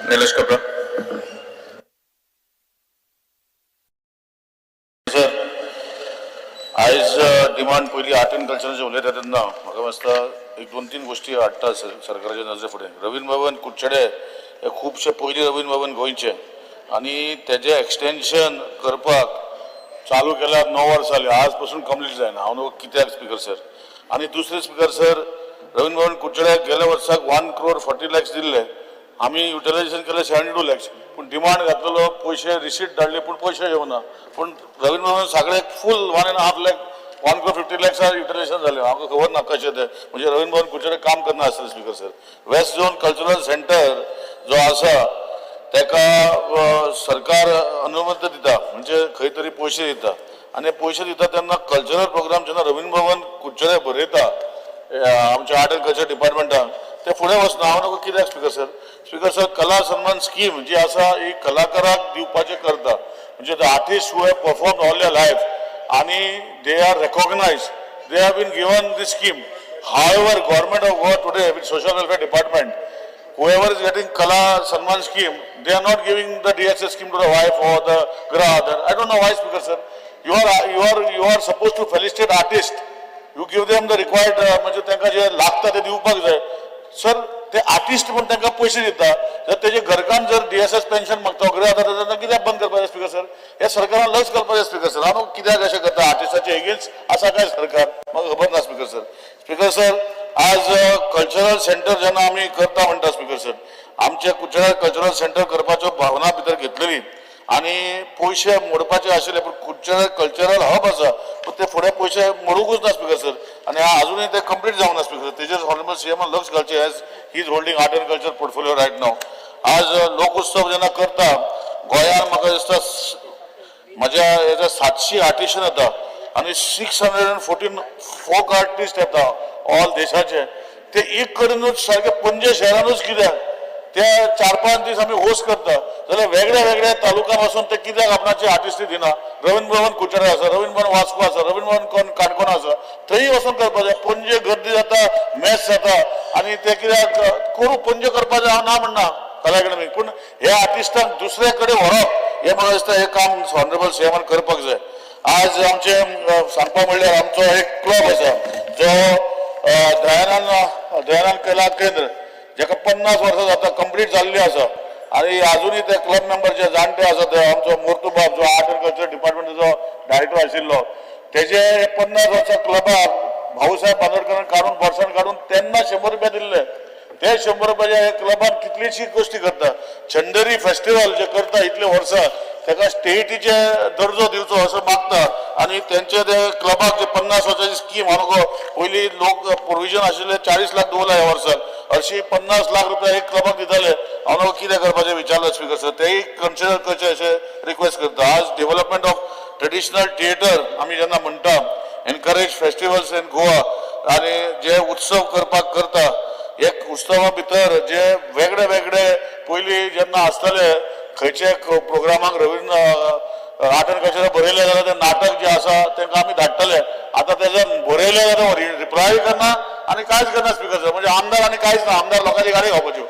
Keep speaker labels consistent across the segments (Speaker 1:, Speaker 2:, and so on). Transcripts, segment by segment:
Speaker 1: Nilesh Cabral.
Speaker 2: Sir, आयज demand पयली art and कल्चराचेर उलयता तेन्ना म्हाका दिसता एक दोन तीन गोश्टी हाडटा सरकाराच्या नजरे फुडें. रवींद्र भवन कुडचडे हे खुबशे पयलीं रवींद्र भवन गोंयचें आनी तेजें एक्सटेन्शन करपाक चालू केल्यार 9 वर्सां जालीं, आज पसून कंप्लीट जायना. हांव न्हू कित्याक स्पिकर सर. आनी दुसरें स्पिकर सर, रवींद्र भवन कुडचड्याक गेल्या वर्साक 1 क्रोर 40 लॅक्स दिल्ले. आमी युटिलायझेशन केलें 72 लॅक्स, पूण डिमांड घातलेलो, पयशे रिसीट धाडली, पूण पयशे येवना. पूण रवींद्र भवन सगळे full 1.5 lakh, 1 crore 50 लॅक्सार utilisation जालें. म्हाका खबर ना कशें तें. म्हणजे रवींद्र भवन कुडचडे काम करना आसलें speaker sir. West zone cultural centre जो आसा तेका सरकार अनुमत दिता, म्हणजे खंय तरी पयशे दिता आनी पयशे दिता तेन्ना कल्चरल प्रोग्राम जेन्ना रवींद्र भवन कुडचडे बरयता आमच्या आर्ट अँड कल्चर डिपार्टमेंटान, ते फुडें वचना. हांव नको कित्याक स्पिकर सर. स्पिकर सर, कला सन्मान स्कीम जी आसा ही कलाकाराक दिवपाचें करता. म्हणजे the artist who have perform all their life आणि they are recognise, they have been given this scheme. However, Government of Goa today with Social Welfare Department, whoever is getting Kala Sanman scheme, they are not giving the DSS scheme to the wife or the brother. I don't know why, Speaker sir. You are supposed to felicitate artist. You give them the required, म्हणजे तांकां जे लागता ते दिवपाक जाय sir. ते artist म्हूण तांकां पयशे दिता, जर तेजे घरकान्न जर डीएसएस पेन्शन मागता, गृह आधार, तांकां कित्याक बंद करपाचें स्पिकर सर? हे सरकारान लक्ष घालपाचें स्पिकर सर. हांव कित्याक अशें करता? आर्टिस्टाचे एगेन्स्ट आसा काय सरकार, म्हाका खबर ना स्पिकर सर. स्पिकर सर, आज कल्चरल सेंटर जेन्ना आमी करता म्हणटा स्पिकर सर, आमचे कुडचड्यार कल्चरल सेंटर करपाच्यो भावना भितर घेतलेली आनी पयशे मोडपाचे आशिल्ले, पूण कुडचड्यार कल्चरल हब आसा, पूण ते फुडें पयशे मोडूंकूच ना स्पिकर सर. आनी अजुनूय ते कंप्लीट जावंक ना स्पिकर. तेजेर ऑनरेबल सीएमान लक्ष घालचें, as he is holding art and culture portfolio right now. आज लोकोत्सव जेन्ना करता गोंयान, म्हाका दिसता म्हज्या हेजा 700 आर्टिशन येता आनी 614 फोक आर्टिस्ट येता ऑल देशाचे. ते एक कडेनूच सारके पणजे शहरानूच कित्याक ते 4-5 दीस आमी होस्ट करता जाल्यार वेगळ्या वेगळ्या तालुक्यान वचून ते कित्याक आपणाचे आर्टिस्टी दिना? रवींद्र भवन कुडचडे आसा, रवींद्र भवन वास्को आसा, रवींद्र भवन कोण काणकोण आसा, थंय वचून करपाचें. पणजे गर्दी जाता, मॅस जाता आनी ते कित्याक करूं? पणजे करपाचें हांव ना म्हणना कला अकॅडमी, पूण हे आर्टिस्टांक दुसरे कडेन व्हरप हें म्हाका दिसता हे काम ऑनरेबल सीएमान करपाक जाय. आज आमचे सांगपा म्हणल्यार आमचो एक क्लब आसा जो दयानंद दयानंद कला केंद्र, जेका 50 वर्सां जाता, कंप्लीट जाल्ली आसा आनी अजुनूय ते क्लब मेंबर जे जाणटे आसा, ते आमचो मोर्तुबाब जो आर्ट एंड कल्चर डिपार्टमेंटाचो डायरेक्टर आशिल्लो, तेजे 50 वर्सां क्लबाक भाऊसाहेब बांदोडकरान काडून वर्सान काडून तेन्ना 100 रुपया दिल्ले. ते 100 रुपयाच्या ह्या क्लबान कितलीशी गोश्टी करता. चंदेरी फेस्टिवल जे करता इतले वर्सां, ताका स्टेटीचे दर्जो दिवचो असो मागता. आनी तेंचे ते क्लबाक जे 50 वर्साची स्कीम हांव पयली लोक प्रोविजन आशिल्ले 40 लाख दवरला ह्या वर्साक, हरशी 50 लाख रुपया एक क्लबाक दिताले. हांव नको कितें करपाचें विचारलें स्पिकर सर, तेय कन्सिडर करचें अशें रिक्वेस्ट करता. आज डेव्हलपमेंट ऑफ ट्रेडिशनल थिएटर आमी जेन्ना म्हणटा, एनकरेज फेस्टिवल्स इन गोवा आनी जे उत्सव करपाक करता, एक उत्सवा भितर जे वेगळे वेगळे पयलीं जेन्ना आसताले, खंयचे प्रोग्रामाक रवींद्र आर्ट एंड कल्चर बरयलें जाल्यार तें नाटक जें आसा तांकां आमी धाडटले. आतां तेजो बरयलें जाल्यार रिप्लाय करना आनी कांयच करना स्पिकर सर. म्हणजे आमदार आनी कांयच ना, आमदार लोकांची गाडी खावपाच्यो.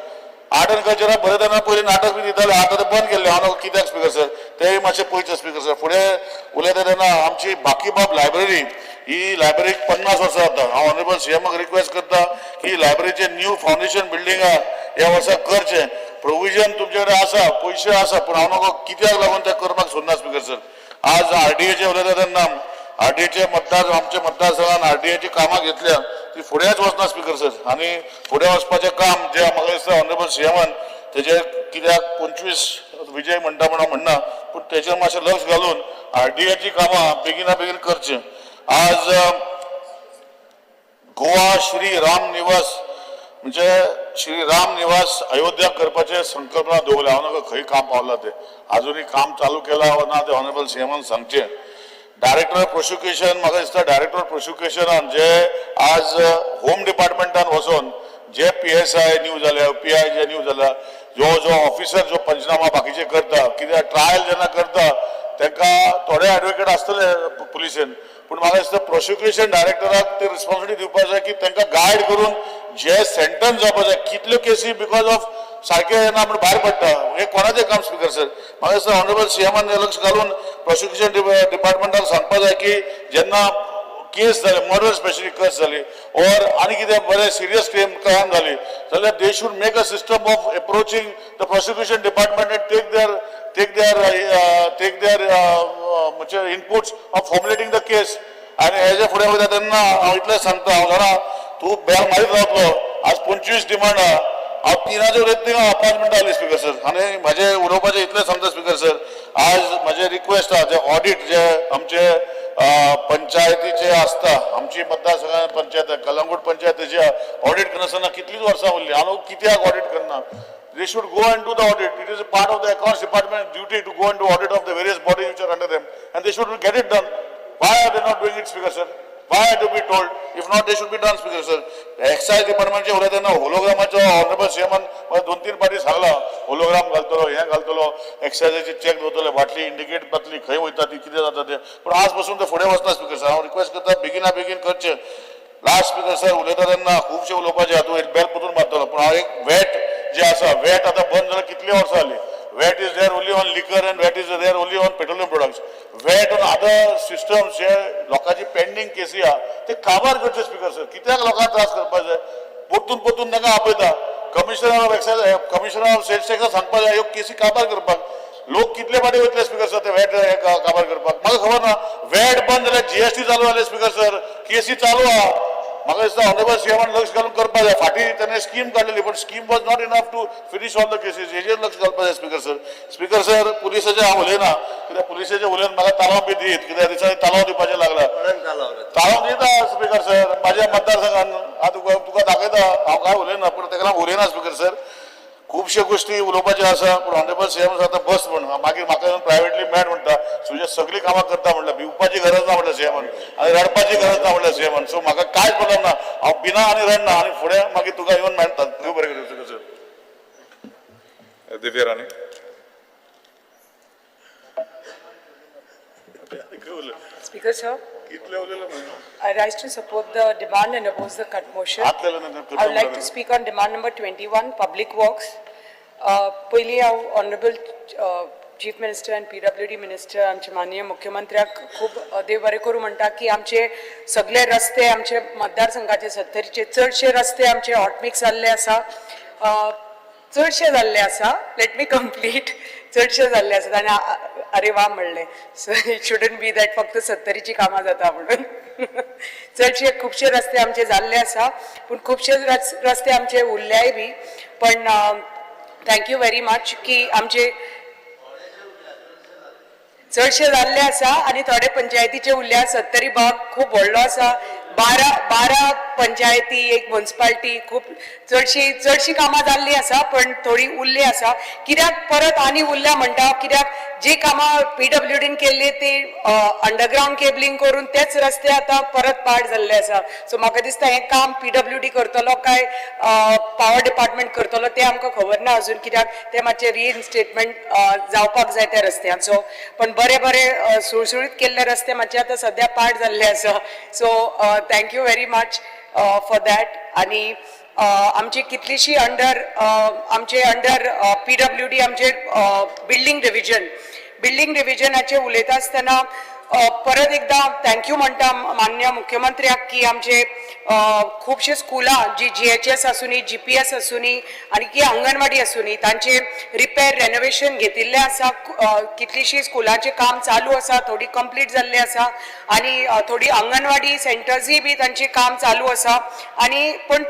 Speaker 2: आर्ट एंड कल्चराक बरयतना पयलीं नाटक बी दिताले, आतां तें बंद केल्लें. हांव कित्याक स्पिकर सर, तेय मातशें पळयचें स्पिकर सर. फुडें उलयता तेन्ना आमची बाकीबाब लायब्ररी, ही लायब्ररीक 50 वर्सां जाता. हांव ऑनरेबल सीएमाक रिक्वेस्ट करता की लायब्ररीचें न्यू फावंडेशन बिल्डिंगा ह्या वर्सा करचें. प्रोविजन तुमचे कडेन आसा, पयशे आसा, पूण हांव नको कित्याक लागून तें करपाक सोदना स्पिकर सर. आज आरडीएचे उलयता तेन्ना आरडीएचे मतदार, आमच्या मतदारसंघान आरडीएची कामां घेतल्या, ती फुडेंच वचना स्पिकर सर. आनी फुडें वचपाचें काम जें म्हाका दिसता ऑनरेबल सीएमान तेजे कित्याक 25 विजय म्हणटा म्हणून म्हणना, पूण तेचेर मातशें लक्ष घालून आरडीएची कामां बेगिना बेगीन करचीं. आज गोवा श्री राम निवास, म्हणजे श्री राम निवास अयोध्या करपाचे संकल्पना दवरल्या. हांव नाका खंय काम पावला ते, अजुनूय काम चालू केला वा ना ते ऑनरेबल सीएमान सांगचें. डायरेक्टर प्रोसिक्युशन, म्हाका दिसता डायरेक्टर प्रोसिक्युशनान जे आज होम डिपार्टमेंटान वचोन जे पीएसआय न्यू जाल्या, पीआय जे न्यू जाल्या, जो जो ऑफिसर जो पंचनामा बाकीचे करता, कित्याक ट्रायल जेन्ना करता तांकां थोडे एडवोकेट आसतले पुलिसेन, पूण म्हाका दिसता प्रोसिक्युशन डायरेक्टराक ते रिस्पॉन्सिबिलिटी दिवपाक जाय की तांकां गायड करून जे सेंटन्स जावपा जाय, कितल्यो केसी because of सारकें ना म्हण भायर पडटा. हें कोणाचें काम स्पिकर सर? म्हाका दिसता ऑनरेबल सीएमान लक्ष घालून प्रोसिक्युशन डिपार्टमेंटाक सांगपा जाय की जेन्ना केस जाले, मर्डर स्पेशली केस जाली ऑर आनी कितें बरें सिरियस क्रायम जाली जाल्यार they should make a system of approaching the prosecution department and take their म्हणजे inputs of formulating the case. आनी हेजे फुडें वयता तेन्ना हांव इतलें सांगता, हांव जाणा तूं बेल मारीत रावतलो. आज 25 डिमांड आहा, हांव तिनाचेर उलयता थिंगा हांव 5 मिनटां जाली स्पिकर सर. आनी म्हाजें उलोवपाचें इतलें सांगता स्पिकर सर, आज म्हाजें रिक्वेस्ट आहा, जे ऑडिट जे आमचे पंचायतीचे आसता, आमची मतदारसंघात पंचायत कलंगूट पंचायतीची ऑडिट करनासतना कितलींच वर्सां उरली. हांव कित्याक ऑडिट करना? They should go and do the audit. It is a part of the accounts department duty to go and do audit of the various bodies which are under them, and they should get it done. Why are they not doing it, Speaker sir? Why are to be told? If not, they should be done, Speaker sir. Excise डिपार्टमेंटचे उलयता तेन्ना होलोग्रामाचो honourable सीएमान म्हाका दोन तीन फावटी सांगला, hologram घालतलो, हें घालतलो, एक्सायजाचे चेक दवरतले, बाटली इंडिकेट जातली खंय वयता ती, कितें जाता तें. पूण आज पसून ते फुडें वचना स्पिकर सर. हांव रिक्वेस्ट करता, बेगिना बेगीन करचें. लास्ट स्पिकर सर, उलयता तेन्ना खुबशें उलोवपाचें आहा, तूं एक बेल परतून मारतलो, पूण हांव एक वेट जे आसा, वेट आतां बंद जाल्यार कितली वर्सां जाली. VAT is there only on liquor and VAT is there only on petroleum products. VAT on other systems जे लोकांची पेंडींग केसी आहा ते काबार करचे स्पिकर सर. कित्याक लोकांक त्रास करपाक जाय? परतून परतून तांकां आपयता. Commissioner of Excise, Commissioner of Sales Tax सांगपाक जाय ह्यो केसी काबार करपाक. लोक कितले फाटी वयतले स्पिकर सर ते वेट काबार करपाक? म्हाका खबर ना. वेट बंद जाल्यार जीएसटी चालू जाले स्पिकर सर, केसी चालू आहा. म्हाका दिसता ऑनरेबल सीएमान लक्ष घालून करपाक जाय. फाटीं ताणें स्कीम काडलेली, पण scheme was not enough to finish all the cases. हेजेर लक्ष घालपाक जाय स्पिकर सर. स्पिकर सर, पुलिसाचें हांव उलयना, कित्याक पुलिसाचें उलयन म्हाका तालांव बी दीत, कित्याक दिसांनी तालांव दिवपाचें लागला.
Speaker 1: कोणाक तालांव?
Speaker 2: तालांव दिता स्पिकर सर, म्हाज्या मतदारसंघान. हांव तुका दाखयता, हांव काय उलयना, पूण तेका लागून उलयना स्पिकर सर. खुबश्यो गोश्टी उलोवपाच्यो आसा, पूण ऑनरेबल सीएम आतां बस म्हण मागीर म्हाका प्रायवेटली मेळ म्हणटा, तुजे सगळीं कामां करता म्हणल्यार भिवपाची गरज ना म्हणल्यार सीएमान आनी रडपाची गरज ना म्हणल्यार सीएमान. सो म्हाका कांयच प्रॉब्लम ना, हांव भिना आनी रडना आनी फुडें मागीर तुका येवन मेळटा. देव बरें करूं speaker sir.
Speaker 3: Divya Rane.
Speaker 4: Speaker, sir,
Speaker 2: कितले उलयले?
Speaker 4: I rise to support the demand and oppose the cut motion. I would like to speak on demand number 21, Public Works. पयलीं हांव Honorable Chief Minister and PWD Minister, आमचे माननीय मुख्यमंत्र्याक खूब देव बरें करूं म्हणटा की आमचे सगळे रस्ते, आमचे मतदारसंघाचे सत्तरीचे चडशे रस्ते आमचे हॉटमिक्स जाल्ले आसा, चडशे जाल्ले आसा. Let me complete. चडशे जाल्ले आसात आनी अरे वा म्हणलें. So it shouldn't be that फक्त सत्तरीची कामां जाता म्हणून. चडशे खुबशे रस्ते आमचे जाल्ले आसा, पूण खुबशे रस्ते आमचे उरल्याय बी. पण thank you very much की आमचे चडशे जाल्ले आसा आनी थोडे पंचायतीचे उरल्या. सत्तरी भाग खूब व्हडलो आसा, 12 12 पंचायती, एक मुन्सिपाल्टी. खूब चडशी चडशी कामां जाल्लीं आसा, पण थोडी उरली आसा. कित्याक परत आनी उरल्या म्हणटा? कित्याक जी कामां पीडब्ल्यूडीन केल्ली ती अंडरग्रावंड केबलिंग करून तेच रस्ते आतां परत पाड जाल्ले आसा. सो म्हाका दिसता हें काम पीडब्ल्यूडी करतलो काय पावर डिपार्टमेंट करतलो तें आमकां खबर ना अजून, कित्याक तें मातशें रिइन्स्टेटमेंट जावपाक जाय त्या रस्त्यांचो. पण बरे बरे सुळसुळीत केल्ले रस्ते मातशे आतां सद्या पाड जाल्ले आसा. So thank you very much for that. आनी आमची कितलीशी अंडर आमचे अंडर पीडब्ल्यूडी आमचे बिल्डींग डिविजन, बिल्डींग डिविजनाचे उलयता आसतना परत एकदा thank you म्हणटा माननीय मुख्यमंत्र्याक की आमचे खुबशे स्कुलां जी जीएचएस आसूनी, जीपीएस आसूनी आनी की अंगणवाडी आसूनी, तांचे रिपेर रेनोवेशन घेतिल्लें आसा. कितलीशीं स्कुलांचें काम चालू आसा, थोडी कंप्लीट जाल्ली आसा आनी थोडी अंगणवाडी सेंटर्सूय बी तांचें काम चालू आसा. आनी पूण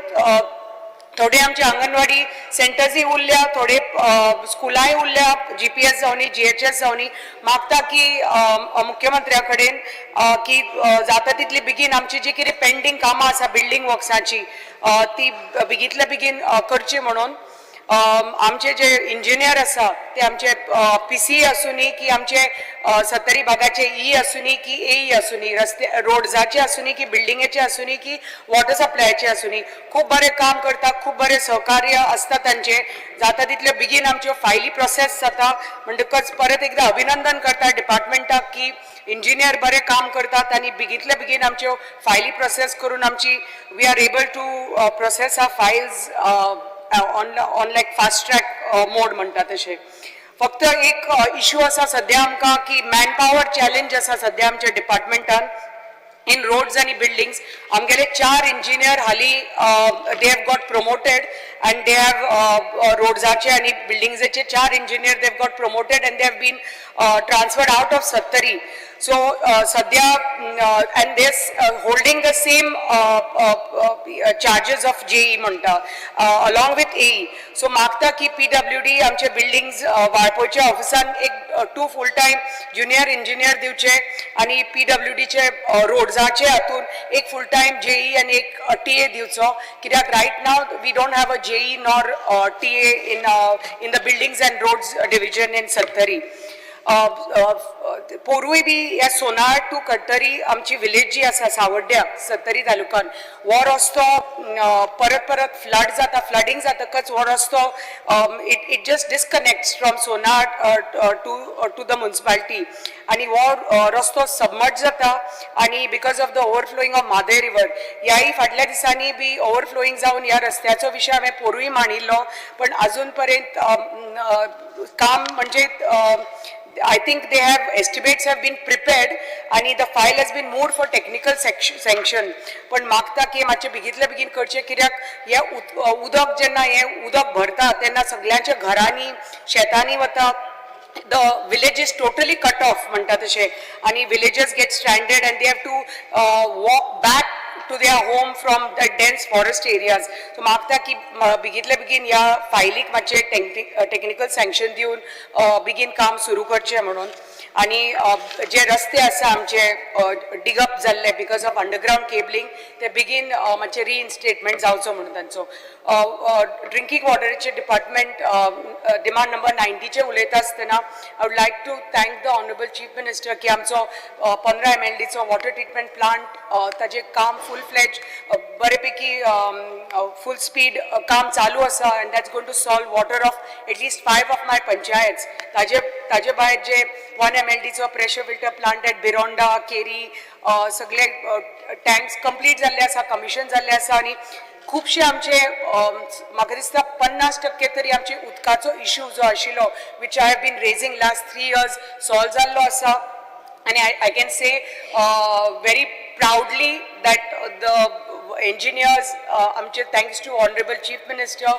Speaker 4: थोडे आमचे अंगणवाडी सेंटर्सूय उरल्या, थोडे स्कुलांय उरल्या, जीपीएस जावनी, जीएचएस जावनी. मागता की मुख्यमंत्र्या कडेन की जाता तितली बेगीन आमची जी कितें पेंडींग कामां आसा बिल्डींग वर्क्साची, ती बेगींतल्या बेगीन करची म्हणून. आमचे जे इंजिनियर आसा ते आमचे पीसी आसूनी की आमचे सत्तरी भागाचे ई आसूनी की एई आसूनी, रस्ते रोड्साचे आसूनी की बिल्डिंगेचे आसूनी की वॉटर सप्लायचे आसूनी, खूब बरें काम करता, खूब बरें सहकार्य आसता तांचे. जाता तितले बेगीन आमच्यो फायली प्रोसेस जाता. म्हणटकच परत एकदा अभिनंदन करता डिपार्टमेंटाक की इंजिनियर बरें काम करतात आनी बेगींतले बेगीन आमच्यो फायली प्रोसेस करून आमची we are able to process our files. on like fast track mode म्हणटा तशें. फक्त एक इशू आसा सद्या आमकां की मॅन पावर चॅलेंज आसा सद्या आमच्या डिपार्टमेंटान इन रोड्स आनी बिल्डिंग्स. आमगेले चार इंजिनियर हाली they have got promoted and they have रोड्साचे आनी बिल्डिंग्साचे चार engineer they have got promoted and they have been transferred out of Sattari. So सद्या and they holding the same charges of JE म्हणटा along with AE. So मागता की PWD आमचे buildings वाळपयच्या ऑफिसान एक two full time junior engineer दिवचे आनी पीडब्ल्यूडीचे रोड्साचे हातून एक फूल टायम जेई आनी एक टीए दिवचो, कित्याक right now we don't have a JE nor TA in the buildings and roads division in Sattari. पोरूय बी ह्या सोनार टू कट्टरी आमची विलेज जी आसा सावड्ड्या सत्तरी तालुकान, हो रस्तो परत परत फ्लड जाता. फ्लडींग जातकच हो रस्तो it just disconnects from Sonada to the municipality आनी हो रस्तो सबमर्ज जाता आनी because of the overflowing of Mhadei river. ह्याय फाटल्या दिसांनी बी ओवरफ्लोईंग जावन ह्या रस्त्याचो विशय हांवें पोरूय मांडिल्लो, पण अजून पर्यंत काम म्हणजे I think they have estimates have been prepared आणि the file has been moved for technical sanction. पण मागता की मातशें बेगीतल्या बेगीन करचें, कित्याक हें उदक जेन्ना हें उदक भरता तेन्ना सगल्यांच्या घरांनी शेतांनी वता. The village is totally cut off म्हणटा तशें आनी villagers get stranded and they have to walk back to their home from the dense forest areas. So मागता की बेगीतल्या बेगीन ह्या फायलीक मातशें टेक्निकल सँक्शन दिवन बेगीन काम सुरू करचें म्हणून. आनी जे रस्ते आसा आमचे डिगअप जाल्ले because of underground cabling, ते बेगीन मातशे रिइन्स्टेटमेंट जावचो म्हणून तांचो. ड्रिंकींग वॉटराचे डिपार्टमेंट डिमांड नंबर 90चे उलयता आसतना I would like to thank the honourable Chief Minister की आमचो 15 एमएलडीचो वॉटर ट्रिटमेंट प्लांट, ताजें काम फूल फ्लेज बरेपैकी फूल स्पीड काम चालू आसा and that's going to solve water of at least five of my panchayats. ताजे भायर जे 1 एमएलडीचो pressure filter plant at Bironda, केरी, सगळे टँक्स कंप्लीट जाल्ले आसा, कमिशन जाल्ले आसा आनी खुबशे आमचे म्हाका दिसता 50% तरी आमचे उदकाचो इशू जो आशिल्लो, which I have been raising last 3 years, solve जाल्लो आसा. आनी I can say very proudly that the engineers आमचे, thanks to honourable Chief Minister,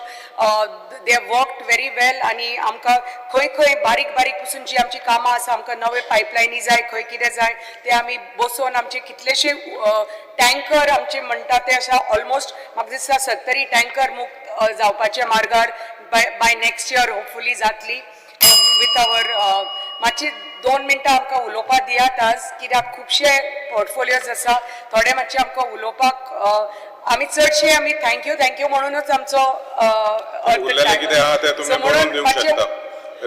Speaker 4: they have worked very well. आनी आमकां खंय खंय बारीक बारीक पसून जी आमची कामां आसा, आमकां नवे पायपलायनी जाय, खंय कितें जाय, ते आमी बसोवन आमचे कितलेशे टँकर आमचे म्हणटा ते आसा, ऑलमोस्ट म्हाका दिसता सत्तरी टँकर मुक्त जावपाच्या मार्गार by next year hopefully जातली. विथ our मातशी 2 मिनटां आमकां उलोवपाक दियात आज, कित्याक खुबशे पोर्टफोलियोज आसा, थोडे मातशे आमकां उलोवपाक आमी चडशे आमी thank you thank you म्हणूनच आमचो अर्थ
Speaker 1: उरलेलें कितें आहा तें तुमी
Speaker 4: So
Speaker 1: बरोवन
Speaker 4: म्हणून
Speaker 1: दिवंक शकता.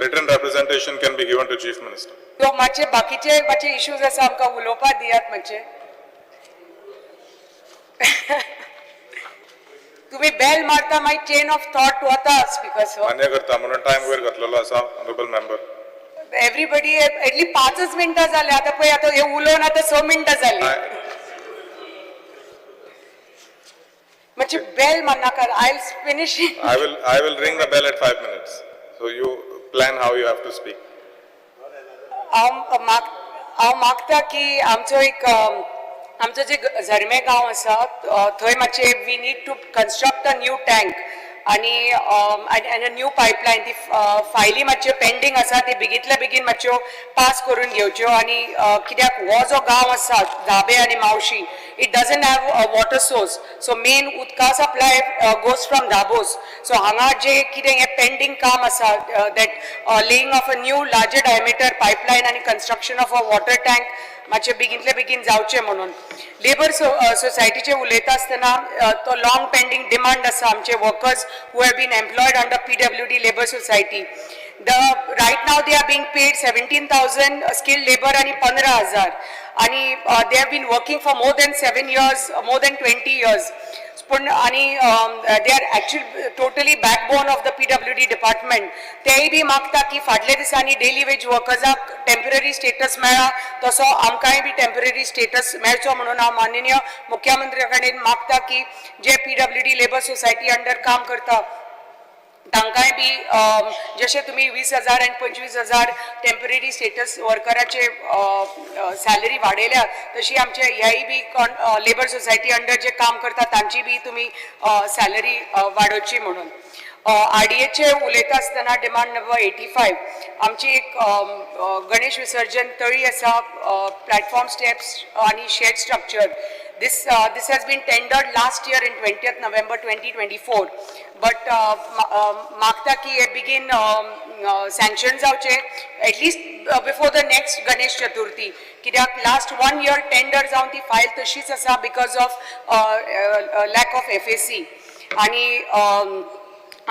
Speaker 1: Written representation can be given to Chief Minister.
Speaker 4: So मातशे बाकीचे मातशे इश्यूज आसा, आमकां उलोवपाक दियात मातशे. तुम्ही बेल मारता मागीर चेन ऑफ थॉट वता स्पिकर सर.
Speaker 1: मान्य करता, म्हणून टायम वयर घातलेलो आसा honourable member.
Speaker 4: Everybody at least 5च मिनटां जाली. आतां पळय, आतां हे उलोवन आतां 6 मिनटां जाली. मातशी बेल मारनाका, I finish.
Speaker 1: I will ring the bell at 5 minutes. So you plan how you have to speak.
Speaker 4: हांव मागता की आमचो एक आमचो जे झरमे गांव आसा, थंय मातशे we need to construct a new tank आनी a new pipeline. ती फायली मातश्यो पेंडींग आसा, ती बेगीतल्या बेगीन मातश्यो पास करून घेवच्यो. आनी कित्याक हो जो गांव आसा धाबे आनी मावशी, it doesn't have a water source, so main उदका supply goes from Dabos. So हांगा जे कितें हें पेंडींग काम आसा, that laying of a new larger diameter pipeline आनी construction of a water tank मातशें बेगीनतले बेगीन जावचें म्हणून. लेबर सोसायटीचे उलयता आसतना तो लॉंग पेंडींग डिमांड आसा. आमचे workers who have been employed under PWD labour society, the right now they are being paid 17,000 skilled labour आणि 15,000 आणि they have been working for more than 7 years, more than 20 years. पूण आणि they are actually totally backbone of the PWD department. तेय बी मागता की फाटल्या दिसांनी daily veg वर्कर्साक temporary status मेळ्ळा, तसो आमकांय बी टेम्पररी स्टेटस मेळचो म्हणून हांव माननीय मुख्यमंत्र्या कडेन मागता की जे PWD labour society under काम करता. तांकांय बी जशे तुमी 20,000 आनी 25,000 टेम्पररी स्टेटस वर्कराचे सॅलरी वाडयल्या, तशी आमचे ह्याय बी कोण लेबर सोसायटी अंडर जे काम करता तांची बी तुमी सॅलरी वाडोवची म्हणून. आरडीएचे उलयता आसतना डिमांड नंबर 85, आमची एक गणेश विसर्जन तळी आसा, प्लॅटफॉर्म स्टेप्स आनी shed structure. This has been tendered last year in 20th November 2024, but मागता की हे बेगीन सँक्शन जावचे, at least before the next Ganesh Chaturthi, कित्याक लास्ट वन इयर टेंडर जावन ती फायल तशीच आसा because of lack of FAC.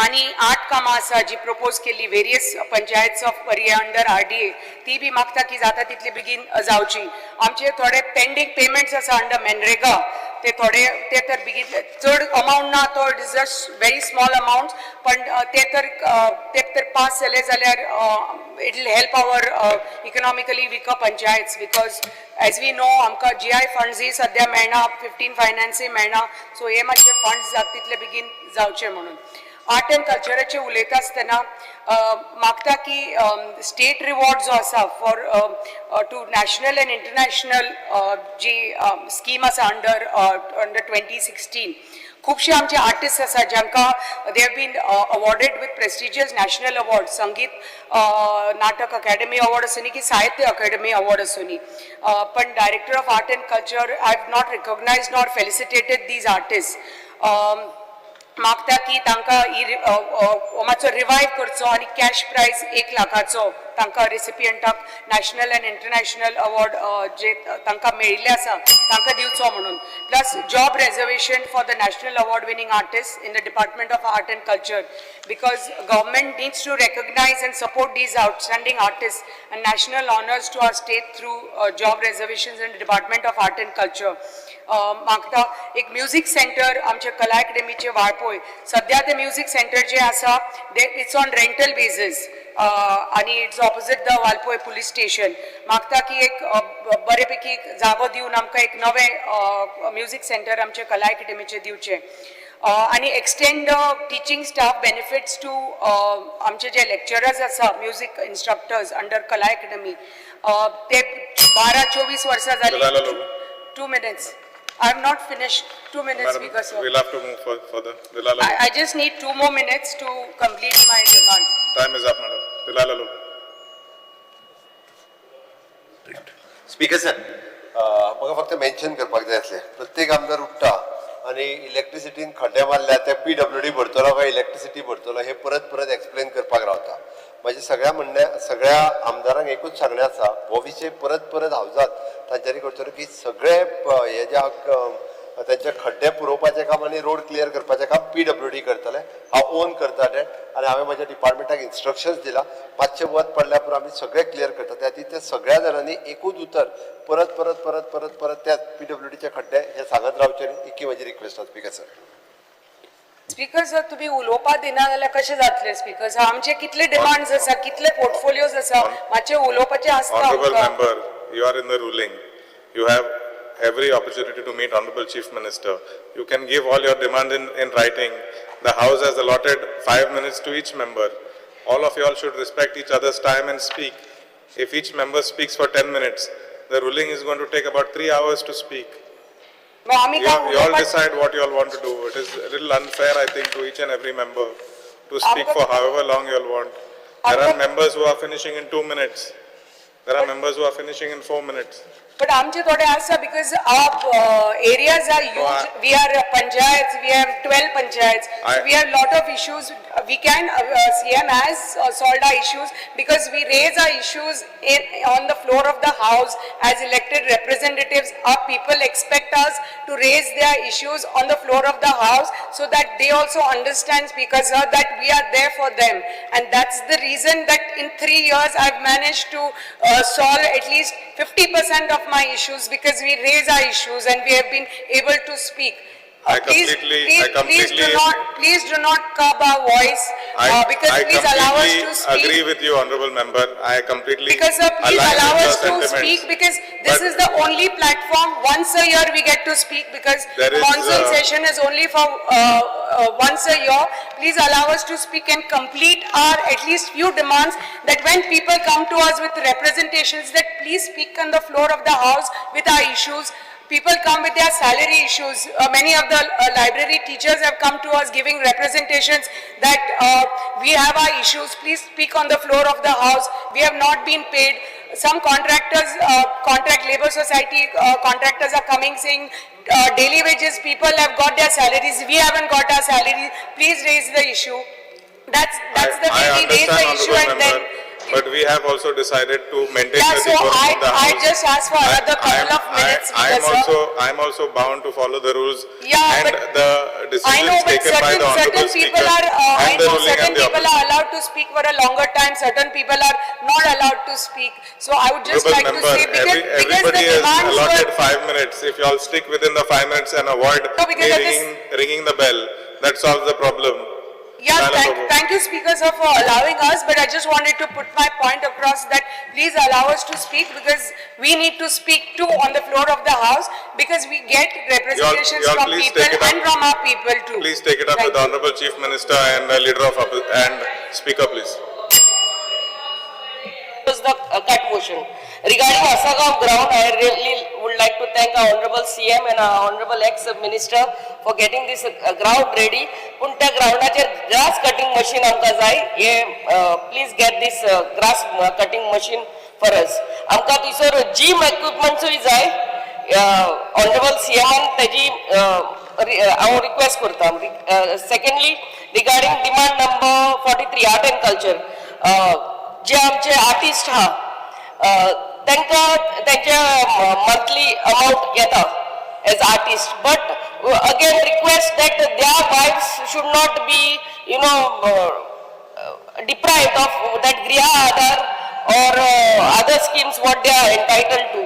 Speaker 4: आनी आठ कामां आसा जी प्रपोज केल्ली various panchayats of Parya under RDA, ती बी मागता की जाता तितली बेगीन जावची. आमचे थोडे पेंडींग पेमेंट्स आसा अंडर मनरेगा, ते थोडे ते तर बेगीन, चड अमावंट ना तो, it is just very small amount, पण ते तर पास जाले जाल्यार it will help our economically weaker panchayats, because as we know आमकां जीआय फंड्सय सद्या मेळना, 15 फायनान्सूय मेळना, सो हे मातशे फंड्स जाता तितले बेगीन जावचे म्हणून. आर्ट अँड कल्चराचे उलयता आसतना मागता की स्टेट रिवॉर्ड जो आसा for to national and international ji scheme आसा अंडर 2016, खुबशे आमचे आर्टिस्ट आसा जांकां they have been awarded with prestigious national award, संगीत नाटक अकॅडमी अवॉर्ड आसूनी की साहित्य अकॅडमी अवॉर्ड आसूनी, पण Director of Art and Culture have not recognize nor felicitated these artist. मागता की तांकां ही मातसो रिवायव करचो आनी कॅश प्रायज 1 लाखाचो तांकां रेसिपियंटाक नॅशनल अँड इंटरनॅशनल अवॉर्ड जे तांकां मेळिल्ले आसा तांकां दिवचो म्हणून, plus job reservation for the national award winning artist in the Department of Art and Culture, because government needs to recognize and support these outstanding artist and national honours to our state through job reservations in Department of Art and Culture. मागता एक music centre आमच्या कला अकॅडमीचे वाळपय. सध्या ते music centre जे आसा, it's on rental basis आनी it's opposite the Valpoi police station. मागता की एक बरेपैकी एक जागो दिवन आमकां एक नवें म्युजीक सेंटर आमच्या कला अकॅडमीचे दिवचें आनी extend teaching staff benefits to आमचे जे लेक्चरर्स आसा, music instructors under Kala Academy, ते 12-24 वर्सां जाली.
Speaker 1: Delilah Lobo.
Speaker 4: 2 minutes. I have not finished. 2 minutes,
Speaker 1: Madam,
Speaker 4: Speaker sir.
Speaker 1: We'll have to move further. Delilah Lobo.
Speaker 4: I just need 2 more minutes to complete my demands.
Speaker 1: Time is up, madam. Delilah Lobo.
Speaker 3: Speaker sir, म्हाका फक्त mention करपाक जाय आसलें, प्रत्येक आमदार उठ्ठा आनी इलेक्ट्रिसिटीन खड्डे मारल्या ते पीडब्ल्यूडी भरतलो काय इलेक्ट्रिसिटी भरतलो हे परत परत एक्सप्लेन करपाक रावता. म्हाजें सगळ्या म्हणण्या सगळ्या आमदारांक एकूच सांगणें आसा, हो विशय परत परत हावजात तांच्यांनी करतलो की सगळे हे जे तांचे खड्डे पुरोवपाचें काम आनी रोड क्लियर करपाचें काम पीडब्ल्यूडी करतले. हांव ओन करता तें आनी हांवें म्हज्या डिपार्टमेंटाक इन्स्ट्रक्शन्स दिला, मातशें वत पडल्या पुरो आमी सगळें क्लियर करता. त्या खातीर ते सगळ्या जाणांनी एकूच उतर परत परत परत परत परत त्या पीडब्ल्यूडीचे खड्डे हे सांगत रावचे न्ही, इतकी म्हजी रिक्वेस्ट आसा स्पीकर सर.
Speaker 4: स्पीकर सर, तुम्ही उलोवपा दिना जाल्यार कशें जातलें स्पीकर सर? आमचे कितले डिमांड्स आसा, कितले पोर्टफोलियोज आसा, मातशें उलोवपाचें आसता
Speaker 1: Honorable
Speaker 4: आमकां.
Speaker 1: member, you are in the ruling. You have every opportunity to meet Honorable Chief Minister. You can give all your demand in writing. The House has allotted 5 minutes to each member. All of you all should respect each other's time and speak. If each member speaks for 10 minutes, the ruling is going to take about 3 hours to speak.
Speaker 4: मग आमी
Speaker 1: You
Speaker 4: काय
Speaker 1: you all
Speaker 4: उलोवपा-
Speaker 1: decide what you all want to do. It is a little unfair, I think, to each and every member to speak for however long you all want. There are members who are finishing in 2 minutes. There are members who are finishing in 4 minutes.
Speaker 4: But आमचे थोडे आसा because our areas are huge. We are panchayats, we have 12 panchayats. We have lot of issues. We can, CM has solved our issues because we raise our issues on the floor of the house as elected representatives. Our people expect us to raise their issues on the floor of the house so that they also understand, Speaker sir, that we are there for them. And that's the reason that in 3 years I've managed to solve at least 50% of my issues, because we raise our issues and we have been able to speak.
Speaker 1: I
Speaker 4: Please,
Speaker 1: completely,
Speaker 4: please,
Speaker 1: I
Speaker 4: please do
Speaker 1: completely,
Speaker 4: not, please do not curb our voice,
Speaker 1: I
Speaker 4: because
Speaker 1: I
Speaker 4: please allow us
Speaker 1: completely
Speaker 4: to speak.
Speaker 1: agree with you, honorable member. I completely
Speaker 4: Because sir, please
Speaker 1: align
Speaker 4: allow
Speaker 1: with
Speaker 4: us
Speaker 1: your
Speaker 4: to
Speaker 1: sentiments.
Speaker 4: speak because this
Speaker 1: But
Speaker 4: is the only platform, once a year we get to speak because
Speaker 1: There is,
Speaker 4: monsoon session is only for once a year. Please allow us to speak and complete our at least few demands that when people come to us with representations that please speak on the floor of the house with our issues. People come with their salary issues. Many of the library teachers have come to us giving representations that we have our issues. Please speak on the floor of the house. We have not been paid. Some contractors, contract labor society contractors are coming saying daily wages, people have got their salaries. We haven't got our salaries. Please raise the issue. That's the
Speaker 1: I
Speaker 4: way we raise the
Speaker 1: understand,
Speaker 4: issue
Speaker 1: honorable
Speaker 4: and then.
Speaker 1: member, but we have also decided to maintain
Speaker 4: Yeah,
Speaker 1: the
Speaker 4: so
Speaker 1: decorum
Speaker 4: I-
Speaker 1: of the
Speaker 4: I
Speaker 1: house.
Speaker 4: just asked for another couple of minutes,
Speaker 1: I am
Speaker 4: Speaker, sir.
Speaker 1: also, I am also bound to follow the rules
Speaker 4: Yeah,
Speaker 1: and
Speaker 4: but
Speaker 1: the
Speaker 4: I know,
Speaker 1: decisions
Speaker 4: but
Speaker 1: taken by
Speaker 4: certain,
Speaker 1: the honorable
Speaker 4: certain people
Speaker 1: speaker
Speaker 4: are, I
Speaker 1: and the
Speaker 4: know
Speaker 1: ruling
Speaker 4: certain
Speaker 1: and the
Speaker 4: people
Speaker 1: opposition.
Speaker 4: are allowed to speak for a longer time, certain people are not allowed to speak. So I would just
Speaker 1: Honorable
Speaker 4: like to
Speaker 1: member,
Speaker 4: say, because, because the
Speaker 1: everybody is
Speaker 4: demands
Speaker 1: allotted
Speaker 4: were,
Speaker 1: 5 minutes. If you all stick within the 5 minutes and avoid
Speaker 4: No, because
Speaker 1: me
Speaker 4: of this-
Speaker 1: ringing the bell, that solves the problem.
Speaker 4: yeah,
Speaker 1: Madam
Speaker 4: thank,
Speaker 1: Babu.
Speaker 4: thank you, Speaker sir, for allowing us, but I just wanted to put my point across that please allow us to speak because we need to speak too on the floor of the house because we get representations
Speaker 1: you all
Speaker 4: from
Speaker 1: please
Speaker 4: people
Speaker 1: take it up.
Speaker 4: and from our people too.
Speaker 1: Please take it up
Speaker 4: Thank
Speaker 1: with the
Speaker 4: you.
Speaker 1: honorable chief minister and leader of, and speaker, please.
Speaker 5: Was the cut motion. Regarding Asagaon ground, I really would like to thank our honorable CM and our honorable ex-minister for getting this ground ready. पूण त्या ग्रावंडाचेर grass cutting machine आमकां जाय हे please get this grass cutting machine for us. आमकां थंयसर gym इक्विपमेंट्सूय जाय. Honourable सीएमान तेजी हांव रिक्वेस्ट करता. Secondly, regarding demand number 43, art and culture, जे आमचे आर्टिस्ट आहा तांकां तेंचे मंथली अमावंट येता as artist, but again request that their wives should not be deprived of that Griha Aadhar or other schemes what they are entitled to.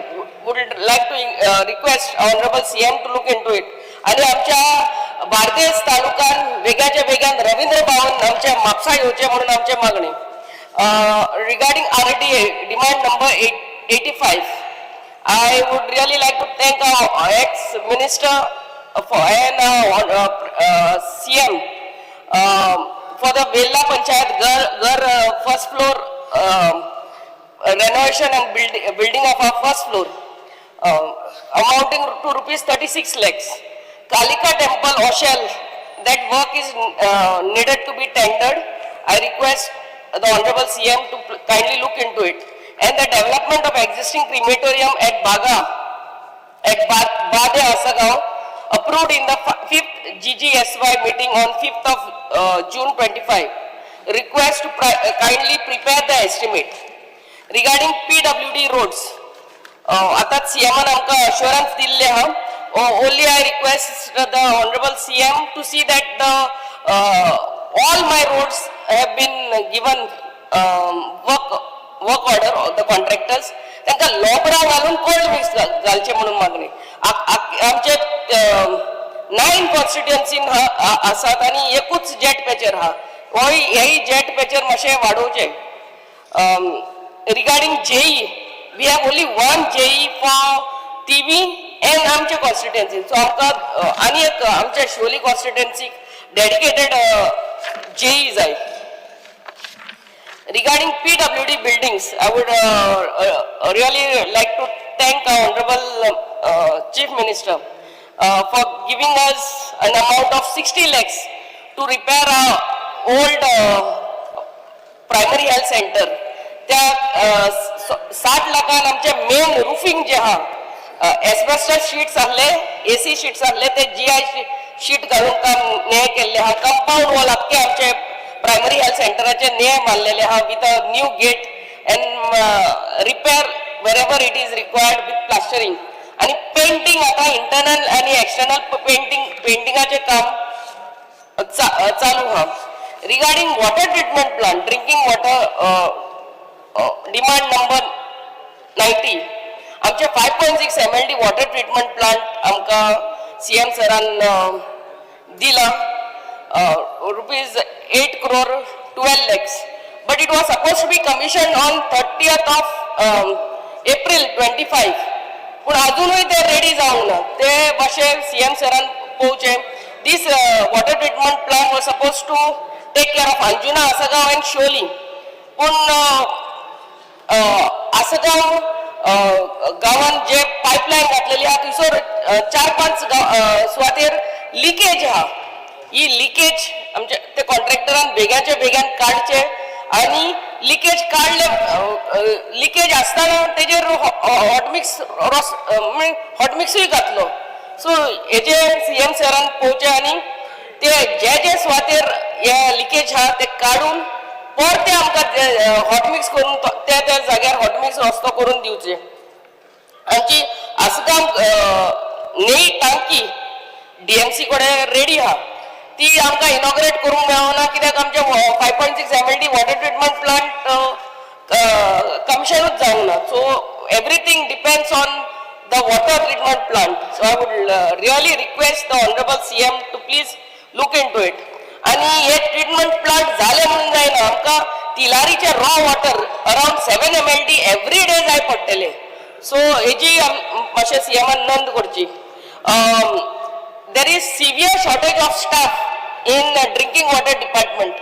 Speaker 5: Would like to request Honorable CM to look into it. आणि आमच्या बार्देस तालुक्यान वेगाच्या वेगान रवींद्र भवन आमच्या म्हापसा येवचें म्हणून आमचे मागणी. Regarding RDA, demand number 85, I would really like to thank our ex-minister for and CM for the Vella Panchayat Gar first floor renovation and building of our first floor, amounting to rupees 36 lakhs. Kalika Temple, Oshel, that work is needed to be tendered. I request the Honorable CM to kindly look into it. And the development of existing crematorium at Baga, at Bade Asagaon, approved in the 5th GGSY meeting on 5th of June 25. Request to kindly prepare the estimate. Regarding PWD roads, आतां सीएमान आमकां अश्योरन्स दिल्लें आहा. Only I request the honorable CM to see that the all my roads have been given work order, the contractors. तांकां लोबरां घालून cold mix घालचें म्हणून मागणी. आमचे नायन कॉन्स्टिट्युएन्सीन आसात आनी एकूच जेट पॅचर आहा. होय, हेय जेट पॅचर मातशें वाडोवचें. Regarding JE, we have only one JE for Tivim and आमच्या कॉन्स्टिट्युएन्सी. सो आमकां आनी एक आमच्या शिवोली कॉन्स्टिट्युएन्सीक डेडिकेटेड जेई जाय. Regarding PWD buildings, I would really like to thank our Honorable Chief Minister for giving us an amount of 60 lakhs to repair our old primary health center. त्या 60 लाखान आमचे main रुफिंग जे आहा, asbestos sheets आहले, AC sheets आहले, ते GI sheet घालून काम नेय केल्ले आहा. कंपाऊंड वॉल आख्खे आमचे प्रायमरी हेल्थ सेंटराचे नेय मारलेले आहा with a new gate and repair wherever it is required with plastering आणि पेंटिंग. आता इंटरनल आणि एक्सटर्नल पेंटिंग, पेंटिंगाचे काम चालू आहा. Regarding water treatment plant, drinking water, demand number 90, आमचे 5.6 MLD water treatment plant आमकां सीएम सरान दिला, ₹8 crore 12 lakhs, but it was suppose to be commission on 30th of April 25, पूण अजुनूय ते रेडी जावंक ना. ते मातशें सीएम सरान पळोवचें. This water treatment plant was suppose to take care of Anjuna, Assagao and Siolim, पूण आसगांव गांवान जे पायपलायन घातलेली आहा थंयसर 4-5 सुवातेर लिकेज आहा. ही लिकेज आमच्या ते कॉन्ट्रॅक्टरान बेगाचे बेगान काडचे आनी लिकेज काडले, लिकेज आसतना तेजेर हॉटमिक्स रोस हॉटमिक्सूय घातलो. सो हेजे सीएम सरान पळोवचें आनी ते जे जे सुवातेर हे लिकेज आहा ते काडून परते आमकां हॉटमिक्स करून त्या त्या जाग्यार हॉटमिक्स रस्तो करून दिवचे. आमची आसगांव नेई टांकी डीएमसी कडेन रेडी आहा, ती आमकां इनॉग्रेट करूंक मेळना कित्याक आमचे 5.6 MLD water treatment plant कमिशनूच जावंक ना. So everything depends on the water treatment plant. So I would really request the honourable CM to please look into it. आनी हे ट्रिटमेंट प्लांट जालें म्हणून जायना, आमकां तिलारीचे raw water around 7 MLD every day जाय पडटले. सो हेजी मातशें सीएमान नोंद करची. There is severe shortage of staff in drinking water department.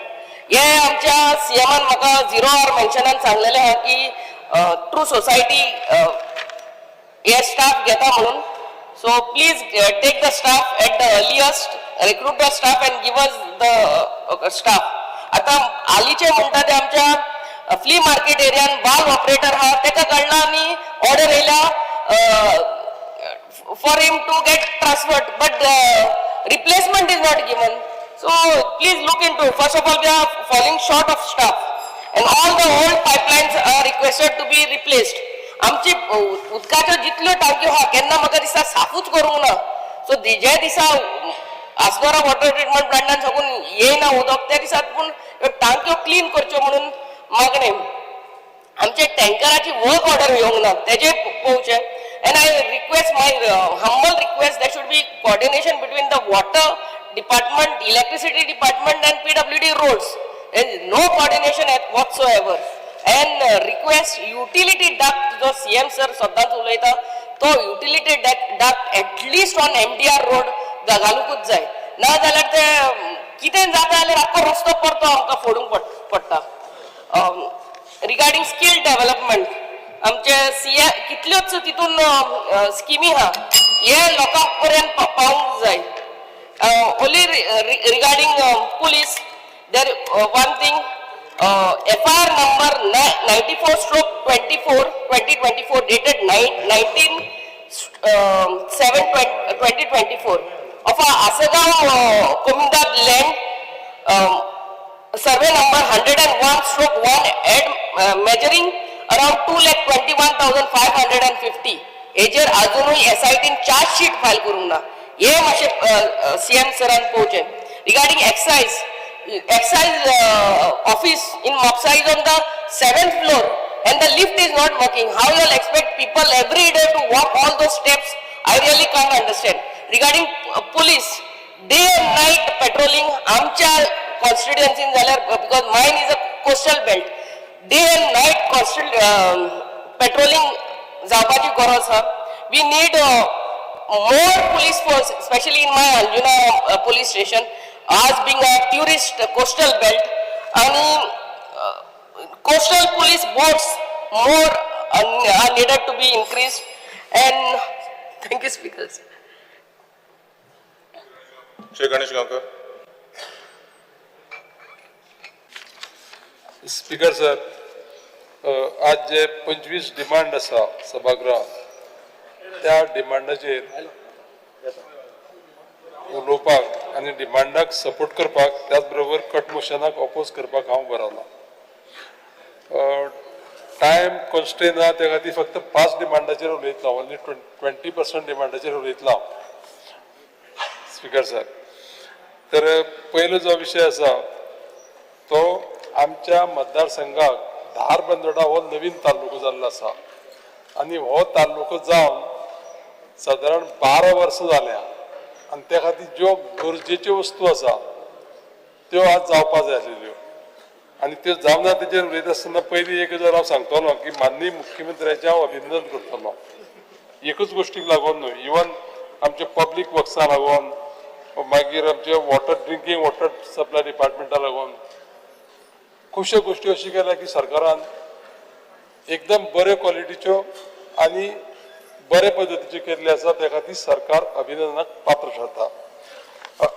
Speaker 5: हे आमच्या सीएमान म्हाका झिरो our मेन्शनान सांगलेलें आहा की थ्रू सोसायटी हे स्टाफ घेता म्हणून. So please take the staff at the earliest, recruit the staff and give us the staff. आतां हालींचे म्हणटा ते आमच्या फ्ली मार्केट एरियान वाल्व ऑपरेटर आहा, तेका काडला आनी ऑर्डर येयल्या for him to get transferred, but replacement is not given. So please look into it. First of all, we are falling short of staff and all the old pipelines are requested to be replaced. आमची उदकाच्यो जितल्यो टांक्यो आहा केन्ना म्हाका दिसता साफूच करूंक ना. So जे दिसा Assagao water treatment प्लांटान साकून येयना उदक त्या दिसा पूण ह्यो टांक्यो क्लीन करच्यो म्हणून मागणें. आमचे टँकराची वर्क ऑर्डर येवंक ना तेजे पळोवचें. And I request, my humble request, there should be coordination between the water department, electricity department and PWD roads. No coordination at whatsoever. And request utility duct जो सीएम सर सदांच उलयता तो utility duct at least on MDR road घालूंकूच जाय, ना जाल्यार ते कितें जाता जाल्यार आख्खो रस्तो परतो आमकां फोडूंक पडटा. रिगार्डींग स्कील डेव्हलपमेंट, आमचे सी कितल्योच तितून स्किमी आहा, हे लोकां पर्यंत पावूंक जाय. Only regarding police, there one thing, FIR number 94/24 2024 dated 19/7/2024 of Assagao Comunidade land, survey number 101/1 and measuring around 2,21,550, हेजेर अजुनूय एसआयटीन चार्ज शीट फायल करूंक ना. हे मातशें सीएम सरान पळोवचें. Regarding excise office in Mapusa is on the seventh floor and the lift is not working. How you all expect people every day to walk all those steps? I really can't understand. Regarding police, day and night patrolling आमच्या कॉन्स्टिट्युएन्सीन जाल्यार, because mine is a coastal belt, day and night constant patrolling जावपाची गरज आसा. We need more police force, specially in my Anjuna police station, as being a tourist coastal belt, आणि coastal police boats more are needed to be increased. And thank you, speakers.
Speaker 1: Shri Ganesh Gaonkar.
Speaker 6: Speaker sir, आज जे 25 demand आसा सभागृहात त्या डिमांडाचेर उलोवपाक आनी डिमांडाक support करपाक, त्याच बरोबर कट मोशनाक ऑपोज करपाक हांव बरवला. टायम कॉन्स्ट्रेन आहा, त्या खातीर फक्त 5 डिमांडाचेर उलयतलो, ओन्ली 20% डिमांडाचेर उलयतलो हांव स्पीकर सर. तर पयलो जो विशय आसा तो आमच्या मतदारसंघाक धारबंदोडा हो नवीन तालुको जाल्लो आसा आनी हो तालुको जावन सादारण 12 वर्सां जाल्या. आनी त्या खातीर ज्यो गरजेच्यो वस्तू आसा त्यो आज जावपा जाय आसलेल्यो आनी त्यो जावना. तेजेर उलयता आसतना पयलीं एक गजाल हांव सांगतलो की माननीय मुख्यमंत्र्याचें हांव अभिनंदन करतलो, एकूच गोश्टीक लागून न्हय, इवन आमच्या पब्लीक वर्क्सां लागून, मागीर आमचे वॉटर, ड्रिंकींग वॉटर सप्लाय डिपार्टमेंटा लागून खुबश्यो गोश्टी अशी केल्या की सरकारान एकदम बऱ्यो क्वॉलिटीच्यो आनी बरे पद्दतीच्यो केल्ल्यो आसा. त्या खातीर सरकार अभिनंदनाक पात्र थारता.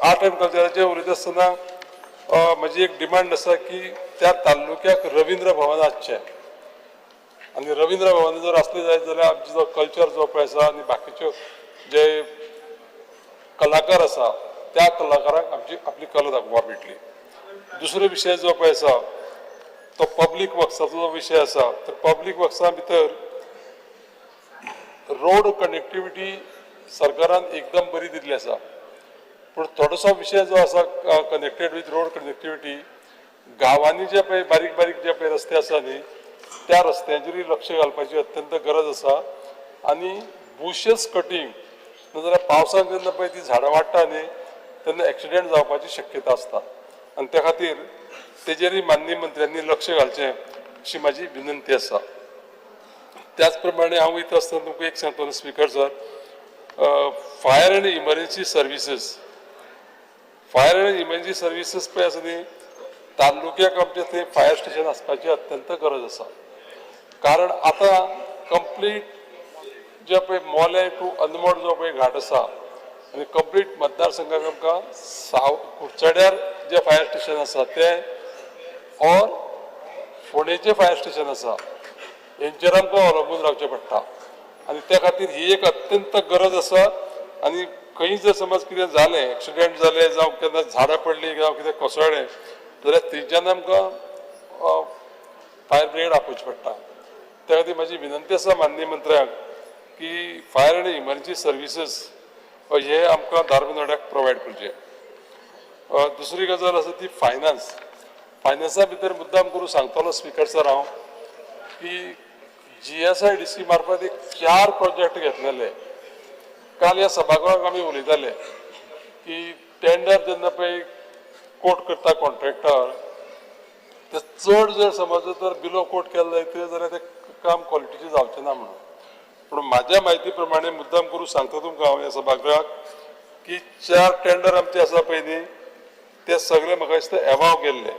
Speaker 6: आर्ट एंड कल्चराचेर उलयता आसतना म्हजी एक डिमांड आसा की त्या तालुक्याक रविंद्र भवन आसचें आनी रविंद्र भवन जर आसलें जायत जाल्यार आमचो जो कल्चर जो पळय आसा आनी बाकीच्यो जे कलाकार आसा त्या कलाकारांक आमची आपली कला दाखोवपाक मेळटली. दुसरो विशय जो पळय आसा तो पब्लीक वर्क्साचो जो विशय आसा, तर पब्लीक वर्क्सा भितर रोड कनेक्टिविटी सरकारान एकदम बरी दिल्ली आसा, पूण थोडोसो विशय जो आसा कनेक्टेड विथ रोड कनेक्टिविटी, गांवांनी जे पळय बारीक बारीक जे पळय रस्ते आसा न्ही, त्या रस्त्यांचेरूय लक्ष घालपाची अत्यंत गरज आसा. आनी बुशेस कटींग, नाजाल्यार पावसांत जेन्ना पळय ती झाडां वाडटा न्ही, तेन्ना एक्सिडेंट जावपाची शक्यता आसता आनी त्या खातीर तेजेरूय माननीय मंत्र्यांनी लक्ष घालचें अशी म्हाजी विनंती आसा. त्याच प्रमाणे हांव वयता आसतना तुमकां एक सांगतलो speaker sir, fire and emergency services, fire and emergency services पळय आसा न्ही, तालुक्याक आमच्या थंय फायर स्टेशन आसपाची अत्यंत गरज आसा. कारण आतां कंप्लीट जे पळय मोलें टू अनमोड जो पळय घाट आसा आनी कंप्लीट मतदारसंघाक आमकां साव कुडचड्यार जे फायर स्टेशन आसा तें ऑर फोंडेचें फायर स्टेशन आसा हेंचेर आमकां अवलंबून रावचें पडटा. आनी त्या खातीर ही एक अत्यंत गरज आसा. आनी खंय जर समज कितें जालें, एक्सिडेंट जालें, जावं केन्ना झाडां पडलीं, जावं कितें कोसळ्ळें जाल्यार थंयच्यान आमकां फायर ब्रिगेड आपोवची पडटा. त्या खातीर म्हाजी विनंती आसा माननीय मंत्र्यांक की फायर आनी इमर्जन्सी सर्विसीस हे आमकां धारबांदोड्याक प्रोवायड करचे. दुसरी गजाल आसा ती फायनान्स. फायनान्सा भितर मुद्दाम करून सांगतलो स्पिकर सर हांव की जीएसआयडीसी मार्फत एक चार प्रोजेक्ट घेतलेले. काल ह्या सभागृहाक आमी उलयताले की टेंडर जेन्ना पळय कोट करता कॉन्ट्रॅक्टर, ते चड जर समज तर बिलो कोट केलें जायत जाल्यार तें काम क्वॉलिटीचें जावचें ना म्हणून. पूण म्हाज्या म्हायती प्रमाणे मुद्दाम करून सांगता तुमकां हांव ह्या सभागृहाक की चार टेंडर आमचे आसा पळय न्ही, ते सगळे म्हाका दिसता एबाव गेल्ले.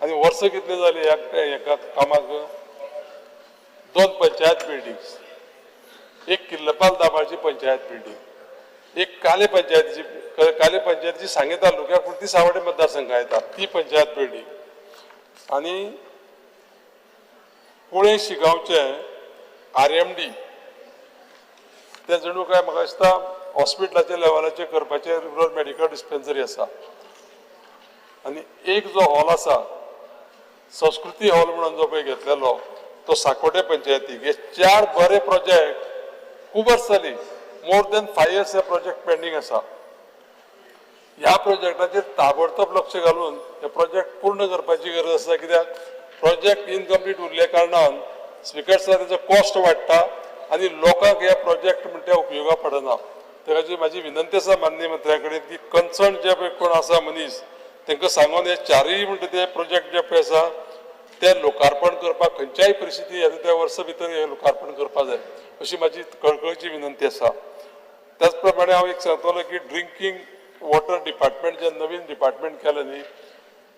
Speaker 6: आनी वर्सां कितली जाली ह्या हेका कामाक? दोन पंचायत बिल्डिंग्स, एक किल्लपाल दाबाळची पंचायत बिल्डींग, एक काले पंचायतीची, काले पंचायतीची सांगे तालुक्याक पूण ती सावडे मतदारसंघात येता ती पंचायत बिल्डींग, आनी कुळे शिगांवचे आरएमडी, ते जणू काय म्हाका दिसता हॉस्पिटलाच्या लेवलाचेर करपाचे रुरल मेडिकल डिस्पेन्सरी आसा. आनी एक जो हॉल आसा, संस्कृती हॉल म्हणून जो पळय घेतलेलो, तो साकोटे पंचायतीक. हे चार बरे प्रोजेक्ट खूब वर्स जाली, मोर दॅन 5 इयर्स हे प्रोजेक्ट पेंडींग आसा. ह्या प्रोजेक्टाचेर ताबडतोब लक्ष घालून हे प्रोजेक्ट पूर्ण करपाची गरज आसा. कित्याक प्रोजेक्ट इनकम्प्लीट उरल्या कारणान स्पिकर सर तेजो कॉस्ट वाडटा आनी लोकांक हे प्रोजेक्ट म्हणटा उपयोगा पडना. त्या खातीर म्हाजी विनंती आसा माननीय मंत्र्या कडेन की कन्सर्न जे पळय कोण आसा मनीस, तांकां सांगून हे चारूय म्हणटा ते प्रोजेक्ट जे पळय आसा ते लोकार्पण करपाक खंयच्याय परिस्थिती येता त्या वर्सा भितर हे लोकार्पण करपाक जाय अशी म्हाजी कळकळीची विनंती आसा. त्याच प्रमाणे हांव एक सांगतलो की ड्रिंकींग वॉटर डिपार्टमेंट जे नवीन डिपार्टमेंट केलें न्ही,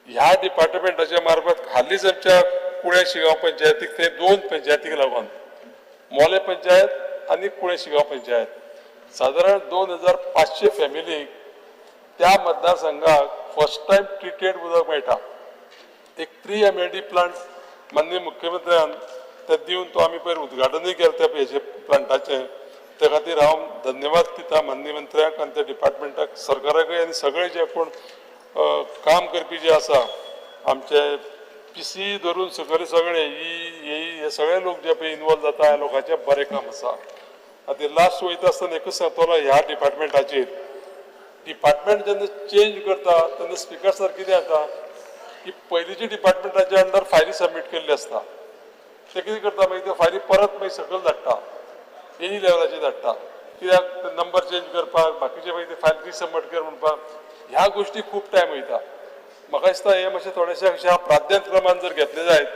Speaker 6: ह्या डिपार्टमेंटाच्या मार्फत हालींच आमच्या कुळे शिगांव पंचायतीक, थंय दोन पंचायतीक लागून, मोले पंचायत आनी कुळे शिगांव पंचायत, सादारण 2500 फॅमिलीक त्या मतदारसंघाक फर्स्ट टायम ट्रिटेड उदक मेळटा. एक 3 एमएलडी प्लांट माननीय मुख्यमंत्र्यान ते दिवन तो आमी पयर उद्घाटनूय केलें त्या हेजे प्लांटाचें. त्या खातीर हांव धन्यवाद दिता माननीय मंत्र्याक आनी त्या डिपार्टमेंटाक, सरकाराकय आनी सगळे जे कोण काम करपी जे आसा, आमचे पीसी धरून सकयल सगळे ई ए हे सगळे लोक जे पळय इनवॉल्व जाता, ह्या लोकांचें बरें काम आसा. आतां लास्ट वयता आसतना एकूच सांगतलो ह्या डिपार्टमेंटाचेर. डिपार्टमेंट जेन्ना चेंज करता तेन्ना स्पिकर सर कितें जाता की पयलींच्या डिपार्टमेंटाच्या अंडर फायली सबमीट केल्ली आसता. ते कितें करता, मागीर त्यो फायली परत मागीर सकयल धाडटा, एई लेवलाचेर धाडटा. कित्याक नंबर चेंज करपाक, बाकीचे मागीर ते फायल रिसबमीट कर म्हणपाक, ह्या गोश्टी खूब टायम वयता. म्हाका दिसता हें मातशें थोडेशें अशें प्राधान्यक्रमान जर घेतलें जायत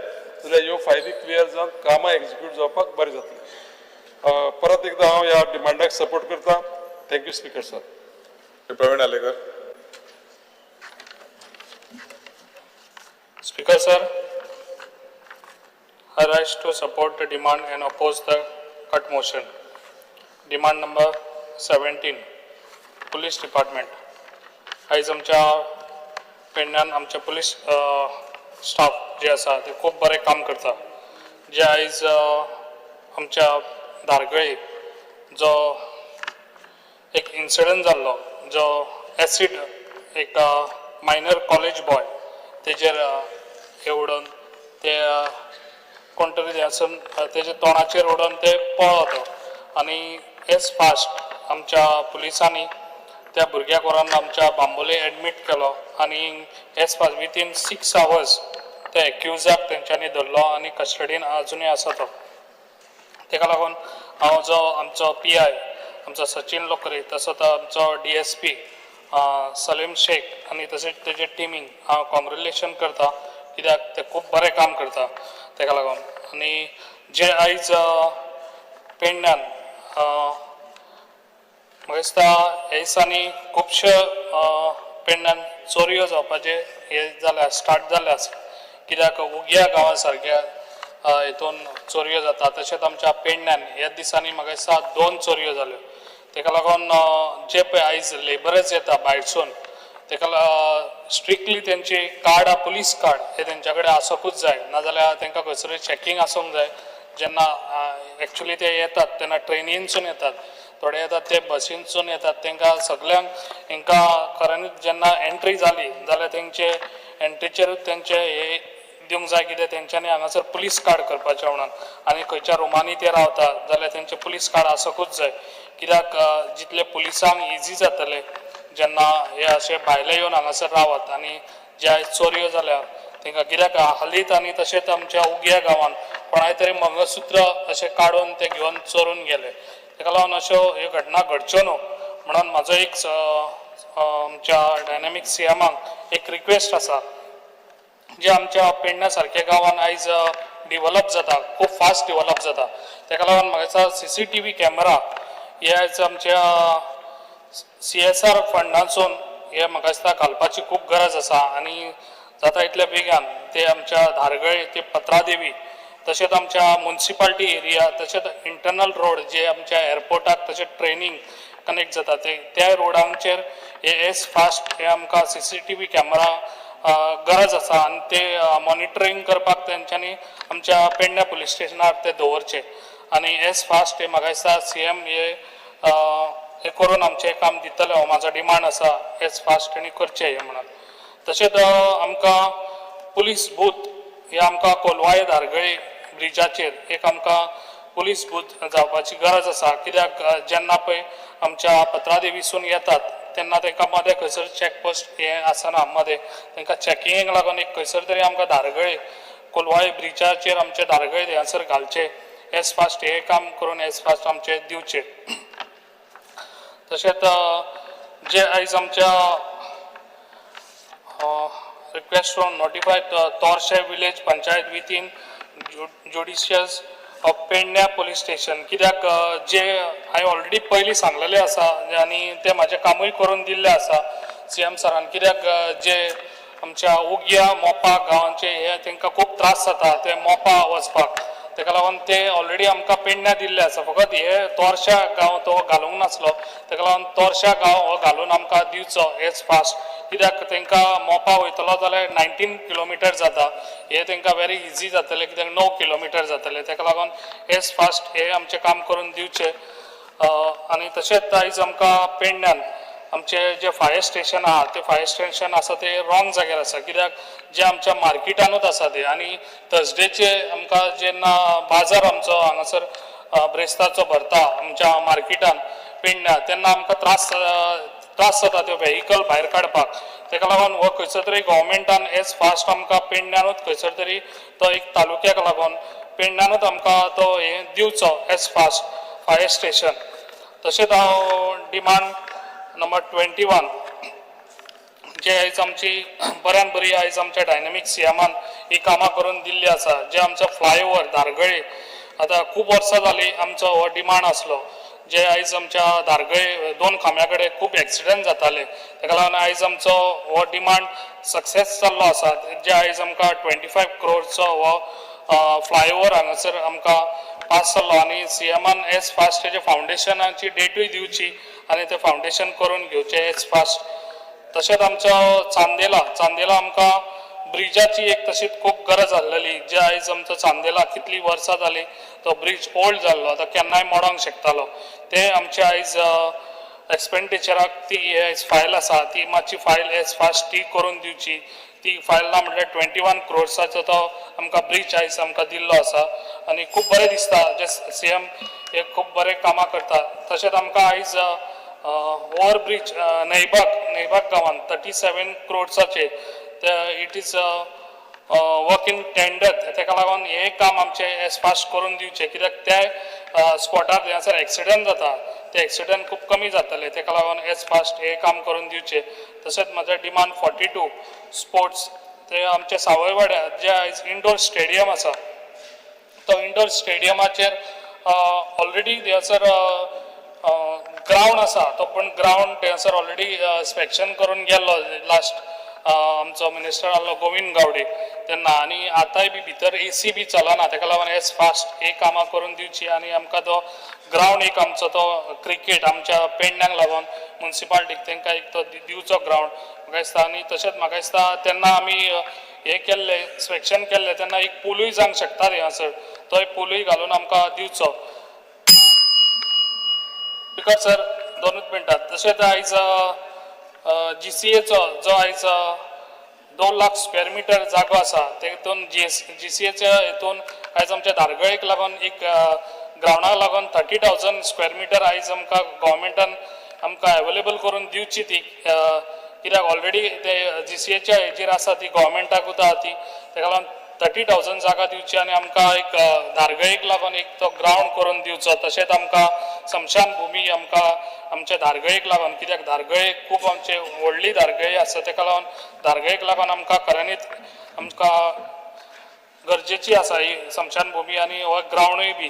Speaker 6: जाल्यार ह्यो फायली क्लियर जावन कामां एक्जिक्यूट जावपाक बरें जातलें. परत एकदां हांव ह्या डिमांडाक सपोर्ट करता. Thank you speaker sir.
Speaker 1: Shri Praveen Alekar.
Speaker 7: Speaker sir, I rise to support the demand and oppose the cut motion. Demand number 17, Police Department. आयज आमच्या पेडण्यान आमचे पुलीस स्टाफ जे आसा ते खूब बरें काम करता. जे आयज आमच्या धारगळे जो एक इन्सिडंट जाल्लो, जो एसीड एक मायनर कॉलेज बॉय तेजेर हे उडोवन ते कोण तरी आसून तेजे तोंडाचेर उडोवन ते पळ्ळो तो, आनी एज फास्ट आमच्या पुलिसांनी त्या भुरग्याक व्हरोन आमच्या बांबोले एडमीट केलो आनी as fast within 6 hours त्या एक्युजाक तेंच्यांनी धरलो आनी कस्टडीन अजुनूय आसा तो. तेका लागून हांव जो आमचो पीआय आमचो सचिन लोकरे, तसोच आमचो डीएसपी सलीम शेख आनी तशेंच तेजे टिमीक हांव कॉंग्रेच्युलेशन करता, कित्याक ते खूब बरें काम करता. तेका लागून आनी जे आयज पेडण्यान म्हाका दिसता ह्या दिसांनी खुबशे पेडण्यान चोरयो जावपाचे हे जाल्या, स्टार्ट जाल्ले आसा, कित्याक उग्या गांवा सारक्या हितून चोरयो जाता. तशेंच आमच्या पेडण्यान ह्या दिसांनी म्हाका दिसता दोन चोरयो जाल्यो. तेका लागून जे पळय आयज लेबरच येता भायरसून, तेका स्ट्रिक्टली तेंची कार्डां, पुलीस कार्ड हे तेंच्या कडेन आसकूच जाय, नाजाल्यार तेंकां खंयसरूय चॅकींग आसूंक जाय. जेन्ना एक्चुली ते येतात तेन्ना ट्रेनीनसून येतात, थोडे येतात ते बसीनसून येतात, तेंकां सगल्यांक हेंकां खऱ्यांनीच जेन्ना एंट्री जाली जाल्यार तेंचे एंट्रीचेरूच तेंचे हे दिवंक जाय, कितें तेंच्यांनी हांगासर पुलीस कार्ड करपाचें म्हणून. आनी खंयच्या रुमांनी ते रावता जाल्यार तेंचें पुलीस कार्ड आसकूच जाय, कित्याक जितले पुलिसांक इजी जातलें जेन्ना हे अशे भायले येवन हांगासर रावत. आनी जे आयज चोरयो जाल्या तेंकां, कित्याक हालींच आनी तशेंच आमच्या उग्या गांवांत कोणाय तरी मंगळसूत्र अशें काडून ते घेवन चोरून गेले. तेका लागून अश्यो ह्यो घटना घडच्यो न्हू म्हणून म्हाजो एक आमच्या डायनामीक सीएमाक एक रिक्वेस्ट आसा, जे आमच्या पेडण्या सारक्या गांवान आयज डिवलप जाता, खूब फास्ट डिवलप जाता, तेका लागून म्हाका दिसता सीसीटीव्ही कॅमेरा हे आयज आमच्या सीएसआर फंडांसून हे म्हाका दिसता घालपाची खूब गरज आसा. आनी जाता इतल्या बेगान ते आमच्या धारगळे ते पत्रादेवी, तशेंच आमच्या मुन्सिपाल्टी एरिया, तशेंच इंटरनल रोड जे आमच्या एअरपोर्टाक तशेंच ट्रेनीक कनेक्ट जाता, ते त्या रोडांचेर हे एज फास्ट हे आमकां सीसीटीव्ही कॅमेरा गरज आसा. आनी ते मॉनिटरींग करपाक तेंच्यांनी आमच्या पेडण्या पुलीस स्टेशनार ते दवरचे आनी एज फास्ट हे म्हाका दिसता सीएम हे हे करून आमचें काम दितले, हो म्हाजो डिमांड आसा. एज फास्ट तेणी करचें हें म्हणून. तशेंच आमकां पुलीस बूथ हे आमकां कोलवाळे धारगळे ब्रिजाचेर एक आमकां पुलीस बूथ जावपाची गरज आसा, कित्याक जेन्ना पळय आमच्या पत्रादेवीसून येतात तेन्ना तांकां मदें खंयसर चॅक पोस्ट हें आसना. मदें तांकां चॅकिंगेक लागून एक खंयसर तरी आमकां धारगळे कोलवाळे ब्रिजाचेर आमचे धारगळे थंयसर घालचे एज फास्ट, हें काम करून एज फास्ट आमचें दिवचें. तशेंच जे आयज आमच्या request from notify Torshe village panchayat within jurisdiction of Pedne police station, कित्याक जे हांवें ऑलरेडी पयलीं सांगलेलें आसा आनी तें म्हाजें कामूय करून दिल्लें आसा सीएम सरान, कित्याक जे आमच्या उग्या मोपा गांवांचे हे तांकां खूब त्रास जाता ते मोपा वचपाक. तेका लागून ते ऑलरेडी आमकां पेडण्या दिल्ले आसा, फकत हे तोरशा गांव तो घालूंक नासलो. तेका लागून तोरशा गांव हो घालून आमकां दिवचो एज फास्ट, कित्याक तांकां मोपा वयतलो जाल्यार 19 किलोमिटर जाता, हे तांकां वेरी इजी जातलें, कित्याक 9 किलोमिटर जातलें. तेका लागून एज फास्ट हे आमचें काम करून दिवचें. आनी तशेंच आयज आमकां पेडण्यान आमचे जे फायर स्टेशन आहा, ते फायर स्टेशन आसा ते रॉंग जाग्यार आसा, कित्याक जे आमच्या मार्केटानूच आसा ते. आनी थर्सडेचे आमकां जेन्ना बाजार आमचो हांगासर ब्रेस्ताचो भरता आमच्या मार्केटान पेडण्या, तेन्ना आमकां त्रास जाता त्यो व्हेहिकल भायर काडपाक. तेका लागून हो खंयसर तरी गव्हर्मेंटान एज फास्ट आमकां पेडण्यानूच खंयसर तरी तो एक तालुक्याक लागून पेडण्यानूच आमकां तो हें दिवचो एज फास्ट फायर स्टेशन. तशेंच हांव डिमांड नंबर 21 जे आयज आमची बऱ्यान बरी आयज आमच्या डायनॅमीक सीएमान ही कामां करून दिल्ली आसा, जे आमचो फ्लायओवर धारगळे आतां खूब वर्सां जालीं आमचो हो डिमांड आसलो, जे आयज आमच्या धारगळे दोन खांब्या कडेन खूब एक्सिडंट जाताले, ताका लागून आयज आमचो हो डिमांड सक्सेस जाल्लो आसा. जे आयज आमकां 25 क्रोरचो हो फ्लायओवर हांगासर आमकां पास जाल्लो आनी सीएमान एज फास्ट तेजे फावंडेशनाची डेटूय दिवची आनी तें फावंडेशन करून घेवचें एज फास्ट. तशेंच आमचो चांदेला, चांदेला आमकां ब्रिजाची एक तशीच खूब गरज आसलेली, जे आयज आमचो चांदेला कितलीं वर्सां जालीं तो ब्रीज ओल्ड जाल्लो, आतां केन्नाय मोडोंक शकतालो. ते आमचे आयज एक्सपेंडिचराक ती आयज फायल आसा, ती मातशी फायल एज फास्ट ती करून दिवची. ती फायल ना म्हटल्यार 21 क्रोर्साचो तो आमकां ब्रीज आयज आमकां दिल्लो आसा आनी खूब बरें दिसता जे सीएम हे खूब बरें कामां करता. तशेंच आमकां आयज ओवर ब्रीज न्हयबाग, न्हयबाग गांवांत 37 क्रोर्साचे ते it is work in tender, तेका लागून हें काम आमचें एज फास्ट करून दिवचें, कित्याक त्या स्पॉटार थंयसर एक्सिडंट जाता, ते एक्सिडंट खूब कमी जातले, तेका लागून एज फास्ट हें काम करून दिवचें. तशेंच म्हाजें डिमांड 42 स्पोर्ट्स, ते आमचे सावयवाड्या जे आयज इंडोर स्टेडियम आसा, तो इंडोर स्टेडियमाचेर ऑलरेडी थंयसर ग्रावंड आसा तो, पूण ग्रावंड थंयसर ऑलरेडी इन्स्पेक्शन करून गेल्लो लास्ट आमचो मिनिस्टर आहलो गोविंद गावडे तेन्ना, आनी आतांय बी भितर एसी बी चलना, तेका लागून एज फास्ट ही कामां करून दिवची आनी आमकां तो ग्रावंड एक आमचो तो क्रिकेट आमच्या पेडण्यांक लागून मुन्सिपालिटीक तांकां एक तो दिवचो ग्रावंड म्हाका दिसता. आनी तशेंच म्हाका दिसता तेन्ना आमी हें केल्लें, इन्स्पेक्शन केल्लें तेन्ना एक पुलूय जावंक शकता थंयसर, तोय पुलूय घालून आमकां दिवचो. स्पिकर सर, दोनूच मिनटां. तशेंच आयज जीसीएचो जो आयज 2 लाख स्क्वेअर मिटर जागो आसा, तेतून जीसीएच्या हितून आयज आमच्या धारगळेक लागून एक ग्रावंडाक लागून 30,000 स्क्वेअर मिटर आयज आमकां गव्हर्मेंटान आमकां एवेलेबल करून दिवची ती, कित्याक ऑलरेडी ते जीसीएच्या हेजेर आसा ती गव्हर्मेंटाकूच आहा ती, तेका लागून 30,000 जागा दिवची आनी आमकां एक धारगळेक लागून एक तो ग्रावंड करून दिवचो. तशेंच आमकां स्मशान भुमी आमकां आमच्या धारगळेक लागून, कित्याक धारगळे खूब आमचे व्हडली धारगळी आसा, तेका लागून धारगळेक लागून आमकां खऱ्यांनीच आमकां गरजेची आसा ही स्मशान भुमी आनी हो ग्रावंडूय बी.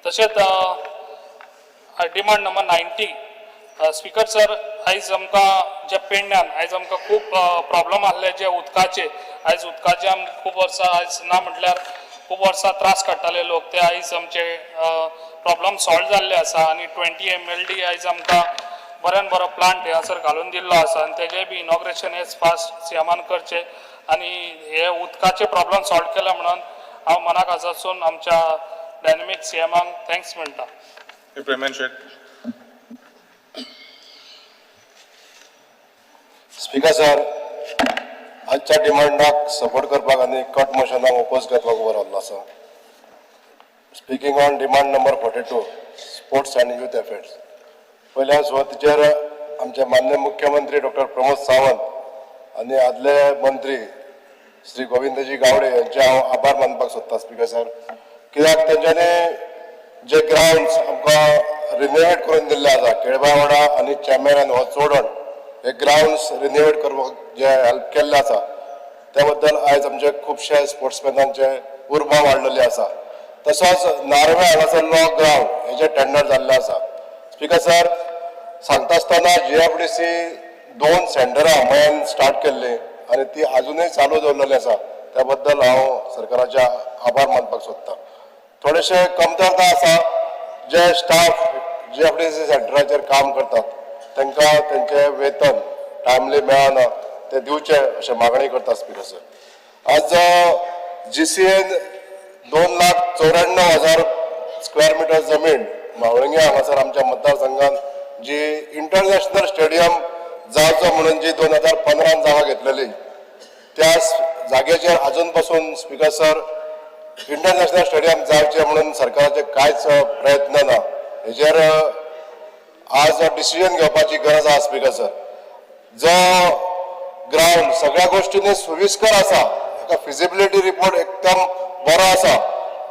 Speaker 7: तशेंच Demand number 90, speaker sir, आयज आमकां जे पेडण्यान आयज आमकां खूब प्रॉब्लम आहले जे उदकाचे, आयज उदकाचे आमकां खूब वर्सां आयज ना म्हटल्यार खूब वर्सां त्रास काडटाले लोक, ते आयज आमचे प्रॉब्लम सॉल्व जाल्ले आसा आनी 20 एमएलडी आयज आमकां बऱ्यान बरो प्लांट हांगासर घालून दिल्लो आसा आनी तेजें बी इनॉग्रेशन एज फास्ट सीएमान करचें आनी हे उदकाचे प्रॉब्लम सॉल्व केले म्हणून हांव मना काळजासून आमच्या डायनॅमीक सीएमाक thanks म्हणटा.
Speaker 1: Premendra Shet.
Speaker 8: Speaker sir, आजच्या डिमांडाक सपोर्ट करपाक आनी कट मोशनाक ओपोज करपाक उबो रावल्लो आसा. Speaking on demand number 42, sports and youth affairs, पयल्या सुवातेचेर आमचे मान्य मुख्यमंत्री डॉक्टर प्रमोद सावंत आनी आदले मंत्री श्री गोविंदजी गावडे यांचे हांव आभार मानपाक सोदता स्पीकर सर, कित्याक तेंच्यांनी जे ग्रावंड्स आमकां रिनोवेट करून दिल्ले आसा, केळबावाडा आनी चेमेर हो चोडण हे ग्रावंड्स रिनोवेट करपाक जे हेल्प केल्ले आसा, त्या बद्दल आयज आमचे खुबशे स्पोर्ट्समॅनांचे उर्बा वाडलेली आसा. तसोच नार्वे हांगासरलो ग्रावंड हेजे टेंडर जाल्ले आसा. स्पीकर सर, सांगता आसतना जीएफडीसी दोन सेंटरां मयान स्टार्ट केल्ली आनी ती आजुनूय चालू दवरलेली आसा, त्या बद्दल हांव सरकाराचे आभार मानपाक सोदता. थोडेशे कमतरता आसा, जे स्टाफ जीएफडीसी सेंटराचेर काम करतात तांकां तेंचें वेतन टायमली मेळना, ते दिवचे अशें मागणी करता. स्पीकर सर, आज जीसीएन 2,94,000 स्क्वेअर मिटर जमीन म्हावळिंगे हांगासर आमच्या मतदारसंघात जी इंटरनॅशनल स्टेडियम जावचो म्हणून जी 2015 जागा घेतलेली, त्या जागेचेर अजून पासून स्पीकर सर इंटरनॅशनल स्टेडियम जावचें म्हणून सरकाराचे कांयच प्रयत्न ना. हेजेर आज डिसिजन घेवपाची गरज आसा. स्पीकर सर, जो ग्रावंड सगळ्या गोष्टींनी सुविस्कर आसा, एका फिजिबिलिटी रिपोर्ट एकदम बरो आसा,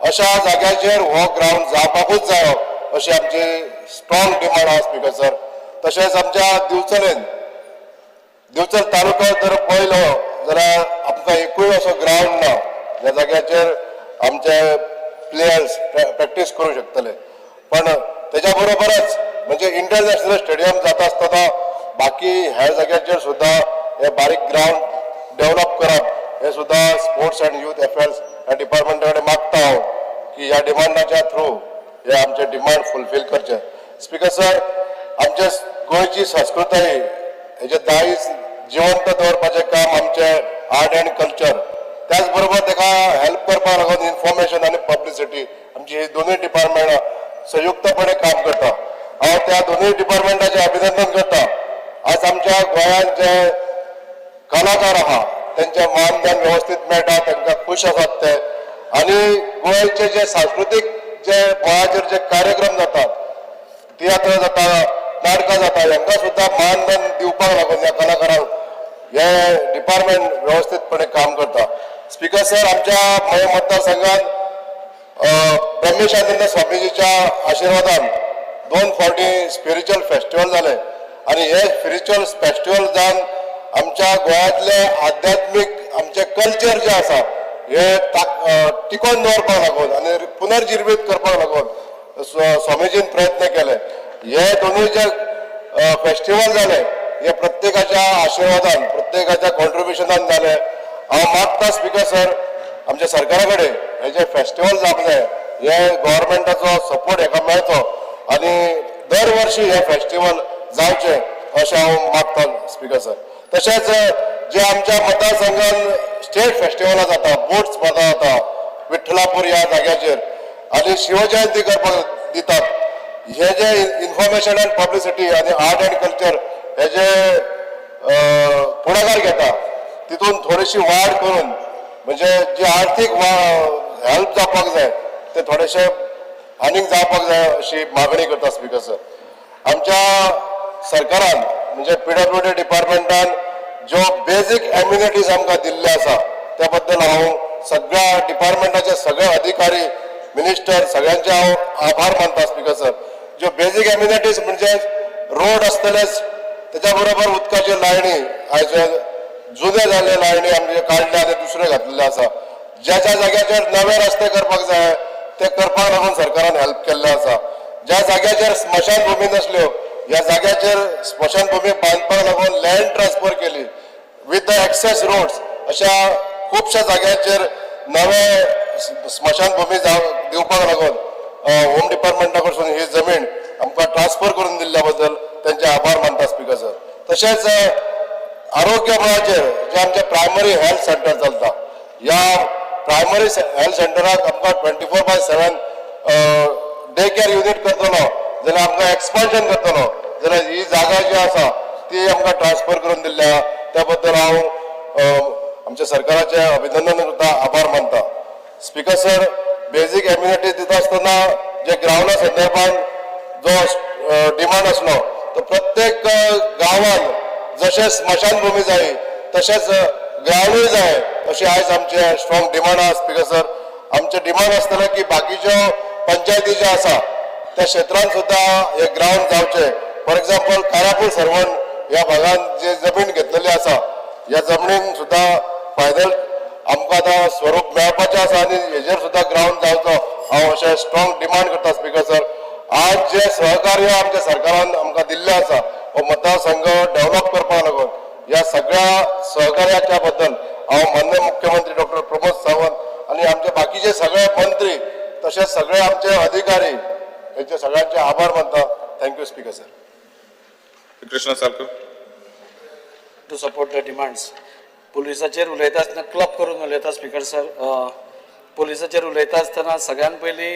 Speaker 8: अशा जाग्याचेर हो ग्रावंड जावपाकूच जायो अशी आमची स्ट्रॉंग डिमांड आहा स्पीकर सर. तशेंच आमच्या दिवचलेन, दिवचल तालुको जर पळयलो जाल्यार आमकां एकूय असो ग्रावंड ना ज्या जाग्याचेर आमचे प्लेयर्स प्रॅक्टीस करूं शकतले. पण तेच्या बरोबरच म्हणजे इंटरनॅशनल स्टेडियम जाता आसतना बाकी हेर जाग्याचेर सुद्दां हे बारीक ग्रावंड डेव्हलप करप हे सुद्दां स्पोर्ट्स अँड युथ अफेर्स ह्या डिपार्टमेंटा कडेन मागता हांव की ह्या डिमांडाच्या थ्रू हे आमचे डिमांड फुलफील करचे. स्पीकर सर, आमच्या गोंयची संस्कृताय हेजे दायज जिवंत दवरपाचें काम आमचें आर्ट अँड कल्चर, त्याच बरोबर ताका हेल्प करपाक लागून इन्फॉर्मेशन आनी पब्लिसिटी आमची ही दोनूय डिपार्टमेंटां संयुक्तपणे काम करता. हांव त्या दोनूय डिपार्टमेंटाचें अभिनंदन करता. आज आमच्या गोंयांत जे कलाकार आहा तेंचे मानधन व्यवस्थीत मेळटा, तांकां खूश आसात ते. आनी गोंयचे जे सांस्कृतीक जे मळाचेर जे कार्यक्रम जातात, तियात्र जाता, नाटकां जाता, हांकां सुद्दां मानधन दिवपाक लागून ह्या कलाकारांक हे डिपार्टमेंट व्यवस्थीतपणे काम करता. स्पीकर सर, आमच्या मये मतदारसंघात ब्रह्मेशानंद स्वामीजीच्या आशिर्वादान दोन फावटी स्पिरिच्युअल फेस्टिवल जाले आनी हे स्पिरिच्युअल फेस्टिवल जावन आमच्या गोंयांतले आध्यात्मीक आमचे कल्चर जे आसा हे टिकोवन दवरपाक लागून आनी पुनर्जिवीत करपाक लागून स्वामीजीन प्रयत्न केले. हे दोनूय जे फेस्टिवल जाले हे प्रत्येकाच्या आशिर्वादान, प्रत्येकाच्या कॉन्ट्रिब्युशनान जाले. हांव मागता स्पीकर सर, आमच्या सरकारा कडेन हे जे फेस्टिवल जावंक जाय हे गव्हर्मेंटाचो सपोर्ट हेका मेळचो आनी दर वर्षी हे फेस्टिवल जावचें अशें हांव मागता स्पीकर सर. तशेंच जे आमच्या मतदारसंघान स्टेट फेस्टिवलां जाता, बोट स्पर्धा जाता विठ्ठलापूर ह्या जाग्याचेर आनी शिवजयंती करपाक दितात, हे जे इन्फॉर्मेशन अँड पब्लिसिटी आनी आर्ट अँड कल्चर हे जे पुढाकार घेता तितून थोडीशी वाड करून म्हणजे जी आर्थीक हेल्प जावपाक जाय ते थोडेशे आनीक जावपाक जाय अशी मागणी करता स्पीकर सर. आमच्या सरकारान म्हणजे पीडब्ल्यूडी डिपार्टमेंटान ज्यो बेजीक एम्युनिटीज आमकां दिल्ल्यो आसा त्या बद्दल हांव सगळ्या डिपार्टमेंटाचे सगळे अधिकारी, मिनिस्टर, सगळ्यांचे हांव आभार मानता स्पीकर सर. ज्यो बेजीक एम्युनिटीज म्हणजे रोड आसतलेच, त्याच्या बरोबर उदकाच्यो लायनी, आयज जुने जाल्ले लायनी आमचे काडले आनी दुसरे घातलेले आसा. ज्या ज्या जाग्याचेर नवे रस्ते करपाक जाय ते करपाक लागून सरकारान हेल्प केल्ले आसा. ज्या जाग्याचेर स्मशानभूमी नासल्यो ह्या जाग्याचेर स्मशानभूमी बांदपाक लागून लँड ट्रान्सफर केली विथ the access roads. अशा खुबश्या जाग्यांचेर नवे स्मशानभूमी दिवपाक लागून होम डिपार्टमेंटा कडसून ही जमीन आमकां ट्रान्सफर करून दिल्ल्या बद्दल तेंचे आभार मानता स्पीकर सर. तशेंच आरोग्य मळाचेर जे आमचे प्रायमरी हेल्थ सेंटर चलता, ह्या प्रायमरी हेल्थ सेंटराक आमकां 24/7 day care unit करतलो जाल्यार, आमकां एक्सपान्शन करतलो जाल्यार ही जागा जी आसा ती आमकां ट्रान्सफर करून दिल्ल्या आहा. त्या बद्दल हांव आमच्या सरकाराचें अभिनंदन करता, आभार मानता. स्पीकर सर, बेजीक एम्युनिटी दिता आसतना जे ग्रावंडा संदर्भात जो डिमांड आसलो तो प्रत्येक गांवान जशें स्मशानभूमी जाय तशेंच ग्रावंडूय जाय अशें आयज आमचे स्ट्रॉंग डिमांड आहा स्पीकर सर. आमचें डिमांड आसतलें की बाकीच्यो पंचायती ज्यो आसा त्या क्षेत्रांत सुद्दां हे ग्रावंड जावचे. फॉर एक्झाम्पल, कारापूर सर्वण ह्या भागान जे जमीन घेतलेली आसा ह्या जमनीन सुद्दां फायनल आमकां आतां स्वरूप मेळपाचें आसा आनी हेजेर सुद्दां ग्रावंड जावचो हांव अशें स्ट्रॉंग डिमांड करता स्पीकर सर. आज जे सहकार्य आमच्या सरकारान आमकां दिल्लें आसा हो मतदारसंघ डेव्हलप करपाक लागून, ह्या सगळ्या सहकार्याच्या बद्दल हांव माननीय मुख्यमंत्री डॉक्टर प्रमोद सावंत आनी आमचे बाकीचे सगळे मंत्री तशेंच सगळे आमचे अधिकारी हेंचे सगळ्यांचे आभार मानता. Thank you, Speaker sir.
Speaker 1: Krishna Salkar.
Speaker 9: To support the demands. पुलिसाचेर उलयता आसतना क्लब करून उलयता स्पीकर सर. पुलिसाचेर उलयता आसतना सगळ्यान पयलीं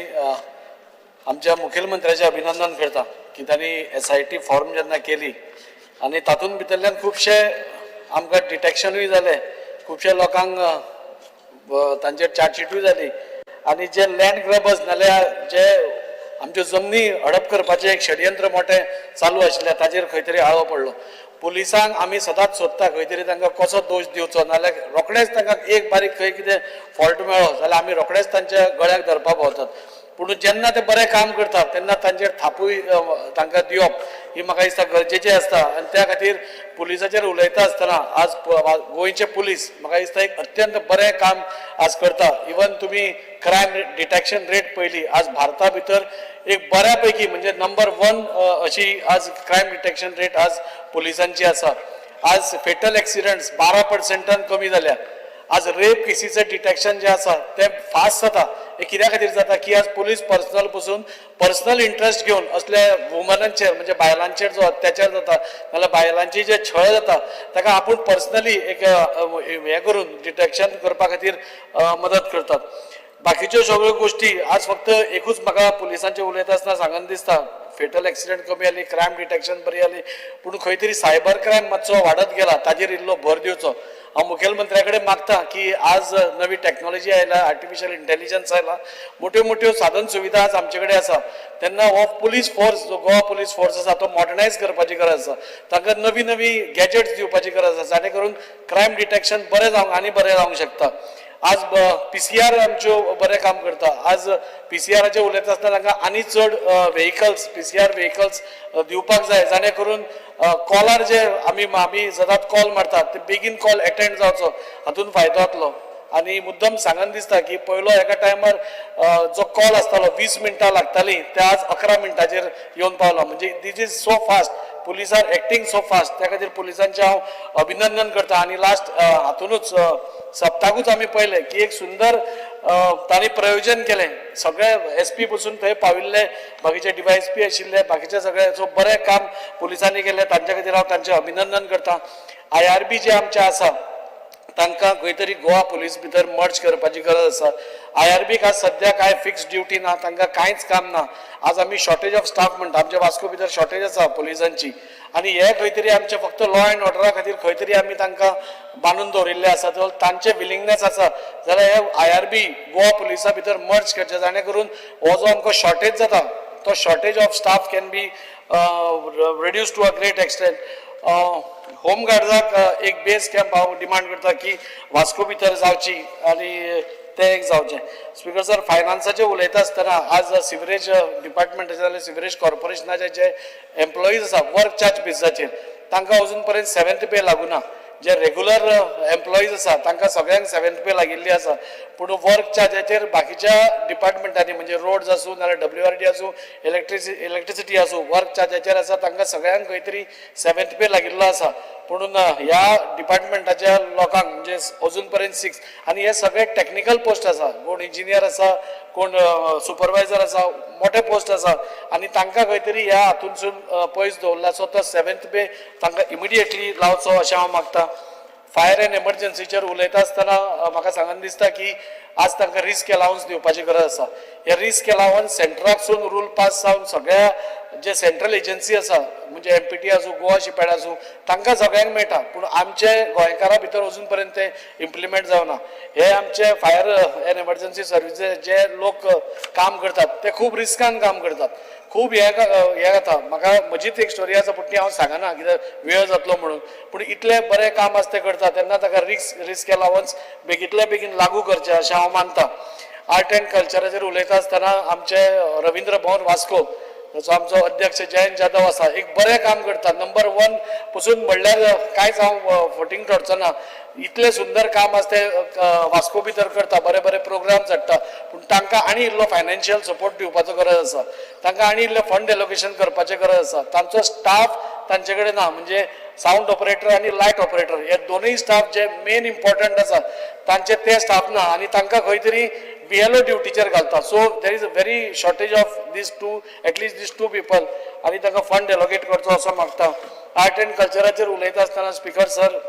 Speaker 9: आमच्या मुखेलमंत्र्याचें अभिनंदन करता की तांणी एसआयटी फॉर्म जेन्ना केली आनी तातूंत भितरल्यान खुबशे आमकां डिटेक्शनूय जालें, खुबशे लोकांक तांचेर चार्जशीटूय जाली आनी जे लँड ग्रेबर्स नाल्यार जे आमच्यो जमनी हडप करपाचें एक षडयंत्र मोठें चालू आशिल्लें ताचेर खंय तरी आळो पडलो. पुलिसांक आमी सदांच सोदता खंय तरी तांकां कसो दोश दिवचो, नाल्यार रोखडेच तांकां एक बारीक खंय कितें फॉल्ट मेळ्ळो जाल्यार आमी रोखडेच तांच्या गळ्याक धरपाक पावतात. पूण पूण जेन्ना ते बरें काम करतात तेन्ना तांचेर थापूय तांकां दिवप ही म्हाका दिसता गरजेचें आसता. आनी त्या खातीर पुलिसाचेर उलयता आसतना आज गोंयचे पुलीस म्हाका दिसता एक अत्यंत बरें काम आज करता. इवन तुमी क्रायम डिटेक्शन रेट पळयली, आज भारता भितर एक बऱ्या पैकी म्हणजे नंबर 1 अशी आज क्रायम डिटेक्शन रेट आज पुलिसांची आसा. आज फेटल एक्सिडंट्स 12% कमी जाल्या. आज रेप केसीचें डिटेक्शन जें आसा तें फास्ट जाता. हें कित्या खातीर जाता की आज पुलीस पर्सनल पसून पर्सनल इंट्रस्ट घेवन असल्या वुमनांचेर म्हणजे बायलांचेर जो अत्याचार जाता नाल्यार बायलांची जे छळ जाता ताका आपूण पर्सनली एक हें करून डिटेक्शन करपा खातीर मदत करतात. बाकीच्यो सगळ्यो गोश्टी आज फक्त एकूच म्हाका पुलिसांचेर उलयता आसतना सांगन दिसता, फेटल एक्सिडंट कमी जाली, क्रायम डिटेक्शन बरी जाली, पूण खंय तरी सायबर क्रायम मातसो वाडत गेला, ताजेर इल्लो भर दिवचो. हांव मुखेलमंत्र्या कडेन मागता की आज नवी टॅक्नोलॉजी आयला, आर्टिफिशियल इंटेलिजन्स आयला, मोट्यो मोट्यो साधन सुविधा आज आमचे कडेन आसा, तेन्ना हो पुलीस फोर्स जो गोवा पुलीस फोर्स आसा तो मॉडर्नायज करपाची गरज आसा. तांकां नवी नवी गॅजेट्स दिवपाची गरज आसा जाणे करून क्रायम डिटेक्शन बरें जावंक आनी बरें जावंक शकता. आज PCR आमच्यो बरें काम करता. आज PCRाचेर उलयता आसतना तांकां आनी चड व्हेकल्स, PCR vehicles दिवपाक जाय जाणे करून कॉलार जे आमी आमी सदांच कॉल मारतात ते बेगीन कॉल एटेंड जावचो, हातून फायदो जातलो. आनी मुद्दम सांगन दिसता की पयलो एका टायमार जो कॉल आसतालो 20 मिनटां लागताली ते आज 11 मिनटांचेर येवन पावला. म्हणजे this is so fast, police are acting so fast. त्या खातीर पुलिसांचें हांव अभिनंदन करता. आनी लास्ट हातूनच सप्ताकूच आमी पळयलें की एक सुंदर तांणी प्रयोजन केलें, सगळे SP पसून थंय पाविल्ले, बाकीचे DYSP आशिल्ले, बाकीचे सगळे, सो बरें काम पुलिसांनी केलें, तांच्या खातीर हांव तांचें अभिनंदन करता. IRB जे आमचे आसा तांकां खंय तरी गोवा पुलीस भितर मर्ज करपाची गरज आसा. IRBक आज सद्या कांय फिक्स ड्युटी ना, तांकां कांयच काम ना. आज आमी शॉर्टेज ऑफ स्टाफ म्हणटा, आमच्या वास्को भितर शॉर्टेज आसा पुलिसांची, आनी हे खंय तरी आमचे फक्त लॉ एंड ऑर्डरा खातीर खंय तरी आमी तांकां बांदून दवरिल्ले आसा. तर तांचे विलिंगनेस आसा जाल्यार हे IRB Goa पुलिसा भितर मर्ज करचे जाणे करून हो जो आमकां शॉर्टेज जाता तो shortage of staff can be reduce to a great extent. Home गार्ड्साक एक बेस कॅम्प हांव डिमांड करता की वास्को भितर जावची आनी तें एक जावचें. स्पीकर सर, फायनान्साचें उलयता आसतना आज सिवरेज डिपार्टमेंटाचे जाल्यार सिवरेज कॉर्पोरेशनाचे जे एम्प्लॉईज आसा वर्क चार्ज बेजिसाचेर तांकां अजून पर्यंत 7th पे लागूना. जे रेगुलर एम्प्लॉईज आसा तांकां सगळ्यांक 7th पे लागिल्ली आसा, पूण वर्क चार्जाचेर बाकीच्या डिपार्टमेंटांनी म्हणजे रोड्स आसूं नाल्यार WRD आसूं, इलेक्ट्रिसिटी आसूं, वर्क चार्जाचेर आसा तांकां सगळ्यांक खंय तरी 7th पे लागिल्लो आसा. पूण ह्या डिपार्टमेंटाच्या लोकांक म्हणजे अजून पर्यंत 6, आनी हे सगळे टॅक्निकल पोस्ट आसा, कोण इंजिनियर आसा, कोण सुपरवायजर आसा, मोठे पोस्ट आसा, आनी तांकां खंय तरी ह्या हातूंतसून पयस दवरला. सो तो 7th पे तांकां इमिडिएटली लावचो अशें हांव मागता. फायर एंड एमर्जन्सीचेर उलयता आसतना म्हाका सांगन दिसता की आज तांकां रिस्क अलावन्स दिवपाची गरज आसा. हे रिस्क अलावन्स सेंट्राकसून रूल पास जावन सगळ्या जे सेंट्रल एजन्सी आसा म्हणजे MPT आसूं, गोवा शिपयार्ड आसूं, तांकां सगळ्यांक मेळटा, पूण आमचे गोंयकारां भितर अजून पर्यंत ते इम्प्लिमेंट जावना. हे आमचे फायर एंड एमर्जन्सी सर्विसीस जे लोक काम करतात ते खूब रिस्कान काम करतात, खूब हें जाता. म्हाका म्हजीच एक स्टोरी आसा, पूण ती हांव सांगना कित्याक वेळ जातलो म्हणून. पूण इतलें बरें काम आसा तें करता तेन्ना ताका रिस्क अलावन्स बेगींतल्या बेगीन लागू करचें अशें हांव मानता. आर्ट एंड कल्चराचेर उलयता आसतना आमचे रवींद्र भवन वास्को जो आमचो अध्यक्ष जयंत जाधव आसा एक बरें काम करता. नंबर 1 पसून म्हणल्यार कांयच हांव फटींग ठरचो ना, इतलें सुंदर काम आसा तें वास्को भितर करता, बरे बरे प्रोग्राम्स हाडटा, पूण तांकां आनी इल्लो फायनान्शियल सपोर्ट दिवपाचो गरज आसा, तांकां आनी इल्लें फंड एलोकेशन करपाचें गरज आसा. तांचो स्टाफ तांचे कडेन ना, म्हणजे सावंड ऑपरेटर आनी लायट ऑपरेटर हे दोनूय स्टाफ जे मेन इम्पॉर्टंट आसा तांचे ते स्टाफ ना, आनी तांकां खंय तरी BLO ड्युटीचेर घालता. So there is a very shortage of these two, at least these two people, आनी तांकां फंड एलोकेट करचो असो मागता. आर्ट एंड कल्चराचेर उलयता आसतना स्पीकर सर,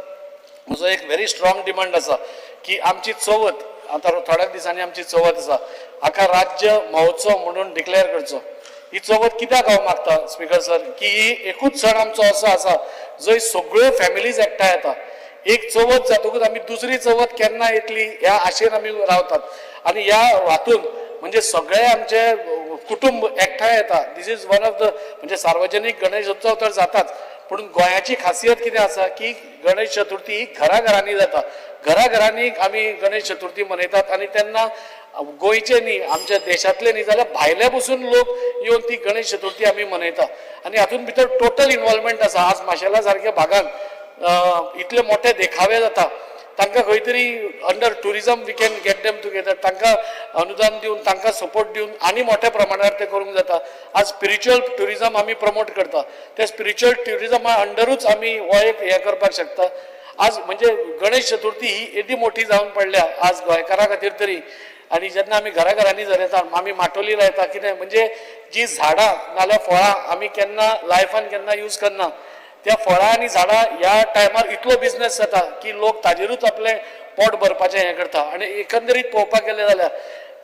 Speaker 9: म्हजो एक व्हेरी स्ट्रॉंग डिमांड आसा की आमची चवथ आतां थोड्या दिसांनी आमची चवथ आसा, हाका राज्य महोत्सव म्हणून डिक्लेअर करचो. ही चवथ कित्याक हांव मागता स्पीकर सर की ही एकूच सण आमचो असो आसा जंय सगळ्यो फॅमिलीज एकठांय येता. एक चवथ जातकूच आमी दुसरी चवथ केन्ना येतली ह्या आशेन आमी रावतात, आनी ह्या हातून म्हणजे सगळे आमचे कुटुंब एकठांय येता. This is one of the म्हणजे सार्वजनीक गणेश उत्सव तर जाताच, पूण गोंयाची खासियत कितें आसा की गणेश चतुर्थी ही घराघरांनी जाता. घराघरांनी आमी गणेश चतुर्थी मनयतात आनी तेन्ना गोंयचे न्ही, आमच्या देशांतले न्ही जाल्यार भायले पसून लोक येवन ती गणेश चतुर्थी आमी मनयता आनी हातूंत भितर टोटल इनवॉल्वमेंट आसा. आज माशेला सारक्या भागान इतले मोठे देखावे जाता, तांकां खंय तरी under tourism we can get them together, तांकां अनुदान दिवन तांकां सपोर्ट दिवन आनी मोठ्या प्रमाणार ते करूंक जाता. आज स्पिरिच्युअल ट्युरिजम आमी प्रमोट करता, त्या स्पिरिच्युअल ट्युरिजमा अंडरूच आमी हो एक हें करपाक शकता. आज म्हणजे गणेश चतुर्थी ही येदी मोठी जावन पडल्या आज गोंयकारां खातीर तरी. आनी जेन्ना आमी घराघरांनी झरयता, आमी माटोली लायता, कितें म्हणजे जी झाडां नाल्यार फळां आमी केन्ना लायफान केन्ना यूज करना, त्या फळां आनी झाडां ह्या टायमार इतलो बिजनेस जाता की लोक ताजेरूच आपलें पोट भरपाचें हें करता. आनी एकंदरीत पळोवपाक गेलें जाल्यार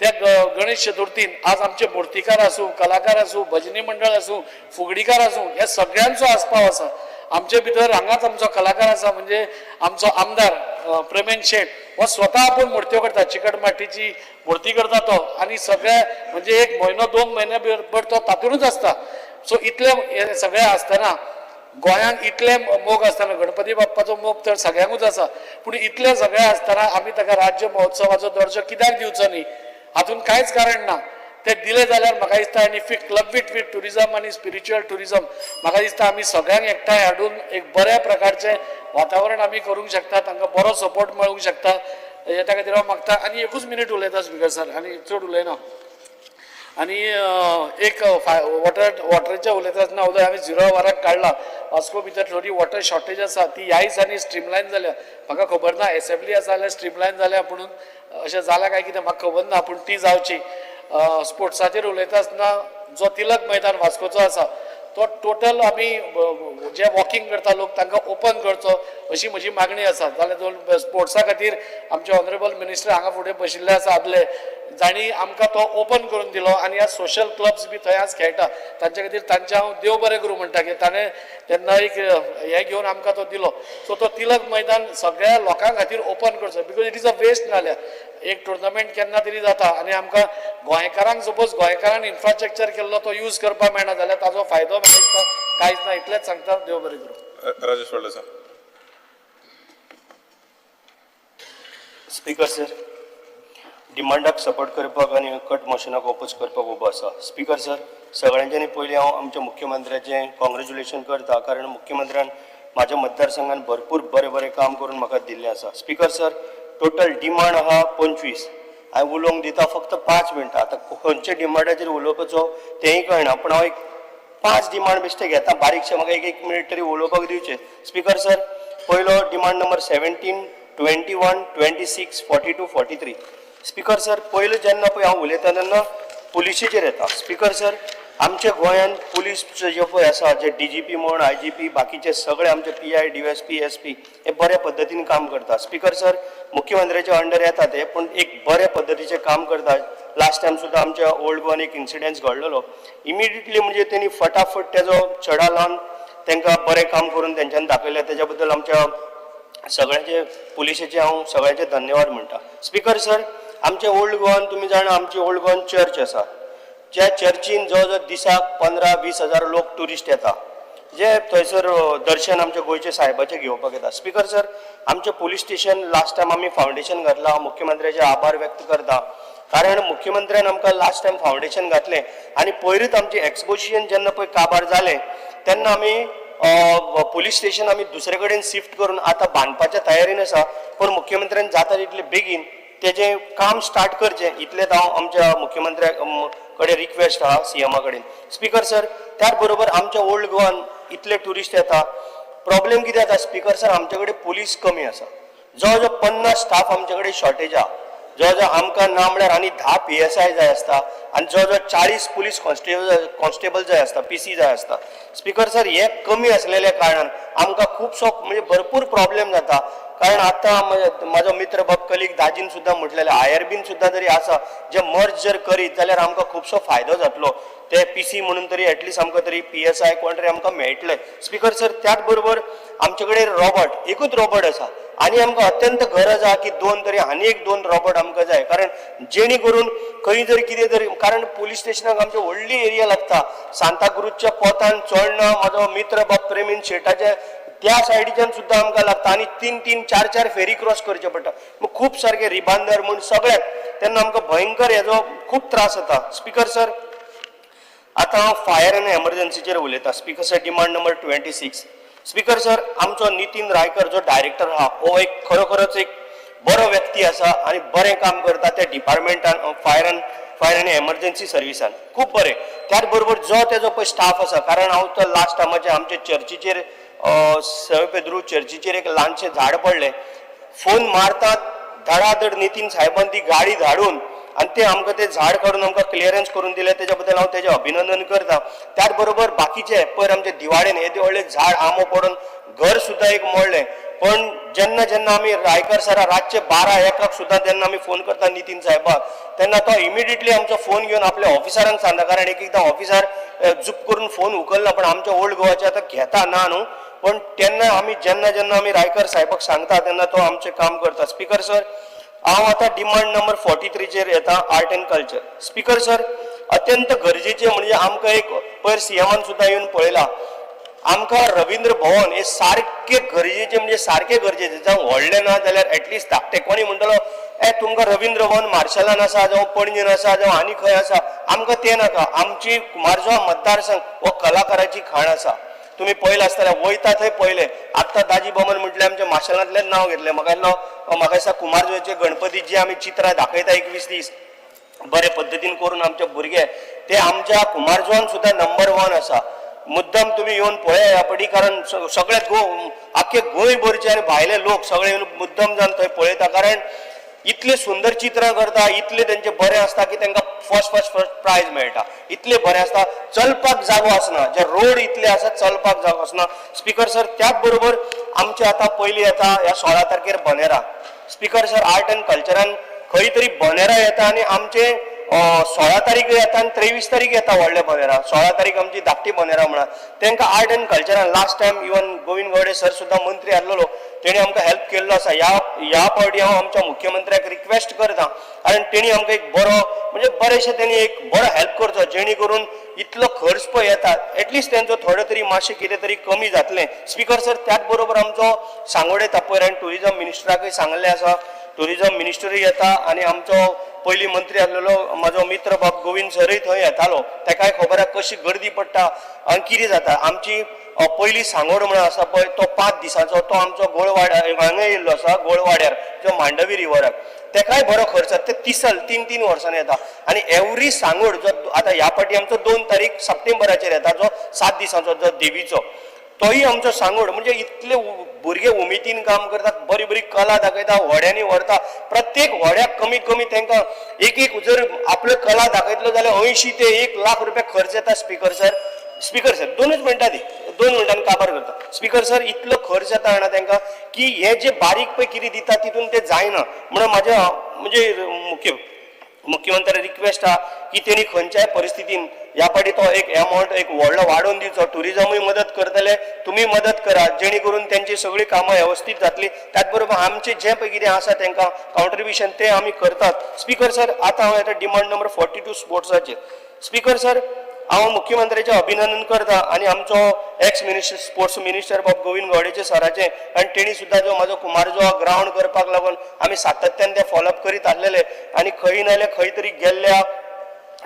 Speaker 9: त्या गणेश चतुर्थीन आज आमचे मुर्तीकार आसूं, कलाकार आसूं, भजनी मंडळ आसूं, फुगडीकार आसूं, ह्या सगळ्यांचो आस्पाव आसा. आमचे भितर हांगाच आमचो कलाकार आसा, म्हणजे आमचो आमदार प्रेमेन शेट हो स्वता आपूण मुर्त्यो करता, चिकट माटीची मुर्ती करता तो, आनी सगळे म्हणजे एक म्हयनो 2 म्हयने भर तो तातूंतच आसता. सो इतले हे सगळें आसतना गोंयांत इतले मोग आसतना, गणपती बाप्पाचो मोग तर सगळ्यांकूच आसा, पूण इतले सगळें आसतना आमी ताका राज्य महोत्सवाचो दर्जो कित्याक दिवचो न्ही? हातूंत कांयच कारण ना. ते दिले जाल्यार म्हाका दिसता आनी if club it with tourism आनी स्पिरिच्युअल ट्युरिजम, म्हाका दिसता आमी सगळ्यांक एकठांय हाडून एक बऱ्या प्रकारचें वातावरण आमी करूंक शकता, तांकां बरो सपोर्ट मेळूंक शकता. हे त्या खातीर हांव मागता. आनी एकूच मिनीट उलयता स्पिकर सर, आनी चड उलयना. आनी एक वॉटराचें उलयता आसतना उदक आमी 0 वराक काडला. वास्को भितर थोडी वॉटर शॉर्टेज आसा, ती ह्या दिसांनी स्ट्रीमलायन जाल्या. म्हाका खबर ना एसेंब्ली आसा जाल्यार स्ट्रीमलायन जाल्या, पुणून अशें जालां काय कितें म्हाका खबर ना, पूण ती जावची. स्पोर्ट्साचेर उलयता आसतना जो तिलक मैदान वास्कोचो आसा तो टोटल आमी जे वॉकिंग करता लोक तांकां ओपन करचो अशी म्हजी मागणी आसा. जाल्यार दोन स्पोर्ट्सा खातीर आमचे ऑनरेबल मिनिस्टर हांगा फुडें बशिल्ले आसा आदले, जांणी आमकां तो ओपन करून दिलो आनी ह्या सोशल क्लब्स बी थंय आज खेळटा, तांचे खातीर तांचें हांव देव बरें करूं म्हणटा की ताणें तेन्ना एक हें घेवन आमकां तो दिलो. सो तो तिलक मैदान सगळ्या लोकां खातीर ओपन करचो, because it is a waste. नाल्यार एक टुर्नामेंट केन्ना तरी जाता आनी आमकां गोंयकारांक सपोज गोंयकारान इन्फ्रास्ट्रक्चर केल्लो तो यूज करपाक मेळना जाल्यार ताजो फायदो म्हाका दिसता कांयच ना. इतलेंच सांगता, देव बरें करूं.
Speaker 1: राजेश फळदेसाय.
Speaker 10: स्पीकर सर, डिमांडाक सपोर्ट करपाक आनी कट मोशनाक ओपोज करपाक उबो आसा. स्पीकर सर, सगळ्यांच्यानी पयलीं हांव आमच्या मुख्यमंत्र्याचें कॉंग्रेच्युलेशन करता, कारण मुख्यमंत्र्यान म्हाज्या मतदारसंघान भरपूर बरें बरें काम करून म्हाका दिल्लें आसा. स्पीकर सर, टोटल डिमांड आहा 25, हांवें उलोवंक दिता फक्त 5 मिनटां. आतां खंयच्या डिमांडाचेर उलोवपाचो तेंय कळना, पूण हांव एक 5 डिमांड बेश्टे घेता, बारीकशें म्हाका एक मिनीट तरी उलोवपाक दिवचें. स्पीकर सर, पयलो डिमांड नंबर 17, 21, 26, 42, 43. स्पीकर सर, पयलो जेन्ना पळय हांव उलयता तेन्ना पुलिशेचेर येता. स्पीकर सर, आमच्या गोंयांत पुलीस जे पळय आसा, जे DGP म्हण, IGP, बाकीचे सगळे आमचे PI, DSP, SP हे बऱ्या पद्दतीन काम करता. स्पीकर सर, मुख्यमंत्र्याच्या अंडर येता ते, पूण एक बऱ्या पद्दतीचें काम करता. लास्ट टायम सुद्दां आमच्या ओल्ड गोवान एक इन्सिडंट्स घडलेलो, इमिडिएटली म्हणजे तेणी फटाफट तेजो छडा लावन तांकां बरें काम करून तेंच्यांनी दाखयलें. तेज्या बद्दल आमच्या सगळ्यांचे पुलिशेचे हांव सगळ्यांचे धन्यवाद म्हणटा. स्पीकर सर, आमच्या ओल्ड गोवान तुमी जाणा आमची ओल्ड गोवान चर्च आसा, ज्या चर्चीन जवळ जवळ दिसाक 15-20 हजार लोक ट्युरिस्ट येता, जे थंयसर दर्शन आमच्या गोंयचे सायबाचें घेवपाक येता. स्पीकर सर, आमचें पुलीस स्टेशन लास्ट टायम आमी फावंडेशन घातलां, हांव मुख्यमंत्र्याचे आभार व्यक्त करता, कारण मुख्यमंत्र्यान आमकां लास्ट टायम फावंडेशन घातलें आनी पयरूच आमचें एक्सपोजिशन जेन्ना पळय काबार जालें तेन्ना आमी पुलीस स्टेशन आमी दुसरे कडेन शिफ्ट करून आतां बांदपाच्या तयारीन आसा, पूण मुख्यमंत्र्यान जाता तितले बेगीन तेजें काम स्टार्ट करचें इतलेंच हांव आमच्या मुख्यमंत्र्या कडेन रिक्वेस्ट आहा, सीएमा कडेन. स्पीकर सर, त्याच बरोबर आमच्या ओल्ड गोवान इतले ट्युरिस्ट येता, प्रॉब्लेम कितें जाता स्पीकर सर, आमचे कडेन पुलीस कमी आसा, जवळ जवळ 50 स्टाफ आमचे कडेन शॉर्टेज आहा. जवळ जवळ आमकां ना म्हळ्यार आनी 10 PSI जाय आसता आनी जवळ जवळ 40 पुलीस कॉन्स्टेबल जाय आसता, PC जाय आसता. स्पीकर सर, हे कमी आसलेल्या कारणान आमकां खुबसो म्हणजे भरपूर प्रॉब्लेम जाता, कारण आतां म्हाजो मित्र बाब कलीग दाजीन सुद्दां म्हटलेलें, IRBन सुद्दां जरी आसा जे मर्ज जर करीत जाल्यार आमकां खुबसो फायदो जातलो, ते PC म्हणून तरी एटलिस्ट आमकां तरी PSI कोण तरी आमकां मेळटले. स्पीकर सर, त्याच बरोबर आमचे कडेन रोबोट, एकूच रोबोट आसा, आनी आमकां अत्यंत गरज आहा की दोन तरी आनी एक दोन रोबोट आमकां जाय, कारण जेणे करून खंय जर कितें जर, कारण पुलीस स्टेशनाक आमची व्हडली एरिया लागता, सांताक्रूजच्या पोतान चोडणा म्हाजो मित्र बाब प्रेमीन शेटाचे त्या सायडीच्यान सुद्दां आमकां लागता आनी तीन तीन चार चार फेरी क्रॉस करचे पडटा. मग खूब सारके रिबांदर म्हूण सगळ्याक तेन्ना आमकां भयंकर हेजो खूब त्रास जाता. स्पिकर सर, आतां हांव फायर आनी एमर्जन्सीचेर उलयतां. Speaker sir, demand number 26. Speaker sir, आमचो नितीन रायकर जो डायरेक्टर आहा हो एक खरोखरच एक बरो व्यक्ती आसा आनी बरें काम करता त्या डिपार्टमेंटान, फायर आनी एमर्जन्सी सर्विसान खूब बरें. त्याच बरोबर जो तेजो पळय स्टाफ आसा, कारण हांव तो लास्ट टायमाचे आमचे चर्चीचेर सेव पेद्रू चर्चीचेर एक ल्हानशें झाड पडलें, फोन मारतात धडाधड नितीन साहेबान ती गाडी धाडून आनी ते आमकां तें झाड काडून आमकां क्लियरन्स करून दिलें, तेज्या बद्दल हांव तेजें अभिनंदन करता. त्याच बरोबर बाकीचे पयर आमचे दिवाळेन येदें व्हडलें झाड आंबो पडून घर सुद्दां एक मोडलें, पण जेन्ना जेन्ना आमी रायकर सरा रातचे 12-1 सुद्दां जेन्ना आमी फोन करता नितीन साहेबाक तेन्ना तो इमिडिएटली आमचो फोन घेवन आपल्या ऑफिसरांक सांगता, कारण एक एकदां ऑफिसर जुप करून फोन उखलना, पण आमच्या ओल्ड गोवाचे आतां घेता ना न्हू, पण तेन्ना आमी जेन्ना जेन्ना आमी रायकर साहेबाक सांगता तेन्ना तो आमचें काम करता. स्पिकर सर, हांव आतां डिमांड नंबर 43चेर येता, art and culture. Speaker sir, अत्यंत गरजेचें म्हणजे आमकां एक पयर सीएमान सुद्दां येवन पळयला, आमकां रवींद्र भवन हे सारकें गरजेचें, म्हणजे सारकें गरजेचें, जावं व्हडलें ना जाल्यार एटलिस्ट धाकटें. कोणी म्हणटलो ए तुमकां रवींद्र भवन मार्शलान आसा, जावं पणजेन आसा, जावं आनी खंय आसा, आमकां तें नाका. आमची कुमारजुंवा मतदारसंघ हो कलाकाराची खाण आसा. तुमी पळयलें आसतलें, वयता थंय पळयलें. आत्तां दाजी बमन म्हटलें आमच्या मार्शलांतलें नांव घेतलें, म्हाका इल्लो म्हाका दिसता कुमारजुंवेचे गणपती जी आमी चित्रां दाखयता 21 दीस बरे पद्दतीन करून आमचे भुरगे ते आमच्या कुमारजुंवान सुद्दां नंबर 1 आसा. मुद्दम तुमी येवन पळया ह्या पटी, कारण सगळे आख्खे गोंयभरचे आनी भायले लोक सगळे येवन मुद्दम जावन थंय पळयता, कारण इतले सुंदर चित्रां करता, इतले तेंचे बरें आसता की तांकां फर्स्ट फर्स्ट फर्स्ट प्रायज मेळटा, इतले बरें आसता. चलपाक जागो आसना, जे रोड इतले आसा चलपाक जागो आसना. स्पिकर सर, त्याच बरोबर आमचे आतां पयलीं येता ह्या 16 तारखेर बनेरा. स्पिकर सर, आर्ट एंड कल्चरान खंय तरी बनेरा येता आनी आमचे 16 तारीख येता आनी 23 तारीख येता व्हडले बनेरा. 16 तारीख आमची धाकटी बनेरा म्हणा, तांकां आर्ट एंड कल्चरान last time even Govind Gawde sir सुद्दां मंत्री आसलेलो, तेणी आमकां हेल्प केल्लो आसा. ह्या फावटी हांव आमच्या मुख्यमंत्र्याक रिक्वेस्ट करता, कारण तेणी आमकां एक बरो म्हणजे बरेशें तेणी एक बरो हेल्प करचो, जेणे करून इतलो खर्च पळय येता एटलिस्ट तेंचो थोडो तरी मातशें कितें तरी कमी जातलें. स्पिकर सर, त्याच बरोबर आमचो सांगोडे तापयर आनी ट्युरिजम मिनिस्टराकय सांगलें आसा, ट्युरिजम मिनिस्टरूय येता आनी आमचो पयलीं मंत्री आसलेलो म्हाजो मित्र बाब गोविंद सरय थंय येतालो, तेकाय खबर आहा कशी गर्दी पडटा आनी कितें जाता. आमची पयली सांगोड म्हणून आसा पळय तो 5 दिसांचो, तो आमचो गोळवाड्यार हांगा येयल्लो आसा, गोळवाड्यार जो मांडवी रिवराक, तेकाय बरो खर्च जाता. ते तिसल 3-3 वर्सांनी येता आनी एवरी सांगोड जो आतां ह्या फावटी आमचो 2 तारीख सप्टेंबराचेर येता, जो 7 दिसांचो जो देवीचो, तोय आमचो सांगोड. म्हणजे इतले भुरगे उमेदीन काम करतात, बरी बरी कला दाखयता, व्हड्यांनी व्हरता, प्रत्येक व्हड्याक कमीत कमी तांकां एक एक जर आपल्यो कला दाखयतलो जाल्यार 80 ते 1 लाख रुपया खर्च येता. स्पिकर सर, स्पिकर सर 2 मिनटां दी, 2 मिनटांनी काबार करता. स्पिकर सर, इतलो खर्च येता जाणा तांकां की हे जे बारीक पळय कितें दिता तितून ते जायना. म्हणून म्हाज्या म्हणजे मुख्यमंत्र्या रिक्वेस्ट आहा की तेणी खंयच्याय परिस्थितीन ह्या फावटी तो एक एमावंट एक व्हडलो वाडोवन दिवचो. ट्युरिजमूय मदत करतले, तुमी मदत करा, जेणे करून तेंची सगळीं कामां वेवस्थीत जातली. त्याच बरोबर आमचें जें पळय कितें आसा तेंकां कॉन्ट्रिब्युशन तें आमी करतात. स्पिकर सर, आतां हांव येता डिमांड नंबर 42 स्पोर्ट्साचेर. स्पिकर सर, हांव मुख्यमंत्र्याचें अभिनंदन करता आनी आमचो एक्स मिनिस्टर स्पोर्ट्स मिनिस्टर बाब गोविंद गावडेचे सराचें, आनी तेणी सुद्दां जो म्हाजो कुमारजुंवा ग्रावंड करपाक लागून आमी सातत्यान ते फॉलोअप करीत आसलेले आनी खंय ना जाल्यार खंय तरी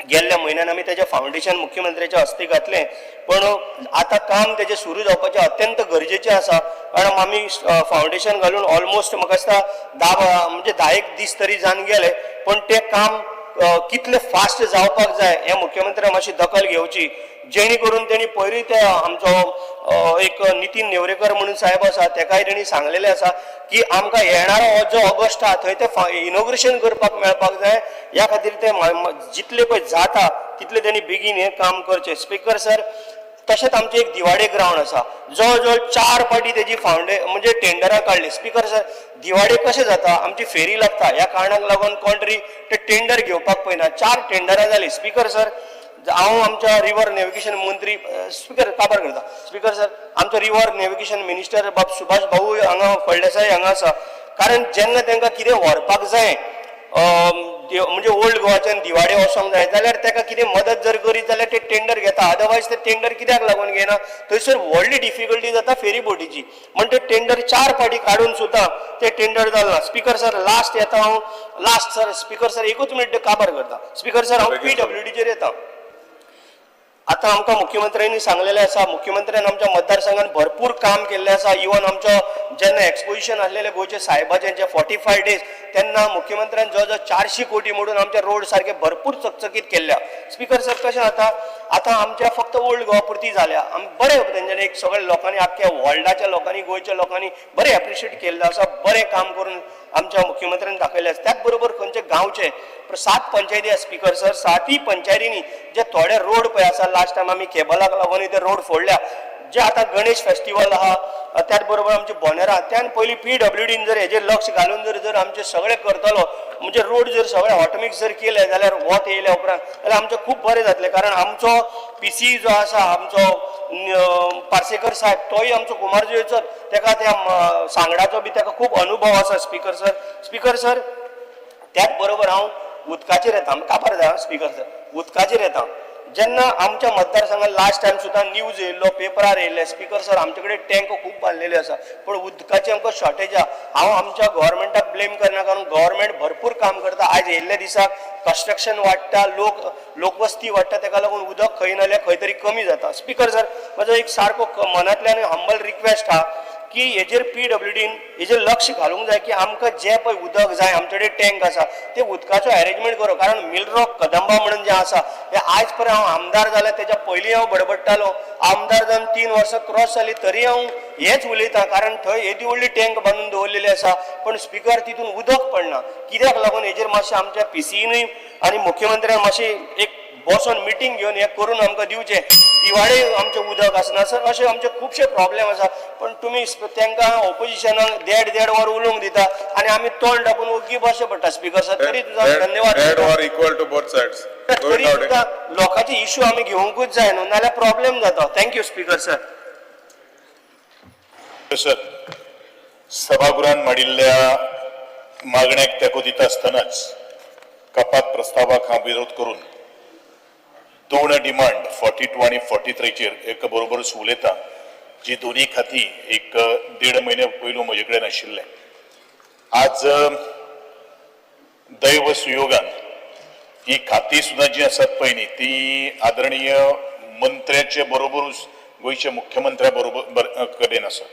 Speaker 10: गेल्ल्या म्हयन्यान आमी तेजें फावंडेशन मुख्यमंत्र्याच्या हस्ते घातलें, पण आतां काम तेजें सुरू जावपाचें अत्यंत गरजेचें आसा, कारण आमी फावंडेशन घालून ऑलमोस्ट म्हाका दिसता 10 म्हणजे 10 दीस तरी जावन गेले, पण तें काम कितलें फास्ट जावपाक जाय हें मुख्यमंत्र्यान मातशी दखल घेवची, जेणे करून तेणी पयरूय ते आमचो एक नितीन नेवरेकर म्हणून साहेब आसा तेकाय तेणी सांगलेलें आसा की आमकां येणारो हो जो ऑगस्ट आहा थंय ते इनॉग्रेशन करपाक मेळपाक जाय, ह्या खातीर ते जितले पळय जाता तितले तेणी बेगीन हें काम करचें. स्पिकर सर, तशेंच आमचें एक दिवाडे ग्रावंड आसा, जवळ जवळ 4 फावटी तेजी म्हणजे टेंडरां काडली. स्पिकर सर, दिवाडे कशें जाता, आमची फेरी लागता, ह्या कारणाक लागून कोण तरी ते टेंडर घेवपाक पळयना. 4 टेंडरां जाली. स्पिकर सर, हांव आमच्या रिवर नेविगेशन मंत्री, स्पिकर, काबार करता स्पिकर सर, आमचो रिवर नेविगेशन मिनिस्टर बाब सुभाष भाऊ हांगा फळदेसाय हांगा आसा. कारण जेन्ना तांकां कितें व्हरपाक जाय, म्हणजे ओल्ड गोवाच्यान दिवाडे वचोंक जाय जाल्यार ताका कितें मदत जर करीत जाल्यार ते टेंडर घेता, अदरवायज ते टेंडर कित्याक लागून घेयना? थंयसर व्हडली डिफिकल्टी जाता फेरी बोटीची, म्हण ते टेंडर चार फावटी काडून सुद्दां ते टेंडर जाल ना. स्पिकर सर, लास्ट येता हांव, लास्ट सर. स्पिकर सर, एकूच मिनट काबार करता. स्पिकर सर, हांव पीडब्ल्यूडीचेर येता. आतां आमकां मुख्यमंत्र्यांनी सांगलेलें आसा, मुख्यमंत्र्यान आमच्या मतदारसंघात भरपूर काम केल्लें आसा. इवन आमचो जेन्ना एक्सपोजिशन आसलेलें गोंयचे सायबाचें जे 45 डेज, तेन्ना मुख्यमंत्र्यान जवळ जवळ 400 कोटी मोडून आमचे रोड सारके भरपूर चकचकीत केल्ल्या. स्पिकर सर, कशें जाता, आतां आमच्या फक्त ओल्ड गोवा पुरती जाल्या. आम बरें तेंच्यांनी एक सगळ्या लोकांनी, आख्ख्या वर्ल्डाच्या लोकांनी, गोंयच्या लोकांनी बरें एप्रिशिएट केल्लें आसा. बरें काम करून आमच्या मुख्यमंत्र्यान दाखयलें आसा. त्याच बरोबर खंयचे गांवचे सात पंचायती आसा स्पिकर सर, सातय पंचायतींनी जे थोडे रोड पळय आसा, लास्ट टायम आमी केबलाक लागून ते रोड फोडल्या. जे आतां गणेश फेस्टिवल आहा, त्याच बरोबर आमचे बोनेरा, त्यान पयलीं पीडब्ल्यूडीन जर हेजेर लक्ष घालून जर जर आमचे सगळे करतलो, म्हणजे रोड जर सगळे ऑटोमिक्स जर केले जाल्यार वत येयल्या उपरांत जाल्यार आमचें खूब बरें जातलें. कारण आमचो पीसी जो आसा, आमचो पार्सेकर साहेब, तोय आमचो कुमारजुंवेचोच. तेका त्या सांगडाचो बी तेका खूब अनुभव आसा स्पिकर सर. स्पिकर सर, त्याच बरोबर हांव उदकाचेर येता. काबार जाता स्पिकर सर. उदकाचेर येता. जेन्ना आमच्या मतदारसंघात लास्ट टायम सुद्दां न्यूज येयल्लो, पेपरार येयल्ले स्पिकर सर, आमचे कडेन टँक खूब बांदलेले आसा पूण उदकाची आमकां शॉर्टेज आहा. हांव आमच्या गव्हर्मेंटाक ब्लेम करना, कारण गव्हर्मेंट भरपूर काम करता. आयज येयल्ल्या दिसाक कन्स्ट्रक्शन वाडटा, लोक लोकवस्ती वाडटा, तेका लागून उदक खंय ना जाल्यार खंय तरी कमी जाता. स्पिकर सर, म्हजो एक सारको मनांतल्यान हंबल रिक्वेस्ट आहा की हेजेर पीडब्ल्यूडीन हेजेर लक्ष घालूंक जाय की आमकां जें पळय उदक जाय, आमचे कडेन टँक आसा, ते उदकाचो एरेंजमेंट करो. कारण मिलरॉक कदंबा म्हणून जें आसा हें आयज पर्यंत, हांव आमदार जालें तेच्या पयलीं हांव बडबडटालो, आमदार जावन 3 वर्सां क्रॉस जालीं तरी हांव हेंच उलयतां. कारण थंय येदी व्हडली टँक बांदून दवरलेली आसा पण स्पिकर तितून उदक पडना. कित्याक लागून हेजेर मातशें आमच्या पीसीनूय आनी मुख्यमंत्र्यान मातशें एक बसोन मिटींग घेवन हें करून आमकां दिवचें. दिवाळे आमचें उदक आसना सर. अशे आमचे खुबशे प्रॉब्लेम आसा, पण तुमी तांकां ऑपोजिशनाक देड देड वर उलोवंक दिता आनी आमी तोंड धापून ओग्गी बसचें पडटा स्पिकर सर. तरी तुजो धन्यवाद.
Speaker 1: देड वर equal to both sides.
Speaker 10: तरी सुद्दां लोकांचे इशू आमी घेवंकूच जाय न्हू, नाल्यार प्रॉब्लेम जाता. Thank you speaker sir.
Speaker 11: Sir, सभागृहात मांडिल्ल्या मागण्याक तेंको दिता आसतनाच कपात प्रस्तावाक हांव विरोध करून दोन डिमांड 42 आनी 43चेर एका बरोबरच उलयता, जी दोन्ही खाती एक देड म्हयन्या पयलू म्हजे कडेन आशिल्लें. आज दैव सुयोगान ही खाती सुद्दां जी आसात पळय न्ही, ती आदरणीय मंत्र्याचे बरोबरूच गोंयच्या मुख्यमंत्र्या बरोबर कडेन आसा.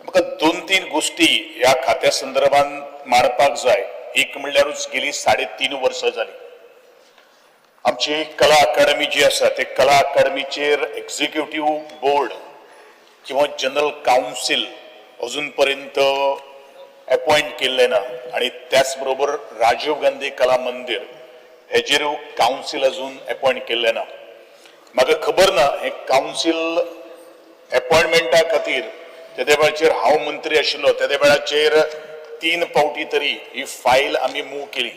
Speaker 11: म्हाका दोन तीन गोश्टी ह्या खात्या संदर्भात मांडपाक जाय. एक म्हणल्यारूच गेली 3.5 वर्सां जाली, आमची कला अकादमी जी आसा, ते कला अकादमीचेर एक्झिक्युटीव बोर्ड किंवा जनरल कावन्सील अजून पर्यंत अपॉइंट केल्लें ना आणि त्याच बरोबर राजीव गांधी कला मंदिर हेजेर कावन्सील अजून अपॉइंट केल्लें ना. म्हाका खबर ना, हे कावन्सील अपॉइंटमेंटा खातीर तेदे वेळाचेर हांव मंत्री आशिल्लो, तेदे वेळाचेर तीन पावटी तरी ही फायल आमी मूव केली.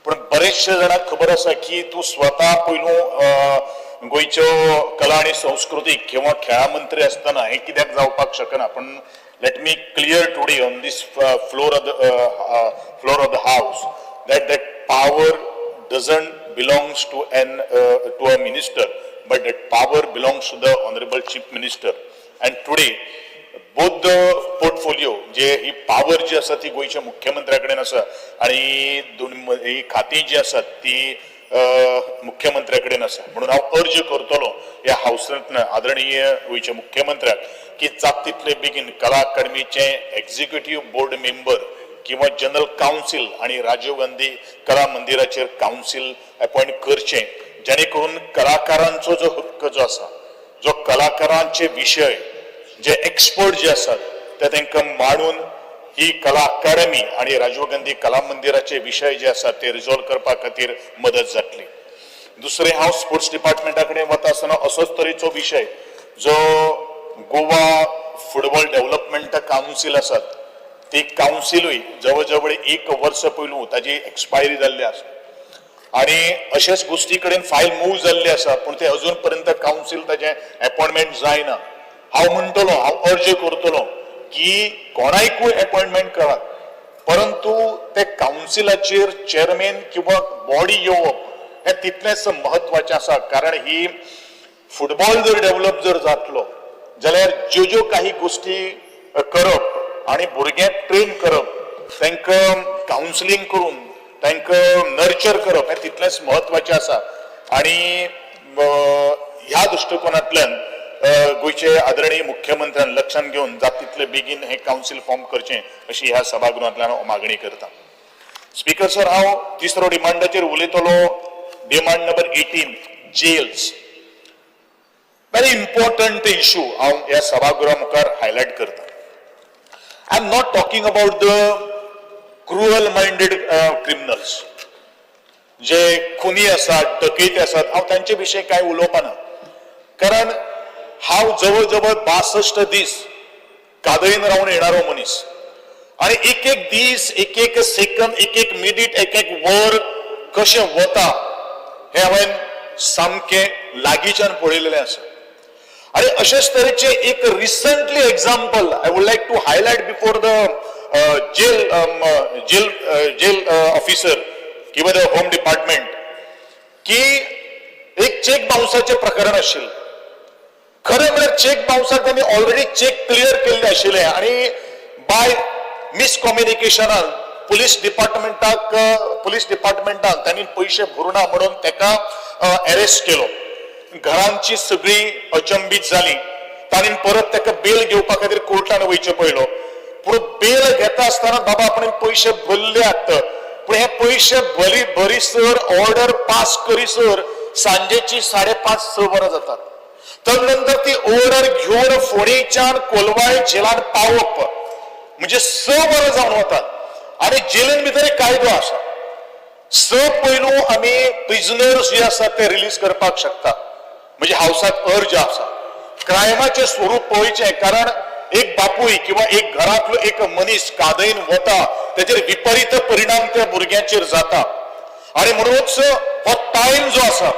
Speaker 11: पूण बरेचशे जाणांक खबर आसा की तूं स्वता पयलू गोंयच्यो कला आनी संस्कृतीक किंवा खेळां मंत्री आसतना हें कित्याक जावपाक शकना. पण let me clear today on this floor of the house that that power doesn't belongs to a minister, but that power belongs to the honorable chief minister. And today both the portfolio J he power जी आसा ती गोंयच्या मुख्यमंत्र्या कडेन आसा आणि दोन ही खातीं जी आसात ती मुख्यमंत्र्या कडेन आसा. म्हणून हांव अर्ज करतलो ह्या हावसांतल्यान आदरणीय गोंयच्या मुख्यमंत्र्याक की जाता तितले बेगीन कला अकादमीचे एक्झिक्युटीव बोर्ड मेंबर किंवा जनरल कावन्सील आणि राजीव गांधी कला मंदिराचेर कावन्सील अपॉइंट करचें, जेणे करून कलाकारांचो जो हक्क जो आसा, जो कलाकारांचे विशय जे एक्सपर्ट जे आसात ते तांकां मांडून ही कला अकादमी आणि राजीव गांधी कला मंदिराचे विशय जे आसात ते रिजॉल्व करपा खातीर मदत जातली. दुसरें, हांव स्पोर्ट्स डिपार्टमेंटा कडेन वता आसतना असोच तरेचो विशय, जो गोवा फुटबॉल डेव्हलपमेंट कावन्सील आसात, ती कावन्सिलूय जवळ जवळ एक वर्स पयलू ताजी एक्सपायरी जाल्ली आसा. आनी अशेच गोश्टी कडेन फायल मूव जाल्ली आसा, पूण ते अजून पर्यंत कावन्सील ताजें एपॉयंटमेंट जायना. हांव म्हणटलो, हांव अर्ज करतलो की कोणायकूय एपॉयंटमेंट करात, परंतु ते कावन्सिलाचेर चेअरमॅन किंवा बॉडी येवप हें तितलेंच म्हत्वाचें आसा. कारण ही फुटबॉल जर डेव्हलप जर जातलो जाल्यार ज्यो ज्यो काही गोश्टी करप आनी भुरग्यांक ट्रेन करप, तांकां कावन्सिलींग करून तांकां नर्चर करप हें तितलेंच म्हत्वाचें आसा. आनी ह्या दृश्टिकोनांतल्यान गोंयचे आदरणीय मुख्यमंत्र्यान लक्षांत घेवन जाता तितले बेगीन हें कावन्सील फॉर्म करचें अशी ह्या सभागृहांतल्यान हांव मागणी करता. स्पीकर सर, हांव तिसरो डिमांडाचेर उलयतलो, demand number 18, jails. Very important issue हांव ह्या सभागृहा मुखार हायलायट करता. I am not talking about the cruel minded criminals, जे खुनी आसात, डकैती आसात, हांव तांचे विशयी कांय उलोवपाना, कारण हांव जवळ जवळ 62 दीस कादयेन रावन येणारो मनीस आनी एक एक दीस, एक एक सेकंद, एक एक मिनीट, एक एक वर कशें वता हें हांवें सामकें लागींच्यान पळयलेलें आसा. आनी अशेच तरेचे एक recently example I would like to highlight before the jail officer किंवा the home department की एक चेक बाउन्साचें प्रकरण आशिल्लें. खरें म्हळ्यार चेक बाउन्साक तांणी ऑलरेडी चेक क्लियर केल्ले आशिल्ले आनी बाय मिसकम्युनिकेशनान पुलीस डिपार्टमेंटान तांणी पयशे भरुना म्हणून ताका अरेस्ट केलो. घरांची सगळी अचंबीत जाली. तांणी परत ताका बेल घेवपा खातीर कोर्टान वयचें पडलो. पूण बेल घेता आसतना बाबा आपणे पयशे भरल्यात, पूण हे पयशे भरी भरीसर ऑर्डर पास करीसर सांजेची 5:30-6 वरां जातात. तदनंतर ती ऑर्डर घेवन फोंडेच्यान कोलवाळ जेलान पावप म्हणजे 6 वरां जावन वतात. आनी जेलीन भितर एक कायदो आसा, 6 पयलू आमी प्रिजनर्स जे आसात ते रिलीज करपाक शकता. म्हणजे हावसाक अर्ज आसा. क्रायमाचें स्वरूप पळोवचें, कारण एक बापूय किंवा एक घरांतलो एक मनीस कादयेन वता तेजेर विपरीत परिणाम त्या भुरग्यांचेर जाता. आनी म्हणूनच हो टायम जो आसा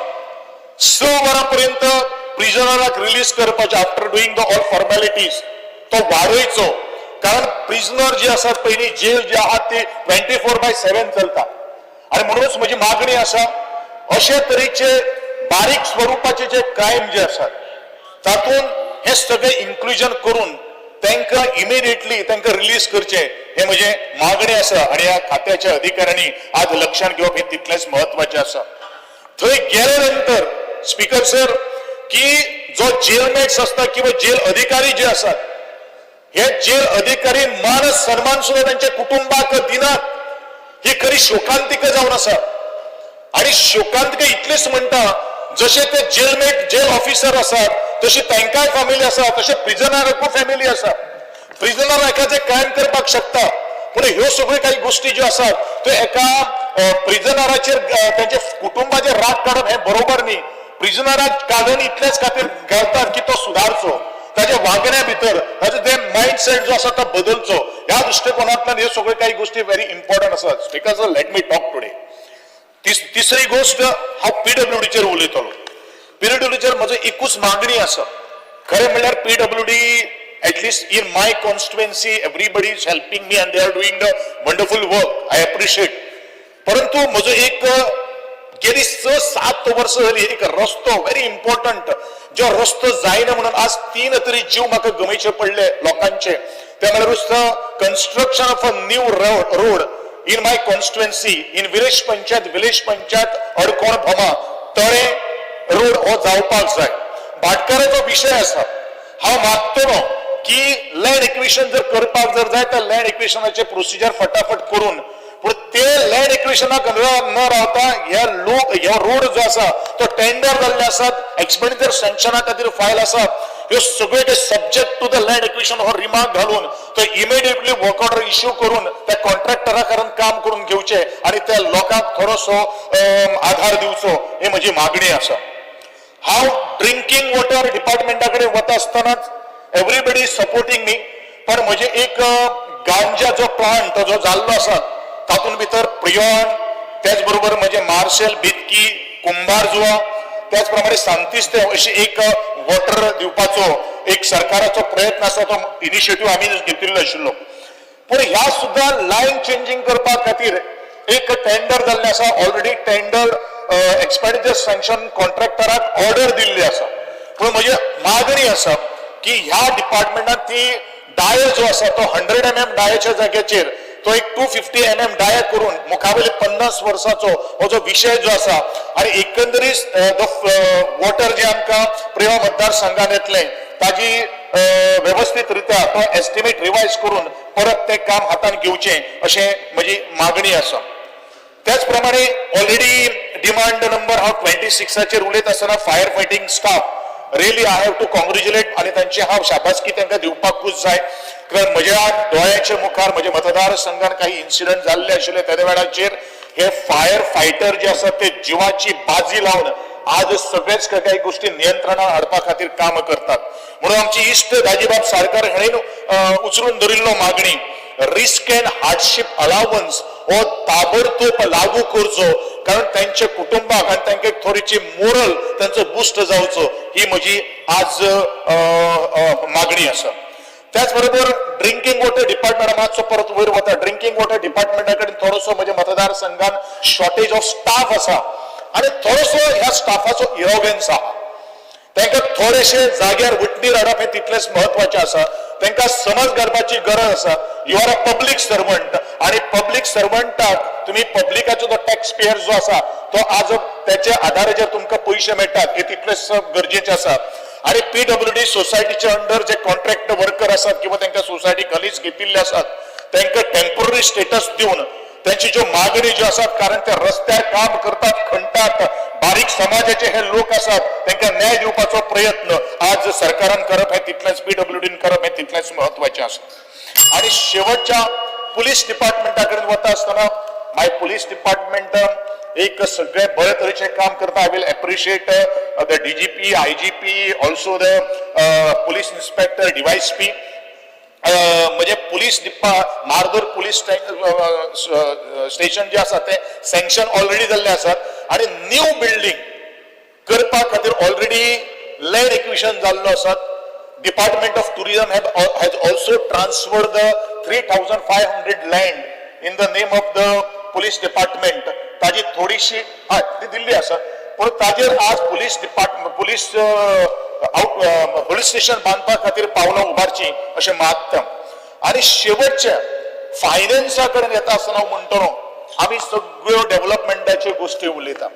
Speaker 11: 6 वरां पर्यंत प्रिजनराक रिलीज करपाचे, after doing the all formalities, तो वाडयचो. कारण प्रिजनर जे आसात पयलीं जेल जे आहा ती 24/7 चलता. आनी म्हणूनच म्हजी मागणी आसा, अशे तरेचे बारीक स्वरुपाचे जे क्रायम जे आसात तातूंत हे सगळे इन्क्लुजन करून तांकां इमिडिएटली तांकां रिलीज करचें हे म्हजें मागणी आसा. आनी ह्या खात्याच्या अधिकाऱ्यांनी आज लक्षांत घेवप हें तितलेंच म्हत्वाचें आसा. थंय गेले नंतर स्पीकर सर की जो जेलमेट्स आसता किंवा जेल अधिकारी जे आसात, हे जेल अधिकारी मान सन्मान सुद्धा त्यांच्या कुटुंबाक दिनात. ही खरी शोकांतिका जावन आसा. आणि शोकांतिका इतलीच म्हणटा, जशे ते जेलमेट जेल ऑफिसर आसात तशी तांकांय फॅमिली आसा, तशे प्रिजनराकूय फॅमिली आसा. प्रिजनर एकाचे क्रायम करपाक शकता, पूण ह्यो सगळ्यो काही गोष्टी ज्यो आसात त्यो एका प्रिजनराचेर तांच्या कुटुंबाचेर राग काडप हें बरोबर न्ही. प्रिजनराक काडून इतलेच खातीर घालतात की तो सुदारचो, ताच्या वागण्या भितर ताचो ते मायंडसेट जो आसा तो बदलचो. ह्या दृश्टिकोनांतल्यान ह्यो सगळ्यो काही गोष्टी व्हेरी इम्पॉर्टंट आसात. Speaker sir, let me talk today. तिसरी गोष्ट, हांव पीडब्ल्यूडीचेर उलयतलो. पीडब्ल्यूडीचेर म्हजो एकूच मागणी आसा. खरें म्हणल्यार PWD, at least in my constituency, everybody is helping me and they are doing the wonderful work, I appreciate. परंतु म्हजो एक गेली 6-7 वर्सां जाली एक रस्तो व्हेरी इम्पॉर्टंट जो रस्तो जायना म्हणून आज 3 तरी जीव म्हाका गमयचे पडले लोकांचे. ते म्हळ्यार construction of a new road in my constituency in village panchayat, village panchayat Adkon Bhoma तळे रोड हो जावपाक जाय. भाटकाराचो विशय आसा. हांव मागतलो की लँड एक्विशन जर करपाक जर जाय तर लँड एक्विशनाचे प्रोसिजर फटाफट करून, पूण ते लँड एक्विशनाक न रावता हे लोक हो रोड जो आसा तो टेंडर जाल्ले आसात, एक्सपेंडिचर सँक्शना खातीर फायल आसा, ह्यो सगळे ते subject to the land acquisition हो रिमार्क घालून तो इमिडिएटली वर्क ऑर्डर इश्यू करून त्या कॉन्ट्रॅक्टरा कारण काम करून घेवचे आनी त्या लोकांक थोडोसो आधार दिवचो ही म्हजी मागणी आसा. हांव ड्रिंकींग वॉटर डिपार्टमेंटा कडेन वता आसतनाच एवरीबडी is supporting मी, पण म्हजे एक गांजा जो प्लांट जो जाल्लो आसा तातूंत भितर प्रियॉन, त्याचबरोबर म्हणजे मार्शल, बेतकी, कुंभारजुआ, त्याचप्रमाणे सांतिस्ते अशी एक वॉटर दिवपाचो एक सरकाराचो प्रयत्न आसा, तो इनिशिएटीव आमी घेतिल्लो आशिल्लो. पूण ह्या सुद्दां लायन चेंजींग करपा खातीर एक टेंडर जाल्लें आसा. ऑलरेडी टेंडर एक्सपेंडिचर सँक्शन कॉन्ट्रॅक्टराक ऑर्डर दिल्ली आसा. पूण म्हजी मागणी आसा की ह्या डिपार्टमेंटान ती डाय जो आसा तो 100 mm डायाच्या जाग्याचेर तो एक 250 mm डाय करून मुखावयले 50 वर्साचो हो जो विशय जो आसा आनी एकंदरीत the water जे आमकां प्रेयोळ मतदारसंघात येतलें ताजी वेवस्थीत रित्या तो एस्टिमेट रिवायज करून परत तें काम हातान घेवचें अशें म्हजी मागणी आसा. त्याच प्रमाणे ऑलरेडी डिमांड नंबर हांव 26 चेर उलयत आसतना fire fighting staff, really I have to congratulate आनी तांची हांव शाबासकी तांकां दिवपाकूच जाय, कारण म्हज्या दोळ्याच्या मुखार म्हज्या मतदारसंघात काही इन्सिडंट जाल्ले आशिल्ले. त्या वेळाचेर हे फायर फायटर जे आसात ते जिवाची बाजी लावन आज सगळेच काही गोष्टी नियंत्रणात हाडपा खातीर काम करतात. म्हणून आमची इश्ट दाजीबाब साळकर हाणें उचलून धरिल्लो मागणी, रिस्क अँड हार्डशीप अलावन्स हो ताबडतोब लागू करचो, कारण त्यांच्या कुटुंबाक आनी तांकां एक थोडीशी मोरल तांचो बुस्ट जावचो, ही म्हजी आज मागणी आसा. त्याच बरोबर ड्रिंकिंग वॉटर डिपार्टमेंट मातसो परत वयर वता. ड्रिंकिंग वॉटर डिपार्टमेंटा कडेन थोडोसो म्हज्या मतदारसंघान शॉर्टेज ऑफ स्टाफ आसा आनी थोडोसो ह्या स्टाफाचो इरोगन्स आहा. तांकां थोडेशे जाग्यार वटणीर हाडप हें तितलेंच म्हत्वाचें आसा. तांकां समज घालपाची गरज आसा, you are a public servant आनी पब्लीक सर्वंटाक तुमी पब्लिकाचो जो टॅक्स पेयर जो आसा तो आज त्याच्या आधाराचेर तुमकां पयशे मेळटात, हे तितलेंच गरजेचें आसा. आनी पीडब्ल्यूडी सोसायटीच्या अंडर जे कॉन्ट्रॅक्ट वर्कर आसात किंवा तांकां सोसायटी खलीच घेतिल्ले आसात, तांकां टेम्पररी स्टेटस दिवन त्यांची ज्यो मागणी ज्यो आसात, कारण ते रस्त्यार काम करतात, खणटात, बारीक समाजाचे हे लोक आसात, तांकां न्याय दिवपाचो प्रयत्न आज सरकारान करप हें तितलेंच, पीडब्ल्यूडीन करप हें तितलेंच म्हत्वाचें आसा. आनी शेवटच्या पुलीस डिपार्टमेंटा कडेन वता आसतना, माय पुलीस डिपार्टमेंट एक सगळे बरे तरेचें काम करता. I will appreciate the DGP, IGP, also the police inspector, DySP. म्हणजे पुलीस डिपा मार्दोर पुलीस स्टेशन जे आसा ते सँक्शन ऑलरेडी जाल्ले आसात आनी न्यू बिल्डींग करपा खातीर ऑलरेडी लँड एक्विशन जाल्लो आसा. Department of Tourism has also transferred the 3500 land in the name of the police department. ताजी थोडीशी, हय, ती दिल्ली आसा, पूण ताजेर आज police department police out police station बांदपा खातीर पावलां उबारची अशें मागता. आनी शेवटच्या फायनान्सा कडेन येता आसतना हांव म्हणटलो, आमी सगळ्यो डेव्हलपमेंटाच्यो गोश्टी उलयता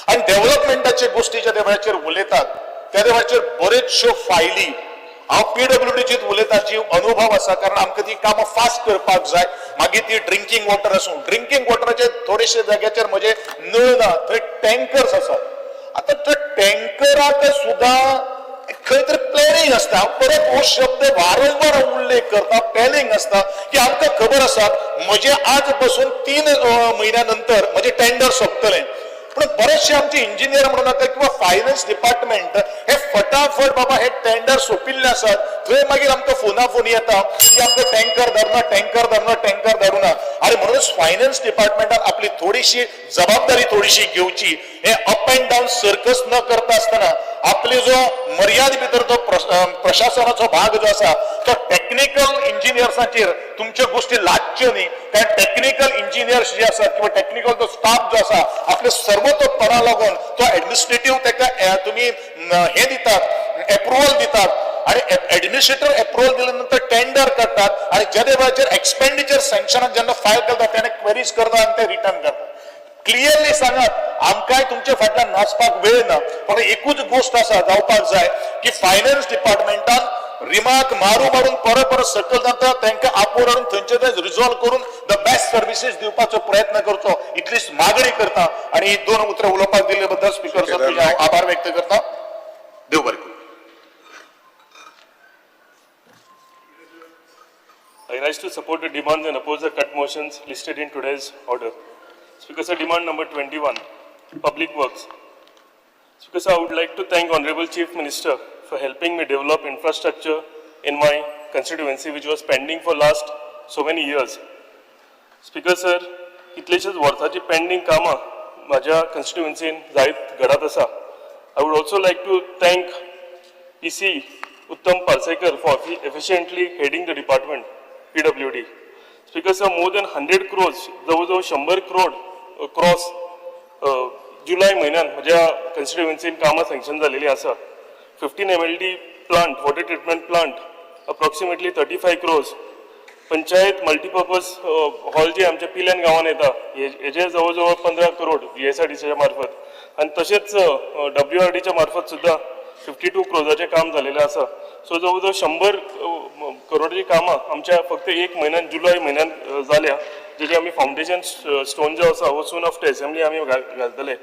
Speaker 11: आनी डेव्हलपमेंटाचे गोश्टी ज्या वेळाचेर उलयतात त्या वेळाचेर बऱ्योचश्यो फायली, हांव पीडब्ल्यूडीचीच उलयता, जी अनुभव आसा, कारण आमकां ती कामां फास्ट करपाक जाय. मागीर ती ड्रिंकींग वॉटर आसूं, ड्रिंकींग वॉटराचे थोडेशे जाग्याचेर म्हजे नळ ना, थंय टँकर्स आसात. आतां त्या टँकराक सुद्दां खंय तरी प्लॅनिंग आसता. परत हो शब्द वारंवार उल्लेख करता, प्लॅनिंग आसता की आमकां खबर आसा, म्हजे आज पासून 3 म्हयन्या नंतर म्हजें टेंडर सोंपतलें, पूण बरेचशे आमचे इंजिनियर म्हणून नाका किंवा फायनान्स डिपार्टमेंट हे फटाफट बाबा हे टेंडर सोंपिल्ले आसात, थंय मागीर आमकां फोना फोन येता की आमकां टँकर धाडना, टँकर धाडना, टँकर धाडूना. आनी म्हणूनच फायनान्स डिपार्टमेंटान आपली थोडीशी जबाबदारी थोडीशी घेवची. हे अप अँड डावन सर्कस न करता आसतना आपली जो मर्याद भितर जो प्रशासनाचो भाग जो आसा तो टेक्निकल इंजिनियर्साचेर तुमच्यो गोष्टी लादच्यो न्ही, कारण टेक्निकल इंजिनियर्स जे आसात किंवा टेक्निकल जो स्टाफ जो आसा आपले सर्वतोपणा लागून तो एडमिनिस्ट्रेटीव ताका तुमी हे दितात, एप्रुवल दितात आणि एडमिनिस्ट्रेटर एप्रुवल दिल्या नंतर टेंडर करतात आणि ज्या वेळाचेर एक्सपेंडिचर सँक्शनाक जेन्ना फायल करतात तेन्ना क्वेरीज करतात आनी ते रिटर्न करतात. क्लियरली सांगात, आमकांय तुमचे फाटल्यान नाचपाक वेळ ना. फक्त एकूच गोश्ट आसा जावपाक जाय की फायनान्स डिपार्टमेंटान रिमार्क मारू मारून परत परत सकयल जाता, तांकां आपोवन हाडून थंयचे थंय रिझॉल्व करून the best services दिवपाचो प्रयत्न करचो, इतलीच मागणी करता. आणि ही दोन उतरां उलोवपाक दिल्ले बद्दल स्पीकर सर, तुझे हांव आभार व्यक्त करता. देव बरें करूं.
Speaker 12: I rise to support the demands and oppose the cut motions listed in today's order. Speaker sir, demand number 21, Public Works. Speaker sir, I would like to thank Honorable Chief Minister for helping me develop infrastructure in my constituency, which was pending for last so many years. Speaker sir, कितलेशेच वर्सांची pending कामां म्हाज्या कॉन्स्टिट्युएन्सीन जायत घडत आसा. I would also like to thank PC Uttam Parsekar for efficiently heading the department PWD. Speaker sir, more than 100 crores, जवळ जवळ 100 crore cross जुलय म्हयन्यान म्हज्या कॉन्स्टिट्युएन्सीन कामां सँक्शन जालेली आसा. 15 MLD plant, water treatment plant, approximately 35 crores. Panchayat multipurpose hall जे आमच्या पिल्यान गांवान येता, हेजे जवळ जवळ 15 करोड जीएसआयडीसीच्या मार्फत आनी तशेंच डब्ल्यूआरडीच्या मार्फत सुद्दां 52 क्रोजाचें काम जालेलें आसा. सो जवळ जवळ 100 करोडाची कामां आमच्या फक्त एक म्हयन्यान, जुलय म्हयन्यान जाल्या, जेजे आमी फावंडेशन स्टोन जो आसा हो सून आफ्टर एसेंब्ली आमी घालतले.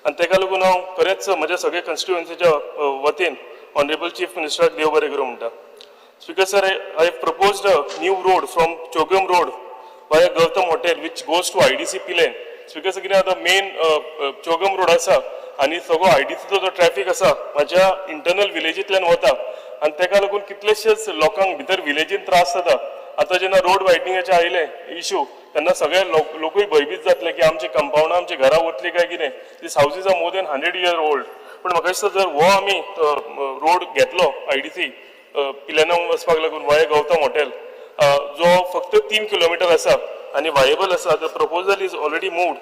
Speaker 12: आनी तेका लागून हांव खरेंच म्हज्या सगळ्या कॉन्स्टिट्युएन्सीच्या वतीन ऑनरेबल चीफ मिनिस्टराक देव बरें करूं म्हणटा. Speaker sir, I have proposed a new road from Chogm Road via Gautam Hotel, which goes to IDC Pilerne. Speaker sir, कितें आतां मेन चोगम रोड आसा आनी सगळो आयडीसीचो जो ट्रॅफिक आसा म्हाज्या इंटरनल विलेजींतल्यान वता आनी तेका लागून कितलेशेच लोकांक भितर विलेजीन त्रास जाता. आतां जेन्ना रोड वायडनिंगाचे आयले इशू, तेन्ना सगळे लोकूय भंयभीत जातले की आमची कंपावंडां, आमची घरां वतली काय कितें. These houses are more than 100 year old. पूण म्हाका दिसता, जर हो आमी रोड घेतलो आयडीसी पिलेना वचपाक लागून वाया गौतम हॉटेल, जो फक्त 3 किलोमिटर आसा आनी वायेबल आसा. The proposal is already moved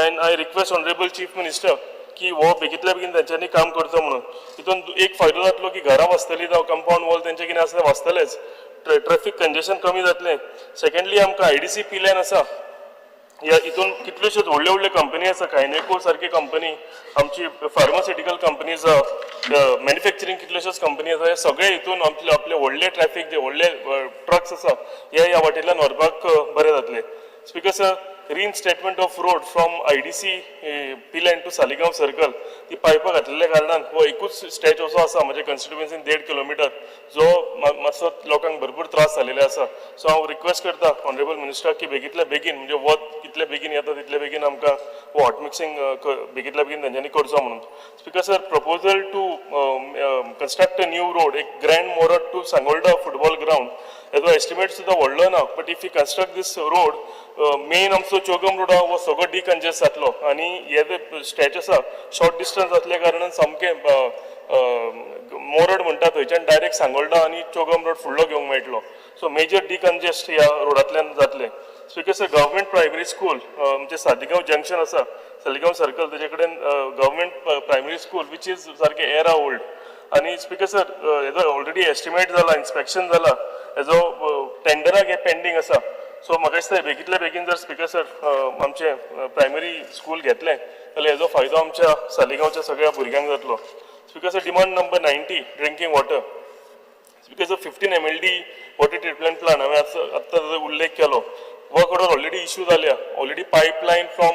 Speaker 12: and I request honourable Chief Minister की हो बेगीतल्या बेगीन तेंच्यांनी काम करचो म्हणून. हितून एक फायदो जातलो की घरां वाचतली, जावं कंपावंड वॉल तेंचे कितें आसा तें वाचतलेच, ट्रॅफिक कंजेशन कमी जातलें. सेकंडली, आमकां आयडीसी पिल्यान आसा, ह्या हितून कितल्योश्योच व्हडल्यो व्हडल्यो कंपनी आसा, कायनेको सारकी कंपनी, आमची फार्मास्युटिकल कंपनीज, मॅन्युफॅक्चरींग कितल्योश्योच कंपनी आसा. हे सगळे हितून आपले आपले व्हडले ट्रॅफिक, जे व्हडले ट्रक्स आसा, हे ह्या वाटेंतल्यान व्हरपाक बरें जातलें. Speaker sir, reinstatement of road from IDC Pilerne to Saligao Circle. ती पायपां घातलेल्या कारणान हो एकूच स्ट्रेच असो आसा म्हज्या कॉन्स्टिट्युएन्सीन 1.5 किलोमिटर, जो मातसो लोकांक भरपूर त्रास जालेले आसा. सो हांव रिक्वेस्ट करता ऑनरेबल मिनिस्टर की बेगीतल्या बेगीन, म्हणजे वत कितले बेगीन येता तितले बेगीन आमकां हो हॉट मिक्सिंग बेगीतल्या बेगीन तेंच्यांनी करचो म्हणून. Speaker sir, proposal to construct a new road, एक Grand Morot to Sangolda football ground. हेजो एस्टिमेट सुद्दां व्हडलो ना, but if you construct this road, main आमचो चोगम रोड आहा हो सगळो डिकंजेस्ट जातलो आनी हे जे स्ट्रेच आसा, शॉर्ट डिस्टन्स आसल्या कारणान सामकें मोरड म्हणटा थंयच्यान डायरेक्ट सांगोल्डा आनी चोगम रोड फुडलो घेवंक मेळटलो. सो मेजर डिकंजेस्ट ह्या रोडांतल्यान जातलें. Speaker sir, government primary school, आमचें सालिगांव जंक्शन आसा, सालिगांव सर्कल, तेजे कडेन government primary school which is सारकें एरा ओल्ड. आनी स्पीकर सर, हेजो ऑलरेडी एस्टिमेट जाला, इन्स्पेक्शन जाला, हेजो टेंडराक हे पेंडींग आसा. सो म्हाका दिसता, बेगीतल्या बेगीन जर स्पीकर सर आमचें प्रायमरी स्कूल घेतलें जाल्यार हेजो फायदो आमच्या सालिगांवच्या सगळ्या भुरग्यांक जातलो. Speaker sir, demand number 90, drinking water. Speaker sir, 15 MLD water treatment plant हांवें आत्तां उल्लेख केलो. वर्क ऑर्डर ऑलरेडी इश्यू जाल्या. Already pipeline from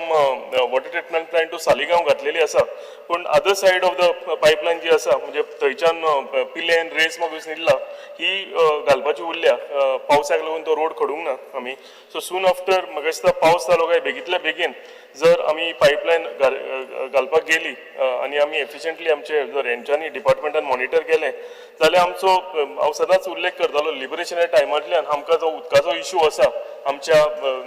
Speaker 12: water treatment plant to Saligao घातलेली आसा, पूण other side of the pipeline जी आसा, म्हणजे थंयच्यान पिलेन रेस मागूस निरला, ही घालपाची उरल्या. पावसाक लागून तो रोड खडूंक ना आमी. सो सून आफ्टर, म्हाका दिसता, पावस जालो काय बेगीतल्या बेगीन जर आमी पायपलायन घालपाक गेली आनी आमी एफिशियंटली आमचे जर हेंच्यांनी डिपार्टमेंटान मॉनिटर केलें जाल्यार आमचो हांव सदांच उल्लेख करतालो, लिबरेशना टायमांतल्यान आमकां जो उदकाचो इशू आसा आमच्या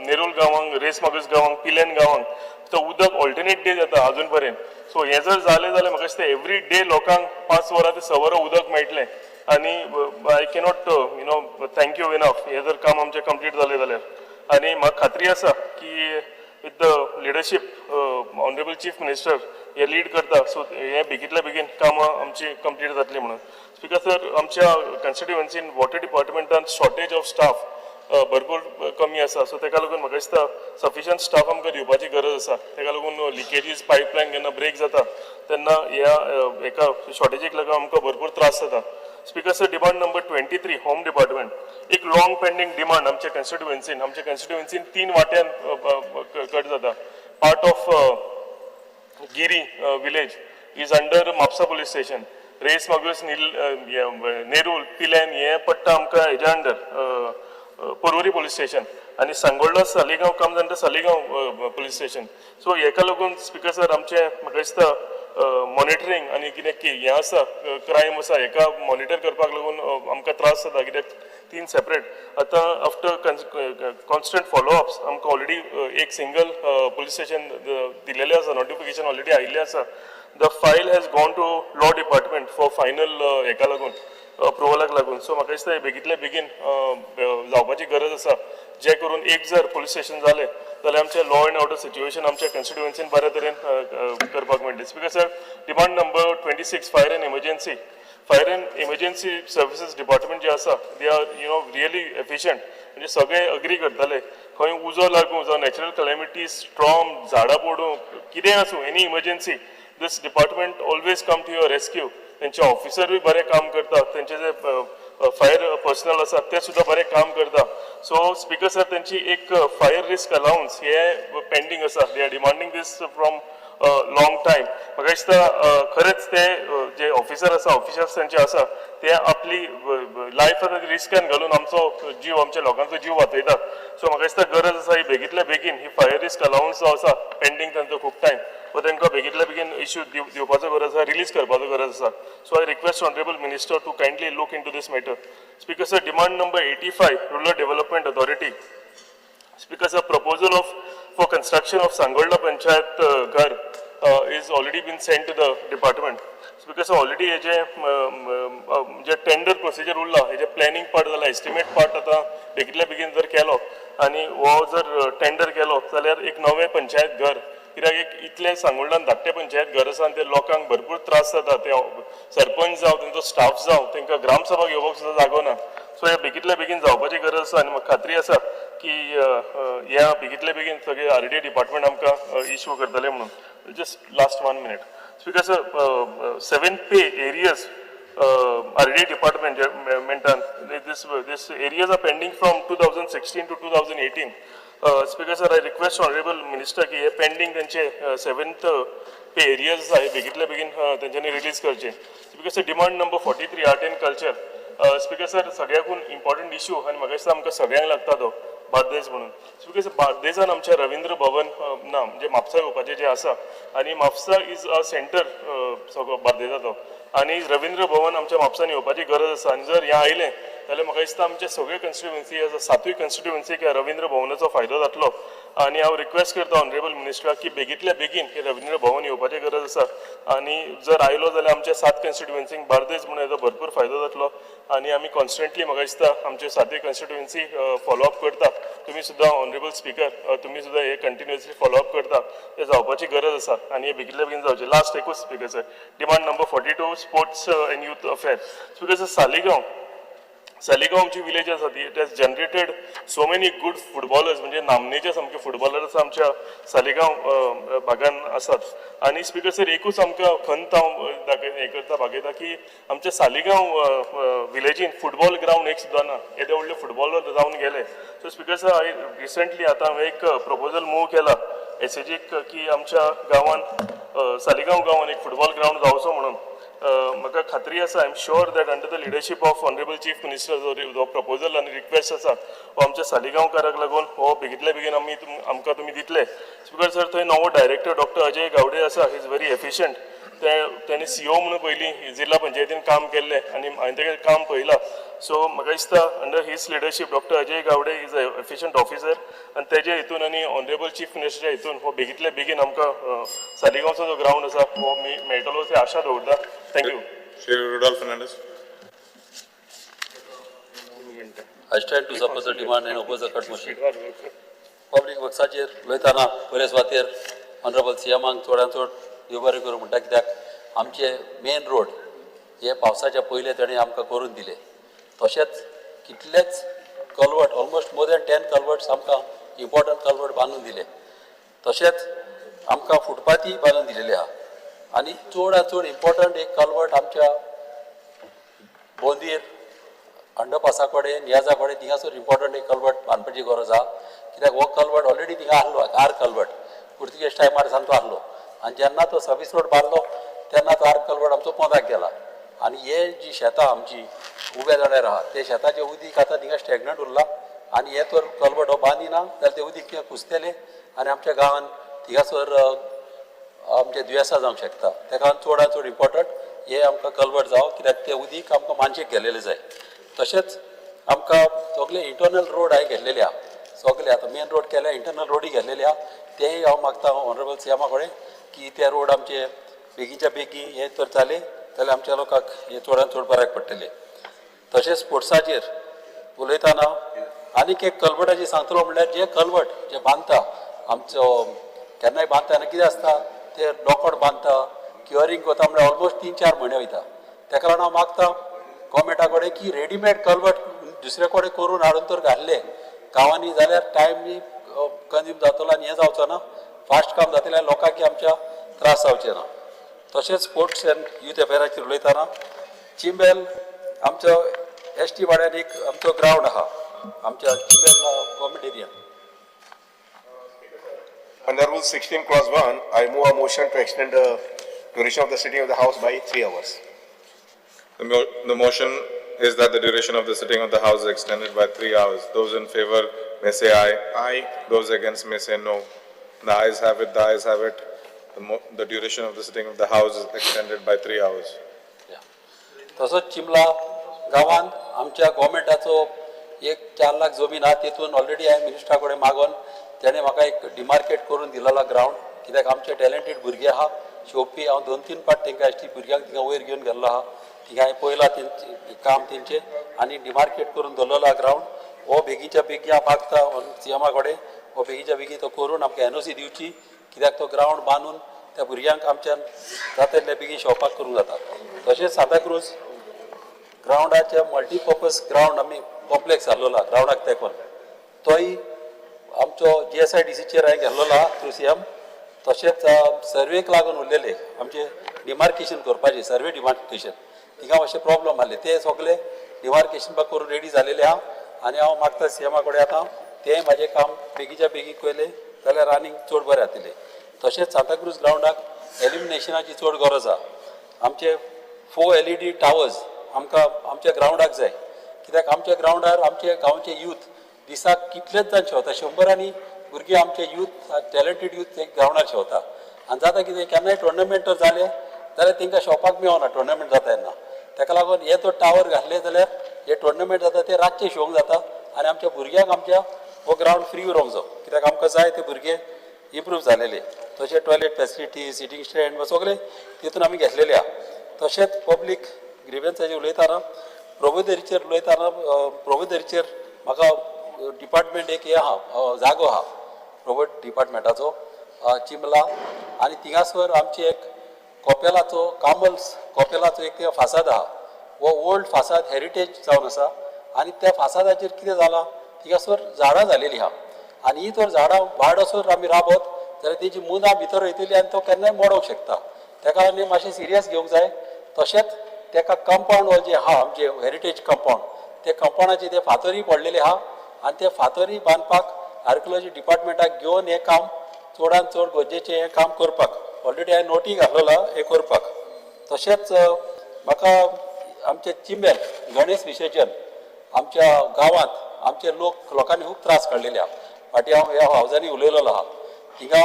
Speaker 12: नेरूल गांवांक, रेस मागूस गांवांक, पिलेन गांवांक, तो उदक ऑल्टरनेट डे जाता अजून पर्यंत. सो हें जर जालें जाल्यार म्हाका दिसता एवरी डे लोकांक 5 वरां ते 6 वरां उदक मेळटलें. आनी I cannot thank you enough हें जर काम आमचें कंप्लीट जालें जाल्यार. आनी म्हाका खात्री आसा की with the leadership honourable Chief Minister हे लीड करता, सो हे बेगीतल्या बेगीन कामां आमची कंप्लीट जातली म्हणून. स्पीकर सर, आमच्या कॉन्स्टिट्युएन्सीन वॉटर डिपार्टमेंटान शॉर्टेज ऑफ स्टाफ भरपूर कमी आसा. सो तेका लागून म्हाका दिसता सफिशियंट स्टाफ आमकां दिवपाची गरज आसा. तेका लागून लिकेजीस, पायपलायन जेन्ना ब्रेक जाता तेन्ना ह्या एका शॉर्टेजीक लागून आमकां भरपूर त्रास जाता. Speaker sir, demand number 23, home department. एक लॉंग पेंडींग डिमांड आमच्या कॉन्स्टिट्युएन्सीन. आमच्या कॉन्स्टिट्युएन्सीन तीन वाट्यान कट जाता. Part of Giri village is under Mapusa police station. Reis Magos, Nerul, Pilerne हे पडटा आमकां हेज्या अंडर पोरवरी पोलीस स्टेशन आनी Sangolda, Saligao comes under Saligao police station. So हेका लागून स्पीकर सर, आमचें म्हाका दिसता मॉनिटरींग आनी कितें हें आसा, क्रायम आसा, हेका मॉनिटर करपाक लागून आमकां त्रास जाता, कित्याक तीन सेपरेट. आतां आफ्टर कॉन्स्टंट फॉलोअप्स आमकां ऑलरेडी एक सिंगल पुलीस स्टेशन दिलेलें आसा, नोटिफिकेशन ऑलरेडी आयिल्लें आसा. The file has gone to law department for final हेका लागून, अप्रुवलाक लागून. सो म्हाका दिसता हें बेगींतल्या बेगीन जावपाची गरज आसा, जे करून एक जर पुलीस स्टेशन जालें जाल्यार आमचें लॉ एंड ऑर्डर सिच्युएशन आमच्या कॉन्स्टिट्युएन्सीन बऱ्या तरेन करपाक मेळटलें. Speaker sir, demand number 26, fire and emergency. Fire and emergency services department जे आसा, they are really efficient. म्हणजे सगळे अग्री करताले, खंय उजो लागूं जावं नॅचरल कलॅमिटी, स्ट्रॉम, झाडां पडूं, कितेंय आसूं, any emergency, this department always come to your rescue. तेंचे ऑफिसरूय बरें काम करता, तेंचे जे फायर पर्सनल आसा ते सुद्दां बरें काम करता. सो स्पीकर सर, तेंची एक फायर रिस्क अलावन्स हे पेंडींग आसा. They are demanding this from long time. म्हाका दिसता खरेंच ते जे ऑफिसर आसा, ऑफिसर्स तेंचे आसा, ते आपली लायफ आतां रिस्कान घालून आमचो जीव, आमच्या लोकांचो जीव वाचयता. सो म्हाका दिसता गरज आसा ही बेगींतल्या बेगीन ही फायर रिस्क अलावन्स जो आसा पेंडींग तांचो खूब टायम, व तांकां बेगींतल्या बेगीन इश्यू दिवपाचो गरज आसा, रिलीज करपाचो गरज आसा. So I request honourable minister to kindly look into this matter. Speaker sir, demand number 85, Rural Development Authority. Speaker sir, proposal of for construction of Sangolda Panchayat Ghar is already been sent to the department. Speaker sir, already हे जे जे tender procedure उरला, हेजे planning part जाला, estimate part आतां बेगींतल्या बेगीन जर केलो आनी हो जर टेंडर केलो जाल्यार एक नवें पंचायत घर, कित्याक एक इतलें सांगोल्डान धाकटें पंचायत घर आसा आनी ते लोकांक भरपूर त्रास जाता. ते सरपंच जावं, तेंचो स्टाफ जावं, तांकां ग्रामसभा घेवपाक सुद्दां जागो ना. सो हे बेगींतल्या बेगीन जावपाची गरज आसा आनी म्हाका खात्री आसा की ह्या बेगींतल्या बेगीन सगळे आरडीए डिपार्टमेंट आमकां इश्यू करतले म्हणून. Just last one minute, Speaker sir. Seven pay arrears RDA department maintain this arrears are pending from 2016 to 2018. Speaker sir, I request honorable minister की हे पेंडींग त्यांचे सेव्हन्थ पे एरियर्स आहे, बेगीतल्या बेगीन तेंच्यांनी release करचे. Speaker sir, demand number 43, art and culture. Speaker sir, सगळ्याकून important issue आनी म्हाका दिसता आमकां सगळ्यांक लागता तो बार्देस म्हणून. स्पीकर सर, बार्देसान आमच्या रवींद्र भवन ना, म्हणजे म्हापसा येवपाचें जें आसा आनी म्हापसा is a centre सगळो बार्देसाचो आनी रवींद्र भवन आमच्या म्हापसान येवपाची गरज आसा. आनी जर हें आयलें जाल्यार म्हाका दिसता आमचे सगळे कॉन्स्टिट्युएन्सी आसा, सातूय कॉन्स्टिट्युएन्सीक ह्या रवींद्र भवनाचो फायदो जातलो. आनी हांव रिक्वेस्ट करता ऑनरेबल मिनिस्टराक की बेगींतल्या बेगीन हे रवींद्र भवन येवपाची गरज आसा आनी जर आयलो जाल्यार आमच्या सात कॉन्स्टिट्युएन्सींक बार्देस म्हणून हेजो भरपूर फायदो जातलो. आनी आमी कॉन्स्टंटली, म्हाका दिसता, आमचे सातूय कॉन्स्टिट्युएन्सी फॉलोअप करता. तुमी सुद्दां, ऑनरेबल स्पीकर, तुमी सुद्दां हे कंटिन्युअसली फॉलोअप करता. ते जावपाची गरज आसा आनी हे बेगींतल्या बेगीन जावचें. लास्ट एकूच, Speaker sir, demand number 42, sports and youth affair. Speaker sir, Saligao, Saligao आमची विलेज आसा ती it has generated so many good footballers. म्हणजे नामनेचे सामके फुटबॉलर्स आमच्या सालिगांव भागान आसात. आनी स्पीकर सर, एकूच आमकां खंत हांव दाखय हें करता, भागयता की आमच्या सालिगांव विलेजीन फुटबॉल ग्रावंड एक सुद्दां ना. येदे व्हडले फुटबॉलर जावन गेले. So speaker sir, I recently आतां हांवें एक प्रपोजल मूव केला एसएजीक की आमच्या गांवान, सालिगांव गांवान एक फुटबॉल ग्रावंड जावचो म्हणून. म्हाका खात्री आसा, I am sure that under the leadership of honourable Chief Minister, जो जो प्रपोजल आनी रिक्वेस्ट आसा हो आमच्या सालिगांवकाराक लागून हो बेगींतल्या बेगीन आमी आमकां तुमी दितले. स्पीकर सर, थंय नवो डायरेक्टर डॉक्टर अजय गावडे आसा, is very efficient. ते तेणे सीईओ म्हणून पयलीं जिल्हा पंचायतीन काम केल्लें आनी हांवें तेगेलें काम पळयलां. सो म्हाका दिसता under his leadership, Doctor Ajay Gawde is a efficient officer आनी तेजे हितून आनी ऑनरेबल चीफ मिनिस्टरच्या हितून हो बेगींतल्या बेगीन आमकां सालिगांवचो जो ग्रावंड आसा हो मेळटलो अशी आशा दवरता. Thank you.
Speaker 1: Shri Rudolph Fernandes.
Speaker 13: I stand to support the demand and oppose the cut motion. Public वर्क्साचेर उलयतना पयले सुवातेर ऑनरेबल सीएमाक चडांत चड देव बरें करूं म्हणटा, कित्याक आमचे मेन रोड हे पावसाच्या पयले ताणें आमकां करून दिले. तशेंच कितलेच culvert, almost more than 10 culverts आमकां इम्पॉर्टंट कलवर्ट बांदून दिले. तशेंच आमकां फुटपाथी बांदून दिलेले आहा आनी चडांत चड इम्पॉर्टंट एक कलवर्ट आमच्या बोंदीर अंडरपासा कडेन, नियाजा कडेन, थिंगासर इम्पॉर्टंट एक कलवर्ट बांदपाची गरज आहा, कित्याक हो कलवर्ट ऑलरेडी थिंगा आहलो, आर कलवर्ट पुर्तुगेज टायमार सावन तो आहलो आनी जेन्ना तो सर्वीस रोड बांदलो तेन्ना तो आर कलवर्ट आमचो पोंदाक गेला. आनी हे जी शेतां आमची उब्या जाण्यार आहा, ते शेताचें उदीक आतां थिंगा स्टॅग्नंट उरलां आनी हे तर कलवर्ट हो बांदिना जाल्यार तें उदीक थिंगा कुसतलें आनी आमच्या गांवान थिंगासर आमचे दुयेंसां जावंक शकता. तेका चडांत चड इम्पॉर्टंट हे आमकां कलवर्ट जावं, कित्याक तें उदीक आमकां मानशेक गेलेलें जाय. तशेंच आमकां सगळे इंटरनल रोड हांवें घेतलेले आहा, सगळे आतां मेन रोड केल्या, इंटरनल रोडूय घेतलेले आहा. तेय हांव मागता ऑनरेबल सीएमा कडेन की ते रोड आमचे बेगीच्या बेगीन हे तर जाले जाल्यार आमच्या लोकांक हे चडान चड बऱ्याक पडटलें. तशेंच स्पोर्ट्साचेर उलयतना आनीक एक कलवटाची सांगतलो म्हणल्यार जे कलवट जे बांदता आमचो केन्नाय बांदता तेन्ना कितें आसता ते लोकड बांदता, क्युअरींग कोता म्हणल्यार ऑलमोस्ट 3-4 म्हयने वयता. तेका लागून हांव मागता गोवोरमेंटा कडेन की रेडीमेड कलवट दुसरे कडेन करून हाडून तर घाल्ले गांवांनी जाल्यार टायम कंज्यूम जातलो आनी हें जावचो ना, फास्ट काम जातलें आनी लोकांक आमच्या त्रास जावचे ना. तशेंच स्पोर्ट्स एंड यूथ अफेराचेर उलयतना चिंबेल आमचो एस टी वाड्यान एक आमचो ग्रावंड आहा आमच्या चिंबेल government area.
Speaker 14: Under Rule 16, Clause 1, I move a motion to extend the duration of the sitting of the House by 3 hours.
Speaker 1: The motion is that the duration of the sitting of the House is extended by 3 hours. Those in favor may say aye.
Speaker 14: Aye.
Speaker 1: Those against may say no. The ayes have it, the ayes have it. The duration of the sitting of the House is extended by 3 hours.
Speaker 13: तसोच चिमला गांवांत आमच्या गोवोरमेंटाचो एक 4 लाख जमीन आहा, तेतून already हांवें मिनिस्टरा कडेन मागोन तेणें म्हाका एक डिमार्केट करून दिलेलो ग्रावंड, कित्याक आमचे टॅलंटेड भुरगे आहा शिकोवपी. हांव 2-3 पाट तेंकां एस टी भुरग्यांक थिंगा वयर घेवन गेल्लो आहा, थिंगा हांवें पळयलां तेंचें काम तेंचें आनी डिमार्केट करून दवरलेलो आहा ग्रावंड. हो बेगीच्या बेगीन हांव मागता सीएमा कडेन, हो बेगीच्या बेगीन तो करून आमकां एनओसी दिवची, कित्याक तो ग्रावंड बांदून त्या भुरग्यांक आमच्यान जाता तितले बेगीन शोवपाक करूंक जाता. तशेंच सांताक्रूज ग्रावंडाचे मल्टीपर्पज ग्रावंड आमी कॉम्प्लेक्स जाल्लो आहा ग्रावंडाक तेंकून, तोय आमचो GSIDCचेर हांवें गेल्लो आहा थ्रू सीएम. तशेंच सर्वेक लागून उरलेले आमचे डिमार्केशन करपाचें, सर्वे डिमार्केशन थिंगा मातशे प्रॉब्लम आहले, ते सगळे डिमार्केशन बा करून रेडी जालेले आहा आनी हांव मागता सीएमा कडेन आतां तें म्हाजें काम बेगीच्या बेगीन केलें जाल्यार आनीक चड बरें जातलें. तशेंच सांताक्रूज ग्रावंडाक एल्युमिनेशनाची चड गरज आहा. आमचे 4 LED towers आमकां आमच्या ग्रावंडाक जाय, कित्याक आमच्या ग्रावंडार आमचे गांवचे यूथ दिसाक कितलेच जाण शेवता, 100 भुरगीं आमचे यूथ टॅलंटेड यूथ एक ग्रावंडार शेवता आनी जाता कितें केन्नाय टुर्नामेंट तर जाले जाल्यार तेंकां शेवपाक मेळना टुर्नामेंट जाता तेन्ना. तेका लागून हे तो टावर घातले जाल्यार हे टुर्नामेंट जाता ते रातचे शेवंक जाता आनी आमच्या भुरग्यांक आमच्या हो ग्रावंड फ्री उरोंक जाय, कित्याक आमकां जाय ते भुरगे इम्प्रूव जालेले. तशें टॉयलेट फेसिलिटी, सिटींग स्टँड सगळें तितून आमी घेतलेले आहा. तशेंच पब्लीक ग्रिवन्साचेर उलयतना प्रबोधरीचेर उलयतना प्रबोधरीचेर म्हाका डिपार्टमेंट एक हें आहा, जागो आहा प्रबोध डिपार्टमेंटाचो चिमला आनी थिंगासर आमची एक कोपेलाचो कामल्स कोपेलाचो एक फासाद आहा, हो ओल्ड फासाद हेरिटेज जावन आसा आनी त्या फासादाचेर कितें जालां थिंगासर झाडां जालेलीं आहा आनी ही तर झाडां वाड आमी राबत जाल्यार तेजी मुदां भितर वयतली आनी तो केन्नाय मोडोंक शकता. तेका लागून मातशें सिरियस घेवंक जाय. तशेंच तेका कंपावंड वॉल जे आहा आमचे हेरिटेज कंपावंड, ते कंपावंडाचे ते फातरी पडलेले आहा आनी ते फातरी बांदपाक आर्किओलॉजी डिपार्टमेंटाक घेवन हें काम चडान चड गरजेचें हें काम करपाक ऑलरेडी हांवें नोटी घातलेलो हें करपाक. तशेंच म्हाका आमचे चिंबेल गणेश विसर्जन आमच्या गांवांत आमचे लोक लोकांनी खूब त्रास काडलेले आहा. फाटीं हांव ह्या हावजांनी उलयलेलो आहा, थिंगा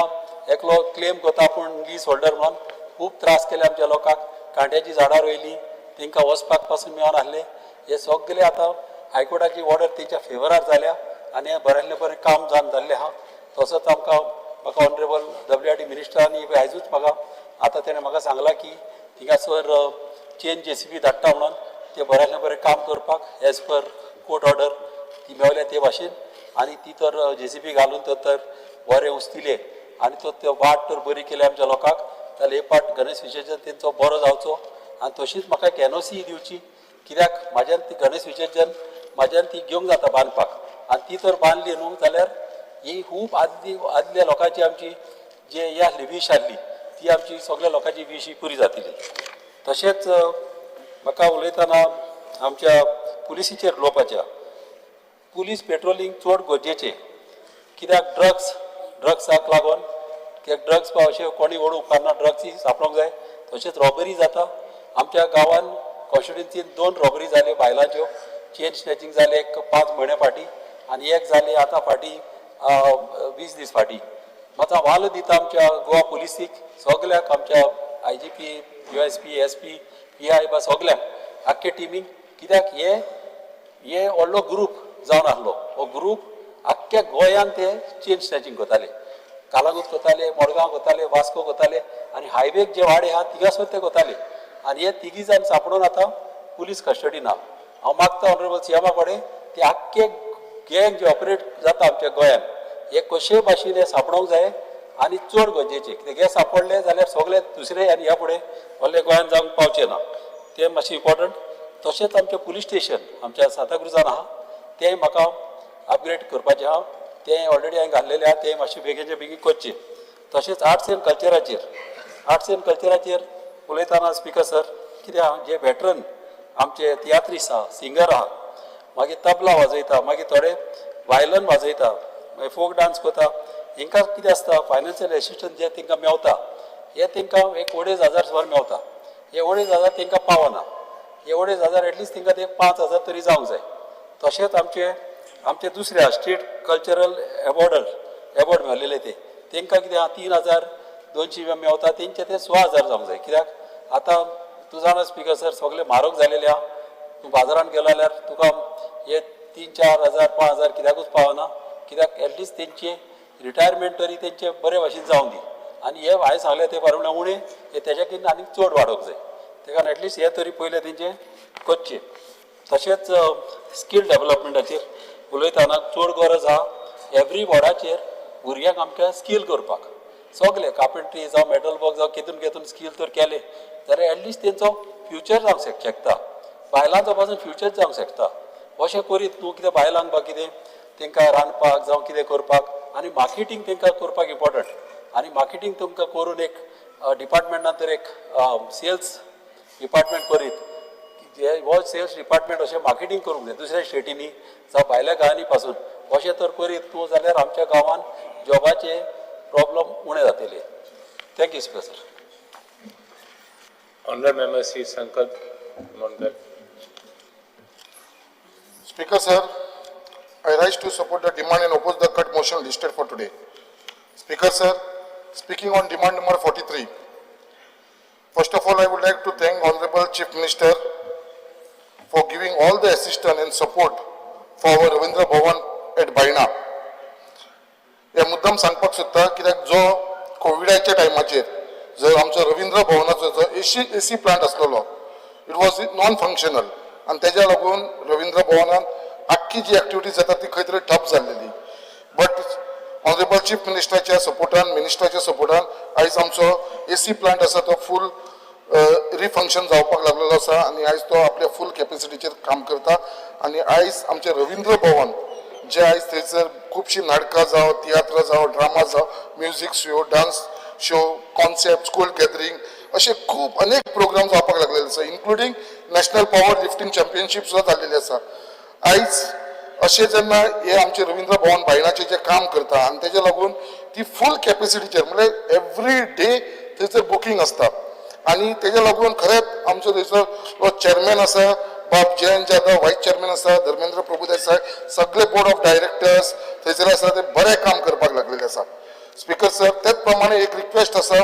Speaker 13: एकलो क्लेम करता आपूण लीज होल्डर म्हणून खूब त्रास केले आमच्या लोकांक, कांट्याची झाडां रोयलीं, तेंकां वचपाक पासून मेळोन आहले. हे सगळे आतां हायकोर्टाची ऑर्डर तेंच्या फेवरार जाल्या आनी हें बऱ्यांतलें बरें काम जावन जाल्लें आहा. तसोच आमकां म्हाका ऑनरेबल WRD मिनिस्टरांनी आयजूच म्हाका आतां तेणें म्हाका सांगलां की थिंगासर चेन JCB धाडटा म्हणून ते बऱ्यांतलें बरें काम करपाक एज पर कोर्ट ऑर्डर ती मेवल्या ते भाशेन आनी ती तर JCB घालून तर बरें उस्तिले आनी तो ते वाट तर बरी केली आमच्या लोकांक जाल्यार हे पाट गणेश विसर्जन तेंचो बरो जावचो. आनी तशीच म्हाका एक एनओसी दिवची, कित्याक म्हाज्यान ती गणेश विसर्जन म्हाज्यान ती घेवंक जाता बांदपाक आनी ती तर बांदली न्हू जाल्यार ही खूब आदली आदल्या लोकांची आमची जे हे आसली वीश आसली ती आमची सगळ्या लोकांची वीश ही पुरी जातली. तशेंच म्हाका उलयतना आमच्या पुलिसीचेर उलोवपाचें, पुलीस पेट्रोलिंग चड गरजेचें, कित्याक ड्रग्साक लागून कित्याक ड्रग्स अशें कोणी ओडूंक उपकारना, ड्रग्स सापडोंक जाय. तशेंच रॉबरी जाता आमच्या गांवान कॉन्स्टिट्युन्सीन 2 रॉबरी जाल्यो बायलांच्यो, चेन स्नॅचिंग जालें एक 5 म्हयने फाटीं आनी एक जाली आतां फाटीं 20 दीस फाटीं. मात हांव वालो दिता आमच्या गोवा पुलिसीक सगल्याक, आमच्या IGP, USP, SP, PI बा सगल्यांक आख्खे टिमीक, कित्याक हे हे व्हडलो ग्रूप जावन आसलो. हो ग्रूप आख्ख्या गोंयान ते चेन स्नॅचिंग करताले, कालागूत करताले, मडगांव करताले, वास्को करताले आनी हायवेक जे वाडे आहा तिगासर ते करताले. आनी हे तिगी जाण सांपडून आतां पुलीस कस्टडीन आहा. हांव मागता ऑनरेबल सीएमा कडेन ते आख्खे गँग जे ऑपरेट जाता आमच्या गोंयान हे कशे भाशेन हे सांपडोंक जाय आनी चड गरजेचे कित्याक हे सांपडले जाल्यार सगळे दुसरे आनी ह्या फुडें व्हडले गोंयान जावंक पावचे ना. तें मातशें इम्पॉर्टंट. तशेंच आमचें पुलीस स्टेशन आमच्या सांताक्रुजान आहा तें म्हाका अपग्रेड करपाचें आहा. तें ऑलरेडी हांवें घाल्लेलें आहा, तें मातशें बेगीनच्या बेगीन करचें. तशेंच आर्ट्स एंड कल्चराचेर, आर्ट्स एंड कल्चराचेर उलयतना स्पिकर सर कितें आहा, जे वेटरन आमचे तियात्रीस आहा, सिंगर आहा, मागीर तबला वाजयता, मागीर थोडे वायलन वाजयता, मागीर फोक डांस करता, हेंकां कितें आसता फायनान्शियल एसिस्टंस जे तांकां मेवता हे तांकां एक 2,500 सुमार मेवता. हे 2,500 तांकां पावना. हे 2,500 एटलिस्ट तांकां ते 5,000 तरी जावंक जाय. तशेंच आमचे आमचे दुसरे स्टेट कल्चरल एवॉर्ड मेळ्ळेले ते तांकां कितें आहा 3,200 मेवता, तेंचे ते 16,000 जावंक जाय. कित्याक आतां तूं जाणा स्पिकर सर सगळे म्हारग जालेले आहा. तूं बाजारान गेलो जाल्यार तुका हे 3-4 हजार 5,000 कित्याकूच पावना. कित्याक एटलिस्ट तेंचे रिटायरमेंट तरी तेंचे बरे भाशेन जावंक दी. आनी हे हांवें सांगलें ते प्रमाणे उणें हे तेज्याकीन आनीक चड वाडोवंक जाय. तेका एटलिस्ट हे तरी पयलें तेंचें करचें. तशेंच स्कील डेवलपमेंटाचेर उलयतना चड गरज आहा एवरी वॉर्डाचेर भुरग्यांक आमकां स्कील करपाक, सगले कार्पेंट्री जावं मेटल वर्क जावं केतून केतून स्कील तर केलें जाल्यार एटलिस्ट तेंचो फ्युचर जावंक शकता, बायलांचो पासून फ्युचर जावंक शकता. अशें करीत न्हू कितें बायलांक बा कितें तांकां रांदपाक जावं कितें करपाक आनी मार्केटींग तांकां करपाक इम्पॉर्टंट. आनी मार्केटींग तुमकां करून एक डिपार्टमेंटान तर एक सेल्स डिपार्टमेंट करीत हो सेल्स डिपार्टमेंट अशें मार्केटींग करूंक जाय दुसऱ्या स्टेटींनी जावं भायल्या गांवांनी पासून. अशें तर करीत तूं जाल्यार आमच्या गांवान जॉबाचे प्रॉब्लम उणें जातले. Thank you speaker sir.
Speaker 15: Honorable Member Sri Sankalp Mondal.
Speaker 16: Speaker sir, I rise to support the demand and oppose the cut motion listed for today. Speaker sir, speaking on demand number 43. First of all, I would like to thank Honorable Chief Minister for giving all the assistance and support for our Ravindra Bhavan at Baina. हे मुद्दम सांगपाक सोदता कित्याक जो कोविडाच्या टायमाचेर जर आमचो रवींद्र भवनाचो जो एसी प्लांट आसलेलो, it was non functional आनी तेज्या लागून रवींद्र भवनान आख्खी जी एक्टिविटीज जाता ती खंय तरी ठप जाल्लेली. बट ऑनरेबल चीफ मिनिस्टराच्या सपोर्टान, मिनिस्टराच्या सपोर्टान आयज आमचो एसी प्लांट आसा तो फूल रिफंक्शन जावपाक लागलेलो आसा आनी आयज तो आपल्या फूल कॅपेसिटीचेर काम करता. आनी आयज आमचें रवींद्र भवन जे आयज थंयसर खुबशीं नाटकां जावं, तियात्र जावं, ड्रामा जावं, music show, dance show, concept, school gathering अशे खूब अनेक प्रोग्राम जावपाक लागलेले आसा, including national power lifting championship सुद्दां जाल्लेली आसा. आयज अशें जेन्ना हे आमचे रवींद्र भवन बायणाचें जें काम करता आनी तेज्या लागून ती फूल कॅपेसिटीचेर म्हणल्यार एवरी डे थंयसर बुकींग आसता. आनी तेज्या लागून खरेंच आमचो थंयसर चेअरमॅन आसा बाब जयंत जाधव, वायस चेअरमॅन आसा धर्मेंद्र प्रभुदेसाय, सगळे बोर्ड ऑफ डायरेक्टर्स थंयसर आसा ते बरें काम करपाक लागलेले आसा. स्पिकर सर, तेच प्रमाणे एक रिक्वेस्ट आसा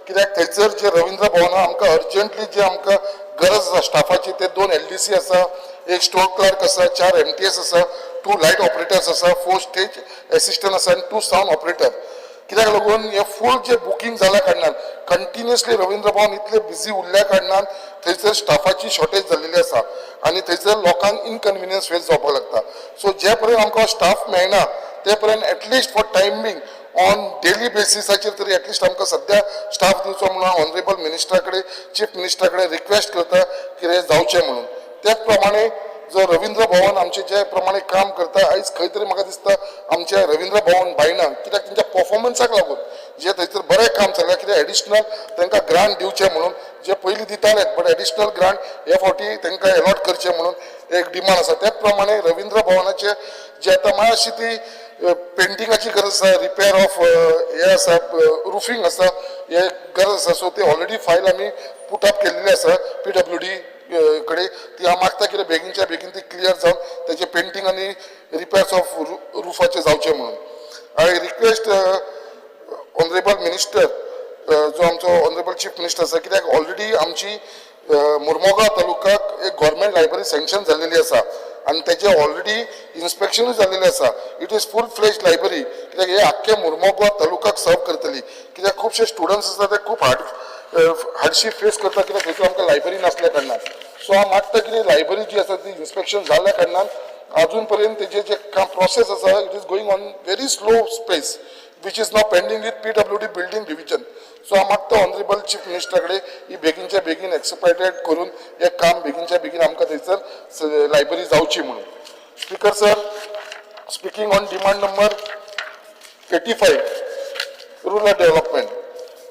Speaker 16: कित्याक थंयसर जे रवींद्र भवना आमकां अर्जंटली जे आमकां गरज आसा स्टाफाची, ते 2 LDC आसा, 1 स्टोर क्लर्क आसा, 4 MTS आसा, 2 लायट ऑपरेटर्स आसा, 4 स्टेज एसिस्टंट आसा आनी 2 सावंड ऑपरेटर. कित्याक लागून हे फूल जे बुकींग जाल्या कारणान कंटिन्युअसली रवींद्र भवन इतले बिजी उरल्या कारणान थंयसर स्टाफाची शॉर्टेज जाल्लेली आसा आनी थंयसर लोकांक इनकन्विनियन्स फेस जावपाक लागता. सो जे पर्यंत आमकां स्टाफ मेळना ते पर्यंत at least for time being on daily बेसिसाचेर तरी एटलिस्ट आमकां सद्या स्टाफ दिवचो म्हणून हांव ऑनरेबल मिनिस्टरा कडेन, चीफ मिनिस्टरा कडेन रिक्वेस्ट करता कितें जावचें म्हणून. त्याच प्रमाणे जो रवींद्र भवन आमचे जे प्रमाणे काम करता आयज खंय तरी म्हाका दिसता आमच्या रवींद्र भवन बायणा कित्याक तेंच्या परफॉर्मन्साक लागून जे थंयसर बरें काम चल्लां, कित्याक एडिशनल तांकां ग्रांट दिवचें म्हणून जे पयलीं दिताले बट एडिशनल ग्रांट हे फावटी तांकां एलॉट करचें म्हणून एक डिमांड आसा. त्याच प्रमाणे रवींद्र भवनाचे जे आतां मातशी ती पेंटिंगाची गरज आसा, रिपेर ऑफ हे आसा, रुफींग आसा, हे गरज आसा. सो ते ऑलरेडी फायल आमी पुट अप केल्लेली आसा PWD कडे. ती हांव मागता कितें बेगीनच्या बेगीन ती क्लियर जावन तेजें पेंटींग आनी रिपेर्स ऑफ रुफाचें जावचें म्हणून. I request honourable minister, जो आमचो ऑनरेबल चीफ मिनिस्टर आसा, कित्याक ऑलरेडी आमची मुरमोगा तालुक्याक एक गव्हर्मेंट लायब्ररी सँक्शन जाल्लेली आसा. आनी तेजें ऑलरेडी इन्स्पेक्शनूय जाल्लेलें आसा. It is full fledge library, कित्याक हे आख्खे मुर्मोगोवा तालुकाक सर्व करतली, कित्याक खुबशे स्टुडंट्स आसा ते खूब हार्डशीप फेस करता, कित्याक थंयसर आमकां लायब्ररी नासल्या कारणान. सो हांव मागता कितें, लायब्ररी जी आसा ती इन्स्पेक्शन जाल्ल्या कारणान अजून पर्यंत तेजें जें काम प्रोसेस आसा, it is going on very slow pace, which is now pending with PWD building division. So हांव मागता ऑनरेबल चीफ मिनिस्टरा कडेन ही बेगीनच्या बेगीन एक्सपायटेड करून हें काम बेगीनच्या बेगीन आमकां थंयसर लायब्ररी जावची म्हणून. Speaker sir, speaking on demand number 85, rural development,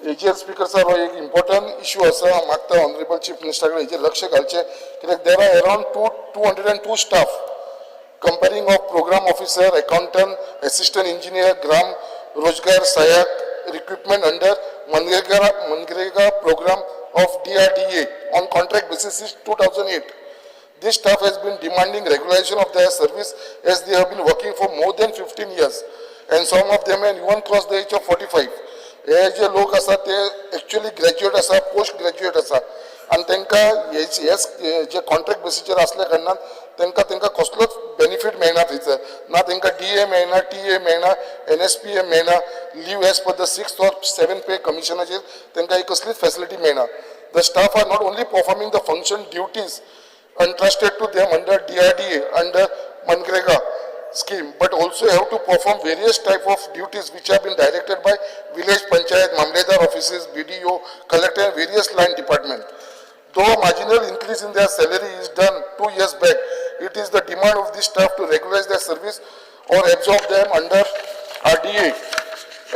Speaker 16: हेजेर स्पीकर सर, हो एक इम्पॉर्टंट इशू आसा. हांव मागता ऑनरेबल चीफ मिनिस्टरा कडेन हेजेर लक्ष घालचें, कित्याक there are around 202 staff comprising of program officer, accountant, assistant engineer, Gram Rozgar Sahayak recruitment under MGNREGA program of DRDA on contract basis since 2008. This staff has been demanding regularization of their service, as they have been working for more than 15 years and some of them have even crossed the age of 45. हे जे लोक आसा ते actually graduate आसा, post graduate आसा आनी तांकां हे जे contract बेसीचेर आसल्या कारणान तांकां कसलोच बेनिफीट मेळना थंयसर. ना तांकां डीए मेळना, टीए मेळना, एनएसपीए मेळना, leave as per the six or seven pay कमिशनाचेर तांकां ही कसलीच फॅसिलिटी मेळना. The staff are not only performing the function duties entrusted to them under DRDA, under MGNREGA scheme, but also have to perform various type of duties which have been directed by village panchayat, mamledar offices, BDO, collector and various line department. Though a marginal increase in their salary is done 2 years back, it is the demand of this staff to regularize their service or absorb them under RDA,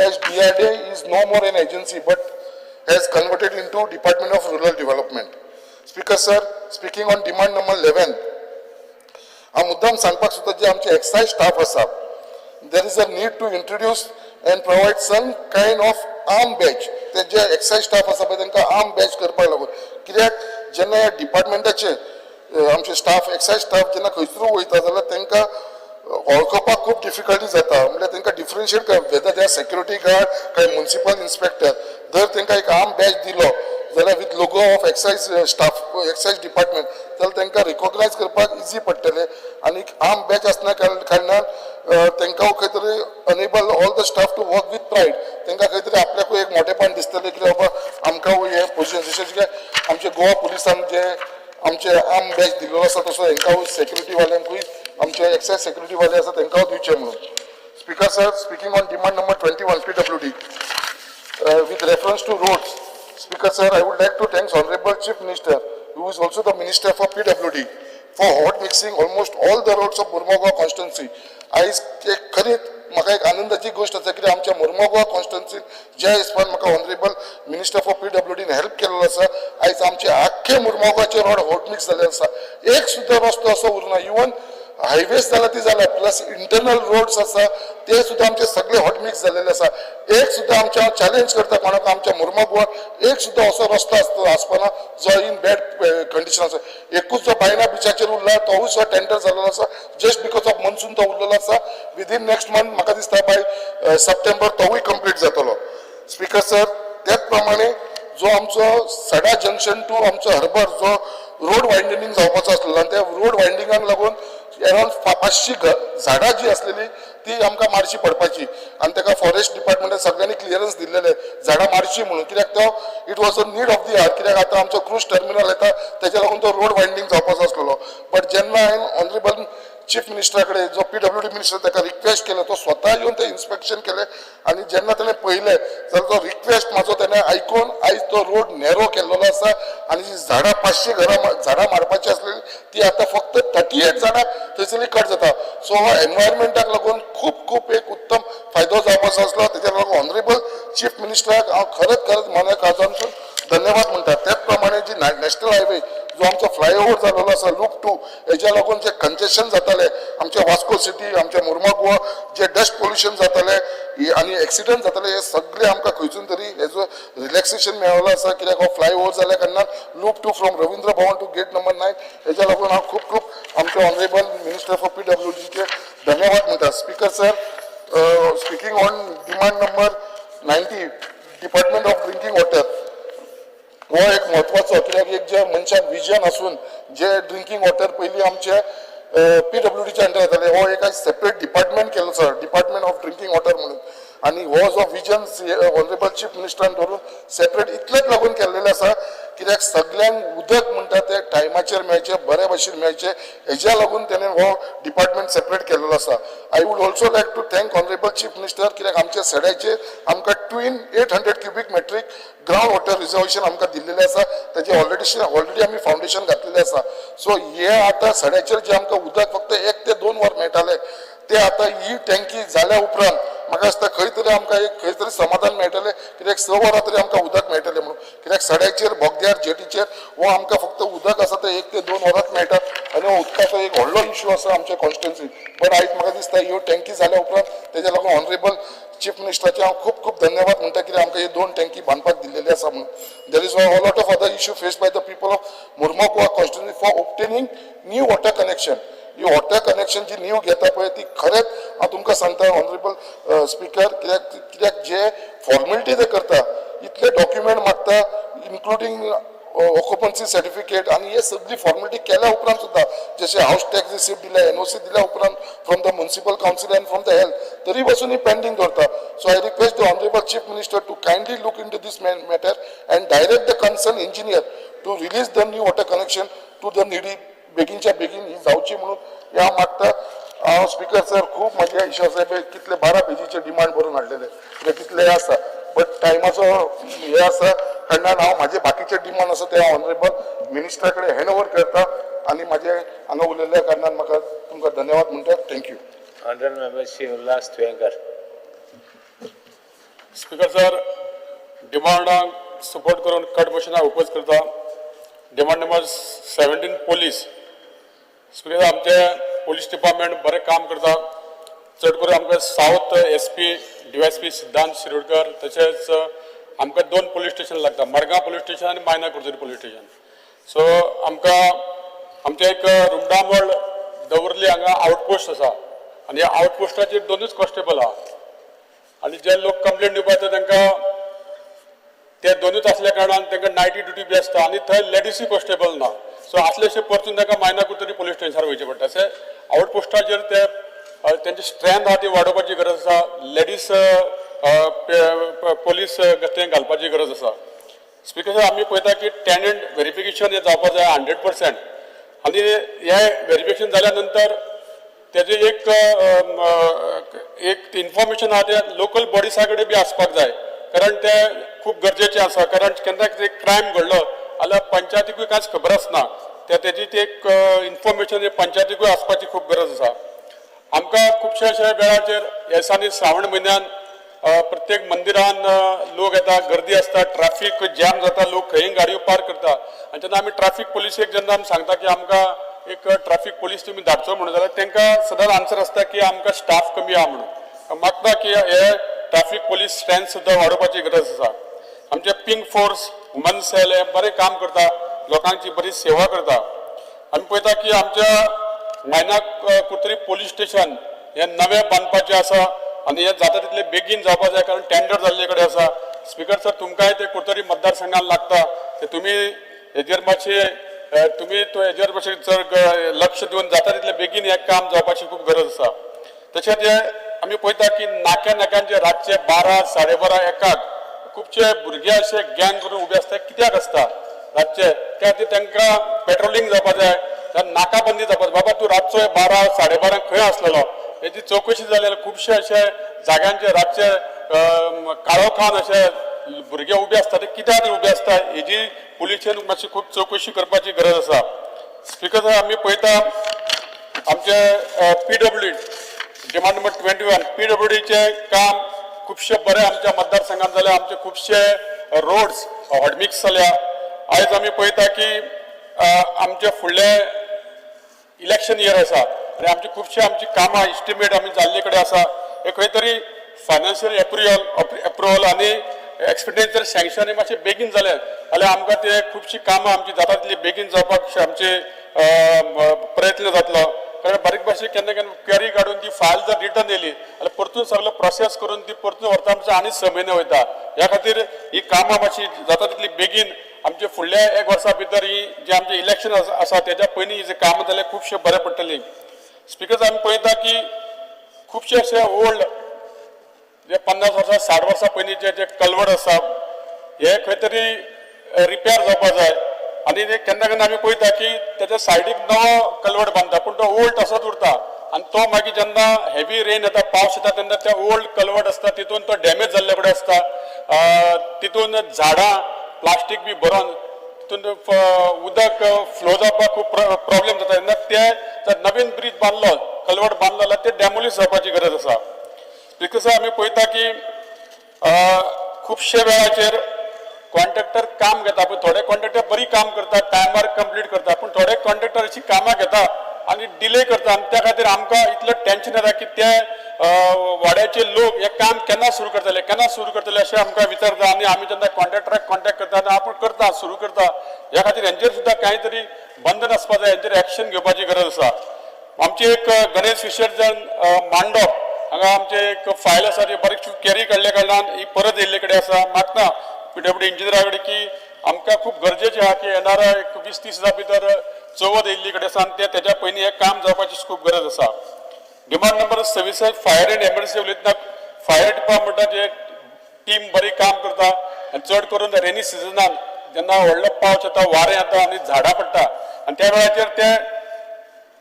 Speaker 16: as DRDA is no more an agency but has converted into Department of Rural Development. Speaker sir, speaking on demand number 11, हांव मुद्दाम सांगपाक सोदता, जे आमचे excise staff आसा, there is a need to introduce and provide some kind of arm badge. ते जे excise staff आसा पळय, तांकां आर्म बॅच करपाक लागून, कित्याक जेन्ना ह्या डिपार्टमेंटाचे आमचे स्टाफ, एक्सायज स्टाफ जेन्ना खंयसरूय वयता जाल्यार तांकां वळखपाक खूब डिफिकल्टी जाता. म्हणल्यार तांकां differentiate whether they are security guard काय म्युन्सिपल इन्स्पेक्टर. जर तांकां एक आर्म बॅच दिलो जाल्यार with logo of excise staff, excise department, जाल्यार तांकां रिकॉग्नायज करपाक इजी पडटलें. आनी आर्म बॅच आसल्या कारणान तांकां खंय तरी enable all the staff to work with pride. तांकां खंय तरी आपल्याकूय एक मोठेपण दिसतलें की बाबा आमकां हें पोजिशन, जशें की आमचे गोवा पुलिसान जे आमचे आर्म बॅच दिल्लो आसा, तसो हेंकां सेक्युरिटी वाल्यांकूय, आमचे एक्सायज सेक्युरिटी वाले आसा तांकां दिवचे म्हणून. Speaker sir, speaking on demand number 21, PWD, with reference to roads, Speaker sir, I would like to thank Honorable Chief Minister, who is also the Minister for PWD, for hot mixing almost all the roads of Mormugao constituency. आयज एक खरीच म्हाका एक आनंदाची गोश्ट आसा, कित्याक आमच्या मुर्मोगांव कॉन्स्टिट्युन्सीन ज्या हिसपान म्हाका ऑनरेबल मिनिस्टर फॉर पीडब्ल्यूडीन हेल्प केल्लो आसा, आयज आमचे आख्खे मुर्मोगाचे रोड हॉट मिक्स जाल्ले आसा. एक सुद्दां रस्तो असो उरना. इवन हायवेज जाला ती जाला, प्लस इंटरनल रोड्स आसा ते सुद्दां आमचे सगळे हॉट मिक्स जाल्लेले आसा. एक सुद्दां आमच्या चॅलेंज करता कोणाक, आमच्या मुर्मोगांवात एक सुद्दां असो रस्तो आसता आसपाना जो इन बॅड कंडिशन आसा. एकूच जो बायना बिचाचेर उरला, तोवूय सुद्दां टेंडर जाल्लो आसा. जस्ट because of monsoon तो उरलेलो आसा. विदीन नेक्स्ट मंथ, म्हाका दिसता बाय सप्टेंबर तोवूय कंप्लीट जातलो. स्पीकर सर, त्याच प्रमाणे जो आमचो सडा जंक्शन टू आमचो हर्बर जो रोड वायडनिंग जावपाचो आसलेलो आनी त्या रोड वायडनिंगाक लागून अरावंड 500 झाडां जी आसलेली ती आमकां मारची पडपाची आनी ताका फॉरेस्ट डिपार्टमेंटान सगळ्यांनी क्लियरन्स दिल्लेले झाडां मारची म्हणून, कित्याक तो it was a need of the hour, कित्याक आतां आमचो क्रूज टर्मिनल येता, तेच्या लागून तो रोड वायडनिंग जावपाचो आसलेलो. बट जेन्ना हांवें ऑनरेबल चीफ मिनिस्टरा कडेन, जो पीडब्ल्यूडी मिनिस्टर, ताका रिक्वेस्ट केलें, तो स्वता येवन ते इन्स्पेक्शन केलें आनी जेन्ना ताणें पळयलें जाल्यार तो रिक्वेस्ट म्हाजो ताणें आयकून आयज तो रोड नॅरो केल्लो आसा आनी जी झाडां 500 घरां झाडां मारपाची आसलेली ती आतां फक्त 38 झाडां थंयसरली कट जाता. सो हो एनवायरमेंटाक लागून खूब खूब एक उत्तम फायदो जावपाचो आसलो. तेच्या लागून ऑनरेबल चीफ मिनिस्टराक हांव खरेंच खरेंच मना काळजांतसून धन्यवाद म्हणटा. त्याच प्रमाणे जी नॅशनल हायवे जो आमचो फ्लायओव्हर जाल्लो आसा लूप टू, हेज्या लागून जे कंजेशन जाताले आमच्या वास्को सिटी, आमच्या मुर्मागोवा, जे डस्ट पोल्युशन जाताले आनी एक्सिडंट जाताले, हे सगळे आमकां खंयसून तरी हेजो रिलॅक्सेशन मेळ्ळो आसा, कित्याक हो फ्लायओव्हर जाल्या कारणान loop two from Ravindra Bhavan to gate number 9. हेज्या लागून हांव खूब खूब आमचे ऑनरेबल मिनिस्टर फॉर पीडब्ल्यूडीचे धन्यवाद म्हणटा. Speaker sir, speaking on demand number 90, department of drinking water, हो एक म्हत्वाचो, कित्याक एक जे मनशाक विजन आसून जे ड्रिंकींग वॉटर पयलीं आमचे पीडब्ल्यूडीच्या अंडर येताले. हो एक सेपरेट डिपार्टमेंट केल्लो आसा, डिपार्टमेंट ऑफ ड्रिंकींग वॉटर म्हणून. आनी हो जो विजन ऑनरेबल चीफ मिनिस्टरान धरून सेपरेट इतलेच लागून केल्लेलें आसा, कित्याक सगल्यांक उदक म्हणटा तें टायमाचेर मेळचें, बऱ्या भशेन मेळचें, हेज्या लागून तेणें हो डिपार्टमेंट सेपरेट केल्लो आसा. I would also like to thank honourable chief minister, कित्याक आमच्या सड्याचेर आमकां twin 800 cubic metric ground water reservation आमकां दिल्लेलें आसा. ताजें ऑलरेडी आमी फावंडेशन घातलेलें आसा. सो हे आतां सड्याचेर जें आमकां उदक फक्त 1 ते 2 वर मेळटालें, ते आतां ही टँकी जाल्या उपरांत म्हाका दिसता खंय तरी आमकां एक खंय तरी समाधान मेळटलें, कित्याक 6 वरां तरी आमकां उदक मेळटलें म्हणून. कित्याक सड्याचेर, बोगद्यार, जेटीचेर हो आमकां फक्त उदक आसा तें 1 ते 2 वरांच मेळटा आनी हो उदकाचो एक व्हडलो इशू आसा आमच्या कॉन्स्टिट्युन्सीन. बट आयज म्हाका दिसता ह्यो टँकी जाल्या उपरांत तेज्या लागून ऑनरेबल चीफ मिनिस्टराचे हांव खूब खूब धन्यवाद म्हणटा, कित्याक आमकां ही दोन टँकी बांदपाक दिल्लेली आसा म्हणून. There is a lot of other issue face by the people of Mormugao constituency for obtaining new water connection. He water connection ji new घेता पळय, ती खरेंच हांव तुमकां सांगता ऑनरेबल स्पिकर, कित्याक जे फॉर्मेलिटी ते करता, इतले डॉक्युमेंट मागता, इन्क्लुडींग ऑक्युपन्सी सर्टिफिकेट, आनी हे सगळी फॉर्मेलिटी केल्या उपरांत सुद्दां, जशें हावस टॅक्स रिसिप्ट दिल्या, एनओसी दिल्या उपरांत from the municipal council and from the health, तरी पासून ही पेंडींग दवरता. So I request the honourable chief minister to kindly look into this matter and direct the concern engineer to release the new water connection to the needy. बेगीनच्या बेगीन ही जावची म्हणून हे हांव मागता. हांव स्पिकर सर, खूब म्हज्या इशू आसा पळय, कितले 12 पेजीचे डिमांड बरोवन हाडलेले, म्हणजे तितले आसा, बट टायमाचो हे आसा कारणान हांव म्हाजे बाकीचे डिमांड आसा ते हांव ऑनरेबल मिनिस्टरा कडेन हँड ओवर करता आनी म्हाजे हांगा उलयल्ल्या कारणान म्हाका तुमकां धन्यवाद म्हणटा. Thank you.
Speaker 15: Honorable Member Shri Ulhas Tuyenkar.
Speaker 17: Speaker sir, डिमांडांक सपोर्ट करून कट मोशनाक ओपोज करता. Demand number 17, police. Speaker, आमचे पोलीस डिपार्टमेंट बरें काम करता. चड करून आमकां सावथ SP, DySP सिद्धांत शिरोडकर, तशेंच आमकां दोन पोलीस स्टेशन लागता, मडगांव पोलीस स्टेशन आनी मायना कुडतरी पोलीस स्टेशन. सो आमकां आमचें एक रुमडामळ दवर्ली हांगा आउटपोस्ट आसा आनी ह्या आउटपोस्टाचेर दोनूच कॉन्स्टेबल आहा आनी जे लोक कंप्लेंट दिवपाक येता तांकां ते दोनूच असल्या कारणान तांकां नायटी ड्युटी बी आसता आनी थंय लेडिसूय कॉन्स्टेबल ना. सो आसलेशे परतून तांकां मायना कुडतरी पोलीस स्टेशनार वयचें पडटा. अशें आउटपोस्टाचेर ते तेंची स्ट्रेंथ आहा ती वाडोवपाची गरज आसा. लेडीज पोलीस थंय घालपाची गरज आसा. स्पिकर, आमी पळयता की टेनंट व्हेरिफिकेशन हें जावपा जाय 100% आनी हे व्हेरिफिकेशन जाल्या नंतर तेजे एक इन्फॉर्मेशन आहा तें लोकल बॉडिसा कडेन बी आसपाक जाय, कारण ते खूब गरजेचें आसा. कारण केन्ना कितें क्रायम घडलो जाल्यार पंचायतीकूय कांयच खबर आसना. ते तेजी ती एक इन्फॉर्मेशन पंचायतीकूय आसपाची खूब गरज आसा. आमकां खुबशे अशे वेळाचेर ह्या दिसांनी श्रावण म्हयन्यान प्रत्येक मंदिरान लोक येता, गर्दी आसता, ट्राफीक जॅम जाता, लोक खंय गाडयो पार्क करता आनी जेन्ना आमी ट्राफीक पोलिसेक जेन्ना आमी सांगता की आमकां एक ट्राफीक पोलीस तुमी धाडचो म्हणून, जाल्यार तांकां सदांच आन्सर आसता की आमकां स्टाफ कमी आहा म्हणून. मागता की हे ट्राफीक पोलीस स्ट्रेंथ सुद्दां वाडोवपाची गरज आसा. आमचे पिंक फोर्स, वुमन सेल हे बरें काम करता, लोकांची बरी सेवा करता. आमी पळयता की आमच्या मायना कुडतरी पोलीस स्टेशन हे नवें बांदपाचें आसा आनी हे जाता तितले बेगीन जावपा जाय, कारण टेंडर जाल्ले कडेन आसा. स्पिकर सर, तुमकांय ते कुडतरी मतदारसंघान लागता, ते तुमी हेजेर मातशे तुमी तो हेजेर मातशें चड लक्ष दिवन जाता तितले बेगीन हें काम जावपाची खूब गरज आसा. तशेंच हे आमी पळयता की नाक्या नाक्यांचे रातचे 12, 12:30, 1क खुबशे भुरगे अशे गँग करून उबे आसता. कित्याक आसता रातचे? त्या खातीर तांकां पेट्रोलिंग जावपा जाय, नाकाबंदी जावपा जाय. बाबा, तूं रातचो 12, 12:30 खंय आसलेलो, हेजी चवकशी जाली जाल्यार खुबशे अशे जाग्यांचे रातचे काळोखान अशे भुरगे उबे आसता, ते कित्याक उबे आसता, हेजी पुलिशेन मातशी खूब चवकशी करपाची गरज आसा. स्पिकर, आमी पळयता आमचे PWD, demand number 21, पीडब्ल्यूडीचें काम खुबशे बरें आमच्या मतदारसंघात जाल्या. आमचे खुबशे roads hot mix जाल्या. आयज आमी पळयता की आमचे फुडले इलेक्शन इयर आसा आनी आमची खुबशी आमची कामां इस्टिमेट आमी जाल्ले कडेन आसा. हे खंय तरी फायनान्शियल एप्रुवल आनी एक्सपेंडिचर सँक्शन हे मातशें बेगीन जालें जाल्यार आमकां ते खुबशीं कामां आमची जाता तितली बेगीन जावपाक आमचे प्रयत्न जातलो. कारण बारीक बारीक केन्ना केन्ना क्वेरी काडून ती फायल जर रिटर्न येयली जाल्यार परतून सगळो प्रोसेस करून ती परतून व्हरता आमचो आनी 6 म्हयने वयता. ह्या खातीर ही कामां मातशी जाता तितली बेगीन आमचे फुडल्या एक वर्सा भितर ही जे आमचे इलेक्शन आसा तेच्या पयलीं जी कामां जाल्यार खुबशे बरें पडटली. स्पिकर, आमी पळयता की खुबशे अशे ओल्ड जे 50 वर्सां 60 वर्सां पयलींचे जे कलवड आसा हे खंय तरी रिपेर जावपा जाय. आनी ते केन्ना केन्ना आमी पळयता की तेच्या सायडीक नवो कलवड बांदता पूण तो ओल्ड तसोच उरता आनी तो मागीर जेन्ना हेवी रेन येता, पावस येता तेन्ना ते ओल्ड कलवड आसता तितून तो डॅमेज जाल्ले कडेन आसता. तितून झाडां प्लास्टीक बी भरोन तितून उदक फ्लो जावपाक खूब प्रॉब्लेम जाता. तेन्ना ते जर नवीन ब्रीज बांदलो, कलवड बांदलो जाल्यार ते डॅमोलीश जावपाची गरज आसा. स्पिकर, आमी पळयता की खुबशे वेळाचेर कॉन्ट्रॅक्टर काम घेता, पूण थोडे कॉन्ट्रॅक्टर बरी काम करता, टायमार कंप्लीट करता, पूण थोडे कॉन्ट्रॅक्टर अशी कामां घेता आनी डिले करता. आनी त्या खातीर आमकां इतलें टेंशन येता की ते वाड्याचे लोक हे काम केन्ना सुरू करतले, केन्ना सुरू करतले अशें आमकां विचारता. आनी आमी जेन्ना कॉन्ट्रॅक्टराक कॉन्टॅक्ट करता आनी आपूण करता, सुरू करता, ह्या खातीर हेंचेर सुद्दां कांय तरी बंधन आसपा जाय, हेंचेर एक्शन घेवपाची गरज आसा. आमची एक गणेश विसर्जन मांडप हांगा आमचे एक फायल आसा, ती बरीचशी कॅरी काडल्या कारणान ही परत येयल्ले कडेन आसा. मागता पीडब्ल्यूडी इंजिनियरा कडेन की आमकां खूब गरजेचें आहा की येणारा एक 20-30 दिसां भितर चवथ येयल्ली कडेन आसा आनी ते तेच्या पयलीं हें काम जावपाची खूब गरज आसा. Demand number 26, fire and emergency उलयतना फायर डिपार्टमेंटाचे टीम बरी काम करता आनी चड करून रेनी सिजनान जेन्ना व्हडलो पावस येता, वारें येता आनी झाडां पडटा आनी त्या वेळाचेर ते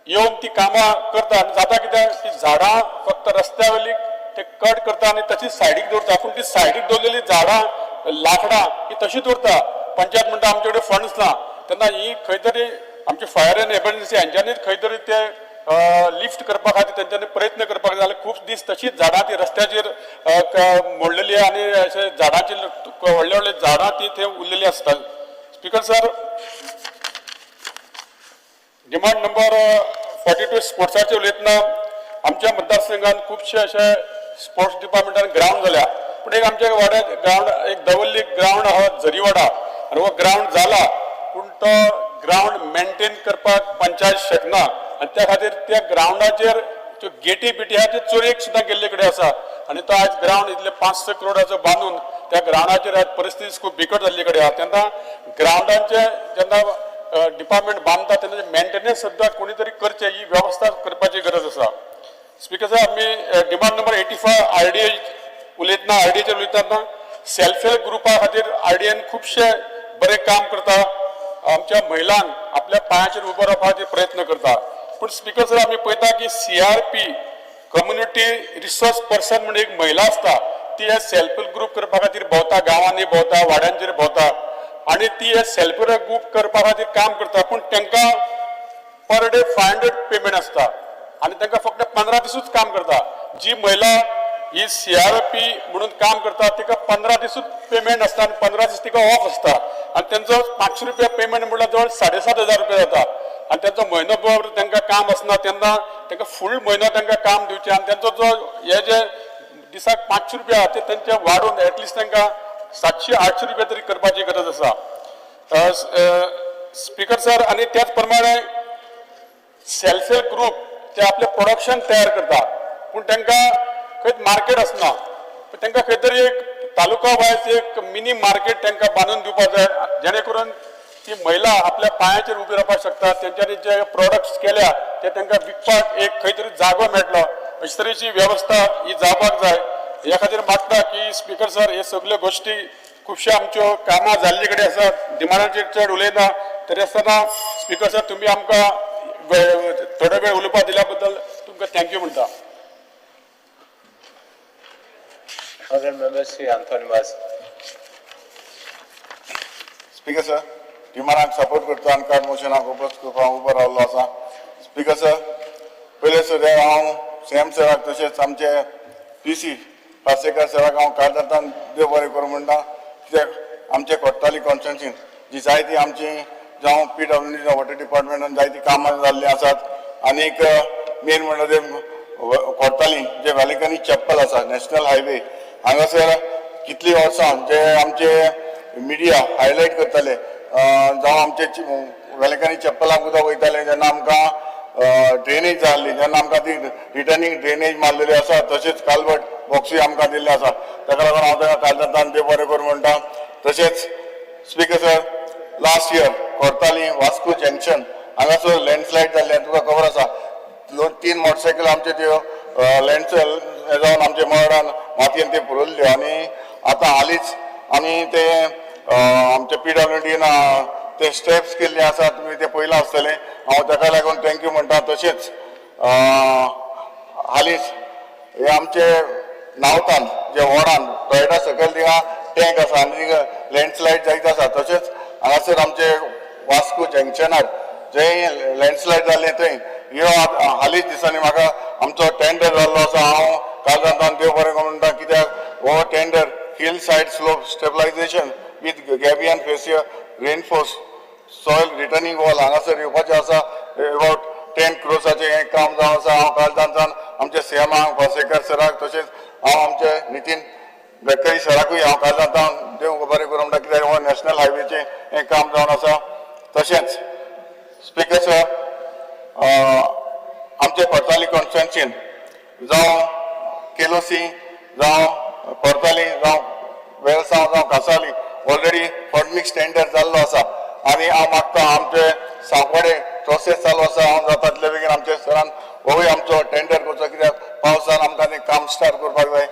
Speaker 17: येवन ती कामां करता. आनी जाता कितें ती झाडां फक्त रस्त्या वयली ते कट करता आनी तशीच सायडीक दवरता, पूण ती सायडीक दवरलेली झाडां लांकडां ही तशीच उरता. पंचायत म्हणटा आमचे कडेन फंड्स ना. तेन्ना ही खंय तरी आमची फायर एंड एमर्जन्सी हेंच्यांनीच खंय तरी ते लिफ्ट करपा खातीर तेंच्यांनी प्रयत्न करपाक जाय. जाल्यार खूब दीस तशीच झाडां ती रस्त्याचेर मोडलेली आनी अशे झाडांची व्हडले व्हडले झाडां ती थंय उरलेली आसता. Speaker sir, demand number 42 स्पोर्ट्साचेर उलयतना आमच्या मतदारसंघात खुबशे अशे स्पोर्ट्स डिपार्टमेंटान ग्रावंड जाल्या, पूण एक आमच्या वाड्यार ग्रावंड एक दवल्ली ग्रावंड आहा झरीवाडा आनी हो ग्रावंड जाला पूण तो ग्रावंड मेंटेन करपाक पंचायत शकना आनी त्या खातीर त्या ग्रावंडाचेर त्यो गेटी बिटी आहा त्यो चोरयेक सुद्दां गेल्ले कडेन आसा. आनी तो आयज ग्रावंड इतले 5-6 करोडाचो बांदून त्या ग्रावंडाचेर आयज परिस्थिती खूब बिकट जाल्ली कडेन आहा. तेन्ना ग्रावंडांचे जेन्ना डिपार्टमेंट बांदता तेन्ना मेंटेनन्स सुद्दां कोणी तरी करचें, ही वेवस्था करपाची गरज आसा. स्पिकर साहेब, आमी डिमांड नंबर 85 आरडीए उलयतना, आरडीएचेर उलयतना सेल्फ हेल्प ग्रुपा खातीर आरडीएन खुबशे बरें काम करता, आमच्या महिलांक आपल्या पांयाचेर उबो रावपा खातीर प्रयत्न करता. पूण स्पिकर सर, आमी पळयता की सीआरपी कम्युनिटी रिसोर्स पर्सन म्हणून एक महिला आसता, ती हे सेल्फ हेल्प ग्रुप करपा खातीर भोंवता, गांवांनी भोंवता, वाड्यांचेर भोंवता आनी ती हे सेल्फ हेल्प ग्रुप करपा खातीर काम करता. पूण तांकां पर डे 500 पेमेंट आसता आनी तांकां फक्त 15 दिसूच काम करता. जी महिला ही सीआरपी म्हणून काम करता तिका 15 दिसूच पेमेंट आसता आनी 15 दीस तिका ऑफ आसता आनी तेंचो 500 रुपया पेमेंट म्हणल्यार जवळ 7500 रुपया जाता आनी तेंचो म्हयनो भर तांकां काम आसना. तेन्ना तांकां फूल म्हयनो तांकां काम दिवचें आनी तेंचो जो हे जे दिसाक 500 रुपया आहा ते तेंचे वाडोवन एटलिस्ट तांकां 700-800 रुपया तरी करपाची गरज आसा. स्पिकर सर, आनी त्याच प्रमाणे सेल्फ हेल्प ग्रुप ते आपले प्रोडक्शन तयार करता पूण तांकां खंयच मार्केट आसना. पूण तांकां खंय तरी एक तालुका वायज एक मिनी मार्केट तांकां बांदून दिवपाक जाय, जेणे करून ती महिला आपल्या पांयाचेर उबी रावपाक शकता. तेंच्यांनी जे प्रोडक्ट्स केल्या ते तांकां विकपाक एक खंय तरी जागो मेळटलो, अशे तरेची वेवस्था ही जावपाक जाय. ह्या खातीर मागता की स्पिकर सर, हे सगल्यो गोश्टी खुबश्यो आमच्यो कामां जाल्ले कडेन आसा. डिमांडाचेर चड उलयना तरी आसतना स्पिकर सर, तुमी आमकां थोडो वेळ उलोवपाक दिल्या बद्दल तुमकां thank you म्हणटा.
Speaker 15: Honorable Member Shri Anthony Vaz.
Speaker 18: Speaker sir, डिमांडाक सपोर्ट करता आनी कट मोशनाक ओपोज करपाक उबो रावल्लो आसा. स्पिकर सर, पयले सुद्दां हांव सीएम सराक तशेंच आमचे पी सी पार्सेकर सराक हांव काळजांतल्यान देव बरें करूं म्हणटा. कित्याक आमचे कोट्टाली कॉन्स्टिट्युन्सीन जी जायती आमची जावं पीडब्ल्यूडी वॉटर डिपार्टमेंटान जायतीं कामां जाल्लीं आसात. आनीक मेन म्हणल्यार ते कोट्टाली जे वेलंकनी चॅपल आसा, नॅशनल हायवे हांगासर कितलीं वर्सां जे आमचे मिडिया हायलायट करताले, जावं आमचे वेलंकनी चॅपलाक उदक वयतालें जेन्ना आमकां ड्रेनेज जाय आसली तेन्ना आमकां ती रिटर्निंग ड्रेनेज मारलेली आसा. तशेंच कालवट बॉक्सूय आमकां दिल्ले आसा. ताका लागून हांव ताका काळजांतल्यान देव बरें करूं म्हणटा. तशेंच speaker sir, Last year Cortalim Vasco junction हांगासर लँडस्लायड जाल्लें तुका खबर आसा. 2-3 मोटरसायकल आमचे त्यो लँडस्लायड जावन आमचे मरडान मातयेन ते पुरयल्ल्यो. आनी आतां हालींच आमी ते आमचे PWDन ते स्टेप्स केल्ले आसा, तुमी ते पयलां आसतलें. हांव ताका लागून thank you म्हणटा. तशेंच हालींच हे आमचे नावतान जे वॉर्डान टॉयटा सकयल थिंगा टँक आसा आनी थिंगा लँडस्लायड जायत आसा. तशेंच हांगासर आमचे वास्को जंक्शनार जंय लँडस्लायड जालें थंय ह्यो हालींच दिसांनी म्हाका आमचो टेंडर जाल्लो आसा. हांव कालरान देव बरें करूं म्हणटा, कित्याक हो tender hill side slope stabilisation with gabion fascia reinforce soil retaining wall हांगासर येवपाचें आसा. अबाउट 10 क्रोर्साचें हें काम जावन आसा. हांव कालदांसान आमच्या सीएमाक पार्सेकर सराक तशेंच हांव आमचे नितीन गडकरी सराकूय हांव कालदांसान देव बरें करूं म्हणटा, कित्याक हो नॅशनल हायवेचें हें काम जावन आसा. तशेंच स्पिकर सर, आमचे कोर्ताली कॉन्स्टिट्युएन्सीन जावं केलोसी जावं कोर्ताली जावं वेलसांव जावं कासावली ऑलरेडी हॉटमिक्स टेंडर जाल्लो आसा. आनी हांव मागता आमचे सांकवाडे प्रोसेस चालू आसा. हांव जाता तितले बेगीन आमचे सरान होवूय आमचो टेंडर करचो, कित्याक पावसान आमकां तें काम स्टार्ट करपाक जाय.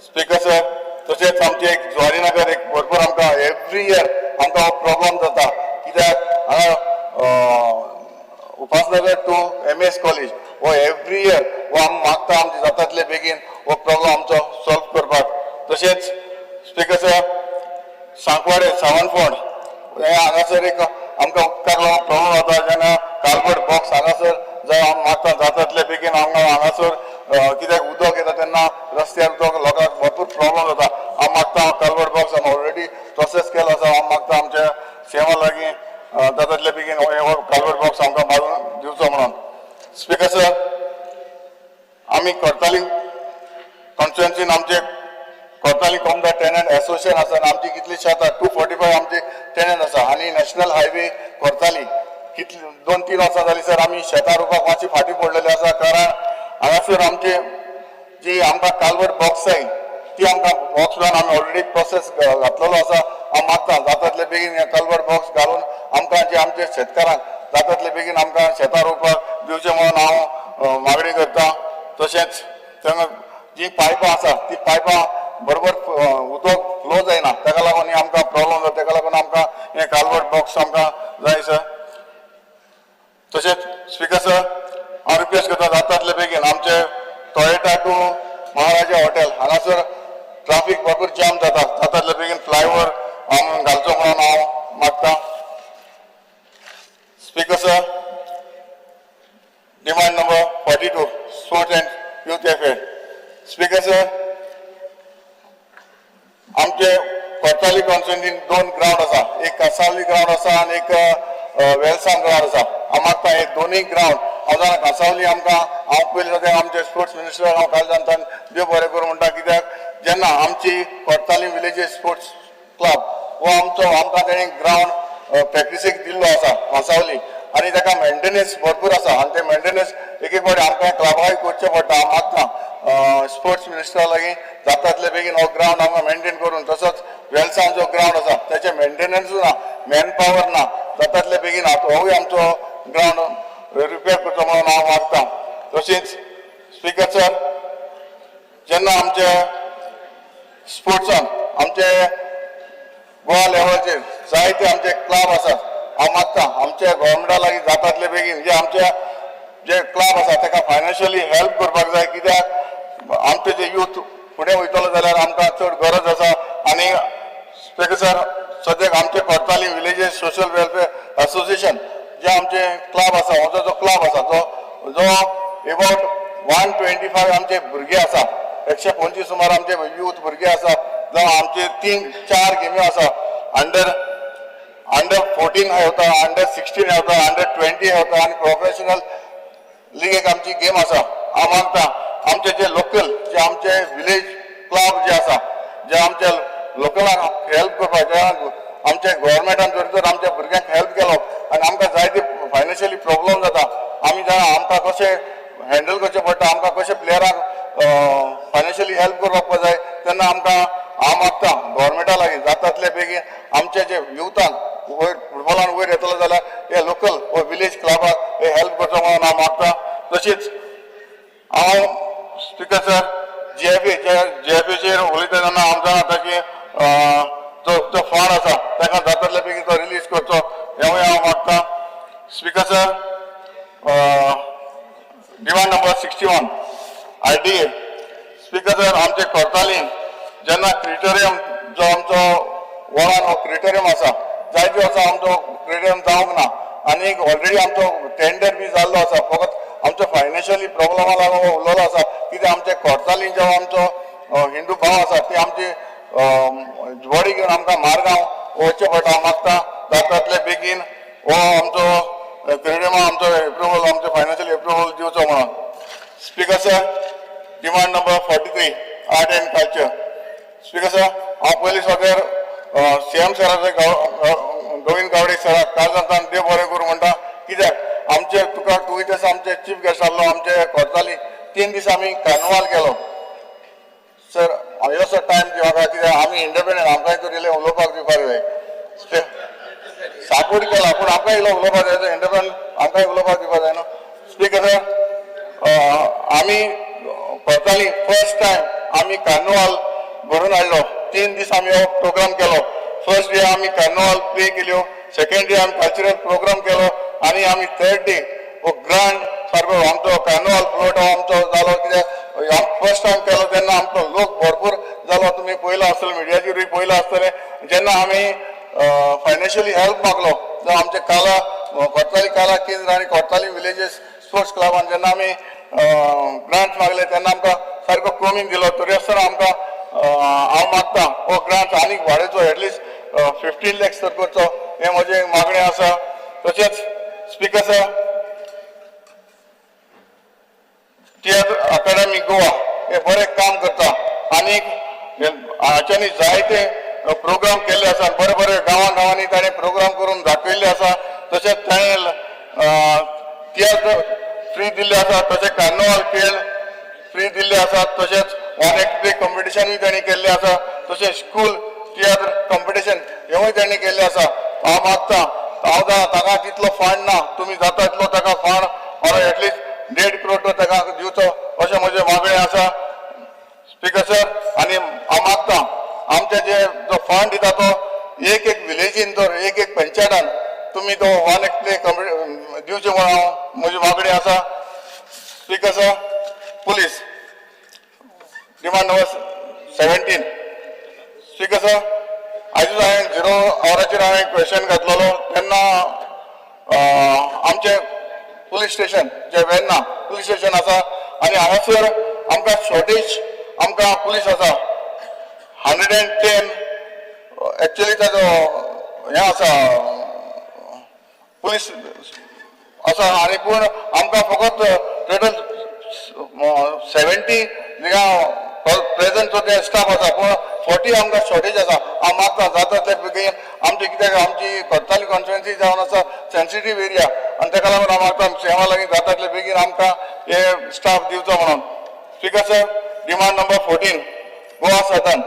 Speaker 18: स्पिकर सर, तशेंच आमचे एक जुवारी नगर एक भरपूर आमकां एवरी इयर आमकां हो प्रॉब्लम जाता, कित्याक हांगा उपासनगर टू MS college हो एवरी इयर हो आमी मागता आमचे जाता तितले बेगीन हो प्रॉब्लम आमचो सॉल्व करपाक. तशेंच स्पिकर सर, सांकवाडे सावनफोंड हे हांगासर एक आमकां उदकाक लागून प्रॉब्लम जाता जेन्ना कालबर्ट बॉक्स हांगासर जावं आमी मागता जाता तितले बेगीन आमकां हांगासर कित्याक उदक येता तेन्ना रस्त्यार उदक लोकांक भरपूर प्रॉब्लम जाता. हांव मागता कालबर्ट बॉक्स आमी ऑलरेडी प्रोसेस केलो आसा. हांव मागता आमच्या सीएमा लागीं जाता तितले बेगीन हो कालबर्ट बॉक्स आमकां मारून दिवचो म्हणून. स्पिकर सर, आमी कोर्ताली कॉन्स्टिट्युएन्सीन आमचे कोर्ताली कोमदार टेनंट एसोसिएशन आसा आनी आमची कितली शेतां 245 आमची टेनंट आसा. आनी नॅशनल हायवे कोर्ताली कितली 2-3 वर्सां जालीं सर आमी शेतां रोवपाक मातशी फाटीं पडलेली आसा, कारण हांगासर आमचे जी आमकां कालवर्ट बॉक्स जाय ती आमकां बॉक्स लावन आमी ऑलरेडी प्रोसेस घातलेलो आसा. हांव मागता जाता तितले बेगीन कालवर्ट बॉक्स घालून आमकां जे आमचे शेतकारांक जाता तितले बेगीन आमकां शेतां रोवपाक दिवचें म्हणून हांव मागणी करता. तशेंच थंगा जी पायपां आसा ती पायपां बरोबर उदक फ्लो जायना, ताका लागून आमकां प्रॉब्लम जाता. ताका लागून आमकां हें कालवर्ट बॉक्स आमकां जाय सर. तशेंच स्पिकर सर, हांव रिक्वेस्ट करता जाता तितले बेगीन आमचे टॉयटा टू महाराजा हॉटेल हांगासर ट्राफीक भरपूर जाम जाता, जाता तितले बेगीन फ्लायओवर हांव घालचो म्हणून हांव मागता. Speaker sir, demand number 42, sports and youth affair. Speaker sir, आमचे कोर्ताली कॉन्स्टिट्युएन्सीन 2 ग्रावंड आसा, एक कासावली ग्रावंड आसा आनी एक वेलसांव ग्रावंड आसा. हांव मागता हे दोनूय ग्रावंड हांव जाणा कासावली आमकां हांव पयलीं सद्या आमचे स्पोर्ट्स मिनिस्टर हांव काल जाणता देव बरें करूं म्हणटा, कित्याक जेन्ना आमची कोर्ताली विलेजीस स्पोर्ट्स क्लब हो आमचो आमकां तेणी ग्रावंड प्रॅक्टिसीक दिल्लो आसा कासावली, आनी ताका मेंटेनन्स भरपूर आसा आनी ते मेंटेनन्स एक एक फावटी आमकां क्लबाकय करचें पडटा. हांव मागता स्पोर्ट्स मिनिस्टरा लागीं जाता तितले बेगीन हो ग्रावंड आमकां मेंटेन करून, तसोच वेलसांव जो ग्रावंड आसा तेचें मेंटेनन्सूय ना, मॅन पावर ना, जाता तितले बेगीन होवूय आमचो ग्रावंड रिपेर करचो म्हणून हांव मागता. तशीच स्पिकर सर, जेन्ना आमचे स्पोर्ट्सान आमचे गोवा लेवलाचेर जायते आमचे क्लब आसात, हांव मागता आमच्या गोवोरमेंटा लागीं जाता तितले बेगीन जे आमचे जे क्लब आसा ताका फायनान्शियली हेल्प करपाक जाय, कित्याक आमचे जे यूथ फुडें वयतलो जाल्यार आमकां चड गरज आसा. आनी स्पिकर सर, सद्याक आमचे Cortalim villages social welfare association जे आमचे क्लब आसा, हो जो क्लब आसा तो जो एबाउट 125 आमचे भुरगे आसा, 125 सुमार आमचे यूथ भुरगे आसा, जावं आमचे 3-4 गेम्यो आसा, अंडर 14 येता, अंडर 16 येता, अंडर 20 येता आनी प्रोफेशनल लीग एक आमची गेम आसा. हांव मागता आमचे जे लोकल जे आमचे विलेज क्लब जे आसा जे आमच्या लोकलांक हेल्प करपाक, आमच्या गोवोरमेंटान जर तर आमच्या भुरग्यांक हेल्प केलो आनी आमकां जायते फायनान्शियली प्रॉब्लम जाता, आमी जाणा आमकां कशें हँडल करचें पडटा, आमकां कशें प्लेयरांक फायनान्शियली हेल्प करपाक जाय, तेन्ना आमकां हांव मागता गोवोरमेंटा लागीं जाता तितले बेगीन आमचे जे युथांक वयर फुटबॉल फुटबॉलान वयर येतलो जाल्यार हे लोकल वा विलेज क्लबाक हे हेल्प करचो म्हणून हांव मागता. तशीच हांव स्पिकर सर जीएफएचेर उलयता तेन्ना आमकां जाता की जो फंड आसा ताका जाता बेगीन तो रिलीज करचो हेंवूय हांव मागता. Speaker sir, demand number 61 RDA. Speaker sir, आमचे कोर्तालीन जेन्ना क्रिटेरियम जो आमचो वॉर्डान हो क्रिटेरियम आसा, जायते वर्सां आमचो क्रिटेरियम जावंक ना आनी ऑलरेडी आमचो टेंडर बी जाल्लो आसा, फकत आमचो फायनान्शियली प्रॉब्लमा लागून उरलेलो आसा. कित्याक आमचे कोर्तालीन जो आमचो हिंदू भाव आसा ती आमची बॉडी घेवन आमकां मारगांव वचचें पडटा. हांव मागता जाता बेगीन हो आमचो क्रिटेरियमा आमचो एप्रुवल, आमचो फायनान्शियल एप्रुवल दिवचो म्हणून. Speaker sir, demand number 43 art and culture. Speaker sir, हांव पयलीं सगळ्यार सीएम सराचे गोविंद गावडे सराक काळजांतल्यान देव बरें करूं म्हणटा. कित्याक आमचे तुका तूं आसा आमचे चीफ गेस्ट आसलो आमचे कोर्ताली 3 दीस आमी कार्निवाल केलो. सर इल्लोसो टायम दी म्हाका, कित्याक आमी इंडिपेंडंट, आमकांय तर इल्लें उलोवपाक दिवपाक जाय. सपोर्ट केला पूण आमकां इल्लो उलोवपाक जाय, इंडिपेंडंट आमकांय उलोवपाक दिवपाक जाय न्हू. स्पिकर सर, आमी कोर्ताली फर्स्ट टायम आमी कार्निवाल भरून हाडलो. 3 दीस आमी हो प्रोग्राम केलो. फर्स्ट डे आमी कार्निवाल प्ले केल्यो, सेकेंड डे आमी कल्चरल प्रोग्राम केलो आनी आमी थर्ड डे हो ग्रांड सारको आमचो कार्निवाल फ्लोट हो आमचो जालो. कित्याक फर्स्ट टायम केलो तेन्ना आमचो लोक भरपूर जालो. तुमी पयलो आसतलो, मिडियाचेरूय पयलो आसतलें. जेन्ना आमी फायनान्शियली हेल्प मागलो जावं आमचे काला कोर्ताली काला केंद्र आनी कोर्ताली विलेजीस स्पोर्ट्स क्लबान जेन्ना आमी ग्रांट मागले तेन्ना आमकां सारको कमी दिलो. तरी आसतना आमकां हांव मागता हो ग्रांट आनीक वाडयचो, एटलिस्ट 15 लॅक्स तर करचो, हें म्हजें मागणें आसा. तशेंच स्पिकर सर, तियात्र अकादमी गोवा हे बरें काम करता आनी हाच्यांनी जायते प्रोग्राम केल्ले आसा, बरे बरे गांवां गांवांनी ताणें प्रोग्राम करून दाखयल्ले आसा. तशेंच ताणें तियात्र फ्री दिल्ले आसा, तशें कार्निवाल खेळ फ्री दिल्ले आसात, तशेंच वन एक्ट प्ले कॉम्पिटिशनूय तांणी केल्लें आसा, तशें स्कूल तियात्र कॉम्पिटिशन हेंवूय तांणी केल्लें आसा. हांव मागता, हांव जाणा ताका तितलो फंड ना, तुमी जाता तितलो ताका fund or at least 1.5 crore तो ताका दिवचो अशें म्हजें मागणें आसा. स्पिकर सर, आनी हांव मागता आमचे जे जो फंड दिता तो एक एक विलेजीन तर एक एक पंचायतान तुमी तो वन एक्ट प्ले दिवचें म्हणून हांव म्हजी मागणी आसा. Speaker sir, police demand number 17. Speaker sir, आयजूच हांवें 0 आवराचेर हांवें क्वेश्चन घातलेलो तेन्ना आमचें पुलीस स्टेशन जे वेर्ना पुलीस स्टेशन आसा आनी हांगासर आमकां शॉर्टेज आमकां पुलीस आसा 110. एक्चुअली ताजो हें आसा पुलीस आसा आनी पूण आमकां फकत टोटल 70 प्रेजंट जो ते स्टाफ आसा, पूण 40 आमकां शॉर्टेज आसा. हांव मागता जाता तितले बेगीन आमची, कित्याक आमची कोर्ताली कॉन्स्टिट्युएन्सी जावन आसा सेन्सिटीव एरिया आनी ताका लागून हांव मागता सीएमा लागीं जाता तितले बेगीन आमकां हे स्टाफ दिवचो म्हणून. Speaker sir, demand number 14 Goa Sadan.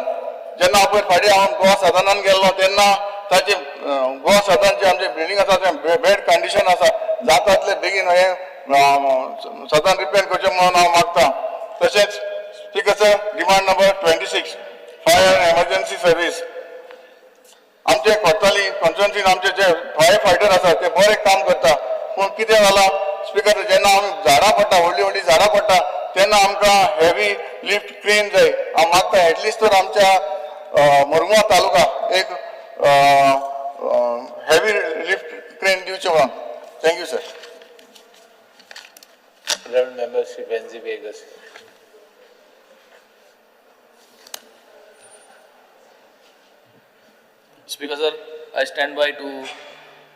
Speaker 18: जेन्ना पयर फाटीं हांव गोवा सदनान गेल्लो तेन्ना ताचे गोवा सदनचे आमचे बिल्डींग आसा तें बॅड कंडिशन आसा, जाता तितले बेगीन हें सदन रिपेर करचें म्हणून हांव मागता. तशेंच speaker sir, demand number 26 fire and emergency service. आमचे कोर्ताली कॉन्स्टिट्युएन्सीन आमचे जे फायर फायटर आसा ते बरें काम करता, पूण कितें जालां स्पिकर, जेन्ना आमी झाडां पडटा, व्हडलीं व्हडलीं झाडां पडटा तेन्ना आमकां हेवी लिफ्ट क्रेन जाय. हांव मागता एटलिस्ट तर आमच्या मुरगांव तालुका एक हेवी लिफ्ट क्रेन दिवचें म्हणून. Thank you sir.
Speaker 15: Honorable Member Shri Venzy Viegas.
Speaker 19: Speaker sir, I stand by to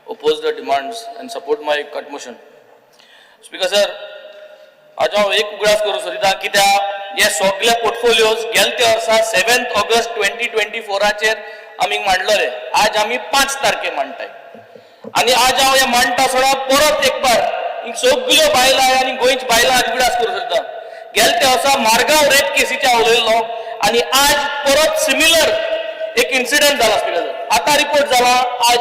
Speaker 19: oppose the demands and support my cut motion. Speaker sir, आज हांव एक उगडास करूं सोदिता कित्याक हे सगळे पोर्टफोलियोज गेले ते वर्सा 7 ऑगस्ट 2024 आमी मांडलेले, आज आमी 5 तारखे मांडटाय आनी आज हांव हे मांडटा सोडा परत एक बार सगल्यो बायलां आनी गोंयची बायलां आज उगडास करूं सोदता. गेले ते वर्सा मारगांव रेप केसीचे हांव उलयल्लो आनी आज परत सिमिलर एक इन्सिडंट जाला स्पिकर सर. आतां रिपोर्ट जाला आज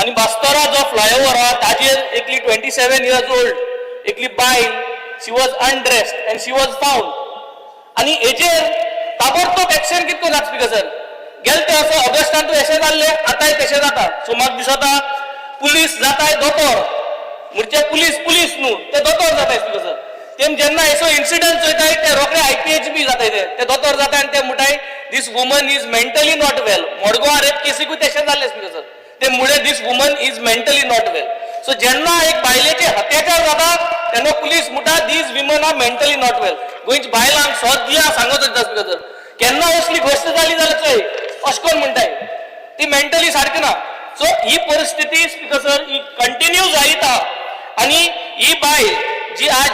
Speaker 19: आनी बास्तोरा जो फ्लायओवर आहा ताजेर एकली 27 इयर्स ओल्ड एकली बायल, she was undressed and she was found. आनी हेजेर ताबडतोब एक्शन कितें ना स्पीकर सर. गेले ते असो ऑगस्टान तशें जाल्लें, आतांय तशें जाता. सो म्हाका दिसता पुलीस जाताय दोतोर, म्हणजे पुलीस पुलीस न्हू, ते दोतोर जाताय स्पीकर सर. तेम जेन्ना असो इन्सिडंट चोयताय, ते रोखडे आयपीएचबी जाताय, ते ते दोतोर जाताय आनी ते म्हणटाय, "This woman is mentally not well." Madgaon rape केसीकूय तशें जाल्लें स्पीकर सर. ते मुळे, "This woman is mentally not well." So जेन्ना एक बायलेचे अत्याचार जाता तेन्ना पुलीस म्हणटा, "These women are mentally not well." गोंयच्या बायलांक सगळ्या सांगत वयता स्पीकर सर, केन्ना असली गोश्ट जाली जाल्यार चोय अशें कोण म्हणटाय, ती मेंटली सारकी ना. सो ही परिस्थिती स्पीकर सर ही कंटिन्यू जायत आहा. आनी ही बायल जी आज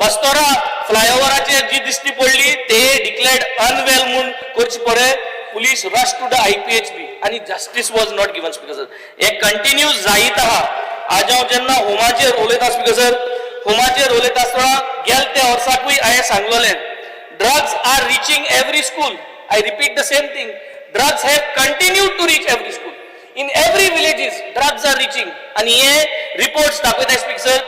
Speaker 19: बस्तोरा फ्लायओवराचेर जी दिश्टी पडली, ते डिक्लेअर्ड अनवेल म्हूण करचे पडे. Police rush to the IPHB आनी justice was not given, Speaker sir. हे कंटिन्यू जायत आहा. आज हांव जेन्ना होमाचेर उलयता स्पीकर सर, होमाचेर उलयता आसतना गेल त्या वर्साकूय हांवें सांगलोलें, drugs are reaching every school. I repeat the same thing, drugs have continued to reach every school. In every villages drugs are reaching. आणि हे रिपोर्ट्स दाखयता speaker sir.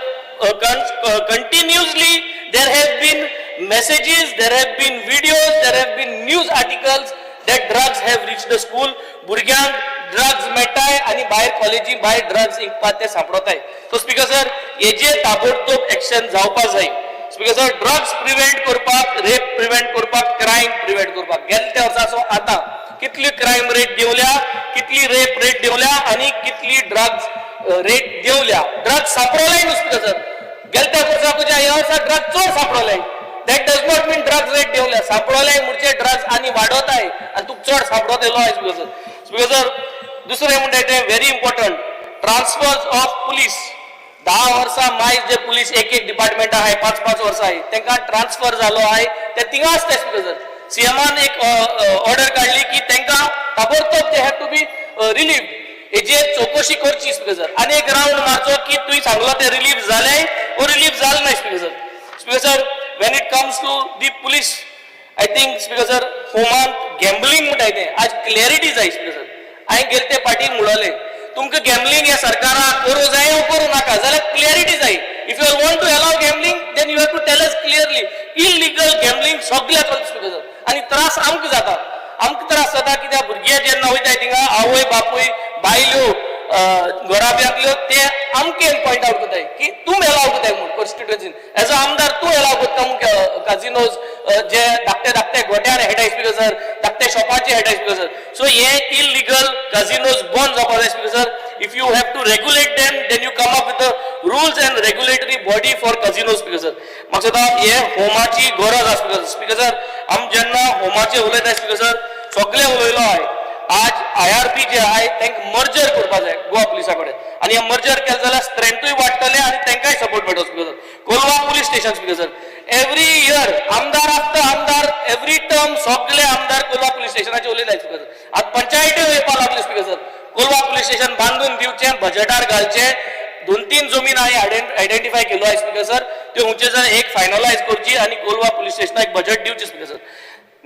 Speaker 19: Continuously there have been messages, there have been videos, there have been news articles that drugs have reached the school. भुरग्यांक drugs मेळटाय आनी भायर कॉलेजी भायर drugs विकपाक ते सांपडताय. सो स्पीकर सर, हेजेर ताबडतोब एक्शन जावपा जाय स्पीकर सर. ड्रग्स प्रिव्हेंट करपाक, रेप प्रिव्हेंट करपाक, क्रायम प्रिव्हेंट करपाक, गेले त्या वर्सा आतां कितली क्रायम रेट देंवल्या, कितली रेप रेट देंवल्या आनी कितली ड्रग्ज रेट देंवल्या. ड्रग्ज सांपडलाय न्हू स्पीकर सर. गेले त्या वर्सा तुज्या ह्या वर्सा ड्रग्ज चड सांपडलाय. That does not mean drugs rate देंवल्या. सांपडलाय म्हणजे ड्रग्ज आनी वाडोताय आनी तुका चड सांपडत येयलो आहा स्पीकर सर. स्पीकर सर, दुसरें म्हणटा तें very important, transfers of police. 10 वर्सां मायज जे पुलीस एक एक डिपार्टमेंट आहाय, पांच पांच वर्सां आहाय, तांकां ट्रान्सफर जालो आहाय, ते थिंगा आसता स्पीकर सर. सीएमान एक ऑर्डर काडली की तांकां ताबडतोब they have to be relieve. हेजेर चौकशी करची स्पीकर सर आनी एक रावंड मारचो की तुवें सांगलो ते रिलीव जाले वो रिलीव जालें ना speaker sir. Speaker sir, when it comes to the police, I think, Speaker sir, होमांत gambling म्हणटाय तें आज क्लॅरिटी जाय स्पीकर सर. हांवें गेले ते पाटी म्हणलें, तुमकां गॅम्बलिंग ह्या सरकाराक करूं जाय वो करूं नाका जाल्यार क्लॅरिटी जाय. If you want to allow gambling, then you have to tell us clearly. Illegal gambling सगळ्याक चलता स्पीकर सर आनी त्रास आमकां जाता. आमकां त्रास जाता कित्याक भुरगे जेन्ना वयताय थिंगा, आवय बापूय बायल्यो घराब्यांतल्यो ते आमकां पॉयंट आउट करताय की तूं एलाव करताय म्हूण कॉन्स्टिट्युएन्सीन एज अ आमदार तूं एलाव करता म्हूण काजिनोज जे धाकटे धाकटे गोट्यार हेटाय स्पीकर सर, धाकटे शॉपाचे हेटाय स्पीकर सर. सो हे इलिगल काजिनोज बंद जावपा जाय speaker sir. If you have to regulate them, then you come up with the rules and regulatory body for casinos, Speaker sir. म्हाका दिसता हे होमाची गरज आसा स्पीकर. स्पीकर सर, आमी जेन्ना होमाचे उलयता स्पीकर सर, सगळे उलयलो आहाय. आज आयआरबी जे आहाय तांकां मर्जर करपा जाय गोवा पुलिसा कडेन आनी हे मर्जर केलें जाल्यार स्ट्रेंथूय वाडटलें आनी तांकांय सपोर्ट मेळटलो speaker sir. Colva police station, Speaker sir, every year आमदार आफ्टर आमदार, एवरी टर्म सगळे आमदार कोलवा पुलीस स्टेशनाचे उलयता स्पीकर सर. आतां पंचायती येवपाक लागली speaker sir. Colva police station बांदून दिवचें, बजेटार घालचें. दोन तीन जमीन हांवें आयडेंटिफाय केल्लो आहा स्पीकर सर. त्यो खंयचे जर एक फायनलायज करची आनी कोलवा पुलीस स्टेशनाक बजेट दिवचें speaker sir.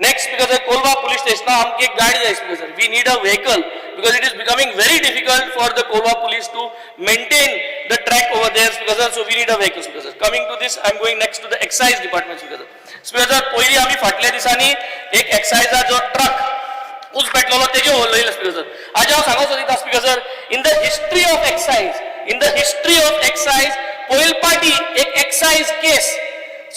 Speaker 19: Next, speaker sir, Colva police स्टेशना आमकां एक गाडी जाय speaker sir. We need a vehicle because it is becoming very difficult for the Colva police to maintain the track over there, Speaker sir. So we need a vehicle, Speaker sir. Coming to this, I am going next to the excise department, Speaker sir. Speaker sir, पयलीं आमी फाटल्या दिसांनी एक एक्सायजा जो truck ऊस पेटलेलो तेजे उलयले speaker sir. आज हांव सांगूंक सोदिता speaker sir, in the history of excise, in the history of excise, पयले पाटी एक एक्सायज केस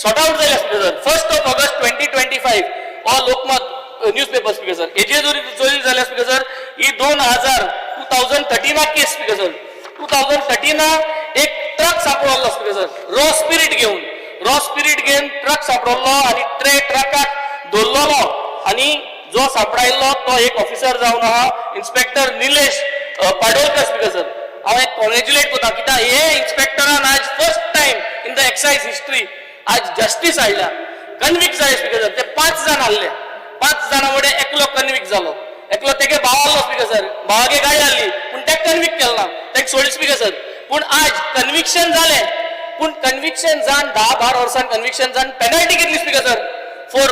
Speaker 19: सॉर्ट आउट जाले speaker sir. 1st of August 2025 हो Lokmat news paper speaker sir. हेजे जरी चोयली जाल्यार स्पीकर सर, ही दोन हजार 2013 केस स्पीकर सर. 2013 एक ट्रक सापडलो स्पीकर सर, रॉ स्पिरीट घेवन, रॉ स्पिरीट घेवन ट्रक सापडलो आनी ट्रे ट्रकाक दवरलेलो आनी जो सापडायल्लो तो एक ऑफिसर जावन आहा, इन्स्पेक्टर निलेश पाडोलकर. स्पीकर सर, हांव एक कॉंग्रेच्युलेट करता कित्याक हे इन्स्पेक्टरान आज first time in the excise history आज जस्टीस हाडल्या. कन्विक्ट जाले स्पीकर सर. ते पांच जाण आहले, पांच जाणां मदें एकलो कन्विक्ट जालो. एकलो तेगे भाव आहलो स्पीकर सर. भावागे गाडी आहली पूण तेका कन्विक्ट केलो ना, तेका सोडली स्पीकर सर. पूण आज कन्विक्शन जालें, पूण कन्विक्शन जावन 10-12 वर्सां कन्विक्शन जावन पेनल्टी कितली speaker sir? For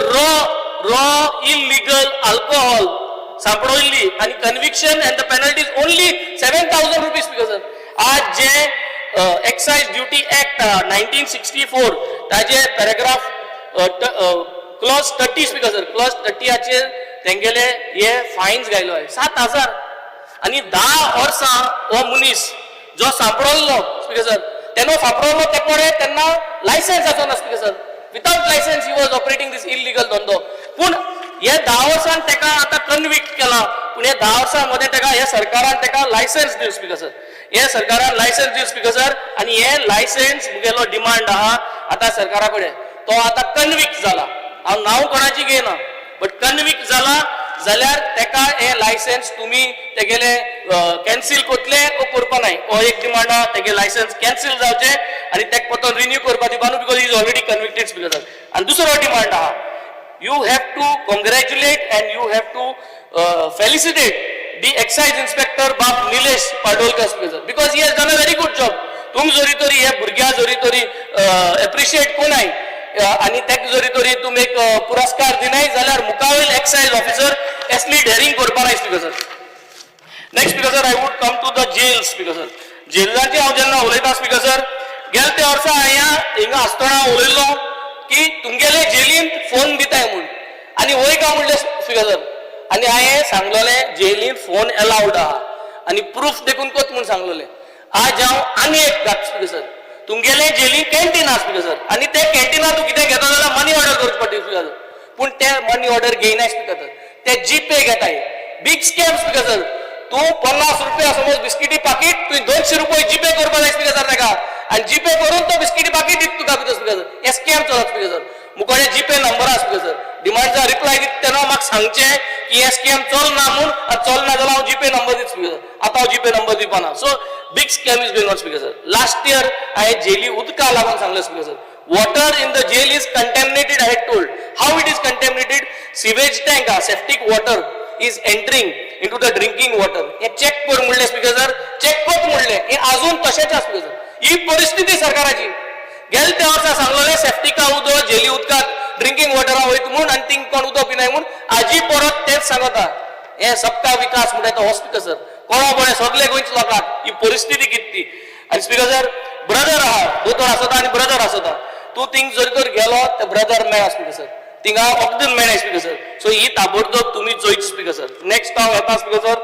Speaker 19: raw illegal alcohol सांपडवल्ली आनी conviction and the penalty is only ₹7,000, speaker sir. आज जे एक्सायज ड्युटी एक्ट 1964 ताजे paragraph clause 30, speaker sir, clause 30हाचेर तेंगेले हे फायन्स घायलो आहे 7,000 आनी 10 वर्सां हो मनीस जो सांपडलो स्पीकर सर, तेन्ना सांपडलो ते पळय तेन्ना लायसन्स आसना speaker sir, without licence he was operating this illegal धंदो. पूण हे 10 वर्सान तेका आतां कन्विक्ट केला, पूण हे 10 वर्सां मदें तेका हे सरकारान तेका लायसन्स दिव स्पीकर सर, हे सरकारान लायसन्स दिव स्पीकर सर. आनी हे लायसन्स मुगेलो डिमांड आहा आतां सरकारा कडेन, तो आतां कन्विक्ट जाला, हांव नांव कोणाची घेयना, बट कन्विक्ट जाला जाल्यार तेका हे लायसन्स तुमी तेगेले कॅन्सील कोतले ओ करपा नाय, हो एक डिमांड आहा, तेगे लायसन्स कॅन्सील जावचें आनी तेका परतून रिन्यू करपा दिवपा न्हू, because is already convicted speaker sir. आनी दुसरो डिमांड आहा, you have to congratulate and you have to felicitate the excise inspector Bab Nilesh Padolkar speaker sir, because he has done a very good job. तुम जरी तरी हे भुरग्या जरी तरी एप्रिशिएट कोणाय आनी तेका जरी तरी तुमी एक पुरस्कार दिनाय जाल्यार मुखावयल एक्सायज ऑफिसर असली डेरिंग करपा नाय speaker sir. Next speaker sir, I would come to the jail speaker sir. जेलाची हांव जेन्ना उलयता स्पीकर सर, गेले त्या वर्सा हांवें हिंगा आसतना उलयल्लो की तुमगेले जेलींत फोन दिताय म्हूण, आनी वय काय म्हणलें स्पीकर सर, आनी हांवें सांगलोलें जेलींत फोन एलावड आहा आनी प्रूफ देखून कोत म्हूण सांगलोलें. आज हांव आनी एक घात स्पीकर सर, तुमगेले जेलींत कॅन्टीन आहा स्पीकर सर, आनी ते कॅन्टिनान तूं कितें घेता जाल्यार मनी ऑर्डर करचें पडटा स्पीकर सर, पूण ते मनी ऑर्डर घेयनाय स्पीकर सर, ते जीपे घेताय. बीग स्कॅम स्पीकर सर, तूं 50 रुपया समज बिस्किटी पाकीट तुवें 200 रुपये जीपे करपाक जाय स्पीकर सर ताका, आनी जीपे करून तो बिस्किटी पाकीट दिता तुका भितर स्पीकर सर. हे स्कॅम चलत स्पीकर सर. मुखार जीपे नंबर आहा स्पीकर सर, डिमांडचा रिप्लाय दिता तेन्ना म्हाका सांगचें की हे स्कॅम चलना म्हूण, आनी चलना जाल्यार हांव जीपे नंबर दिता स्पीकर सर, आतां हांव जीपे नंबर दिवपा ना. So big scam is going on speaker sir. Last year हांवें जेली उदका लागून सांगलें speaker sir, water in the jail is contaminated. I had told how it is contaminated. Sewage tank आहा, septic water is entering into the drinking water. हे check कर म्हणलें speaker sir, check कर म्हणलें, हे अजून तशेंच आसा स्पीकर सर. ही परिस्थिती सरकाराची. गेले त्या वर्सा सांगलेलें सेफ्टिका उदक जेली उदकांत ड्रिंकींग वॉटरा वयता म्हूण आनी थिंग कोण उदक पिनाय म्हूण, आजी परत तेच सांगता. हे सबका विकास म्हणटा तो हो स्पीकर सर, कोणा बरें सगळे गोंयच्या लोकांक ही परिस्थिती कितें ती. आनी स्पीकर सर, ब्रदर आहा, दोतोर आसता आनी ब्रदर आसता, तूं थिंग जर तर गेलो ते ब्रदर मेळ्ळा स्पीकर सर, थिंगा वखद मेळ्ळें स्पीकर सर. सो ही ताबडतोब तुमी चोयची स्पीकर सर. नेक्स्ट हांव येता स्पीकर सर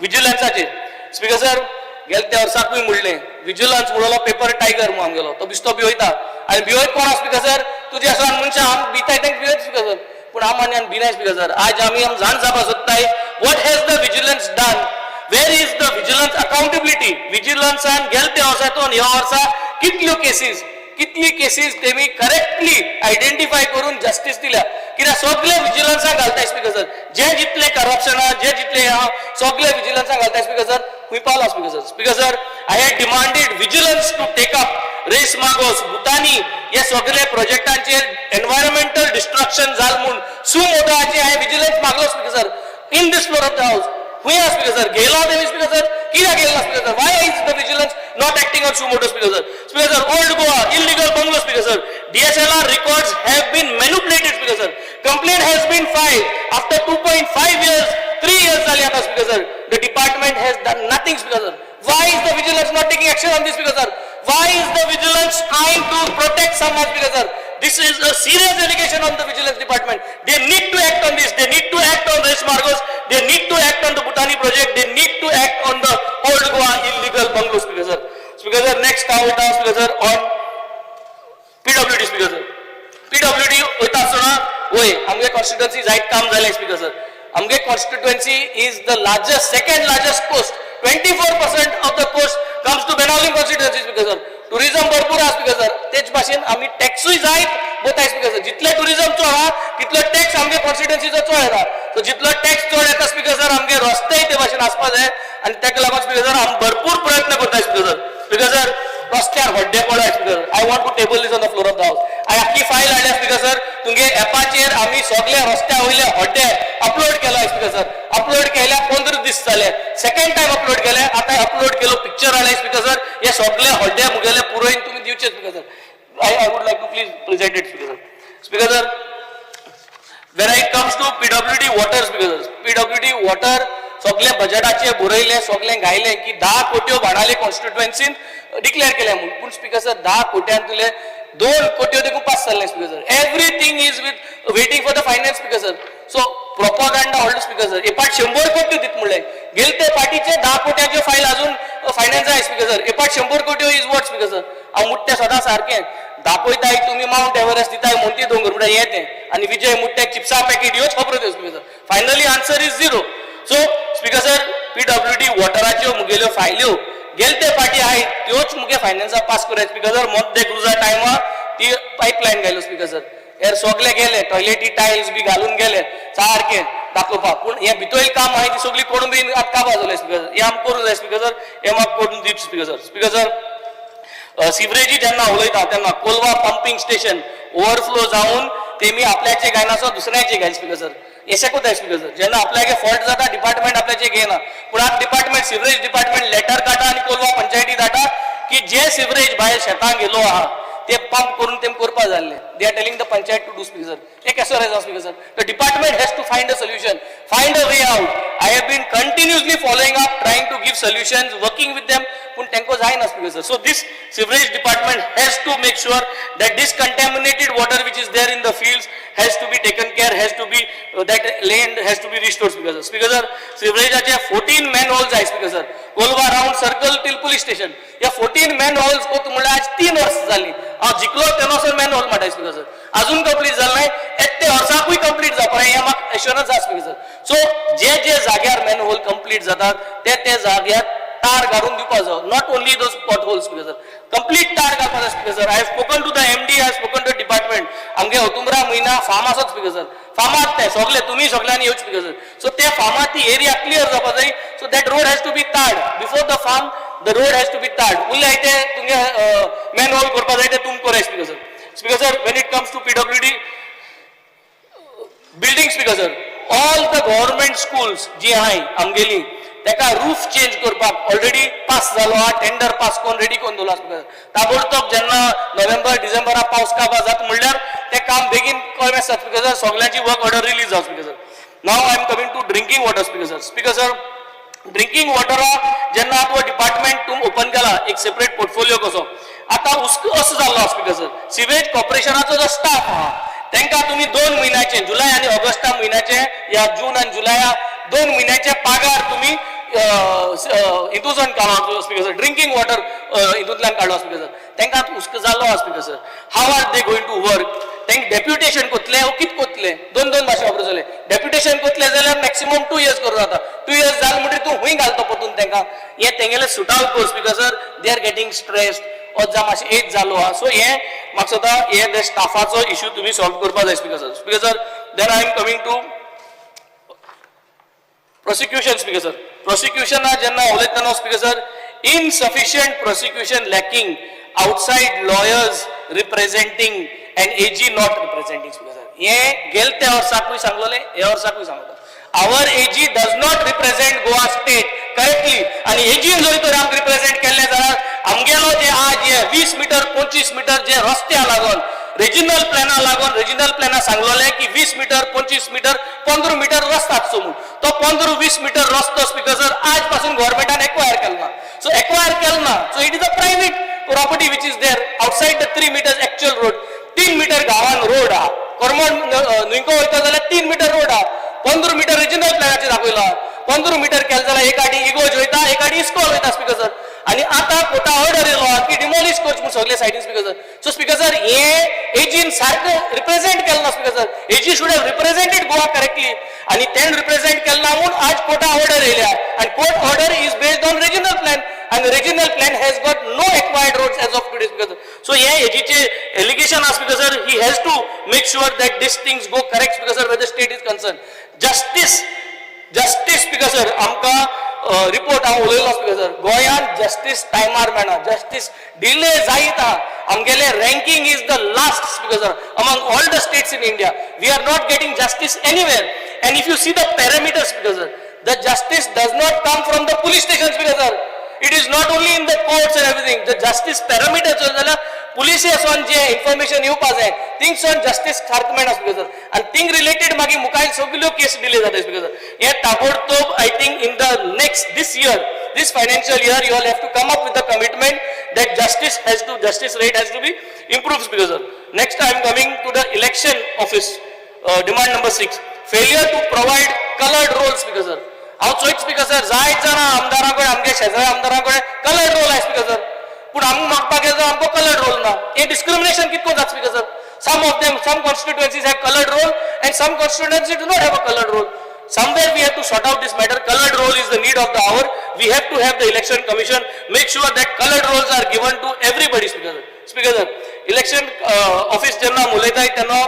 Speaker 19: विजिलन्साचेर. स्पीकर सर, गेले त्या वर्साकूय म्हणलें विजिलन्स म्हणलो पेपर टायगर म्हूण आमगेलो, तो बिस्तो भिवयता आनी भिवयत कोण आसा स्पीकर सर, तुजे आसा मनशां आम भिताय तांकां भिवयत स्पीकर सर, पूण आम आनी भिनाय स्पीकर सर. आज आमी आम जाण जावपाक सोदताय what has the vigilance done, where is the vigilance accountability. विजिलन्सान गेले त्या वर्सा तो ह्या वर्सा कितल्यो केसीस, कितली केसीस तेमी करेक्टली आयडेंटिफाय करून जस्टीस दिल्या. कित्याक सगळे विजिलन्साक घालताय स्पीकर सर, जे जितले करप्शन आहा, जे जितले आहा सगळे विजिलन्साक घालताय स्पीकर सर. खंय पावला speaker sir? Speaker sir, I had demanded vigilance to take up Reis Magos, Bhutani हे सगळे प्रोजेक्टांचेर एनवायरमेंटल डिस्ट्रक्शन जाल म्हूण सुमोटोहाची हांवें vigilance मागलो speaker sir in this floor of the house. खंय आहा स्पीकर सर? घेयला तेमी स्पीकर सर? कित्याक घेयला speaker sir? Why is the vigilance not acting on suo motu speaker sir? Speaker sir, Old Goa illegal bungalow speaker sir, DSLR records have been manipulated speaker sir. Complaint has been filed after 2.5 years, 3 years जाली आता speaker sir. The department has done nothing speaker sir. Why is the vigilance not taking action on this speaker sir? Why is the vigilance trying to protect someone speaker sir? This is a serious allegation on the vigilance department. They need to act on this. They need to act on Reis Margos. They need to act on the Bhutani project. They need to act on the Old Goa illegal bungalow speaker sir. Speaker sir, next हांव वयता speaker sir on PWD speaker sir. PWD वयता आसतना वय आमगे constituency जायत काम जालें speaker sir. आमगे constituency is the largest, second largest coast. 24% of the coast comes to Benaulim constituency speaker sir. Tourism भरपूर आहा स्पीकर सर. तेच भाशेन आमी टॅक्सूय जायत वताय स्पीकर सर. जितले टुरिझम चड आहा तितलो टॅक्स आमगे कॉन्स्टिट्युएन्सीचो चड येता. सो जितलो टॅक्स चड येता स्पीकर सर, आमगे रस्तेय ते भाशेन आसपा जाय आनी ताका लागून स्पीकर सर आमी भरपूर प्रयत्न करताय स्पीकर सर. स्पीकर सर, रस्त्यार हड्डे पडला speaker. I want to table this on the floor of the house. हांवें आख्खी फायल हाडल्या स्पीकर सर. तुमगे एपाचेर आमी सगळे रस्त्या वयले हड्डे अपलोड केला स्पीकर सर. अपलोड केल्या 15 दीस जाले, सेकंड टायम अपलोड केले, आतां अपलोड केलो पिक्चर हाडले स्पीकर सर. हे सगळे हड्डे मुगेले पुरोयन तुमी दिवचे speaker sir. I would like to please present it speaker sir. Speaker sir, When it comes to PWD water, PWD water सगळें बजेटाचें बरयलें, सगळें घायलें की 10 कोट्यो बाणाले कॉन्स्टिट्युएन्सीन डिक्लेअर केलें म्हणून. पूण स्पीकर सर, 10 कोट्यांतले 2 कोट्यो देखून पास जाल्ले speaker sir. Everything is with waiting for the finance, speaker sir. So propaganda hold, speaker sir. एपाट 100 कोट्यो दित म्हणलें, गेले ते पार्टीचे 10 कोट्याच्यो फायल अजून फायनान्स जाय स्पीकर सर. एपाट 100 कोट्यो is what, speaker sir? हांव मुट्टे सदां सारकें दाखयताय तुमी मावंट एव्हरेस्ट दिताय, मोंती दोंगर म्हणटा हें तें, आनी विजय मुट्ट्याक चिप्सा पॅकेट ह्योच खबरो त्यो speaker sir. Finally answer is zero. So speaker sir, PWD वॉटराच्यो मुगेल्यो फायल्यो गेले ते पार्टी आहाय त्योच मुगे फायनान्सा पास कराय स्पीकर सर. मोंत दे क्रुजा टायमार ती पायपलायन घायलो स्पीकर सर. हेर सगळे गेले, टॉयलेटी टायल्स बी घालून गेले सारके दाखोवपाक, पूण हें भितर काम आहाय ती सगळी कोण बी आतां काबार जालें स्पीकर सर. हें आमकां करूंक जाय स्पीकर सर, हें म्हाका करून दीत स्पीकर सर. स्पीकर सर, सिवरेजी जेन्ना उलयता तेन्ना कोलवा पंपींग स्टेशन ओवरफ्लो जावन तेमी आपल्याचे घायनासो दुसऱ्याचे घाय स्पीकर सर. अशें कोताय स्पीकर सर. जेन्ना आपल्यागे फॉल्ट जाता डिपार्टमेंट आपल्याचे घेयना, पूण आतां डिपार्टमेंट सिवरेज डिपार्टमेंट लेटर काडटा आनी कोलवा पंचायती धाडटा की जे सिवरेज भायर शेतांक गेलो आहा ते पंप करून तेम करपा जाल्ले. They are telling the panchayat to do, speaker sir. हे केसो जाय speaker sir? The department has to find a solution, find a way out. I have been continuously following up, trying to give solutions, working with them, पूण तांकां जायना speaker sir. So this sewerage department has to make sure that this contaminated water which is there in the fields has to be taken care, has to be that land has to be restored, speaker sir. Speaker sir, सिवरेजाचे 14 man holes आहे speaker sir, Colva round circle till police station. ह्या 14 man holes कोत म्हणल्यार आज 3 वर्सां जालीं. हांव जिखलो तेन्ना man whole म्हणटा स्पीकर सर, अजून कंप्लीट जालें ना, येते वर्साकूय कंप्लीट जावपा हें म्हाका एश्योरन्स आसा स्पीकर सर. सो जे जे जाग्यार मॅन होल कंप्लीट जातात ते ते जाग्यार तार घालून दिवपा जाय, not only those pot holes, speaker sir, complete तार घालपा जाय speaker sir. I have spoken to the MD, I have spoken to department. आमगे ओतुमरा म्हयना फार्म आसात स्पीकर सर, फार्मात ते सगळे तुमी सगळ्यांनी येवचे स्पीकर सर. सो ते फार्मात ती एरिया क्लियर जावपा जाय, so that road has to be tarred before the farm, the road has to be tarred. उरले ते तुमगे मॅन होल करपा जाय ते तुमी कराय speaker sir. Speaker sir, when it comes to PWD building, speaker sir, all the government schools जी आहाय आमगेली तेका रूफ चेंज करपाक ऑलरेडी पास जालो आहा, टेंडर पास करून रेडी करून दवरला स्पीकर. ताबडतोब जेन्ना नोव्हेंबर डिसेंबरा पावस काबार जाता म्हणल्यार तें काम बेगीन कळ्ळें आसता स्पीकर सर, सगळ्यांची वर्क ऑर्डर रिलीज जावं speaker sir. Now I am coming to drinking water, speaker sir. Speaker sir, drinking वॉटरा जेन्ना आतां डिपार्टमेंट तूं ओपन केला एक सेपरेट पोर्टफोलियो कसो, आतां हुस्को असो जाल्लो स्पीकर सर, सिवेज कॉर्पोरेशनाचो जो स्टाफ आहा तांकां तुमी 2 म्हयन्याचे जुलय आनी ऑगस्टा म्हयन्याचे या जून आनी जुलया 2 म्हयन्याचे पगार तुमी हितून काडलो स्पीकर सर, ड्रिंकींग वॉटर हितूंतल्यान काडलो स्पीकर सर. तांकां आतां हुस्को जाल्लो आहा speaker sir. How are they going to work? तांकां डेप्युटेशन कोतले ओ कित कोतले, 2 भाशे वापरूं जाले. डेप्युटेशन कोतले जाल्यार मॅक्सिमम 2 इयर्स करूं जाता, 2 इयर्स जाले म्हणटकीर तूं हुंय घालता परतून तांकां, हें तेंगेलें सुटाव कर speaker sir. They are getting stressed, जावं मातशें एज जालो आहा. सो हें म्हाका दिसता हे स्टाफाचो इशू तुमी सॉल्व करपा जाय speaker sir. Speaker sir, then I am coming to prosecution, speaker sir. प्रोसिक्युशना जेन्ना उलयतना speaker sir, insufficient prosecution lacking, outside lawyers representing and AG not representing, speaker sir. हे गेले त्या वर्साकूय सांगलोले, हे वर्साकूय सांगलो, our AG does not represent Goa state correctly. आनी एजीन जर तर आमकां रिप्रेझेंट केल्लें जाल्यार आमगेलो जे आज हे 20 मिटर 25 मिटर जे रस्त्या लागून रिजिनल प्लॅना लागून, रिजिनल प्लॅना सांगलोले की 20 मिटर 25 मिटर 15 मिटर रस्ता आसचो म्हूण, तो 15-20 मिटर रस्तो स्पीकर सर आज पासून गव्हर्मेंटान एक्वायर केलो ना. सो एक्वायर केलो ना, so it is a private property which is there outside the 3 meters actual road. 3 meter गांवान रोड आहा, करमण न्हंयको वयता जाल्यार 3 मिटर रोड आहा, 15 मिटर रिजिनल प्लॅनाचेर दाखयला. 15 मिटर केलें जाल्यार एक आडी इगोज वयता, एक आडी इस्कॉल वयता स्पीकर सर. आनी आतां कोर्टा ऑर्डर येयलो आहा की डिमोलिश करचें म्हूण सगळे सायडीन speaker sir. So speaker sir, हे एजीन सारकें रिप्रेझेंट केलें ना speaker sir. AG should have represented Goa correctly, आनी तेण रिप्रेझेंट केलें ना म्हूण आज कोर्टा ऑर्डर येयल्या, आनी court order is based on regional plan, आनी regional plan has got no acquired roads as of today, speaker sir. So हे एजीचे एलिगेशन आहा speaker sir, he has to make sure that this things go correct, speaker sir, where the state is concern. Justice, justice speaker sir, आमकां report हांव उलयलो speaker sir, गोंयांत justice टायमार मेळना, justice delay जायत आहा. आमगेले ranking is the last, speaker sir, among all the states in India. We are not getting justice anywhere. And if you see the parameter, speaker sir, the justice does not come from the police station, speaker sir. It is not only in the courts and everything. The justice parameter चोयले जाल्यार पुलिसे जे information येवपा जाय थिंगसून justice सारकें मेळना speaker sir. आनी thing related मागीर मुखार सगल्यो केस delay जाता स्पीकर सर. हे ताबडतोब I think in the next this year, this financial year, you all have to come up with the commitment that justice rate has to be improved, Speaker sir. Next, I am coming to the election office, demand number 6, failure to provide colored rolls, Speaker sir. हांव चोयत speaker sir, जायत जाणां आमदारां कडेन, आमगे शेजारी आमदारां कडेन coloured role आहा speaker sir, पूण आमकां मागपाक गेलो जाल्यार आमकां कलर्ड रोल ना. हे डिस्क्रिमिनेशन कितको जाता speaker sir? Some of them, some constituencies have colored roll and some constituencies do not have a colored roll. Somewhere we have to sort out this matter. Colored roll is the need of the hour. We have to have the election commission make sure that colored rolls are given to everybody, Speaker sir. Speaker sir, election office जेन्ना उलयताय तेन्ना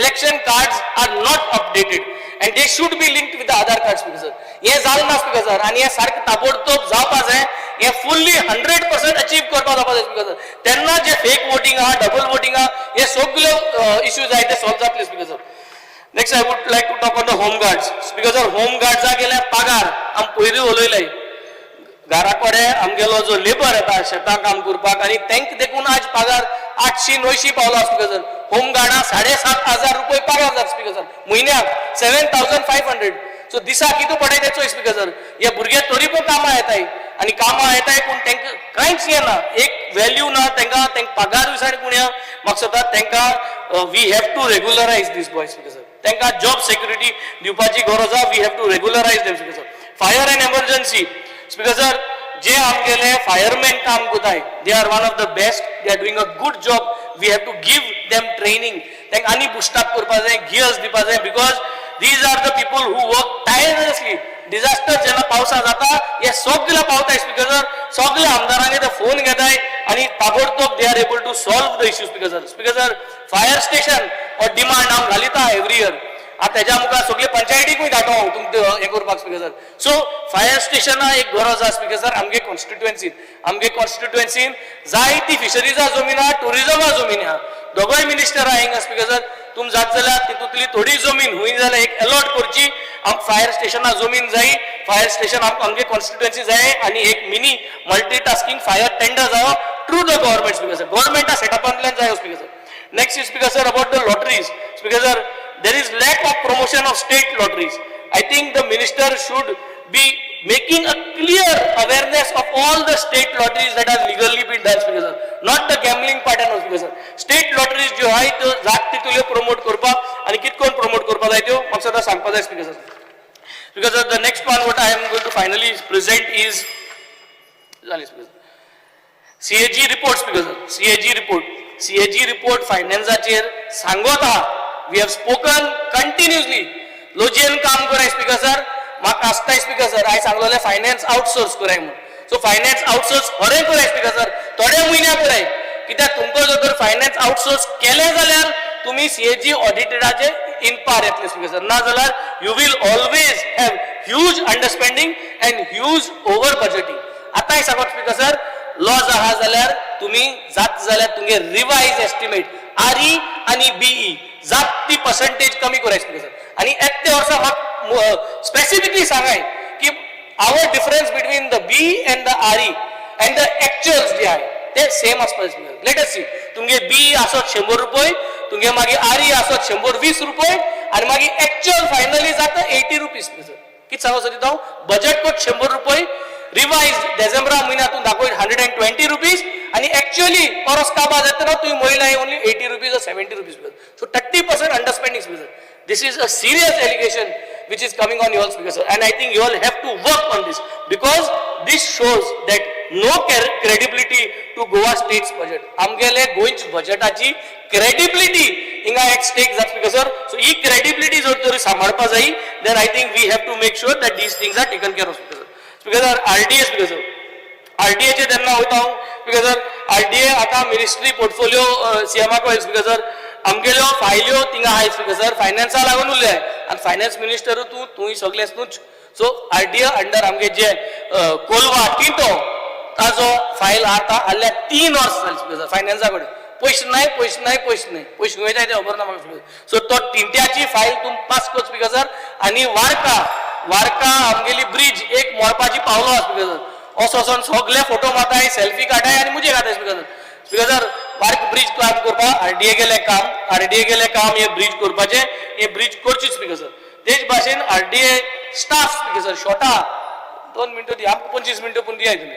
Speaker 19: election cards are not updated and they should be linked with the Aadhaar card, Speaker sir. हे जालें ना speaker sir, आनी हे सारकें ताबडतोब जावपा जाय. हे फुल्ली 100% अचीव करपा जावपा जाय स्पीकर सर. तेन्ना जे फेक वोटींग आहा, डबल वोटींग आहा, हे सगल्यो इश्यूज आहाय ते सॉल्व जातले speaker sir. Next, I would like to talk on the home guards. Speaker sir, home गार्ड्सा गेल्या पगार आम पयलीं उलयले. घरा कडेन आमगेलो जो लेबर येता शेतां काम करपाक आनी तांकां देखून आज पगार 800-900 पावलो स्पीकर सर. होम गार्डां 7,500 रुपये पगार जाता स्पीकर सर, म्हयन्याक 7,500. सो दिसाक कितू पडटा तें चोय स्पीकर सर. हे भुरगे तरी पण कामां येताय आनी कामां येताय पूण तांकां कांयच येना, एक व्हॅल्यू ना तांकां, तांकां पगारूय सारको उण्या. म्हाका दिसता तांकां we have to regularise these boys speaker sir. तांकां जॉब सेक्युरिटी दिवपाची गरज आहा. We have to regularise them, speaker sir. Fire and emergency, speaker sir, जे आमगेले फायरमॅन काम करताय, they are one of the best, they are doing a good job. We have to give them training. तांकां आनी boost up करपा जाय, gears दिवपा जाय, because these are the people who work tirelessly. Disaster जेन्ना पावसा जाता हे सगळे पावताय स्पीकर सर, सगळे आमदारांगे ते फोन घेताय आनी ताबडतोब they are able to solve the issue, speaker sir. Speaker sir, fire station हो डिमांड हांव घालिता एवरी इयर. आतां तेज्या मुखार सगळे पंचायतीकूय धाडटा हांव तुमकां हें करपाक स्पीकर सर. सो फायर स्टेशना एक गरज आहा स्पीकर सर. आमगे कॉन्स्टिट्युएन्सीन, आमगे कॉन्स्टिट्युएन्सीन जायती फिशरीजा जमीन आहा, टुरिजमा जमीन आहा. दोगोय मिनिस्टर आहा हिंगा स्पीकर सर. तुम जात जाल्यार तितूंतली थोडी जमीन हुंय जाल्यार एक अलॉट करची, आमकां फायर स्टेशना जमीन जाय, फायर स्टेशन आमकां आमगे कॉन्स्टिट्युएन्सी जाय आनी एक मिनी मल्टीटास्किंग फायर टेंडर जावो through the government, speaker sir. गव्हर्मेंटा सेटअपांतल्यान जायो speaker sir. Next is, speaker sir, about the lotteries. Speaker sir, there is lack of promotion of state lotteries. I think the minister should be making a clear awareness of all the state lotteries that are legally been done, speaker sir. Not the gambling part and all, speaker sir. State lotteries ज्यो आहाय त्यो जात तितल्यो promote करपाक आनी कित कोण promote करपाक जाय त्यो म्हाका सदां सांगपाक जाय speaker sir. Because the next one what I am going to finally present is जाली speaker sir. CAG report, speaker sir. CAG report. CAG report फायनान्साचेर सांगत आहा. We have spoken continuously. लोजयेन काम कराय स्पीकर सर. म्हाका आसताय स्पीकर सर, हांवें सांगलोलें finance outsource कराय म्हूण. सो फायनान्स आउटसोर्स खरें कराय स्पीकर सर, थोड्या म्हयन्या कराय. कित्याक तुमकां जर तर फायनान्स आउटसोर्स केलें जाल्यार तुमी सीएजी ऑडिटराचे इन पार येतले स्पीकर सर. ना जाल्यार you will always have huge underspending and huge over budgeting. आतांय सांगत स्पीकर सर, लॉज आहा जाल्यार तुमी जात जाल्यार तुमगे रिवायज एस्टिमेट आरई आनी बीई जात ती पर्संटेज कमी कराय स्पीकर सर. आनी येत्या वर्सा म्हाका स्पेसिफिकली सांगाय की our difference between the BE and the RE and the actuals जे आहाय ते सेम आसपा जाय. Let us सी, तुमगे बीई आसत 100 रुपये, तुमगे मागीर आरई आसत 120 रुपये आनी मागीर एक्चुअल फायनली जाता 80 रुपीज स्पीकर. कितें सांगो सोदिता हांव? बजेट कोट 100 रुपये, रिवायज डिसेंबरा म्हयन्यातून दाखय 120 रुपीज आनी एक्चुअली परस काबार जातना तुवें म्हणलां only 80 rupees or 70 rupees. So 30% underspending, speaker. This is a serious allegation which is coming on you all, speaker sir, and I think you all have to work on this because this shows that no credibility to Goa state's budget. आमगेले गोंयच्या बजेटाची credibility हिंगा at stake जाता speaker sir. So he credibility जर तरी सांबाळपा जाय, then I think we have to make sure that these things are taken care of, speaker sir. Speaker sir, RDA, speaker sir, RDA चे तेन्ना वयता हांव speaker sir. RDA आतां ministry portfolio सीएमाक वयर speaker sir. आमगेल्यो फायल्यो थिंगा आहाय स्पीकर सर, फायनान्सा लागून उरले आनी फायनान्स मिनिस्टर तूं तूं सगळें तूंच. सो आरडीए अंडर आमगे जे कोलवा टिंटो ताजो फायल आतां हाडल्या 3 वर्स जाली स्पीकर सर. फायनान्सा कडेन पयशे नाय, पयशे नाय, पयशे नाय, पयशे खंय वयताय ते खबर ना म्हाका. सो तो टिंट्याची फायल तूं पास कर स्पीकर सर. आनी वार्का, वार्का आमगेली ब्रिज एक मोडपाची पावलो आसा स्पीकर सर. असो वचोन सगळे फोटो मारताय, सेल्फी काडटाय आनी मुजे घाताय speaker sir. Speaker sir, park bridge काम करपाक आरडीए गेलें काम, आरडीए गेलें काम हे ब्रिज करपाचें, हे ब्रिज करची स्पीकर सर. तेच भाशेन आरडीए स्टाफ स्पीकर सर शॉर्टा, 2 मिनटं दी आमकां, 25 मिनटं पूण दियाय तुमी.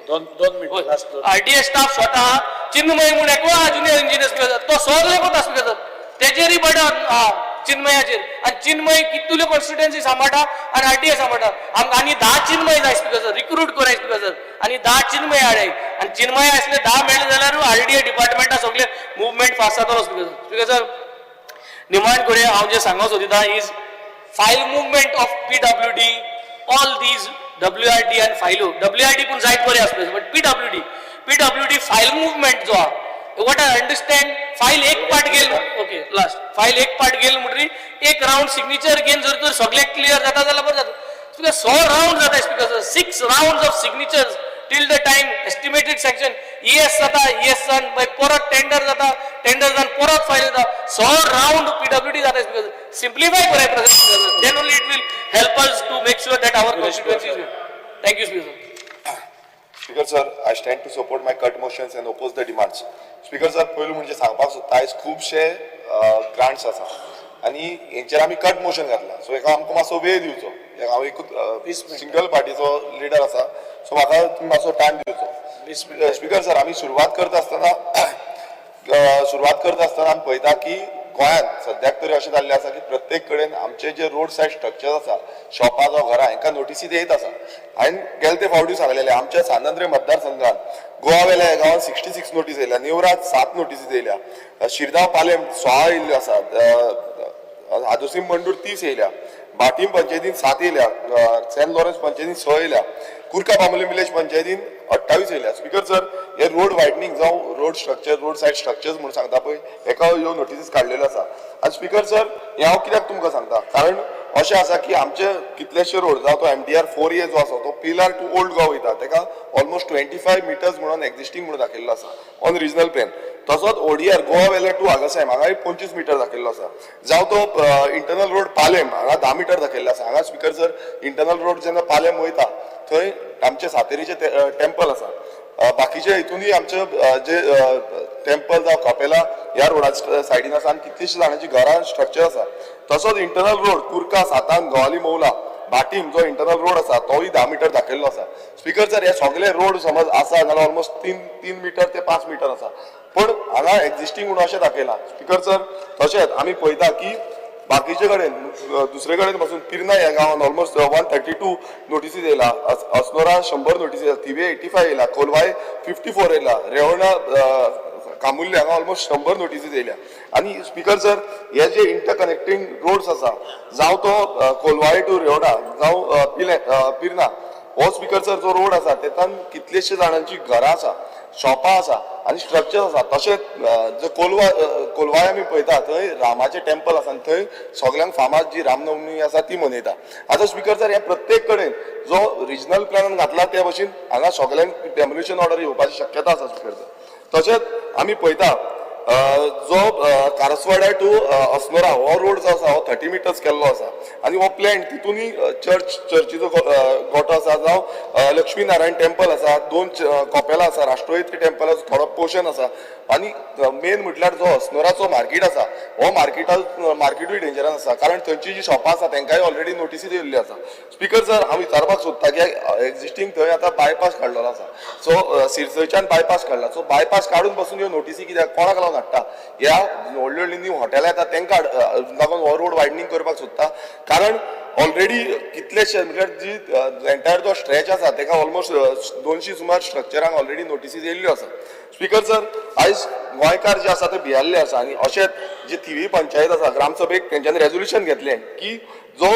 Speaker 15: दोन मिनटं लास्ट.
Speaker 19: आरडीए स्टाफ शॉर्ट आहा. चिन्मय म्हूण एकलो आहा ज्युनियर इंजिनियर स्पीकर सर, तो सगळे कोता स्पीकर सर, तेजेरय बर्डन आहा चिन्मयाचेर. आनी चिन्मय कितल्यो कॉन्स्टिट्युएन्सी सांबाळटा आनी आरडीए सांबाळटा. आमकां आनी 10 चिन्मय जाय स्पीकर सर, रिक्रूट कराय स्पीकर सर, आनी 10 चिन्मय हाडाय. आनी चिन्मय आसले 10 मेळ्ळे जाल्यार आरडीए डिपार्टमेंटा सगळे मुवमेंट फास्ट जातलो स्पीकर सर. स्पीकर सर, निमाण कडेन हांव जें सांगूंक सोदिता is file movement of PWD, all these WRD आनी फायलो. डब्ल्यूआरडी पूण जायत बरें आसलें, but PWD file movement जो आहा, what I understand, file एक पार्ट गेल, ओके लास्ट, फायल एक पार्ट गेल म्हणटरी एक रावंड सिग्नेचर घेवन जर तर सगळें क्लियर जाता जाल्यार बरें जाता. स्पीकर 100 रावंड जाता speaker sir, 6 round of signatures till the time estimated sanction ES जाता, ईएस जावन मागीर परत टेंडर जाता, टेंडर जावन परत फायल जाता, 100 रावंड पीडब्ल्यूडी जाता स्पीकर. सिम्प्लिफाय कराय process, then only it will help us to make sure that our constituency is. Thank you speaker sir.
Speaker 8: Speaker sir, I stand to support my cut motions and oppose the demands. Speaker sir, पयलू म्हणजे सांगपाक सोदता, आयज खुबशे grants आसा आनी हेंचेर आमी cut motion घातला. सो हेका आमकां मातसो वेळ दिवचो. हांव एकूच सिंगल पार्टीचो लिडर आसा, सो म्हाका तुमी मातसो टायम दिवचो. स्पीकर सर, आमी सुरवात करता आसतना आमी पळयता की गोंयांत सद्याक तरी अशें जाल्लें आसा की प्रत्येक कडेन आमचे जे रोड सायड स्ट्रक्चर आसा, शॉपां जावं घरां, हांकां नोटिसी येत आसा. हांवें गेले ते फावटी सांगलेलें, आमच्या सांत आंद्रे मतदारसंघात गोवा वेल्या ह्या गांवांत 66 नोटीस येयल्या, नेवरात 7 नोटीसी येयल्या, शिरदांव पालेम 16 येयल्ल्यो आसा, आदोसीम मंडूर 30 येयल्या, भाटीम पंचायतीन 7 येयल्या, सेंट लॉरन्स पंचायतीन 6 येयल्या, कुर्का बांबोली विलेज पंचायतीन 28 येयल्या. स्पीकर सर, हे रोड वायडनींग जावं road structure, road side structures म्हणून सांगता पळय, हेका ह्यो नोटिसीस काडलेल्यो आसा. आनी स्पीकर सर, हें हांव कित्याक तुमकां सांगता, कारण अशें आसा की आमचे कितलेशे रोड जावं तो MDR 4A जो आसा तो पिलार टू ओल्ड गोवा वयता, तेका ऑलमोस्ट 25 मिटर्स म्हणून एक्झिस्टींग म्हणून दाखयल्लो आसा ऑन रिजनल प्लेन. तसोच ODR Goa वेले टू आगासायम हांगाय 25 मिटर दाखयल्लो आसा. जावं तो इंटरनल रोड पालेम हांगा 10 मिटर दाखयल्लो आसा. हांगा स्पीकर सर, इंटरनल रोड जेन्ना पालेम वयता थंय आमचे सातेरीचे टेम्पल आसा, बाकीचे हितूनय आमचे जे टेम्पल जावं कपेला ह्या रोडा सायडीन आसा आनी कितलीशीं जाणांची घरां स्ट्रक्चर आसा. तसोच इंटरनल रोड कुर्का सातान गोवाली मौला भाटीम जो इंटरनल रोड आसा तोय 10 मिटर दाखयल्लो आसा. स्पीकर सर, हे सगळे रोड समज आसा जाल्यार ऑलमोस्ट 3 मिटर ते 5 मिटर आसा, पूण हांगा एक्झिस्टींग म्हणून अशें दाखयलां. स्पीकर सर, तशेंच आमी पळयता की बाकीचे कडेन दुसरे कडेन पासून पिर्ना ह्या गांवांत ऑलमोस्ट 132 नोटिसीज येयला, अस्नोरा 100 नोटिसीज येयला, थिवे 85 येयला, कोलवाय 54 येयला, रेवणा कामुल्ले हांगा ऑलमोस्ट 100 नोटिसीज येयल्या. आनी स्पीकर सर, हे जे इंटर कनेक्टींग रोड्स आसा, जावं तो कोलवाळे टू रेवडा जावं पिर्ना, हो स्पीकर सर जो रोड आसा तेतून कितलेशे जाणांची घरां आसा, शॉपां आसा आनी स्ट्रक्चर आसा. तशेंच जो कोलवाळे आमी पळयता थंय रामाचें टेम्पल आसा आनी थंय सगल्यांक फामाद जी रामनवमी आसा ती मनयता. आतां स्पीकर सर, हे प्रत्येक कडेन जो रिजनल प्लॅनान घातला त्या भशेन हांगा सगल्यांक डेमोलिशन ऑर्डर येवपाची शक्यता आसा स्पीकर सर. तशेंच आमी पळयता जो कारसवाड्या टू अस्नोरा हो रोड जो आसा हो 30 मिटर्स केल्लो आसा आनी हो प्लॅन तितूनय चर्चीचो गोटो आसा, जावं लक्ष्मी नारायण टेम्पल आसा, 2 कॉपेलां आसा, राष्ट्रहित टेम्पलाचो थोडो पोर्शन आसा. आनी मेन म्हटल्यार जो अस्नोराचो मार्केट आसा हो मार्केटूय डेंजरान आसा, कारण थंयची जी शॉपां आसा तेंकांय ऑलरेडी नोटिसी दिल्ली आसा. स्पीकर सर, हांव विचारपाक सोदता की एक्झिस्टींग थंय आतां बायपास काडलेलो आसा, सो सिरसयच्यान बायपास काडला, सो बायपास काडून बसून ह्यो नोटिसी कित्याक कोणाक लागून हाडटा? ह्या व्हडली व्हडली न्यू हॉटेलां येता तेंकां लागून हो रोड वायडनींग करपाक सोदता, कारण ऑलरेडी कितलेशे म्हटल्यार जी एंटायर जो स्ट्रेच आसा तेका ऑलमोस्ट 200 सुमार स्ट्रक्चरांक ऑलरेडी नोटिसीज येयल्ल्यो आसा. स्पीकर सर, आयज गोंयकार जे आसा ते भियेल्ले आसा आनी अशेंच जी थिवी पंचायत आसा ग्रामसभेक तेंच्यांनी रेजोल्युशन घेतलें की जो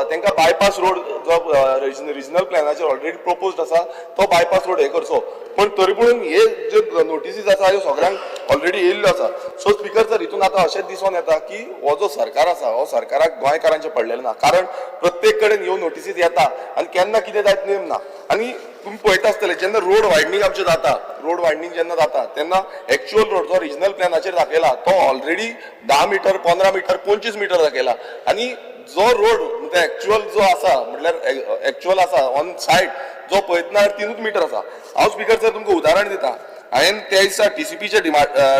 Speaker 8: तांकां बायपास रोड जो रिजनल प्लॅनाचेर ऑलरेडी प्रपोज्ड आसा तो बायपास रोड हे करचो, पण तरी पूण हे जे नोटिसीज आसा ह्यो सगळ्यांक ऑलरेडी येयल्ल्यो आसा. सो स्पीकर सर, हितून आतां अशेंच दिसून येता की हो जो सरकार आसा हो सरकाराक गोंयकारांचें पडलेलें ना, कारण प्रत्येक कडेन ह्यो नोटिसीज येता आनी केन्ना कितें जायत नेम ना. आनी तुमी पळयता आसतले जेन्ना रोड वायडनींग आमचें जाता, रोड वायडनींग जेन्ना जाता तेन्ना एक्चुअल रोड जो रिजनल प्लॅनाचेर दाखयला तो ऑलरेडी 10 मिटर, 15 मिटर, 25 मिटर दाखयला आनी जो रोड म्हणजे एक्चुअल जो आसा म्हटल्यार एक्चुअल आसा ऑन सायड जो पळयतना 3 मिटर आसा. हांव स्पीकर सर तुमकां उदाहरण दिता,
Speaker 20: हांवें त्या दिसा टीसीपीच्या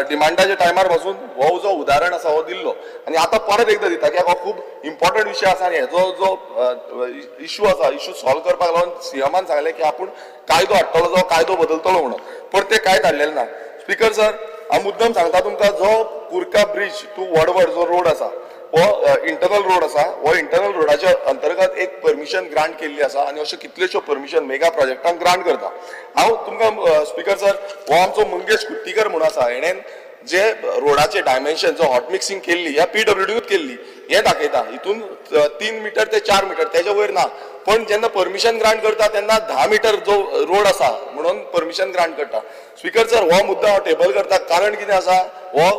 Speaker 20: डिमांडाच्या टायमार पासून हो जो उदाहरण आसा हो दिल्लो आनी आतां परत एकदां दिता की हो खूब इम्पॉर्टंट विशय आसा आनी हेजो जो इशू आसा इशू सॉल्व करपाक लागून सीएमान सांगलें की आपूण कायदो हाडटलो, जो कायदो बदलतलो म्हणून, पण ते कांयच हाडलेलें ना. स्पीकर सर, हांव मुद्दम सांगता तुमकां, जो कुर्का ब्रिज टू वडवड जो रोड आसा हो इंटरनल रोड आसा. हो इंटरनल रोडाच्या अंतर्गत एक परमिशन ग्रांट केल्ली आसा आनी अश्यो कितल्योश्यो परमिशन मेगा प्रोजेक्टांक ग्रांट करता. हांव तुमकां स्पीकर सर, हो आमचो मंगेश कुट्टीकर म्हणून आसा, हेणेन जे रोडाचे डायमेन्शन जो हॉट मिक्सिंग केल्ली ह्या पीडब्ल्यूडीनूच केल्ली हें दाखयता. हितून 3 मिटर ते 4 मिटर तेच्या वयर ना, पण जेन्ना परमिशन ग्रांट करता तेन्ना 10 मिटर जो रोड आसा म्हणून परमिशन ग्रांट करता. स्पीकर सर, हो मुद्दो हांव टेबल करता कारण कितें आसा, हो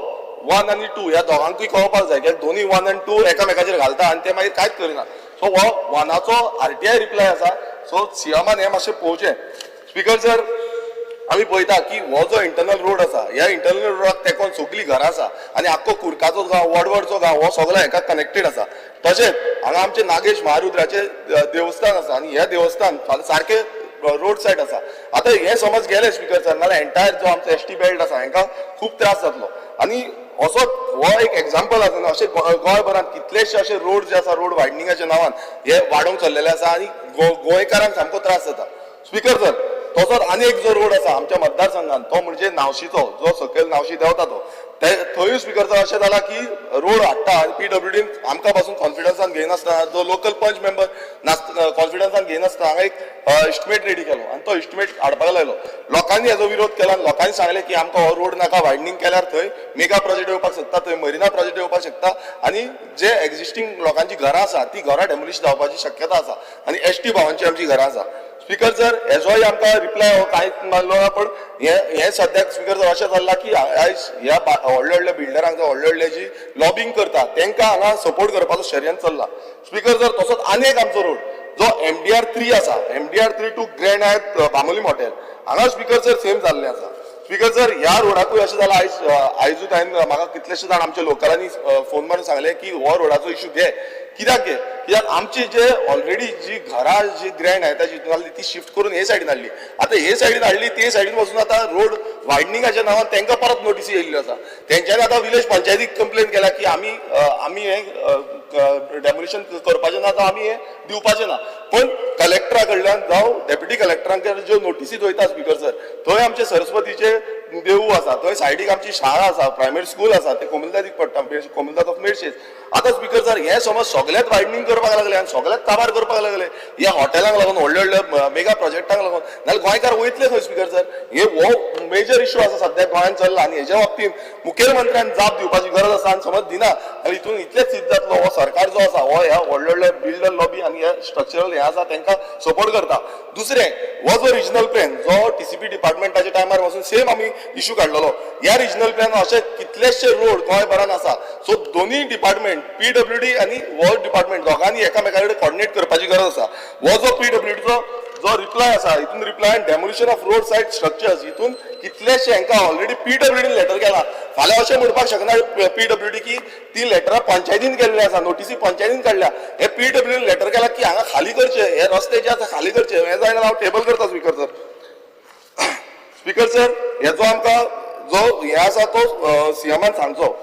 Speaker 20: 1 आनी 2 ह्या दोगांकूय कळपाक जाय कित्याक दोनूय 1 आनी 2 एकामेकाचेर घालता आनी ते मागीर कांयच करिना. सो हो 1आचो आरटीआय रिप्लाय आसा. सो सीएमान हें मातशें पळोवचें. स्पीकर सर, आमी पळयता की हो जो इंटरनल रोड आसा ह्या इंटरनल रोडाक तेंकोन सगळीं घरां आसा आनी आख्खो कुर्काचो गांव, वडवडचो गांव हो सगळो हेका कनेक्टेड आसा. तशेंच हांगा आमचें नागेश महारुद्राचें देवस्थान आसा आनी हें देवस्थान सारकें रोड सायड आसा. आतां हें समज गेलें स्पीकर सर, नाल्यार एंटायर जो आमचो एसटी बेल्ट आसा हेंकां खूब त्रास जातलो. आनी असो हो एक एग्जाम्पल आसा न्हू, अशें गोंयभरांत कितलेशे अशे रोड जे आसा रोड वायडनिंगाच्या नांवान हे वाडोवंक चल्लेले आसा आनी गोंयकारांक सामको त्रास जाता. स्पीकर सर, तसोच आनी एक जो रोड आसा आमच्या मतदारसंघात तो म्हणजे नावशीचो, जो सकयल नावशी देंवता तो, ते थंयूय स्पीकर सर अशें जाला की रोड हाडटा आनी पीडब्ल्यूडीन आमकां पासून कॉन्फिडन्सान घेयनासतना, जो लोकल पंच मेंबर कॉन्फिडन्सान घेयनासतना हांगा एक इस्टिमेट रेडी केलो आनी तो इस्टिमेट हाडपाक लायलो. लोकांनी हेजो विरोध केला आनी लोकांनी सांगलें की आमकां हो रोड नाका, वायडनींग केल्यार थंय मेगा प्रोजेक्ट येवपाक शकता, थंय मरिना प्रोजेक्ट येवपाक शकता आनी जे एग्जिस्टींग लोकांची घरां आसा ती घरां डेमोलिश जावपाची शक्यता आसा आनी एसटी भावांची आमची घरां आसा. स्पीकर सर, हेजोय आमकां रिप्लाय हो कांयच मारलो ना, पण हें सद्याक स्पीकर सर अशें चल्लां की आयज ह्या व्हडल्या व्हडल्या बिल्डरांक जावं व्हडले व्हडले जी लॉबींग करता तेंकां हांगा सपोर्ट करपाचो षडयंत्र चल्ला. स्पीकर सर, तसोच आनी एक आमचो रोड जो MDR 3 आसा, MDR 3 to Grand Hyatt Bambolim hotel, हांगा स्पीकर सर सेम जाल्लें आसा. स्पीकर सर, ह्या रोडाकूय अशें जालां, आयजूच हांवें म्हाका कितलेशे जाण आमच्या लोकलांनी फोन मारून सांगलें की हो रोडाचो इशू घे. कित्याक घे? कित्याक आमची जे ऑलरेडी जी घरां जी ग्रँड हायताची हितून ती शिफ्ट करून हे सायडीन हाडली. आतां हे सायडीन हाडली ते सायडीन वचून आतां रोड वायडनिंगाच्या नांवान तांकां परत नोटीसी येयल्ल्यो आसा. तेंच्यांनी आतां विलेज पंचायतीक कंप्लेन केल्या की आमी आमी हें डेमोलिशन करपाचें ना, जावं आमी हें दिवपाचें ना. पण कलेक्टरा कडल्यान जावं डेप्युटी कलेक्टरां कडल्यान ज्यो नोटीसी वयता स्पीकर सर, थंय आमचे सरस्वतीचे देवूळ आसा, थंय सायडीक आमची शाळा आसा, प्रायमरी स्कूल आसा, ते कोमुनिदादीक पडटा, कोमुनिदाद ऑफ मेडशेज. आतां स्पीकर सर, हें समज सगळ्यात वायडनींग करपाक लागले आनी सगळ्यात काबार करपाक लागले ह्या हॉटेलांक लागून, व्हडल्या व्हडल्या मेगा प्रोजेक्टांक लागून, नाल्यार गोंयकार वयतले खंय स्पीकर सर? हे हो मेजर इशू आसा सद्याक गोंयांत चल्ला आनी हेज्या बाबतींत मुखेलमंत्र्यान जाप दिवपाची गरज आसा आनी समज दिना जाल्यार हितून इतलेंच सिद्ध जातलो हो सरकार जो आसा हो ह्या व्हडल्या व्हडल्या बिल्डर लॉबी आनी हे स्ट्रक्चरल हें आसा तांकां सपोर्ट करता. दुसरें, हो जो रिजनल प्लॅन जो टीसीपी डिपार्टमेंटाच्या टायमार पासून सेम आमी इशू काडलेलो, ह्या रिजनल प्लॅन अशे कितलेशे रोड गोंयभरान आसा. सो दोनूय डिपार्टमेंट पीडब्ल्यूडी आनी हो डिपार्टमेंट दोगांनी एकामेका कडेन कॉर्डिनेट करपाची गरज आसा. हो जो पीडब्ल्यूडीचो जो रिप्लाय आसा हितून reply demolition of road side structures, हितून कितलेशे हांकां ऑलरेडी पीडब्ल्यूडीन लेटर केला. फाल्यां अशें म्हणपाक शकना पीडब्ल्यूडी की ती लेटरां पंचायतीन केल्ली आसा, नोटीसी पंचायतीन काडल्या. हे पीडब्ल्यूडीन लेटर केला की हांगा खाली करचे, हे रस्ते जे आसा खाली करचे. हें जायना हांव टेबल करता स्पीकर सर. स्पीकर सर, हेजो आमकां जो हें आसा तो सीएमान सांगचो.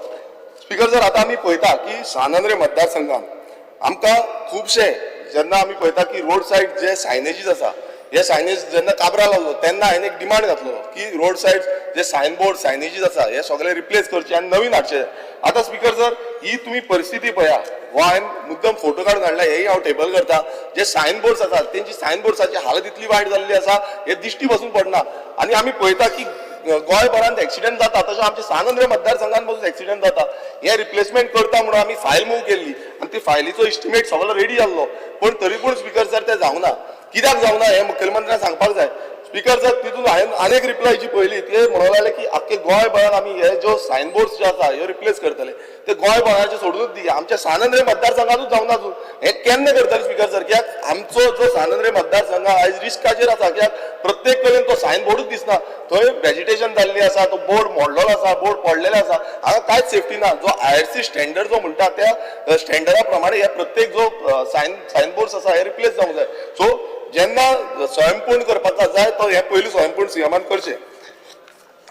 Speaker 20: स्पीकर सर, आतां आमी पळयता की सान आंद्रे मतदारसंघात आमकां खुबशे जेन्ना आमी पळयता की रोड सायड जे सायनेजीस आसा, हे सायनेज जेन्ना काबरा लागलो तेन्ना हांवें एक डिमांड घातलो की रोड सायड जे सायन बोर्ड सायनेजीस आसा हे सगळे रिप्लेस करचे आनी नवीन हाडचे. आतां स्पीकर सर, ही तुमी परिस्थिती पळया, हो हांवें मुद्दम फोटो काडून हाडला, हेय हांव टेबल करता. जे सायन बोर्ड्स आसात तेंची सायन बोर्ड्साची हालत इतली वायट जाल्ली आसा हे दिश्टी बसून पडना. आनी आमी पळयता की गोंयभरांत एक्सिडंट जाता, तशें आमच्या सान आंद्रे मतदारसंघात पासून एक्सिडंट जाता. हे रिप्लेसमेंट करता म्हणून आमी फायल मूव केल्ली आनी ती फायलीचो इस्टिमेट सगळो रेडी जाल्लो, पण तरी पूण स्पीकर सर ते जावना. कित्याक जावना हें मुखेलमंत्र्यान सांगपाक जाय. स्पीकर सर, तितून हांवें अनेक रिप्लाय जी पळयली ते म्हणूंक लागले की आख्खे गोंयभरान आमी हे ज्यो सायन बोर्ड्स जे आसा ह्यो रिप्लेस करतले. ते गोंयभराचे सोडूनच दी, आमच्या सान आंद्रे मतदारसंघातूच जावना अजून. हें केन्ना करतले स्पीकर सर? कित्याक आमचो जो सान आंद्रे मतदारसंघ आयज रिस्काचेर आसा, कित्याक प्रत्येक कडेन तो सायन बोर्डूच दिसना. थंय वेजिटेशन जाल्ली आसा, तो बोर्ड मोडलेलो आसा, बोर्ड पडलेले आसा, हांगा कांयच सेफ्टी ना. जो IRC standard जो म्हणटा त्या स्टँडर्डा प्रमाणे हे प्रत्येक जो सायन बोर्ड्स आसा हे रिप्लेस जावंक जाय. सो जेन्ना स्वयंपूर्ण करपाक जाय तो हे पयलीं स्वयंपूर्ण सीएमान करचें.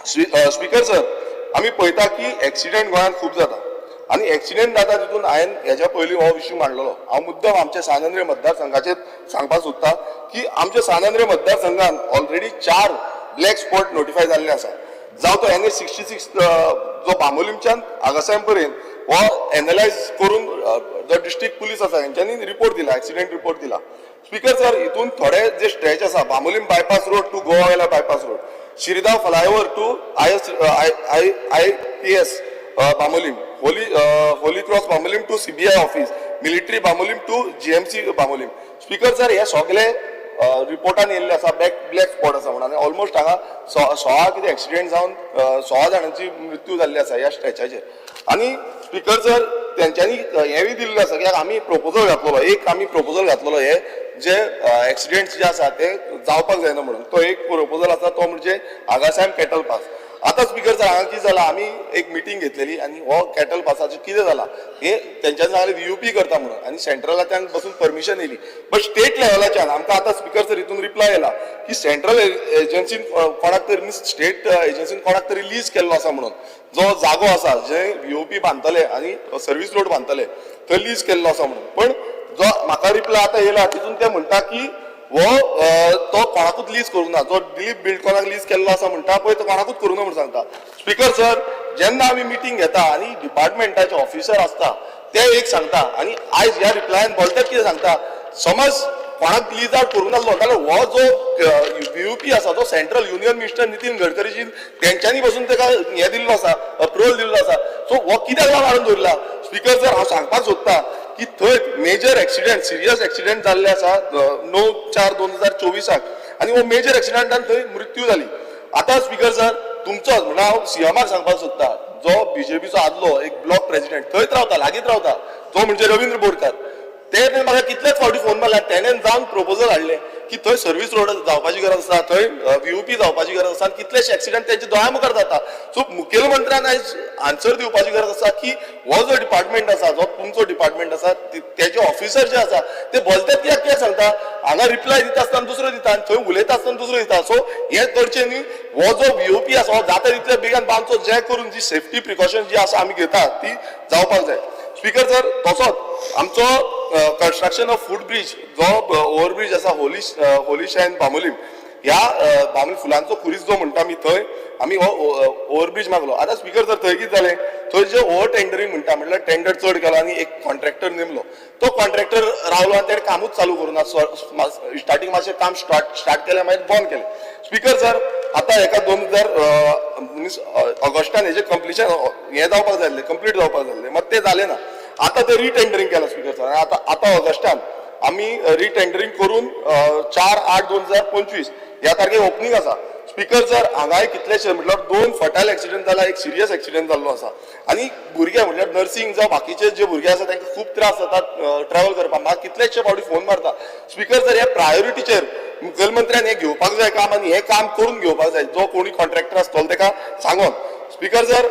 Speaker 20: स्पीकर सर, आमी पळयता की एक्सिडेंट गोंयांत खूब जाता आनी एक्सिडेंट जाता तितून हांवें हेज्या पयलीं हो इश्यू मांडलेलो. हांव मुद्दम आमच्या सान आंद्रे मतदारसंघाचेर सांगपाक सोदता की आमच्या सान Andre मतदारसंघान already 4 black spot notify जाल्ले आसा. जावं तो NH 66 जो बांबोलीमच्यान आगासायम पर्यंत हो एनलायज करून जो डिस्ट्रिक्ट पुलीस आसा हेंच्यांनी रिपोर्ट दिला, एक्सिडेंट रिपोर्ट दिला. स्पीकर सर, हितून थोडे जे स्ट्रेच आसा, Bambolim bypass road to Goa वेला bypass road, Shirdao flyover to IIPS Bambolim, Holy Cross Bambolim to CBI office, military Bambolim to GMC Bambolim. Speaker sir, हे सगळे रिपोर्टान येयल्ले आसा ब्लॅक स्पॉट आसा म्हणून, आनी ऑलमोस्ट हांगा 16 कितें एक्सिडेंट जावन 16 जाणांची मृत्यू जाल्ली आसा ह्या स्ट्रेचाचेर. आनी स्पीकर सर, तेंच्यांनी हेंवूय दिल्लें आसा की आमी प्रपोजल घातलेलो, एक आमी प्रपोजल घातलेलो हे जे एक्सिडेंट्स जे आसा ते जावपाक जायना म्हणून, तो एक प्रपोजल आसा तो म्हणजे आगासायम कॅटल पास. आतां स्पीकर सर, हांगा कितें जालां, आमी एक मिटींग घेतलेली आनी हो कॅटल पासाचें कितें जालां हें तेंच्यांनी सांगलें व्हीयूपी करता म्हणून, आनी सेंट्रलाच्यान बसून परमिशन येयली, बट स्टेट लेवलाच्यान आमकां आतां स्पीकर सर हितून रिप्लाय येयला की सेंट्रल एजन्सीन कोणाक तरी, मिन्स स्टेट एजन्सीन कोणाक तरी लीज केल्लो आसा म्हणून, जो जागो आसा जे व्हीयूपी बांदतले आनी सर्वीस रोड बांदतले थंय लीज केल्लो आसा म्हणून. पण जो म्हाका रिप्लाय आतां येयला तितून ते म्हणटा की हो तो कोणाकूच लीज करूंक ना, जो दिलीप बिल्डकॉनाक लीज केल्लो आसा म्हणटा पळय तो कोणाकूच करूंक ना म्हणून सांगता. स्पीकर सर, जेन्ना आमी मिटींग घेता आनी डिपार्टमेंटाचे ऑफिसर आसता ते एक सांगता आनी आयज ह्या रिप्लायान बोलतात कितें सांगता, समज कोणाक लीज आवट करूंक नासलो जाल्यार हो जो व्हीयूपी आसा तो सेंट्रल युनियन मिनिस्टर नितीन गडकरीजी तेंच्यांनी बसून ताका हें दिल्लो आसा, अप्रुवल दिल्लो आसा. सो हो कित्याक लागून हाडून दवरला? स्पीकर सर, हांव सांगपाक सोदता की थंय मेजर एक्सिडेंट, सिरियस एक्सिडेंट जाल्ले आसा 9/4/2024 आनी हो मेजर एक्सिडेंटान थंय मृत्यू जाली. आतां स्पीकर सर, तुमचोच म्हणल्यार हांव सीएमाक सांगपाक सोदता, जो बीजेपीचो आदलो एक ब्लॉक प्रेसिडेंट थंयच रावता, लागींच रावता, तो म्हणजे रवींद्र बोरकार, ते म्हाका कितलेच फावटी फोन मारला, तेणेन जावन प्रपोजल हाडलें की थंय सर्वीस रोड जावपाची गरज आसा, थंय व्हीयूपी जावपाची गरज आसा, आनी कितलेशे एक्सिडेंट तेंच्या दोळ्या मुखार जाता. सो मुखेलमंत्र्यान आयज आन्सर दिवपाची गरज आसा की हो जो डिपार्टमेंट आसा, जो तुमचो डिपार्टमेंट आसा, तेजे ऑफिसर जे आसा ते बोलतात कित्याक कित्याक सांगता, हांगा रिप्लाय दिता आसतना दुसरो दिता आनी थंय उलयता आसतना दुसरो दिता. सो हें करचें न्ही, हो जो व्हीयूपी आसा हो जाता तितले बेगान बांदचो, जे करून जी सेफ्टी प्रिकॉशन जी आसा आमी घेता ती जावपाक जाय. स्पीकर सर, तसोच आमचो कन्स्ट्रक्शन ऑफ फूट ब्रीज जो ओवरब्रीज आसा होली शायन बांबोलीम, ह्या बांबोली फुलांचो खुरीस जो म्हणटा आमी, थंय आमी हो ओवरब्रीज मागलो. आतां स्पीकर सर, थंय कितें जालें, थंय जे ओवर टेंडरींग म्हणटा, म्हणल्यार टेंडर चड केलो आनी एक कॉन्ट्रॅक्टर नेमलो, तो कॉन्ट्रॅक्टर रावलो आनी तेणें कामूच चालू करूं ना. स्टार्टींग मातशें काम स्टार्ट केलें, मागीर बंद केलें. स्पीकर सर, आतां हेका 2000 मिन्स ऑगस्टान हेजें कंप्लिशन हें जावपाक जाय आसलें, कंप्लीट जावपाक जाय आसलें, मात तें जालें ना. आतां तें रिटेंडरींग केलां स्पीकर सर. आतां आतां ऑगस्टान आमी रिटेंडरींग करून 4/8/2025 ह्या तारखेक ओपनींग आसा. स्पीकर सर, हांगाय कितलेशे म्हटल्यार 2 फटाल एक्सिडेंट जाला, एक सिरियस एक्सिडेंट जाल्लो आसा, आनी भुरगे म्हटल्यार नर्सींग जावं बाकीचे जे भुरगे आसा तांकां खूब त्रास जातात ट्रॅवल करपाक, म्हाका कितलेशे फावटी फोन मारता. स्पीकर सर, ह्या प्रायोरिटीचेर मुखेलमंत्र्यान हें घेवपाक जाय काम आनी हें काम करून घेवपाक जाय, जो कोणी कॉन्ट्रॅक्टर आसतलो ताका सांगोन. स्पीकर सर,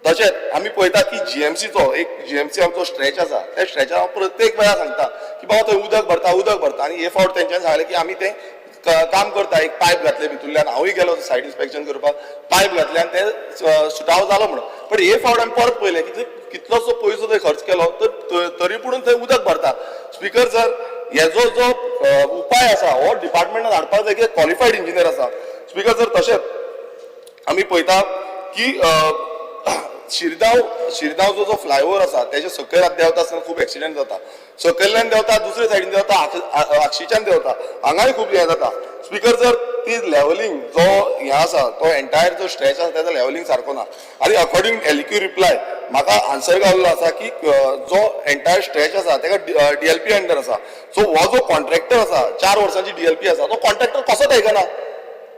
Speaker 20: तशेंच आमी पळयता की जीएमसीचो एक जीएमसी आमचो स्ट्रेच आसा, त्या स्ट्रेचार हांव प्रत्येक वेळा सांगता की बाबा थंय उदक भरता, उदक भरता, आनी हे फावट तेंच्यांनी सांगलें की आमी तें काम करता, एक पायप घातले भितुल्ल्यान, हांवूय गेलो सायड इन्स्पेक्शन करपाक, पायप घातले आनी ते सुटावो जालो म्हणून. पण हे फावट आमी परत पळयलें कितलोसो पयसो थंय खर्च केलो तर तरी पुणून थंय उदक भरता. स्पीकर सर, हेजो जो उपाय आसा हो डिपार्टमेंटान हाडपाक जाय की क्वॉलिफायड इंजिनियर आसा. स्पीकर सर, तशेंच आमी पळयता की शिरदांव जो फ्लायओवर आसा तेजे सकयल देंवता आसतना खूब एक्सिडेंट जाता, सकयल्यान देंवता, दुसरे सायडीन देंवता, आक्षीच्यान देंवता, हांगाय खूब हें जाता. स्पीकर सर, ती लेवलिंग जो हें आसा तो एंटायर जो स्ट्रेच आसा तेजो लेवलिंग सारको ना, आनी अकॉर्डिंग एलक्यू रिप्लाय म्हाका आन्सर गावल्लो आसा की जो एंटायर स्ट्रेच आसा तेका डीएलपी अंडर आसा. सो हो जो कॉन्ट्रॅक्टर आसा 4 वर्सांची डीएलपी आसा, तो कॉन्ट्रॅक्टर कसोच आयकना.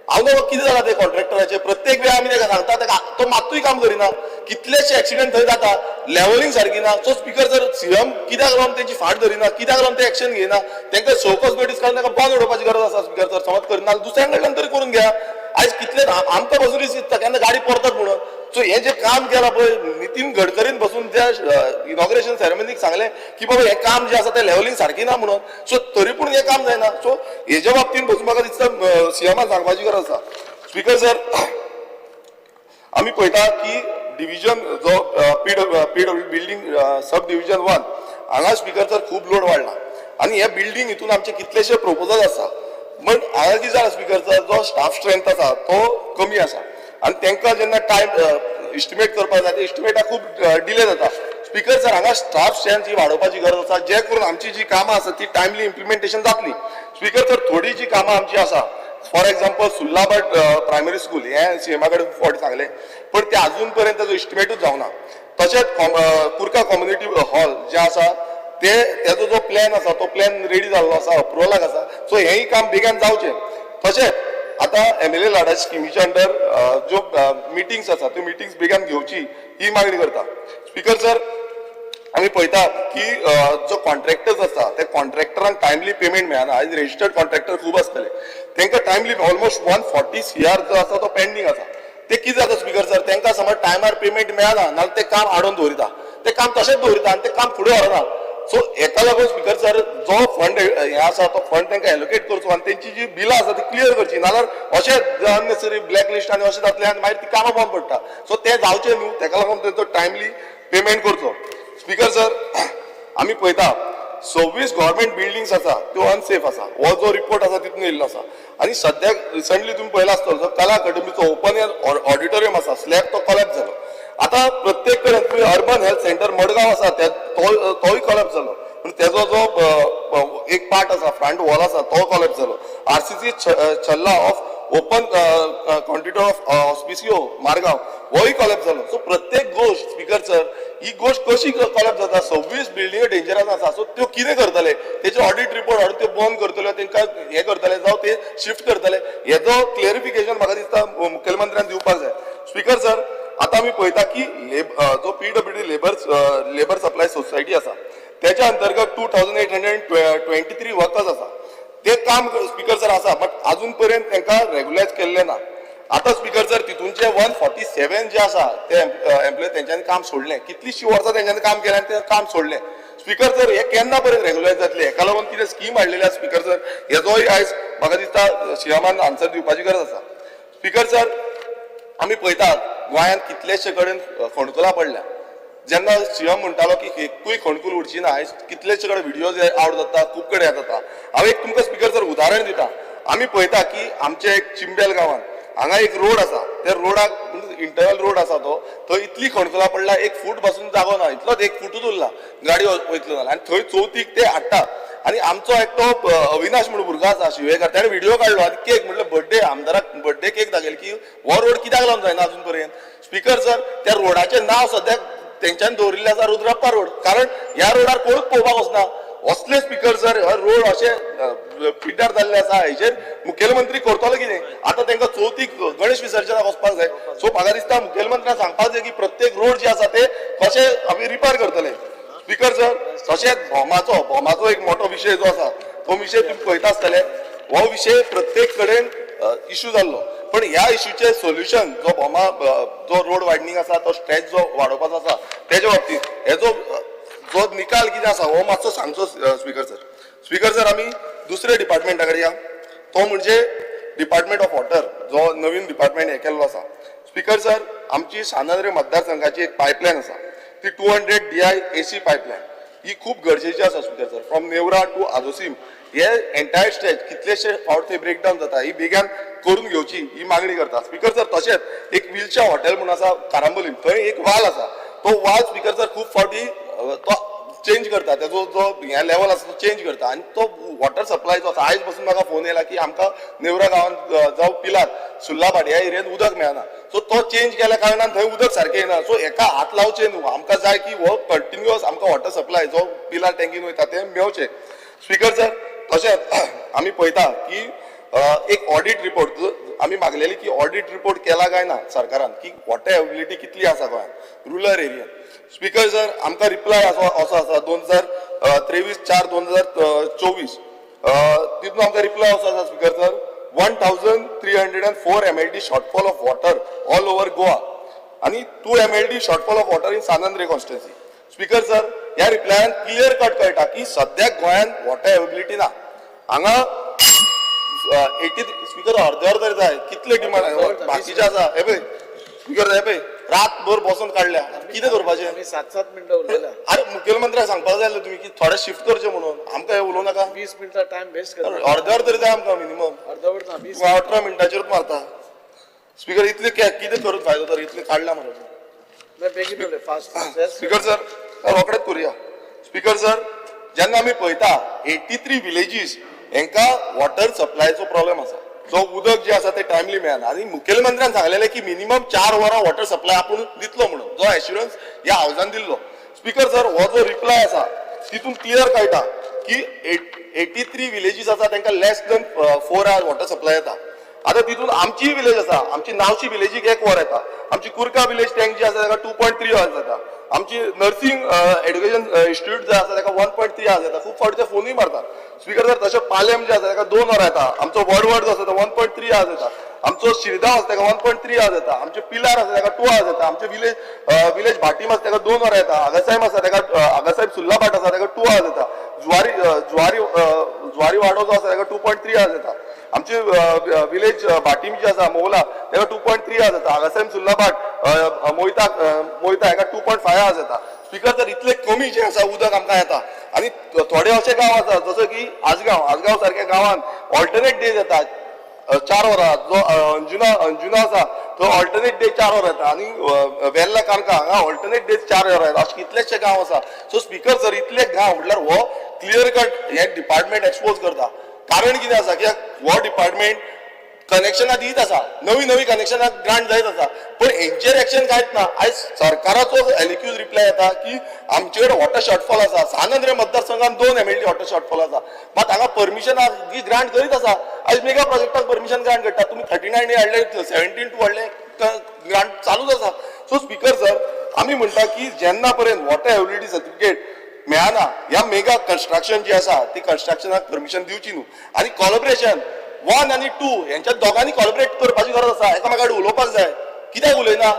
Speaker 20: हांव न्हू कितें जालां ते कॉन्ट्रॅक्टराचें, प्रत्येक वेळा आमी ताका सांगता, ताका तो मात्तूय काम करिना, कितलेशे एक्सिडेंट थंय जाता, लेवलिंग सारकी ना. सो स्पीकर सर, सीएम कित्याक लागून तेंची फाट धरिना, कित्याक लागून ते एक्शन घेयना, तांकां शोकॉज नोटीस काडून तांकां बंद उडोवपाची गरज आसा. स्पीकर सर, समज करिना दुसऱ्या कडल्यान तरी करून घ्या. आयज कितले आमकां बसून दिसता केन्ना गाडी परतात म्हणून. सो हें जें काम केलां पळय नितीन गडकरीन बसून त्या इनॉग्रेशन सेरेमनीक सांगलें की बाबा हें काम जें आसा तें लेवलिंग सारकी ना म्हणून, सो तरी पूण हें काम जायना. सो हेज्या बाबतीन बसून म्हाका दिसता सीएमान सांगपाची गरज आसा. Speaker sir, आमी पळयता की डिविजन जो P W building sub division 1 हांगा स्पीकर सर खूब लोड वाडला आनी हे बिल्डींग हितून आमचे कितलेशे प्रपोजल आसा. बट हांगा कितें जाला स्पीकर सर, जो स्टाफ स्ट्रेंथ आसा तो कमी आसा आनी तांकां जेन्ना टायम इस्टिमेट करपाक जाय ते इस्टिमेटाक खूब डिले जाता. स्पीकर सर हांगा स्टाफ स्ट्रेंथ ही वाडोवपाची गरज आसा, जे करून आमची जी कामां आसा ती टायमली इम्प्लिमेंटेशन जातली. स्पीकर सर थोडी जी कामां आमची आसा, for example Sullabat primary school हें सीएमा कडेन फावटी सांगलें पण ते अजून पर्यंत ताजो इस्टिमेटूच जावना. तशेंच कुर्का कम्युनिटी हॉल जें आसा ते तेजो जो प्लॅन आसा तो प्लॅन रेडी जाल्लो आसा, अप्रुवलाक आसा. सो हेंय काम बेगान जावचें. तशेंच आतां एमएलए लाडा स्किमीच्या अंडर ज्यो मिटिंग्स आसा त्यो मिटिंग्स बेगान घेवची ही मागणी करता. स्पीकर सर आमी पळयता की जो कॉन्ट्रॅक्टर्स आसा ते कॉन्ट्रॅक्टरांक टायमली पेमेंट मेळना. आयज रेजिस्टर्ड कॉन्ट्रॅक्टर खूब आसतले, तांकां टायमली ऑलमोस्ट 140 CR जो आसा तो पेंडींग आसा. ते कितें जाता स्पीकर सर, तांकां समज टायमार पेमेंट मेळना नाल्यार ते काम आडोवन दवरिता, ते काम तशेंच दवरिता आनी ते काम फुडें व्हरना. सो हेका लागून स्पीकर सर जो फंड हे आसा तो फंड तांकां एलोकेट करचो आनी तेंची जी बिलां आसा ती क्लियर करची, नाल्यार अशें अननेसेसरी ब्लॅक लिस्ट आनी अशें जातलें आनी मागीर ती कामां बंद पडटा. सो तें जावचें न्हू, तेका लागून तेंचो टायमली पेमेंट करचो. स्पीकर सर आमी पळयता 26 गव्हर्मेंट बिल्डिंग्स आसा त्यो अनसेफ आसा, हो जो रिपोर्ट आसा तितून येयल्लो आसा. आनी सद्याक रिसंटली तुमी पळयला आसतलो जो कला अकादमीचो ओपन एयर ऑडिटोरियम आसा स्लॅब तो कॉलॅप्स जालो. आतां प्रत्येक कडेन तुमी अर्बन हेल्थ सेंटर मडगांव आसा तोय कॉलॅप्स जालो, पूण तेजो जो एक पार्ट आसा फ्रंट वॉल आसा तो कॉलॅप्स जालो. RCC Challa of open quantity of Hospicio Margao होय कॉलॅप्स जालो. सो प्रत्येक गोश्ट स्पीकर सर ही गोश्ट कशी कॉलॅप्स जाता, 26 बिल्डिंग डेंजरस आसा. सो त्यो कितें करतले, तेचे ऑडिट रिपोर्ट हाडून त्यो बंद करतले, तांकां हें करतले जावं ते शिफ्ट करतले, हेजो क्लेरिफिकेशन म्हाका दिसता मुखेलमंत्र्यान दिवपाक जाय. स्पीकर सर आतां आमी पळयता की जो PWD labour supply society आसा तेच्या अंतर्गत 2823 वर्कर्स आसा, ते काम स्पीकर सर आसा बट अजून पर्यंत तांकां रेगुलायज केल्लें ना. आतां स्पीकर सर तितूनचे 147 जे आसा ते एम्प्लॉय तेंच्यांनी काम सोडलें, कितलींशीं वर्सां तेंच्यांनी काम केलें आनी ते काम सोडलें. स्पीकर सर हे केन्ना पर्यंत रेगुलायज जातले, हेका लागून कितें स्कीम हाडलेली आसा स्पीकर सर, हेजोय आयज म्हाका दिसता सीएमान आन्सर दिवपाची गरज आसा. स्पीकर सर आमी पळयतात गोंयांत कितलेशे कडेन फोंडकुलां पडल्या. जेन्ना सीएम म्हणटालो की एकूय खणकूल उरची ना, आयज कितलेशे कडेन व्हिडियोज आवट जाता, खूब कडेन जाता. हांव एक तुमकां स्पीकर सर उदाहरण दिता. आमी पळयता की आमचे एक चिंबेल गांवांत हांगा एक रोड आसा, त्या रोडाक इंटरनल रोड आसा तो थंय इतली खणकुलां पडला 1 फूट पासून जागो ना, इतलोच 1 फुटूच उरला गाडी वयतलो जाल्यार, आनी थंय चवथीक ते हाडटा. आनी आमचो एकटो अविनाश म्हणून भुरगो आसा शिवेकार, ताणें व्हिडियो काडलो आनी केक म्हणलं बर्थडे आमदाराक बर्थडे केक दाखयल की हो रोड कित्याक लागून जायना अजून पर्यंत. स्पीकर सर त्या रोडाचें नांव सद्याक तेंच्यांनी दवरिल्लें आसा रुद्रप्पा रोड, कारण ह्या रोडार कोणूच पळोवपाक वचना. असले स्पीकर सर हो रोड अशे पिड्ड्यार जाल्ले आसा, हेजेर मुखेलमंत्री करतलो कितें? आतां तांकां चवथीक गणेश विसर्जनाक वचपाक जाय. सो म्हाका दिसता मुखेलमंत्र्यान सांगपाक जाय की प्रत्येक रोड जे आसा ते कशे आमी रिपेर करतले. स्पीकर सर तशेंच भोमाचो एक मोठो विशय जो आसा तो विशय तुमी पळयता आसतले, हो विशय प्रत्येक कडेन इशू जाल्लो, पण ह्या इशूचें सोल्युशन जो भोमा जो रोड वायडनींग आसा तो स्ट्रेच जो वाडोवपाचो आसा तेजे बाबतींत हेजो जो निकाल कितें आसा हो मातसो सांगचो स्पीकर सर. स्पीकर सर आमी दुसऱ्या डिपार्टमेंटा कडेन या, तो म्हणजे डिपार्टमेंट ऑफ वॉटर जो नवीन डिपार्टमेंट हे केल्लो आसा. स्पीकर सर आमची सानंद्रे मतदारसंघाची एक पायपलायन आसा ती 200 DI AC pipeline ही खूब गरजेची आसा speaker sir. From Neora to Adosim हे एंटायर स्ट्रेच कितलेशे फावट थंय ब्रेकडावन जाता, ही बेगान करून घेवची ही मागणी करता. स्पीकर सर तशेंच एक विलशा हॉटेल म्हणून आसा कारांबोलीम, थंय एक वाल आसा, तो वाल स्पीकर सर खूब फावटी तो चेंज करता, तेजो जो हे लेवल आसा तो चेंज करता आनी तो वॉटर सप्लाय जो आसा आयज पासून म्हाका फोन येयला की आमकां नेवरा गांवांत जावं पिलार सुर्लाभाट ह्या एरियेन उदक मेळना. सो तो चेंज केल्या कारणान थंय उदक सारकें येना. सो हेका हात लावचें न्हू, आमकां जाय की हो कंटिन्युअस आमकां वॉटर सप्लाय जो पिलार टँकीन वयता तें मेवचें. स्पीकर सर तशेंच आमी पळयता की एक ऑडिट रिपोर्ट आमी मागलेली की ऑडिट रिपोर्ट केला काय ना सरकारान की वॉटर अवेलेबिलिटी कितली आसा गोंयांत रुरल एरियेन. स्पीकर सर आमकां रिप्लाय असो आसा 2023 4 2024 तितून आमकां रिप्लाय असो आसा speaker sir 1304 MLD shortfall of water all over Goa आनी 2 MLD shortfall of water in San Andre constituency. Speaker sir ह्या रिप्लायान क्लियर कट कळटा की सद्याक गोंयांत वॉटर अवेलेबिलिटी ना. हांगा 80 स्पीकर अर्दे अर्दे जाय कितले डिमांड बाकीचे आसा हे पळय स्पीकर साहेब पळय रातभर बसून काडल्या. कितें करपाचें?
Speaker 15: आमी 7-7 मिनटां उलयल्या.
Speaker 20: अरे मुखेलमंत्र्याक सांगपाक जाय आसलें तुमी की थोडें शिफ्ट करचें म्हणून. आमकां हें उलोवं नाका.
Speaker 15: 20 मिनटां टायम वेस्ट करता.
Speaker 20: अर्दवर तरी जाय आमकां मिनिमम.
Speaker 15: अर्दवर ना, 20.
Speaker 20: 18 मिनटाचेरूच मारता स्पीकर. इतले कितें करून फायदो तर इतले काडला मरे.
Speaker 15: बेगीन उलय, फास्ट.
Speaker 20: स्पीकर सर रोखडेच करुया. स्पीकर सर जेन्ना आमी पळयता 83 विलेजीस हेंकां वॉटर सप्लायचो प्रॉब्लेम आसा. जो उदक जे आसा ते टायमली मेळना आनी मुखेलमंत्र्यान सांगलेलें की मिनिमम 4 वरां वॉटर सप्लाय आपूण दितलो म्हणून, जो एश्युरन्स ह्या हावजान दिल्लो. स्पीकर सर हो जो रिप्लाय आसा तितून क्लियर कळटा की 83 विलेजीस आसा तांकां less than 4 hour water supply येता. आतां तितून आमची विलेज आसा, आमची नावशी विलेजीक 1 वर येता, आमची कुर्का विलेज टँक जी आसा ताका 2.3 आवर्स येता, आमची नर्सिंग एड्युकेशन इन्स्टिट्यूट जे आसा ताका 1.3 आवर्स येता. खूब फावटी ते फोनूय मारतात. स्पीकर सर तशें पालेम जे आसा ताका 2 वरां येता, आमचो वडवड जो आसा तो 1.3 आवर्स येता, आमचो शिरदांव आसा ताका 1.3 आवर्स येता, आमचे पिलार आसा ताका 2 आवर्स येता, आमचे विलेज भाटीम आसा ताका 2 वरां येता, आगासाहेब आसा ताका आगासाहेब सुल्लाभाट आसा ताका 2 आवर्स येता, जुवारी जुवारी जुवारी वाडो जो आसा ताका 2.3 आवर्स येता, आमचे विलेज भाटीम जी आसा मोवला ताका 2.3 आवर्स येता, आगासाहेब सुल्लाभाट मोयता मोयता हेका 2.5 आवर्स येता. स्पीकर सर इतले कमी जे आसा उदक आमकां येता. आनी थोडे अशे गांव आसा जसो की आजगांव, आजगांव सारक्या गांवांत ऑल्टरनेट डेज येता 4 वरां. जो अंजुना अंजुना आसा तो ऑल्टरनेट डे 4 वरां येता आनी वेर्ला काणका हांगा ऑल्टरनेट डे 4 वरां येता. अशे कितलेशे गांव आसा. सो स्पीकर सर इतले गांव म्हटल्यार हो क्लियर कट हे डिपार्टमेंट एक्सपोज करता. कारण कितें आसा की हो डिपार्टमेंट कनेक्शनां दीत आसा, नवी नवी कनेक्शनां ग्रांट जायत आसा, पण हेंचेर एक्शन कांयच ना. आयज सरकाराचो एलिक्यूज रिप्लाय येता की आमचे कडेन वॉटर शॉर्टफॉल आसा. सान आंद्रे मतदारसंघात 2 MLD water shortfall आसा, मात हांगा परमिशनां जी ग्रांट करीत आसा. आयज मेगा प्रोजेक्टाक परमिशन ग्रांट करता, तुमी 39 हाडले, 17(2 हाडले, ग्रांट चालूच आसा. सो स्पीकर सर आमी म्हणटा की जेन्ना पर्यंत वॉटर अवेलेबिलिटी सर्टिफिकेट मेळना ह्या मेगा कन्स्ट्रक्शन जी आसा ती कन्स्ट्रक्शनाक परमिशन दिवची न्हू. आनी कॉलॉबरेशन 1 आनी 2 हेंच्या दोगांनी कॉलॉबरेट करपाची गरज आसा. एकामेका कडेन उलोवपाक जाय. कित्याक उलयना?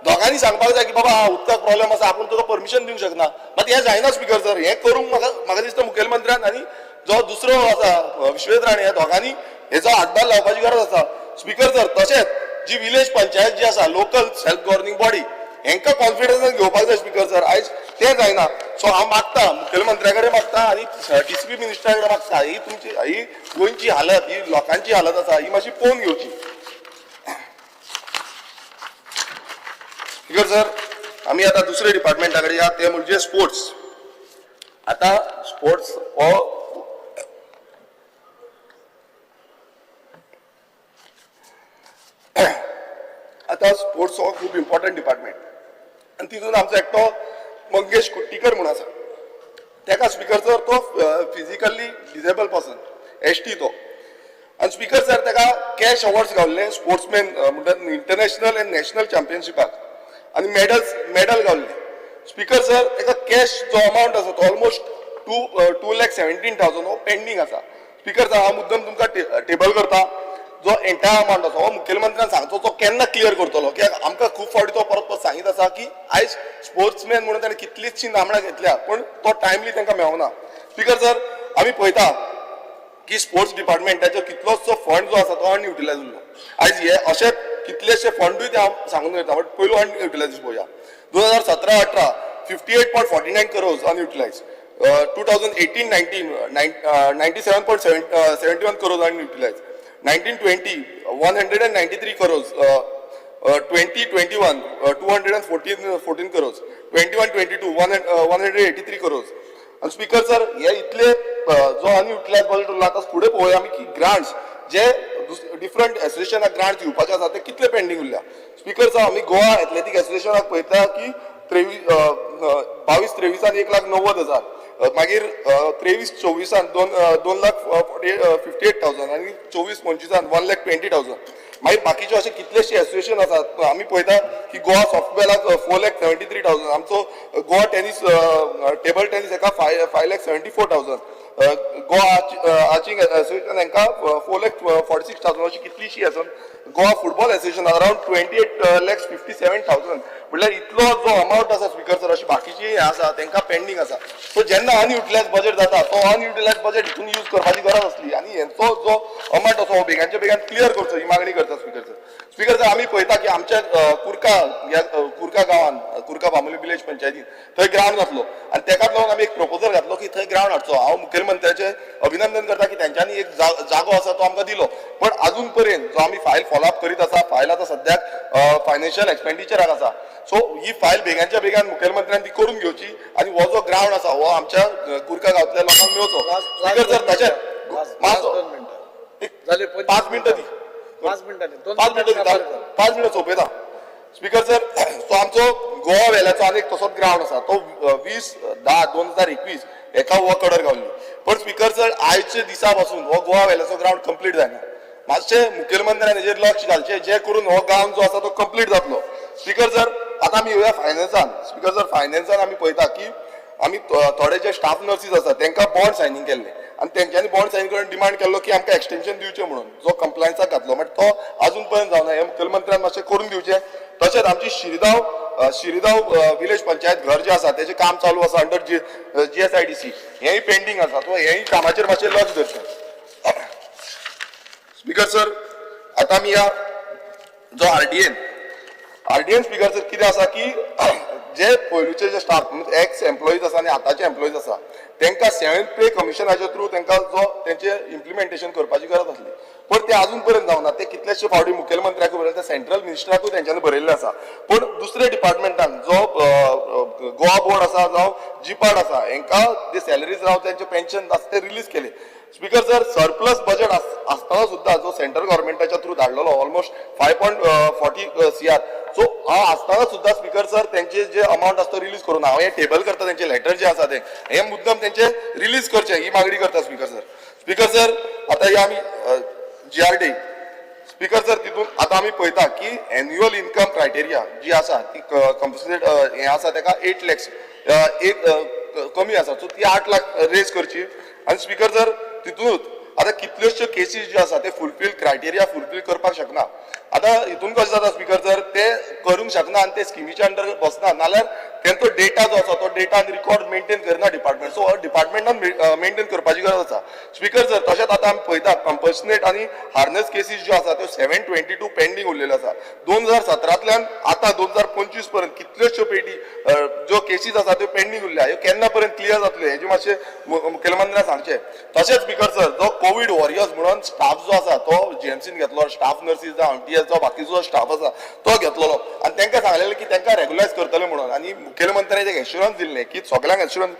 Speaker 20: दोगांनी सांगपाक जाय की बाबा उदकाक प्रॉब्लेम आसा, आपूण तुका परमिशन दिवंक शकना. मात हें जायना स्पीकर सर. हें करूंक म्हाका म्हाका दिसता मुखेलमंत्र्यान आनी जो दुसरो आसा विश्वेश राणे ह्या दोगांनी हेचो हातभार लावपाची गरज आसा. स्पीकर सर तशेंच जी विलेज पंचायत जी आसा लोकल सेल्फ गव्हर्निंग बॉडी हेंकां कॉन्फिडन्सान घेवपाक जाय स्पीकर सर. आयज तें जायना. सो हांव मागता मुखेलमंत्र्या कडेन मागता आनी DCP मिनिस्टरा कडेन मागता, ही तुमची ही गोंयची हालत, ही लोकांची हालत आसा, ही मातशी पळोवन घेवची. स्पीकर सर आमी आतां दुसऱ्या डिपार्टमेंटा कडेन या, ते म्हणजे स्पोर्ट्स. आतां स्पोर्ट्स हो आतां स्पोर्ट्स हो खूब इम्पॉर्टंट डिपार्टमेंट आनी तितून आमचो एकटो मंगेश कुट्टीकर म्हूण आसा. तेका स्पीकर सर तो physically disable person, ST तो. आनी स्पीकर सर तेका कॅश अवॉर्ड्स गावल्ले स्पोर्ट्समॅन म्हणटा इंटरनॅशनल एंड नॅशनल चॅम्पियनशिपाक आनी मेडल गावल्ले. स्पीकर सर तेका कॅश जो अमावंट आसा तो ऑलमोस्ट 2,17,000 हो पेंडींग आसा. स्पीकर सर हांव मुद्दम तुमकां टेबल करता जो एंटायर अमावंट आसा हो मुखेलमंत्र्यान सांगचो तो केन्ना क्लियर करतलो. कित्याक आमकां खूब फावटी तो परत परत सांगीत आसा की आयज स्पोर्ट्समॅन म्हणून ताणें कितलीशीं नामनां घेतल्या पूण तो टायमली तांकां मेळना. स्पीकर सर आमी पळयता की स्पोर्ट्स डिपार्टमेंटाचो कितलोसो फंड जो आसा तो अनयुटिलायज उरलो. आयज हे अशे कितलेशे फंडूय ते हांव सांगून वयता, बट पयलू अनयुटिलायज पळोवया. 2017-18 58.49 crores unutilised, 2018-19 97.71 crores unutilised, 1920 193 crores, 2021 214 crores, 21-22 183 crores. आनी स्पीकर सर हे इतले जो अनयुटिलायज बजेट उरला. आतां फुडें पळोवया आमी की ग्रांट्स जे डिफरंट एसोसिएशनाक ग्रांट्स दिवपाचे आसा ते कितले पेंडींग उरल्या. स्पीकर सर आमी गोवा एथलेटीक एसोसिएशनाक पळयता की 22-23 1,90,000, मागीर 23-24 2,58,000 आनी 24-25 1,20,000. मागीर बाकीचे अशे कितलेशे एसोसिएशन आसात. आमी पळयता की गोवा सॉफ्टबॉलाक 4,73,000, आमचो गोवा टेनीस टेबल टेनीस हेका 5,74,000, गोवा आर्चिंग एसोसिएशन हेंकां 4,46,000, अशी कितलीशी आसा Goa football association around 28,57,000 म्हणल्यार इतलो जो अमावंट आसा स्पीकर सर, अशी बाकीची हें आसा तांकां पेंडींग आसा. सो जेन्ना अनयुटिलायज बजेट जाता तो अनयुटिलायज बजेट हितून यूज करपाची गरज आसली आनी हेंचो जो अमावंट आसा हो बेगानच्या बेगान क्लियर करचो ही मागणी करता स्पीकर सर. स्पीकर सर, आमी पळयता की आमच्या कुर्का ह्या कुर्का गांवान, कुर्का बांबोली विलेज पंचायतीन थंय ग्रावंड घातलो आनी तेकाच लागून आमी एक प्रपोजल घातलो की थंय ग्रावंड हाडचो. हांव मुखेलमंत्र्याचें अभिनंदन करता की तेंच्यांनी एक जागो आसा तो आमकां दिलो, पण अजून पर्यंत जो आमी फायल फॉलोअप करीत आसा, फायल आतां सद्याक फायनान्शियल एक्सपेंडिचराक आसा. सो ही फायल बेगानच्या बेगान मुखेलमंत्र्यान ती करून घेवची आनी हो जो ग्रावंड आसा हो आमच्या कुर्का गांवांतल्या लोकांक मेळचो. स्पीकर सर, तशेंच 5 मिनटां दी, 5 मिनटां दिता, 5 मिनटां सोंपयता. स्पीकर सर, तो आमचो गोवा वेल्याचो आनी एक तसोच ग्रावंड आसा तो 20/10/2021 हेका हो कडर गावली, पण स्पीकर सर आयच्या दिसा पासून हो गोवा वेल्याचो ग्रावंड कंप्लीट जायना. मातशें मुखेलमंत्र्यान हेजेर लक्ष घालचें जे करून हो ग्रावंड जो आसा तो कंप्लीट जातलो. स्पीकर सर, आतां आमी येवया फायनान्सान. स्पीकर सर, फायनान्सान आमी पळयता की आमी थोडे जे स्टाफ नर्सीस आसा तांकां बॉन्ड सायनींग केल्ले आनी तेंच्यांनी बॉन्ड सायन करून डिमांड केल्लो की आमकां एक्सटेन्शन दिवचें म्हणून जो कंप्लायन्साक घातलो, बट तो अजून पर्यंत जावना. हें मुखेलमंत्र्यान मातशें करून दिवचें. तशेंच आमची शिरिदांव विलेज पंचायत घर जें आसा तेजें काम चालू आसा अंडर GSIDC, हेंय पेंडींग आसा, सो हेंय कामाचेर मातशें लक्ष धरचें. स्पीकर सर, आतां आमी ह्या जो आरडीएन स्पीकर सर कितें आसा की जे पयलूचे जे स्टाफ एक्स एम्प्लॉईज आसा आनी आतांचे एम्प्लॉईज आसा तांकां 7th पे कमिशनाच्या थ्रू तांकां जो तेंचे इम्प्लिमेंटेशन करपाची गरज आसली, पण ते अजून पर्यंत जावना. ते कितलेशे फावटी मुखेलमंत्र्याकूय बरयले, सेंट्रल मिनिस्टराकूय तेंच्यांनी बरयल्लें आसा, पूण दुसरे डिपार्टमेंटान जो गोवा बोर्ड आसा जावं जिपाड आसा हेंकां जे सॅलरीज जावं तेंचे पेन्शन आसा ते रिलीज केले. स्पीकर सर, सरप्लस बजेट आसतना सुद्दां जो सेंट्रल गव्हर्मेंटाच्या थ्रू धाडलेलो ऑलमोस्ट 5.40 CR, सो हांव आसतना सुद्दां स्पीकर सर तेंचे जे अमावंट आसता रिलीज करून हांव हे टेबल करता, तेंचे लेटर जे आसा ते हे मुद्दम तेंचे रिलीज करचे ही मागणी करता स्पीकर सर. स्पीकर सर, आतां हे आमी GRD speaker sir तितून आतां आमी पळयता की एन्युअल इन्कम क्रायटेरिया जी आसा ती कंपन्सेट हें आसा तेका 8 lakhs एक कमी आसा, सो ती 8 लाख रेज करची. आनी स्पीकर सर, तितूनच आतां कितल्योश्यो केसीस ज्यो आसा ते फुलफील क्रायटेरिया फुलफील करपाक शकना. आतां हितून कशें जाता स्पीकर सर, ते करूंक शकना आनी ते स्किमीच्या अंडर बसना, नाल्यार तेंचो डेटा जो आसा तो डेटा आनी रिकॉर्ड मेंटेन करना डिपार्टमेंट, सो डिपार्टमेंटान मेंटेन करपाची गरज आसा. स्पीकर सर, तशेंच आतां आमी पळयता कंपल्सनेट आनी हार्नस केसीस ज्यो आसा त्यो 722 पेंडींग उरलेल्यो आसा. 2017तल्यान आतां 2025 पर्यंत कितल्योश्यो पेटी ज्यो केसीस आसा त्यो पेंडींग उरल्या, ह्यो केन्ना पर्यंत क्लियर जातल्यो हेजें मातशें मुखेलमंत्र्यान सांगचें. तशेंच स्पीकर सर, जो कोवीड वॉरियर्स म्हणून स्टाफ जो आसा तो GMCन घेतलो, स्टाफ नर्सीस जावं MTS जावं बाकीचो स्टाफ आसा तो घेतलेलो आनी तांकां सांगलेलें की तांकां रेगुलायज करतले म्हणून, आनी मुखेलमंत्र्यान एक एश्युरन्स दिल्लें की सगल्यांक एश्युरन्स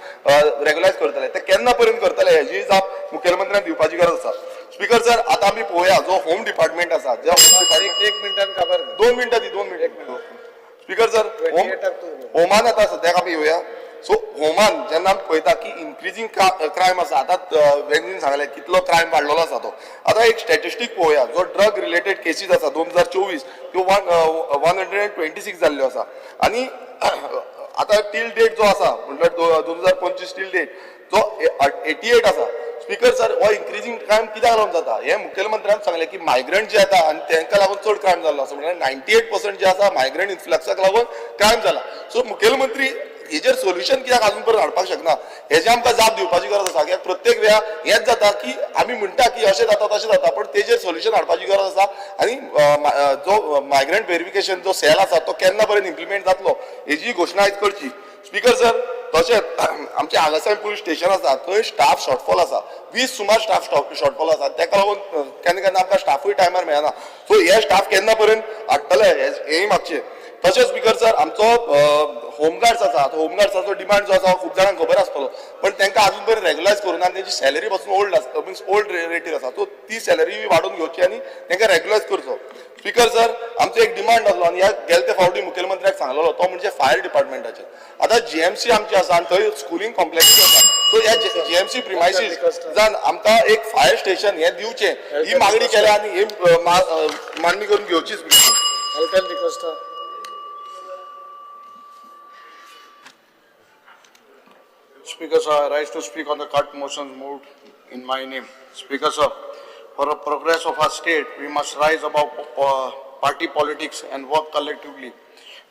Speaker 20: रेगुलायज करतले, ते केन्ना पर्यंत करतले हेजी जाप मुखेलमंत्र्यान दिवपाची गरज आसा. स्पीकर सर, आतां आमी पळोवया जो होम डिपार्टमेंट आसा, जो होम डिपार्टमेंट
Speaker 15: 1 मिनटान काबार,
Speaker 20: 2 मिनटां दी, 2 मिनटां. स्पीकर सर, होमान आतां सद्याक आमी येवया. सो होमान जेन्ना आमी पळयता की इन्क्रिजींग क्रायम आसा, आतां वेंजीन सांगलें कितलो क्रायम वाडलेलो आसा तो. आतां एक स्टॅटिस्टीक पळोवया, जो ड्रग रिलेटेड केसीस आसा 2024 त्यो 126 जाल्ल्यो आसा आनी आतां टील डेट जो आसा म्हटल्यार 2025 टील डेट जो 88 आसा. स्पीकर सर, हो इन्क्रिजींग क्रायम कित्याक लागून जाता हें मुखेलमंत्र्यान सांगलें की मायग्रंट जे येता आनी तांकां लागून चड क्रायम जाल्लो आसा, म्हळ्यार 98% जे आसा मायग्रंट इन्फ्लक्साक लागून क्रायम जाला. सो मुखेलमंत्री हेजेर सोल्युशन कित्याक अजून पर्यंत हाडपाक शकना हेजें आमकां जाप दिवपाची गरज आसा. कित्याक प्रत्येक वेळा हेंच जाता की आमी म्हणटा की अशें जाता तशें जाता, पण तेजेर सोल्युशन हाडपाची गरज आसा. आनी जो मायग्रंट वेरिफिकेशन जो सेल आसा तो केन्ना पर्यंत इम्प्लिमेंट जातलो हेजी घोशणा आयज करची. स्पीकर सर, तशेंच आमचें आगासाहेब पुलीस स्टेशन आसा थंय स्टाफ शॉर्टफॉल आसा, 20 सुमार स्टाफ शॉर्टफॉल आसा, तेका लागून केन्ना केन्ना आमकां स्टाफूय टायमार मेळना. सो हे स्टाफ केन्ना पर्यंत हाडटले हेंय मागचें. तशेंच स्पीकर सर, आमचो होमगार्ड्स आसा, होमगार्ड्साचो डिमांड जो आसा खूब जाणांक खबर आसतलो, पण तांकां अजून पर्यंत रेगुलायज करूं ना आनी तेंची सॅलरी पासून ओल्ड आसता, मिन्स ओल्ड रेटीर आसा, सो ती सॅलरी वाडोवन घेवची आनी तांकां रेगुलायज करचो. स्पीकर सर, आमचो एक डिमांड आसलो आनी ह्या गेले ते फावटी मुखेलमंत्र्याक सांगलेलो तो म्हणजे फायर डिपार्टमेंटाचेर. आतां GMC आमची आसा आनी थंय स्कुलींग कॉम्प्लेक्सूय आसा, सो ह्या GMC प्रिमायसीसान आमकां एक फायर स्टेशन हें दिवचें ही मागणी केल्या आनी ही मागणी करून घेवची.
Speaker 18: Speaker sir, I rise to speak on the cut motions moved in my name. Speaker sir, For the progress of our state, we must rise above party politics and work collectively.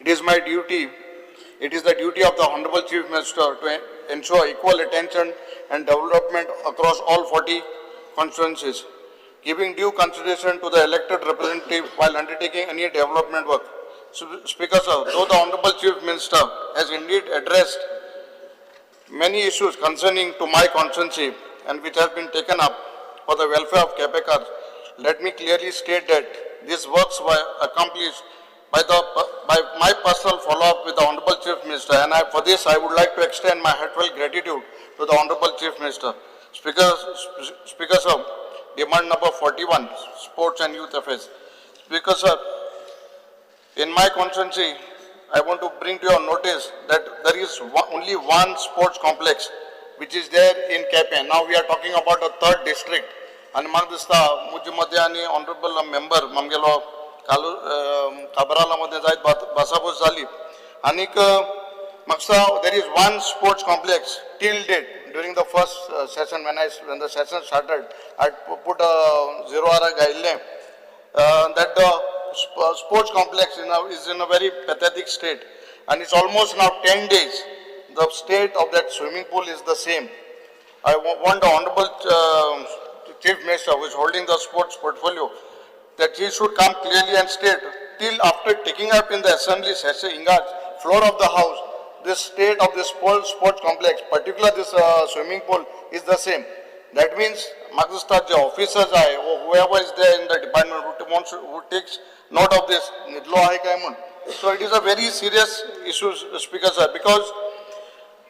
Speaker 18: It is my duty, it is the duty of the Honorable Chief Minister to ensure equal attention and development across all 40 constituencies, giving due consideration to the elected representative while undertaking any development work. Speaker sir, though the Honorable Chief Minister has indeed addressed many issues concerning to my constituency and which have been taken up for the welfare of Kepekars, let me clearly state that these works were accomplished by my personal follow-up with the Honorable Chief Minister, and for this I would like to extend my heartfelt gratitude to the Honorable Chief Minister. Speaker sir, demand number 41, Sports and Youth Affairs. Speaker sir, in my constituency, I want to bring to your notice that there is only one sports complex which is there in Quepem. Now we are talking about a third district. आनी म्हाका दिसता मुजे मदें आनी honourable member आमगेलो कालू काबराला मदें जायत भासाभास जाली. आनीक म्हाका दिसता there is one sports complex till date. During the first session, when the session started, I put a zero hour घायिल्लें that the sports complex is in a very pathetic state, and it's almost now 10 days. The state of that swimming pool is the same. I want the Honorable Chief Minister, who is holding the sports portfolio, that he should come clearly and state, till after taking up in the assembly session, in the floor of the house, this state of this sports complex, particularly this swimming pool, is the same. That means, म्हाका दिसता जे officers आहे or whoever is there in the department who takes note of this, न्हिदलो आहे काय म्हूण. So it is a very serious issue, Speaker sir, because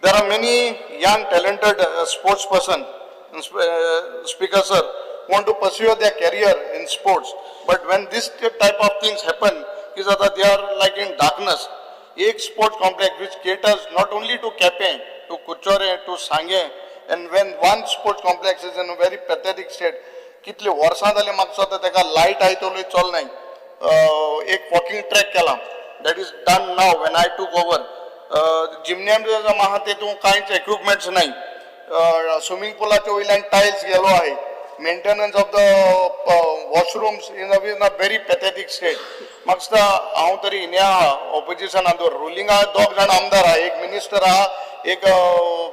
Speaker 18: there are many young talented sports person, Speaker sir, who want to pursue their career in sports. But when this type of things happen, is that they are like in darkness. Ek sports complex which caters not only to Quepem, to Curchorem, to Sanguem, and when one sports complex is in a very pathetic state, कितले वर्सां जाली म्हाका दिसता तेका light आयतलो चल नाय. एक walking track केला, that is done now when I took over. Gymnasium आहा तेतून कांयच इक्विपमेंट्स नाय. स्विमींग पुलाच्या वयल्यान टायल्स गेलो आहे. Maintenance of the washrooms in a very pathetic state. म्हाका दिसता हांव तरी हिने आहा ऑपोजिशनान, रुलिंग आहा दोग जाण आमदार आहा, एक मिनिस्टर आहा, एक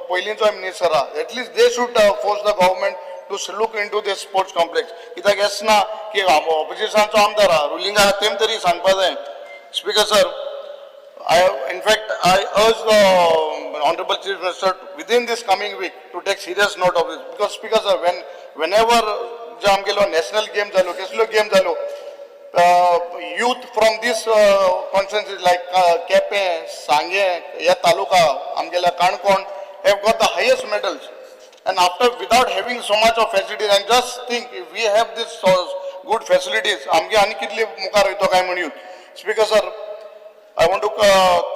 Speaker 18: पयलींचो मिनिस्टर आहा. At least they should force the government to look into this sports complex. कित्याक येस ना की ऑपोजिशनाचो आमदार आहा, रुलिंग आहा, तेम तरी सांगपा जाय. Speaker sir, in fact, I urge the Honorable Chief Minister within this coming week to take serious note of this. Because Speaker sir, whenever जे आमगेलो national game जालो, कसल्यो गेम जालो, youth from this constituencies like Quepem, Sanguem, ह्या तालुका आमगेल्या Canacona have got the highest medals. And after, without having so much of facilities, and just think if we have this good facilities, आमगे आनी कितले मुखार वयतो काय म्हण youth. Speaker sir, I want to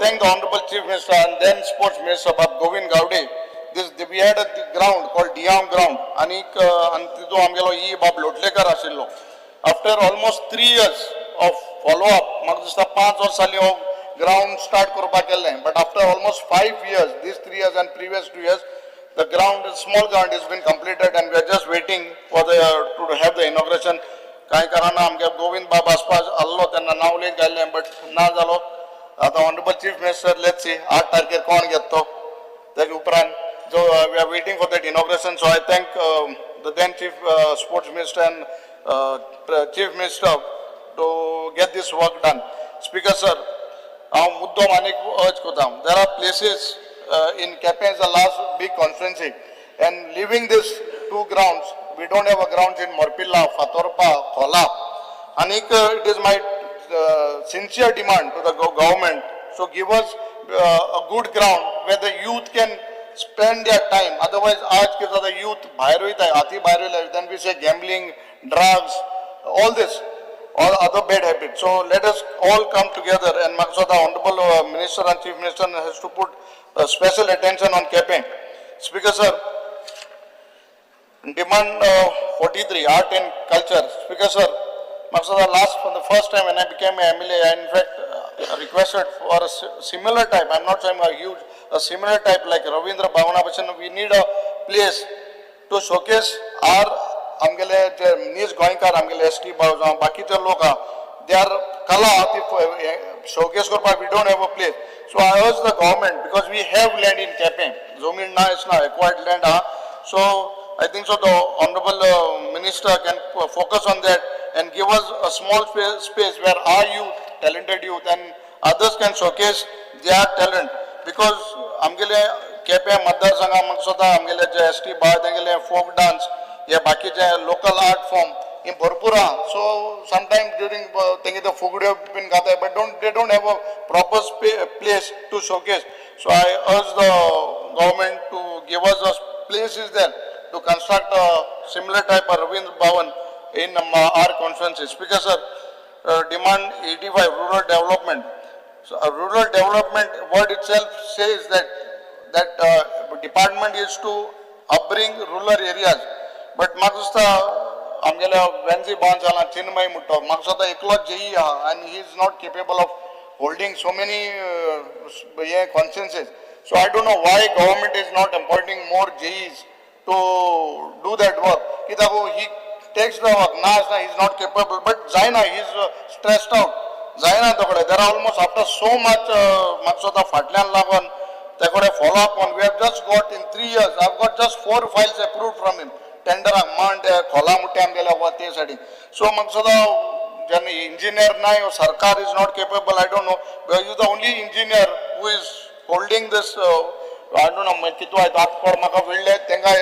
Speaker 18: thank the Honorable Chief Minister and then Sports Minister Bab Govind Gaude. We had a ground called Diam ground. आनीक आनी तितून आमगेलो ई बाब लोटलेकर आशिल्लो. After almost 3 years of follow up, म्हाका दिसता 5 वर्सां जालीं हो ग्रावंड स्टार्ट करपाक केल्लें. But after almost 5 years, these 3 years and previous 2 years, the ground, the small ground has been completed and we are just waiting for the to have the inauguration. कांय कारणान आमगे गोविंद बाब आसपा आसलो तेन्ना नांव लेगीत घाल्लें, बट ना जालो. आतां honourable chief minister, let's see 8 तारखेर कोण घेता तो, तेजे उपरांत जो we are waiting for that inauguration. So I thank the then chief sports minister and chief minister to get this work done. Speaker sir, हांव मुद्दम आनीक अर्ज करता. There are places in Quepem is the last big constituency, and leaving this 2 grounds, we don't have a ground in Morpilla, Fatorpa, Khola. आनीक it is my sincere demand to the government, so give us a good ground where the youth can spend their time. Otherwise, आज K ज़्यादा youth भायर वयता, हाती भायर वयता, then we say gambling, drugs, all this, all other bad habits. So let us all come together, and म्हाका the Honorable Minister and Chief Minister has to put special attention on Quepem. Speaker sir, demand 43, art and culture. Speaker sir, म्हाका last for the first time when I became a MLA, I in fact requested for a similar type, I'm not saying a huge, a similar type like Ravindra Bhavana Bhasan. We need a place to showcase our आमगेले जे नीज गोंयकार आमगेले S T भाव जावं बाकीचे लोक आहा, they are कला आहा ती शोकेस करपाक we don't have a place. So I urge the government, because we have land in Quepem, जमीन ना अशें ना, एक्वायर्ड लँड आहा. So I think so the honourable minister can focus on that and give us a small space where our youth, talented youth and others can showcase their talent. Because आमगेले केपें मतदारसंघा म्हाका सुद्दां आमगेले जे S T भाव तेंगेले folk dance हे बाकीचे local art form हे भरपूर आहा. सो समटायम ड्युरींग तेंगे ते फुगड्यो बीन घाताय, but don't they don't have a proper place to showcase. So I urge the government to give us a place is there to construct a similar type of Ravindra Bhavan in our constituency. Speaker sir, demand 85, rural development. So rural development word itself says that department is to upbring rural areas. But म्हाका दिसता आमगेल्या वेन्झी बांद जाला चिन्मय म्हणटा, म्हाका दिसता एकलो JEE आहा आनी he is not capable of holding so many hey constituencies. So I don't know why government is not appointing more JEs to do that work. कित्याक he takes the work, ना आसना he is not capable, but जायना, he is stressed out, जायना तो कडेन. There are almost after so much म्हाका दिसता फाटल्यान लागून ते कडेन follow up on. We have just got in 3 years, I have got just 4 files approved from him टेंडराक मांड खोला मुट्टे आमगेल्या वा ते साठी. सो म्हाका दिसता जेन्ना इंजिनियर नाय, सरकार is not capable, I don't know, because is the only engineer who is holding this. I don't know कितू आयत आतां कोण म्हाका विळ्ळे तेंकां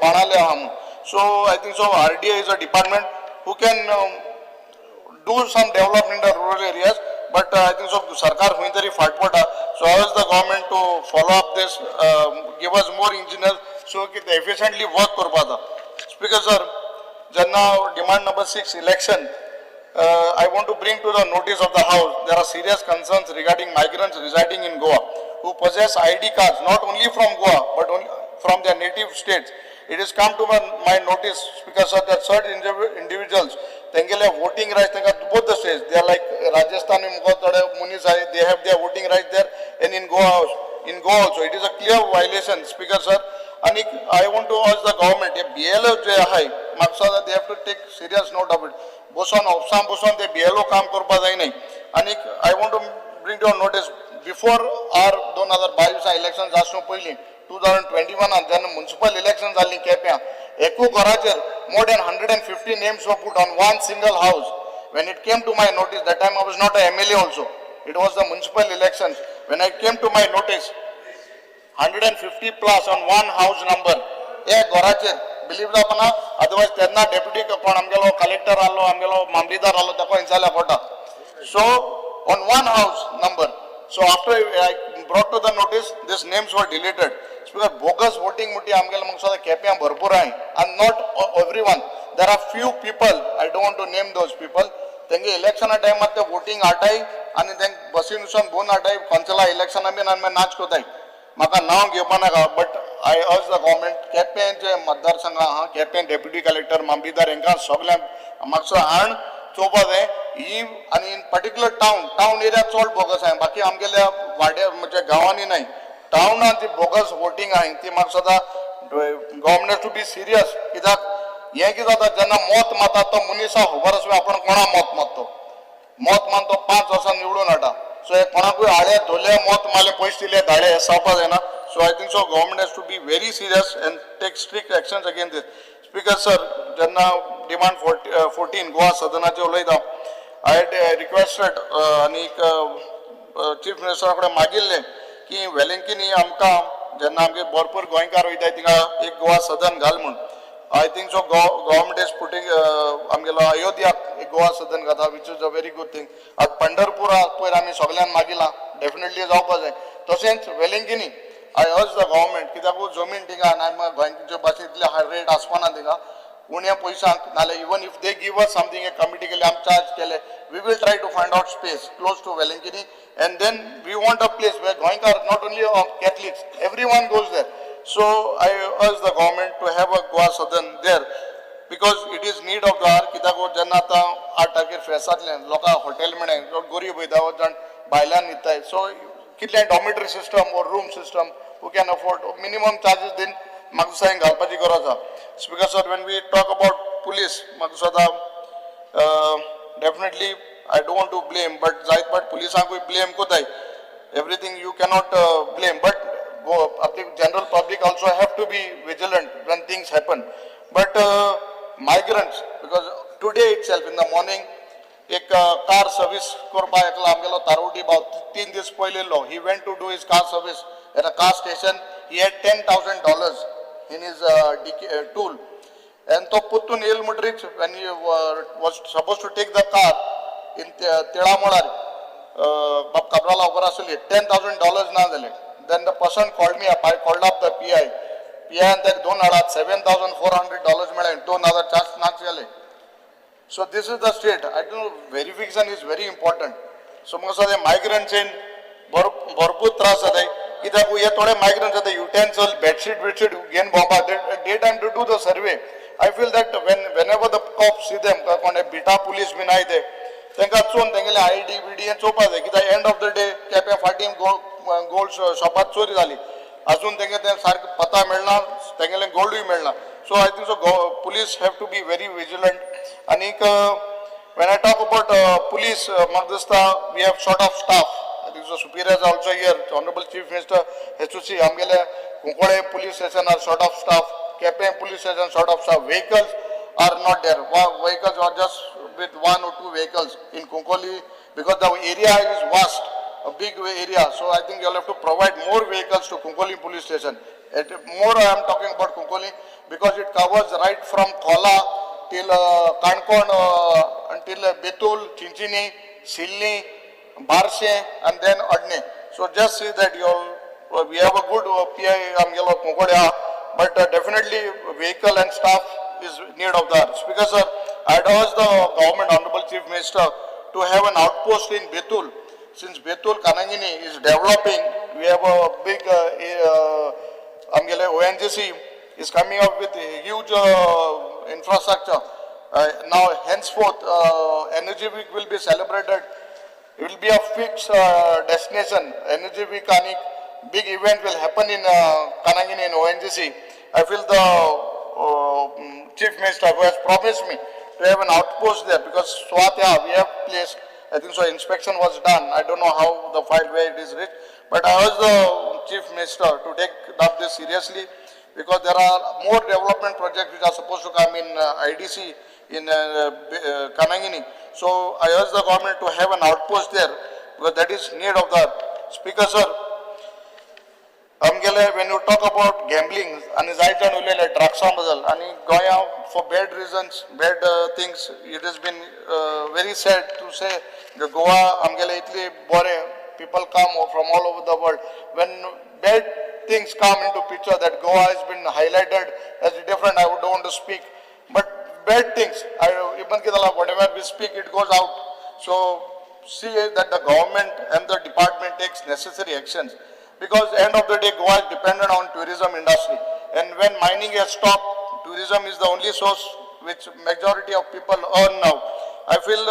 Speaker 18: बाणाले आहा म्हणून. So I think so RDA is a department who can do some development in the rural areas, but I think so सरकार खंय तरी फाट पडटा. So I urge the government to follow up this, give us more engineers so की ते efficiently work करपा जाता. Speaker sir, जेन्ना demand number 6 election, I want to bring to the notice of the house, there are serious concerns regarding migrants residing in Goa who possess ID cards not only from Goa but only from their native states. It has come to my notice, Speaker sir, that certain individuals, तेंगेले voting rights तेंका both the states, they are like Rajasthan मुखो थोडे मनीस आहाय, they have their voting rights there and in Goa also. It is a clear violation, Speaker sir. आनी I want to urge the government, hey BLO जे आहाय म्हाका दिसता they have to take serious note of it. बसोन ऑफिसान बसोन ते BLO काम करपा जायना. आनी I want to bring to notice, before our 2022 election जावचे पयलीं 2021 जेन्ना मुन्सिपल इलेक्शन जाल्लीं केप्यां, एकू घराचेर more than 150 names were put on one single house. When it came to my notice, that time I was not a MLA also, it was the municipal elections. When I came to my notice, 150 plus on one house number एक घराचेर. Believe जावपा ना, otherwise तेन्ना deputy कोण आमगेलो collector आहलो, आमगेलो मामलेदार आहलो, ताका हिंसाल्या पडटा. So on one house number. So after I brought to the notice, these names were deleted. Because bogus voting म्हणटी आमगेले म्हाका दिसता केप्यां भरपूर आहाय, and not every one. There are few people, I don't want to name those people, तेंगे इलेक्शना टायमार ते voting हाडटाय आनी तेंक बसीन वचून बोन हाडटाय, कौन्सिला इलेक्शना बीन आनी मागीर नाच कोताय. म्हाका नांव घेवपा नाका, but I urge the government, Quepem जे मतदारसंघ आहा, केपें डेप्युटी कलेक्टर मामलेदार हांकां सगळ्यांक मातसो हाण चोवपा जाय ही. आनी in particular town area चड बोगस आहाय, बाकी आमगेल्या वाड्या म्हणजे गांवांनी न्हय, टावनान ती बोगस वोटींग आहाय ती म्हाका दिसता गव्हर्मेंट टू बी सिरियस. कित्याक हें कितें जाता, जेन्ना मत मारता तो मनीस खबर आसता आपण कोणा मत मारतो, मत मारून तो 5 वर्सां निवडून हाडटा. सो हे कोणाकूय हाडे धरले मत मारले पयशे दिले धाडे हें जावपा जायना. So I think so government has to be very serious and take strict actions against this. Speaker sir, जेन्ना डिमांड 14 गोवा सदनाचे उलयता, I had requested आनीक चीफ मिनिस्टरा कडेन मागिल्लें की वेलिंगकिनी आमकां जेन्ना आमगे भरपूर गोंयकार वयताय थिंगा एक गोवा सदन घाल म्हूण. I think so government is putting आमगेलो अयोध्याक एक गोवा सदन घाता, which is a very good thing. आतां पंढरपुरा पयर आमी सगल्यांक मागिलां, डेफिनेटली जावपा जाय. तशेंच वेलिंगकिनी I urge the government, कित्याक जमीन थिंगा आनी गोंयचे भाशेन इतले हाय रेट आसपाना थिंगा, उण्या पयशांक नाल्यार even if they give us something एक कमिटी केली आमी चार्ज केले, we will try to find out space close to Velankanni and then we want a place where Goenkar, not only Catholics, every one goes there. So I urge the government to have a Goa Sadan there because it is need of the hour. कित्याक जेन्ना आतां 8 तारखेर फेस्त जातलें, लोकांक hotel मेळ्ळें, गोरीब वयता जाण भायल्यान न्हिदताय. सो कितलें dormitory system or room system who can afford minimum charges दिवन म्हाका दिसता हें घालपाची गरज आसा. Speaker sir, when we talk about police, म्हाका दिसता definitely I don't want to blame, but जायत पाट पुलिसांकूय ब्लेम कोताय. Everything you cannot blame, but general public also have to be vigilant when things happen. But migrants, because today itself in the morning एक car service करपाक एकलो आमगेलो तारोटी भाव 3 दीस पयलीं येयल्लो. He went to do his car service at a car station. He had $10,000 in his tool, and तो पुत्तून येयल म्हणटरीच when he was suppose to take the car in तेळामोळार बाब काब्राला खबर आसली, $10,000 ना जाले. Then the person called me up. I called up the PI. पीआयन ताका दोन हाडात $7,400 मेळ्ळे, 2,400 नाच जाले. So this is the state. I don't know, verification is very important. So म्हाका दिसता मायग्रंट्सेन भरपूर त्रास जाताय, कित्याक हे थोडे मायग्रंट्स जाता युटेन्सल बेडशीट बिडशीट घेवन भोंवपाक day time to do the survey. I feel that whenever the cop see them, कोण बिटा पुलीस बीन आहाय ते तांकां चोवन तेंगेले I D B D हें चोवपाक जाय, कित्याक एंड ऑफ the day केप्यां फाटीं गोल्ड शॉपात चोरी जाली, अजून तेंगे तें सारकें पत्ता मेळना, तेंगेलें गोल्डूय मेळना. So I think so police have to be very vigilant. आनीक when I talk about police, म्हाका दिसता we have short of staff. I think so superiors also here, honourable chief minister has to see. आमगेले Cuncolim police station are short of staff, Quepem police station short of staff, vehicles are not there. Vehicles are just with 1 or 2 vehicles in Kunkoli because the area is vast, a big area. So I think you'll have to provide more vehicles to Kunkoli police station. More I am talking about Kunkoli because it covers right from Kola till Kankon, until Betul, Chinchini, Silni, Barshe, and then Adne. So just see that you'll, we have a good PI आमगेलो Kunkoli, but definitely vehicle and staff is need of the hour. Speaker sir, I urge the government, Honorable Chief Minister, to have an outpost in Betul. Since Betul Kanangini is developing, we have a big आमगेले ONGC is coming up with a huge infrastructure. Now henceforth, Energy Week will be celebrated. It will be a fixed destination. Energy Week ani big event will happen in Kanangini in ONGC. I feel the Chief Minister who has promised me to have an outpost there, because Swatya we have placed, I think so inspection was done. I don't know how the file where it is reached, but I urge the Chief Minister to take up this seriously, because there are more development projects which are supposed to come in IDC in Kanangini. So I urge the government to have an outpost there, because that is need of the Speaker sir. आमगेले when you talk about gambling आनी जायते जाण उलयले ड्रग्सां बद्दल आनी गोंया for bad reasons, bad things, it has been very sad to say Goa आमगेले इतली बरें, people come from all over the world. When bad things come into picture, that Goa has been highlighted as different, I don't want to speak, but bad things, I, even कितें जालां, whatever we speak, it goes out. So see that the government and the department takes necessary actions, because end of the day Goa is dependent on tourism industry, and when mining has stopped, tourism is the only source which majority of people earn now. I feel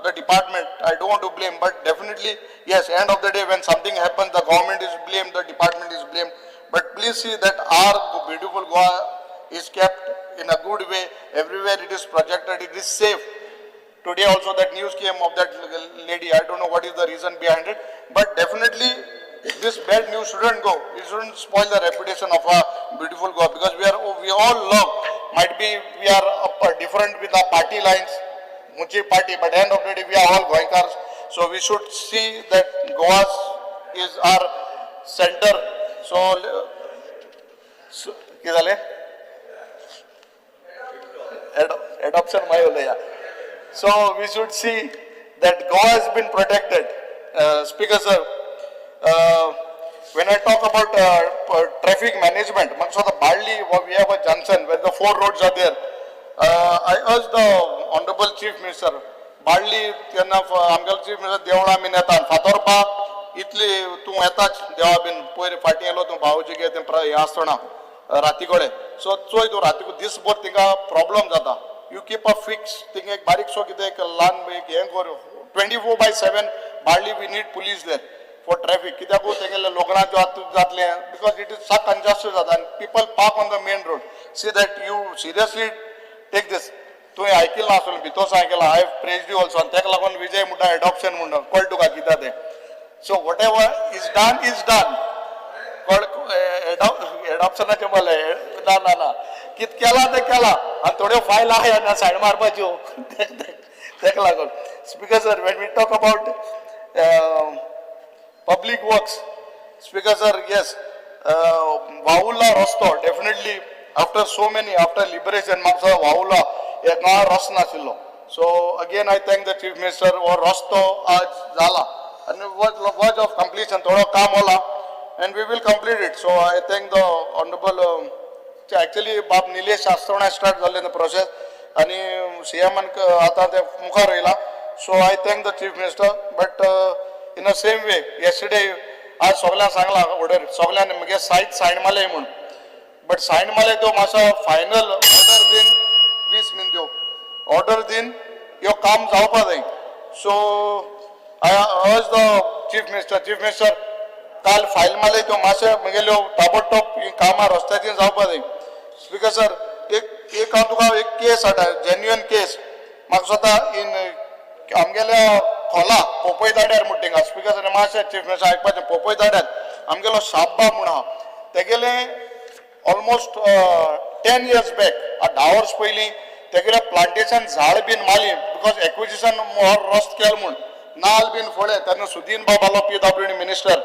Speaker 18: the department, I don't want to blame, but definitely yes, end of the day when something happens, the government is blamed, the department is blamed, but please see that our beautiful Goa is kept in a good way. Everywhere it is projected, it is safe. Today also that news came of that lady, I don't know what is the reason behind it, but definitely this bad news shouldn't go. It shouldn't spoil the reputation of our beautiful Goa, because we all love, might be we are different with our party lines, Muchi party, but end of the day we are all Goenkars. So we should see that Goa is our center. So, कितें जालें? Adoption my उलया. So we should see that Goa has been protected. Speaker sir, when I talk about traffic management, so the Balli, we have a junction where the 4 roads are there. I urge the Honorable Chief Minister, Balli, तेन्ना आमगेलो Chief Minister देवळां बीन येता, फातोरपा इतली तूं येताच देवा बीन पयर फाटीं येयलो तूं भावजी गे तें हें आसतना राती कडेन. सो चोय तूं राती दीसभर तिंगा प्रॉब्लम जाता. You keep a fix थिंगा एक बारीकसो कितें एक ल्हान एक हें कर, 24/7 Balli we need police there for traffic. कित्याक तेगेले लग्नाच्यो आतां जातलें, because it is साक कंजस्टेड जाता आनी people park on the main road. See that you seriously take this. तुवें आयकिल्लें आसतलें, भितोस आयकलां. I have praised you also. आनी तेका लागून विजय म्हणटा एडॉप्शन म्हणून कळ तुका कितें तें. So whatever is done is done. कळ एडॉप्शनाचें बोले ना ना ना, कित केलां तें केलां. आनी थोड्यो फायल आहा ना सायन मारपाच्यो, तेका लागून. Speaker sir, when we talk about public works, speaker sir, yes, Vavla रस्तो definitely after so many, after liberation Mapusa Vavla हे गांवार रस्तो नाशिल्लो. So again I thank the chief minister, हो रस्तो आज जाला आनी वर्ज ऑफ कंप्लिशन, थोडो काम होला and we will complete it. So I thank the honourable, actually बाब निलेश आसतना स्टार्ट जाल्ले प्रोसेस आनी सी एमान आतां ते मुखार येयला. So I thank the chief minister. But in a same way yesterday आज सगळ्यांक सांगलां ऑर्डर, सगळ्यांनी म्हगे सायट सायन मारले म्हूण, बट सायन मारले त्यो मातसो फायनल ऑर्डर दीन 20 मिन त्यो ऑर्डर दीन ह्यो काम जावपा जाय. So I urge the chief minister, chief minister काल फायल मारले त्यो मातशे म्हगेल्यो ताबडतोब ही कामां रस्त्याचीं जावपा जाय. स्पिकर सर, एक एक हांव तुका एक केस हाडटा, जेन्युअन केस. म्हाका दिसता इन आमगेल्या खोला पोपय दाड्यार म्हणटा थिंगा. स्पिकर सर, मातशें चीफ मिनिस्टर आयकपाचें. पोपय दाड्यार आमगेलो शाब्बा म्हूण आहा, तेगेलें ऑलमोस्ट 10 इयर्स बॅक, 10 वर्स पयलीं तेगेलें प्लांटेशन झाड बीन मारली because acquisition रस्तो केलो म्हूण नाल बीन फोडले. तेन्ना सुदीन बाब आलो PWD minister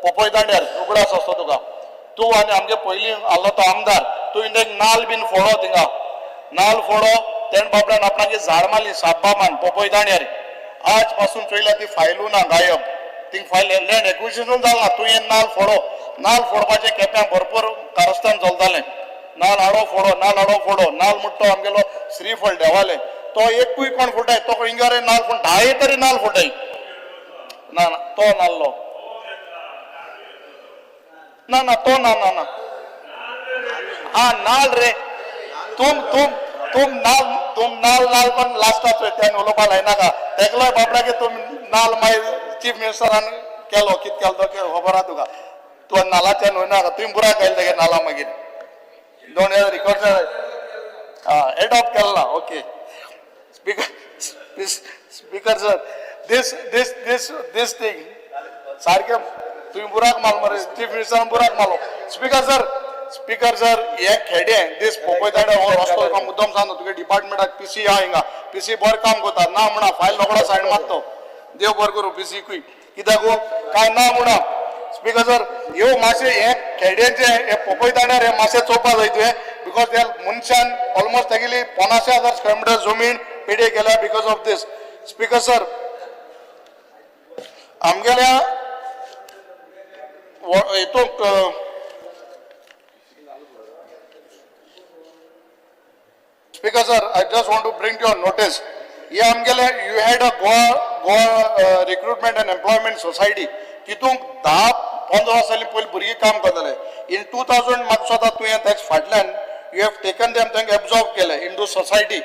Speaker 18: Popoi दांड्यार, उगडास आसतो तुका. तूं आनी आमगे पयलीं आसलो तो आमदार, तूं एक नाल बीन फोडो थिंगा, नाल फोडो तेण बाबड्यान आपणागे झाड मारली साब्बामान पोपय दांड्यार. आज पासून चोयल्या ती फायलू ना, गायब. थिंग फायल लँड एक्विजिशन जाल ना. तूं हे नाल फोडो, नाल फोडपाचें केप्यां भरपूर कारस्थान चलतालें. नाल आडो फोडो, नाल आडो फोडो, नाल म्हणटा आमगेलो श्रीफळ देवाले, तो एकूय कोण फोडटाय, तो हिंगारे नाल फोड 10 तरी नाल फोडटाय. ना ना तो नाल्लो ना ना तो ना ना ना हा नाल रे, तुम तुम तुम नाल, तुम नाल नाल पण लास्टाक त्यान उलोवपा लायनाका. तेकलोय बाबडाके तुम नाल मागीर चीफ मिनिस्टरान केलो, कित केलो तो खबर आहा तुका. तूं नालाच्यान वयनाका, तुवें बुराक घायल तेगे नाला मागीर दोन रिकॉर्ड एडॉप्ट केला. Okay speaker, speaker sir, this this this this thing सारकें तुवें बुराक मारलो मरे, चीफ मिनिस्टरान बुराक मारलो. स्पिकर सर, स्पिकर सर, हे खेडें दीस पोपय दाडे हो रस्तो तुका मुद्दम सांगता, तुगे डिपार्टमेंटाक पीसी आहा हिंगा, पीसी बरें काम करता ना म्हणा, फायल रोकडो सायन मारतो. देव बरें करूं पीसीकूय, कित्याक काय ना म्हणा. स्पिकर सर, ह्यो मातशें हे खेड्यांचे हे पोपय दांड्यार हे मातशें चोवपा जाय तुवें, because त्या मनशान ऑलमोस्ट तेगेली 85,000 स्क्वेअर मिटर जमीन पेडे केल्या because of this. Speaker sir, आमगेल्या हितूंक speaker sir, I just want to bring your notice, हे आमगेले you had a Goa Goa recruitment and employment society, तितूंक 10-15 वर्सां पयलीं भुरगीं काम करताले. इन 2000 म्हाका दिसता तुवें तेच फाटल्यान you have taken them, तांकां एब्जॉर्ब केलें इन टू सोसायटी.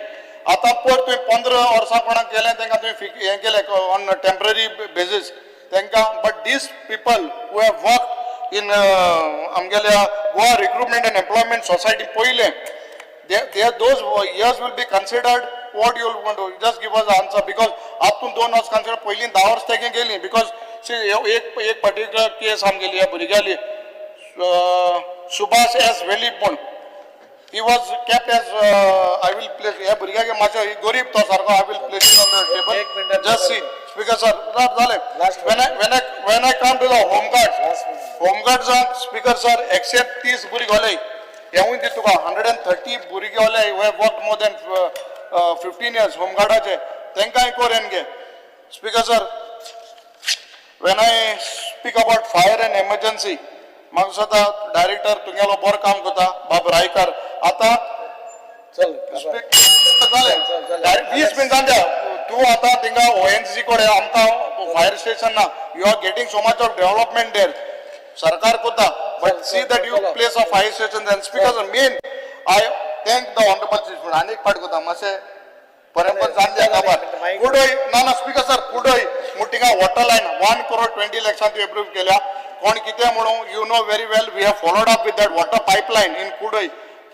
Speaker 18: आतां पयर तुवें 15 वर्सां कोणाक केलें, तांकां तुवें हें केलें ऑन टेंपररी बेजीस तांकां. But these people who have work in आमगेल्या Goa recruitment and employment society पयलें, they those years will be considered. What you want to just give us the answer, because आतून 2 वर्स consider, पयलीं 10 वर्स तेगे गेली. Because see, एक एक पर्टिक्युलर केस आमगेली ह्या भुरग्याली सुभाष एस वेलीप म्हूण, he was kept as I will place ह्या भुरग्याक मातशें गरीब तो सारको, I will place it on the table. Just see speaker sir, जालें. When I come to the home guards, home गार्ड्सांक speaker sir 130 भुरगे घोले, हेवूय दी तुका 130 भुरगे घोले who have worked more than 15 years home गार्डाचे, तांकांय कोरेन गे. Speaker sir, when I speak about fire and emergency, म्हाका दिसता director तुगेलो बरो काम करता बाब रायकर. आतां जालें 20 मिनटां द्या. तूं आतां थिंगा ONGC कडेन आमकां फायर स्टेशन ना, you are getting so much of development there, सरकार करता, but see that you place a fire station. Then speaker main I thank the honourable chief. आनी एक पाट करता मातशें बरें जाण खबर कुडय ना ना स्पिकर सर, कुडय मुटिंगा वॉटर लायन 1 crore 20 lakhs तुवें एप्रूव केल्या. कोण कितें म्हणून you know very well, we have followed up with that water pipeline in Kudai.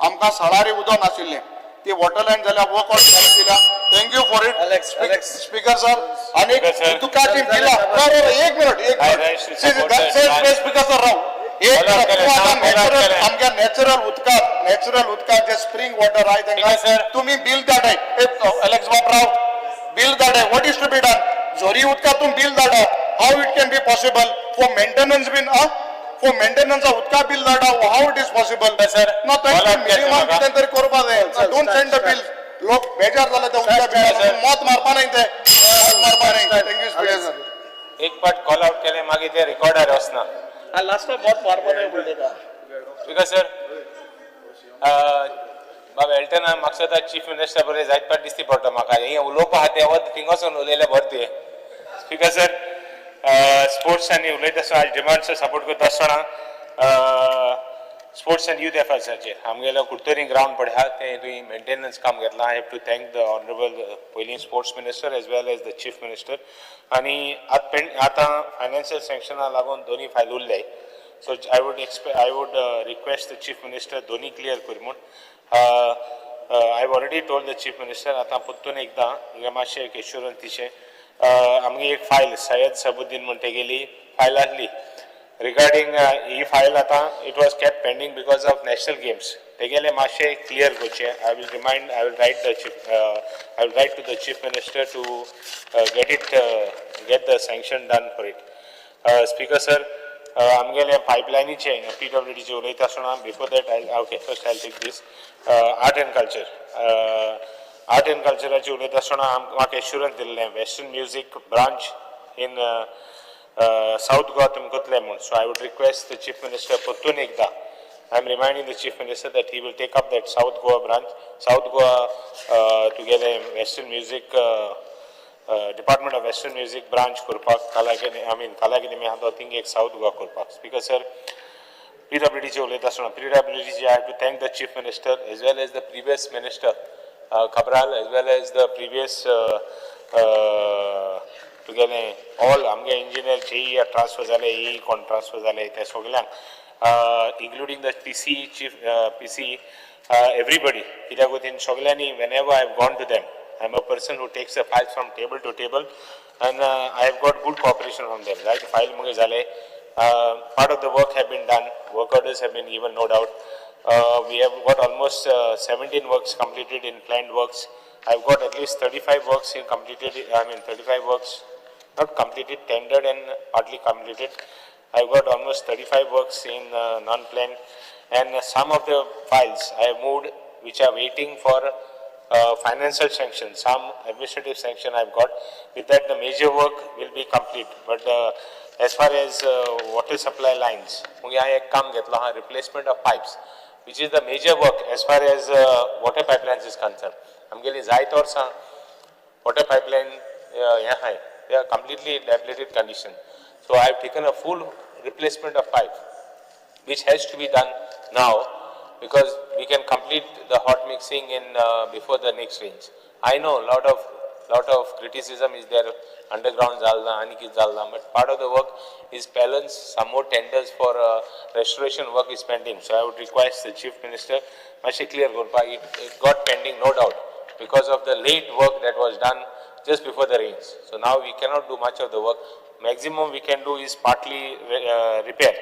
Speaker 18: आमकां सळारी उदक नाशिल्लें. ती वॉटर लायन जाल्या, वर्क ऑर्डर दिल्या. Thank you for it, speaker sir. आनी तुका ती बिलां, एक मिनिट, एक मिनिट स्पीकर सर, राव एक मिनिट. आमच्या नॅचरल उदकाक, नॅचरल उदकाक जे स्प्रिंग वॉटर आहे तांकां तुम्ही बिल धाडाय. अलेक्स बाब राव, bill धाडाय. What is to be done? झरी उदकाक तुम्ही बिल धाडा, how it can be possible? For maintenance been, for maintenance उदका बिल धाडा, how it is possible?
Speaker 21: Sir,
Speaker 18: ना, मिनिमम कितें तरी करपा जाय. Don't send the bill. लोक बेजार जाले ते उदका बिल. मत मारपा न्ही, ते मत मारपा न्ही. Thank you speaker sir.
Speaker 21: एक पाट कॉल आउट केले, मागीर ते रिकॉर्डार वचना.
Speaker 15: लास्ट टायम मत मारपा न्ही म्हणलें.
Speaker 21: स्पीकर सर, बाब एल्टना, म्हाका सदां चीफ मिनिस्टर बरें जायत पाट दिसती पडटा म्हाका. हें उलोवपा आहा तें वत थिंगासून उलयलें बरें तें. स्पीकर सर, स्पोर्ट्स आनी उलयता आसतना, आज डिमांड्स सपोर्ट करता आसतना, स्पोर्ट्स अँड यूथ अफेर्साचेर आमगेलो कुडतरी ग्रावंड पळय आहा, तें तुवें मेंटेनन्स काम घेतलां. I have to thank the honourable पयलीं sports minister as well as the chief minister. आनी आतां फायनान्शियल सँक्शना लागून दोनी फायल उरले. So I would request the chief minister दोन्ही क्लियर कर म्हूण. I have already told the chief minister. आतां परतून एकदां हांगा मातशें एक एश्युरन्स दिचें. आमगे एक फायल सय्यद सबुद्दीन म्हण तेगेली फायल आहली रिगार्डींग ही फायल. आतां it was kept pending because of national games. तेगेले मातशें क्लियर करचें. I will remind I will write the chief I will write to the chief minister to get the sanction done for it. Speaker sir, आमगेले पायपलायनीचे पीडब्ल्यूडीचे उलयता आसतना, before that I, okay, first I take this art and culture. Art and कल्चराचे उलयता आसतना म्हाका assurance दिल्लें, western music branch in South Goa तुमकां करतले म्हूण. So I would request the chief minister, परतून एकदां I am reminding the chief minister that he will take up that South Goa branch, South Goa तुगेले western music, department of western music branch करपाक कला अकादमी, I mean कला अकादमी आहा तो thing एक south Goa करपाक. स्पीकर सर, पीडब्ल्यूडीचे उलयता आसतना, पीडब्ल्यूडीचे I have to thank the chief minister as well as the previous minister Cabral, as well as the previous तुगेले ऑल आमगे इंजिनियर जेई ट्रान्सफर जाले, ई कोण ट्रान्सफर जाले, ते सगल्यांक, including the PC, chief PC, everybody. कित्याक वतीन सगल्यांनी, whenever I have gone to them, I am a person who takes a files from table to table and I have got good cooperation from them. जायते file मुगे जाले. Part of the work have been done, work orders have been given, no doubt. We have got almost 17 works completed in planned works. I've got at least 35 works in completed, I mean 35 works not completed, tendered and partly completed. I've got almost 35 works in non-planned, and some of the files I have moved which are waiting for financial sanction, some administrative sanction I've got. With that, the major work will be complete. But as far as water supply lines, मुगे हांवें एक काम घेतलो आहा, replacement of pipes, which is the major work as far as water pipelines is concerned. आमगेली जायते वर्सां water pipeline हें आहाय, they are completely dilapidated condition. So I have taken a full replacement of pipe, which has to be done now because we can complete the hot mixing in before the next rains. I know lot of criticism is there, underground jalna ani कितें jalna, but part of the work is balance. Some more tenders for restoration work is pending. So I would request the chief minister मातशें clear करपाक. It got pending, no doubt, because of the late work that was done just before the rains. So now we cannot do much of the work. Maximum we can do is partly repair.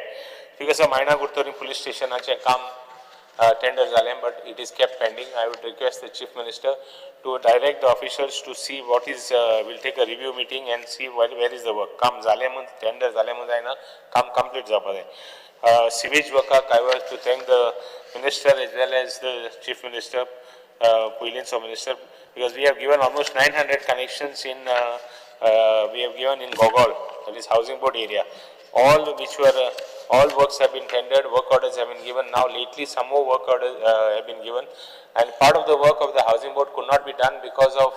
Speaker 21: Because of Maina Curtorim police station काम tender जालें, but it is kept pending. I would request the chief minister to direct the officials to see what is, will take a review meeting and see where is the work. काम जालें म्हूण, tender जालें म्हूण जायना, काम complete जावपा जाय. Sewage workaक I was to thank the minister as well as the chief minister, पयलींचो minister, because we have given almost 900 connections in, we have given in Gogol, that is housing board area. All works have been tendered, work orders have been given. Now lately some more work orders have been given, and part of the work of the housing board could not be done because of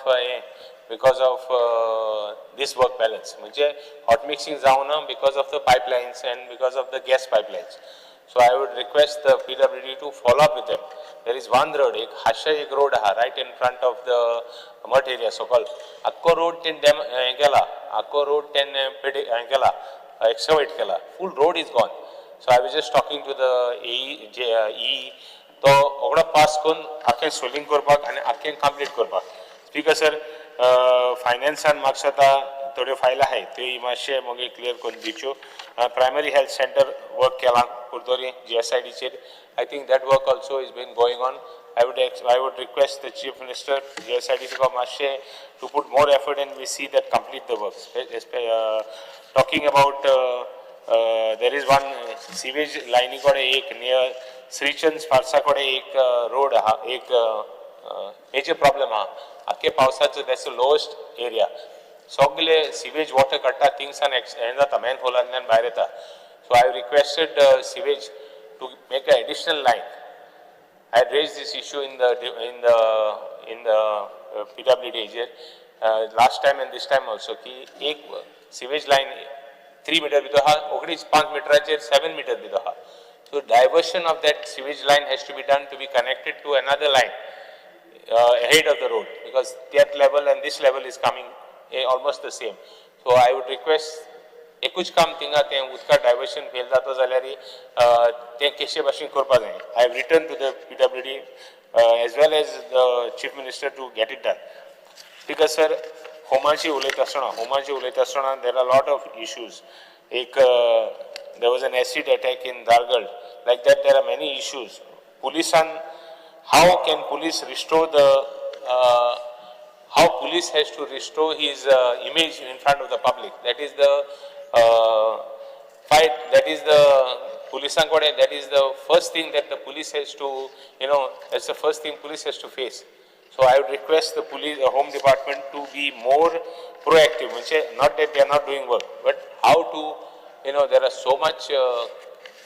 Speaker 21: this work balance. म्हणजे hot mixing जावना because of the pipelines and because of the gas pipelines. So I would request the PWD to follow up with them. There is one road, एक हाशा एक road आहा right in front of the Math area so called. आख्खो road तेन dam हें केला, आख्खो road तेन पेडे हें केला, excavate केला. Full road is gone. So I was just talking to the AE, J, E. तो ओगडो पास करून आख्खें सोलिंग करपाक आनी आख्खें कंप्लीट करपाक. स्पीकर सर, फायनान्सान म्हाका आतां थोड्यो फायली आहाय त्यो मातशें मागीर क्लियर करून दिवच्यो. प्रायमरी हेल्थ सेंटर वर्क केलां Curtorim GSIDचेर. I think that work also is been going on. I would request the Chief Minister, GSIDC मातशें to put more effort and we see that complete the works. Talking about there is one sewage लायनी कडेन एक near Shrichand स्पार्सा कडेन एक road आहा, एक major problem आहा आख्खे पावसाचो. That's the lowest area. सगळे सिवेज वॉटर काडटा थिंगसान, हें जाता, मॅन होलांतल्यान भायर येता. So I requested sewage to make a additional line. I raise this issue in the PWD हेजेर last time and this time also की एक सिवेज लायन 3 मिटर भितर आहा, ओगडीच 5 मिटराचेर 7 मिटर भितर आहा. So diversion of that sewage line has to be done to be connected to another line ahead of the road, because that level and this level is coming almost the same. So I would request एकूच काम थिंगा तें उदका diversion fail जाता जाल्यार तें कशे भाशेन करपा जाय. I have written to the PWD as well as the Chief Minister to get it done. Because sir, होमाची उलयता आसतना there are lot of issues. एक there was an acid attack in Dhargal. Like that, there are many issues. पुलिसान, how can police restore the how police has to restore his image in front of the public? That is the fight, that is the पुलिसां कडेन, that is the first thing that the police has to, that's the first thing police has to face. So I would request the police, the home department to be more proactive. म्हणजे not that they are not doing work, but how to, there are so much,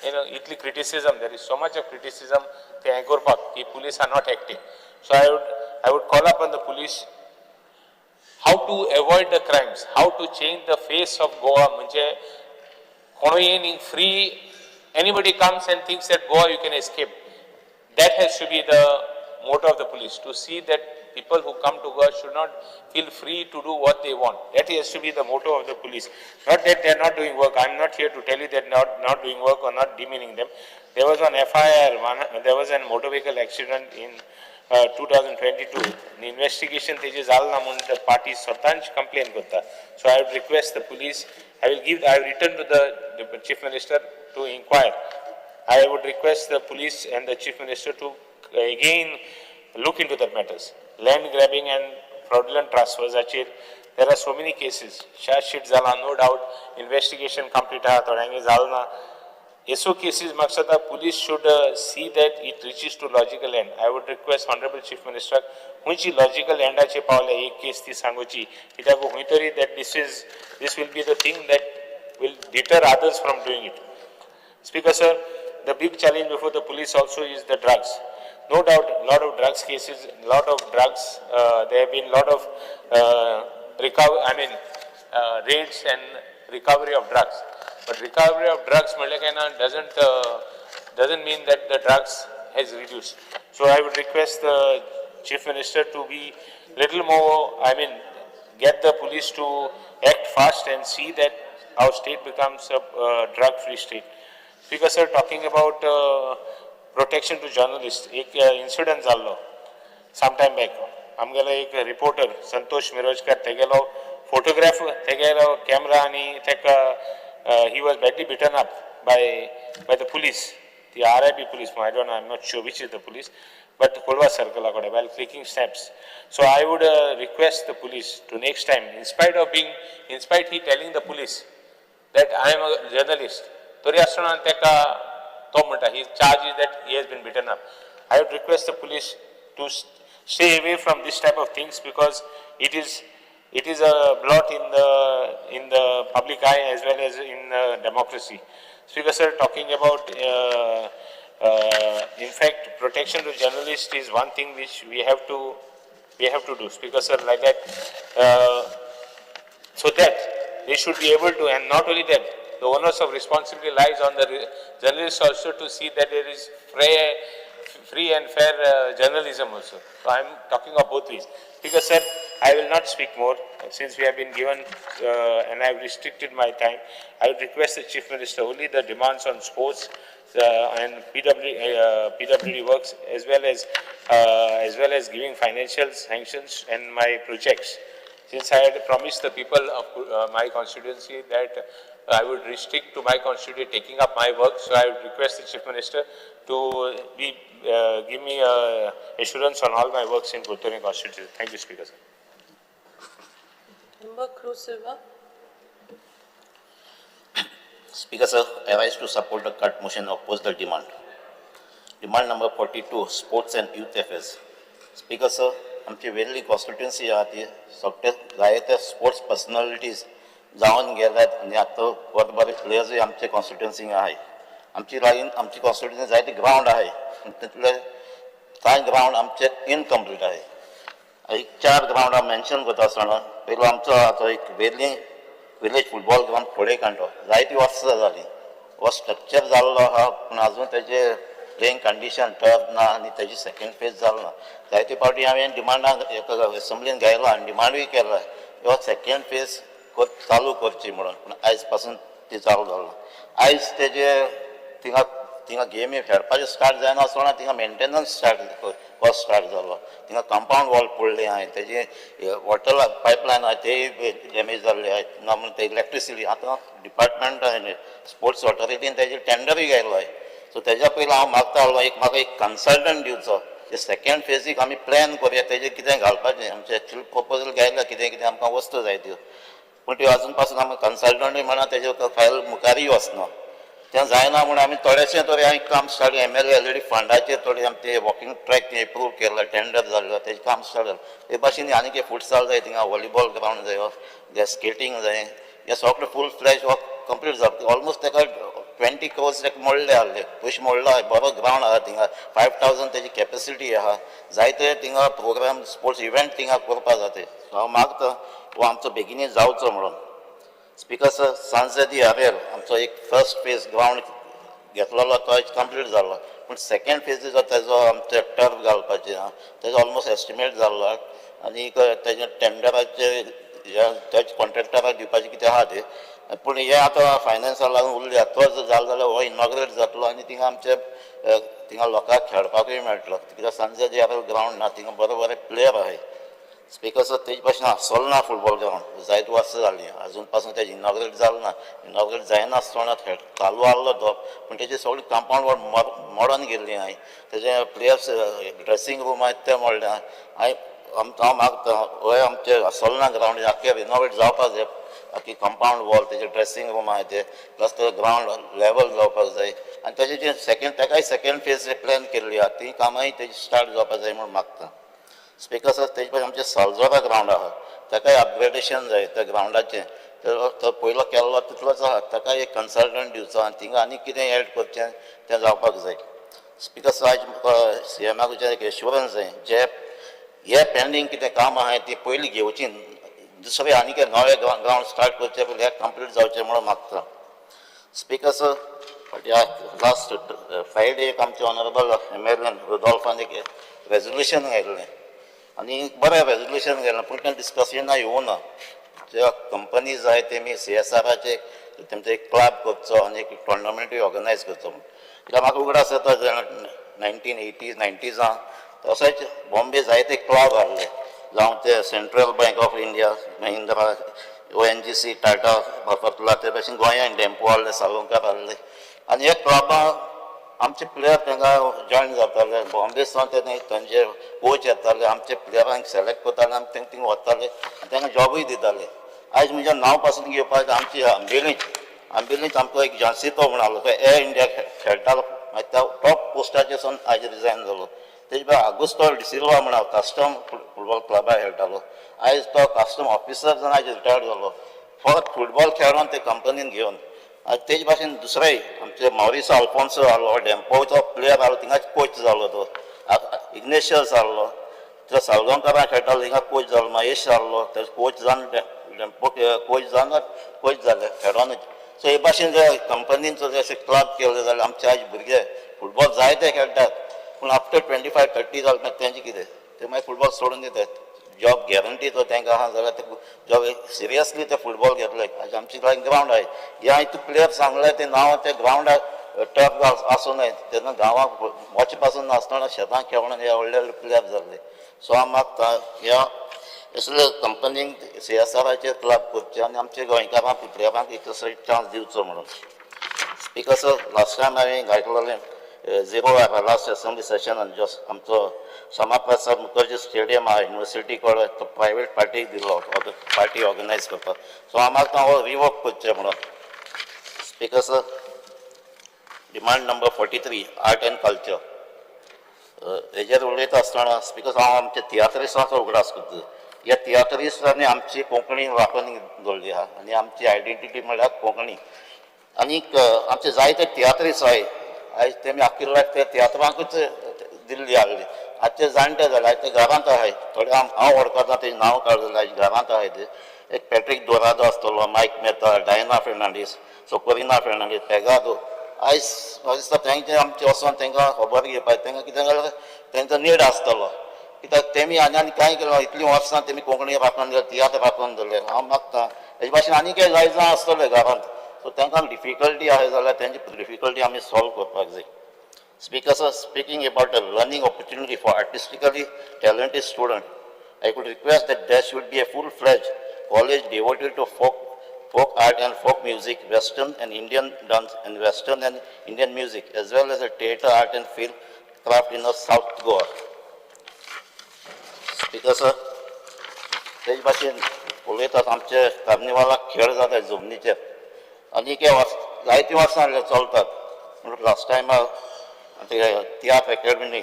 Speaker 21: इतली criticism, there is so much of criticism ते हें करपाक की police are not acting. So I would call upon the police how to avoid the crimes, how to change the face of Goa. म्हणजे कोणूय येवन free, anybody comes and thinks that Goa you can escape. That has to be the motto of the police, to see that people who come to Goa should not feel free to do what they want. That has to be the motto of the police. Not that they are not doing work. I am not here to tell you that not doing work or not demeaning them. There was an FIR, one, there was a motor vehicle accident in 2022. The investigation तेजे जाल ना म्हणून the party स्वतःच complain करता. So I would request the police, I have written to the Chief Minister to inquire. I would request the police and the Chief Minister to again look into that matters. Land grabbing and fraudulent transfers हाचेर there are so many cases. Charge sheet जाला, no doubt, investigation complete आहा, थोड्यांगे जाल ना. एसो cases म्हाका दिसता police should see that it reaches to logical end. I would request Honorable Chief Minister खंयची logical एंडाचे पावले एक केस ती सांगूची, कित्याक खंय तरी that this will be the thing that will deter others from doing it. Speaker sir, the big challenge before the police also is the drugs. No doubt, lot of drugs cases, lot of drugs, there have been lot of recover, I mean, raids and recovery of drugs. But recovery of drugs म्हणलें काय ना doesn't mean that the drugs has reduced. So I would request the Chief Minister to be little more, I mean, get the police to act fast and see that our state becomes a drug-free state. Speaker sir, talking about protection to journalists, एक incident जाल्लो some time back. आमगेलो एक reporter Santosh मिरोजकर, तेगेलो photograph, तेगेलो camera आनी तेका he was badly beaten up by the police, the RIB police, I don't know, I'm not sure which is the police, but Colva Circle while clicking snaps. So I would request the police to next time, in spite he telling the police that I am a journalist, तरी आसतना तेका तो म्हणटा, his charge is that he has been beaten up. I would request the police to stay away from this type of things because it is a blot in the public eye as well as in democracy. Speaker sir, talking about in fact, protection to journalists is one thing which we have to do. Speaker sir, like that, so that they should be able to, and not only that, the onus of responsibility lies on the journalists also to see that there is free and fair journalism also. So I am talking of both ways. Because sir, I will not speak more since we have been given and I have restricted my time. I would request the Chief Minister only the demands on sports, and PWD works, as well as giving financial sanctions and my projects. Since I had promised the people of my constituency that I would restrict to my constituency taking up my work, so I would request the Chief Minister to give me assurance on all my works in Curtorim constituency. Thank you, Speaker, sir.
Speaker 2: Member Cruz Silva.
Speaker 22: Speaker, sir, I rise to support the cut motion, oppose the demand. Demand number 42, sports and youth affairs. Speaker, sir, आमची वेर्ली constituency आहा ती सगळे जायते sports personalities जावन गेल्यात आनी आतां बरे बरे प्लेयर्सूय आमचे कॉन्स्टिट्युएन्सींग आहाय. आमची लायन आमची कॉन्स्टिट्युएन्सी जायते ग्रावंड आहाय, तितले कांय ग्रावंड आमचे इनकम्प्लीट आहाय. एक 4 ग्रावंड हांव मेन्शन करता आसतना, पयलो आमचो आहा तो एक वेर्ली विलेज फुटबॉल ग्रावंड खोडे कांटो, जायती वर्सां जालीं हो स्ट्रक्चर जाल्लो आहा, पूण आजून तेजे प्लेइंग कंडिशन टर्फ ना आनी तेजी सेकेंड फेज जालो ना. जायते फावटी हांवें डिमांडाक एका एसेंब्लीन घायला आनी डिमांडूय केला हो सेकेंड फेज चालू करची म्हणून, पूण आयज पासून ती चालू जालो. आयज तेजे थिंगा थिंगा गेमी खेळपाचें स्टार्ट जायना आसतना थिंगा मेंटेनन्स स्टार्ट कॉस्ट स्टार्ट जालो. थिंगा कंपावंड वॉल पडले आहाय, तेजे वॉटर पायपलायन आहाय तेय डॅमेज जाल्ले आहाय. थिंगा म्हणून ते इलेक्ट्रिसिटी आतां डिपार्टमेंट आहाय स्पोर्ट्स ऑथॉरिटीन तेजेर टेंडरूय घायलो आहाय. सो तेज्या पयलीं हांव मागता आहलो एक म्हाका एक कन्सल्टंट दिवचो, ते सेकेंड फेजीक आमी प्लॅन करुया, तेजेर कितें घालपाचें. आमचें एक्चुअल प्रपोजल घायला कितें कितें आमकां वस्तू जाय त्यो, पूण त्यो आजून पासून आमकां कन्सल्टंटूय म्हणा तेजे फायल मुखारूय वचना. तें जायना म्हूण आमी थोडेशें तरी हांवें काम स्टार्ट MLA already फंडाचेर थोडे आमचे वॉकिंग ट्रॅक एप्रूव केला, टेंडर जाल्लो, तेजें काम स्टार्ट जालें. ते भाशेन आनी एक फुटसाल जाय, थिंगा व्हॉलीबॉल ग्रावंड जाय, स्केटींग जाय, हें सगळें फूल फ्लॅश वर्क कंप्लीट जाता. ऑलमोस्ट तेका 20 crores ताका मोडले आहले, पयशे मोडलो आहा. बरो ग्रावंड आहा थिंगा, 5000 तेजी कॅपेसिटी आहा. जायते थिंगा प्रोग्राम स्पोर्ट्स इव्हेंट थिंगा करपा जाता. सो हांव मागता हो आमचो बेगिनूय जावचो म्हणून. स्पीकर सर, सांजे आरेल आमचो एक फर्स्ट फेज ग्रावंड घेतलेलो तो कंप्लीट जालो, पूण सेकेंड फेजीचो तेजो आमचे टर्फ घालपाचें आहा तेजो ऑलमोस्ट एस्टिमेट जाल्लो आनी तेजे टेंडराचे तेजे कॉन्ट्रॅक्टराक दिवपाचें कितें आहा तें, पूण हें आतां फायनान्साक लागून उरल्या. तो जर जालो जाल्यार हो इनॉग्रेट जातलो आनी थिंगा आमचे थिंगा लोकांक खेळपाकूय मेळटलो. कित्याक सांजे आरेल ग्रावंड ना, थिंगा बरे बरे प्लेयर आहाय. स्पीकर सर, तेजे भाशेन सोलना फुटबॉल ग्रावंड जायते वर्सां जालीं आजून पासून तेजें इनॉग्रेट जालें ना. इनॉग्रेट जायना आसतना खेळ चालू आहलो तो, पूण तेजे सगळी कंपावंड वॉल मोडोन गेल्ली आहाय. तेजे प्लेयर्स ड्रेसींग रूम आहाय ते मोडले आहाय. हांव मागता हय आमचे सोलना ग्रावंड आख्खें रिनोवेट जावपाक जाय, आख्खी कंपावंड वॉल, तेजे ड्रेसींग रूम आहाय ते, प्लस ते ग्रावंड लेवल जावपाक जाय आनी तेजे जे सेकेंड तेकाय सेकेंड फेज प्लॅन केल्ली आहा ती कामांय तेजी स्टार्ट जावपाक जाय म्हूण मागता. स्पीकर सर, तेजे पयलीं आमचें सालजोरा ग्रावंड आहा ताकाय अपग्रेडेशन जाय. त्या ग्रावंडाचें तो पयलो केल्लो तितलोच आहा, ताकाय एक कन्सल्टंट दिवचो आनी थिंगा आनी कितें एड करचें तें जावपाक जाय. स्पीकर सर, आयज म्हाका सीएमाक एक एश्युरन्स जाय, जे हे पेंडींग कितें काम आहाय ती पयलीं घेवची, दुसरें आनी कितें नवें ग्रावंड स्टार्ट करचें पयलीं हें कंप्लीट जावचें म्हणून मागता. स्पीकर सर, लास्ट फ्रायडे एक आमचे ऑनरेबल MLA रुडॉल्फान एक रेजोल्युशन घायल्लें आनी बरें रेजोल्युशन गेलें, पूण तें डिस्कशना येवना. ज्या कंपनी जाय तेमी CSRाचे तेमचो एक क्लब करचो आनी एक टोर्नामेंटूय ऑर्गनायज करचो म्हूण. कित्याक म्हाका उगडास येता 1980s 90s तशेंच बॉम्बे जायते क्लब आहले, जावं ते Central Bank of India, Mahindra, ONGC, Tata, Mafatlal, ते भाशेन गोंयांत डेम्पो आहले, साळोंकार आहले आनी हे क्लबां आमचे प्लेयर तांकां जॉयन जाताले. बॉम्बे सावन ते तांचे कोच येताले, आमचे प्लेयरांक सिलेक्ट करताले आनी तांकां थिंगा वताले आनी तांकां जॉबूय दिताले. आयज म्हजें नांव पासून घेवपाक आमची आंबेलीच आमकां एक जानसितो म्हण आहलो, तो एअर इंडिया खेळटालो, मागीर त्या टॉप पोस्टाचेर सावन आयज रिजायन जालो. तेजे भायर आगुस्तो डिसिल्वा म्हण कस्टम फुटबॉल क्लबाक खेळटालो, आयज तो कस्टम ऑफिसर जावन आयज रिटायर्ड जालो. फकत फुटबॉल खेळोन ते कंपनीन घेवन. आनी तेजे भाशेन दुसरेय आमचे मॉरिसो अल्फोन्सो आहलो, डेम्पोचो प्लेयर आहलो, थिंगाच कोच जालो तो. इग्नेशियस आहलो, तो सालगांवकारां खेळटालो, थिंगा कोच जालो. महेश आहलो, तेजो कोच जावन डेम्पो कोच जावन कोच जाले खेळोनूच. सो हे भाशेन जे कंपनींचो जे अशे क्लब केले जाल्यार आमचे आयज भुरगे फुटबॉल जायते खेळटात, पूण आफ्टर 25-30 जाले मागीर तेंचें कितें, ते मागीर फुटबॉल सोडून दितात. जॉब गॅरंटी तो तांकां आहा जाल्यार ते जॉब सिरियसली ते फुटबॉल घेतले. आयज आमची ग्रावंड आहाय, हे हांवें तुका प्लेयर सांगले ते नांव ते ग्रावंडार टर्फ आसूं नये तेन्ना गांवाक वच पासून नासतना शेतां खेळून हे व्हडले व्हडले प्लेयर जाल्ले. सो हांव मागता ह्या असले कंपनीक सीएसआराचेर क्लब करचे आनी आमच्या गोंयकारांक प्लेयरांक एक असो चान्स दिवचो म्हणून. स्पीकर सर, लास्ट टायम हांवें घातलेलें झिरो लास्ट असेंब्ली सेशनान जो आमचो श्यामा प्रसाद मुखर्जी स्टेडियम आहा युनिवर्सिटी कडेन तो प्रायवेट पार्टीक दिलो पार्टी ऑर्गनायज करपाक. सो हांव मागता हो रिवोक करचें म्हणून. Speaker sir, demand number 43, art and culture. हेजेर उलयता आसतना स्पीकर हांव आमच्या तियात्रिस्टांचो उगडास करता. ह्या तियात्रिस्टांनी आमची कोंकणी राखून दवरली आहा आनी आमची आयडेंटिटी म्हळ्यार कोंकणी. आनीक आमचे जायते तियात्रिस्ट आहाय आयज तेमी आख्खी लायफ ते तियात्रांकूच दिल्ली आहली. आजचे जाणटे जाले, आयज ते घरांत आहाय थोडे हांव वळखता तेजें नांव काडलें, आयज घरांत आहाय ते. एक पॅट्रीक दोरादो आसतलो, मायक मेहता, डायना फेर्नांडीस, सोकोरिना फेर्नांडीस, पेगादो. आयज म्हाका दिसता तेंचे आमचें वचोन तेंकां खबर घेवपाक, तेंकां कितें जाल्यार तेंचो नीड आसतलो कित्याक तेमी आनी आनी कांय केलें इतलीं वर्सां तेमी कोंकणी राखून दवरले, तियात्र राखून दवरले. हांव मागता हेजे भाशेन आनी कांय जाय जाण आसतले घरांत, सो तेंकां डिफिकल्टी आहा जाल्यार तेंची डिफिकल्टी आमी सॉल्व करपाक जाय. Speaker sir, speaking about the learning opportunity for artistically talented student, I could request that there should be a full-fledged college devoted to folk art and folk music, Western and Indian dance and Western and Indian music, as well as a theatre art and film craft in the South Goa. Speaker sir, तेज भाशेन उलयतात आमचे कार्निवालाक खेळ जाता जमनीचेर आनी हे वर्स जायतीं वर्सां चलतात. म्हणून लास्ट टायम तियात्र academy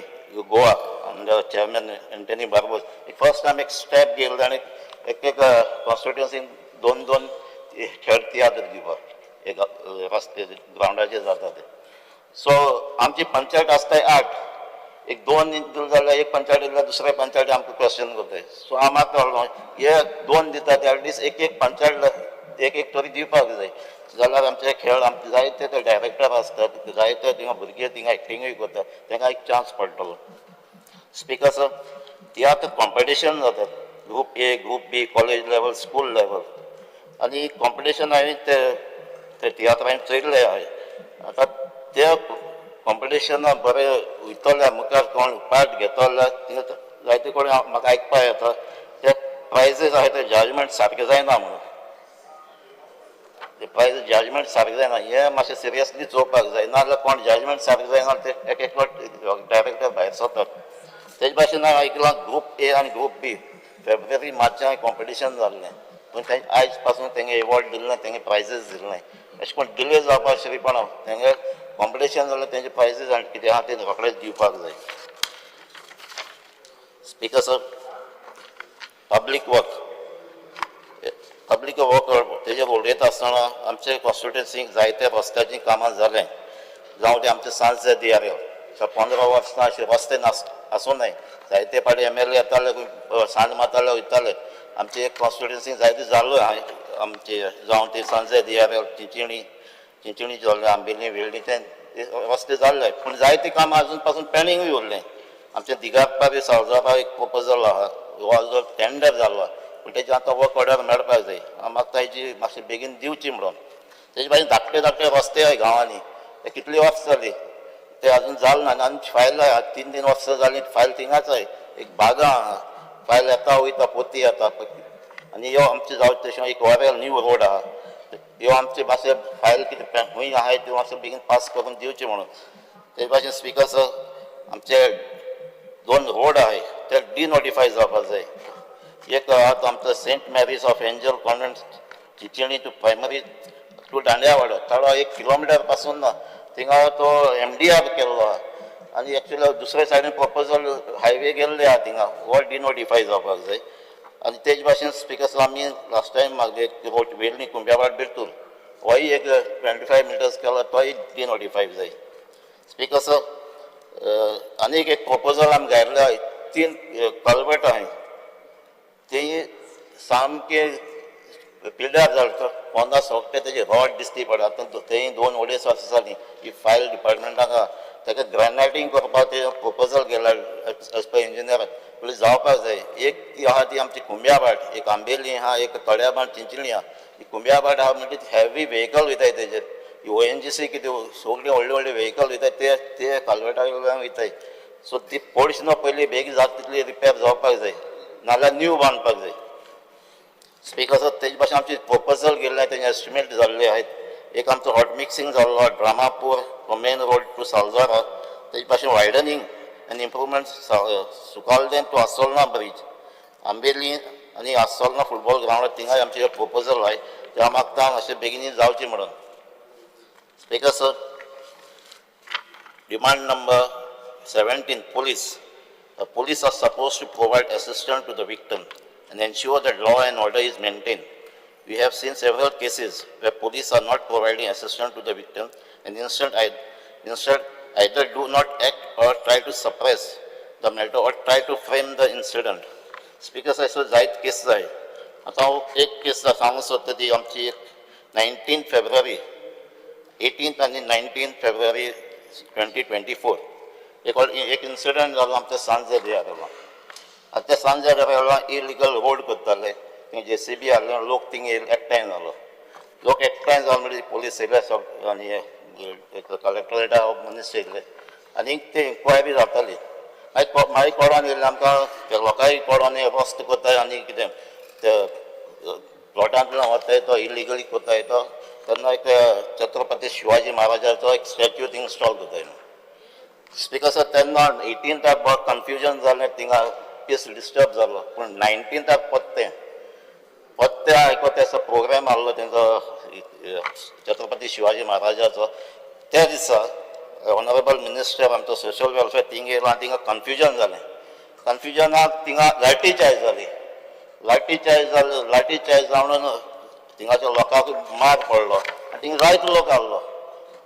Speaker 22: Goa under chairman Anthony Barbosa एक फर्स्ट टायम एक स्टेप घेयलो आनी एक एक कॉन्स्टिट्युन्सीन दोन दोन खेळ तियात्र दिवपाक एक रस्ते ग्रावंडाचेर जाता ते. सो आमची पंचायत आसताय 8, एक दोन दिले जाल्यार एक पंचायत दिल्यार दुसऱ्या पंचायती आमकां क्वेश्चन करताय. सो हांव मागता हे दोन दिता ते एटलिस्ट एक एक पंचायत एक एक तरी दिवपाक जाय जाल्यार आमचे खेळ आमचे जायते ते डायरेक्टर आसतात, जायते थिंगा भुरगे थिंगा एक्टिंगूय करतात, तांकां एक चान्स पडटलो. स्पीकर सर, तियात्र कॉम्पिटिशन जातात group A, group B, college level, school level आनी कॉम्पिटिशन हांवें ते तियात्र हांवें चोयल्ले आहाय. आतां ते कॉम्पिटिशनाक बरें वयतले मुखार कोण पार्ट घेतलो जाल्यार जायते कडेन म्हाका आयकपाक येता ते प्रायजीस आहाय ते जजमेंट सारकें जायना म्हणून. ते प्रायज जजमेंट सारकें जायना हें मातशें सिरियसली चोवपाक जाय, नाजाल्यार कोण जजमेंट सारकें जायना ते एक एकलो डायरेक्टर भायर सरतात. तेज भाशेन हांवें आयकलां ग्रूप ए आनी ग्रूप बी फेब्रुवारी मार्चान कॉम्पिटिशन जाल्लें पूण तें आयज पासून तेंगे एवॉर्ड दिले ना, तेंगे प्रायजीस दिले ना. अशें करून डिले जावपाक शिरीपणा तेंगे कॉम्पिटिशन जाल्यार तेंचे प्रायजीस आनी कितें आहा तें रोखडेच दिवपाक जाय. Speaker sir, public work, public work तेजेर उलयता आसतना आमचे कॉन्स्टिट्युन्सीक जायते रस्त्याचीं कामां जालें, जावं ते आमचे सांज दियार 15 वर्सां अशे रस्ते नास आसूं नये, जायते फावटी एम एल ए येताले सांज मारताले वयताले. आमचे एक कॉन्स्टिट्युन्सी जायते जाल्लो आमचे जावं ते सांजे दियार चिंचिणी चिंचिणी जाल्ले, आंबेली वेळ्ळी ते रस्ते जाल्ले पूण जायते कामां अजून पासून पेंडींगूय उरलें. आमचे दिगारपारी सावजारा एक प्रपोजल आहा, हो जो टेंडर जाल्लो पूण तेजें आतां वर्क ऑर्डर मेळपाक जाय. हांव मागता हेजी मातशी बेगीन दिवची म्हणून. तेजे भाशेन धाकटे धाकटे रस्ते आहाय गांवांनी ते कितली वर्सां जाली ते अजून जाल ना आनी फायल 3-3 वर्सां जालीं फायल थिंगाच आहाय. एक बागा आहा, फायल येता वयता पोती येता आनी ह्यो आमचे जावं तशें एक ओरेल न्यू रोड आहा, ह्यो आमचे मातशे फायल कितें खंय आहाय त्यो मातशें बेगीन पास करून दिवचे म्हणून. तेजे भाशेन स्पीकर सर, आमचे 2 रोड आहाय ते डिनोटिफाय जावपाक जाय. एक आहा तो आमचो Saint Mary's of Angel convent Chinchinim to primary to Dandiyawado थोडो 1 किलोमिटर पासून ना थिंगा तो एमडीआर केल्लो आहा आनी एक्चुअली दुसरे सायडीन प्रपोजल हायवे गेल्ले आहा थिंगा, हो डिनोटिफाय जावपाक जाय. आनी तेज भाशेन स्पीकर सर, आमी लास्ट टायम मागले रोड वेर्णी कुंब्यावाड बिरतूर होय एक 25 मिटर्स केलो तोय डिनोटिफाय जाय. स्पीकर सर, आनीक एक प्रपोजल आमी घायल्ले आहाय, 3 कलवट आहाय ती सामके पिड्ड्यार जाले, पोंदा सोगटे तेजे रॉड दिसती पडटा. आतां तेय 2-2.5 वर्सां जालीं ही फायल डिपार्टमेंटाक आहा, ताका ग्रॅनायटींग करपाक ते प्रपोजल गेला एज पर इंजिनियर पयलीं जावपाक जाय. एक ती आहा ती आमची कुंब्याभाट, एक आंबेली आहा, एक तळ्याभाट चिंचिणी आहा. ही कुंब्याभाट आहा म्हणजे हेवी व्हेकल वयताय तेजेर, ONGC कितें सगळीं व्हडले व्हडले व्हेकल वयताय ते ते कालवेटा वयल्यान वयताय. सो ती पोर्शन पयलीं बेगीन जाता तितली रिपेर जावपाक जाय, नाजाल्यार न्यू बांदपाक जाय. स्पीकर सर, तेजे भाशेन आमची प्रपोजल गेल्लें, तेजें एस्टिमेट जाल्ले आहेत. एक आमचो हॉट मिक्सिंग जाल्लो Dramapur main road to Saljora, तेजे भाशेन widening and improvement Sukalden to Assolna bridge, Ambeli आनी आसोलना फुटबॉल ग्रावंड, थिंगाय आमचें प्रपोजल आहाय. ते हांव मागता मातशें बेगिनूय जावचें म्हणून. Speaker sir, demand number 17, police. The police are supposed to provide assistance to the victim and ensure that law and order is maintained. We have seen several cases where police are not providing assistance to the victim and instead either do not act or try to suppress the matter or try to frame the incident. Speaker sir, अशो जायत केस जाय. आतां हांव एक केस सांगूंक सोदता, ती आमची एक 19 फेब्रुवारी, 18 आनी 19 फेब्रुवारी 2024 एक इन्सिडंट जालो आमच्या सांजे जालो. आतां त्या सांजे वेळार इलिगल रोड करताले, थंय जेसीबी हाडलें, लोक थिंग एकठांय जालो. लोक एकठांय जालो म्हणटकीर पोलीस येयले सग आनी कलेक्टरेटा मनीस येयले आनी ते इन्क्वायरी जाताली. मागीर मागीर कोडोन येयले आमकां लोकांय कोडोन रस्तो करताय आनी कितें ते प्लॉटांतल्यान वताय तो इलिगली करताय तो, तेन्ना एक छत्रपती शिवाजी महाराजाचो एक स्टॅच्यू थिंग इन्स्टॉल करताय. स्पीकर सर, तेन्ना 18ताक बरो कन्फ्युजन जालें, थिंगा पीस डिस्टर्ब जालो. पूण 19ताक पत्तें पत्ते आयको तेचो प्रोग्राम आहलो तेंचो छत्रपती शिवाजी महाराजाचो. त्या दिसा ऑनरेबल मिनिस्टर आमचो सोशल वेलफेअर थिंग येयलो आनी थिंगा कन्फ्युजन जालें. कन्फ्युजनाक थिंगा लाठी चार्ज जाली. लाठी चार्ज जाली, लाठी चार्ज जावन थिंगाच्या लोकांक मार पडलो आनी थिंगा जायतो लोक आहलो.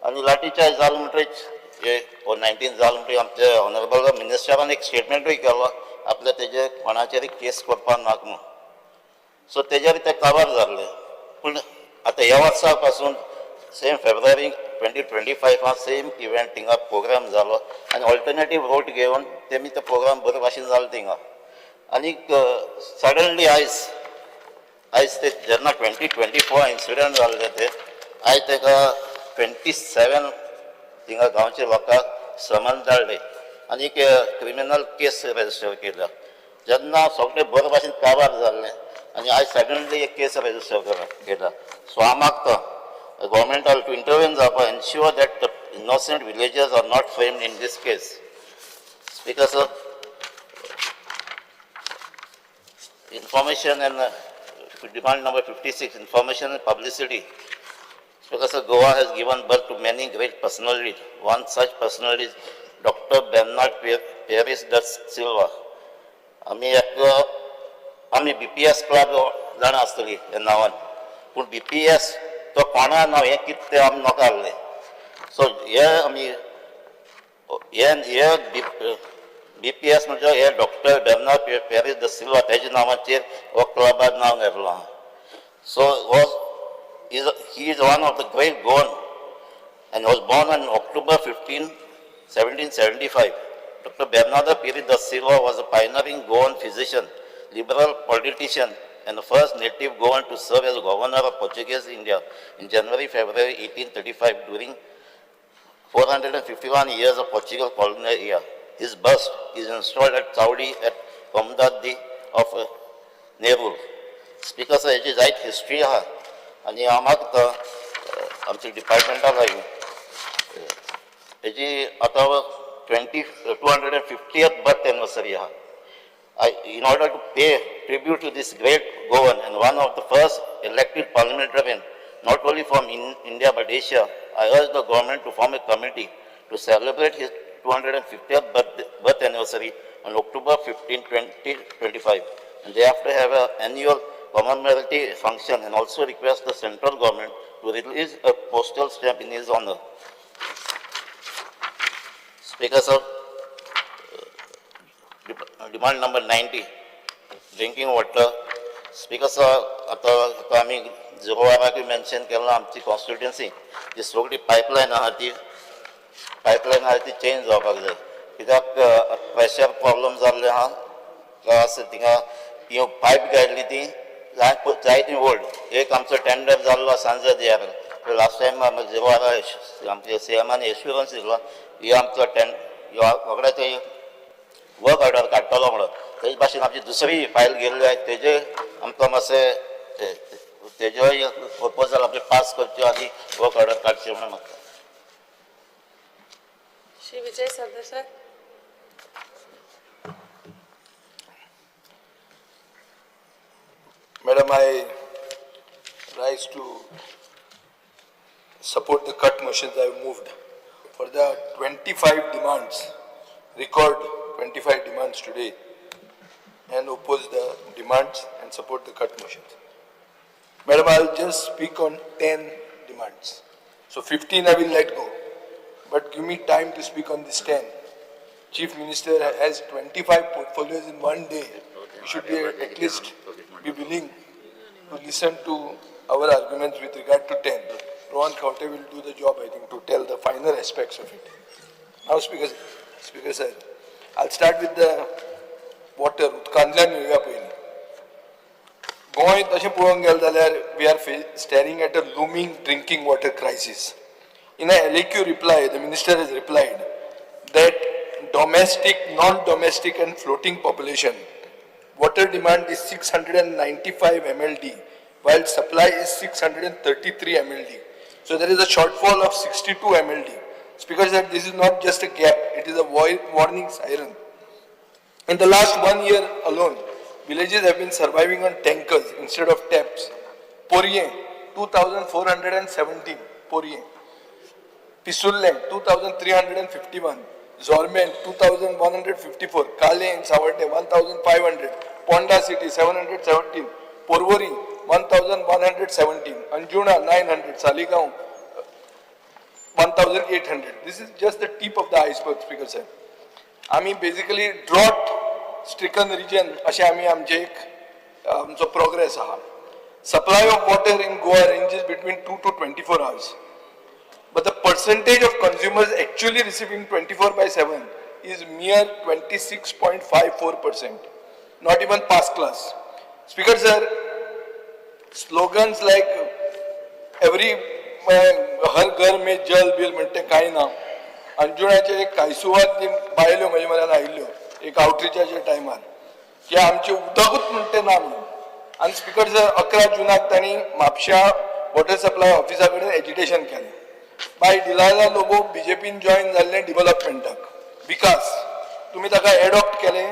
Speaker 22: आनी लाठी चार्ज जालो म्हणटरीच हे 19 जालो म्हणटकीर आमचे ऑनरेबल मिनिस्टरान एक स्टेटमेंटूय केलो आपल्या तेजे कोणाचेर केस करपाक नाका म्हणून. सो तेजेर ते कवर जाल्ले. पूण आतां ह्या वर्सा पासून सेम फेब्रुवारी 2025 सेम इव्हेंट थिंगा प्रोग्राम जालो आनी ऑल्टरनेटीव रोड घेवन तेमी तो प्रोग्राम बरे भाशेन जालो थिंगा. आनीक सडनली आयज आयज ते जेन्ना 2024 इन्सिडंट जाल्ले ते आयज तेका 27 थिंगा गांवच्या लोकांक समन धाडले आनी क्रिमिनल केस रजिस्टर केल्या. जेन्ना सगळें बरे भाशेन काबार जाल्लें आनी आयज सडनली एक केस रजिस्टर केला. सो हांव मागता गव्हर्मेंटाक टू इंटरवेन जावपा, ensure that the innocent villagers are not framed in this case. Speaker sir, information and demand number 56, information and publicity. Speaker sir, Goa has given birth to many great personalities. One such personality is Dr. Bernard Peris da Silva. आमी एक आमी BPS club जाणा आसतली ह्या नांवान, पूण BPS तो कोणा नांव हें कितें तें आमी नोका आहलें. सो हे आमी हे हे बीपीएस म्हणजे हे doctor Bernard Paris the Silva तेज्या नांवाचेर हो क्लबाक नांव घेतलो आहा. सो हो is he is one of the great Goan and was born on October 15, 1775. Dr. Bernardo Pires da Silva was a pioneering Goan physician, liberal politician, and the first native Goan to serve as governor of Portuguese India in January, February 1835 during 451 years of Portugal colonial era. His bust is installed at Saudi at Comunidade of Nerul. Speaker sir, हेजी जायत history आहा आनी हांव मागता आमच्या डिपार्टमेंटा लागीं हेजी आतां 250th birth anniversary आहा. In order to pay tribute to this great Goan and one of the first elected parliamentarian, not only from India but Asia, I urge the government to form a committee to celebrate his 250th birth anniversary on October 15, 2025, and thereafter have an annual commemorative function and also request the central government to release a postal stamp in his honor. Speaker sir, demand number 90, drinking water. Speaker sir, आतां आतां आमी जुवाराकूय mention केलां आमची constituency जी सगळी pipeline आहा ती pipeline आहा ती चेंज जावपाक जाय, कित्याक प्रेशर प्रॉब्लम जाल्ले आहा. प्लस थिंगा ती पायप घायल्ली ती जायती ओल्ड. एक आमचो टेंडर जाल्लो सांजे दियार लास्ट टायम आमी झिरो आमच्या सीएमान एश्युरन्स दिलो, हे आमचो टेन रोखडे ते वर्क ऑर्डर काडटलो म्हणून. तेज भाशेन आमची दुसरी फायल गेल्ली आहा, तेजे आमकां मातशें तेजोय प्रपोजल आमचें पास करचें आनी वर्क ऑर्डर काडचें म्हणून मागता.
Speaker 2: Shri Vijay Sardesai.
Speaker 3: Madam, I rise to support the cut motions I have moved for the 25 demands, record 25 demands today, and oppose the demands and support the cut motions. Madam, I will just speak on 10 demands. So 15 I will let go, but give me time to speak on this 10. Chief Minister has 25 portfolios in one day. You should be at least be willing to listen to our arguments with regard to 10. Rohan Khaunte will do the job, I think, to tell the finer aspects of it. Now, Speaker sir, I'll start with the water. उदकांतल्यान येवया पयलीं. गोंय तशें पळोवंक गेलें जाल्यार we are staring at a looming drinking water crisis. In a LAQ reply, the minister has replied that domestic, non-domestic and floating population, water demand is 695 MLD, while supply is 633 MLD. So there is a shortfall of 62 MLD. Speaker said this is not just a gap, it is a warning siren. In the last 1 year alone, villages have been surviving on tankers instead of taps. Poriem, 2,417, Poriem. Pissurlem, 2,351. Zormen, 2,154. Kale and Savarte, 1,500. Ponda City, 717. Porvorim, 1,117. Anjuna, 900. Saligao, 1,800. This is just the tip of the iceberg, Speaker sir. आमी basically drought stricken reason अशें आमी आमचे एक आमचो progress आहा. Supply of water in Goa ranges between 2 to 24 hours. But the percentage of consumers actually receiving 24/7 is mere 26.54%, not even pass class. Speaker sir, slogans like every हर घर में जल bill म्हणटे कांय ना. अंजुणाचे एक कायसुवात ती बायल्यो म्हजे म्हऱ्यान आयिल्ल्यो एक आवटरीचाच्या टायमार की आमचें उदकूच म्हणटे ना म्हणून. आनी स्पीकर सर 11 जुनाक तांणी म्हापश्या वॉटर सप्लाय ऑफिसा कडेन एजिटेशन केलें. बाय डिलायला लोबो बीजेपीन जॉयन जाल्लें डिवलपमेंटाक, विकास तुमी ताका एडॉप्ट केलें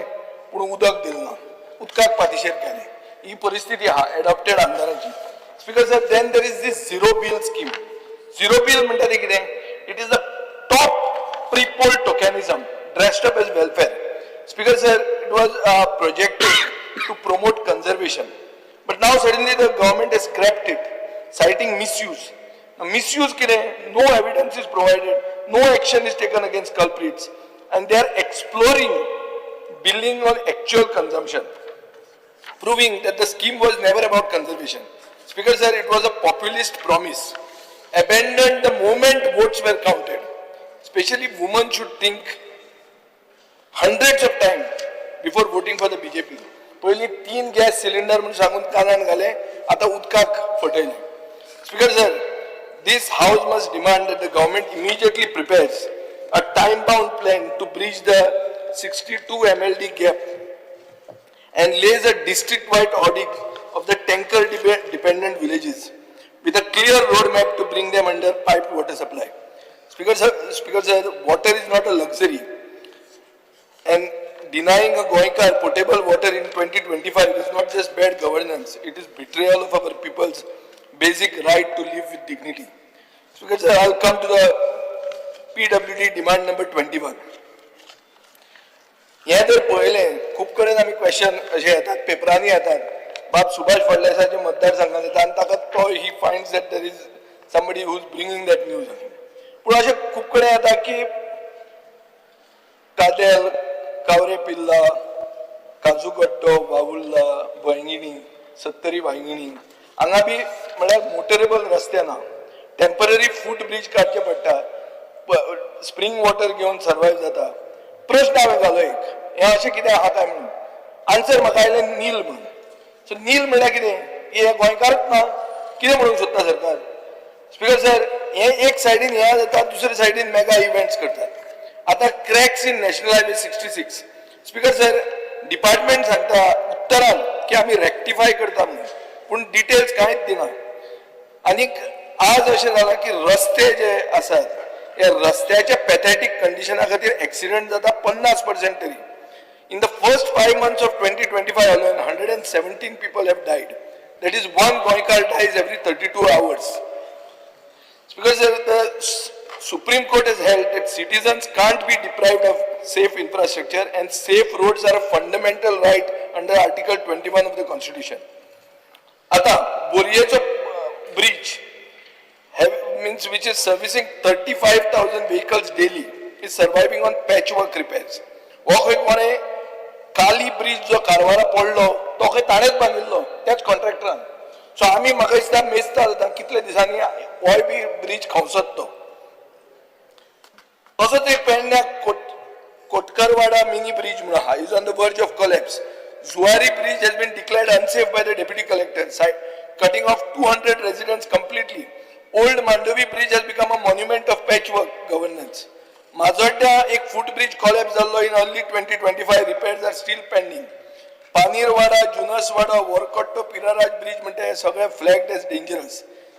Speaker 3: पूण उदक दिलें ना, उदकाक पातिशेर केलें. ही परिस्थिती आहा एडॉप्टेड आमदारांची. Speaker sir, then there is this zero bill scheme. Zero bill म्हणटा तें कितें? It is the top pre-poll tokenism dressed up as welfare. Speaker sir, it was projected to promote conservation, but now suddenly the government has scrapped it, citing misuse. Now, misuse कितें? No evidence is provided, no action is taken against culprits, and they are exploring billing on actual consumption, proving that the scheme was never about conservation. Speaker sir, it was a populist promise, abandoned the moment votes were counted. Especially women should think hundreds of times before voting for the BJP. पयलीं 3 gas cylinder म्हणून सांगून कानान घाले, आतां उदकाक फटयलें. Speaker sir, this house must demand that the government immediately prepares a time-bound plan to bridge the 62 MLD gap and lays a district-wide audit of the tanker-dependent villages with a clear roadmap to bring them under piped water supply. Speaker sir, water is not a luxury, and denying a Goenkar potable water in 2025 is not just bad governance, it is betrayal of our people's basic right to live with dignity. Speaker sir, I'll come to the PWD demand number 21. हें जर पळयलें खूब कडेन आमी question अशे येतात, पेपरांनी येतात, बाब सुभाष फळदेसाच्या मतदारसंघात येता आनी ताका तो he finds that there is somebody who is bringing that news. पूण अशें खूब कडेन येता की कादेल, कावरे पिल्ला, काजूगट्टो, वावुल्ला, वांयगिणी, सत्तरी वांयगिणी हांगा बी म्हळ्यार मोटरेबल रस्ते ना, टेम्पररी फूट ब्रीज काडचे पडटा, स्प्रींग वॉटर घेवन सर्वायव जाता. प्रश्न हांवें घालो एक, हें अशें कितें आहा काय म्हणून, आन्सर म्हाका आयलें नील म्हणून. सो नील म्हणल्यार कितें? हे गोंयकारच ना, कितें म्हणूंक सोदता सरकार? Speaker sir, हे एक सायडीन हे जाता, दुसरे सायडीन मेगा इव्हेंट्स करतात. आतां cracks in National Highway 66. Speaker sir, department सांगता उत्तरान की आमी रेक्टिफाय करता म्हणून, पूण डिटेल्स कांयच दिना. आनीक आज अशें जालां की रस्ते जे आसात हे रस्त्याच्या पॅथेटीक कंडिशना खातीर एक्सिडंट जाता 50% तरी. In the first 5 months of 2025 alone, 117 people have died. That is, one Goenkar dies every 32 hours. Because the Supreme Court has held that citizens can't be deprived of safe infrastructure and safe roads are a fundamental right under Article 21 of the Constitution. आता बोरयेचो bridge means which is servicing 35,000 vehicles daily is surviving on patchwork repairs. हो खंय कोणें काली bridge जो कारवारा पडलो तो खंय ताणेंच बांदिल्लो त्याच कॉन्ट्रॅक्टरान. सो आमी म्हाका दिसता मेजता जाता कितले दिसांनी होय बी ब्रिज खंवसत तो. तसोच एक पेडण्या कोटकरवाडा मिनी ब्रिज म्हणून आहा, is on the verge of collapse. Zuari Bridge has been declared unsafe by the Deputy Collector, cutting off 200 residents completely. Old Mandovi Bridge has become a monument of patchwork governance. Majorda एक फूट bridge collapse जाल्लो in early 2025, repairs are still pending. Panirwada, Junaswada, Varkotto, Piraraj Bridge म्हणटा हे सगळे flagged as dangerous.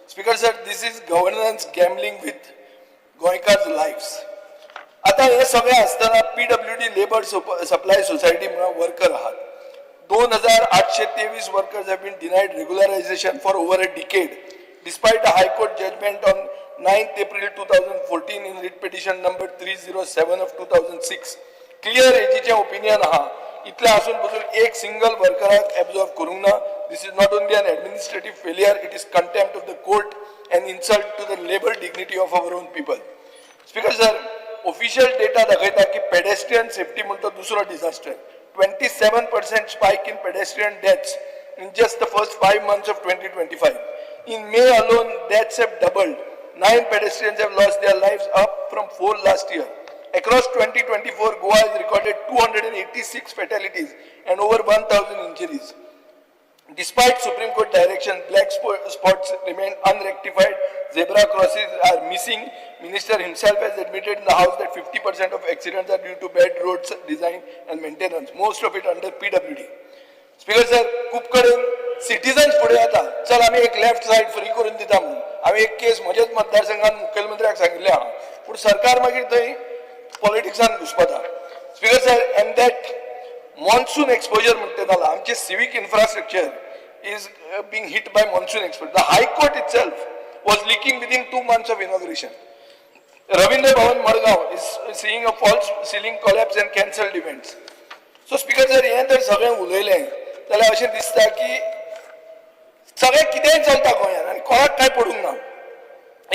Speaker 3: Speaker sir, this is governance gambling with Goenkars' lives. आता हे सगळें आसतना PWD labour supply society म्हणून वर्कर आहात. 2823 workers have been denied regularization for over a decade despite a High Court judgment on 9th April 2014 in writ petition number 307 of 2006. Clear एजीचें opinion आहा. इतलें आसून पसून एक सिंगल वर्कराक एब्जॉर्ब करूंक ना. This is not only an administrative failure, it is contempt of the court and insult to the labour dignity of our own people. Speaker sir, official data दाखयता की pedestrian safety म्हणतो दुसरो disaster. 27% spike in pedestrian deaths in just the first 5 months of 2025. In May alone, deaths have doubled. Nine pedestrians have lost their lives, up from four last year. Across 2024, Goa has recorded 286 fatalities and over 1,000 injuries. Despite Supreme Court direction, black spots remain unrectified, zebra crossings are missing. Minister himself has admitted in the House that 50% of accidents are due to bad roads design and maintenance, most of it under PWD. Speaker sir, खूब कडेन citizens फुडें येता, चल आमी एक left side free करून दिता म्हणून. हांवें एक केस म्हज्याच मतदारसंघात मुखेलमंत्र्याक सांगिल्लें आहा, पूण सरकार मागीर थंय पॉलिटिक्सान घुसपता. Speaker sir, and that monsoon exposure म्हणटे जाला. आमचे civic infrastructure is being hit by monsoon exposure. The High Court itself was leaking within 2 months of inauguration. Ravindra Bhavan Margao is seeing a false ceiling collapse and cancelled events. So Speaker sir, हें जर सगळें उलयलें जाल्यार अशें दिसता की सगळें कितेंय चलता गोंयांत आनी कोणाक कांय पडूंक ना.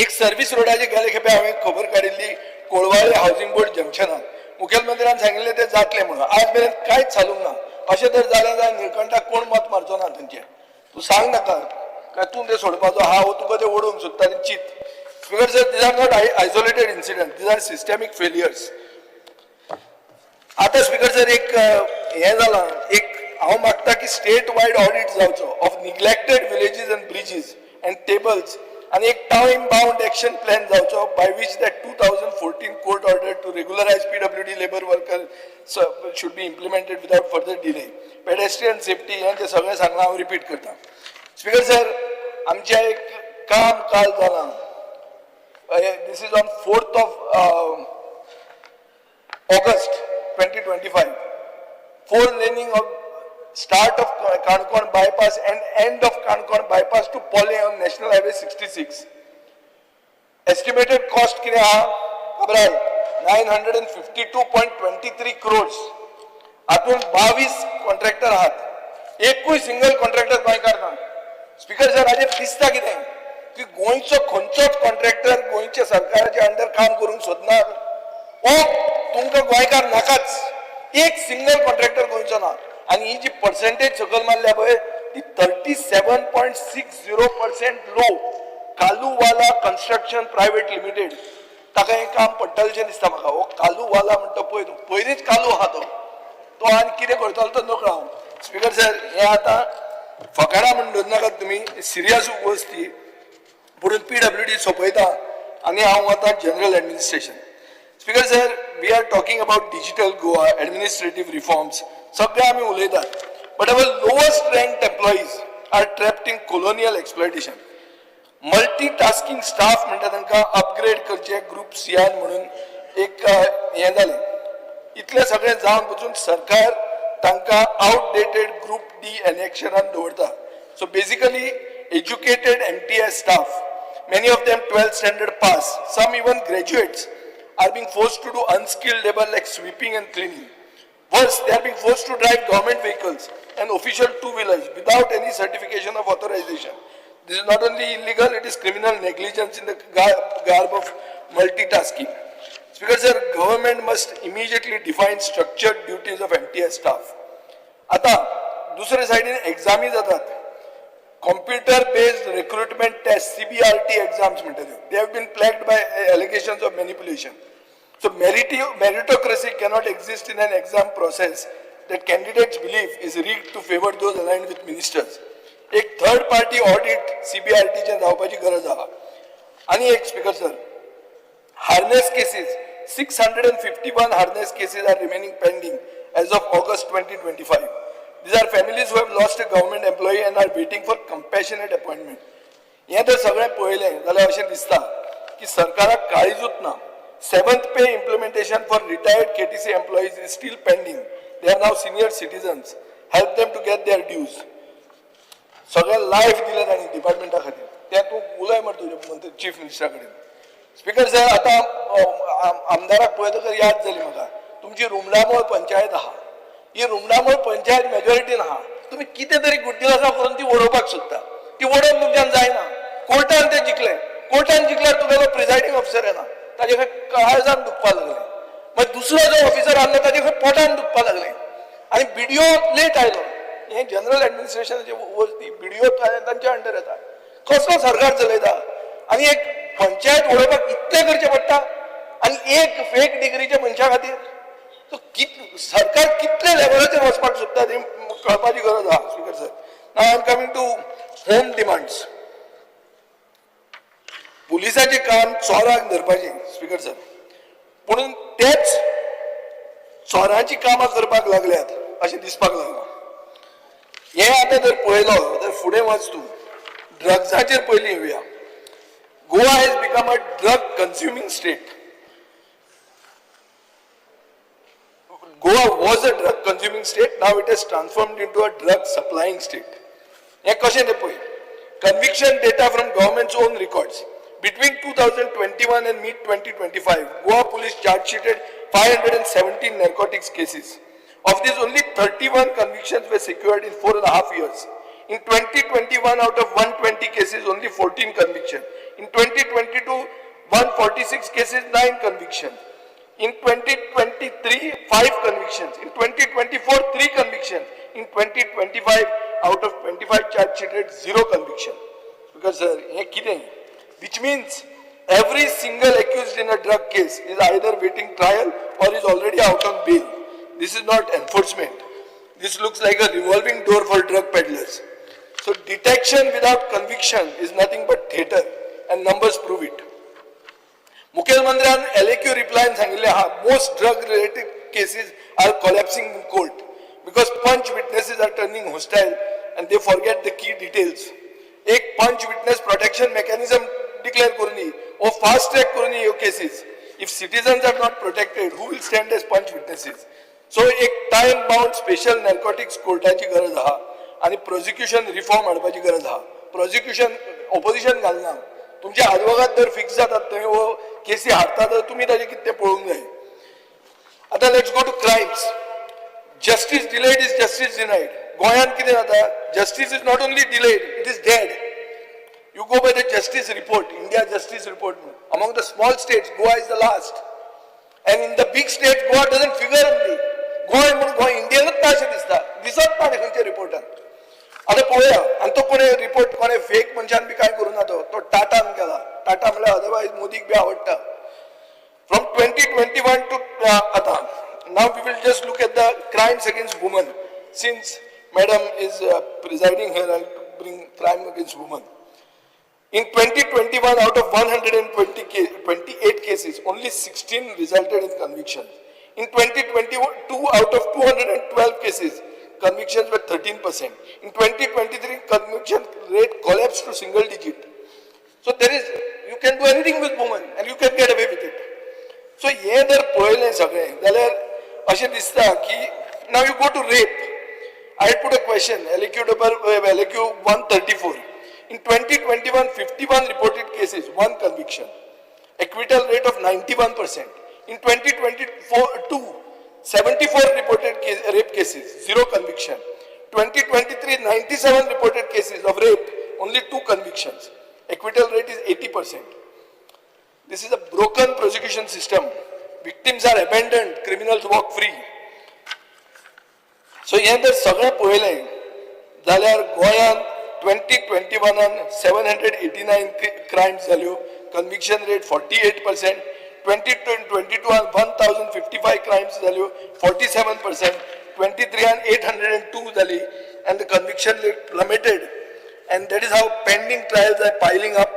Speaker 3: एक सर्वीस रोडाची गेले खेपे हांवें खबर काडिल्ली कोळवाळे हावसिंग बोर्ड जंक्शनात. मुखेलमंत्र्यान सांगिल्लें तें जातलें म्हणून, आज मेरेन कांयच चालूंक ना. अशें जर जालें जाल्यार निळकंठाक कोण मत मारचो ना थंयचें. तूं सांग नाका काय तूं तें सोडपाचो आहा वो तुका तें ओडूंक सोदता तें चित. Speaker sir, these are not isolated incident, these are systemic failures. आतां स्पीकर सर, एक हें जालां, एक हांव मागता की स्टेट वायड ऑडिट जावचो of neglected villages and bridges and tables आनी एक टायम बाउंड एक्शन प्लॅन जावचो by which that 2014 court order to regularize PWD labour worker should be implemented without further delay. Pedestrian safety हें तें सगळें सांगलां, हांव repeat करता. स्पीकर सर, आमचें एक काम काल जालां. This is on 4th of August 2025. Four laning of start of Canacona bypass and end of Canacona bypass to Polem on National Highway 66. Estimated cost कितें आहा खबर? 952.23 crores. हातूंत 22 कॉन्ट्रॅक्टर आहात, एकूय सिंगल कॉन्ट्रॅक्टर गोंयकार ना. स्पीकर सर, हाजेर दिसता कितें की गोंयचो खंयचोच कॉन्ट्रॅक्टर गोंयच्या सरकाराच्या अंडर काम करूंक सोदना. ओ तुमकां गोंयकार नाकाच, एक सिंगल कॉन्ट्रॅक्टर गोंयचो ना. आनी ही जी पर्सेंटेज सकयल मारल्या पळय ती 37.60% low. Kaluwala Construction Private Limited, ताका हें काम पडटलेशें दिसता म्हाका. हो कालूवाला म्हणटा पळय तूं, पयलींच कालू आहा तो. तो आनी कितें करतलो तो नकळो हांव. स्पीकर सर, हें आतां फकाणां म्हण दवरनाकात तुमी, सिरियस वस्त ती. पुणून पीडब्ल्यूडी सोंपयता आनी हांव वता general administration. Speaker sir, we are talking about digital Goa, administrative reforms, सगळे आमी उलयतात, but our lowest rank employees are trapped in colonial exploitation. Multitasking staff म्हणटा तांकां अपग्रेड करचे ग्रुप सीआन म्हणून एक हें जालें. इतलें सगळें जावन पसून सरकार तांकां आउटडेटेड ग्रुप डी एनेक्शनान दवरता. So basically educated MTS staff, many of them 12th standard pass, some even graduates, are being forced to do unskilled labor like sweeping and cleaning. Worse, they are being forced to drive government vehicles and official two-wheelers without any certification of authorization. This is not only illegal, it is criminal negligence in the garb of multitasking. Speaker sir, government must immediately define structured duties of MTS staff. आता दुसरे सायडीन एग्जामी जातात. Computer based recruitment test, CBRT exams म्हणटा त्यो, they have been plagued by allegations of manipulation. So meritocracy cannot exist in an exam process that candidates believe is rigged to favor those aligned with ministers. एक third party audit सीबीआरटीचें जावपाची गरज आहा. आनी एक speaker sir, harness cases, 651 harness cases are remaining pending as of August 2025. These are families who have lost a government employee and are waiting for compassionate appointment. हें जर सगळें पळयलें जाल्यार अशें दिसता की सरकाराक काळीजूच ना. Seventh pay implementation for retired KTC employees is still pending. They are now senior citizens. Help them to get their dues. सगळें लायफ दिलें तांणी डिपार्टमेंटा खातीर. तें तूं उलय मरे तुज्या मंत्री चीफ मिनिस्टरा कडेन. स्पीकर सर, आतां आमदाराक पळयतकर याद जाली म्हाका, तुमची रुमडामोळ पंचायत आहा. ही रुमडामोळ पंचायत मेजॉरिटीन आहा. तुमी कितें तरी गुड्डीलासां करून ती वडोवपाक सोदता. ती वडोवन तुमच्यान जायना. कोर्टान ते जिखले. कोर्टान जिखल्यार तुगेलो प्रिजायडींग ऑफिसर येना, ताजे खंय काळजान दुखपाक लागलें. मागीर दुसरो जो ऑफिसर आहलो ताजे खंय पोटान दुखपाक लागलें. आनी बीडीओ लेट आयलो. हें जनरल एडमिनिस्ट्रेशनाचे वस्ती बीडीओ तांच्या अंडर येता. कसलो सरकार चलयता? आनी एक पंचायत वडोवपाक इतलें करचें पडटा आनी एक फेक डिग्रीच्या मनशा खातीर. सो सरकार कितले लेवलाचेर वचपाक सोदता तें कळपाची गरज आहा. Speaker sir, now I am coming to home demands. पुलिसाचें काम चोराक धरपाचें स्पीकर सर, पुणून तेच चोरांची कामां करपाक लागल्यात अशें दिसपाक लागलां. हें आतां जर पळयलो तर फुडें वच तूं, ड्रग्साचेर पयलीं येवया. Goa has become a drug consuming state. Goa was a drug consuming state, now it has transformed into a drug supplying state. हें कशें तें पळय. Conviction data from government's own records. Between 2021 and mid 2025, Goa police charge sheeted 517 narcotics cases. Of these, only 31 convictions were secured in 4.5 years. In 2021, out of 120 cases, only 14 convictions. In 2022, 146 cases, 9 convictions. In 2023, 5 convictions. In 2024, 3 convictions. In 2025, out of 25 charge sheeted, 0 conviction. Because sir, हें कितें? Which means every single accused in a drug case is either waiting trial or is already out on bail. This is not enforcement. This looks like a revolving door for drug peddlers. So detection without conviction is nothing but theater, and numbers prove it. मुखेलमंत्र्यान LAQ रिप्लायन सांगिल्लें आहा, most drug related cases are collapsing in court because panch witnesses are turning hostile and they forget the key details. एक पंच witness protection mechanism declare करूनी ओ fast track करूनी ह्यो cases. If citizens are not protected, who will stand as panch witnesses? So एक time bound special narcotics कोर्टाची गरज आहा आनी prosecution reform हाडपाची गरज आहा. प्रोसिक्युशन ऑपोजिशन घालना. तुमचे आदवोगाद जर फिक्स जातात थंय वो केसी हाडटा तर तुमी ताजें कितें तें पळोवंक जाय. आतां let's go to crimes. Justice delayed is justice denied. गोंयांत कितें जाता, justice is not only delayed, it is dead. You go by the justice report, India justice report. Among the small states, Goa is the last. And in the big states, Goa doesn't figure only. Goa म्हणून गोंय इंडियनच ना अशें दिसता, दिसत ना खंयच्या रिपोर्टान. आतां पळोवया. आनी तो कोणे रिपोर्ट कोणे फेक मनशान बी कांय करूं ना, तो तो टाटान केला. टाटा म्हणल्यार अदरवायज मोदीक बी आवडटा. From 2021 to आतां, now we will just look at the crimes against women. Since madam is presiding here, I bring crime against women. In 2021, out of 128 cases, only 16 resulted in conviction. In 2022, out of 212 cases, convictions were 13%. In 2023, conviction rate collapsed to single digit. So there is, you can do anything with women and you can get away with it. So हें जर पळयलें सगळें जाल्यार अशें दिसता की now you go to rape. I put a question, LAQ double LAQ 134. In 2021, 51 reported cases, 1 conviction. Acquittal rate of 91%. In 2024, 74 reported rape cases, 0 conviction. 2023, 97 reported cases of rape, only 2 convictions. Acquittal rate is 80%. This is a broken prosecution system. Victims are abandoned, criminals walk free. So हें जर सगळें पळयलें जाल्यार गोंयांत 2021 789 crimes जाल्यो, conviction rate 48%. 2022 1055 crimes जाल्यो, 47%. 23 802 जाली and the conviction rate plummeted, and that is how pending trials are piling up,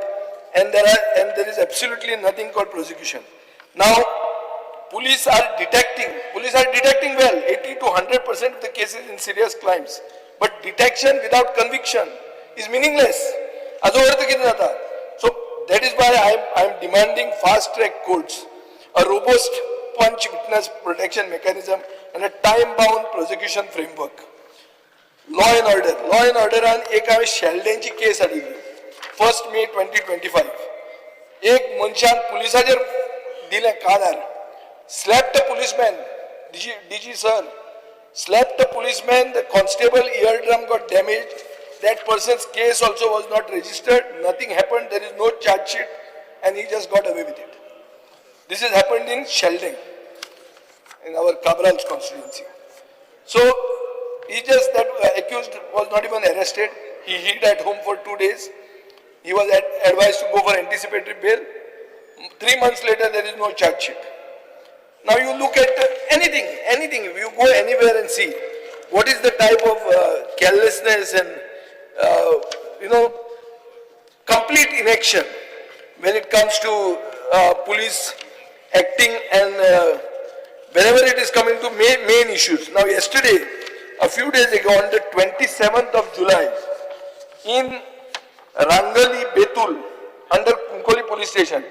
Speaker 3: and there is absolutely nothing called prosecution. Now police are detecting well, 80 to 100% of the cases in serious crimes, but detection without conviction is meaningless. हाजो अर्थ कितें जाता? So that is why I am demanding fast track courts, a robust punch witness protection mechanism and a time bound prosecution framework. Law and order, law and ऑर्डरान एक हांवें शेल्डेंची केस हाडिल्ली 1 May 2025. एक मनशान पुलिसाचेर दिलें कानार, slapped a policeman, DG sir, slapped a policeman, the constable eardrum got damaged, that person's case also was not registered, nothing happened, there is no charge sheet, and he just got away with it. This has happened in Sheldon, in our Cabral's constituency. So, he just, that accused was not even arrested, he hid at home for 2 days, he was advised to go for anticipatory bail. 3 months later, there is no charge sheet. Now you look at anything, you go anywhere and see what is the type of carelessness and, complete inaction when it comes to police acting and whenever it is coming to main issues. Now yesterday, a few days ago on the 27th of July, in Rangali Betul, under Kunkoli police station,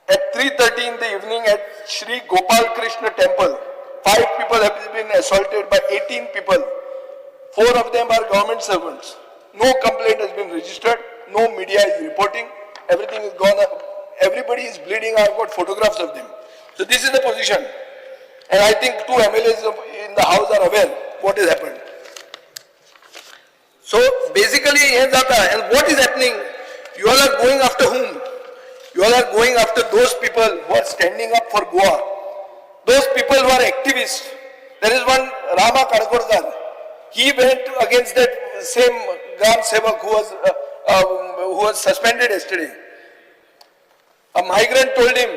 Speaker 3: at 3:30 in the evening at Shri Gopal Krishna Temple, 5 people have been assaulted by 18 people. 4 of them are government servants. No complaint has been registered. No media is reporting. Everything is gone. Everybody is bleeding. I have got photographs of them. So this is the position. And I think 2 MLAs in the house are aware what has happened. So basically, and what is happening? You all are going after whom? You all are going after those people who are standing up for Goa. Those people who are activists. There is one Rama Kadkodkar. He went against that same Gram Sevak who was suspended yesterday. A migrant told him,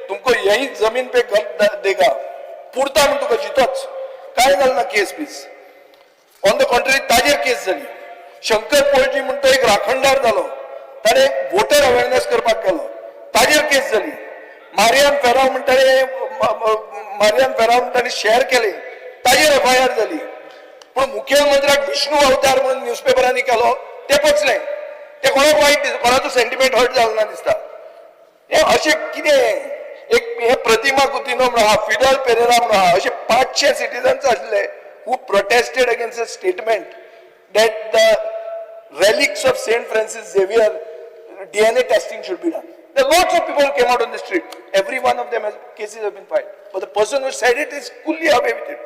Speaker 3: तुमको यही जमीन pay घर देगा. पुरता म्हण तुका जितोच. काय जालें ना case bees. On the contrary, ताजेर केस जाली. शंकर पोळजी म्हणतो एक राखणदार जालो. ताणें वोटर अवेअरनेस करपाक गेलो. ताजेर केस जाली. मारियान फेराव म्हणटाले, मारियान फेराव म्हणटाले शेअर केले, ताजेर एफआयआर जाली. पूण मुख्यमंत्र्याक विष्णू अवतार म्हणून न्यूजपेपरांनी केलो ते पचलें. ते कोणाक वायट दिसता, कोणाचो सेंटिमेंट हर्ट जालो ना दिसता. हें अशें कितें एक हे प्रतिमा कुतिनो म्हणून आहा, फिडल पेरेरा म्हणून आहा, अशे 500 सिटीजन्स आसले who protested against a statement that the relics of Saint Francis Xavier DNA testing should be done. There are lots of people who came out on the street. Every one of them has cases have been filed. But the person who said it is fully away with it.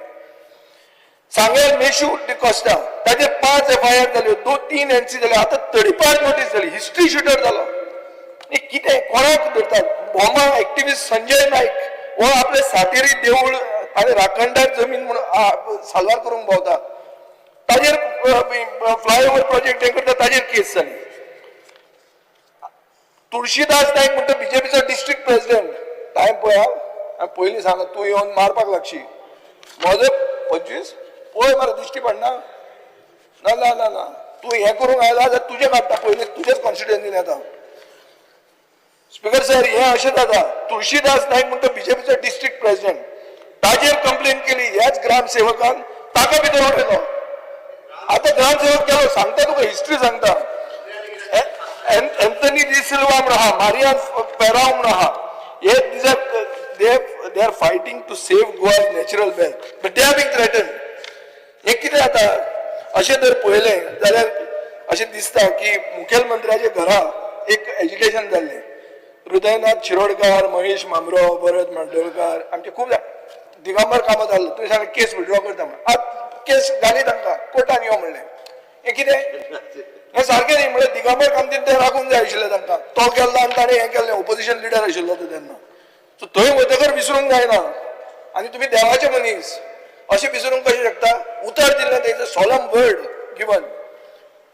Speaker 3: सांगेल मेशू डिकॉस्टा ताजे 5 FIR जाल्यो, 2-3 NC जाल्यो, आतां तडीपार notice जाली, history shooter जालो. हे कितें कोणाक धरतात? भोमा एक्टिविस्ट संजय नायक हो आपले सातेरी देवूळ आनी राखणदार जमीन म्हणून साल्वार करूंक भोंवता, ताजेर फ्लायओवर प्रोजेक्ट हें करता, ताजेर केस जाली. तुळशीदास नायक म्हणटा बीजेपीचो डिस्ट्रिक्ट प्रेसिडेंट, टायम पळय हांवें पयलीं सांगला तूं येवन मारपाक लागशी. म्हजो 25 पळय मरे दिश्टी पडना. ना ना ना ना तूं हें करूंक आयला जाल्यार तुजें काडटा पयलीं, तुजेच कॉन्स्टिट्युएन्सीन येता. स्पीकर सर, हें अशें जाता. तुळशीदास नायक म्हणटा बीजेपीचो डिस्ट्रिक्ट प्रेसिडेंट, ताजेर कंप्लेन केली ह्याच ग्रामसेवकान, ताका भितर उडयलो. आतां ग्रामसेवक गेलो, सांगता तुका हिस्ट्री सांगता. एंथनी डिसिल्वा म्हण आहा, मारियान पेराव म्हण आहा, हे they are fighting to save Goa's natural wealth, but they are being threatened. हें कितें जाता, अशें जर पळयलें जाल्यार अशें दिसता की मुखेलमंत्र्याच्या घरा एक एजिटेशन जाल्लें. हृदयनाथ शिरोडकार, महेश म्हांबरो, भरत मांडोळकार, आमचे खूब दिगंबर कामत जाल्लो. तुवें सांगलें केस विड्रॉ करता म्हण, आतां केस घाली तांकां कोर्टान यो म्हणलें. हें कितें, हें सारकें न्ही. म्हणल्यार दिगंबर कामतीन तें राखूंक जाय आशिल्लें तांकां. तो गेल्लो आनी ताणें हें केल्लें, ओपोजिशन लिडर आशिल्लो तो तेन्ना. सो थंय वतकर विसरूंक जायना. आनी तुमी देवाचे मनीस, अशें विसरूंक कशें शकता? उतर दिल्लें तेंचें, सोलम वर्ड गिवन.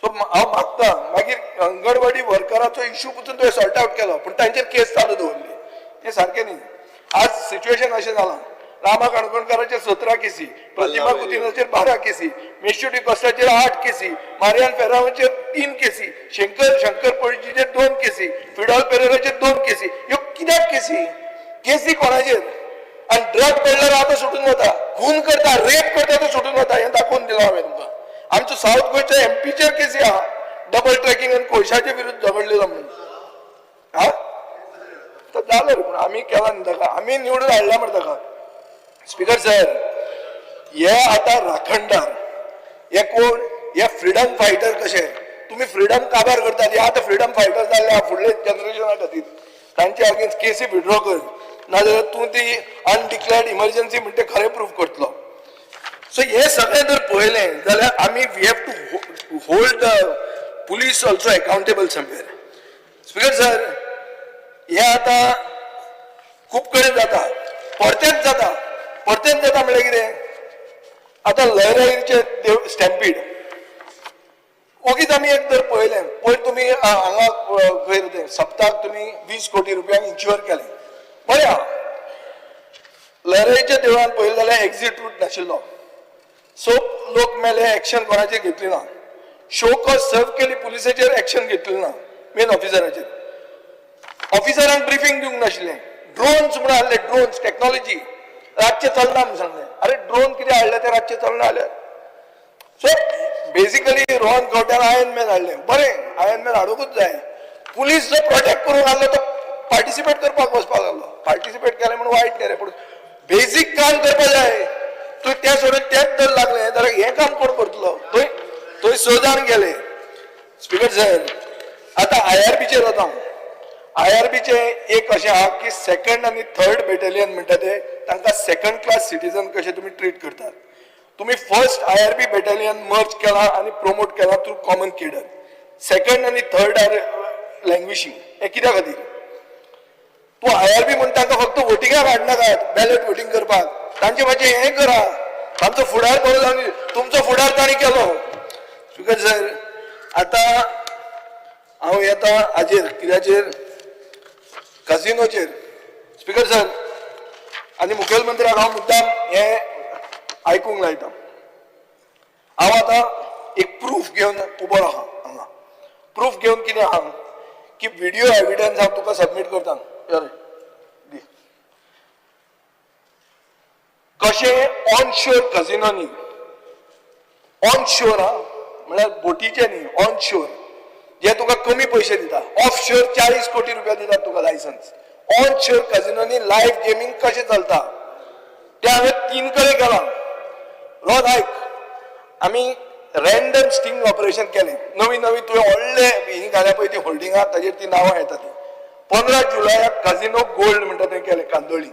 Speaker 3: सो हांव मागता, मागीर अंगणवाडी वर्कराचो इशू पसून तुवें सॉर्ट आवट केलो, पूण तांचेर केस चालू दवरली, हें सारकें न्ही. आज सिच्युएशन अशें जालां, रामा काणकोणकाराचेर 17 केसी, प्रतिमा कुतिनाचेर 12 केसी, मेश्यू डिकोस्टाचेर 8 केसी, मारियान फेरावाचेर 3 केसी, शंकर पळजीचेर 2 केसी, फिडॉल पेरेराचेर 2 केसी. ह्यो कित्याक केसी? केसी कोणाचेर? आनी ड्रग पेडलर आतां सुटून वता, खून करता, रेप करता तो सुटून वता, हें दाखोवन दिलां हांवें तुमकां. आमचो सावथ गोंयच्या एमपीचेर केसी आहा, डबल ट्रॅकिंग आनी कोळशाचे विरुद्ध झगडलेलो म्हणून. हा, तर जालो रे, पूण आमी केला न्ही ताका, आमी निवडून हाडला मरे ताका. स्पीकर सर, हे आतां राखणदार हे कोण? हे फ्रिडम फायटर कशे? तुमी फ्रिडम काबार करतात. हे आतां फ्रिडम फायटर जाल्ले फुडले जनरेशना खातीर. तांचे अगेन्स्ट केसी विड्रॉ कर, नाजाल्यार तूं ती अनडिक्लेअर्ड इमर्जन्सी म्हणटे खरें प्रूफ करतलो. सो हे सगळें जर पळयलें जाल्यार आमी we have to hold the police also accountable somewhere. Speaker sir, हे आतां खूब कडेन जाता, परतेंच जाता. परतेंच जाता म्हणल्यार कितें, आतां लयराईचे देव स्टॅम्पीड ओगीच आमी एक जर पळयलें, पयर तुमी हांगा खंय तें सप्ताक तुमी 20 कोटी रुपयांक इन्शुअर केलें, बरें आहा. लयराईच्या देवळान पळयलें जाल्यार एक्झीट रूट नाशिल्लो, सो लोक मेले, एक्शन कोणाचेर घेतली ना. शो कॉज सर्व केली, पुलिसाचेर एक्शन घेतली ना, मेन ऑफिसराचेर. ऑफिसरांक ब्रिफींग दिवंक नाशिल्लें. ड्रोन्स म्हणून हाडले, ड्रोन्स टॅक्नॉलॉजी रातचें चलना म्हूण सांगलें. अरे ड्रोन कितें हाडले ते रातचें चलना जाल्यार? सो बेसिकली रोहन खंवट्यान आयर्न मॅन हाडलें, बरें, आयर्न मॅन हाडूंकूच जाय. पुलीस जो प्रोटेक्ट करूंक आहलो तो पार्टिसिपेट करपाक वचपाक लागलो. पार्टिसिपेट केलें म्हणून वायट न्ही रे, पूण बेजीक काम करपाक जाय. तूं तें सोडून तेंच जर लागलें जाल्यार हें काम कोण करतलो? थंय थंय 6 जाण गेले. स्पीकर सर, आतां आयआरबीचेर वता. आयआरबीचें एक अशें आहा की सेकंड आनी थर्ड बेटेलियन म्हणटा ते तांकां सेकंड क्लास सिटीजन कशे तुमी ट्रीट करतात. तुमी फर्स्ट आयआरबी बेटालियन मर्ज केला आनी प्रोमोट केला थ्रू कॉमन केडर. सेकंड आनी थर्ड आर लँग्विशींग. हें कित्या खातीर? तूं आयआरबी म्हण तांकां फक्त वोटिंगाक हाडनाकात, बॅलट वोटींग करपाक. तांचे मातशें हें करा, तांचो फुडार बरो जावन, तुमचो फुडार तांणी केलो. स्पीकर सर, आतां हांव येता हाजेर, कित्याचेर, कजिनोचेर. स्पीकर सर, आनी मुखेलमंत्र्याक हांव मुद्दाम हें आयकूंक लायता. हांव आतां एक प्रूफ घेवन उबो आहा हांगा. प्रूफ घेवन कितें आहा की व्हिडियो एविडन्स हांव तुका सबमीट करता. दी कशें ऑन शोर कजिनो न्ही, ऑन शोर हा म्हळ्यार बोटीचे न्ही, ऑन शोर जे तुका कमी पयशे दिता. ऑफ शोर 40 कोटी रुपया दितात तुका लायसन्स. ऑन शोर कजिनोनी लायव्ह गेमींग कशें चलता तें हांवें 3 कडेन केलां. रोहन आयक, आमी रँडम स्टिंग ऑपरेशन केलें. नवी नवी तुवें व्हडले ही घाल्या पळय ती होल्डिंगां, ताजेर ती नांवां येता ती. 15 जुलयाक कजिनो गोल्ड म्हणटा तें केलें कांदोळी.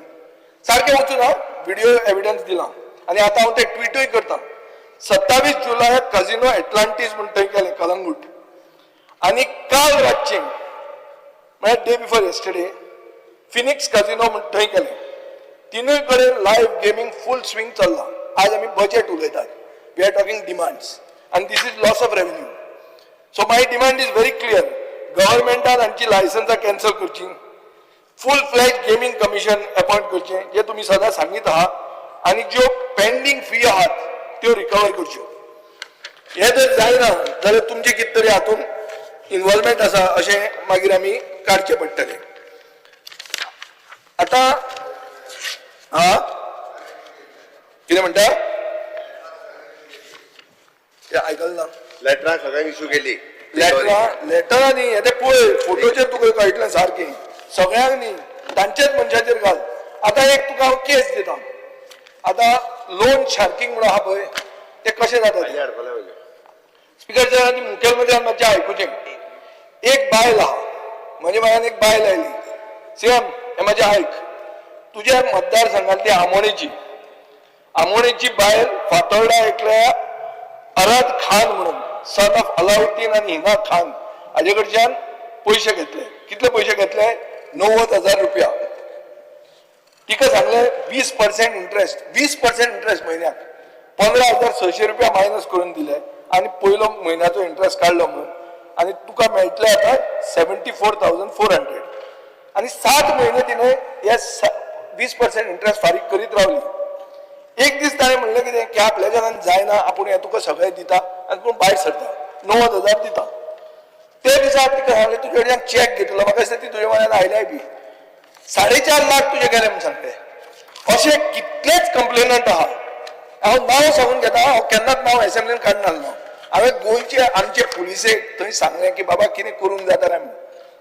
Speaker 3: सारकें वचून हांव व्हिडियो एविडन्स दिला आनी आतां हांव तें ट्विटूय करता. 27 जुलयाक कजिनो एटलांटीस म्हण थंय केलें कलंगूट. आनी काल रातचें म्हळ्यार day before yesterday Phoenix casino म्हण थंय केलें. तिनूय कडेन लायव्ह गेमींग फूल स्विंग चल्लां. आज आमी बजेट उलयतात, we are talking demands, आनी this is loss of revenue. So my demand is very clear. गव्हर्मेंटान हांची लायसन्सां कॅन्सल करची, full fledge gaming commission appoint करचें जे तुमी सदां सांगीत आहा, आनी ज्यो पेंडींग फी आहात त्यो रिकवर करच्यो. हें जर जायना जाल्यार तुमचें कितें तरी हातूंत इनवॉल्वमेंट आसा अशें मागीर आमी काडचें पडटलें. आतां आं कितें म्हणटा? तें आयकलें ना.
Speaker 4: लेटरां सगळ्यांक इशू केली.
Speaker 3: लेटरां लेटरां न्ही, हें तें पळय फोटोचेर तुका कळटलें सारकें. सगळ्यांक न्ही, तांचेच मनशाचेर घाल. आतां एक तुका हांव केस दिता. आतां लोन शार्किंग म्हणून आहा पळय, तें कशें जाता तें. स्पिकर सर, आनी मुखेलमंत्र्यान मातशें आयकुचें. एक बायल आहा, म्हज्या म्हऱ्यान एक बायल आयली, सीएम हें मातशें आयक, तुज्या मतदारसंघांतली आमोणेची आमोणेची बायल फातोर्डा एकल्या अरद खान म्हणून, सन ऑफ अलाउद्दीन आनी हिना खान, हाजे कडच्यान पयशे घेतले. कितले पयशे घेतले? 90,000 रुपया. तिका सांगलें 20% इंट्रस्ट, 20% इंट्रस्ट म्हयन्याक, 15,600 रुपया मायनस करून दिले आनी पयलो म्हयन्याचो इंट्रस्ट काडलो म्हणून, आनी तुका मेळटले आतां 74,400. आनी 7 म्हयने तिणें हे 20% इंट्रस्ट फारीक करीत रावली. एक दीस ताणें म्हणलें कितें की आपल्याच्यान जायना, आपूण हें तुका सगळें दिता आनी पूण भायर सरता, 90,000 दिता. ते दिसा तिका सांगलें तुजे कडल्यान चॅक घेतलो, म्हाका दिसता ती तुजे म्हऱ्यान आयल्याय बी, 4.5 लाख तुजे गेले म्हूण सांगले. अशे कितलेच कंप्लेनंट आहा. हांव नांव सांगून घेता, हांव केन्नाच नांव एसेंब्लीन काडनासलो. हांवें गोंयचे आमचे पुलिसेक थंय सांगलें की बाबा कितें करूंक जाता काय म्हणून,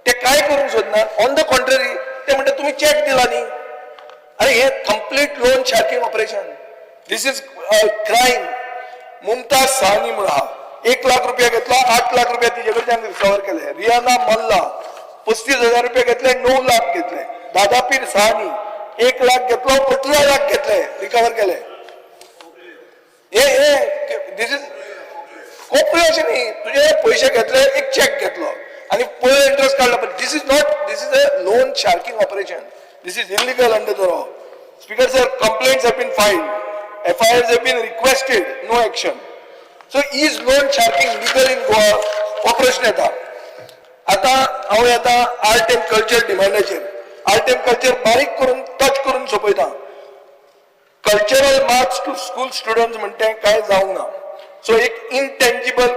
Speaker 3: ते कांय करूंक सोदना. ऑन the contrary ते म्हणटा तुमी चॅक दिला न्ही. अरे हे complete loan sharking operation, this is crime. Mumtaz Sahani म्हणून आहा, 1 लाख रुपया घेतला, 8 लाख रुपया तिजे कडच्यान रिकवर केले. रियाना मल्ला 35,000 रुपया घेतले, 9 लाख घेतले. दादापीर सहानी 1 लाख घेतलो, 18 लाख घेतले, रिकवर केले. हे हे this is कोपरे अशें न्ही, तुजे पयशे घेतले, एक चॅक घेतलो आनी पयलो इंट्रस्ट काडलो. But this is not, this is a loan sharking operation, this is illegal under the law. Speaker sir, complaints have been filed, FIRs have been requested, no action. So is loan sharking legal in Goa? हो प्रश्न येता. आतां हांव येता art and culture डिमांडाचेर. Art and culture बारीक करून touch करून सोंपयता. Cultural marks to school students म्हणटे कांय जावंक ना. सो एक इनटेंजिबल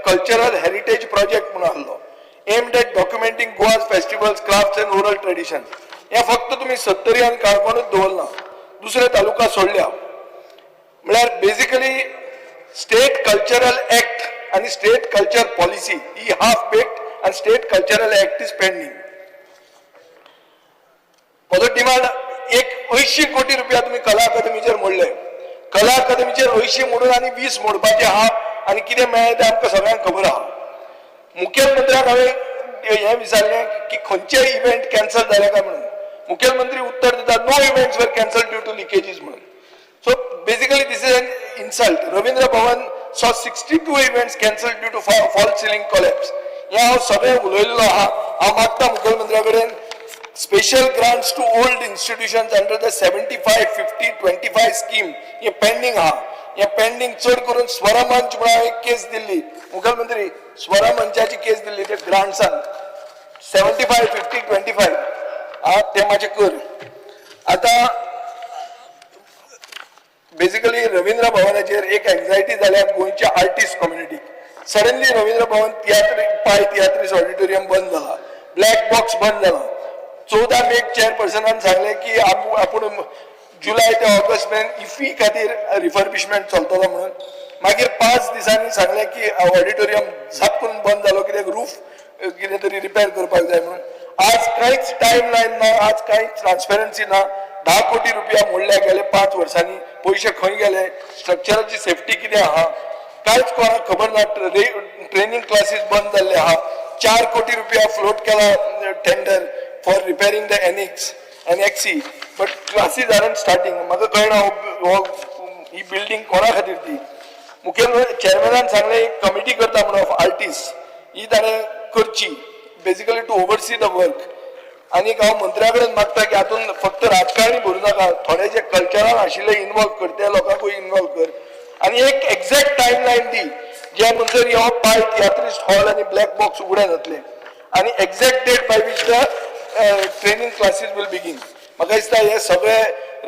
Speaker 3: कल्चरल हेरिटेज प्रोजेक्ट म्हणून आहलो, aimed at documenting Goa's festivals, crafts and oral tradition. हें फक्त तुमी सत्तरी आनी काणकोणूच दवरना, दुसरे तालुका सोडल्या. म्हळ्यार बेजिकली स्टेट कल्चरल एक्ट आनी स्टेट कल्चर पॉलिसी ही हाफ बेक्ड आनी state cultural act is pending. म्हजो डिमांड एक 80 कोटी रुपया तुमी कला अकादमीचेर मोडले, कला अकादमीचेर 80 मोडून आनी 20 मोडपाचे आहा आनी कितें मेळ्ळें तें आमकां सगळ्यांक खबर आहा. मुखेलमंत्र्याक हांवें हें विचारलें की खंयचे इव्हेंट कॅन्सल जाले काय म्हणून, मुखेलमंत्री उत्तर दिता no events were cancel due to leakages म्हणून. So basically this is an insult. Rabindra Bhavan saw 62 events cancelled due to false ceiling collapse. हें हांव सगळें उलयल्लो आहा. हांव मागता मुखेलमंत्र्या कडेन special grants to old institutions under the 75 50 25 scheme, हें pending आहा. हें पेंडींग चड करून स्वरमंच म्हणून एक केस दिल्ली, मुखेलमंत्री स्वरमंचाची केस दिल्ली, ते ग्रांट्सान 75 50 25 आहा, तें मातशें कर. आतां बेसिकली रवींद्र भवनाचेर एक एन्जायटी जाल्या गोंयच्या आर्टिस्ट कम्युनिटीक. सडनली रवींद्र भवन तियात्र पाय तियात्रीस ऑडिटोरियम बंद जाला, ब्लॅक बॉक्स बंद जाला. 14 मेक चेअरपर्सनान सांगलें की आपूण जुलय ते ऑगस्ट मेरेन इफी खातीर रिफर्बिशमेंट चलतलो म्हणून. मागीर 5 दिसांनी सांगलें की ऑडिटोरियम झाप करून बंद जालो, कित्याक रूफ कितें तरी रिपेर करपाक जाय म्हणून. आज कांयच टायम लायन ना, आज कांयच ट्रान्सपेरन्सी ना. 10 कोटी रुपया मोडल्या गेले 5 वर्सांनी, पयशे खंय गेले, स्ट्रक्चराची सेफ्टी कितें आहा कांयच कोणाक खबर ना. ट्रेनिंग क्लासीस बंद जाल्ले आहा. 4 कोटी रुपया फ्लोट केला tender for repairing the annexe, but classes aren't starting. म्हाका कळना हो ही बिल्डींग कोणा खातीर ती. मुखेल चेअरमॅनान सांगलें एक कमिटी करता म्हणून ऑफ आर्टिस्ट, ही ताणें करची basically to oversee the work. आनीक हांव मंत्र्या कडेन मागता की हातूंत फक्त राजकारणी भरूं नाका, थोडे जे कल्चरान आशिल्ले इनवॉल्व कर, ते लोकांकूय इनवॉल्व कर आनी एक एक्झॅक्ट टायम लायन दी ज्या म्हणसर हो पाय तियात्रिस्ट हॉल आनी ब्लॅक बॉक्स उगडे जातले आनी exact date by which the training classes will begin. म्हाका दिसता हे सगळे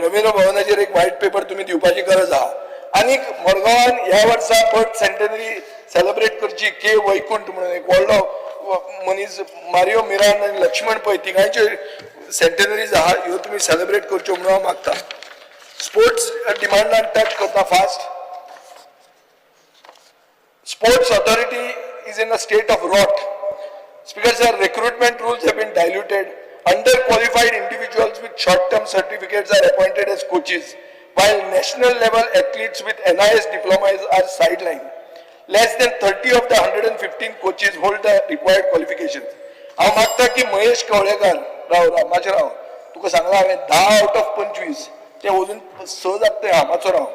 Speaker 3: रवींद्र भवनाचेर एक व्हायट पेपर तुमी दिवपाची गरज आहा. आनीक मडगांवान ह्या वर्सा बर्थ सेंटेनरी सेलिब्रेट करची. के वैकुंठ म्हणून एक व्हडलो मनीस, मारियो मिरांद आनी लक्ष्मण पै तिगांयच्यो सेंटेनरीज आहा, ह्यो तुमी सेलिब्रेट करच्यो म्हणून हांव मागता. स्पोर्ट्स डिमांडान टच करता fast. Sports authority is in a state of rot. Speaker sir, recruitment rules have been diluted. Under-qualified individuals with short-term certificates are appointed as coaches, while national level athletes with NIS diplomas are sidelined. Less than 30 of the 115 coaches hold the required qualifications. हांव मागता की महेश कवळेकर, राव राव मातशें राव, तुका सांगलां हांवें 10 out of 25 ते अजून 6 जाता ते, मातसो राव.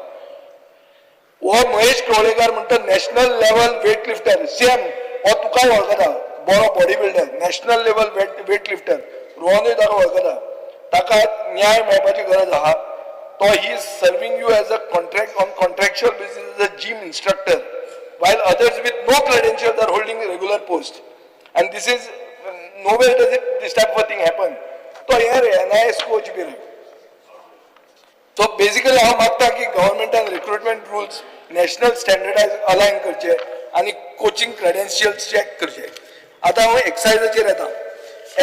Speaker 3: हो महेश कवळेकर म्हणटा national level weight lifter, same हो तुकाय वळखता, बरो body builder, national level weight lifter, रोहनूय ताका वळखता. ताका न्याय मेळपाची गरज आहा. तो he is serving you as a contract on contractual basis as a gym instructor, while others with no credentials are holding regular post. And this is nowhere does it this type of thing happen. तो हे रे NIS coach बी रे. So basically हांव मागता की गव्हर्मेंटान recruitment rules national standardize align करचे आनी coaching credentials check करचे. आतां हांव एक्सायजाचेर येता.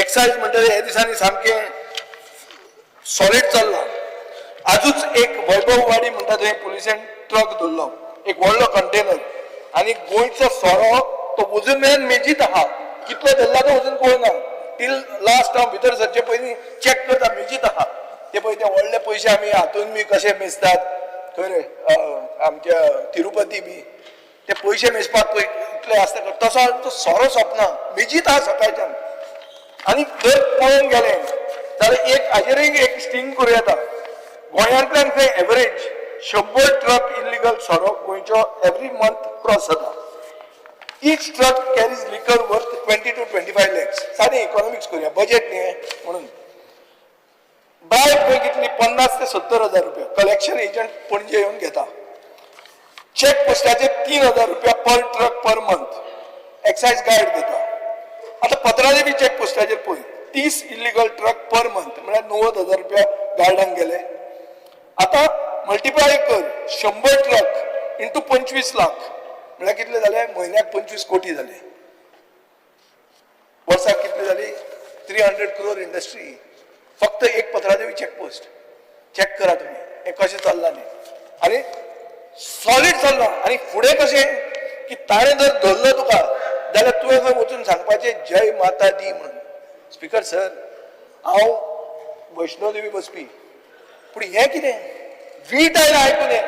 Speaker 3: एक्सायज म्हणटा हे दिसांनी सामकें सॉलीड चल्लां. आजूच एक वैभववाडी म्हणटा थंय पुलिसान ट्रक धरलो, एक व्हडलो कंटेनर, आनी गोंयचो सोरो तो अजून मेरेन मेजीत आहा. कितलो धरला तो अजून कळना. टील लास्ट हांव भितर सरचे पयलीं चॅक करता, मेजीत आहा. ते पळय ते व्हडले पयशे आमी हातून बी कशे मेजतात खंय रे, आमच्या तिरुपती बी ते पयशे मेजपाक पळय इतले आसता, तसो तो सोरो सोंपना, मेजीत आहा सकाळच्यान. आनी जर पळोवंक गेले जाल्यार एक हाजेरूय एक स्टिंग करूं येता. गोंयांतल्यान खंय एवरेज 100 ट्रक इलिगल सोरो गोंयचो एवरी मंथ क्रॉस जाता. Each truck carries liquor worth 20 to 25 lakhs. सादें इकॉनॉमिक्स करूया, बजेट न्ही म्हणून. ब्रायब खंय कितली, 50 ते 70 हजार रुपया कलेक्शन एजंट पणजे येवन घेता. चेक पोस्टाचे 3,000 रुपया per truck per month excise guard घेता. आतां पत्रादेवी चेक पोस्टाचेर पळय, 30 इलिगल ट्रक पर मंथ म्हळ्यार 90,000 रुपया गार्डांक गेले. आतां मल्टिप्लाय कर, 100 ट्रक इंटू 25 लाख म्हळ्यार कितले जाले, म्हयन्याक 25 कोटी जाले. वर्साक कितले जाली, 300 क्रोर इंडस्ट्री. फक्त एक पत्रादेवी चेकपोस्ट चॅक करा तुमी हें कशें चल्लां तें. आनी सॉलीड चल्लां. आनी फुडें कशें की ताणें जर धरलो तुका जाल्यार तुवें खंय वचून सांगपाचें जय माता दी म्हणून. स्पीकर सर, हांव वैष्णोदेवी बसपी, पूण हें कितें वीट आयला आयकून हें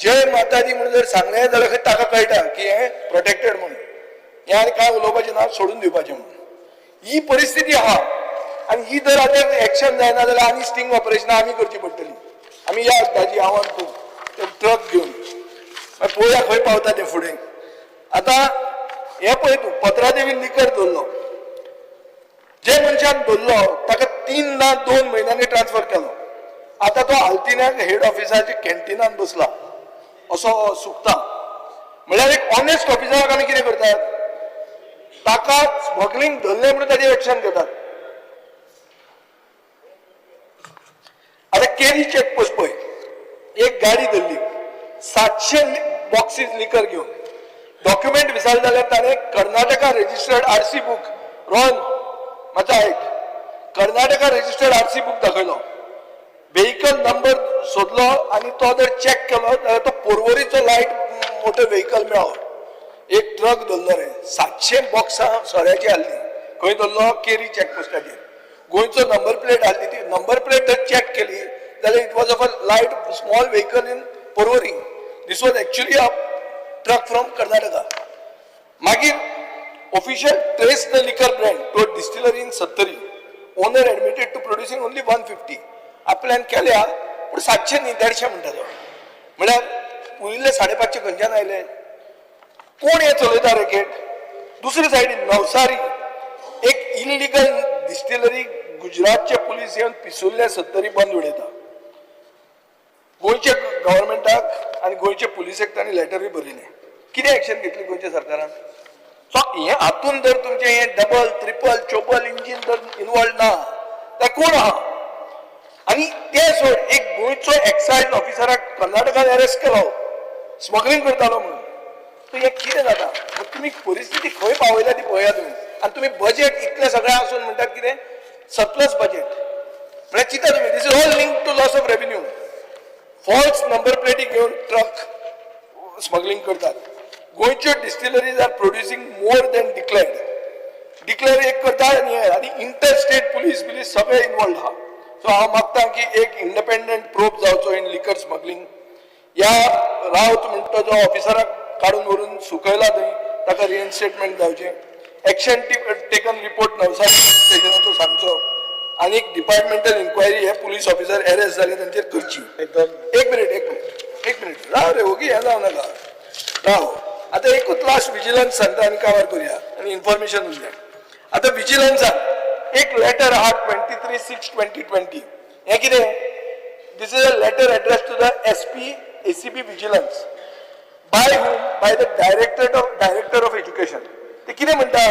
Speaker 3: जय माता दी म्हणून जर सांगलें जाल्यार खंय ताका कळटा की हें प्रोटेक्टेड म्हणून, हें आनी कांय उलोवपाचें ना, सोडून दिवपाचें म्हणून. ही परिस्थिती आहा. आनी ही जर आतां एक्शन जायना जाल्यार आनी स्टिंग ऑपरेशनां आमी करची पडटली. आमी या दाजी, हांव आनी तूं ते ट्रक घेवन, मागीर पळोवया खंय पावता तें फुडें. आतां हें पळय तूं, पत्रादेवी लिकर दवरलो, जे मनशान धरलो ताका 3 ना 2 म्हयन्यांनी ट्रान्सफर केलो. आतां तो आल्तिन्याक हेड ऑफिसाच्या कॅन्टिनान बसला असो सुकता. म्हळ्यार एक ऑनेस्ट ऑफिसराक आमी कितें करतात, ताका स्मगलिंग धरलें म्हणून ताजेर एक्शन घेतात. आतां केरी चेक पोस्ट पळय, एक गाडी धरली 700 बॉक्सीस लिकर घेवन, डॉक्युमेंट विचारले जाल्यार ताणें Karnataka registered RC book, Rohan मातसो आयक, कर्नाटका रजिस्टर्ड आरसी बूक दाखयलो, व्हेकल नंबर सोदलो आनी तो जर चॅक केलो जाल्यार तो पोरवरीचो लायट मोटर व्हेकल मेळ्ळो. एक ट्रक धरलो रे, 700 बॉक्सां सोऱ्याची हाडली, खंय धरलो, केरी चॅक पोस्टाचेर. गोंयचो नंबर प्लेट हाडली, ती नंबर प्लेट जर चॅक केली जाल्यार it was of a light small vehicle in Porvorim. This was actually a truck from Karnataka. मागीर official trace the liquor brand to a distillery in Sattari. Owner admitted to producing only 150. आपल्यान केल्या पूण 700 न्ही 150 म्हणटा तो, म्हळ्यार उरिल्ले 550 खंयच्यान आयले? कोण हें चलयता रॅकेट? दुसरे सायडीन नवसारी एक इलिगल डिस्टिलरी गुजरातचे पुलीस येवन पिसुल्ले सत्तरी बंद उडयता. गोंयच्या गव्हर्मेंटाक आनी गोंयचे पुलिसेक तांणी लेटरूय बरयलें. कितें एक्शन घेतली गोंयच्या सरकारान? सो हें हातून जर तुमचें हें डबल ट्रिपल चोपल इंजीन जर इनवॉल्व ना जाल्यार कोण आहा? आनी ते सोड, एक गोंयचो एक्सायज ऑफिसराक कर्नाटकान अरेस्ट केलो, स्मगलिंग करतालो म्हणून. सो हें कितें जाता? तुमी परिस्थिती खंय पावयल्या ती पळया तुमी. आनी तुमी बजेट इतलें सगळें आसून म्हणटात कितें सरप्लस बजेट. म्हळ्यार चिंता तुमी, this is all link to loss of revenue. False number प्लेटी घेवन ट्रक स्मगलिंग करतात. गोंयच्यो distilleries are producing more than declared. Declare एक करता आनी हे, आनी इंटर स्टेट पुलीस बिलीस सगळे इनवॉल्ड आहा. सो हांव मागता की एक इंडिपेंडंट प्रोब जावचो इन लिकर स्मगलिंग. ह्या रावत म्हणटा जो ऑफिसराक काडून व्हरून सुकयला थंय, ताका रिइन्स्टेटमेंट जावचें. एक्शन टेकन रिपोर्ट नवसारी स्टेशनाचो सांगचो आनी डिपार्टमेंटल इन्क्वायरी हे पुलीस ऑफिसर अरेस्ट जाले तांचेर करची. एक मिनिट, एक मिनिट, एक मिनिट, राव रे, ओगी हें जावं नाका, राव. आतां एकूच लास्ट विजिलन्स सांगता आनी काबार करुया आनी इन्फॉर्मेशन उरलें. आतां विजिलन्सान एक लेटर आहा 23/6/2020. हें कितें? This is a letter address to the SP ACB vigilance. By whom? By the director of education. ते कितें म्हणटा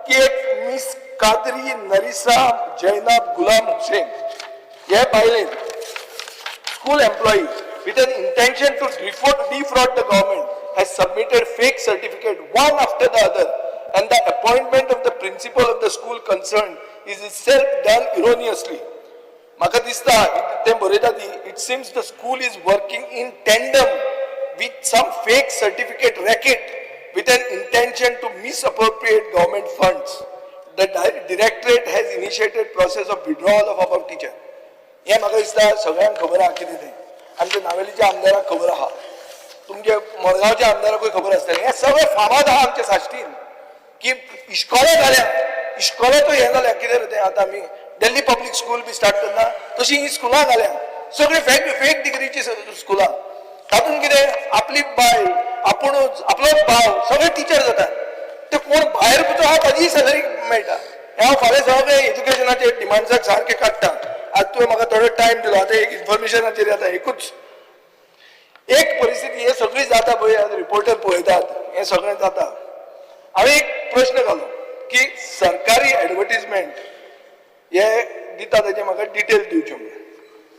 Speaker 3: की एक मिस कादरी नरिसा जैनाब गुलाम हुसेन हे बायलेन school employee with an intention to defraud the government has submitted fake certificate one after the other, and the appointment of the principal of the school concerned is itself done erroneously. म्हाका दिसता तें बरयता ती, it seems the school is working in tandem with some fake certificate racket with an intention to misappropriate government funds. The directorate has initiated process of withdrawal of above teacher. हें म्हाका दिसता सगळ्यांक खबर आहा कितें तें. आमच्या नावेलीच्या आमदाराक खबर आहा, तुमचे मडगांवच्या आमदाराकूय खबर आसतलें. हें सगळें फामाद आहा आमच्या साश्टीन की इश्कोलां जाल्या, इश्कोलाचो हें जाल्या कितें रे तें. आतां आमी दिल्ली पब्लीक स्कूल बी स्टार्ट करना, तशी ही स्कुलां घाल्या सगळीं फेक फेक डिग्रीची स्कुलां. तातूंत कितें आपली बायल, आपुणूच, आपलोच भाव सगळे टिचर जातात. ते कोण भायर जो आहा ताजीय सॅलरी मेळटा. हें हांव फाल्यां सगळें एज्युकेशनाचे डिमांड्साक सारकें काडटा. आज तुवें म्हाका थोडो टायम दिलो. आतां एक इन्फॉर्मेशनाचेर येता. एकूच एक परिस्थिती, हे सगळी जाता पळय, रिपोर्टर पळयतात, हें सगळें जाता. हांवें एक प्रश्न घालो की सरकारी एडवर्टीजमेंट हे दिता ताजें म्हाका डिटेल दिवच्यो म्हणून.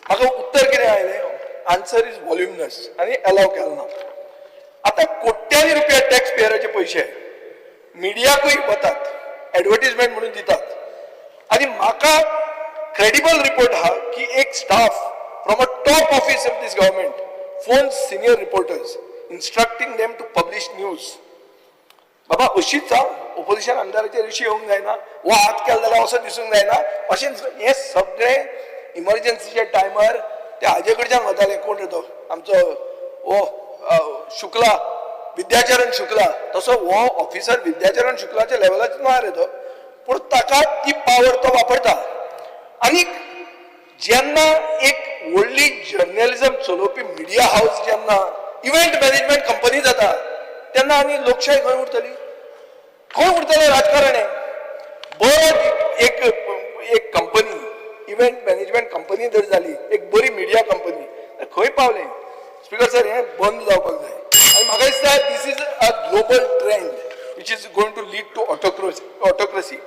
Speaker 3: म्हाका उत्तर कितें आयलें? आन्सर is व्हॉल्युमनस आनी एलाव केलो ना. आतां कोट्यांनी रुपया टॅक्स पेयराचे पयशे मिडियाकूय वतात, एडवर्टीजमेंट म्हणून दितात. आनी म्हाका क्रेडिबल रिपोर्ट आहा की एक staff from a top office of this government phone senior reporters instructing them to publish news. बाबा अशीच हांव ओपोजिशन आमदाराचेर अशी येवंक जायना, हो हात केलो जाल्यार असो दिसूंक जायना, अशें हें सगळें इमर्जन्सीच्या टायमार ते हाजे कडच्यान वताले. कोण रे तो आमचो हो शुक्ला, विद्याचरण शुक्ला, तसो हो ऑफिसर विद्याचरण शुक्लाच्या लेवलाचेर ना रे तो, पूण ताका ती पावर तो वापरता. आनी जेन्ना एक व्हडली जर्नलिझम चलोवपी मिडिया हावस जेन्ना इव्हेंट मॅनेजमेंट कंपनी जाता, तेन्ना आनी लोकशाय खंय उरतली? खंय उरतलें राजकारण? हें बरो एक एक कंपनी, इव्हेंट मॅनेजमेंट कंपनी जर जाली, एक बरी मिडिया कंपनी, खंय पावलें? स्पीकर सर, हें बंद जावपाक जाय. आनी म्हाका दिसता this is a global trend which is going to lead to autocracy.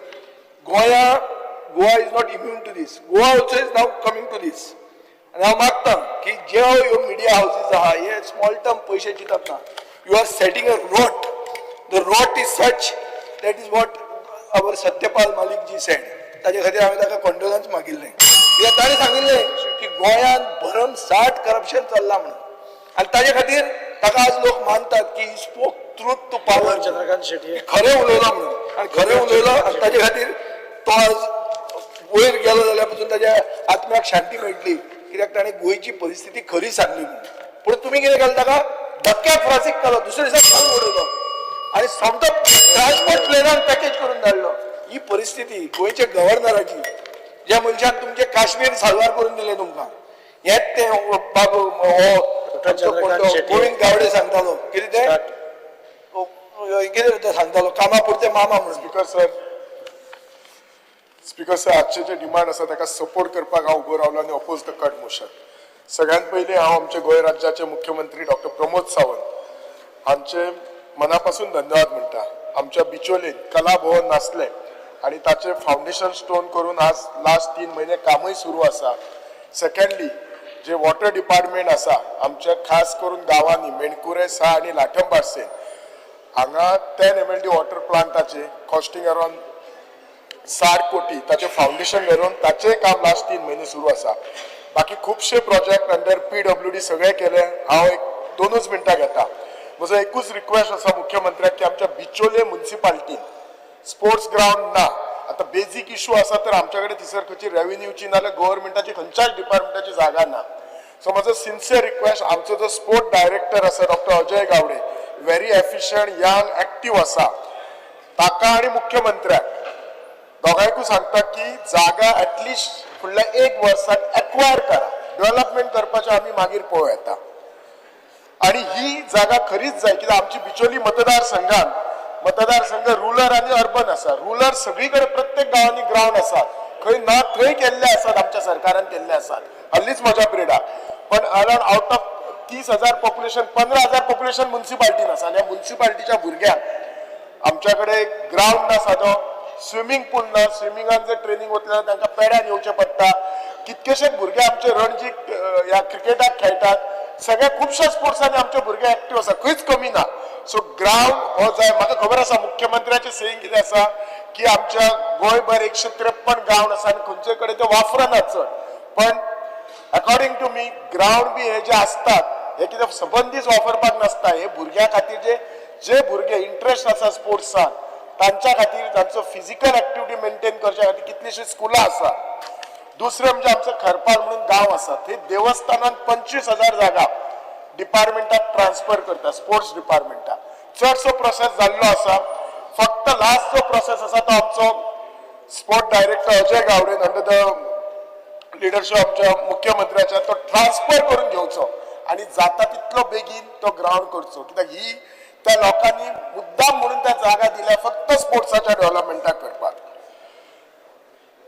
Speaker 3: Goa is not immune to this. Goa also is now coming to this. आनी हांव मागता की ज्यो ह्यो मिडिया हावसीस आहा, हे स्मॉल टर्म पयशे चिंतप ना. You are setting a rot. The rot is such, that is what our Satyapal Malik ji said. ताजे खातीर हांवें ताका कंडोलन्स मागिल्लें, कित्याक ताणें सांगिल्लें की गोंयांत भरमसाठ करप्शन चल्लां म्हणून. आनी ताजे खातीर ताका आज लोक मानतात की spoke truth to power.
Speaker 9: Chandrakant Shetye.
Speaker 3: खरें उलयलो म्हणून. आनी खरें उलयलो आनी ताजे खातीर तो आज वयर गेलो जाल्यार पसून ताज्या आत्म्याक शांती मेळटली, कित्याक ताणें गोंयची परिस्थिती खरी सांगली म्हणून. पूण तुमी कितें केलें? ताका धक्क्याक फ्रासीक केलो, दुसऱ्या दिसा घालून उडयलो आनी सोमतो ट्रान्सपोर्ट प्लेनान पॅकेज करून धाडलो. ही परिस्थिती गोंयच्या गव्हर्नराची, ज्या मनशान तुमचें काश्मीर साल्वार करून दिलें तुमकां. हेंच तें बाबू हो
Speaker 9: चंद्रकांत शेट्ये.
Speaker 3: गोविंद गावडे सांगतालो कितें तें, कितें तें सांगतालो, कामा पुरते मामा म्हणून.
Speaker 5: स्पीकर सर, स्पीकर सर, आजचे जे डिमांड आसा ताका सपोर्ट करपाक हांव उबो रावलो आनी अपोज the cut motion. सगळ्यात पयलीं हांव आमचे गोंय राज्याचे मुख्यमंत्री डॉक्टर प्रमोद सावंत हांचे मना पासून धन्यवाद म्हणटा. आमच्या बिचोलेन कला भवन नासलें आनी ताचें फावंडेशन स्टोन करून आज लास्ट 3 म्हयने कामूय सुरू आसा. सेकंडली जे वॉटर डिपार्टमेंट आसा आमच्या खास करून गांवांनी मेणकुरे सा आनी लाठंबार्से हांगा 10 MLD water प्लांटाचे कॉस्टिंग अराउंड 60 कोटी, ताचे फावंडेशन घालून ताचें काम लास्ट 3 म्हयने सुरू आसा. बाकी खुबशे प्रोजेक्ट अंडर पीडब्ल्यूडी सगळे केले. हांव एक दोनूच मिनटां घेता. म्हजो एकूच रिक्वेस्ट आसा मुख्यमंत्र्याक की आमच्या बिचोले मुन्सिपाल्टीन स्पोर्ट्स ग्रावंड ना. आतां बेजीक इशू आसा तर आमच्या कडेन थंयसर खंयची रेव्हेन्यूची नाजाल्यार गव्हर्मेंटाची खंयच्याच डिपार्टमेंटाची जागा ना. सो म्हजो सिन्सियर रिक्वेस्ट, आमचो जो स्पोर्ट डायरेक्टर आसा doctor Ajay Gawade, very efficient, young, active आसा, ताका आनी मुख्यमंत्र्याक दोगांयकूय सांगता की जागा एटलिस्ट फुडल्या एक वर्साक एक्वायर करा. डेव्हलपमेंट करपाचें आमी मागीर पळोवं येता. आणि ही जागा खरीच जाय, कित्याक आमची बिचोली मतदारसंघान मतदारसंघ रुरल आनी अर्बन आसा. रुरल सगळी कडेन प्रत्येक गांवांनी ग्रावंड आसा, खंय ना थंय केल्ले आसात, आमच्या सरकारान केल्ले आसात हल्लीच म्हज्या पिरियडाक. पण around out of 30,000 population, 15,000 population मुन्सिपाल्टीन आसा आनी ह्या मुन्सिपाल्टीच्या भुरग्यांक आमच्या कडेन ग्रावंड ना, सादो स्विमींग पूल ना. स्विमिंगान जर ट्रेनिंग वतले जाल्यार तांकां पेड्यान येवचें पडटा. कितकेशेच भुरगे आमचे रणजी ह्या क्रिकेटाक खेळटात. सगळ्या खुबश्या स्पोर्ट्सांनी आमचे भुरगे एक्टीव आसा, खंयच कमी ना. सो ग्रावंड हो जाय. म्हाका खबर आसा मुख्यमंत्र्याचें सेईंग कितें आसा की आमच्या गोंयभर 153 ग्रावंड आसा आनी खंयचे कडेन ते वापरनात चड. पण अकॉर्डिंग टू मी ग्रावंड बी हे जे आसतात हे कितें सबंदीच वापरपाक नासता. हे भुरग्यां खातीर, जे जे भुरगे इंट्रस्ट आसा स्पोर्ट्सान तांच्या खातीर, तांचो फिजिकल एक्टिविटी मेंटेन करच्या खातीर कितलींशीं स्कुलां आसा. दुसरें म्हणजे आमचो खरपाल म्हणून गांव आसा, थंय देवस्थानान 25,000 जागा डिपार्टमेंटाक ट्रान्सफर करता, स्पोर्ट्स डिपार्टमेंटाक. चडसो प्रोसेस जाल्लो आसा. फक्त लास्ट जो प्रोसेस आसा तो आमचो स्पोर्ट डायरेक्टर अजय गावडेन अंडर the leadership आमच्या मुख्यमंत्र्याच्या तो ट्रान्सफर करून घेवचो आनी जाता तितलो बेगीन तो ग्रावंड करचो, कित्याक ही त्या लोकांनी मुद्दाम म्हणून त्या जागा दिल्या फक्त स्पोर्ट्साच्या डेव्हलपमेंटाक करपाक.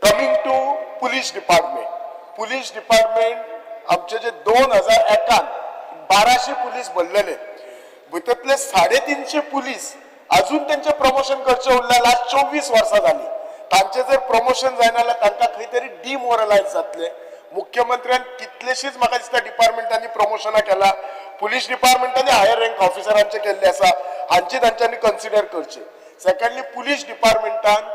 Speaker 5: Coming to police department, police department आमचे जे 2001न 1200 पुलीस भरलेले, भितरले 350 पुलीस अजून त्यांचे प्रमोशन करचे उरले. लास्ट 24 वर्सां जाली. तांचे जर प्रमोशन जायना जाल्यार तांकां खंय तरी डिमोरलायज जातले. मुख्यमंत्र्यान कितलेशीच म्हाका दिसता डिपार्टमेंटांनी प्रमोशनां केला, पुलीस डिपार्टमेंटांनी हायर रँक ऑफिसरांचे केल्ले आसा. हांची तांच्यांनी कन्सिडर करचे. सेकंडली, पुलीस डिपार्टमेंटान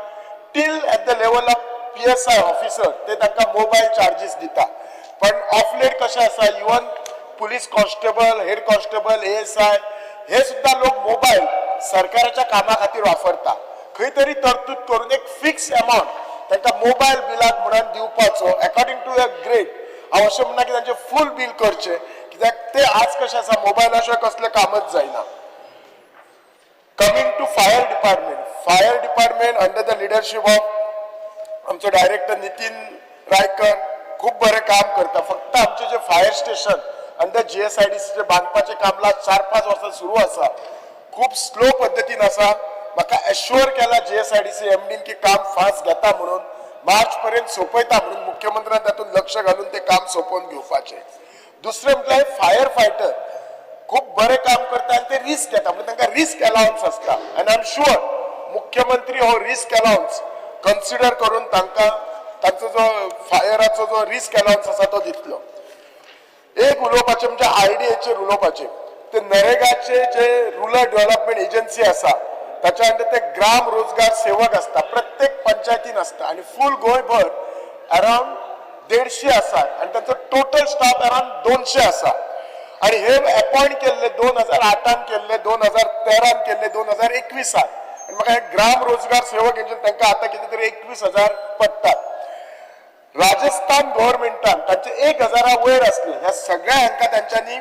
Speaker 5: till at the level of PSI officer ते तांकां मोबायल चार्जीस दिता. पण ऑफ लेट कशें आसा, even police constable, head constable, ASI हे सुद्धा लोक मोबायल सरकाराच्या कामा खातीर वापरता. खंय तरी तरतूद करून एक फिक्स अमाउंट तांकां मोबायल बिलाक म्हणून दिवपाचो अकॉर्डिंग टू अ ग्रेड. हांव अशें म्हणना की तांचे फूल बील करचें, कित्याक ते आज कशें आसा, मोबायला शिवाय कसलें कामच जायना. Coming to fire department, fire department under the leadership of आमचो डायरेक्टर नितीन रायकर खूब बरें काम करता. फक्त आमचे जे फायर स्टेशन अंडर जीएसआयडीसीचे बांदपाचें काम लास्ट 4-5 वर्सां सुरू आसा, खूब स्लो पद्दतीन आसा. म्हाका एश्योर केला जीएसआयडीसी एमडीन की काम फास्ट घेता म्हणून, मार्च पर्यंत सोंपयता म्हणून. मुख्यमंत्र्यान तातूंत लक्ष घालून ते काम सोंपोवन घेवपाचें. दुसरें म्हटल्यार फायर फायटर खूब बरें काम करता आनी ते रिस्क घेता, म्हणजे तांकां रिस्क अलावन्स आसता. आनी I am sure मुख्यमंत्री हो रिस्क अलावन्स कन्सिडर करून तांकां तांचो जो फायराचो जो रिस्क अलावन्स आसा तो दितलो. एक उलोवपाचें म्हणजे आरडीएचेर उलोवपाचें, ते नरेगाचे जे रुरल डेव्हलपमेंट एजन्सी आसा ताच्या अंडर ते ग्राम रोजगार सेवक आसता, प्रत्येक पंचायतीन आसता आनी फूल गोंयभर अराउंड 150 आसात आनी तांचो टोटल स्टाफ अराउंड 200 आसा. आणि हे अपॉइंट केल्ले 2008न केल्ले, 2013न केल्ले, 2021न. आनी म्हाका हे ग्राम रोजगार सेवक हेंचे तांकां आतां कितें तरी 21,000 पडटात. राजस्थान गव्हर्मेंटान तांचे 1000 वयर आसले, ह्या सगळ्या हांकां तांच्यांनी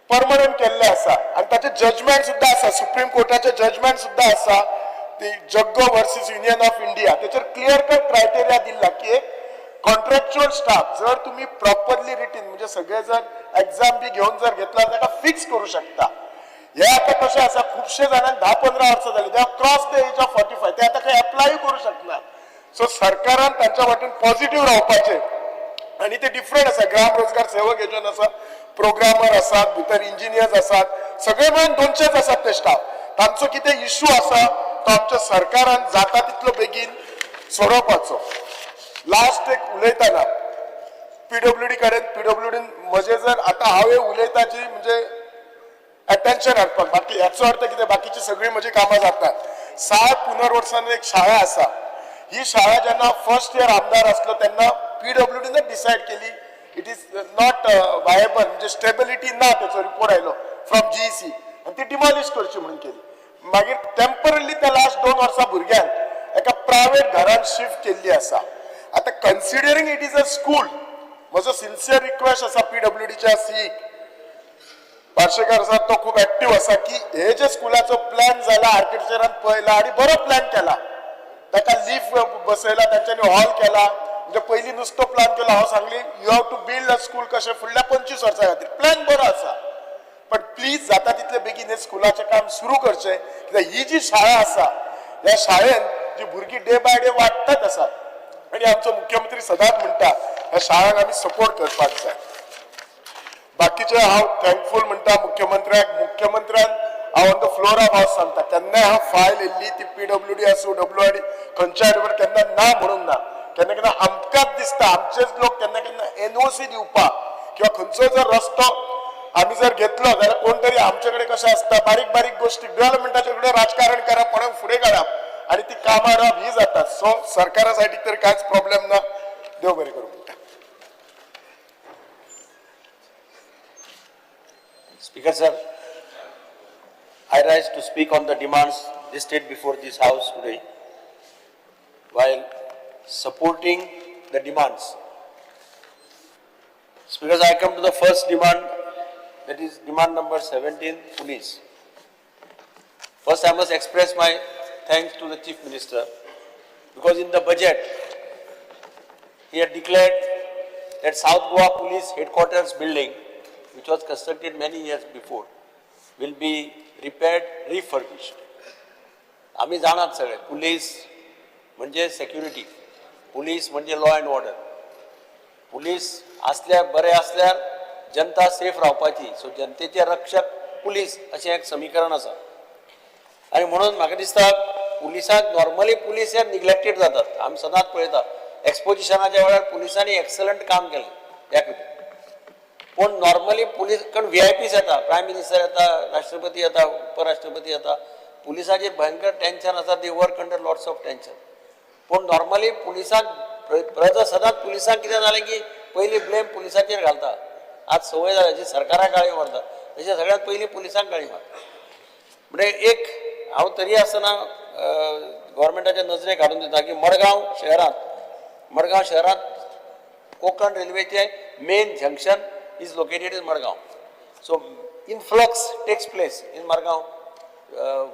Speaker 5: परमनंट केल्ले आसा आनी ताचे जजमेंट सुद्दां आसा, सुप्रीम कोर्टाचे जजमेंट सुद्दां आसा, ती Jaggo versus union of India. तेचेर क्लियर कट क्रायटेरिया दिल्ला की एक कॉन्ट्रॅक्च्युअल स्टाफ जर तुम्ही प्रॉपरली रिटीन, म्हणजे सगळे जर एक्झाम बी घेवन जर घेतला, ताका फिक्स करू शकता. हे आता कशें आसा, खुबशे जाणांक 10-15 वर्सां जाली, they cross the age of 45, ते आतां खंय एप्लायूय करूं शकना. सो सरकारान तांच्या वाटेन पॉझिटिव्ह रावपाचें. आनी ते डिफरंट आसा, ग्राम रोजगार सेवक योजना आसा, प्रोग्रामर आसात, भितर इंजिनियर्स आसात, सगळे मेळून 200च आसात ते स्टाफ. तांचो कितें इशू आसा तो आमच्या सरकारान जाता तितलो बेगीन सोडोवपाचो. लास्ट एक उलयतना पीडब्ल्यूडी कडेन, पीडब्ल्यूडीन म्हजें जर आतां हांव हे उलयता जी म्हणजे अटेन्शन हाडपाक, बाकी हेचो अर्थ कितें, बाकीची सगळीं म्हजी कामां जातात. साळ पुनर्वसन एक शाळा आसा. ही शाळा जेन्ना फर्स्ट इयर आमदार आसलो तेन्ना पीडब्ल्यूडीन डिसायड केली it is not viable, म्हणजे स्टेबिलिटी ना, तेचो रिपोर्ट आयलो फ्रॉम जीईसी आनी ती डिमॉलिश करची म्हणून केली. मागीर टेम्पररी त्या लास्ट 2 वर्सां भुरग्यांक एका प्रायवेट घरान शिफ्ट केल्ली आसा. आतां considering it is a school, म्हजो सिन्सियर रिक्वेस्ट आसा पीडब्ल्यूडीच्या सीईक पार्शेकार आसा, तो खूब एक्टीव आसा, की हे जे स्कुलाचो प्लॅन जाला आर्किटेक्चरान पळयला आनी बरो प्लॅन केला, ताका लीफ बसयला, तांच्यांनी हॉल केला. म्हणजे पयलीं नुस्तो प्लॅन केलो, हांव सांगली you have to build a school कशें फुडल्या 25 वर्सां खातीर प्लॅन बरो आसा, पण प्लीज जाता तितले बेगीन हे स्कुलाचें काम सुरू करचें. कित्याक ही जी शाळा आसा ह्या शाळेन जी भुरगीं डे बाय डे वाडटात आसात आनी आमचो मुख्यमंत्री सदांच म्हणटा ह्या शाळांक आमी सपोर्ट करपाक जाय. बाकीचे हांव थँकफूल म्हणटा मुख्यमंत्र्याक. मुख्यमंत्र्यान हांव on the floor of house सांगता, केन्नाय हांव फायल येयल्ली ती पीडब्ल्यूडी आसूं डब्ल्यूआरडी खंयच्या हाडवर केन्ना ना म्हणून ना. केन्ना केन्ना आमकांच दिसता आमचेच लोक केन्ना केन्ना एनओसी दिवपाक किंवा खंयचो जर रस्तो आमी जर घेतलो जाल्यार कोण तरी आमचे कडेन कशें आसता बारीक बारीक गोश्टी डेव्हलपमेंटाचे कडेन राजकारण करप, कोणाक फुडें काडप आनी ती कामां हाडप ही जाता. सो सरकारा सायडीक तर कांयच प्रॉब्लेम ना. देव बरें करूं म्हणटा.
Speaker 6: Speaker sir, I rise to speak on the demands listed before this house today while supporting the demands. Speaker, I come to the first demand, that is demand number 17, police. First, I must express my thanks to the Chief Minister, because in the budget, he had declared that South Goa Police Headquarters building, which was constructed many years before, will be repaired, refurbished. आमी जाणात सगळे, police म्हणजे security, police म्हणजे law and order. Police आसल्यार बरे आसल्यार जनता safe रावपाची. So जनतेचे रक्षक पुलीस अशें एक समीकरण आसा. आनी म्हणून म्हाका दिसता पुलिसांक नॉर्मली पुलीस हे निग्लेक्टेड जातात. आमी सदांच पळयता एक्सपोजिशनाच्या वेळार पुलिसांनी एक्सलंट काम केलें ह्या खातीर. पूण नॉर्मली पुलीस कारण व्ही I Ps येता, प्रायम मिनिस्टर येता, राष्ट्रपती येता, उपराष्ट्रपती येता, पुलिसाचेर भयंकर टेन्शन आसा. They work under lots of tension. पूण नॉर्मली पुलिसांक प्रजा सदांच पुलिसांक कितें जालें की पयलीं ब्लेम पुलिसाचेर घालता. आज संवय जाल्या, जी सरकाराक गाळी मारता तशें सगळ्यांत पयलीं पुलिसांक गाळी मारता. म्हणजे एक हांव तरी आसतना गोवोरमेंटाच्या नजरेक हाडून दिता की मडगांव शहरांत कोंकण रेल्वेचे main junction is located in Margao. So influx takes place in Margao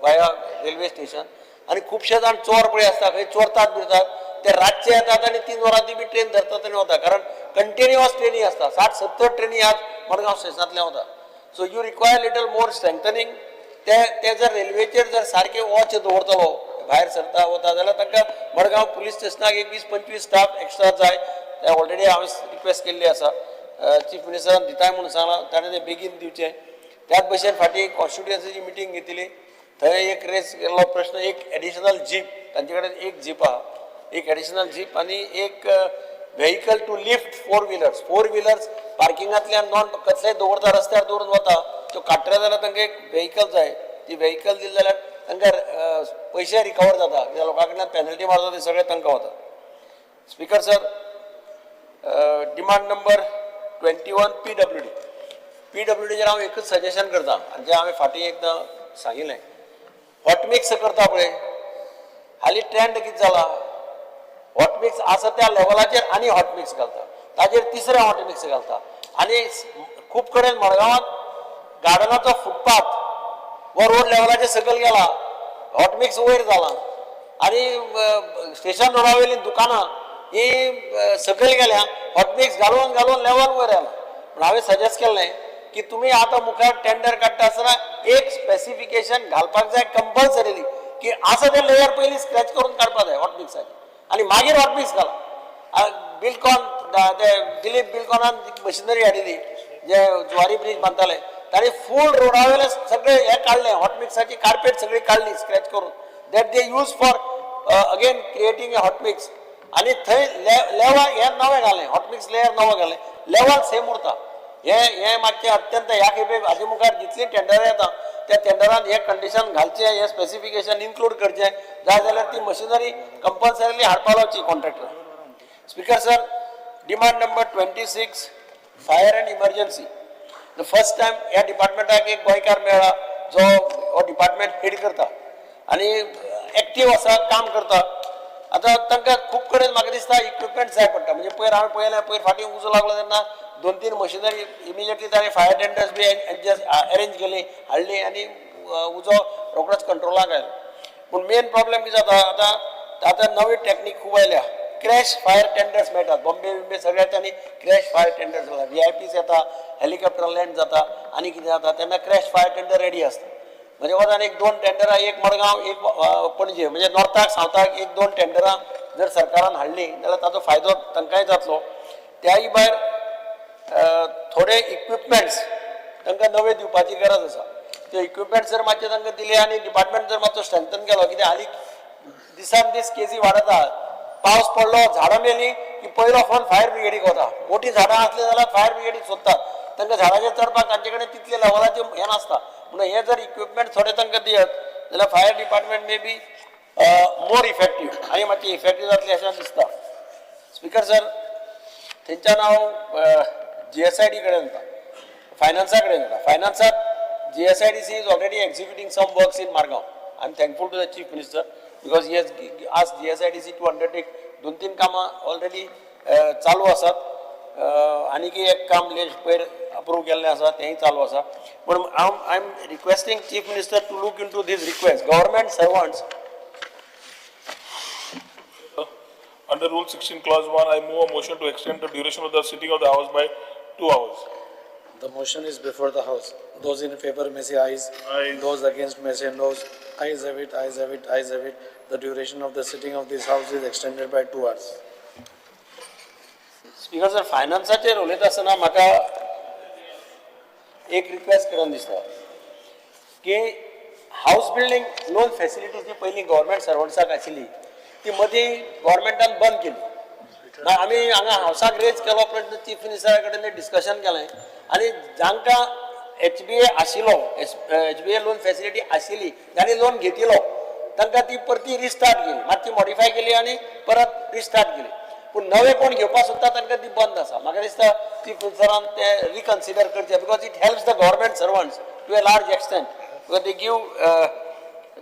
Speaker 6: via railway station. आनी खुबशे जाण चोर पळय आसता, खंय चोरतात बिरतात, ते रातचे येतात आनी 3 वरां ती बी ट्रेन धरतात आनी वता. कारण कंटिन्युअस ट्रेनी आसता, 60-70 ट्रेनी आज मडगांव स्टेशनांतल्यान वता. So you require little more strengthening. ते ते जर रेल्वेचेर जर सारके वॉच दवरतलो भायर सरता वता जाल्यार तांकां मडगांव पुलीस स्टेशनाक एक 20-25 स्टाफ एक्स्ट्रा जाय. ते ऑलरेडी हांवें रिक्वेस्ट केल्ली आसा, चीफ मिनिस्टरान दिताय म्हणून सांगलां, ताणें तें बेगीन दिवचें. त्याच भशेन फाटीं कॉन्स्टिट्युएन्सीची मिटींग घेतली, थंय एक रेस केल्लो प्रश्न, एक एडिशनल जीप, तांचे कडेन एक जीप आहा, एक एडिशनल जीप आनी एक vehicle to lift four wheelers. Four wheelers पार्किंगांतल्यान नॉन कसलेय दवरता, रस्त्यार दवरून वता, त्यो काडटले जाल्यार तांकां एक व्हेकल जाय. ती व्हेकल दिली जाल्यार तांकां पयशे रिकवर जाता, कित्याक लोकां कडल्यान पेनल्टी मारता ते सगळे तांकां वता. Speaker sir, demand number 21, PWD. पीडब्ल्यूडीचेर हांव एकूच सजेशन करता आनी जें हांवें फाटीं एकदां सांगिल्लें, हॉटमिक्स करता पळय, हालीं ट्रेंड कितें जाला, हॉटमिक्स आसा त्या लेवलाचेर आनी हॉटमिक्स घालता, ताजेर तिसरें हॉटमिक्स घालता. आनी खूब कडेन मडगांवांत गार्डनाचो फुटपाथ हो रोड लेवलाचे सकयल गेला, हॉटमिक्स वयर जाला आनी स्टेशन रोडा वयलीं दुकानां ही सकयल गेल्या, हॉटमिक्स घालून घालून लेवल वयर आयला. पूण हांवें सजेस्ट केल्लें की तुमी आतां मुखार टेंडर काडटा आसतना एक स्पेसिफिकेशन घालपाक जाय कंपल्सरीली की आसा ते लेयर पयलीं स्क्रॅच करून काडपाक जाय हॉटमिक्साचे आनी मागीर हॉटमिक्स घाला. बिलकॉन ते दिलीप बिलकॉनान मशिनरी हाडिल्ली, जे जुवारी ब्रीज बांदताले, ताणी फूल रोडा वयले सगळे हे काडले, हॉटमिक्साची कार्पेट सगळी काडली स्क्रॅच करून, that they use for again creating a hotmix. आनी थंय लेवल हें नवें घालें, हॉटमिक्स लेयर नवें घालें, लेवल सेम उरता. हें हें मातशें अत्यंत ह्या खेपे हाजे मुखार जितलीं टेंडरां येता त्या टेंडरान हें कंडिशन घालचें, हें स्पेसिफिकेशन इन्क्लूड करचें, जाय जाल्यार ती मशिनरी कंपल्सरीली हाडपा लावची contractor. Speaker sir, demand number 26, fire and emergency. The first time ह्या डिपार्टमेंटाक एक गोंयकार मेळ्ळा जो हो डिपार्टमेंट हेड करता आनी एक्टीव आसा, काम करता. आतां तांकां खूब कडेन म्हाका दिसता इक्विपमेंट जाय पडटा. म्हणजे पयर हांवें पळयलें, पयर फाटीं उजो लागलो तेन्ना 2-3 मशिनरी इमिजिएटली ताणें फायर टेंडर्स बी अरेंज केली, हाडली आनी उजो रोखडोच कंट्रोलाक आयलो. पूण मेन प्रॉब्लेम कितें जाता आतां, आतां नवी टॅक्नीक खूब आयल्या, क्रॅश फायर टेंडर्स मेळटात. बॉम्बे बिंबे सगळ्या तांणी क्रॅश फायर टेंडर्स जाता, VIPs येता, हेलिकॉप्टर लँड जाता आनी कितें जाता तेन्ना क्रॅश फायर टेंडर रेडी आसता. म्हणजे वतान 1-2 टेंडरां, एक मडगांव, एक पणजे, म्हणजे नॉर्थाक सावथाक 1-2 टेंडरां जर सरकारान हाडलीं जाल्यार ताचो फायदो तांकांय जातलो. त्याय भायर थोडे इक्विपमेंट्स तांकां नवे दिवपाची गरज आसा. ते इक्विपमेंट्स जर मातशे तांकां दिले आनी डिपार्टमेंट जर मातसो स्ट्रेंथन केलो, कित्याक हालीं दिसान दीस केसी वाडत. पावस पडलो, झाडां मेली की पयलो फोन फायर ब्रिगेडीक वता. मोटीं झाडां आसलीं जाल्यार फायर ब्रिगेडीक सोदतात, तांकां झाडाचेर चडपाक तांचे कडेन तितले लेवलाचें हें नासता. म्हणून हे जर इक्विपमेंट थोडे तांकां दियत जाल्यार fire department may be more effective आनी मातशी इफेक्टीव जातली अशें दिसता. स्पिकर सर, थंयच्यान हांव GSID कडेन वता, फायनान्सा कडेन वता. फायनान्साक GSIDC is already executing some works in Margao. I am thankful to the chief minister because he has asked GSIDC to undertake 2-3 कामां ऑलरेडी चालू आसात. आनीक एक काम लेट पयर अप्रूव केल्लें आसा, तेंय चालू आसा. पूण हांव I am requesting chief minister to look into this request. Government servants
Speaker 7: Under Rule 16, Clause 1, I move a motion to extend the duration of the sitting of the House by 2 hours.
Speaker 9: The motion is before the House. Those in favor may say ayes.
Speaker 7: Ayes.
Speaker 9: Those against may say noes. Ayes have it, ayes have it, ayes have it. The duration of the sitting of this House is extended by 2 hours.
Speaker 6: Speaker sir, फायनान्साचेर उलयता आसतना म्हाका एक request करून दिसता की हावस building loan facility जी पयलीं government सर्वंट्साक आशिल्ली ती मदीं गव्हर्मेंटान बंद केली. आमी हांगा हावसाक रेज केलो प्रश्न, चीफ मिनिस्टरा कडेन डिस्कशन केलें आनी जांकां HBA आशिल्लो, HBA loan facility आशिल्ली, जांणी लोन घेतिल्लो तांकां ती परती रिस्टार्ट केली, मातशी मॉडिफाय केली आनी परत रिस्टार्ट केली. पूण नवे कोण घेवपाक सोदता तांकां ती बंद आसा. म्हाका दिसता चीफ मिनिस्टरान ते रिकन्सिडर करचें because it helps the government servants to a large extent because they give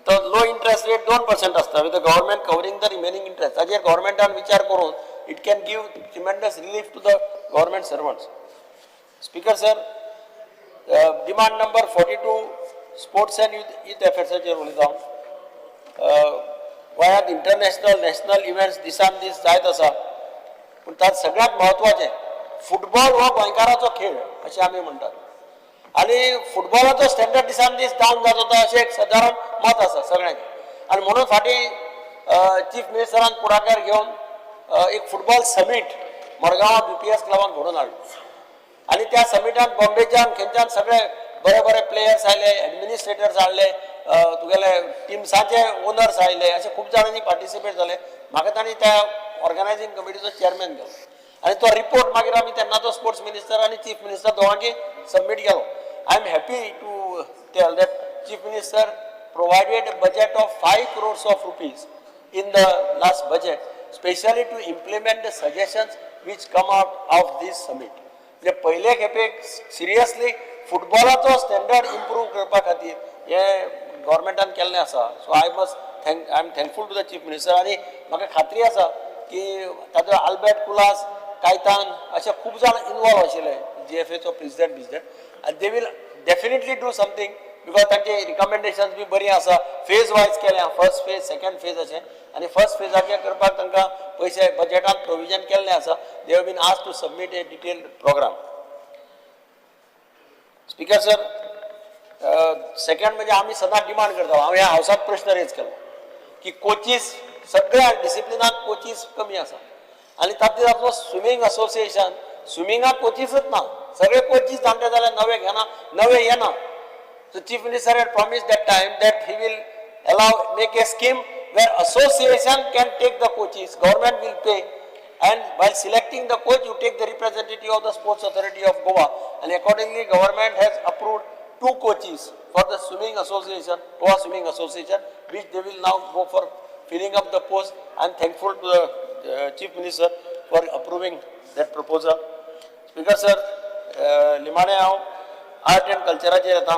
Speaker 6: तो लो इंट्रस्ट रेट 2% आसता with the government covering the remaining interest. ताजेर गव्हर्मेंटान विचार करून it can give tremendous relief to the government servants. Speaker sir, demand number 42, sports and youth अफेर्साचेर उलयता हांव. गोंयांत international national events दिसान दीस जायत आसा, पूण तांत सगळ्यांत म्हत्वाचें फुटबॉल हो गोंयकाराचो खेळ अशें आमी म्हणटात आनी फुटबॉलाचो स्टँडर्ड दिसान दीस डावन जात वता अशें एक सादारण मत आसा सगळ्यांचें. आनी म्हणून फाटीं चीफ मिनिस्टरान पुढाकार घेवन एक फुटबॉल समीट मडगांवां BPS क्लबान घडोवन हाडलो आनी त्या समिटान बॉम्बेच्यान खंयच्यान सगळे बरे बरे प्लेयर्स आयले, एडमिनिस्ट्रेटर्स हाडले, तुगेले टिम्साचे ओनर्स आयले, अशे खूब जाणांनी पार्टिसिपेट जाले. म्हाका तांणी त्या ऑर्गनायझींग कमिटीचो चेअरमॅन केलो आनी तो रिपोर्ट मागीर आमी तेन्नाचो स्पोर्ट्स मिनिस्टर आनी चीफ मिनिस्टर दोगांकी सबमीट केलो. I am happy to tell that chief minister provided a budget of 5 crores of rupees in the last budget, specially to implement the suggestions which come out of this summit. म्हणजे पयले खेपेक seriously फुटबॉलाचो standard improve करपा खातीर हे गव्हर्मेंटान केल्लें आसा. So I must thank, I am thankful to the chief minister. आनी म्हाका खात्री आसा की तातूंत आल्बर्ट कुलास, कायतान अशे खूब जाण इनवॉल्व आशिल्ले, GFAचो प्रेसिडेंट बिजडेंट, आनी they will definitely do something because तांचे रिकमेंडेशन्स बी बरी आसा. फेज वायज केल्या, फर्स्ट फेज, सेकंड फेज अशें, आनी फर्स्ट फेजाचे करपाक तांकां पयशे बजेटांत प्रोविजन केल्लें आसा. They have been asked to submit a detailed programme. Speaker sir, second म्हणजे आमी सदांच डिमांड करता. हांव ह्या हावसांत प्रश्न रेज केलो की कोचीस सगळ्या डिसिप्लिनाक कोचीस कमी आसा आनी तातूंत आपलो स्विमींग असोसिएशन स्विमिंगाक कोचीसच ना, सगळे कोचीस जाणटे जाल्यार नवे घेना, नवे येना. So chief minister had promised that time that he will allow, make a scheme where association can take the coaches, government will pay, and while selecting the coach you take the representative of the Sports Authority of Goa, and accordingly government has approved 2 coaches for the swimming association, Goa Swimming Association, which they will now go for filling up the post. I am thankful to the Chief Minister for approving that proposal. Speaker sir, निमाणे हांव art and कल्चराचेर येता.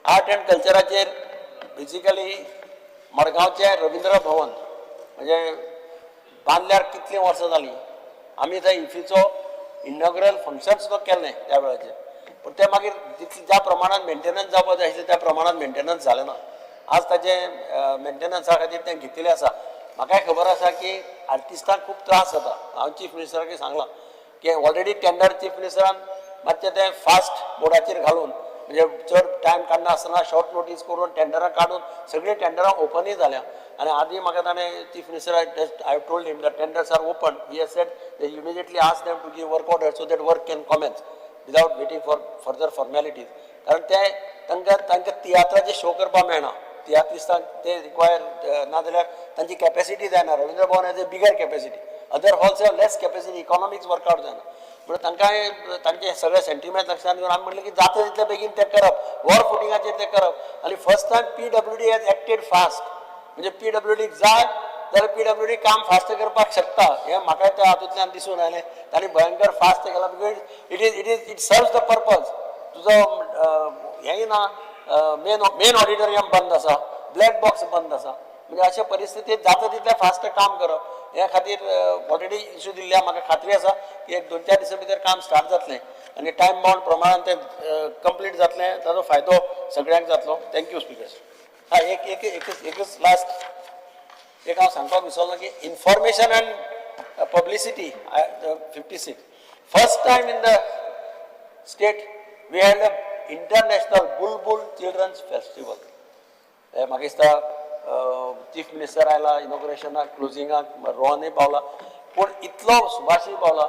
Speaker 6: Art and कल्चराचेर basically मडगांवचें Ravindra Bhavan म्हणजे बांदल्यार कितलीं वर्सां जालीं, आमी थंय इफ्फीचो inaugural function सुद्दां केल्लें त्या वेळाचेर, पूण तें मागीर जितलें ज्या प्रमाणान मेंटेनन्स जावपाक जाय आशिल्लें त्या प्रमाणान मेंटेनन्स जालें ना. आज ताचें मेंटेनन्सा खातीर तें घेतिल्लें आसा. म्हाकाय खबर आसा की आर्टिस्टांक खूब त्रास जाता. हांव चीफ मिनिस्टराकय सांगलां की ऑलरेडी टेंडर चीफ मिनिस्टरान मातशें तें फास्ट बोर्डाचेर घालून, म्हणजे चड टायम काडना आसतना शॉर्ट नोटीस करून टेंडरां काडून सगळीं टेंडरां ओपनूय जाल्या. आनी आदी म्हाका ताणें chief मिनिस्टराक I have told him the tenders are open, he has said they immediately ask them to give work order so that work can commence without waiting for further formalities. कारण ते तांकां तांकां तियात्राचे शो करपाक मेळना, तियात्रिस्तांक ते require ना जाल्यार तांची कॅपेसिटी जायना. Ravindra Bhavan has a bigger capacity, other halls have less capacity, economics workout जायना. म्हणून तांकां तांचे सगळे सेंटिमेंट लक्षांत घेवन आमी म्हणलें की जाता तितले बेगीन तें करप, वॉर फुटिंगाचेर तें करप. आनी first time PWD has acted fast, म्हणजे पीडब्ल्यूडीक जाय जाल्यार पीडब्ल्यूडी काम फास्ट करपाक शकता हें म्हाका त्या हातूंतल्यान दिसून आयलें. तांणी भयंकर फास्ट केलां because it serves the purpose. तुजो हेंय ना, मेन ऑडिटोरियम बंद आसा, ब्लॅक बॉक्स बंद आसा, म्हणजे अशे परिस्थितींत जाता तितलें फास्ट काम करप हे खातीर ऑलरेडी इशू दिल्ल्या. म्हाका खात्री आसा की एक 2-4 दिसां भितर काम स्टार्ट जातलें आनी टायम बाउंड प्रमाणान तें कंप्लीट जातलें, ताचो फायदो सगळ्यांक जातलो. Thank you speaker. हा, एक एक एकच लास्ट एक हांव सांगपाक विसरलो की information and publicity 56 first time in the state we had a international Bulbul children's festival. हे म्हाका दिसता चीफ मिनिस्टर आयला इनॉग्रेशनाक, क्लोजिंगाक, रोहनूय पावला, पूण इतलो सुभाषूय पावला,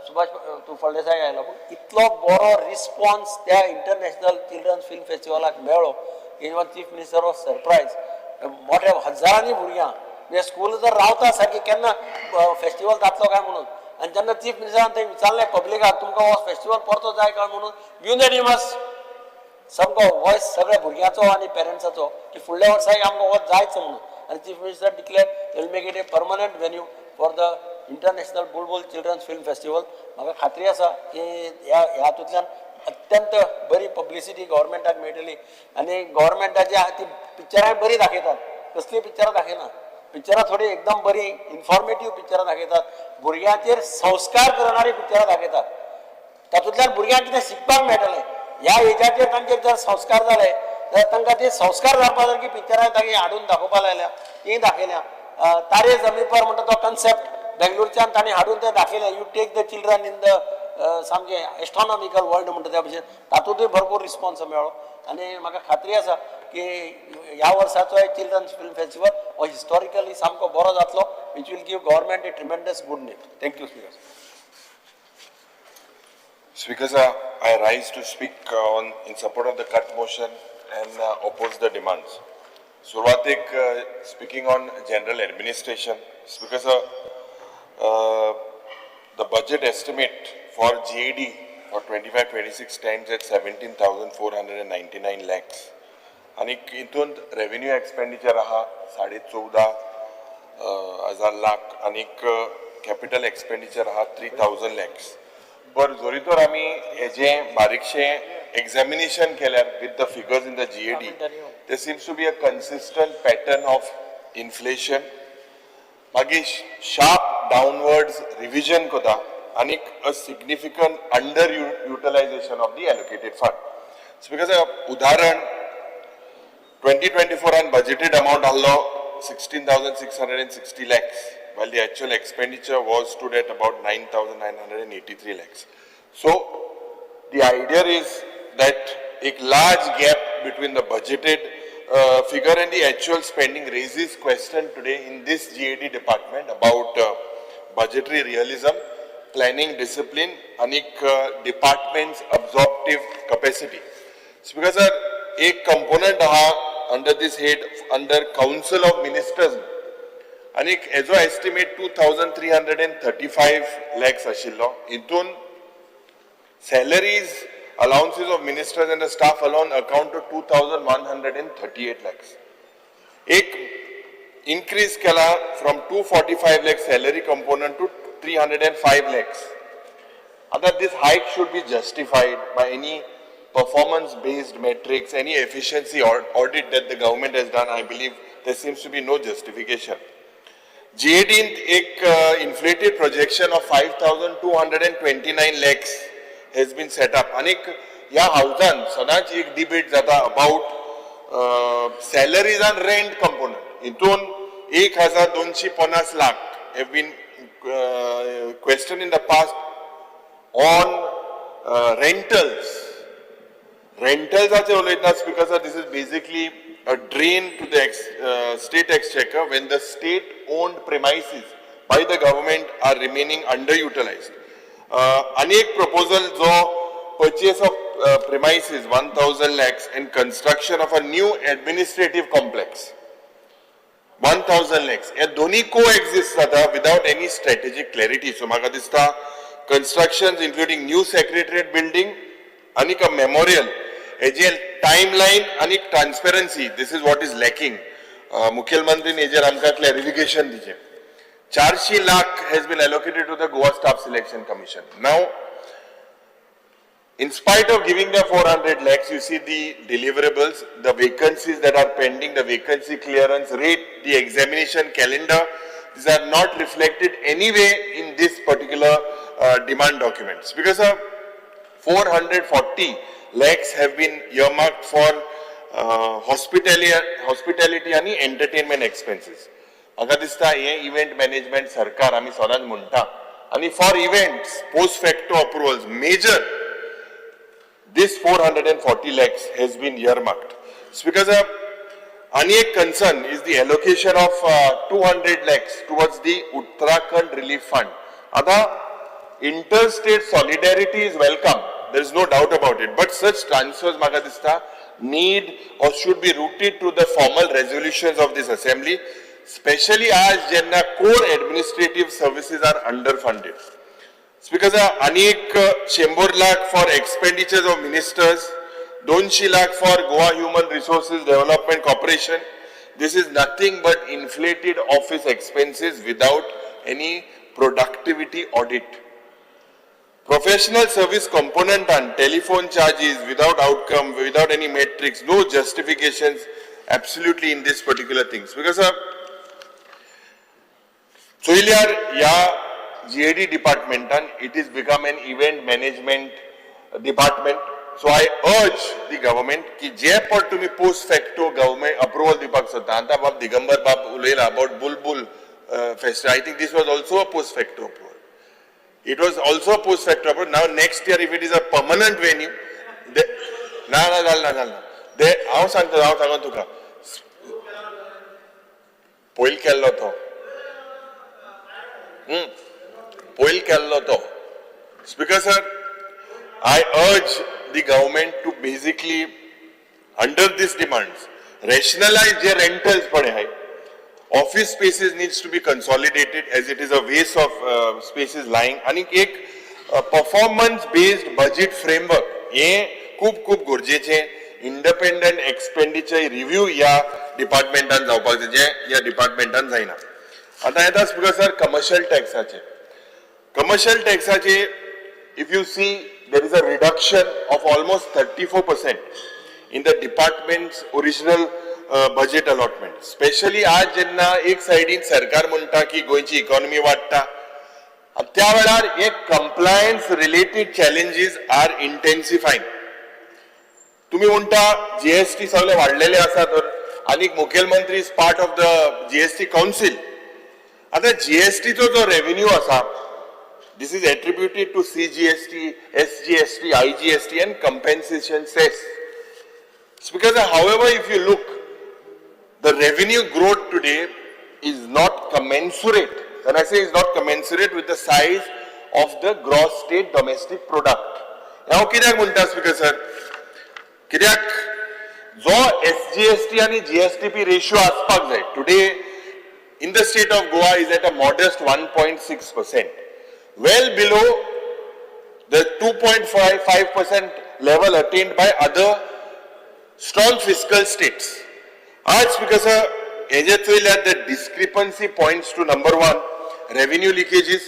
Speaker 6: सुभाष तूं फळदेसाय आयला, पूण इतलो बरो रिस्पॉन्स त्या इंटरनॅशनल चिल्ड्रन्स फिल्म फेस्टिवलाक मेळ्ळो की even chief minister was surprise. मोठ्या हजारांनी भुरग्यां म्हणजे स्कूल जर रावता सारकी केन्ना फेस्टिवल जातलो काय म्हणून, आनी जेन्ना चीफ मिनिस्टरान थंय विचारलें पब्लिकाक तुमकां हो फेस्टिवल परतो जाय काय म्हणून, युनॅनिमस सामको वॉयस सगळ्या भुरग्यांचो आनी पेरंट्साचो की फुडल्या वर्साय आमकां हो जायच म्हणून. आनी chief minister declare will make it a permanent venue for the international Bulbul children's film festival. म्हाका खात्री आसा की ह्या हातूंतल्यान अत्यंत बरी पब्लिसिटी गव्हर्मेंटाक मेळटली आनी गव्हर्मेंटाची ती पिक्चरांय बरी दाखयतात, कसलीं पिक्चरां दाखयना, पिक्चरां थोडी एकदम बरी इन्फॉर्मेटीव पिक्चरां दाखयतात, भुरग्यांचेर संस्कार करणारी पिक्चरां दाखयतात, तातूंतल्यान भुरग्यांक कितें शिकपाक मेळटलें. ह्या एजाचेर तांचेर जर संस्कार जाले जाल्यार तांकां ते संस्कार जावपा सारकी पिक्चरां तांणी हाडून दाखोवपाक लायल्या, तीं दाखयल्या. तारे जमी पर म्हणटा तो कन्सेप्ट बेंगलोरच्यान तांणी हाडून तें दाखयलें. You take the children in the सामकें एस्ट्रॉनॉमिकल वर्ल्ड म्हणटा त्या भशेन, तातूंतूय भरपूर रिस्पॉन्स मेळ्ळो. आनी म्हाका खात्री आसा की ह्या वर्साचो चिल्ड्रन्स फिल्म फेस्टिवल हो हिस्टॉरिकली सामको बरो जातलो, which will give government a tremendous good name. Thank you speaker.
Speaker 10: Speaker sir, I rise to speak on in support of the cut motion and oppose the demands. सुरवातेक speaking on general administration, Speaker sir, the budget estimate for GAD for 25-26 stands at 17,499 lakhs. आणि हितून revenue expenditure आहा 14.5 लाख आनी capital expenditure आहा 3,000 लॅक्स. पर जरी तर आमी हेजें बारीकशें एग्जामिनेशन केल्यार with the figures in the GAD, there seems to be a consistent pattern of inflation, मागीर शार्प डावनवर्ड्स रिविजन कोता आनी a significant under utilization of the allocated fund. So because उदाहरण 2024 and budgeted amount आहलो 16,660 lakhs, while the actual expenditure was stood at about 9,983 lakhs. So the idea is that a large gap between the budgeted figure and the actual spending raises question today in this GAD department about budgetary realism, planning discipline, and department's absorptive capacity. So because एक component आहा under this head under council of ministers आनी हेजो estimate 2,335 lakhs आशिल्लो. हितून salaries, allowances of ministers and the staff alone account to 2,138 lakhs. एक increase केला from 245 lakhs salary component to 305 lakhs. आता this hike should be justified by any performance based metrics, any efficiency or audit that the government has done. I believe there seems to be no justification. GAD एक inflated projection of 5,229 lakhs has been set up. आनीक ह्या हावजान सदांच एक debate जाता about salaries आनी rent component. हितून 1250 lakh have been question in the past on rentals. रेंटल्साचे उलयतना, Speaker sir, this is basically a drain to the state exchequer when the state owned premises by the government are remaining underutilized. आनी एक proposal जो purchase of premises 1,000 lakhs and construction of a new administrative complex 1,000 lakhs, हे दोन्ही को exist जाता without any strategic clarity. So म्हाका दिसता construction including new secretariat building आनी a memorial, हेजे टायम लायन आनी transparency, this is what is lacking. मुखेलमंत्रीन हेजेर आमकां क्लॅरिफिकेशन दिचें. 400 lakh has been allocated to the Goa Staff Selection Commission. Now, in spite of giving the 400 lakhs, you see the deliverables, the vacancies that are pending, the vacancy clearance rate, the examination calendar, these are not reflected anyway in this particular demand documents. Because 440 lakhs have been earmarked for hospitality आणि entertainment expenses. म्हाका दिसता हे event management सरकार आमी सदांच म्हणटा आनी for events post facto approvals major, this 440 lakhs has been earmarked. Speaker sir, आनी एक concern is the allocation of 200 lakhs towards the Uttarakhand Relief Fund. आता interstate solidarity is welcome, there is no doubt about it, but such transfers म्हाका दिसता need or should be routed to the formal resolutions of this assembly, especially as जेन्ना core administrative services are underfunded. Speaker sir, आनी एक 100 lakh for expenditures of ministers, 200 lakh for Goa Human Resources Development Corporation. This is nothing but inflated office expenses without any productivity audit. Professional service component and telephone charges without outcome, without any metrics, no justifications absolutely in this particular things. Because चोयल्यार ह्या GAD डिपार्टमेंटान it is become an event management department. So I urge the government की जे पट तुमी post facto government approval दिवपाक सोदता, आतां बाब दिगंबर बाब उलयला about Bulbul fest, I think this was also a post facto approval. It was also a post facto approval. Now next year if it is a permanent venue, ना ना, जालें ना, जालें ना. ते हांव सांगता, हांव सांगो तुका, पयलीं केल्लो तो, पयलीं केल्लो तो. Speaker sir, I urge the government to basically under this demands rationalize J rentals पळय आहाय. Office spaces needs to be consolidated as it is a waste of spaces lying. आणि एक परफॉर्मन्स बेस्ड बजेट फ्रेमवर्क हे खूब खूब गरजेचें. Independent expenditure review ह्या डिपार्टमेंटान जावपाक जाय, जें ह्या डिपार्टमेंटान जायना. आतां येता स्पीकर सर कमर्शियल टॅक्साचे. कमर्शियल टॅक्साचे if you see, there is a reduction of almost 34% in the department's original budget allotment. Specially आज जेन्ना एक सायडीन सरकार म्हणटा की गोंयची इकॉनॉमी वाडटा, त्या वेळार एक compliance related challenges are intensifying. तुम्ही म्हणटा जीएसटी सगळे वाडलेले आसा तर आनी मुखेलमंत्री is part of the GST council. आता जीएसटीचो जो रेव्हेन्यू आसा, this is attributed to CGST, SGST, IGST and compensation cess. Because, however, if you look, the revenue growth today is not commensurate. When I say is not commensurate with the size of the gross state domestic product. हांव कित्याक म्हणटा speaker sir, कित्याक जो SGST आनी GSTP ratio आसपाक जाय today in the state of Goa is at a modest 1.6%, well below the 2.55% level attained by other strong fiscal states. आज because हेजे चोयल्यार the discrepancy points to, number one, revenue leakages,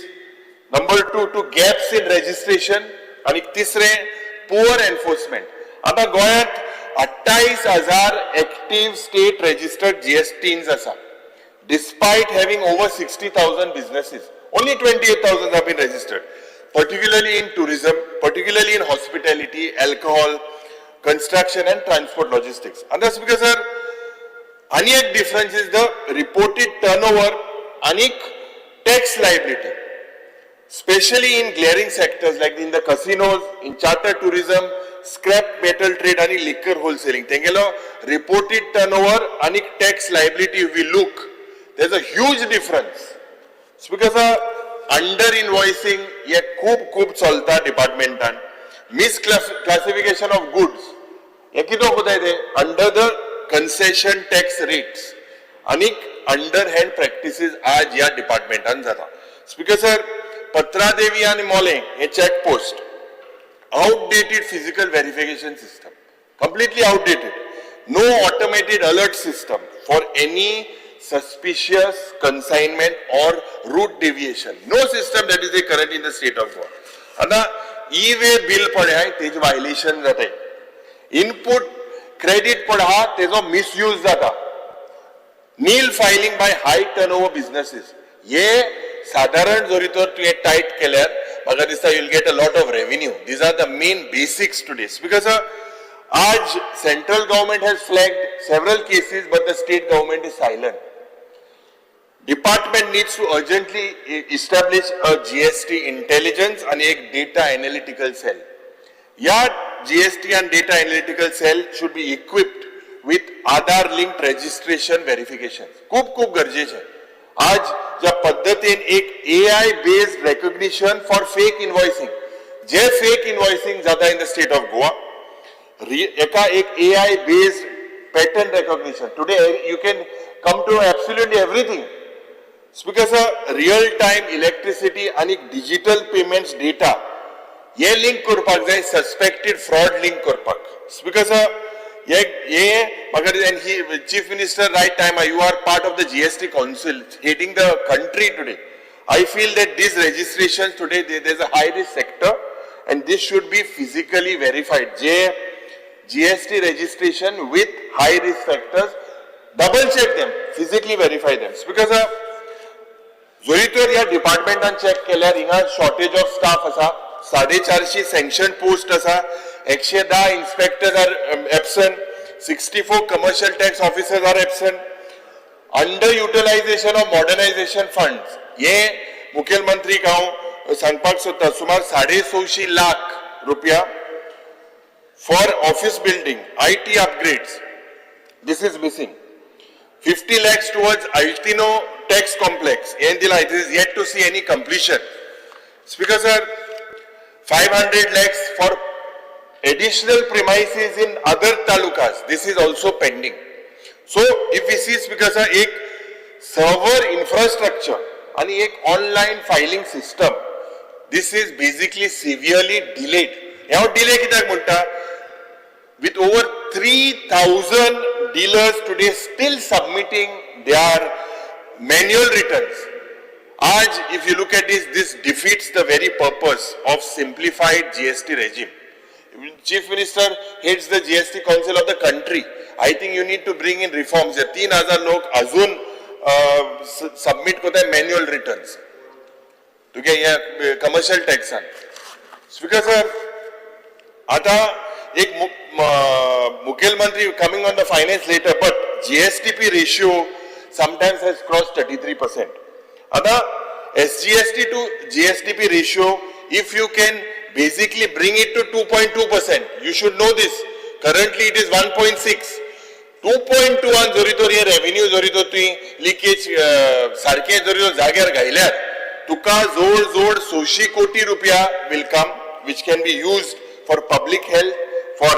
Speaker 10: number two, to gaps in registration आणि तिसरें, poor enforcement. आता गोंयांत 28,000 active state registered जीएसटीन्स आसा. Despite having over 60,000 businesses, only 28,000 have been registered, particularly in tourism, particularly in hospitality, alcohol, construction and transport logistics. And that's because, sir, आनी एक difference is the reported turnover आनी tax liability, especially in glaring sectors like in the casinos, in charter tourism, scrap metal trade आणि liquor wholesaling. तेंगेलो reported turnover आणि tax liability, if we look, there's a huge difference. It's because under invoicing हे खूब खूब चलता डिपार्टमेंटान. मिसक्लासिफिकेशन of goods हे कितें कोताय ते under the concession tax rates आनी अंडर हँड प्रॅक्टिसीस आज ह्या डिपार्टमेंटान जाता. स्पीकर सर, पत्रादेवी आनी मोलें हे check post, outdated physical verification system, completely outdated. No automated alert system for any suspicious consignment or route deviation. No system that is current in the state of Goa. आता e-way bill पळय आहाय तेजे violation जाता. Input credit पळय आहा तेजो misuse जाता. Nil filing by high turnover businesses. हे सादारण जरी तर तुवें टायट केल्यार म्हाका दिसता you'll get a lot of revenue. These are the main basics today because आज central government has flagged several cases, but the state government is silent. Department needs to urgently establish a GST intelligence आणि एक data analytical cell. या GST and data analytical cell should be equipped with Aadhaar linked registration verification. खूप खूप गरजेचे. आज ज्या पद्दतीन एक AI based recognition for fake invoicing, J fake invoicing जाता in the state of Goa, एका एक AI based pattern recognition. Today you can come to absolutely everything. Because real time electricity आणि डिजिटल पेमेंट्स डेटा हे link करपाक जाय, suspected fraud link करपाक. Because हे हे म्हाका दिसता, and he Chief Minister, right time you are part of the GST council heading the country today. I feel that this registration today, there is a high risk sector and this should be physically verified. J GST registration with high risk factors, double check them, physically verify them. Because जरी तर ह्या डिपार्टमेंटान check केल्यार हिंगा shortage of staff आसा. 450 sanction post आसा, 110 inspectors are absent, 64 commercial tax officers are absent. Under utilization of modernization fund हे मुखेलमंत्रीक हांव सांगपाक सोदता, सुमार 625 लाख रुपया for office building, IT upgrades, this is missing. 50 lakhs towards Altino tax complex हें दिला, it is yet to see any completion. Speaker sir, 500 lakhs for additional premises in other talukas, this is also pending. So if we see, Speaker sir, एक server infrastructure आणि एक online filing system, this is basically severely delayed. हे हांव delay कित्याक म्हणटा, with over 3000 dealers today still submitting their manual returns. आज, if you look at this, this defeats the very purpose of simplified GST regime. Chief Minister heads the GST Council of the country. I think you need to bring in reforms. हे 3000 लोक अजून submit करताय manual returns तुगे ह्या commercial टॅक्सान. Speaker sir, आता एक मुखेलमंत्री, coming on the finance later, but GSDP ratio sometimes has crossed 33%. आता SGST to GSDP ratio, if you can basically bring it to 2.2%, you should know this. Currently it is 1.6. 2.2 आन जरी तर हे revenue जरी तर तुवें लिकेज सारकें जरी तर जाग्यार घायल्यार तुका जोड जोड 600 कोटी रुपया will come, which can be used for public health, for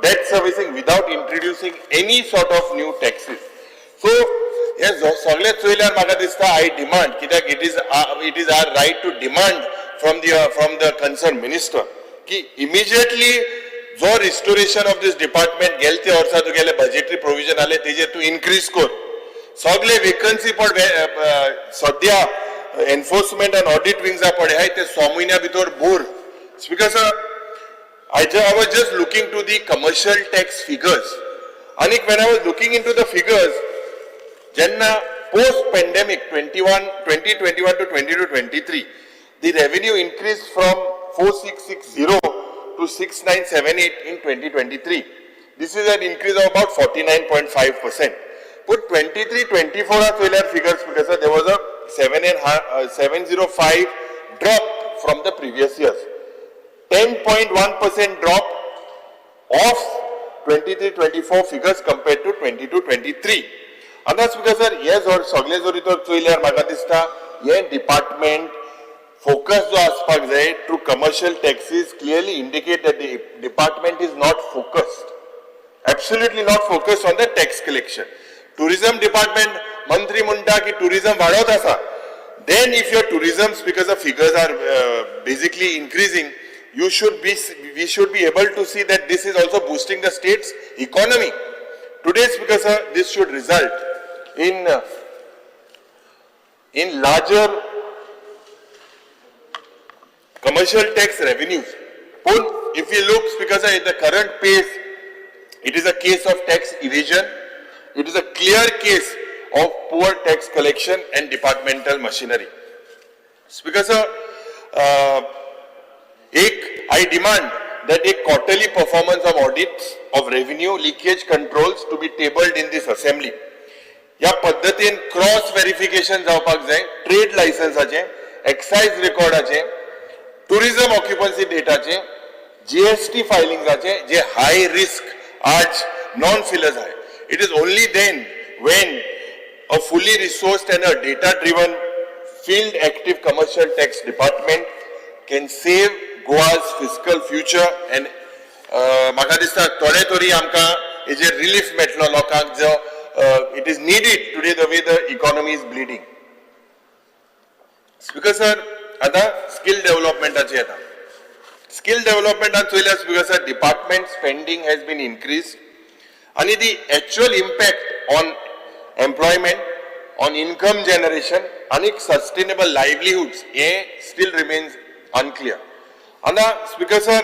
Speaker 10: debt servicing without introducing any sort of new taxes. So हे सगळे चोयल्यार म्हाका दिसता I demand, कित्याक it is our right to demand from the concern minister की immediately जो restoration of this department गेले ते वर्सा तुगेले बजेटरी प्रोविजन आले तेजेर तूं इनक्रीज कर. सगळे वेकन्सी पण सद्या एनफोर्समेंट आनी ऑडिट विंग्सा पळय आहाय ते 6 म्हयन्या भितर भर. Speaker sir, I was just looking to the commercial tax figures. आनीक when I was looking into the figures, जेन्ना post pandemic 2021 to 22-23, the revenue increased from 4660 to 6978 in 2023. This is an increase of about 49.5%. Put 23-24 चोयल्यार figures, because there was a 705 drop from the previous years. 10.1% drop of 23-24 figures compared to 22-23. आतां speaker sir, हे जर सगळे जरी तर चोयल्यार म्हाका दिसता हे department focus जो आसपाक जाय through commercial taxes clearly indicate that the department is not focused, absolutely not focused on the tax collection. Tourism department मंत्री म्हणटा की टुरिझम वाडत आसा. Then if your tourism, because the figures are basically increasing, we should be able to see that this is also boosting the state's economy. Today, Speaker sir, this should result in larger commercial tax revenues. But if you look, Speaker sir, at the current pace, it is a case of tax evasion. It is a clear case of poor tax collection and departmental machinery. Speaker sir, I demand that a quarterly performance of audits of revenue leakage controls to be tabled in this assembly. ह्या पद्दतीन cross verification जावपाक जाय trade लायसन्साचे, excise रेकॉर्डाचे, tourism occupancy डेटाचे, GST फायलिंगाचे, जे high risk आज non fillers आहे. It is only then when a fully resourced and a data driven field active commercial tax department can save Goa's fiscal future and म्हाका दिसता थोडे तरी आमकां हेजेर relief मेळटलो लोकांक, जो it is needed today the way the economy is bleeding. Speaker sir, आतां स्कील डेव्हलपमेंटाचे येता. स्कील डेव्हलपमेंटान चोयल्यार, Speaker sir, department spending has been increase आनी the actual impact on employment, on income generation आनी सस्टेनेबल लायवलीहुड्स हे स्टील रिमेन्स अनक्लियर. आतां speaker sir,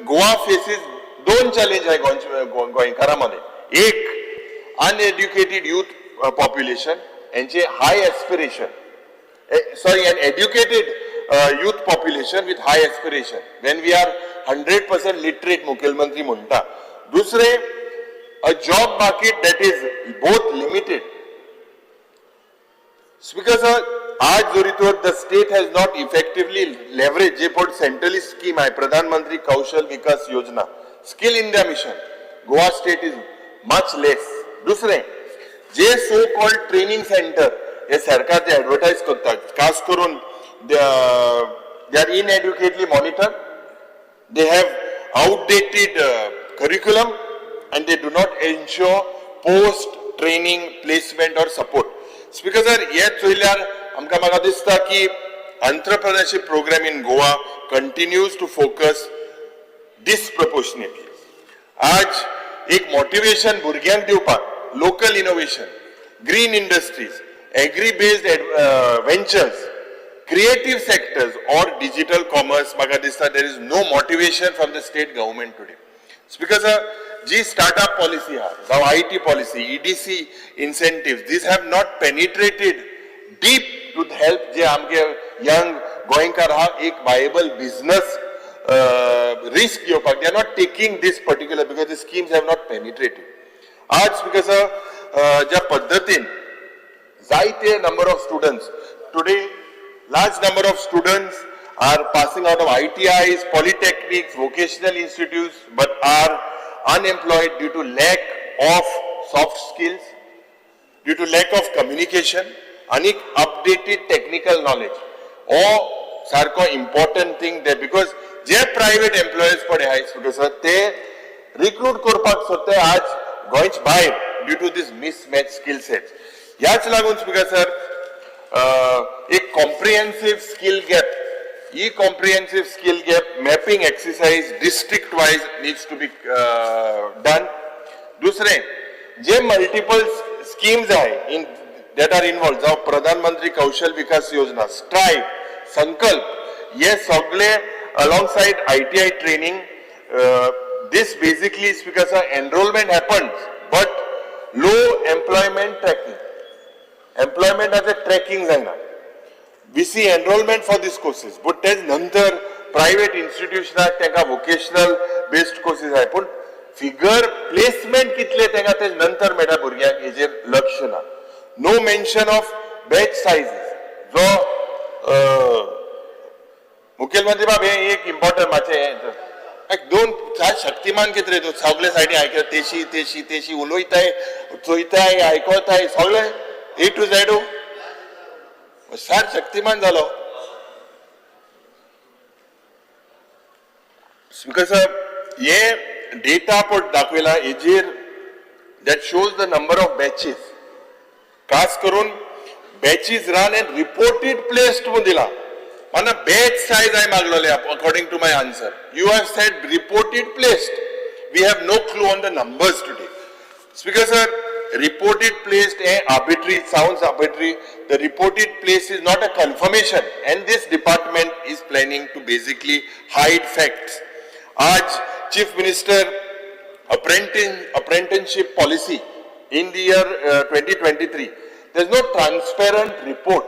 Speaker 10: Goa faces दोन चॅलेंज आहे गोंयकारां मदें. एक, अनएड्युकेटेड युथ पॉप्युलेशन हेंचे high aspiration, sorry, an educated youth population with high aspiration when we are 100% literate, मुखेलमंत्री म्हणटा. दुसरे, a job market that is both limited. Speaker sir, आज जरी तर the state has not effectively leverage जे पण centrally scheme आहे, प्रधानमंत्री कौशल विकास योजना, Skill India Mission, Goa state is much less. दुसरें, जे सो कॉल्ड ट्रेनिंग सेंटर हे सरकार जे एडवर्टायज करतात, खास करून they are inadequately monitor, they have outdated curriculum and they do not ensure post training placement or support. Speaker sir, हे चोयल्यार आमकां म्हाका दिसता की entrepreneurship program in Goa continues to focus disproportionately. आज एक मोटिवेशन भुरग्यांक दिवपाक local innovation, green industries, agri based ventures, creative sectors or digital commerce, म्हाका दिसता there is no motivation from the state government today. Speaker sir, ji startup policy आहा जावं IT policy, EDC incentive, these have not penetrated deep to help जे आमचे young गोंयकार आहा एक viable business risk घेवपाक. They are not taking this particular because the schemes have not penetrated. आज speaker sir, ज्या पद्दतीन जायते number of students today, large number of students are passing out of ITIs, polytechnics, vocational institutes, but are unemployed due to lack of soft skills, due to lack of communication, आणि updated technical knowledge. हो सारको important thing ते, because J private employers पळय आहाय, sir, ते recruit करपाक सोदताय आज गोंयच भायर due to this mismatch skill set. ह्याच लागून स्पीकर सर, एक comprehensive skill gap, he comprehensive skill gap mapping exercise district wise needs to be done. दुसरें, जे मल्टिपल स्किम्स आहे इन that are involve, जावं प्रधानमंत्री कौशल विकास योजना, स्ट्रायव, संकल्प, हे सगळे alongside ITI training, this basically, Speaker sir, enrollment happens, but low employment tracking. एम्प्लॉयमेंटाचें tracking जायना. We see enrollment for these courses, but तेच नंतर प्रायव्हेट इन्स्टिट्यूशनाक तांकां वोकेशनल बेस्ड कोर्सीस आहाय, पूण फिगर प्लेसमेंट कितले तांकां ते नंतर मेळटा भुरग्यांक, हेजेर लक्ष ना. No mention of batch sizes. जो मुखेलमंत्री बाब, हे एक इम्पॉर्टंट मातशें हें एक दोन चार शक्तिमान कितें रे तूं सगळे सायडीन आयकता, तेशी तेशी तेशी उलयताय, चोयताय, आयकताय, सगळे ए टू झेड सार शक्तिमान जालो. स्पीकर साहेब, हे डेटा पळय दाखयला हेजेर that shows the number of batches, खास करून batches run and reported placed म्हणून दिला. माना बॅच सायज हांवें मागलोले. According to my answer, you have said reported placed. We have no clue on the numbers today. Speaker sir, reported placed हे arbitrary, sounds arbitrary. The reported place is not a confirmation and this department is planning to basically hide facts. आज Chief Minister apprenticeship policy in the year 2023, there's no transparent report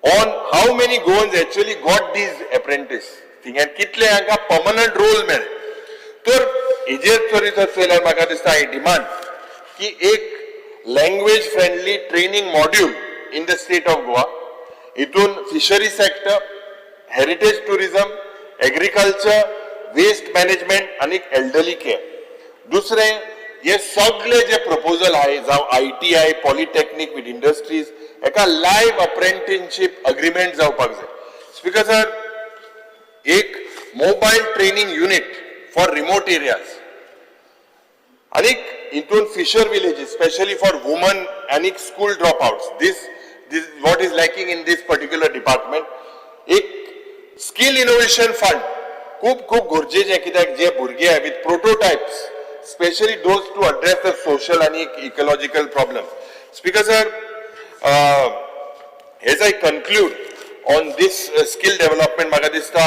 Speaker 10: on how many Goans actually got these apprentice thing and कितले हांकां permanent role मेळ्ळे. तर हेजेर तरी जर चोयल्यार म्हाका दिसता, I demand की एक language friendly training module in the state of Goa, हितून fishery sector, heritage tourism, agriculture, waste management आनी एल्डरली केअर. दुसरें, हे सगळे जे प्रपोजल आहे, जावं ITI, polytechnic with industries, एका लायव्ह अप्रेंटिसशीप अग्रीमेंट जावपाक जाय. स्पीकर सर, एक mobile training unit for remote areas आनीक हितून fisher villages, specially for women आनीक school drop outs. This what is lacking in this particular department. एक skill innovation fund खूब खूब गरजेचें, कित्याक जे भुरगे with prototypes, specially those to address the social आनी ecological problem. Speaker sir, as I conclude on this skill development, म्हाका दिसता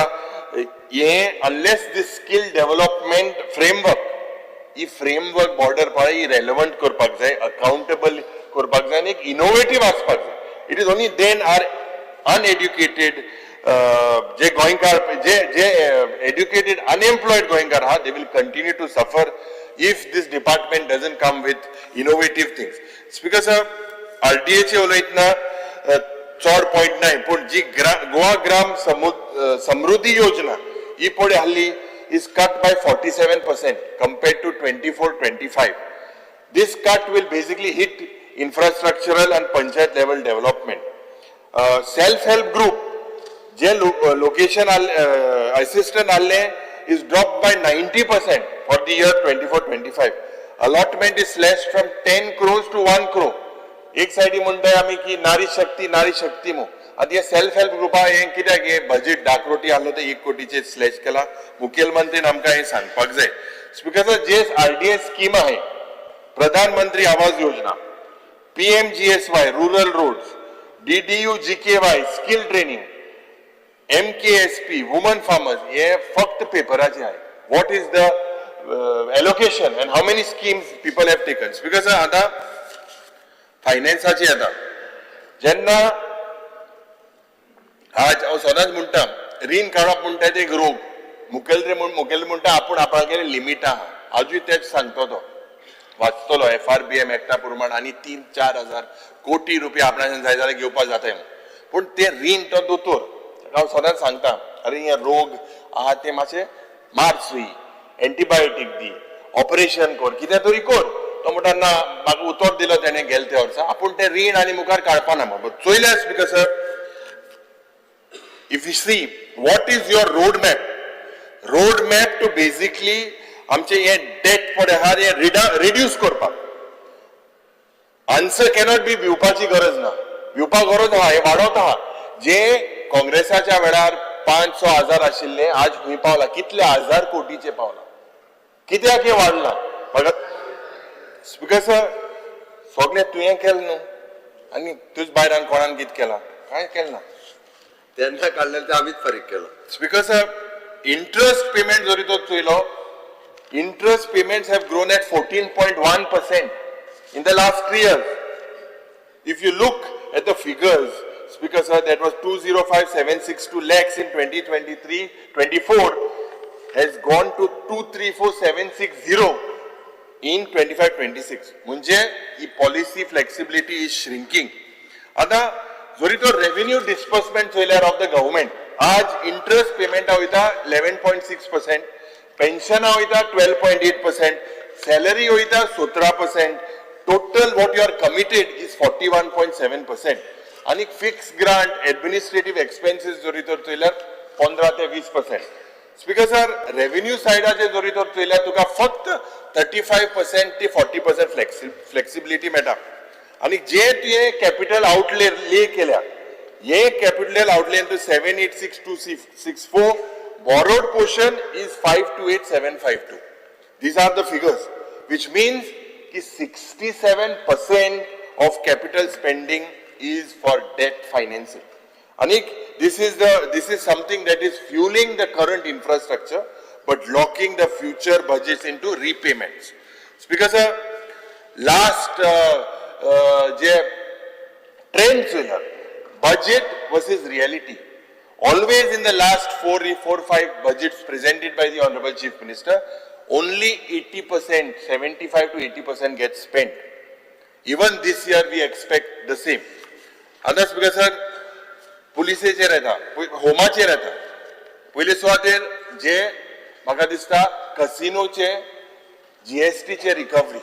Speaker 10: हे unless this skill development framework, he framework border पळय, ही रेलेवंट करपाक जाय, अकाउंटेबल करपाक जाय आनी एक इनोवेटीव आसपाक जाय. It is only then our uneducated जे गोंयकार, जे एड्युकेटेड अनएम्प्लॉयड गोंयकार आहा, they will continue to suffer if this department doesn't come with innovative things. Speaker sir, आरडीएचे उलयतना चड पॉयंट नाही, पूण जी गोवा ग्राम समृद्धी योजना ही पळय आहली is cut by 47% compared to 24-25. This cut will basically hit infrastructural and panchayat level development. Self help group J location assistant आहले is dropped by 90% for the year 24-25. Allotment is slashed from 10 crores to 1 crore. एक सायडी म्हणटाय आमी की नारी शक्ती, नारी शक्ती मू, आतां हे सेल्फ हेल्प ग्रुपा हें कित्याक हे बजेट 10 कोटी आहलो ते 1 कोटीचेर स्लॅश केला? मुखेलमंत्रीन आमकां हें सांगपाक जाय. स्पीकर सर, जे आरडीए स्कीम आहे, प्रधानमंत्री Awas Yojana, PMGSY rural roads, DDU GKY skill training, MKSP women farmers, हे फक्त पेपराचे आहे. What is the allocation and how many schemes people have taken? Because आतां फायनान्साची येता जेन्ना, आज हांव सदांच म्हणटा, रीण काडप म्हणटा ते एक रोग. मुखेल म्हूण मुखेल म्हणटा आपूण आपणागेर लिमिटां आहा. आजूय तेच सांगतो, तो वाचतलो एफआरबीएम एक्टा प्रमाण आनी 3-4 हजार कोटी रुपया आपणाच्यान जाय जाल्यार घेवपाक जाता म्हूण, पूण ते रीण तो दोतोर. ताका हांव सदांच सांगता, अरे हे रोग आहा ते मातशें मार सुई, एंटीबायोटीक दी, ऑपरेशन कर, कितें तरी कर. तो म्हणटा ना, म्हाका उतर दिलो तेणें गेले त्या वर्सा, आपूण तें रीण आनी मुखार काडपा ना म्हण. चोयल्यार speaker sir, if you see what is your roadmap to basically आमचे हे डेट पळय आहा हे रिड्यूस करपाक. आन्सर कॅनॉट बी भिवपाची गरज ना, भिवपाक गरज आहा, हे वाडत आहा. जे काँग्रेसाच्या वेळार 5-6 हजार आशिल्ले आज खंय पावला, कितले हजार कोटीचे पावला, कित्याक हे वाडला म्हाका स्पीकर सर सगळें तुवें केलें न्हू आनी तुज भायरान कोणान कितें केलां, कांय केलें ना.
Speaker 4: तेन्ना काडलें तें आमीच फारीक केलो.
Speaker 10: स्पीकर सर, इंट्रस्ट पेमेंट जरी तो चोयलो, interest payments have grown at 14.1% in the last 3 years. If you look at the figures, Speaker sir, that was 205,762 lakhs in 2023-24 has gone to 234,760 in 25-26. म्हणजे ही policy flexibility is shrinking. आता जरी तो revenue disbursement चोयल्यार of the government, आज interest पेमेंटा वयता 11.6%, पेन्शना वयता 12.8%, salary वयता 17%, total what you are committed is 41.7%. आनी फिक्स ग्रांट एडमिनिस्ट्रेटीव एक्सपेन्सीस जरी तर चोयल्यार 15 ते 20%. स्पीकर सर, रेव्हेन्यू सायडाचेर जरी तर चोयल्यार तुका फक्त 35% ते 40% फ्लेक्सिबिलिटी मेळटा. आनी जे तुवें कॅपिटल आउटले ले केल्या, हे कॅपिटल आउटले तूं 786,264, borrowed portion is 528,752. These are the figures, which means ki 67% of capital spending is for debt financing. Anik, this is something that is fueling the current infrastructure, but locking the future budgets into repayments. Speaker sir, last trends here, budget versus reality. Always in the last 4, 5 budgets presented by the Honorable Chief Minister, only 80%, 75 to 80% gets spent. Even this year we expect the same. Others, because sir, पुलिसेचेर येता, होमाचेर येता. पयले सुवातेर जे म्हाका दिसता कसिनोचे जीएसटीचे recovery,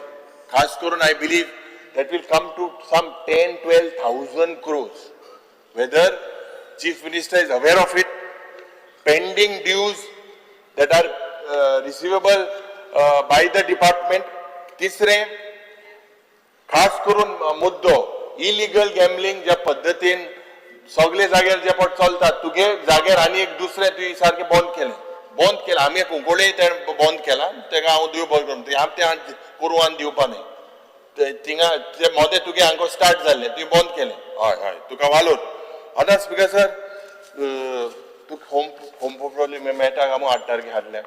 Speaker 10: खास करून I believe that will come to some 10-12,000 crores. Whether Chief Minister is aware of it, pending dues that are receivable by the department. तिसरें खास करून मुद्दो इलिगल गॅम्बलिंग ज्या पद्दतीन सगळे जाग्यार जे पट चलतात, तुगे जाग्यार आनी एक दुसरें तुवें सारकें बंद केलें, बंद केलें. आमी कुंकळ्ळे तें बंद केलां, तेका हांव देव बरें करूं, आम तें करूं आनी दिवपा न्हय. थिंगा ते मोदें तुगे हांगा स्टार्ट जाल्लें, तुवें बंद केलें. हय हय, तुका वालोर. आतां स्पीकर सर, तुका होम होम पोर्टफोलियो मेळटा काय म्हूण 8 तारखे हाडल्या,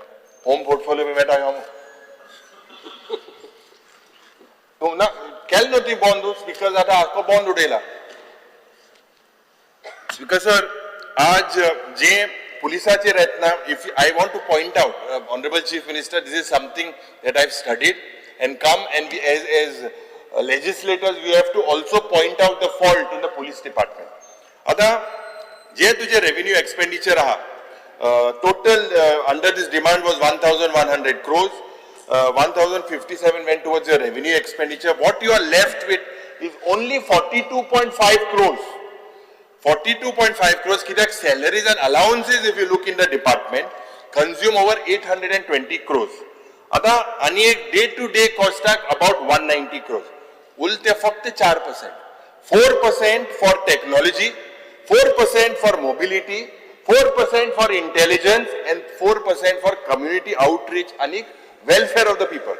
Speaker 10: होम पोर्टफोलियो मेळटा काय म्हूण तूं ना केलें न्हू ती बंद. स्पीकर आतां आख्खो बंद उडयला. स्पीकर सर, आज जे पुलिसाचेर येतना, if I want to point out, honourable chief minister, this is something that I have studied and come and we as as legislators we have to also point out the fault in the police department. आतां जे तुजे revenue expenditure आहा, total under this demand was 1,100 crores, 1,057 went towards your revenue expenditure. What you are left with is only 42.5 crores. 42.5 crores कित्याक salaries and allowances, if you look in the department, consume over 820 crores. आता आनी एक day to day कॉस्टाक about 190 crores. उरले फक्त 4%. 4% for technology, 4% for mobility, 4% for intelligence and 4% for community outreach आनी welfare of the people.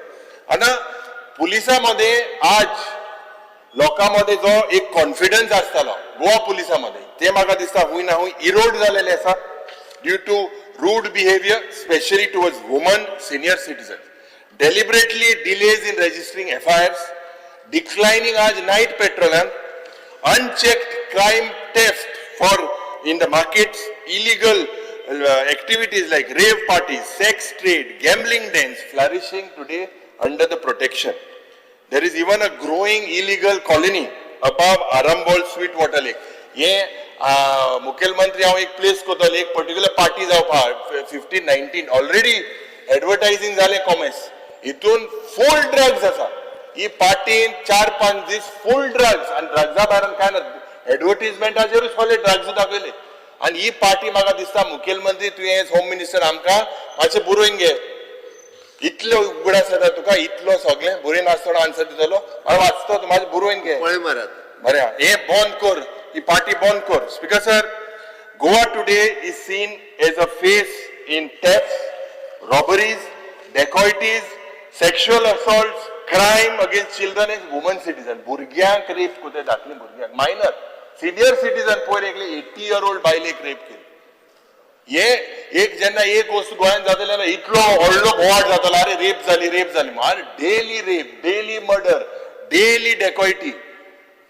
Speaker 10: आता पुलिसामध्ये आज लोकां मदें जो एक कॉन्फिडन्स आसतालो गोवा पुलिसां मदें, ते म्हाका दिसता हूंय ना हूंय इरोड जालेले आसा due to rude behaviour specially towards women, senior citizen, deliberately delays in registering FIRs, declining आज night पेट्रोलान, unchecked crime theft for in the markets, illegal activities like rave parties, sex trade, gambling dens flourishing today under the protection. There is even a growing illegal colony above Arambol Sweetwater Lake. ये मुख्यमंत्री हांव एक place करतलो, एक particular party जावपा 15-19 already एडवर्टायझिंग जालें commerce, हितून फूल drugs आसा. ही पार्टीन 4-5 दीस फूल ड्रग्स आनी ड्रग्सा भायल्यान कांय ना, एडवर्टीजमेंटाचेरूच सगळे ड्रग्स दाखयले. आनी ही पार्टी म्हाका दिसता मुखेलमंत्री तुवें एज होम मिनिस्टर आमकां मातशें बरोवन घे. इतलो उगडास जाता तुका, इतलो सगळें बरयन आसतना आन्सर दितलो. हांव वाचतो, तूं म्हाजें बरोवन घे.
Speaker 4: पळय मारात.
Speaker 10: बरें, हे बंद कर, ही पार्टी बंद कर. Speaker sir, Goa today is seen as a face in thefts, robberies, dacoities, sexual assaults, crime against children and women citizen. भुरग्यांक रेप करता, धाकली भुरग्यांक, मायनर, सिनियर सिटीजन. पयर एकले 80 इयर ओल्ड बायलेक रेप केली. हे एक जेन्ना एक वस्तू गोंयांत जातले जाल्यार इतलो व्हडलो बोवाळ जातलो, अरे रेप जाली, रेप जाली. अरे daily rape, daily murder, daily dacoity.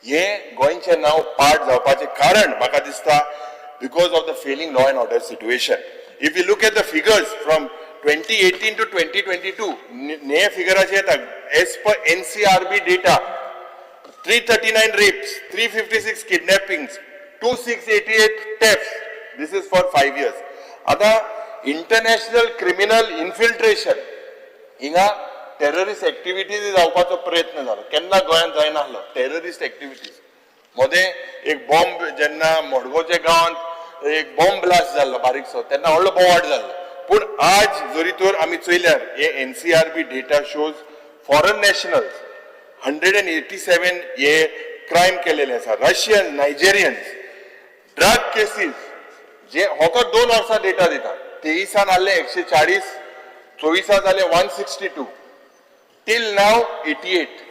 Speaker 10: हे गोंयचें नांव पाड जावपाचें कारण म्हाका दिसता because of the failing law and order situation. If you look at the figures from 2018 to 2022, हे फिगराचे येता as per NCRB data, 339 rapes, 356 kidnappings, 2688 thefts. This is for 5 years. आता इंटरनॅशनल क्रिमिनल इन्फिल्ट्रेशन, हिंगा टेररिस्ट एक्टिविटीज जावपाचो प्रयत्न जालो. केन्ना गोंयांत जायनासलो टेररिस्ट एक्टिविटीज. मदें एक बॉम्ब, जेन्ना मडगांवच्या गांवांत एक बॉम्ब ब्लास्ट जाल्लो बारीकसो, तेन्ना व्हडलो बोवाळ जाल्लो. पूण आज जरी तर आमी चोयल्यार हे NCRB data shows foreign nationals 187 हे क्रायम केलेले आसा, रशियन, नायजेरियन्स. ड्रग केसीस जे होको 2 वर्सां डेटा दिता, 23 आसले 140, 24 जाले 162, till now 88.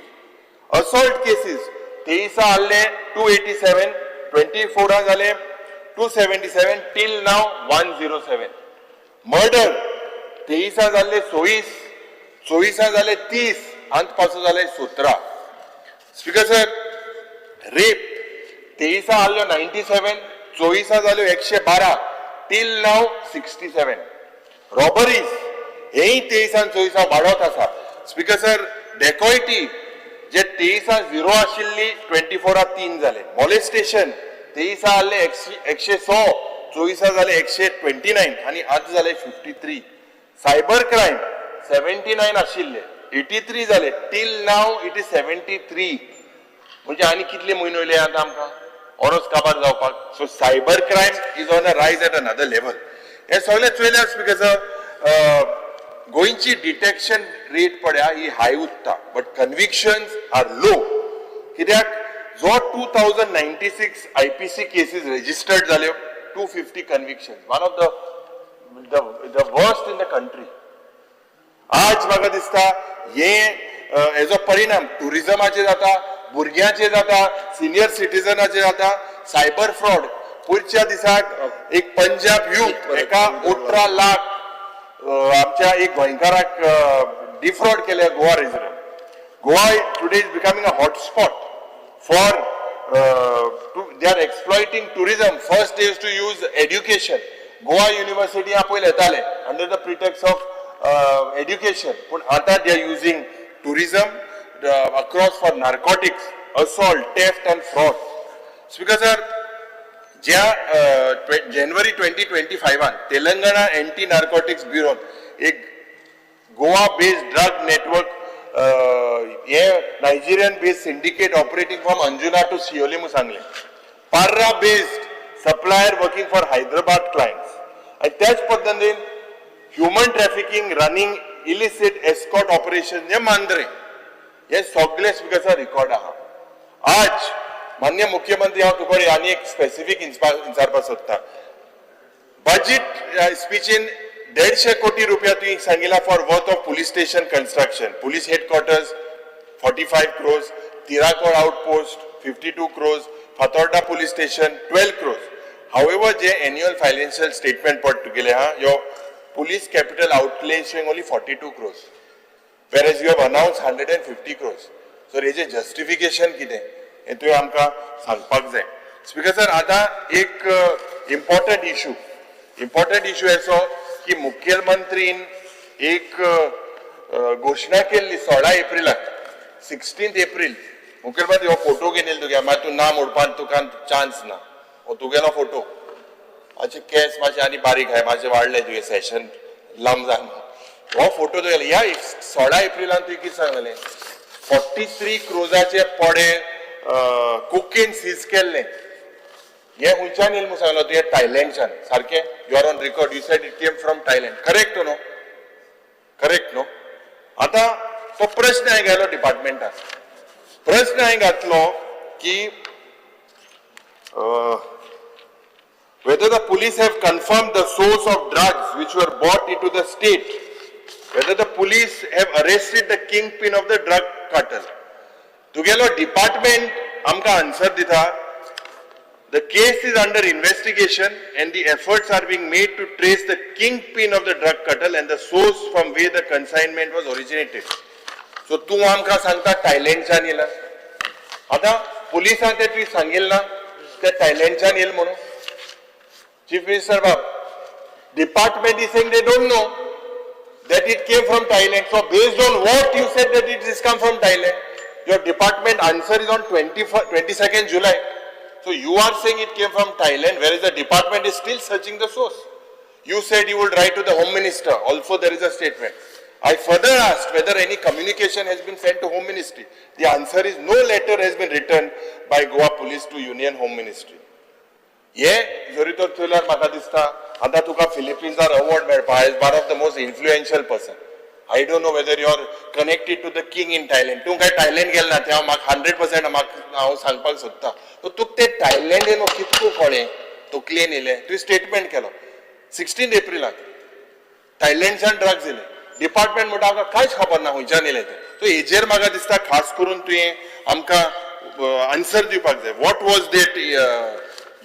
Speaker 10: Assault cases 23 आहले 287, 24 जाले 277, till now 107. Murder 23 जाल्ले 26, 24 जाले 30, अंत पासून जाले 17. स्पीकर सर, रेप 23 आहल्यो 97, 24 जाल्यो 112, till now 67. Robberies हेय 23 24 वाडत आसा. स्पीकर सर, डेकॉयटी जे 23 झिरो आशिल्ली, 24 तीन जाले. मॉलेस्टेशन 23 आहले 106, 24 जाले 129 आनी आतां जाले 53. सायबर क्रायम 79 आशिल्ले, 83 जाले, till now it is 73. म्हणजे आनी कितले म्हयने उरले आतां आमकां ओरोस काबार जावपाक? So cyber crime is on a rise at another level. हे सगळे चोयल्यार, स्पीकर सर, गोंयची डिटेक्शन रेट पळया ही हाय उरता, but convictions are low. कित्याक जो 2096 IPC cases registered जाल्यो, 250 conviction, one of the worst in the country. आज म्हाका दिसता हे हेजो परिणाम टुरिजमाचेर जाता, भुरग्यांचेर जाता, सिनियर सिटीजनाचेर जाता. सायबर फ्रॉड, पयरच्या दिसाक एक पंजाब युथ एका 18 लाख आमच्या एक गोंयकाराक डिफ्रॉड केले Goa resident. Goa today is becoming a hotspot for, they are exploiting tourism. First is to use education. Goa University पयले येताले under the pretext of education, पूण आतां they are using tourism across for narcotics, assault, theft and fraud. Speaker sir, ज्या जानेवारी 2025 Telangana anti narcotics ब्युरोन एक Goa based drug network, हे Nigerian based syndicate operating from Anjuna to Siolim सांगले, Parra based supplier working for Hyderabad clients आणि त्याच पद्दतीन human trafficking, running illicit escort operation हे मांद्रे, हे सगळे स्पीकर रिकॉर्ड आहा. आज मान्य मुख्यमंत्री, हांव तुका आनी एक स्पेसिफीक विचारपाक सोदता. बजेट स्पीचीन 150 कोटी रुपया तुवें सांगिला for worth of police station construction, police headquarters 45 crores, Tiracol outpost 52 crores, Fatorda police station 12 crores. However, J annual financial statement पड तुगेले हा, your police capital outlay showing only 42 crores, whereas you have announced 150 crores. So हेजे justification कितें हें तुवें आमकां सांगपाक जाय. स्पीकर सर, आतां एक इम्पॉर्टंट इशू असो की मुख्यमंत्रीन एक घोशणा केल्ली 16 एप्रिलाक, 16 एप्रील. मुख्यमंत्री, हो फोटो घेवन तुगे, मागीर तूं ना मोडपाक तुका चान्स ना. हो तुगेलो फोटो. मातशे केंस मातशे आनी बारीक आहाय, मातशे वाडले तुगे सेशन लांब जावन. हो फोटो तुगेलो. ह्या 16 एप्रिलान तुवें कितें सांगलें? 43 क्रोजाचे पडे कोकेन सीज केल्लें. हे खंयच्यान येयलें म्हूण सांगलो तुवें? थायलंडच्यान. सारकें? You are on record, you said it came from Thailand, correct no? Correct no? आतां तो प्रश्न हांवें घालो डिपार्टमेंटाक. प्रश्न हांवें घातलो की whether the police have confirmed the source of drugs which were bought into the state, whether the police have arrested the kingpin of the drug cartel. तुगेलो डिपार्टमेंट आमकां आन्सर दिता, the case is under investigation and the efforts are being made to trace the kingpin of the drug cartel and the source from where the consignment was originated. So तूं आमकां सांगता थायलंडच्यान येयला. आतां पुलिसांक ते तुवें सांगिल्लें ना ते थायलंडच्यान येयल म्हणून. Chief Minister Bab, department is saying they don't know that it came from Thailand. So based on what you said that it is come from Thailand, your department answer is on 22nd July. So you are saying it came from Thailand, whereas the department is still searching the source. You said you would write to the Home Minister. Also there is a statement. I further asked whether any communication has been sent to Home Ministry. The answer is no letter has been written by Goa Police to Union Home Ministry. हे जरी तर चोयल्यार म्हाका दिसता आतां तुका फिलिपिन्सार award मेळपा as one of the most influential person. I don't know whether you are connected to the king in Thailand. तूं काय थायलंड गेल ना, ते हांव म्हाका 100% म्हाका हांव सांगपाक सोदता. सो तुका तें थायलंड येवन कितको कळ्ळें, तकलेन येयलें, तुवें स्टेटमेंट केलो 16 एप्रिलाक थायलंडच्यान ड्रग्स येयले. डिपार्टमेंट म्हणटा आमकां कांयच खबर ना खंयच्यान येयलें तें. सो हेजेर म्हाका दिसता खास करून तुवें आमकां आन्सर दिवपाक जाय. What was that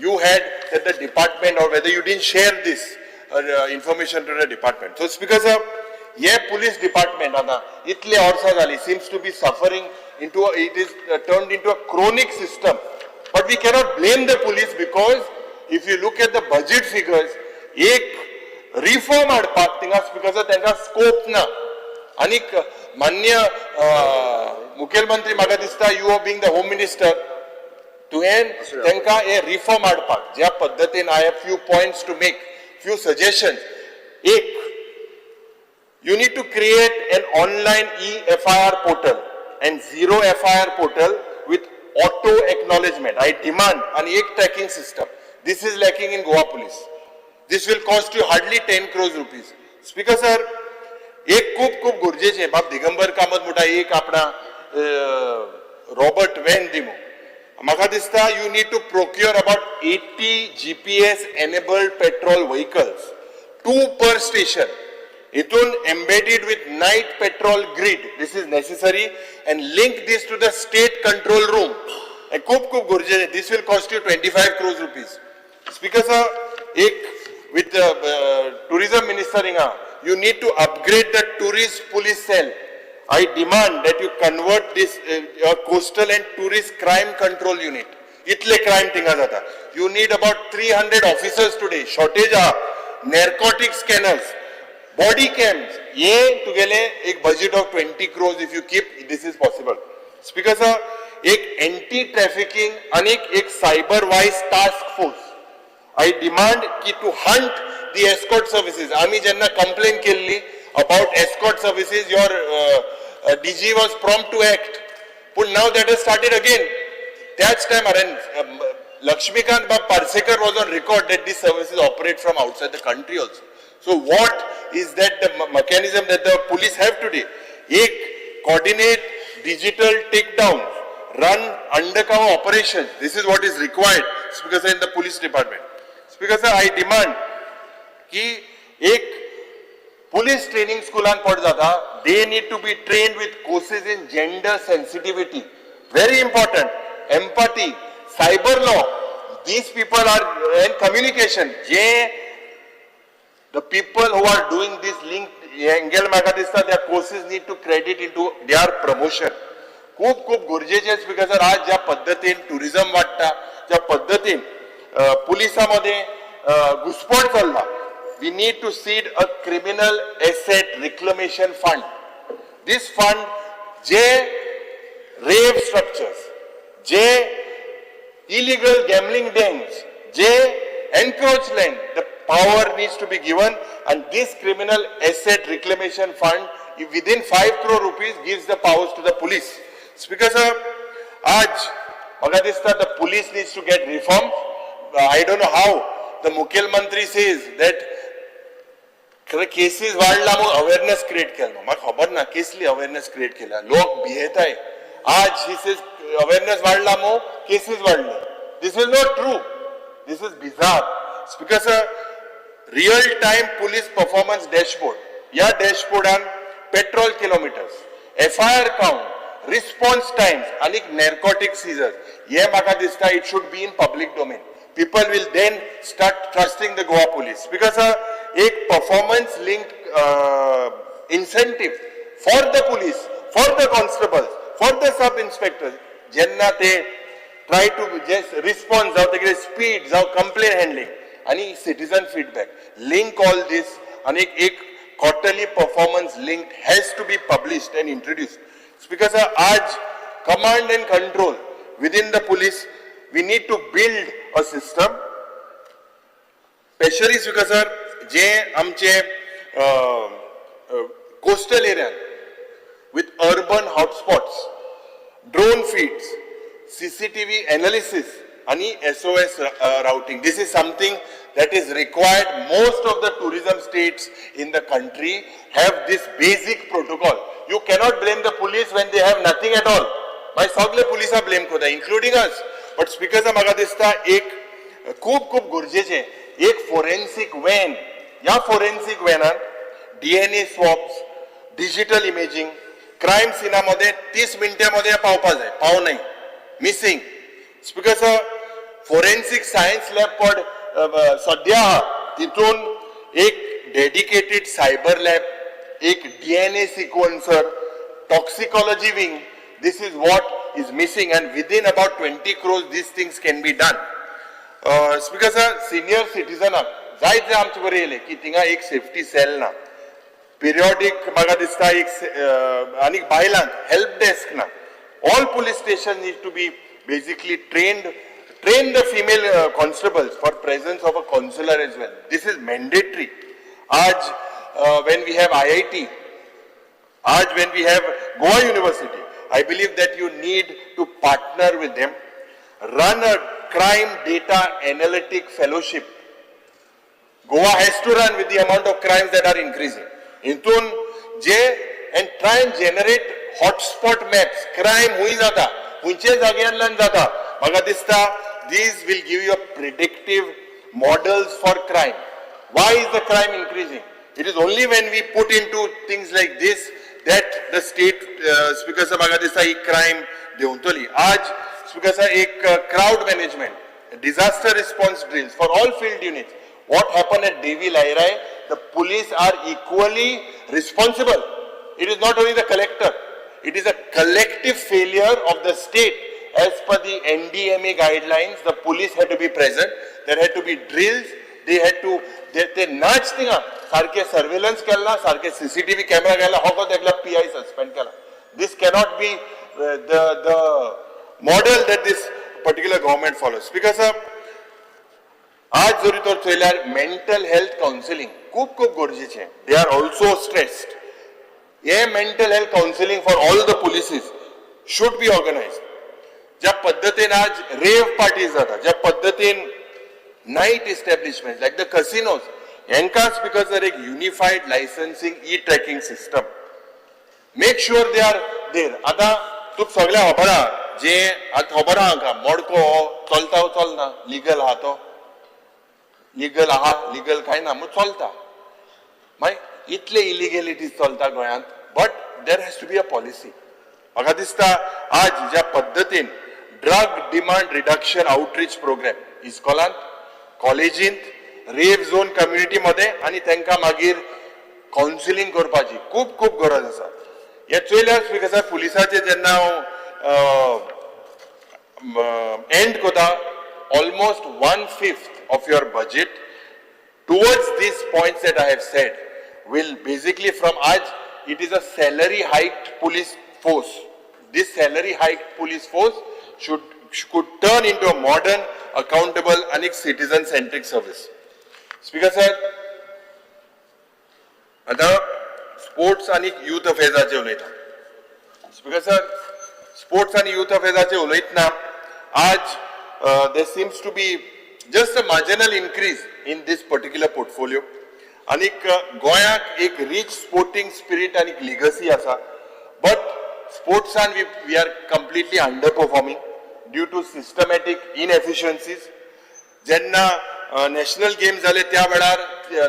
Speaker 10: you had that the department, or whether you didn't share this information to the department. So Speaker sir, हे पुलीस डिपार्टमेंट आतां इतले वर्सां जाली seems to be suffering into, it is turned into a chronic system. But we cannot blame the police because if you look at the budget figures, एक reform हाडपाक थिंगा speaker sir तांकां scope ना. आनीक मान्य मुखेलमंत्री, म्हाका दिसता you are being the home minister, तुवें तांकां हे रिफॉर्म हाडपाक ज्या पद्दतीन, I have few points to make, few suggestion. एक, you need to create an online e-FIR portal and zero FIR portal with auto acknowledgement. I demand an एक tracking system. This is lacking in Goa Police. This will cost you hardly 10 crores rupees. Speaker sir, एक खूब खूब गरजेचें, बाब दिगंबर कामत म्हणटा एक आपणा Robert van दी म्हूण. म्हाका दिसता you need to procure about 80 GPS enabled patrol vehicles, two per station, हितून embedded with night patrol grid. This is necessary, and link this to the state control room. And खूब खूब गरजेचें. This will cost you 25 crores rupees. Speaker sir, एक with tourism minister हिंगा, you need to upgrade the tourist police cell. I demand that you convert this your coastal and tourist crime control unit. इतले crime थिंगा जाता. You need about 300 officers today. Shortage आहा. Narcotic scanners, body cams, हे तुगेले एक budget of 20 crores if you keep, this is possible. Speaker sir, एक anti trafficking आनी एक cyber wise task force I demand की to hunt the escort services. आमी जेन्ना कंप्लेन केल्ली about escort services, your DG was prompt to act, पूण now that has started again. त्याच टायमार लक्ष्मीकांत बाब Parsekar was on record that these services operate from outside the country also. So what is that the mechanism that the police have today? एक coordinate digital takedown, run undercover operations. This is what is required, Speaker sir, in the police department. Speaker sir, I demand की एक police training स्कुलान पड जाता, they need to be trained with courses in gender sensitivity, very important, empathy, cyber law. These people are, and communication. J the people who are doing this link angle, म्हाका दिसता त्या courses need to credit into their promotion. खूब खूब गरजेचे. Speaker sir, आज ज्या पद्दतीन tourism वाडटा, ज्या पद्दतीन पुलिसां मदें घुसपट चल्ला, we need to seed a criminal asset reclamation fund. This fund, J rave structures, J illegal gambling dens, J encroached land, the power needs to be given, and this criminal asset reclamation fund, if within 5 crore rupees, gives the powers to the police. Speaker sir, आज म्हाका दिसता the police needs to get reform. I don't know how the मुखेलमंत्री says that खरें cases वाडला म्हूण awareness create केला. म्हाका खबर ना केसली अवेरनेस क्रिएट केल्या. लोक भियेताय. आज he says awareness वाडला म्हूण cases वाडले. This is not true. This is bizarre. Speaker sir, real time police performance dashboard. ह्या डॅशबोर्डान patrol kilometres, FIR count, response times आनी नॅर्कोटीक सीजर्स, हे म्हाका दिसता it should be in public domain. People will then start trusting the Goa Police. Because एक performance linked incentive for the police, for the constables, for the sub inspectors, जेन्ना ते try two जे response जावं तेगे speed जावं complain handling आनी citizen feedback, link all this आनी एक quarterly performance link has to be published and introduced. Speaker sir, आज command and control within the police, we need to build a system. Specially speaker sir, जे आमचे coastal एरियान with urban hotspots, drone feeds, CCTV analysis आणि SOS routing. This is something that is required. Most of the tourism states in the country have this basic protocol. You cannot blame the police when they have nothing at all. मागीर सगळे पुलिसां blame करता, including us. But speaker sir, म्हाका दिसता एक खूब खूब गरजेचें एक फोरेन्सीक वॅन. ह्या फोरेन्सीक वॅनान DNA swabs, digital imaging, crime सिना मध्ये 30 मिनटां मध्ये पावपा जाय, पाव नाही missing. Speaker sir, forensic science lab पड सद्या आहा, तितून एक डेडिकेटेड सायबर लॅब, एक DNA sequencer, toxicology wing. This is what is missing, and within about 20 crores these things can be done. Speaker sir, senior सिटीजनाक जायत जे आमचे बरें येयले की थिंगा एक सेफ्टी सेल ना, पिरियॉडीक म्हाका दिसता एक आनी बायलांक हेल्प डेस्क ना. All police station need to be basically train the female constables for presence of a counsellor as well. This is mandatory. आज when we have IIT, आज when we have Goa University, I believe that you need to partner with them, run a crime data analytic fellowship. Goa has to run with the amount of crimes that are increasing. हितून जे and try and generate hotspot maps. Crime हुंय जाता, खंयचे जाग्यांतल्यान जाता, म्हाका दिसता these will give you a predictive models for crime. Why is the crime increasing? It is only when we put into things like this that the state, Speaker sir, म्हाका दिसता ही crime देंवतली. आज speaker sir, एक crowd management, disaster response drills for all field units. What happened at Devi Lairai, the police are equally responsible. It is not only the collector, it is a collective failure of the state. As per the NDMA guidelines, the police had to be present, there had to be drills, they had to, ते नाच थिंगा सारखे surveillance केला, सारखे CCTV camera केला, हो एकला PI suspend केला. This cannot be the model that this particular government follows. Because आज जरी तर चोयल्यार मेंटल हेल्थ कावन्सिलींग खूब खूब गरजेचें. They are also stressed. हे mental health counselling for all the polices should be organise. ज्या पद्दतीन आज रेव पार्टीज जाता, ज्या पद्दतीन night establishment like the casinos, हेंकाच because जर एक unified licensing e tracking system, make sure they are there. आतां तुका सगळ्यांक खबर आहा, जे आतां खबर आहा हांकां मडको हो चलता वो चलना, लिगल आहा तो, लिगल आहा, लिगल कांय ना म्हूण चलता. मागीर इतले इलिगेलिटीज चलता गोंयांत, but there has to be a policy. म्हाका दिसता आज ज्या पद्दतीन drug demand reduction outreach program इस्कॉलांत, कॉलेजींत, रेव झोन कम्युनिटी मध्ये आनी तांकां मागीर कावन्सिलींग करपाची खूब खूब गरज आसा. हे चोयल्यार स्पीकर साहेब, पुलिसाचे जेन्ना हांव एंड करता, almost one fifth of your budget towards these points that I have said will basically from आज it is a salary hiked police force. This salary hiked police force should could turn into a modern, accountable and citizen centric service. Speaker sir, आता sports आणि youth अफेर्साचे उलयता. Speaker sir, sports आणि youth अफेर्साचे उलयतना आज there seems to be just a marginal increase in this particular portfolio. आनीक गोंयाक एक rich sporting spirit आनी लिगसी आसा, but स्पोर्ट्सान we are completely under performing due to systematic inefficiencies. जेन्ना नॅशनल गेम जाले त्या वेळार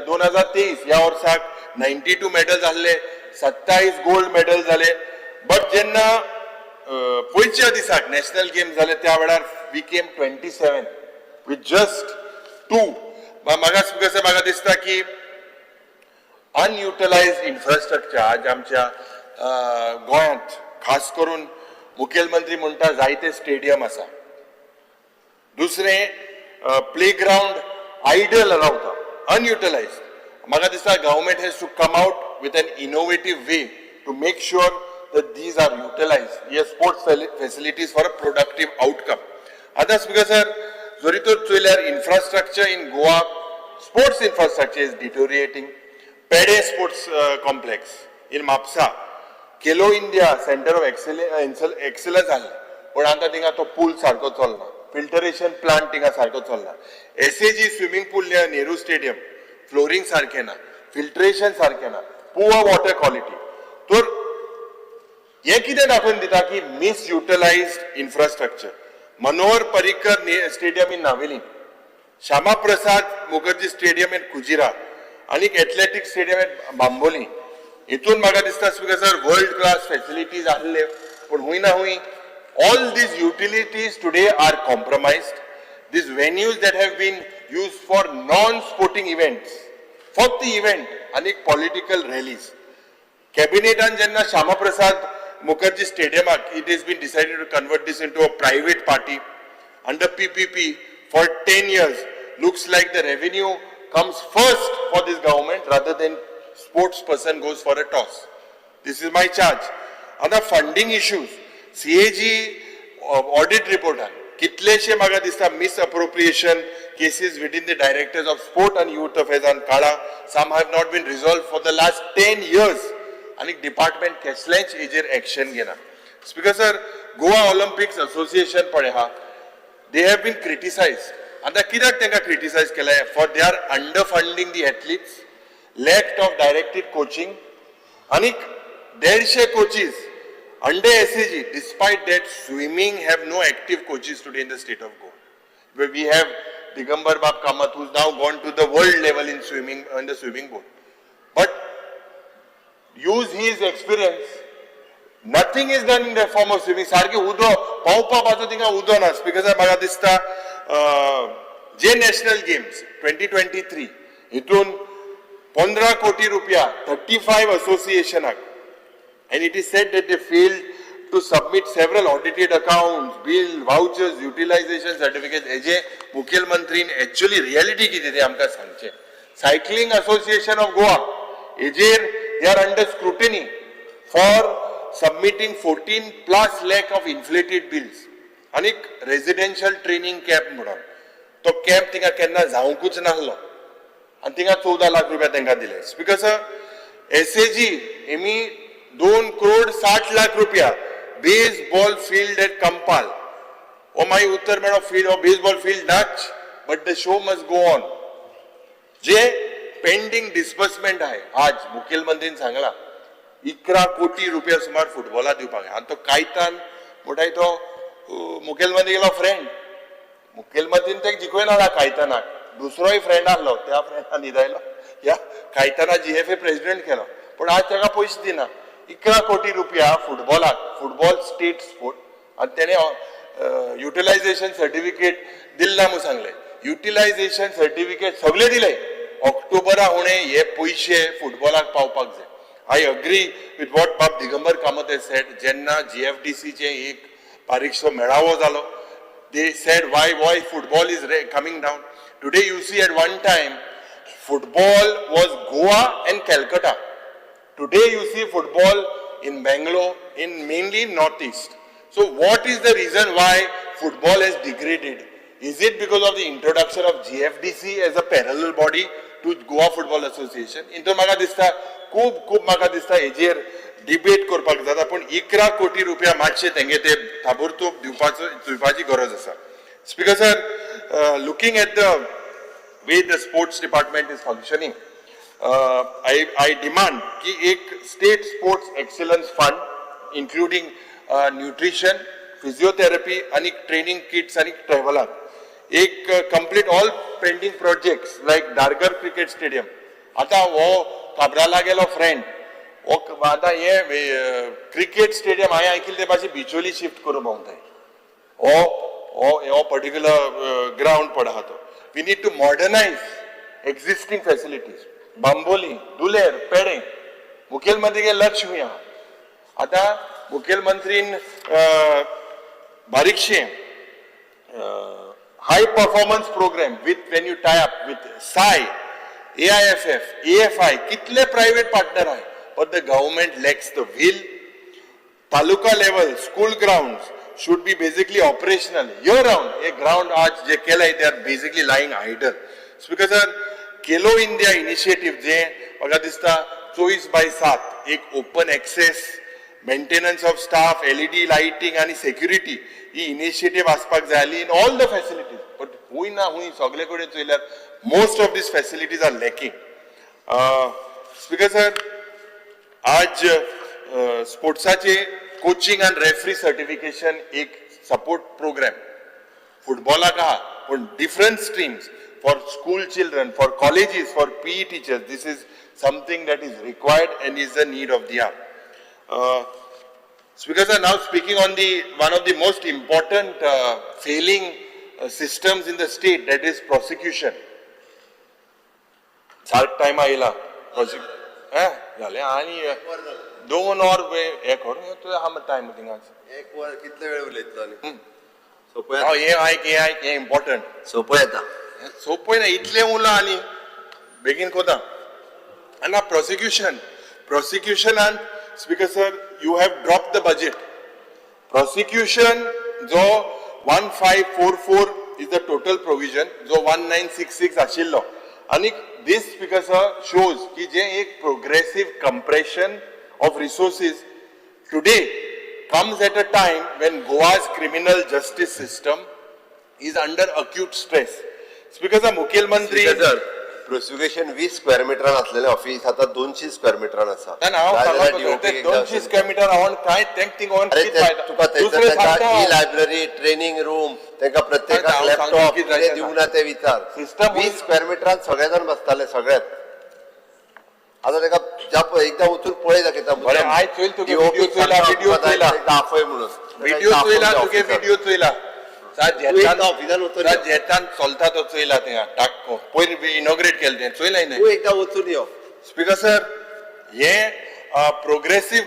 Speaker 10: 2023 ह्या वर्साक 92 मेडल्स आहले, 27 गोल्ड मेडल जाले. बट जेन्ना पयच्या दिसाक नॅशनल गेम जाले त्या वेळार we came 27 with just 2. म्हाका स्पीकर म्हाका दिसता की अनयुटिलायज इन्फ्रास्ट्रक्चर आज आमच्या गोंयांत, खास करून मुखेलमंत्री म्हणटा जायते स्टेडियम आसा, दुसरें प्ले ग्रावंड आयडल रावता, अनयुटिलायज. म्हाका दिसता government has to come out with an innovative way to make sure that these are utilized, हे sports facilities for a productive outcome. आतां स्पीकर सर, जरी तर चोयल्यार infrastructure in Goa, sports infrastructure is deteriorating. Pedem sports complex in Mapusa, Khelo India centre of excellence आहलें, पूण आतां थिंगा तो पूल सारको चलना, फिल्टरेशन प्लांट थिंगा सारको चलना. SAG swimming pool near Nehru stadium flooring सारकें ना, फिल्ट्रेशन सारकें ना, पुअर वॉटर क्वॉलिटी. तर हें कितें दाखोवन दिता की misutilized infrastructure. Manohar Parrikar stadium in Navelim, Shyama Prasad Mukherjee stadium in Kujira आनी एथलेटीक स्टेडियम इन बांबोली. हितून म्हाका दिसता speaker sir, world class facilities आहले, पूण हुंय ना हुंय all these utilities today are compromised. These venues that have been used for non sporting events, फक्त event आनी political Rallis. कॅबिनेटान जेन्ना Shyama Prasad Mukherjee स्टेडियमाक it is been decided to convert this into a private party under PPP for 10 years, looks like the revenue comes first for this government rather than sports person goes for a toss. This is my charge. आतां funding issues, CAG audit रिपोर्टान कितलेशे म्हाका दिसता misappropriation cases within the directors of sport आनी youth अफेर्सान काडा. Some have not been resolve for the last 10 years आनी department कसलेंच हेजेर action घेना. Speaker sir, Goa Olympics association पळय आहा, they have been criticized. आतां कित्याक तांकां क्रिटिसायज केलें? For they are under funding the athletes, lack of directed coaching, आनीक 150 coaches under SAG. Despite that, swimming have no active coaches today in the state of Goa. Where we have Digambar Bab Kamath, who's now gone to the world level in swimming, in the swimming board. But use his experience. Nothing is done in the form of swimming. सारकें उदो पावपा थिंगा उदो ना. Because म्हाका दिसता जे national games 2023 हितून 15 कोटी रुपया 35 असोसिएशनाक, and it is said that they failed to submit several audited accounts, bill, vouchers, utilization certificates. हेजे मुखेलमंत्रीन actually reality कितें तें आमकां सांगचें. सायकलिंग असोसिएशन ऑफ गोवा हेजेर they are under scrutiny for submitting 14 plus lakh of inflated bills. आनीक residential training camp म्हणून तो camp थिंगा केन्ना जावंकूच नासलो आनी थिंगा 14 लाख रुपया तांकां दिले. स्पीकर सर, एसएजी हेमी 2 करोड 60 लाख रुपया बेसबॉल फील्ड एट कंपाल. हो मागीर उत्तर मेळो फील्ड, हो बेसबॉल फील्ड नाच, but the show must go on. J pending disbursement आहे, आज मुखेलमंत्रीन सांगला 11 कोटी रुपया सुमार फुटबॉला दिवपाक. आनी तो कायतान म्हणटाय तो मुखेलमंत्री गेलो फ्रेंड, मुखेलमंत्रीन तेका जिखयना कायतानाक, दुसरोय फ्रेंड आहलो, त्या फ्रेंडान न्हिदायलो, ह्या कायताना जीएफए प्रेसिडेंट केलो, पूण आज ताका पयशे दिना. 11 कोटी रुपया फुटबॉलाक, फुटबॉल स्टेट स्पोर्ट, आनी तेणे युटिलायझेशन सर्टिफिकेट दिल ना म्हूण सांगलें. युटिलायझेशन सर्टिफिकेट सगळे दिले ऑक्टोबरा हुणे, हे पयशे फुटबॉलाक पावपाक जाय. I agree with what बाब दिगंबर कामत said. जेन्ना जीएफडीसीचे एक बारीकसो मेळावो जालो, they said why football is coming down. Today you see, at one time football was Goa and Calcutta. Today you see football in Bangalore, in mainly Northeast. So what is the reason why football has degraded? Is it because of the introduction of GFDC as a parallel body to Goa Football Association? इंतून म्हाका दिसता खूब खूब म्हाका दिसता हेजेर debate करपाक जाता, पूण 11 कोटी रुपया मातशे तेंगे ते ताबडतोब दिवपाचो दिवपाची गरज आसा. Speaker sir, looking at the way the sports department is functioning, I demand की एक state sports excellence fund including nutrition, physiotherapy आनी ट्रेनिंग किट्स आनी ट्रॅव्हलाक एक complete all pending projects like Dhargal cricket stadium. आतां हो काब्राला गेलो फ्रेंड हो आतां हे क्रिकेट स्टेडियम हांवें आयकिल्लें ते भाशेन बिचोली शिफ्ट करूं भोंवताय. हो हो हो पर्टिक्युलर ग्रावंड पड आहा तो. We need to modernize existing facilities. Bambolim, Duler, Pedem. मुखेलमंत्री लक्ष खंय आहा? आतां मुखेलमंत्रीन बारीकशें high performance program with when you tie up with SAI, AIFF, AFI, कितले प्रायव्हेट पार्टनर आहे, but the government lacks the will. Taluka level school ground should be basically operational year round. हे ground आज जे केलंय, they are basically lying idle. Speaker sir, Khelo India initiative जे म्हाका दिसता 24/7 एक open access, maintenance of staff, LED lighting आनी security ही initiative आसपाक जाय आनी in all the facilities. But हुंय ना हुंय सगळे कडेन चोयल्यार most of these facilities are lacking. Speaker sir, आज स्पोर्ट्साचे कोचिंग आनी रेफरी सर्टिफिकेशन एक सपोर्ट प्रोग्राम फुटबॉलाक आहा, पूण different streams for school children, for colleges, for PE teachers, this is something that is required and is the need of the hour. Speaker sir, now speaking on the one of the most important failing systems in the state, that is prosecution. सारक time आयला. जालें आनी 2 वर हें कर तुवें आहा time थिंगा.
Speaker 4: एक वर कितले वेळ उलयतलो आनी?
Speaker 10: हांव हें आयक, हें आयक, हें इम्पॉर्टंट.
Speaker 4: सोपय येता.
Speaker 10: सोपय ना, इतलें उरलां आनी बेगीन कोता. आनी prosecution, प्रोसिक्युशनान, speaker sir, you have drop the budget. Prosecution जो 1544 is the total provision, जो 1966 आशिल्लो. आनी दीस, स्पीकर सर, शोज की जे एक progressive compression of resources today comes at a time when Goa's criminal justice system is under acute stress. Speaker sir, मुखेलमंत्री
Speaker 4: sir, prosecution 20 square मिटरान असलेले office आता 200 square मिटरान आसा.
Speaker 10: ना, हांव सांगत, ते 200 स्क्वेअर मिटर हांव काय तेंक थिंग
Speaker 4: अरे, तुका तांकां ई लायब्ररी, ट्रेनिंग रूम, तांकां प्रत्येकाक लॅपटॉप कितें दिवंक ना ते विचार.
Speaker 10: सिस्टम
Speaker 4: 20 स्क्वेअर मिटरान सगळे जाण बसताले सगळ्यात. आता ताका ज्या एकदा वचून पळय दाखयता.
Speaker 10: बरें, आयज चोयल तुगे व्हिडिओ चोयला, व्हिडिओ चोयला.
Speaker 4: आपय म्हणून.
Speaker 10: व्हिडिओ चोयला तुगे, व्हिडिओ चोयला.
Speaker 4: ऑफिसान वचून
Speaker 10: झेतान चलता तो चोयला. थिंगा टाक पयर इनॉग्रेट केलें तें चोयलाय न्हय?
Speaker 4: तूं एकदां वचून यो.
Speaker 10: स्पीकर सर, हे प्रोग्रेसीव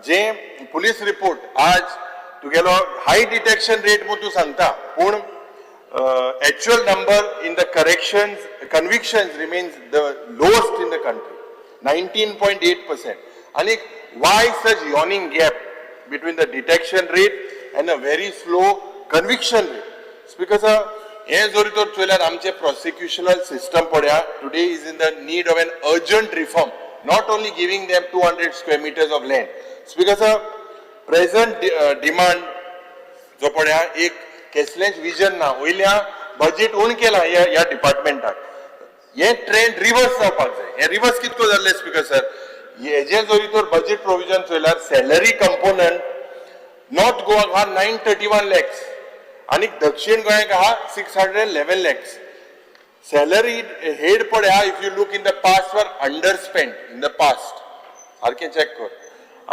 Speaker 10: जे पुलीस रिपोर्ट आज तुगेलो हाय डिटेक्शन रेट म्हूण तूं सांगता, पूण actual number in the correction convictions remains the lowest in the country, 19.8%. आनी why such yawning gap between the detection rate and a very slow conviction rate? Speaker sir, हे जरी तर चोयल्यार आमचे प्रोसिक्युशनल सिस्टम पळया, today is in the need of an urgent reform, not only giving them 200 square meters of land. Speaker sir, present demand जो पळया, एक कसलेंच vision ना. वयल्या बजेट उण केला ह्या डिपार्टमेंटाक. हे ट्रेंड रिवर्स जावपाक जाय. हे रिवर्स कितको जाल्ले, स्पीकर सर? हेजे जरी तर बजेट प्रोविजन चोयल्यार सॅलरी कंपोनंट नॉर्थ गोवाक आहा 931 लॅक्स आनी दक्षिण गोंयाक आहा 611 लॅक्स. सॅलरी हेड पळया, if you look in the past, were under spend in the past. सारकें चॅक कर.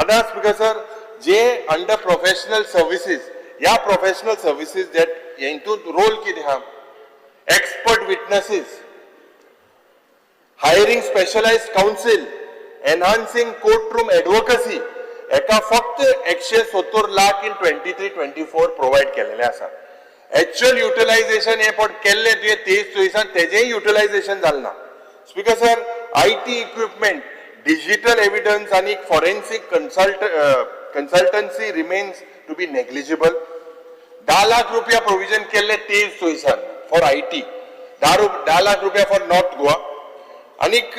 Speaker 10: आतां स्पीकर सर, जे अंडर प्रोफेशनल सर्विसीस, ह्या प्रोफेशनल सर्विसीस that हितून रोल कितें आहा? Expert witnesses, hiring specialized counsel, enhancing court room advocacy, एका फक्त 170 lakh in 23-24 provide केलेले आसा. एक्च्युअल युटिलायझेशन हे पण केल्ले तुवें 23-24 तेजेय युटिलायझेशन जालें ना. Speaker sir, IT equipment, digital evidence आनी forensic consultancy remains to be negligible. 10 lakh रुपया प्रोविजन केल्ले 23-24 फॉर IT, 10 lakh रुपया फॉर नॉर्थ गोवा. आनीक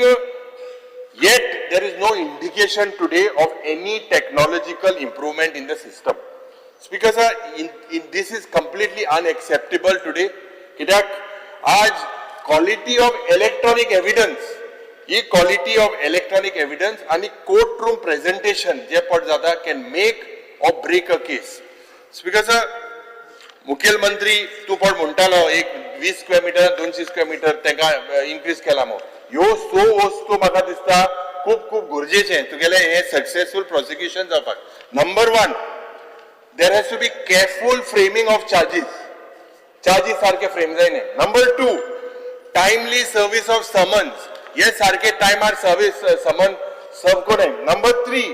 Speaker 10: yet there is no indication today of any technological improvement in the system. Speaker sir, in this is completely unacceptable today. कित्याक आज quality of electronic evidence he quality of electronic evidence आनी court room presentation जे पट जाता can make or break a case. Speaker sir, मुखेलमंत्री तूं पण म्हणटालो एक 20 स्क्वेअर मिटर 200 स्क्वेअर मिटर तांकां इन्क्रीज केला म्हूण. ह्यो सो वस्तू म्हाका दिसता खूब खूब गरजेचें तुगेलें हें सक्सेसफूल प्रोसिक्युशन जावपाक. Number 1, there has to be careful framing of charges. Charges सारके फ्रेम जायना. Number 2, timely service of summons. हे सारके टायमार सर्वीस समन सर्व करून. Number 3,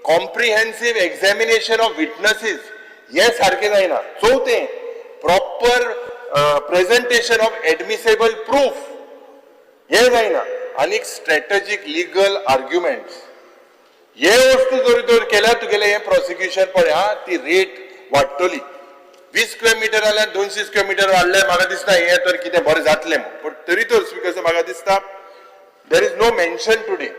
Speaker 10: comprehensive examination of witnesses. हे सारके जायना. चवथें, proper presentation of admissible proof. हे जायना. आनी स्ट्रॅटजीक लिगल आर्ग्युमेंट्स. हे वस्तू जर तर केल्यार तुगेलें हें प्रोसिक्युशन पळय हा ती रेट वाडटली. 20 स्क्वेअर मिटर जाल्यार 200 स्क्वेअर मिटर वाडले म्हाका दिसता हें तर कितें बरें जातलें म्हूण. पूण तरी तर स्पीकर म्हाका दिसता there is no mention today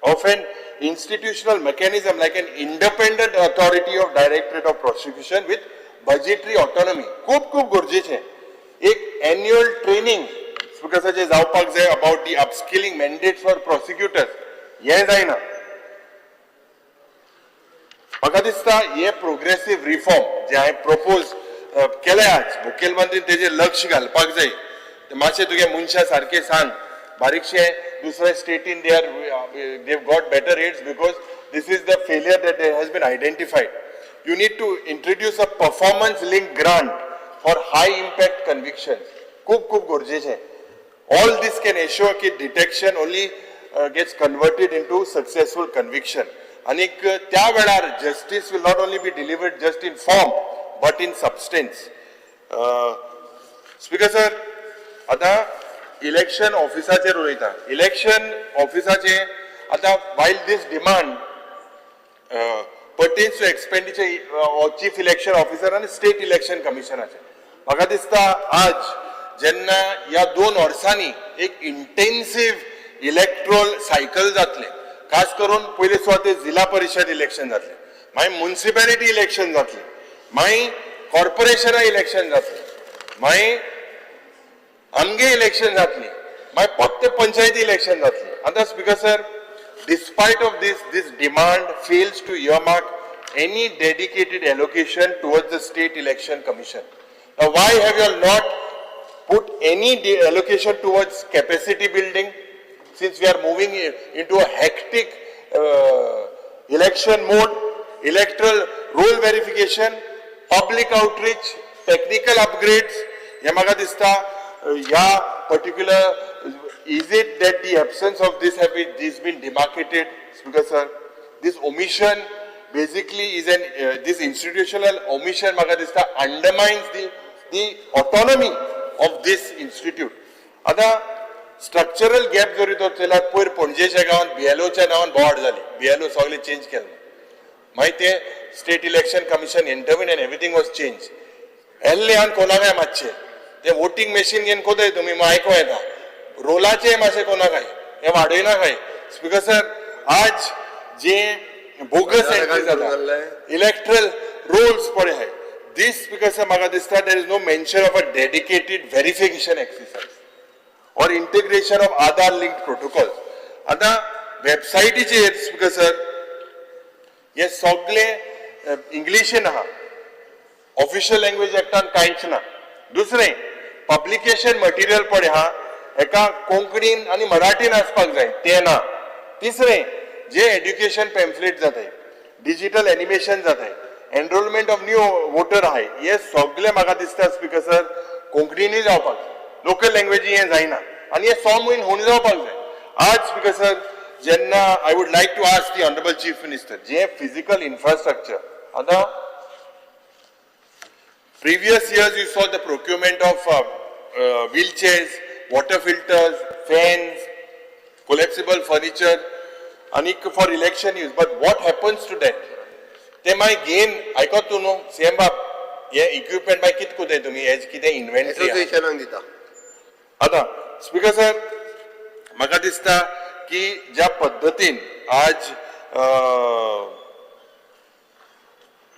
Speaker 10: of an institutional mechanism like an independent authority of directorate of prosecution with budgetary autonomy. खूब खूब गरजेचें एक एन्युअल ट्रेनिंग स्पीकर जावपाक जाय about the upskilling mandates for prosecutors. हें जायना. म्हाका दिसता हे प्रोग्रेसीव रिफॉर्म जे हांवें प्रपोज केले आज मुखेलमंत्रीन तेजेर लक्ष घालपाक जाय. मातशें तुगे मनशां सारकें सांग बारीकशें दुसऱ्या स्टेटीन they are they've got better rates because this is the failure that has been identified. You need to introduce a performance link grant for high impact conviction. खूब खूब गरजेचें. All this can assure की detection only gets converted into successful conviction. आनीक त्या वेळार justice will not only be delivered just in form but in substance. Speaker sir, आतां election ऑफिसाचेर उलयता. Election ऑफिसाचे आतां while this demand pertains to expenditure chief election officer आनी state election कमिशनाचे, म्हाका दिसता आज जेन्ना ह्या 2 वर्सांनी एक इंटेन्सीव इलेक्ट्रोल सायकल जातलें, खास करून पयले सुवातेर जिल्हा परिशद इलेक्शन जातलें, मागीर मुन्सिपेलिटी इलेक्शन जातलें, मागीर कॉर्पोरेशना इलेक्शन जातलें, मागीर आमगे इलेक्शन जातली, मागीर फक्त पंचायती इलेक्शन जातली. आतां speaker sir, despite of this, this demand fails to earmark any dedicated allocation towards the state election commission. Now, why have you all not put any allocation towards capacity building, since we are moving into a hectic election mode, electoral roll verification, public outreach, technical upgrades? हे म्हाका दिसता ह्या particular, is it that the absence of this have been, this been demarcated? Speaker sir, this omission basically is an this institutional omission म्हाका दिसता undermines the autonomy of this institute. आतां structural gap जरी तर चल्यार पयर पणजेच्या गांवांत बीएलओच्या नांवान बोवाळ जाली. बीएलओ सगळे चेंज केले, मागीर ते state election commission intervene and everything was change. येल्ले आनी कोणाकाय मातशें ते वोटींग मशीन घेवन कोताय तुमी आयको येता रोलाचे मातशें कोणाकाय हें वाडयनाकाय. स्पीकर सर, आज जे बोगस एंट्री जाता इलेक्ट्रल रोल्स पळय आहाय, दीस स्पीकर सर म्हाका दिसता there is no mention of a dedicated verification exercise or integration of Aadhaar linked protocol. आतां वेबसायटीचेर स्पीकर सर हे सगळे इंग्लिशीन आहा, ऑफिशियल लँग्वेज एक्टान कांयच ना. दुसरें पब्लिकेशन मटेरियल पळय आहा, हेका कोंकणीन आनी मराठीन आसपाक जाय, तें ना. तिसरें जे एड्युकेशन पेम्फलेट जाताय, डिजिटल एनिमेशन जाताय, एनरोलमेंट ऑफ न्यू वोटर आहाय, हे सगळे म्हाका दिसता स्पीकर सर कोंकणीनूय जावपाक जाय, लोकल लँग्वेजी हें जायना आनी हे 6 म्हयने होवन जावपाक जाय. आज स्पीकर सर जेन्ना I would like to ask the honourable chief minister J physical infrastructure आतां previous years you saw the procurement of wheelchairs, water filters, fans, collapsible furniture आनी for election use. But what happens to that? ते मागीर घेन आयकत तूं न्हू CM बाब, हे इक्विपमेंट मागीर कितें कोताय तुमी, हेज कितें इन्व्हेंटरी
Speaker 4: एसोसिएशनाक दिता.
Speaker 10: आतां स्पीकर सर म्हाका दिसता की ज्या पद्दतीन आज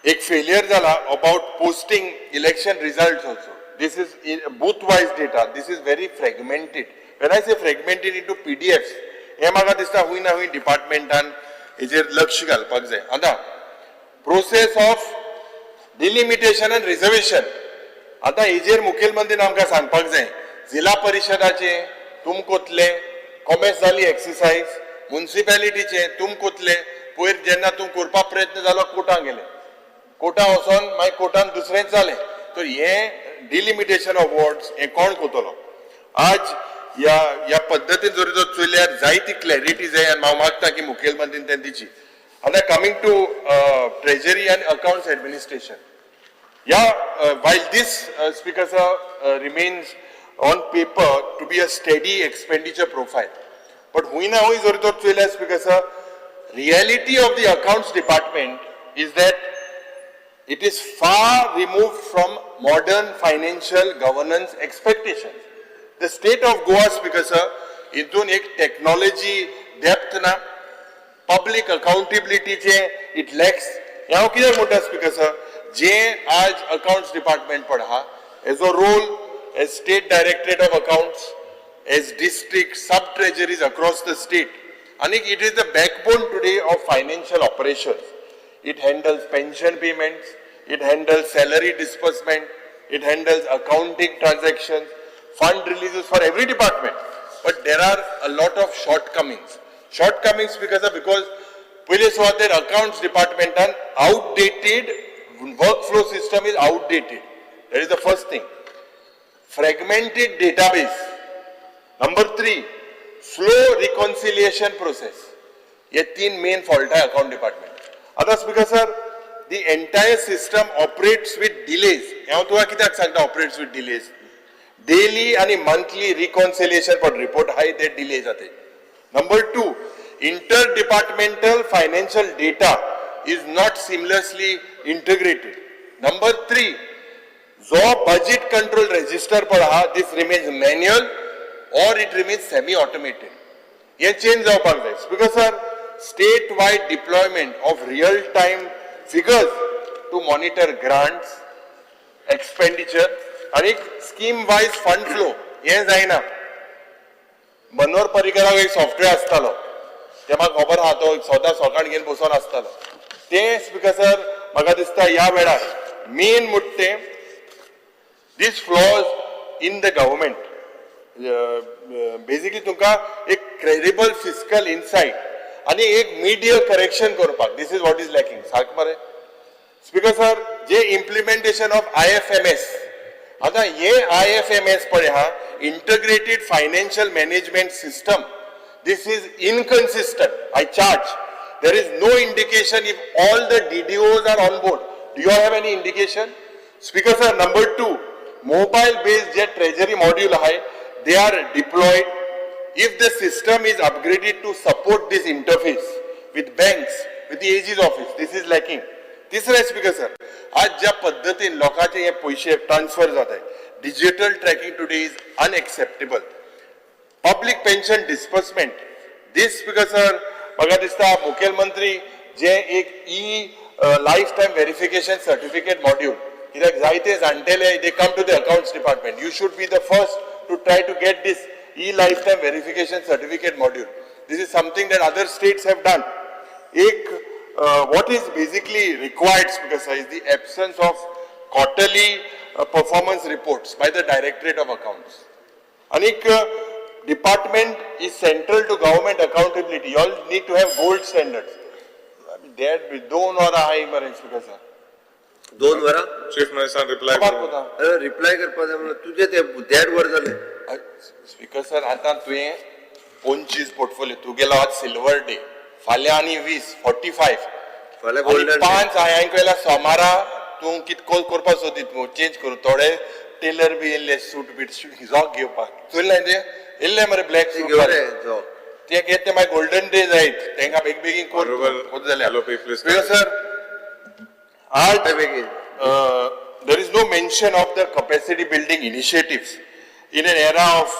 Speaker 10: एक फेलियर जाला about posting election result also, this is booth wise data, this is very fragmented. When I say fragmented into PDFs, हें म्हाका दिसता हुंय ना हुंय डिपार्टमेंटान हेजेर लक्ष घालपाक जाय. आतां process of delimitation and reservation, आतां हेजेर मुखेलमंत्रीन आमकां सांगपाक जाय. जिल्हा परिशदाचे तुमकोतले कॉमेस जाली एक्सरसायज, मुन्सिपेलिटीचे तुमकोतले पयर जेन्ना तूं करपाक प्रयत्न जालो कोर्टान गेले, कोर्टान वचोन मागीर कोर्टान दुसरेंच जालें. तर हें डिलिमिटेशन ऑफ वॉर्ड्स हें कोण करतलो? आज ह्या ह्या पद्दतीन जर जर चोयल्यार जायती क्लॅरिटी जाय आनी हांव मागता की मुखेलमंत्रीन तें दिची. आतां coming to treasury and accounts administration, ह्या while this, Speaker sir, remains on paper to be a steady expenditure profile, but हुंय ना हुंय जर तर चोयल्यार, Speaker sir, reality of the accounts department is that it is far removed from modern financial governance expectations. The state of Goa, Speaker sir, हितून एक technology depth ना, public अकाउंटेबिलिटीचे it lakhs. हें हांव कित्याक म्हणटा स्पीकर सर, जे आज अकाउंट्स डिपार्टमेंट पड आहा, as a role as State Directorate of Accounts, as district sub treasuries across the state, आनी it is the backbone today of financial operations. It handles pension payments, it handles salary disbursement, it handles accounting transactions, fund releases for every department. But there are a lot of shortcomings. Shortcomings because पयले सुवातेर accounts departmentan outdated workflow system is outdated. That is the first thing. Fragmented database. Number three, slow reconciliation process. हे तीन main fault आहे account department. आतां Speaker sir, the entire system operates with delays. हांव तुका कित्याक सांगता operates with delays? Daily आनी monthly reconciliation पण रिपोर्ट आहाय ते डिले जाते. Number two, inter departmental financial data is not seamlessly integrated. Number three, जो बजेट कंट्रोल रजिस्टर पण आहा, this remains manual or it remains semi automated. हे change जावपाक जाय. Speaker sir, state wide deployment of real time figures to monitor grants, expenditure आनी scheme wise fund flow हें जायना. मनोहर पर्रीकराक एक सॉफ्टवेअर आसतालो, ते म्हाका खबर आहा, तो सदां सकाळ घेवन बसोन आसतालो ते. स्पीकर सर, म्हाका दिसता ह्या वेळार मेन म्हणटा तें this flaws in the government. Basically तुमकां एक क्रेडिबल फिस्कल इनसायट आनी एक मिड-इयर करेक्शन करपाक, this is what is lacking. सारकें मरे स्पीकर सर? जे इम्प्लिमेंटेशन ऑफ आयएफएमएस, आतां हे आयएफएमएस पळय आहा, Integrated Financial Management System, this is inconsistent. I charge there is no indication if all the DDOs are on board. Do you have any indication, Speaker sir? Number two, mobile based J treasury module आहे, they are deployed. If the system is upgraded to support this interface with banks, with the AG's office, this is lacking. तिसरें speaker sir, आज ज्या पद्दतीन लोकांचे हे पयशे transfer जाताय, digital tracking today is unacceptable. Public pension disbursement, this, Speaker sir, म्हाका दिसता मुखेलमंत्री जे एक e life time verification certificate module, कित्याक जायते जाणटेले, they come to the accounts department. You should be the first to try to get this e life time verification certificate module. This is something that other states have done. एक what is basically required, Speaker sir, is the absence of quarterly performance reports by the Directorate of Accounts. आनीक department is central to government accountability. You all need to have gold standards. देड दोन वरां आहाय मरे speaker sir.
Speaker 4: दोन वरां.
Speaker 1: Chief Minister reply.
Speaker 4: अरे, reply करपा जाय म्हणून तुजें ते देड वर जालें.
Speaker 10: स्पीकर सर, आतां तुवें 25 पोर्टफोलियो तुगेलो, आज सिल्वर डे, फाल्यां आनी 20, 45.
Speaker 4: फाल्यां golden day.
Speaker 10: पांच हांवें केल्या. सोमारा तूं कित करपाक सोदीत मु चेंज करूं. थोडे टेलर बी येयल्ले सूट बीट जॉक घेवपाक. चोयलें ते येयल्ले मरे ब्लॅक सूट.
Speaker 4: घेवन ये जॉक.
Speaker 10: ते घेत ते मागीर गोल्डन डे जायत, तांकां बेगीन बेगीन
Speaker 1: Honorable
Speaker 10: कर जाल्यार.
Speaker 1: LOP, please.
Speaker 10: Speaker sir, आज
Speaker 4: बेगीन.
Speaker 10: There is no mention of the capacity building initiatives in an era of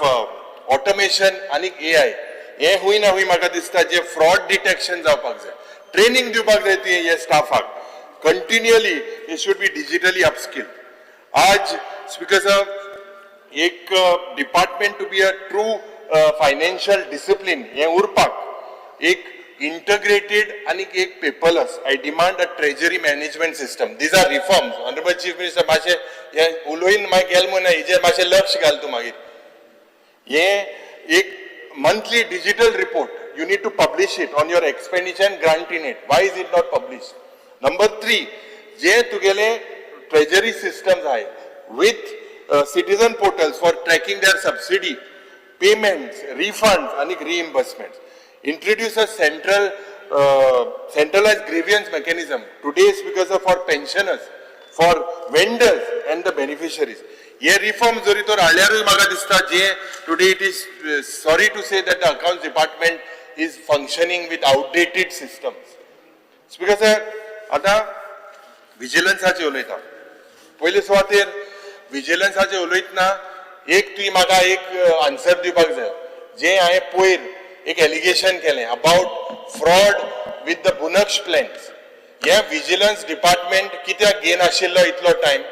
Speaker 10: automation आणि AI. हे हुंय ना हुंय म्हाका दिसता जे फ्रॉड डिटेक्शन जावपाक जाय, ट्रेनिंग दिवपाक जाय ती हे स्टाफाक continually, they should be digitally upskill. आज स्पीकर साहेब, एक department to be a true financial discipline हें उरपाक एक इंटग्रेटेड आनी एक paperless, I demand a treasury management system. These are reforms. Honourable Chief Minister, मातशें हें उलोवन मागीर गेल म्हणून हेजेर मातशें लक्ष घाल तूं. मागीर हें एक monthly digital report, you need to publish it on your expenditure and grant in aid. Why is it not publish? Number three, जे तुगेले ट्रेजरी सिस्टम्स आहाय with citizen portals for tracking their subsidy payments, refunds आनी reimbursements. Introduce a centralized grievance mechanism. Today is because of for pensioners, for vendors and the beneficiaries. हे reform जरी तर हाडल्यारूय म्हाका दिसता जे today it is sorry to say that the accounts department is functioning with outdated systems. Speaker sir, आतां विजिलन्साचेर उलयता. पयले सुवातेर विजिलन्साचेर उलयतना एक तुवें म्हाका एक आन्सर दिवपाक जाय. जे हांवें पयर एक एलिगेशन केलें about fraud with the Bunaksh plans, हें विजिलन्स डिपार्टमेंट कित्याक घेयनाशिल्लो इतलो time?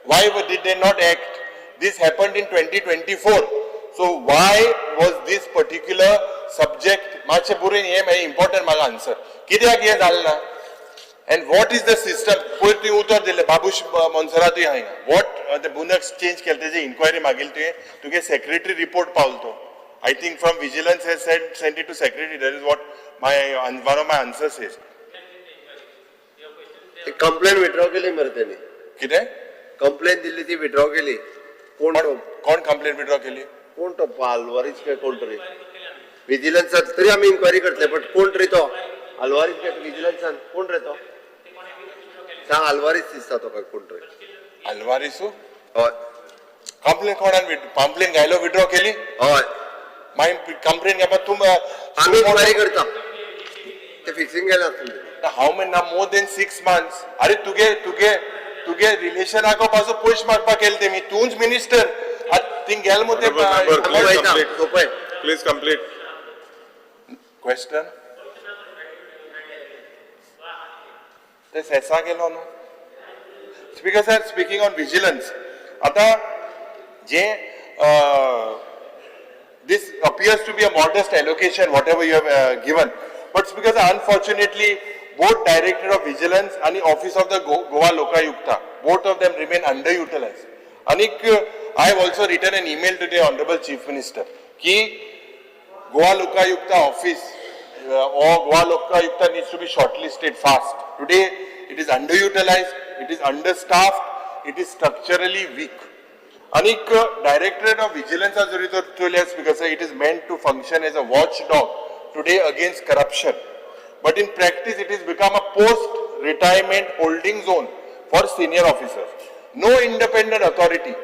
Speaker 10: Why did they not act? This happened in 2024, so why was this particular subject? मातशें बरोवन हें इम्पॉर्टंट म्हाका आन्सर, कित्याक हें जालें ना and what is the system? पयर तुवें उतर दिलें, बाबूश मोन्सेरातूय आहा. What the बुनक्स चेंज केलें तेजी इन्क्वायरी मागिल्ली तुवें, तुगे सेक्रेटरी रिपोर्ट पावलो तो. I think from vigilance has sent it to secretary. That is what my one of my answers is.
Speaker 4: Complain withdraw केली मरे तेणी.
Speaker 10: कितें?
Speaker 4: कंप्लेन दिल्ली ती विड्रॉ केली. कोण तो?
Speaker 10: कोण कंप्लेन विड्रॉ केली?
Speaker 4: कोण तो आल्वारीस काय कोण तरी विजिलन्सान. तरी आमी इन्क्वायरी करतले, बट कोण तरी तो आल्वारीस काय विजिलन्सान कोण रे तो सांग. आल्वारीस दिसता तो काय कोण तरी.
Speaker 10: अल्वारिसू.
Speaker 4: हय.
Speaker 10: कंप्लेन कोणान कंप्लेन घायलो, विड्रॉ केली?
Speaker 4: हय.
Speaker 10: मागीर कंप्लेन घेवपाक तूं
Speaker 4: आमी इन्क्वायरी करता, ते फिक्सिंग केलें आसतलें.
Speaker 10: How many now? More than 6 months. अरे, तुगे तुगे तुगे रिलेशनाक पासून पयशे मागपाक केले तेमी. तूंच मिनिस्टर थिंग गेल मु ते.
Speaker 1: Honorable member,
Speaker 4: आमी
Speaker 1: please
Speaker 4: वयता
Speaker 1: complete.
Speaker 4: सोंपें.
Speaker 1: Please complete.
Speaker 10: Question ते सेसा गेलो न्हू. Speaker sir, speaking on vigilance, आतां जे this appears to be a modest allocation, whatever you have given. But because unfortunately, both Director of Vigilance and the Office of the Goa Lokayukta, both of them remain underutilized. Anik, I have also written an email to the Honorable Chief Minister ki Goa Lokayukta office or Goa Lokayukta needs to be shortlisted fast. Today, it is underutilized, it is understaffed, it is structurally weak. Anik Directorate of Vigilance जरी तर चोयल्यार, because it is meant to function as a watchdog today against corruption. But in practice, it has become a post-retirement holding zone for senior officers. No independent authority.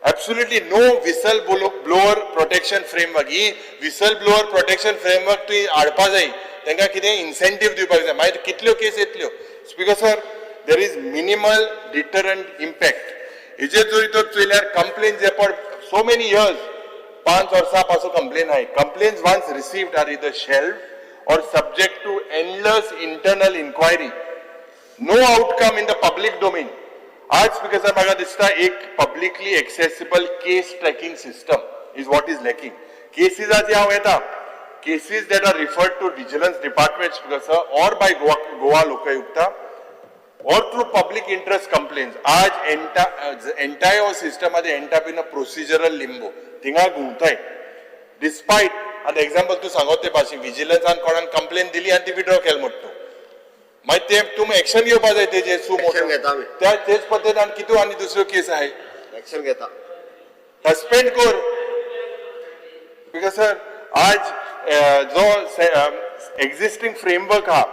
Speaker 10: Absolutely no whistle blower protection framework. He whistle blower protection framework तुवें हाडपा जाय. तांकां कितें incentive दिवपाक जाय, मागीर कितल्यो केस येतल्यो. Speaker sir, there is minimal deterrent impact. हेजेर जरी तर चोयल्यार कंप्लेन जे for so many years, 5 वर्सां पासून कंप्लेन आहे. Complaints once received are either shelved or subject to endless internal inquiry. No outcome in the public domain. आज speaker साहेब, म्हाका दिसता एक publicly accessible case tracking system is what is lacking. केसीसाचे हांव येता. Cases that are referred to vigilance department, Speaker sir, or by Goa Lokayukta or through public interest complaints, आज entire system मध्ये end up in a procedural limbo. थिंगा घुंवताय. डिस्पायट आतां example तूं सांगत ते भाशेन, विजिलन्सान कोणाक कंप्लेन दिली आनी ती विड्रॉ केली म्हणटा तूं, मागीर ते तुमी एक्शन घेवपा जाय तेजेर सु
Speaker 4: Action घेता आमी.
Speaker 10: त्या तेच पद्दतीन आनी कितें आनी दुसऱ्यो केस आहाय.
Speaker 4: एक्शन घेता.
Speaker 10: सस्पेंड कर. Because sir, आज जो एक्झिस्टींग फ्रेमवर्क आहा,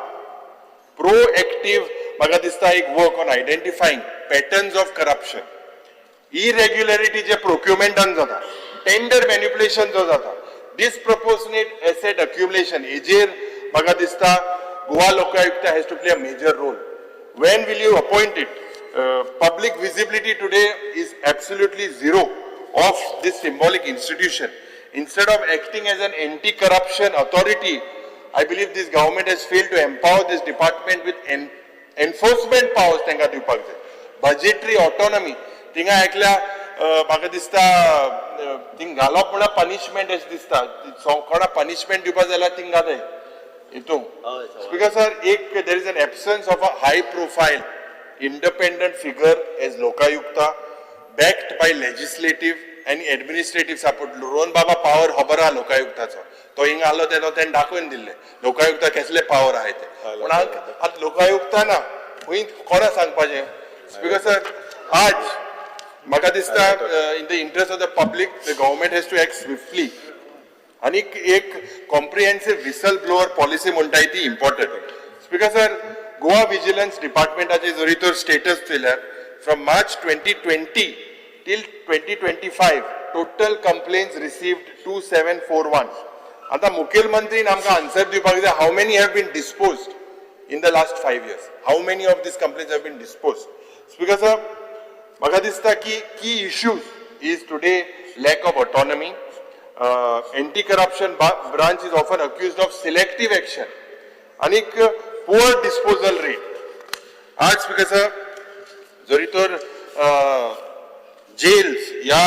Speaker 10: प्रोएक्टीव म्हाका दिसता एक work on identifying patterns of corruption, irregularity जे प्रोक्युमेंटान जाता, टेंडर मॅन्युपुलेशन जो जाता, डिसप्रपोर्शनेट एसेट अक्युमुलेशन, हेजेर म्हाका दिसता Goa Lokayukta has to play a major role. When will you appoint it? Public visibility today is absolutely zero of this symbolic institution. Instead of acting as an anti-corruption authority, I believe this government has failed to empower this department with enforcement powers. तांकां दिवपाक जाय budgetary autonomy. थिंगा एकल्या म्हाका दिसता thing घालप म्हळ्यार punishment अशें दिसता. कोणा पनिशमेंट दिवपा जाल्यार थिंग घालय हितून. स्पीकर सर, एक there is an absence of a high profile independent figure as Lokayukta backed by legislative आनी एडमिनिस्ट्रेटीव सपोर्ट. रोहन बाबा पावर खबर आहा लोकायुक्ताचो, तो हिंगा आसलो तेन्ना तेणें दाखोवन दिल्लें लोकायुक्ता कसले पावर आहाय ते. पूण आतां लोकायुक्ता ना, खंय कोणा सांगपाचें? स्पीकर सर, आज म्हाका दिसता in the interest of the public the government has to act swiftly आनी एक कॉम्प्रिहेन्सीव व्हिसल ब्लोअर पॉलिसी म्हणटाय ती important. Speaker sir, Goa vigilance डिपार्टमेंटाचे जरी तर स्टेटस चोयल्यार from March 2020 till 2025 total complaints received 2741. आतां मुखेलमंत्रीन आमकां आन्सर दिवपाक जाय, how many have been disposed in the last 5 years, how many of these complaints have been disposed. Speaker sir, म्हाका दिसता की key issues is today lack of autonomy. Anti corruption branch is often accused of selective action आनीक poor disposal rate. आज speaker sir, जरी तर gels ह्या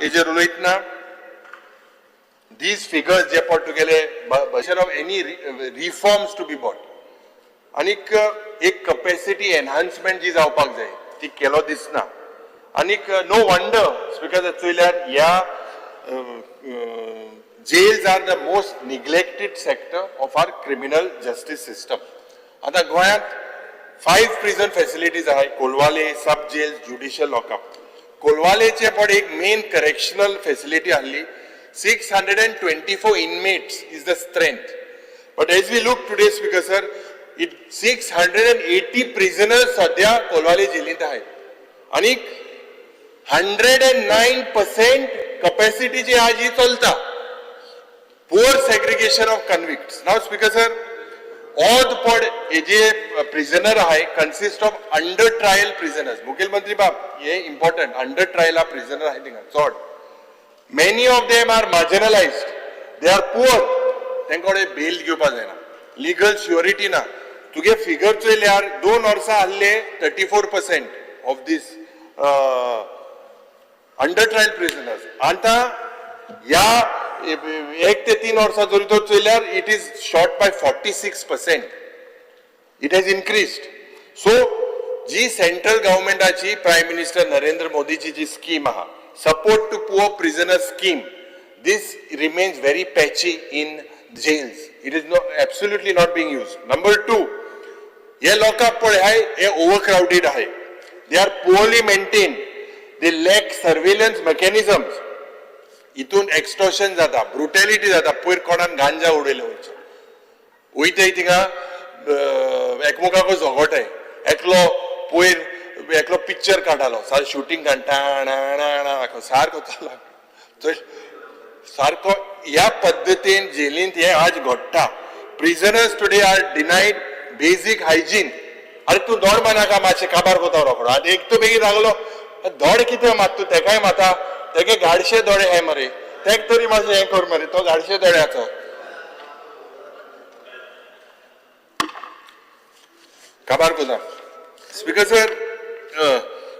Speaker 10: हेजेर उलयतना these figures जे पड तुगेले of any reforms to be brought आनीक एक कपॅसिटी एनहान्समेंट जी जावपाक जाय ती केलो दिसना. आनीक नो वंडर स्पीकर, चोयल्यार ह्या jails are the most neglected sector of our criminal justice system. आतां गोंयांत फायव प्रिजन फॅसिलिटीज आहाय, कोलवाले सब जेल, ज्युडिशियल लॉकअप. कोलवालेचे पण एक मेन करेक्शनल फॅसिलिटी आहली, 624 inmates is the strength. But as we look today, Speaker sir, it 680 prisoners सध्या कोलवाले जेलींत आहेत आणि 109% capacity जी आज ही चलता. Poor segregation of convicts. Now Speaker sir, odd पड हे जे प्रिझनर आहे consist of under trial prisoners. मुखेलमंत्री बाब, हे इम्पॉर्टंट, अंडर ट्रायल प्रिझनर आहे थिंगा चड. Many of them are marginalized, they are poor, तांकां कडेन बेल घेवपा जायना, लिगल शुअरिटी ना. तुगे फिगर चोयल्यार 2 वर्सां आहले 34% of these under trial prisoners. आतां ह्या 1 ते 3 वर्सां जरी तर चोयल्यार it is shot by 46%, it has increased. So ji central गव्हर्मेंटाची prime minister Narendra मोदीची ji scheme आहा, support to poor prisoner scheme, this remains very patchy in jails. It is no absolutely not being used. Number two, हे लोकांक पळय हाय हे over crowded आहाय, they are poorly maintained, they lack surveillance mechanisms. हितून extortion जाता, ब्रुटॅलिटी जाता. पयर कोणान गांजा उडयले वयचे वयताय थिंगा एकमेकाक झगोटाय. एकलो पयर एकलो पिक्चर काडटालो, सारको शुटींग काडटा, सारको चल्ला सारको. ह्या पद्दतीन जेलींत हे आज घडटा. Prisoners today are denied basic hygiene. अरे तूं दोड मारनाका, मातशें काबार कोता रोकडो. आनी एक तूं बेगीन लागलो दोड कितें मात तूं तेकाय माता, तेगे गाडशे दोळे हे मरे, तेक तरी मातशें हें कर मरे, तो गाडशे दोळ्याचो. काबार कोता. Speaker sir,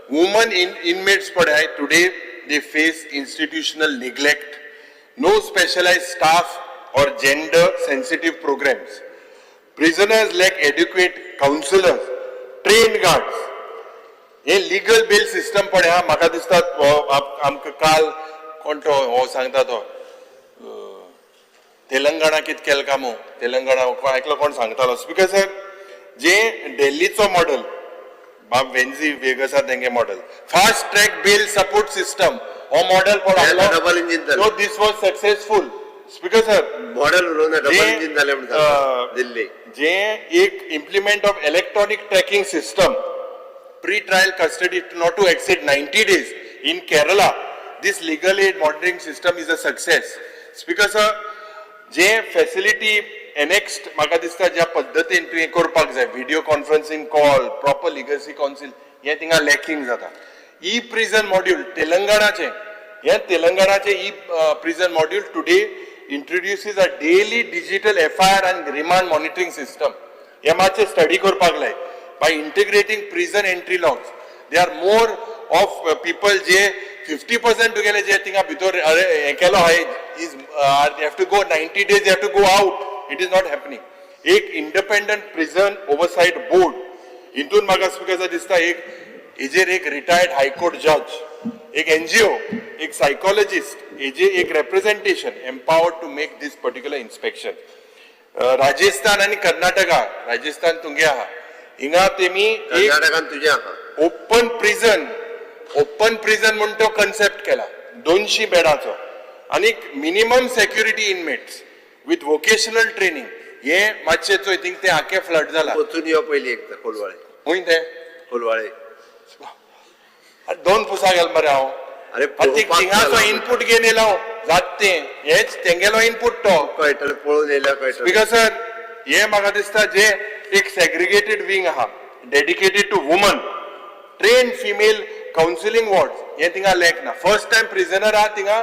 Speaker 10: women in inmates पळय today they face institutional neglect, no specialized staff or gender sensitive programs. Prisoners lack adequate counselors, trained guards. हे लिगल बेल सिस्टम पळय हा, म्हाका दिसता आमकां काल कोण तो हो सांगता तो तेलंगणा कित केलें कामो तेलंगणा एकलो कोण सांगतालो. स्पीकर सर, जे दिल्लीचो मॉडल बाब वेन्झी वेगसा तेंगे model, fast track bail support system हो मॉडल पण
Speaker 4: डबल इंजिन जालें.
Speaker 10: So this was successful, Speaker sir.
Speaker 4: Model उलोवना, डबल इंजिन जालें म्हणून सांगता दिल्ली.
Speaker 10: जे एक implement of electronic tracking system, pre trial custody not to exceed 90 days in Kerala, this legal aid monitoring system is a success. Speaker sir, J facility annexed म्हाका दिसता ज्या पद्दतीन तुवें करपाक जाय, video conferencing call, proper legacy council, हें थिंगा lacking जाता. ई प्रिजन मॉड्यूल तेलंगणाचें, हें तेलंगणाचें e prison module today introduces a daily digital FIR and remand monitoring system. हे मातशें स्टडी करपाक लाय. By integrating prison entry logs, they are more of people J 50% तुगेले जे थिंगा भितर हें केलो आहाय is have to go 90 days, have to go out. It is not happening. एक इंडिपेंडंट प्रिझन ओवरसायट बोर्ड हितून म्हाका स्पिकर दिसता एक हेजेर एक रिटायर्ड हायकोर्ट जज, एक एनजीओ, एक सायकोलॉजिस्ट हेजे एक representation empowered to make this particular inspection. Rajasthan आनी कर्नाटका, राजस्थान तुमगे आहा, हिंगा तेमी
Speaker 4: कर्नाटकान तुजें आहा.
Speaker 10: ओपन प्रिझन, ओपन प्रिझन म्हूण तो कन्सेप्ट केला 200 बेडाचो आनी minimum security inmates with vocational training. हे मातशें चोय थिंग तें आख्खें फ्लड जाला.
Speaker 4: वचून यो पयलीं एकदां कोलवाळे.
Speaker 10: खूंय तें?
Speaker 4: कोलवाळे.
Speaker 10: दोन पुसा गेल मरे हांव.
Speaker 4: अरे
Speaker 10: थिंगाचो इनपूट घेवन येयला हांव, जात तें हेच तेंगेलो इनपूट तो
Speaker 4: कळटलें, पळोवन येयल्यार कळटलें.
Speaker 10: Because sir हे म्हाका दिसता जे एक सेग्रिगेटेड विंग आहा dedicated to woman, trained female counselling ward, हे थिंगा लॅक ना. फर्स्ट टायम प्रिजनर आहा थिंगा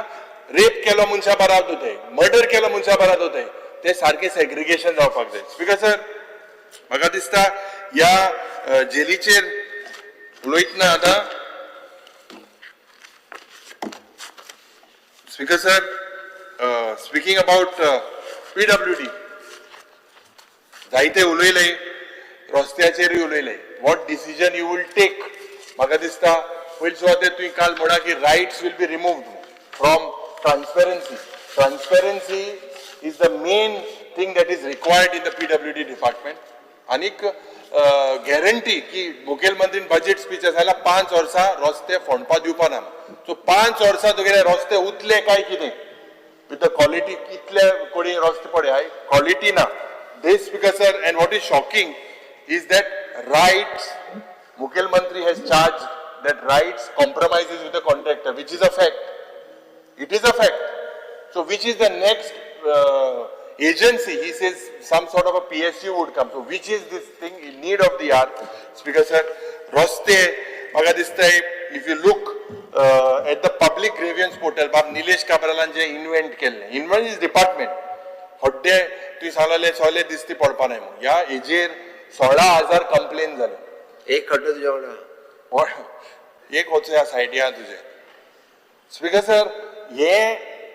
Speaker 10: रेप केलो मनशा बराबर जाताय, मर्डर केलो मनशा बराबर जाताय, ते सारकें सेग्रिगेशन जावपाक जाय. स्पिकर सर म्हाका दिसता ह्या जेलीचेर उलयतना आतां speaker sir, speaking about PWD जायते उलयले, रस्त्याचेरूय उलयले. What decision you will take? म्हाका दिसता पयले सुवातेर तुवें काल म्हणा की rights will be removed from transparency. Transparency is the main thing that is required in the PWD department. आनीक गॅरंटी की मुखेलमंत्रीन बजेट स्पीच आसा जाल्यार 5 वर्सां रस्ते फोंडपा दिवपा ना. सो 5 वर्सां तुगेले रस्ते उतले काय कितें विथ the quality, कितले कोणी रस्ते पळय हाय क्वॉलिटी ना. This speaker sir, and what is shocking is that rights मुखेलमंत्री has charge that rights compromises with the contractor, which is a fact. It is a fact. So which is the next agency? He says some sort of a PSU would come. So which is this thing in need of the hour? Speaker sir, रस्ते म्हाका दिसता if you look at the public grievance portal, बाब निलेश काब्रालान जे invent केल्लें, invent is department, हड्डे तुवें सांगलें सगळे दिसती पडपा नाय म्हूण. ह्या हेजेर 16,000 कंप्लेन जाले.
Speaker 4: एक खड्डो तुज्या वांगडा.
Speaker 10: एक वचूया सायडी आहा तुजें. स्पिकर सर हे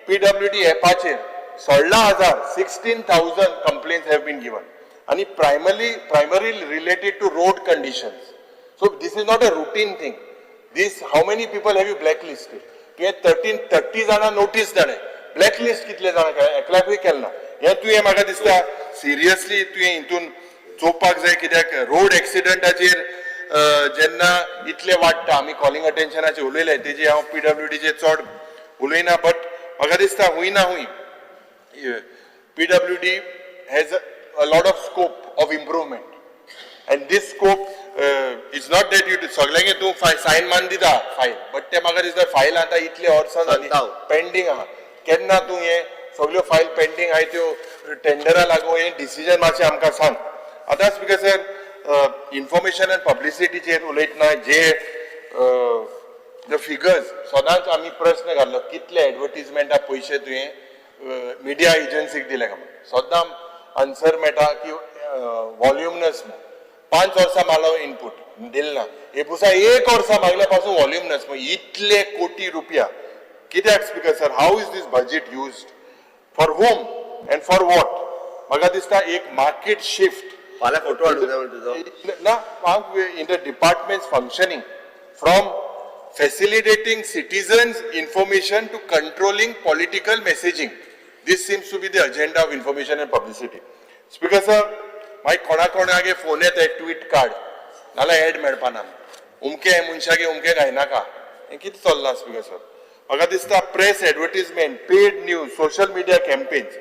Speaker 10: PWD एपाचेर 16,000 16,000 complaints have been given आनी primary related to road conditions. So this is not a routine thing. This how many people have you black listed? तुवें 30 जाणां नोटीस धाडले, ब्लॅक लिस्ट कितले जाणां केलें? एकल्याकूय केलें ना. हें तुवें म्हाका दिसता सिरियसली तुवें हितून चोवपाक जाय, कित्याक रोड एक्सिडंटाचेर जेन्ना इतले वाडटा, आमी कॉलिंग अटेन्शनाचेर उलयले, तेजी हांव PWDचेर चड उलयना, बट म्हाका दिसता हूंय ना हूंय PWD has a lot of scope of improvement, and this scope is not that you सगल्यांक तूं सायन मारून दिता फायल, बट ते म्हाका दिसता फायल आतां इतले वर्सां जाली पेंडींग आहा, केन्ना तूं हे सगल्यो फायल पेंडींग आहाय त्यो टेंडरा लागून हे डिसिजन मातशें आमकां सांग. आतां स्पिकर सर, इन्फॉर्मेशन अँड पब्लिसिटीचेर उलयतना जे the figures सदांच आमी प्रश्न घाल्लो कितले एडवर्टीजमेंटा पयशे तुवें मिडिया एजन्सीक दिले काय म्हूण, सदां आन्सर मेळटा की वॉल्युमनस. 5 वर्सां मागलो इनपूट दिल ना, हे पुसा 1 वर्सा मागल्या पासून वॉल्युमनस. इतले कोटी रुपया कित्याक? Speaker sir, how is this budget used, for whom and for what? म्हाका दिसता एक मार्केट शिफ्ट
Speaker 4: फाल्यां फोटो हाडूंक जाय तुजो
Speaker 10: ना in the department functioning from facilitating citizens information to controlling political messaging. This seems to be the agenda of information and publicity. Speaker sir, मागीर कोणा कोणागे फोन येता, ट्वीट काड नाल्यार एड मेळपा ना, उमके मनशागे उमके घायनाका, हें कितें चल्लां? स्पीकर सर, म्हाका दिसता press advertisement, paid news, social media campaigns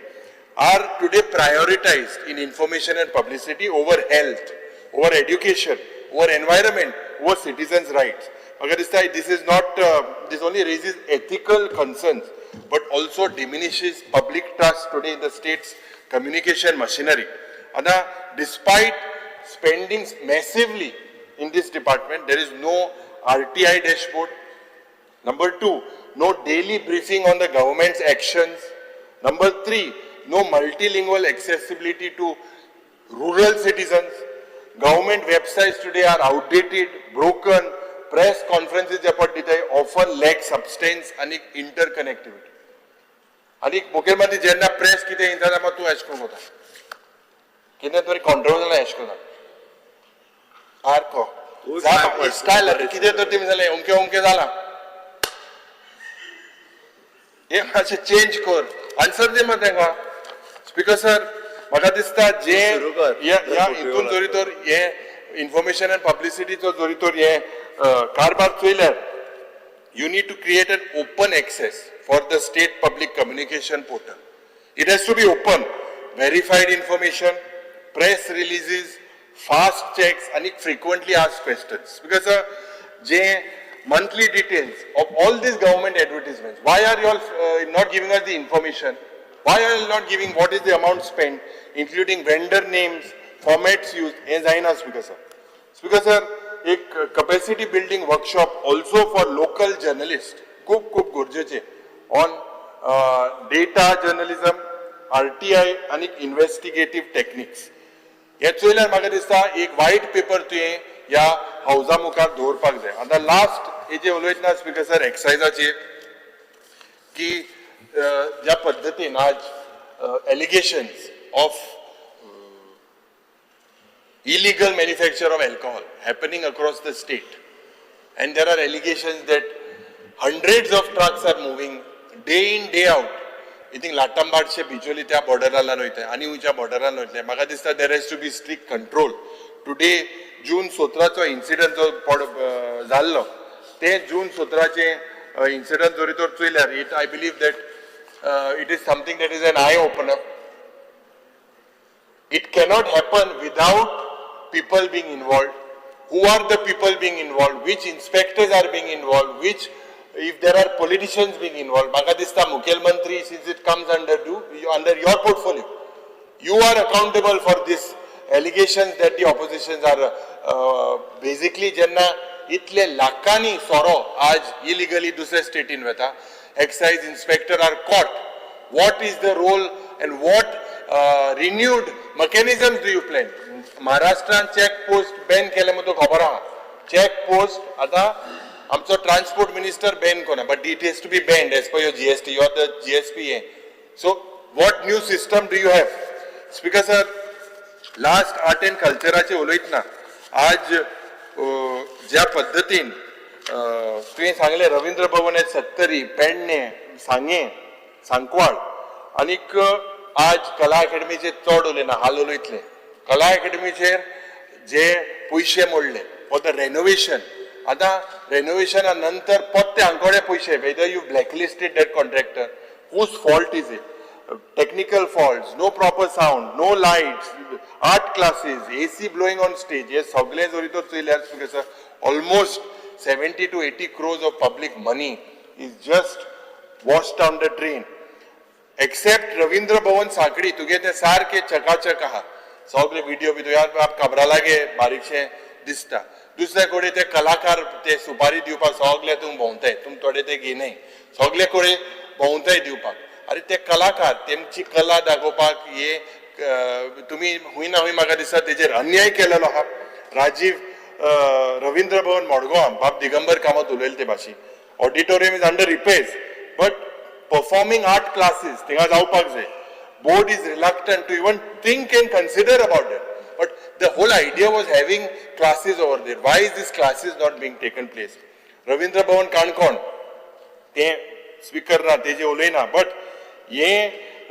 Speaker 10: are today prioritized in information and publicity over health, over education, over environment, over citizens' rights. म्हाका दिसता this is not, this only raises ethical concerns but also diminishes public trust today in the state's communication machinery. आतां despite spending massively in this department, there is no RTI dashboard. Number 2, no daily briefing on the government's actions. Number 3, no multilingual accessibility to rural citizens. Government websites today are outdated, broken, press conferences जे पट दिताय often lakh सबस्टेन्स आनी inter connectivity. आनी मुखेलमंत्री जेन्ना press कितें येता जाल्यार तूं एश करून वता, कितें तरी कॉन्ट्रोवर्सल एश करून सारको स्टायल कितें तर तुमी जालें अमकें अमकें जालां, हें मातशें चेंज कर, आन्सर दी मरे तांकां. स्पीकर सर, म्हाका दिसता जे ह्या हितून जरी तर हे इन्फॉर्मेशन अँड पब्लिसिटीचो जरी तर हे कारभार चोयल्यार you need to create an open access for the state public communication portal. It has to be open, verified information, press releases, fast checks आनी frequently ask questions. Because J monthly details of all these government advertisements, why are you all not giving us the information? Why are you not giving what is the amount spent, including vendor names, formats used? हें जायना speaker sir. Speaker sir, एक capacity building workshop also for local journalist खूब खूब गरजेचें on data journalism, RTI आनी इन्व्हेस्टिगेटीव techniques. हें चोयल्यार म्हाका दिसता एक वायट पेपर तुवें ह्या हावजा मुखार दवरपाक जाय. आतां लास्ट हेजे उलयतना स्पीकर सर, एक्सायजाचेर की ज्या पद्दतीन आज allegations of illegal manufacture of alcohol happening across the state, and there are allegations that hundreds of trucks are moving day in day out. I think लाटांबाटशे Bicholim त्या बॉर्डरान वयता आनी खंयच्या बॉर्डरान वयतले. म्हाका दिसता there has to be strict control. Today June 17चो incident जो जाल्लो, ते जून 17चे इन्सिडंट जरी तर चोयल्यार it I believe that it is something that is an eye opener. It cannot happen without people being involved. Who are the people being involved? Which inspectors are being involved? Which, if there are politicians being involved? म्हाका दिसता मुखेलमंत्री, since it comes under your portfolio, you are accountable for this allegations that the oppositions are basically जेन्ना इतले लाखांनी सोरो आज illegally दुसऱ्या स्टेटीन वता, excise inspector are caught. What is the role and what renewed mechanisms do you plan? महाराष्ट्रान check post ban केले म्हण तुका खबर आहा. चेक पोस्ट आतां आमचो ट्रान्सपोर्ट मिनिस्टर बॅन कोना, but it has to be banned as per your GST, your the GSP हे. So what new system do you have? Speaker sir, last art and कल्चराचे उलयतना आज ज्या पद्दतीन तुवें सांगलें रवींद्र भवन हे सत्तरी, पेडणे, सांगें, सांकवाळ आनीक आज कला अकॅडमीचेर चड उलयना, हाल उलयतले. कला अकॅडमीचेर जे पयशे मोडले फॉर the renovation, आतां रेनोवेशना नंतर परते आंकोडे पयशे, whether you blacklisted that contractor, whose fault is it? Technical faults, no proper sound, no lights, art classes, AC blowing on stage, हे सगळे जरी तर चोयल्यार sir, almost 70 to 80 crores of public money is just washed down the drain. Except Ravindra Bhavan Sanquelim, तुगे ते सारके चकाचक आहा, सगळे व्हिडिओ बी तुया काब्रालागे बारीकशें दिसता. दुसऱ्या कडेन ते कलाकार ते सुपारी दिवपाक सगळे तूं भोंवताय, तुम थोडे ते घेयनाय, सगळे कडेन भोंवताय दिवपाक. आरे ते कलाकार तेमची कला दाखोवपाक हे तुमी हुंय ना हुंय म्हाका दिसता तेजेर अन्याय केलेलो आहा. राजीव रवींद्र भवन मडगांव बाब दिगंबर कामत उलयले ते भाशेन, auditorium is under repairs but performing art classes थिंगा जावपाक जाय. Board is reluctant to even think and consider about it, but the whole idea was having classes over there. Why is this classes not being taken place? Ravindra Bhavan Canacona ते speaker ना, तेजे उलयना, but हे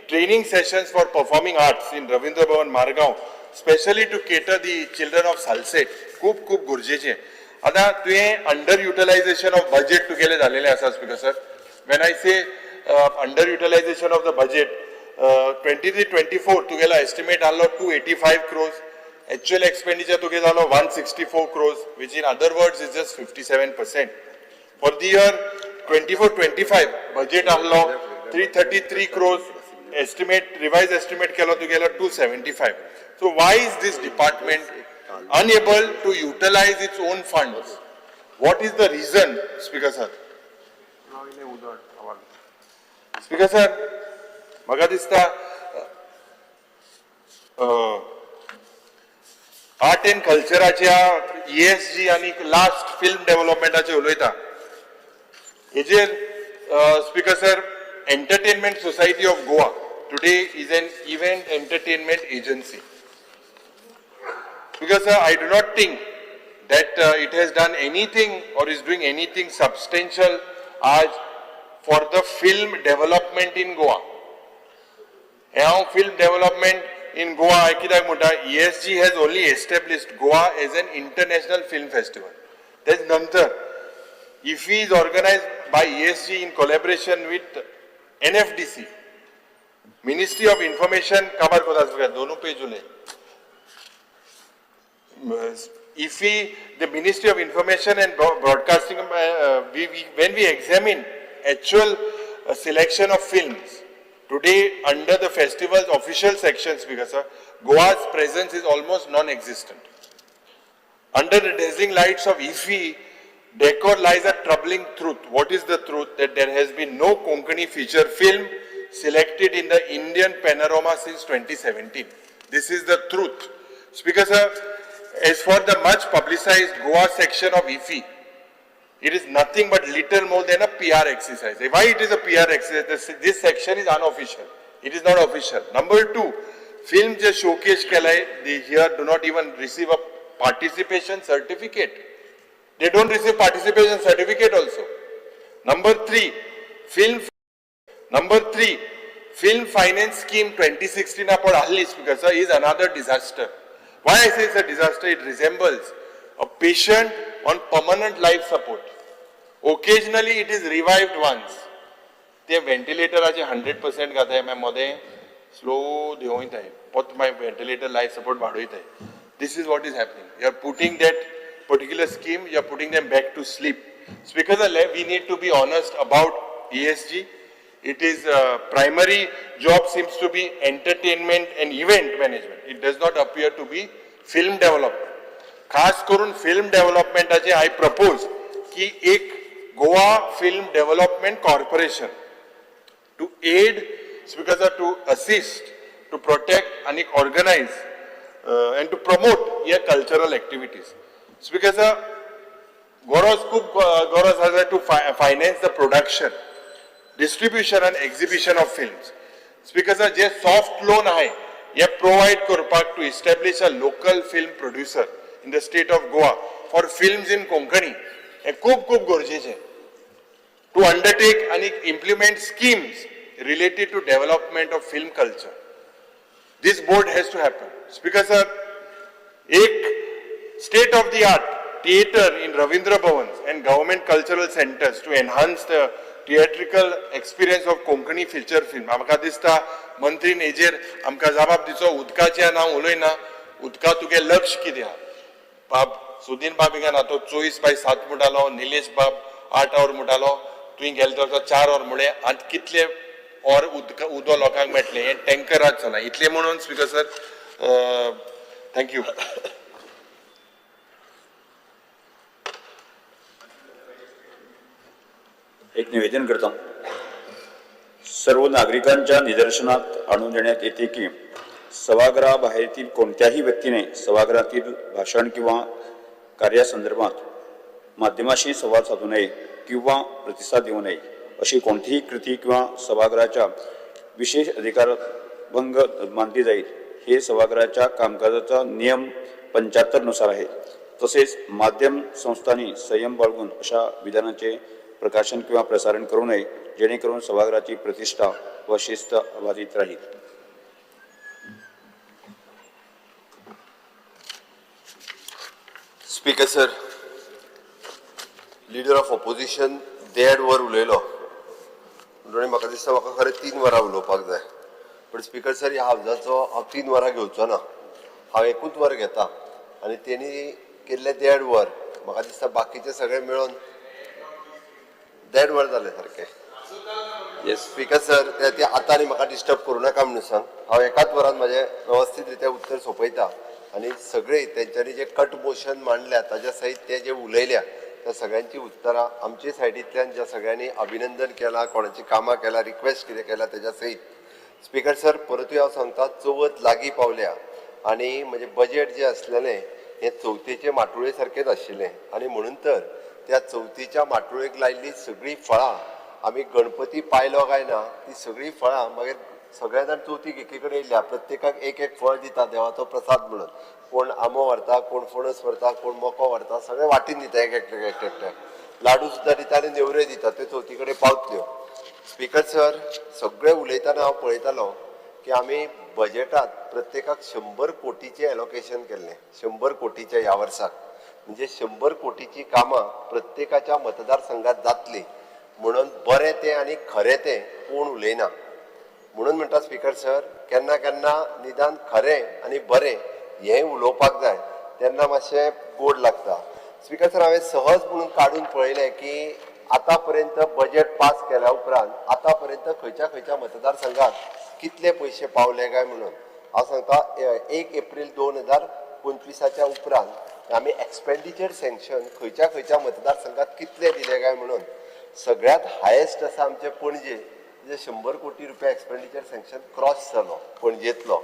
Speaker 10: training sessions for performing arts in Ravindra Bhavan Margao, specially to cater the children of Salcete, खूब खूब गरजेचें. आतां तुवें अंडर युटिलायझेशन ऑफ बजेट तुगेलें जालेलें आसा. Speaker sir, when I say under utilization of the budget, 23-24 तुगेलो estimate आहलो 285 crores, actual expenditure तुगे जालो 164 crores, which in other words is just 57%. For the year 24-25 budget आहलो 333 crores, estimate revise estimate केलो तुगेलो 275. So why is this department unable to utilize its own funds? What is the reason, Speaker sir? Speaker sir, म्हाका दिसता art and कल्चराच्या ESG आनी last film डेव्हलपमेंटाचे उलयता. हेजेर speaker sir, Entertainment Society of Goa today is an event entertainment agency. Because I do not think that it has done anything or is doing anything substantial as for the film development in Goa. हांव film development in Goa कित्याक म्हणटा, ESG has only established Goa as an international film festival. तेज नंतर IFFI is organized by ESG in collaboration with NFDC, Ministry of Information. काबार कोता दोनू पेज उलय. IFFI, the Ministry of Information and Broadcasting, when we examine actual selection of films, today under the festival's official sections, because Goa's presence is almost non-existent. Under the dazzling lights of IFFI, decor lies a troubling truth. What is the truth? That there has been no Konkani feature film selected in the Indian panorama since 2017. This is the truth. Speaker sir, as for the much publicized Goa section of IFFI, it is nothing but little more than a PR exercise. Why it is a PR exercise? This section is unofficial. It is not official. Number two, film je showcase kelai, they here do not even receive a participation certificate. They don't receive participation certificate also. Number three, film finance scheme 2016 apod ahli, Speaker sir, is another disaster. Why I say it's a disaster? It resembles a patient on permanent life support. Occasionally it is revived once. ते व्हेंटिलेटराचे 100% घाताय, मागीर मदें slow देंवयताय, परत मागीर ventilator life support वाडयताय. This is what is happening. You are putting that particular scheme, you are putting them back to sleep. Speaker, we need to be honest about ESG. It is primary job seems to be entertainment and event management. It does not appear to be film development. खास करून film डेव्हलपमेंटाचे I propose की एक Goa film development corporation to aid, speaker, to assist, to protect आनी organise and to promote hey cultural activities. Speaker sir, गरज खूब गरज आसा to finance the production, distribution and exhibition of films. Speaker sir, J soft loan आहे हे provide करपाक to establish a local film producer in the state of Goa for films in Konkani हे खूब खूब गरजेचें. टू अंडरटेक आनी implement schemes related to development of film culture. This board has to happen. Speaker sir, एक state of the art theatre in Ravindra Bhavan and government cultural centres to enhance the theatrical experience of Konkani feature film. म्हाका दिसता मंत्रीन हेजेर आमकां जबाब दिचो. उदकाचें नांव उलयना, उदका तुगे लक्ष कितें आहा. बाब सुदीन बाब हिंगा ना, तो 24/7 म्हणटालो, निलेश बाब 8 वर म्हणटालो, तुवें गेले तो 4 वर म्हळें. आतां कितले और उदक उदो लोकांक मेळटलें हें टँकरात चला. इतलें म्हणून स्पीकर सर, thank you.
Speaker 11: एक निवेदन करता. सर्व नागरिकांच्या निदर्शनात आणून देण्यात येते की सभागृहाबाहेरील कोणत्याही व्यक्तीने सभागृहातील भाषण किंवा कार्यासंदर्भात माध्यमाशी संवाद साधू नये किंवा प्रतिसाद देऊ नये. अशी कोणतीही कृती किंवा सभागृहाच्या विशेष अधिकारभंग मानली जाईल. हे सभागृहाच्या कामकाजाचा नियम 75 नुसार आहे. तसेच माध्यम संस्थांनी संयम बाळगून अशा विधानाचे प्रकाशन किंवा प्रसारण करू नये जेणेकरून सभागृहाची प्रतिष्ठा व शिस्त अबाधित राहील.
Speaker 4: Speaker sir, leader of opposition 1.5 वर उलयलो म्हणून म्हाका दिसता म्हाका खरें 3 वरां उलोवपाक जाय. पण स्पीकर सर, ह्या हावजाचो हांव 3 वरां घेवचो ना, हांव 1 वर घेता आनी तेणी केल्लें 1.5 वर म्हाका दिसता बाकीचे सगळे मेळून 1.5 वर जालें सारकें. स्पीकर सर, ते आतां आनी म्हाका डिस्टर्ब करूं नाका म्हणून सांग. हांव 1 वरान म्हाजें वेवस्थीत रित्या उत्तर सोंपयता आनी सगळे तेंच्यांनी जे कट मोशन मांडल्या ताज्या सयत ते जे उलयल्या त्या सगळ्यांची उत्तरां आमचे सायडींतल्यान ज्या सगळ्यांनी अभिनंदन केलां, कोणाची कामां केलां, रिक्वेस्ट कितें केलां तेज्या सयत. स्पीकर सर, परतूय हांव सांगता, चवथ लागीं पावल्या आनी म्हणजे बजेट जें आसलेलें हें चवथीचे माटुळे सारकेंच आशिल्लें आनी म्हणून तर त्या चवथीच्या माटुळेक लायिल्लीं सगळीं फळां आमी गणपती पायलो काय ना ती सगळीं फळां मागीर सगळे जाण चवथीक एकी कडेन येयल्या, प्रत्येकाक एक एक फळ दिता देवाचो प्रसाद म्हणून. कोण आंबो व्हरता, कोण फणस व्हरता, कोण मको व्हरता, सगळे वांटीन दिता एक एकट्याक एक एकट्याक. लाडू सुद्दां दिता आनी नेवऱ्यो दिता, त्यो चवथी कडेन पावतल्यो. स्पीकर सर, सगळे उलयतना हांव पळयतालो की आमी बजेटात प्रत्येकाक 100 कोटीचें एलोकेशन केल्लें, 100 कोटीचें ह्या वर्साक. म्हणजे 100 कोटीची कामां प्रत्येकाच्या मतदारसंघात जातली म्हणून बरें तें आनी खरें तें कोण उलयना. म्हणून म्हणटा स्पीकर सर, केन्ना केन्ना निदान खरें आनी बरें हें उलोवपाक जाय, तेन्ना मातशें गोड लागता. स्पीकर सर, हांवें सहज म्हणून काडून पळयलें की आतां पर्यंत बजेट पास केल्या उपरांत आतां पर्यंत खंयच्या खंयच्या मतदारसंघात कितले पयशे पावले काय म्हणून. हांव सांगता, 1 एप्रील 2025 उपरांत आमी एक्सपेंडिचर सँक्शन खंयच्या खंयच्या मतदारसंघात कितले दिले काय म्हणून. सगळ्यांत हायेस्ट आसा आमचे पणजे, जे 100 कोटी रुपया एक्सपेंडिचर सँक्शन क्रॉस जालो पणजेंतलो.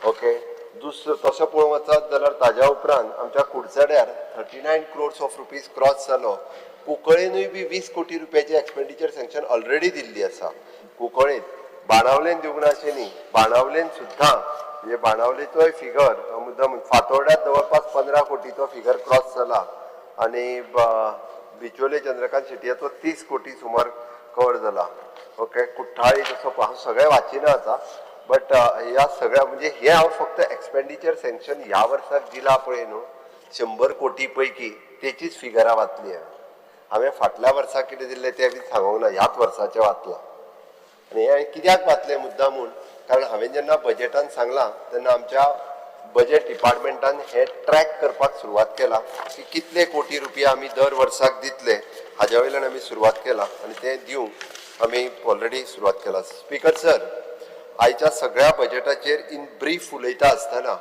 Speaker 4: ओके, दुसरो तसो पळोवंक वचत जाल्यार ताज्या उपरांत आमच्या कुडचड्यार 39 क्रोर्स ऑफ रुपीज क्रॉस जालो. कुंकळेनूय बी 20 कोटी रुपयाची एक्सपेंडिचर सँक्शन ऑलरेडी दिल्ली आसा कुंकळेंत. बाणावलेन दिवंक ना अशें न्ही, बाणावलेन सुद्दां म्हणजे बाणावलेचोय फिगर मुद्दाम फातोर्ड्यात जवळपास 15 कोटीचो फिगर क्रॉस जाला आनी बिचोले चंद्रकांत शेटयाचो 30 कोटी सुमार कवर जाला. ओके, कुठ्ठाळी तसो हांव सगळें वाचिना आतां, बट ह्या सगळ्या म्हणजे हे हांव फक्त एक्सपेंडिचर सँक्शन ह्या वर्साक दिला पळय न्हू 100 कोटी पैकी तेचीच फिगरां वाचली हांवें. हांवें फाटल्या वर्सा कितें दिल्लें तें बी सांगूंक ना, ह्याच वर्साचें वाचलां. आनी हें कित्याक वाचलें मुद्दाम म्हूण, कारण हांवें जेन्ना बजेटान सांगलां तेन्ना आमच्या बजेट डिपार्टमेंटान हें ट्रॅक करपाक सुरवात केला की कितले कोटी रुपया आमी दर वर्साक दितले हाज्या वयल्यान आमी सुरवात केला आनी तें दिवंक आमी ऑलरेडी सुरवात केला. स्पीकर सर, आयच्या सगळ्या बजेटाचेर इन ब्रीफ उलयता आसतना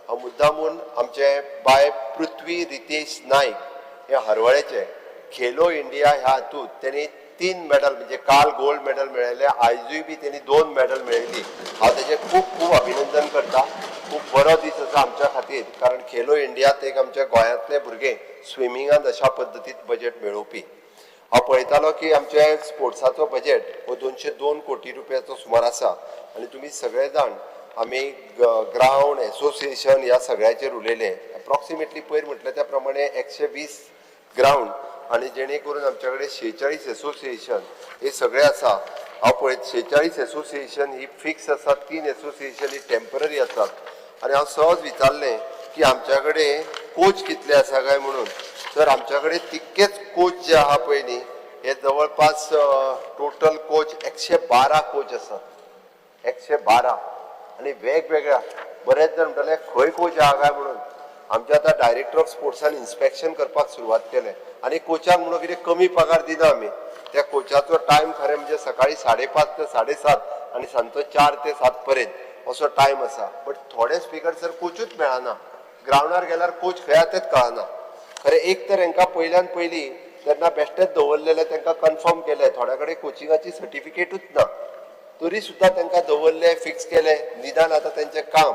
Speaker 4: हांव मुद्दामून आमचे बाय पृथ्वी रितेश नायक हे हरवळेचे खेलो इंडिया ह्या हातूंत तेणी 3 मॅडल म्हणजे काल गोल्ड मॅडल मेळयले, आयजूय बी तेणी 2 मॅडल मेळयली. हांव तेजें खूब खूब अभिनंदन करता. खूब बरो दीस आसा आमच्या खातीर, कारण खेलो इंडियात एक आमच्या गोंयांतले भुरगे स्विमिंगांत अशा पद्दतीन बजेट मेळोवपी. हांव पळयतालो की आमच्या स्पोर्ट्साचो बजेट हो 202 कोटी रुपयाचो सुमार आसा आनी तुमी सगळे जाण आमी ग्रावंड एसोसिएशन ह्या सगळ्याचेर उलयले. एप्रॉक्सिमेटली पयर म्हटलें त्या प्रमाणे 120 ग्रावंड आनी जेणे करून आमच्या कडेन 46 एसोसिएशन हे सगळे आसा. हांव पळयत 46 एसोसिएशन ही फिक्स आसा, 3 एसोसिएशन ही टेंपररी आसात. आनी हांव सहज विचारलें की आमच्या कडेन कोच कितले आसा काय म्हणून, तर आमच्या कडेन तितकेच कोच जे आहा पळय न्ही हे जवळपास टोटल कोच 112 कोच आसात, 112. आनी वेगवेगळ्या बरेच जाण म्हणटाले खंय कोच आहा काय म्हणून. आमच्या आतां डायरेक्टर ऑफ स्पोर्ट्सान इन्स्पेक्शन करपाक सुरवात केलें आनी कोचाक म्हणून कितें कमी पगार दिना आमी. त्या कोचाचो टायम खरें म्हणजे सकाळी 5:30 ते 7:30 आनी सांजचो 4 ते 7 पर्यंत असो टायम आसा. बट थोडे स्पीकर सर कोचूच मेळना, ग्रावंडार गेल्यार कोच खंय आसा तेंच कळना. खरें एक तर हांकां पयल्यान पयलीं तेन्ना बेश्टेच दवरलेले तांकां कन्फर्म केलें, थोड्या कडेन कोचिंगाची सर्टिफिकेटूच ना तरी सुद्दां तांकां दवरले, फिक्स केले. निदान आतां तेंचें काम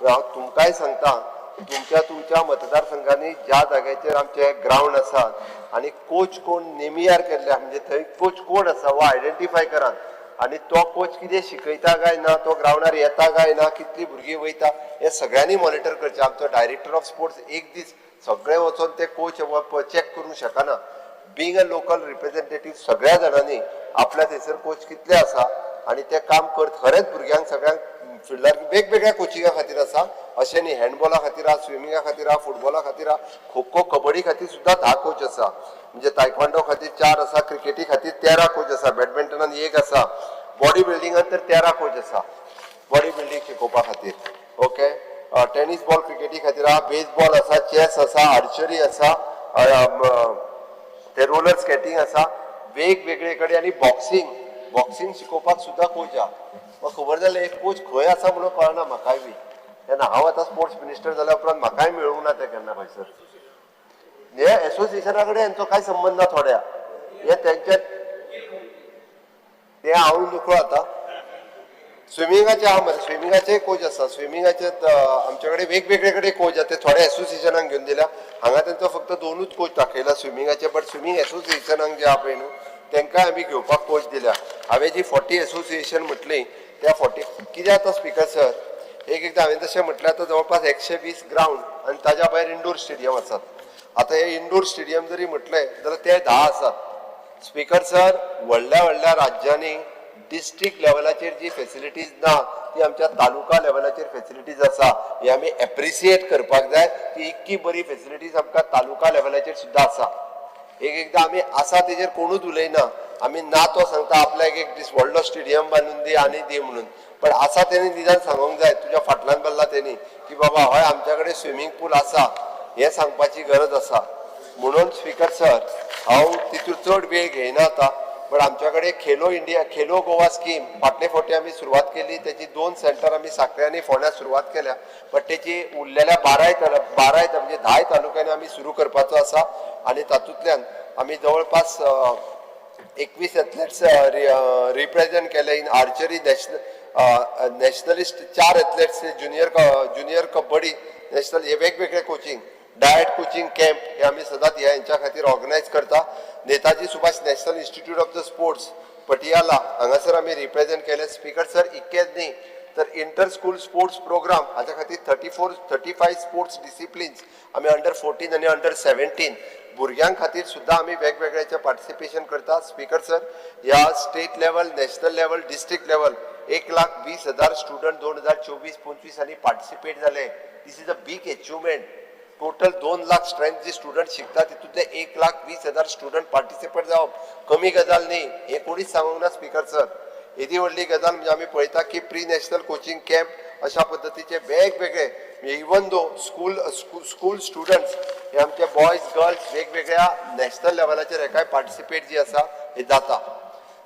Speaker 4: हांव तुमकांय सांगता, तुमच्या तुमच्या मतदारसंघांनी ज्या जाग्याचेर आमचे ग्रावंड आसात आनी कोच कोण नेमियार केल्ले म्हणजे थंय कोच कोण आसा हो आयडेंटिफाय करात आनी तो कोच कितें शिकयता काय ना, तो ग्रावंडार येता काय ना, कितलीं भुरगीं वयता हें सगळ्यांनी मॉनिटर करचें. आमचो डायरेक्टर ऑफ स्पोर्ट्स एक दीस सगळे वचोन ते कोच चॅक करूंक शकना. बींग अ लोकल रिप्रेझेंटेटीव सगळ्या जाणांनी आपल्या थंयसर कोच कितले आसा आनी ते काम करत खरेंच भुरग्यांक सगळ्यांक फिल्डार वेगवेगळ्या कोचिंगा खातीर आसा अशें न्ही, हँडबॉला खातीर आहा, स्विमिंगा खातीर आहा, फुटबॉला खातीर आहा, खो खो कबड्डी खातीर सुद्दां 10 कोच आसा. म्हणजे तायक्वांडो खातीर 4 आसा, क्रिकेटी खातीर 13 कोच आसा, बॅडमिंटनान 1 आसा, बॉडी बिल्डिंगान तर 13 कोच आसा बॉडी बिल्डींग शिकोवपा खातीर. ओके, टेनीस बॉल क्रिकेटी खातीर आहा, बेसबॉल आसा, चॅस आसा, आर्चरी आसा, ते रोलर स्केटींग आसा वेगवेगळे कडेन आनी बॉक्सिंग, बॉक्सिंग शिकोवपाक सुद्दां कोच आहा. म्हाका खबर जालें एक कोच खंय आसा म्हणून कळना म्हाकाय बी. तेन्ना हांव आतां स्पोर्ट्स मिनिस्टर जाल्या उपरांत म्हाकाय मेळूंक ना तें केन्ना खंयसर. हे एसोसिएशना कडेन हेंचो कांय संबंद ना थोड्या, हे तेंचे ते हांव नकळो आतां. स्विमिंगाचे आहा मरे, स्विमिंगाचे कोच आसा. स्विमिंगाचे आमचे कडेन वेगवेगळे कडेन कोच आसा, ते थोडे एसोसिएशनाक घेवन दिल्या. हांगा तेंचो फक्त दोनूच कोच दाखयला स्विमिंगाचे, बट स्विमींग एसोसिएशनाक जे आहा पळय न्हू, तेंकांय आमी घेवपाक कोच दिल्या. हांवें जी 40 एसोसिएशन म्हटली, त्या 40 कितें जाता स्पिकर सर, एक एकदां हांवें तशें म्हटलें, आतां जवळपास 120 ग्रावंड आनी ताज्या भायर इंडोर स्टेडियम आसात. आतां हे इंडोर स्टेडियम जरी म्हटलें जाल्यार ते 10 आसात. स्पिकर सर, व्हडल्या व्हडल्या राज्यांनी डिस्ट्रिक्ट लेवलाचेर जी फेसिलिटीज ना, ती आमच्या तालुका लेवलाचेर फेसिलिटीज आसा. हे आमी एप्रिसिएट करपाक जाय की इतकी बरी फेसिलिटीज आमकां तालुका लेवलाचेर सुद्दां आसा. एक एकदां आमी आसा तेजेर कोणूच उलयना, आमी ना तो सांगता आपल्याक एक दीस व्हडलो स्टेडियम बांदून दी आनी दी म्हणून, पण आसा तेणी निदान सांगूंक जाय, तुज्या फाटल्यान बसला तेणी की बाबा हय आमच्या कडेन स्विमींग पूल आसा, हें सांगपाची गरज आसा. म्हणून स्पिकर सर, हांव तितून चड वेळ घेयना आतां, बट आमच्या कडेन खेलो इंडिया, खेलो गोवा स्कीम फाटले फावटी आमी सुरवात केली. तेची 2 सेंटर आमी साखळे आनी फोंड्या सुरवात केल्या, बट तेची उरलेल्या बाराय म्हणजे 10 तालुक्यांनी आमी सुरू करपाचो आसा. आनी तातूंतल्यान आमी जवळपास 21 एथलेट्स रिप्रेझेंट केले in archery nationalist, 4 athletes junior kabaddi national, हे वेगवेगळे कोचिंग, डायट कोचिंग कॅम्प हे आमी सदांच ह्या हेंच्या खातीर ऑर्गनायज करता. Netaji Subhash National Institute of the Sports Patiala हांगासर आमी रिप्रेझेंट केले. स्पिकर सर, इतकेंच न्ही तर इंटर स्कूल स्पोर्ट्स प्रोग्राम हाच्या खातीर 34 35 स्पोर्ट्स डिसिप्लिन्स आमी अंडर 14 आनी अंडर 17 भुरग्यां खातीर सुद्दां आमी वेगवेगळ्याचे पार्टिसिपेशन करता. स्पिकर सर, ह्या state level, national level, district level 1,20,000 student 2024-25 आनी पार्टिसिपेट जाले. This is a big achievement. Total 2 lakh strength ji student शिकता, तितूंतले 1,20,000 स्टुडंट पार्टिसिपेट जावप कमी गजाल न्ही, हें कोणीच सांगूंक ना स्पिकर सर. येदी व्हडली गजाल म्हणजे आमी पळयता की प्री नॅशनल कोचिंग कॅम्प अशा पद्दतीचे वेगवेगळे, even though school students हे आमचे बॉयज गर्ल्स वेगवेगळ्या नॅशनल लेवलाचेर हेकाय पार्टिसिपेट जी आसा हे जाता.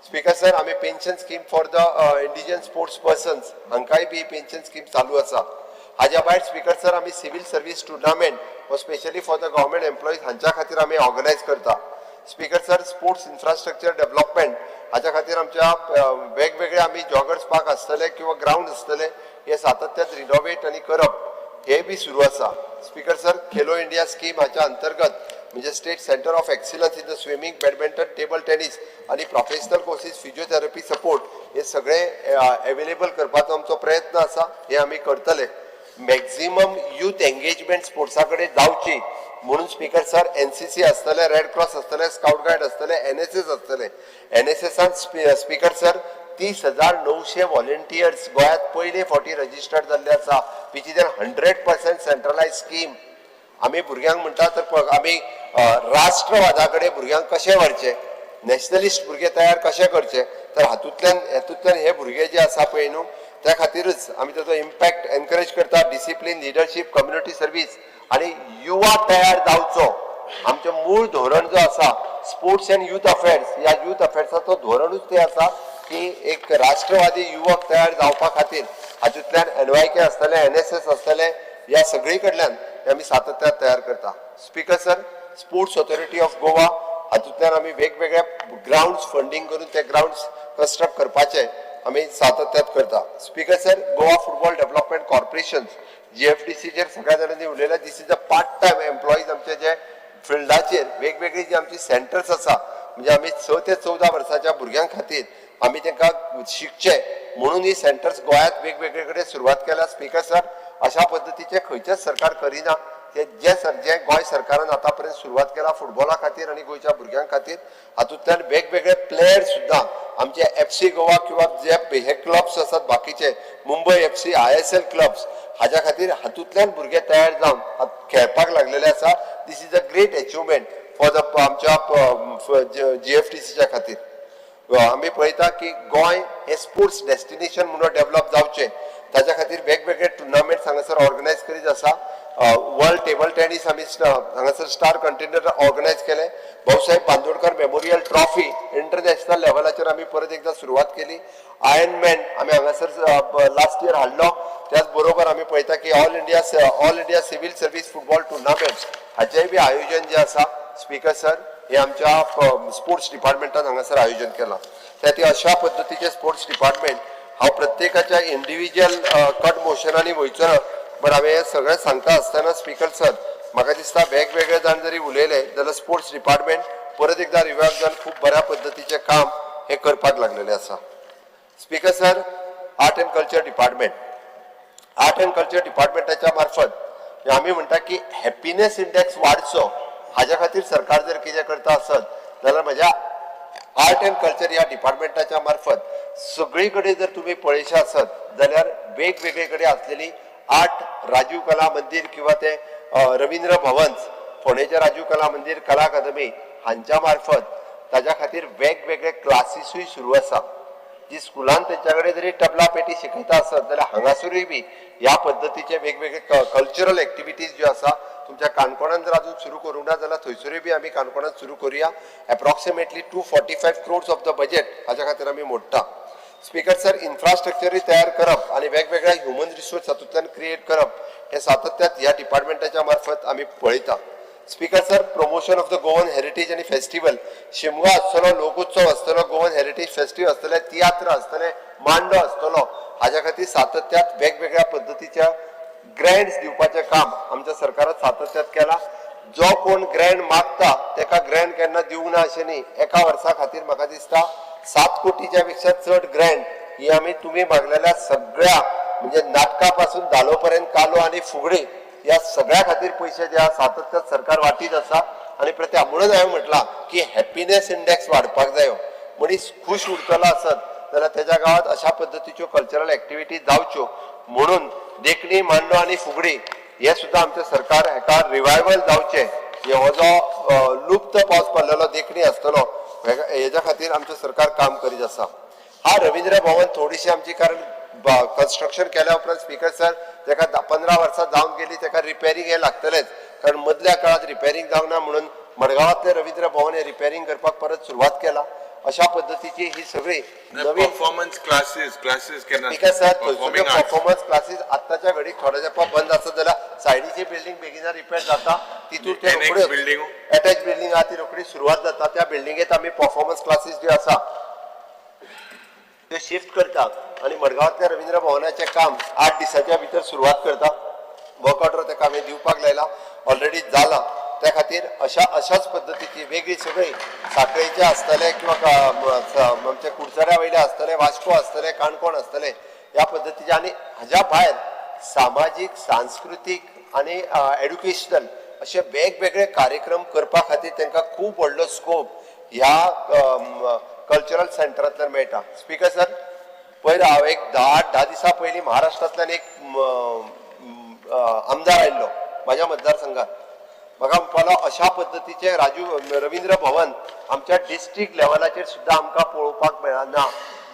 Speaker 4: स्पिकर सर, आमी pension scheme for the indigent sports persons हांकांय बी पेन्शन स्कीम चालू आसा. हाज्या भायर स्पिकर सर, आमी सिवील सर्वीस टुर्नामेंट हो specially for the government employees हांच्या खातीर आमी ऑर्गनायज करता. Speaker sir, sports infrastructure development हाच्या खातीर आमच्या वेगवेगळे आमी जॉगर्स पार्क आसतले किंवा ग्रावंड आसतले, हे सातत्यान रिनोवेट आनी करप हे बी सुरू आसा. Speaker sir, Khelo India scheme हाच्या अंतर्गत म्हणजे state centre of excellence in the swimming, badminton, table tennis आनी प्रोफेशनल कोर्सीस, फिजियोथेरपी सपोर्ट हे सगळे अवेलेबल करपाचो आमचो प्रयत्न आसा, हे आमी करतले. मॅक्झिमम युथ एंगेजमेंट स्पोर्ट्सा कडेन जावची म्हणून स्पिकर सर, एनसीसी आसतले, रेड क्रॉस आसतले, स्काउट गायड आसतले, एनएसएस आसतले. एनएसएसान स्पिकर सर, 30,900 व्हॉलेंटियर्स गोंयांत पयले फावटी रजिस्टर्ड जाल्ले आसा, which is an 100% centralize scheme. आमी भुरग्यांक म्हणटा तर आमी राष्ट्रवादा कडेन भुरग्यांक कशें व्हरचें, नॅशनलिस्ट भुरगे तयार कशे करचे, तर हातूंतल्यान हे भुरगे जे आसा पळय न्हू, त्या खातीरच आमी ताचो इम्पॅक्ट एनकरेज करता. डिसिप्लीन, लिडरशीप, कम्युनिटी सर्वीस आनी युवा तयार जावचो. आमचें मूळ धोरण जो आसा स्पोर्ट्स अँड युथ अफेर्स, ह्या युथ अफेर्साचो धोरणूच तें आसा की एक राष्ट्रवादी युवक तयार जावपा खातीर हातूंतल्यान एनवायके आसतलें, एनएसएस आसतलें, ह्या सगळी कडल्यान हे आमी सातत्यान तयार करता. Speaker sir, Sports Authority of Goa हातूंतल्यान आमी वेगवेगळे ग्रावंड्स फंडींग करून ते ग्रावंड्स कन्स्ट्रक्ट करपाचे आमी सातत्यात करता. Speaker sir, Goa Football Development Corporation, जीएफडीसीचेर सगळ्या जाणांनी उलयला. This is a part time employees आमचे जे फिल्डाचेर वेगवेगळी जी आमची सेंटर्स आसा, म्हणजे आमी 6 ते 14 वर्साच्या भुरग्यां खातीर आमी तांकां शिकचे म्हणून ही सेंटर्स गोंयांत वेगवेगळे कडेन सुरवात केल्या. स्पिकर सर, अशा पद्दतीचे खंयचेच सरकार करिना, ते जे सर जे गोंय सरकारान आतां पर्यंत सुरवात केला फुटबॉला खातीर आनी गोंयच्या भुरग्यां खातीर. हातूंतल्यान वेगवेगळे प्लेयर सुद्दां आमचे एफसी गोवा किंवा जे हे क्लब्स आसात बाकीचे, मुंबय एफसी, आयएसएल क्लब्स हाज्या खातीर हातूंतल्यान भुरगे तयार जावन खेळपाक लागलेले आसा. This is a great achievement for the आमच्या जीएफडीसीच्या खातीर. आमी पळयता की गोंय हे स्पोर्ट्स डेस्टिनेशन म्हणून डेव्हलप जावचें, ताच्या खातीर वेगवेगळे टुर्नामेंट्स हांगासर ऑर्गनायज करीत आसा. वर्ल्ड टेबल टेनीस आमी हांगासर स्टार कंटेंडर ऑर्गनायज केले. Bhausaheb Bandodkar memorial trophy international लेवलाचेर आमी परत एकदां सुरवात केली. आयर्न मॅन आमी हांगासर लास्ट इयर हाडलो. त्याच बरोबर आमी पळयता की All India Civil Service Football Tournament हाचेंय बी आयोजन जें आसा, स्पिकर सर, हे आमच्या स्पोर्ट्स डिपार्टमेंटान हांगासर आयोजन केलां. त्या खातीर अशा पद्दतीचे स्पोर्ट्स डिपार्टमेंट हांव प्रत्येकाच्या इंडिव्हिज्युअल कट मोशनांनी वयचो ना, बट हांवें हें सगळें सांगता आसतना स्पीकर सर म्हाका दिसता वेगवेगळे जाण जरी उलयले जाल्यार स्पोर्ट्स डिपार्टमेंट परत एकदा रिवायव जावन खूब बऱ्या पद्दतीचें काम हें करपाक लागलेलें आसा. Speaker sir, art and culture department, art and culture डिपार्टमेंटाच्या मार्फत आमी म्हणटा की हॅपिनेस इंडेक्स वाडचो हाज्या खातीर सरकार जर कितें करता आसत जाल्यार म्हज्या आर्ट अँड कल्चर ह्या डिपार्टमेंटाच्या मार्फत सगळी कडेन जर तुमी पळयशे आसत जाल्यार वेगवेगळे कडेन आसलेली आर्ट, राजीव कला मंदीर किंवा ते रविंद्र भवन्स, फोंडेचे राजीव कला मंदीर, कला अकादमी हांच्या मार्फत ताज्या खातीर वेगवेगळे क्लासीसूय सुरू आसा. जी स्कुलान तेंच्या कडेन जरी तबला पेटी शिकयता आसत जाल्यार हांगासरूय बी ह्या पद्दतीचे वेगवेगळे कल्चरल एक्टिविटीज ज्यो आसा तुमच्या काणकोणान जर अजून सुरू करूंक ना जाल्यार थंयसरूय बी आमी काणकोणान सुरू करुया. Approximately 245 crores of the budget हाज्या खातीर आमी मोडटा. स्पीकर सर, इन्फ्रास्ट्रक्चरूय तयार करप आनी वेगवेगळ्या ह्युमन रिसोर्स हातूंतल्यान क्रिएट करप हे सातत्यात ह्या डिपार्टमेंटाच्या मार्फत आमी पळयता. Speaker sir, promotion of the Goan heritage आनी फेस्टिवल, शिमगो आसतलो, लोकोत्सव आसतलो, गोवन हेरिटेज फेस्टिवल आसतले, तियात्र आसतले, मांडो आसतलो, हाज्या खातीर सातत्यात वेगवेगळ्या पद्दतीच्या ग्रँट्स दिवपाचें काम आमच्या सरकारान सातत्यात केलां. जो कोण ग्रँट मागता तेका ग्रँट केन्ना दिवंक ना अशें न्ही. एका वर्सा खातीर म्हाका दिसता 7 कोटीच्या पेक्षा चड ग्रँट ही आमी तुमी मागलेल्या सगळ्या म्हणजे नाटका पासून धालो पर्यंत कालो आनी फुगडी ह्या सगळ्या खातीर पयशे जे आसा सातत्यात सरकार वाटीत आसा. आनी प्रत्येक म्हणून हांवें म्हटलां की हॅपिनेस इंडेक्स वाडपाक जायो. मनीस खूश उरतलो आसत जाल्यार तेज्या गांवांत अशा पद्दतीच्यो कल्चरल एक्टिविटी जावच्यो म्हणून देखणी, मांडो आनी फुगडी हे सुद्दां आमचें सरकार हेका रिवायवल जावचें, हो जो लुप्त पावस पडलेलो देखणी आसतलो हेज्या खातीर आमचें सरकार काम करीत आसा. हा रवींद्र भवन थोडीशी आमची कारण कन्स्ट्रक्शन केल्या उपरांत स्पीकर सर तेका 15 वर्सां जावन गेली, तेका रिपेरींग हें लागतलेंच, कारण मदल्या काळांत रिपेरींग जावंक ना म्हणून मडगांवांतलें रवींद्र भवन हें रिपेरींग करपाक परत सुरवात केला. अशा पद्दतीची ही सगळी नवीन
Speaker 10: परफॉर्मन्स क्लासीस क्लासीस केन्ना
Speaker 4: स्पीकर सर थंयसरल्यो परफॉर्मन्स क्लासीस आत्ताच्या घडीक थोड्या तेंपा बंद आसत जाल्यार सायडीची बिल्डींग बेगिना रिपेर जाता, तितून ते रोखड्यो एटॅच बिल्डींग आहा ती रोखडी सुरवात जाता. त्या बिल्डिंगेत आमी परफॉर्मन्स क्लासीस ज्यो आसा त्यो शिफ्ट करता आनी मडगांवांतल्या रवींद्र भवनाचें काम 8 दिसाच्या भितर सुरवात करता. वर्क ऑर्डर ताका आमी दिवपाक लायला, ऑलरेडी जाला. त्या खातीर अशाच पद्दतीची वेगळी सगळी साखळेचे आसतले किंवा आमच्या कुडचड्या वयले आसतले, वास्को आसतले, काणकोण आसतले, ह्या पद्दतीचे. आनी हाज्या भायर सामाजीक, सांस्कृतीक आनी एड्युकेशनल अशे वेगवेगळे कार्यक्रम करपा खातीर तांकां खूब व्हडलो स्कोप ह्या कल्चरल सेंटरांतल्यान मेळटा. स्पीकर सर, पयर हांव एक 10 दिसां पयलीं महाराष्ट्रांतल्यान एक आमदार आयिल्लो म्हाज्या मतदारसंघात. म्हाका म्हणपालो अशा पद्दतीचें राजीव रवींद्र भवन आमच्या डिस्ट्रिक्ट लेवलाचेर सुद्दां आमकां पळोवपाक मेळना.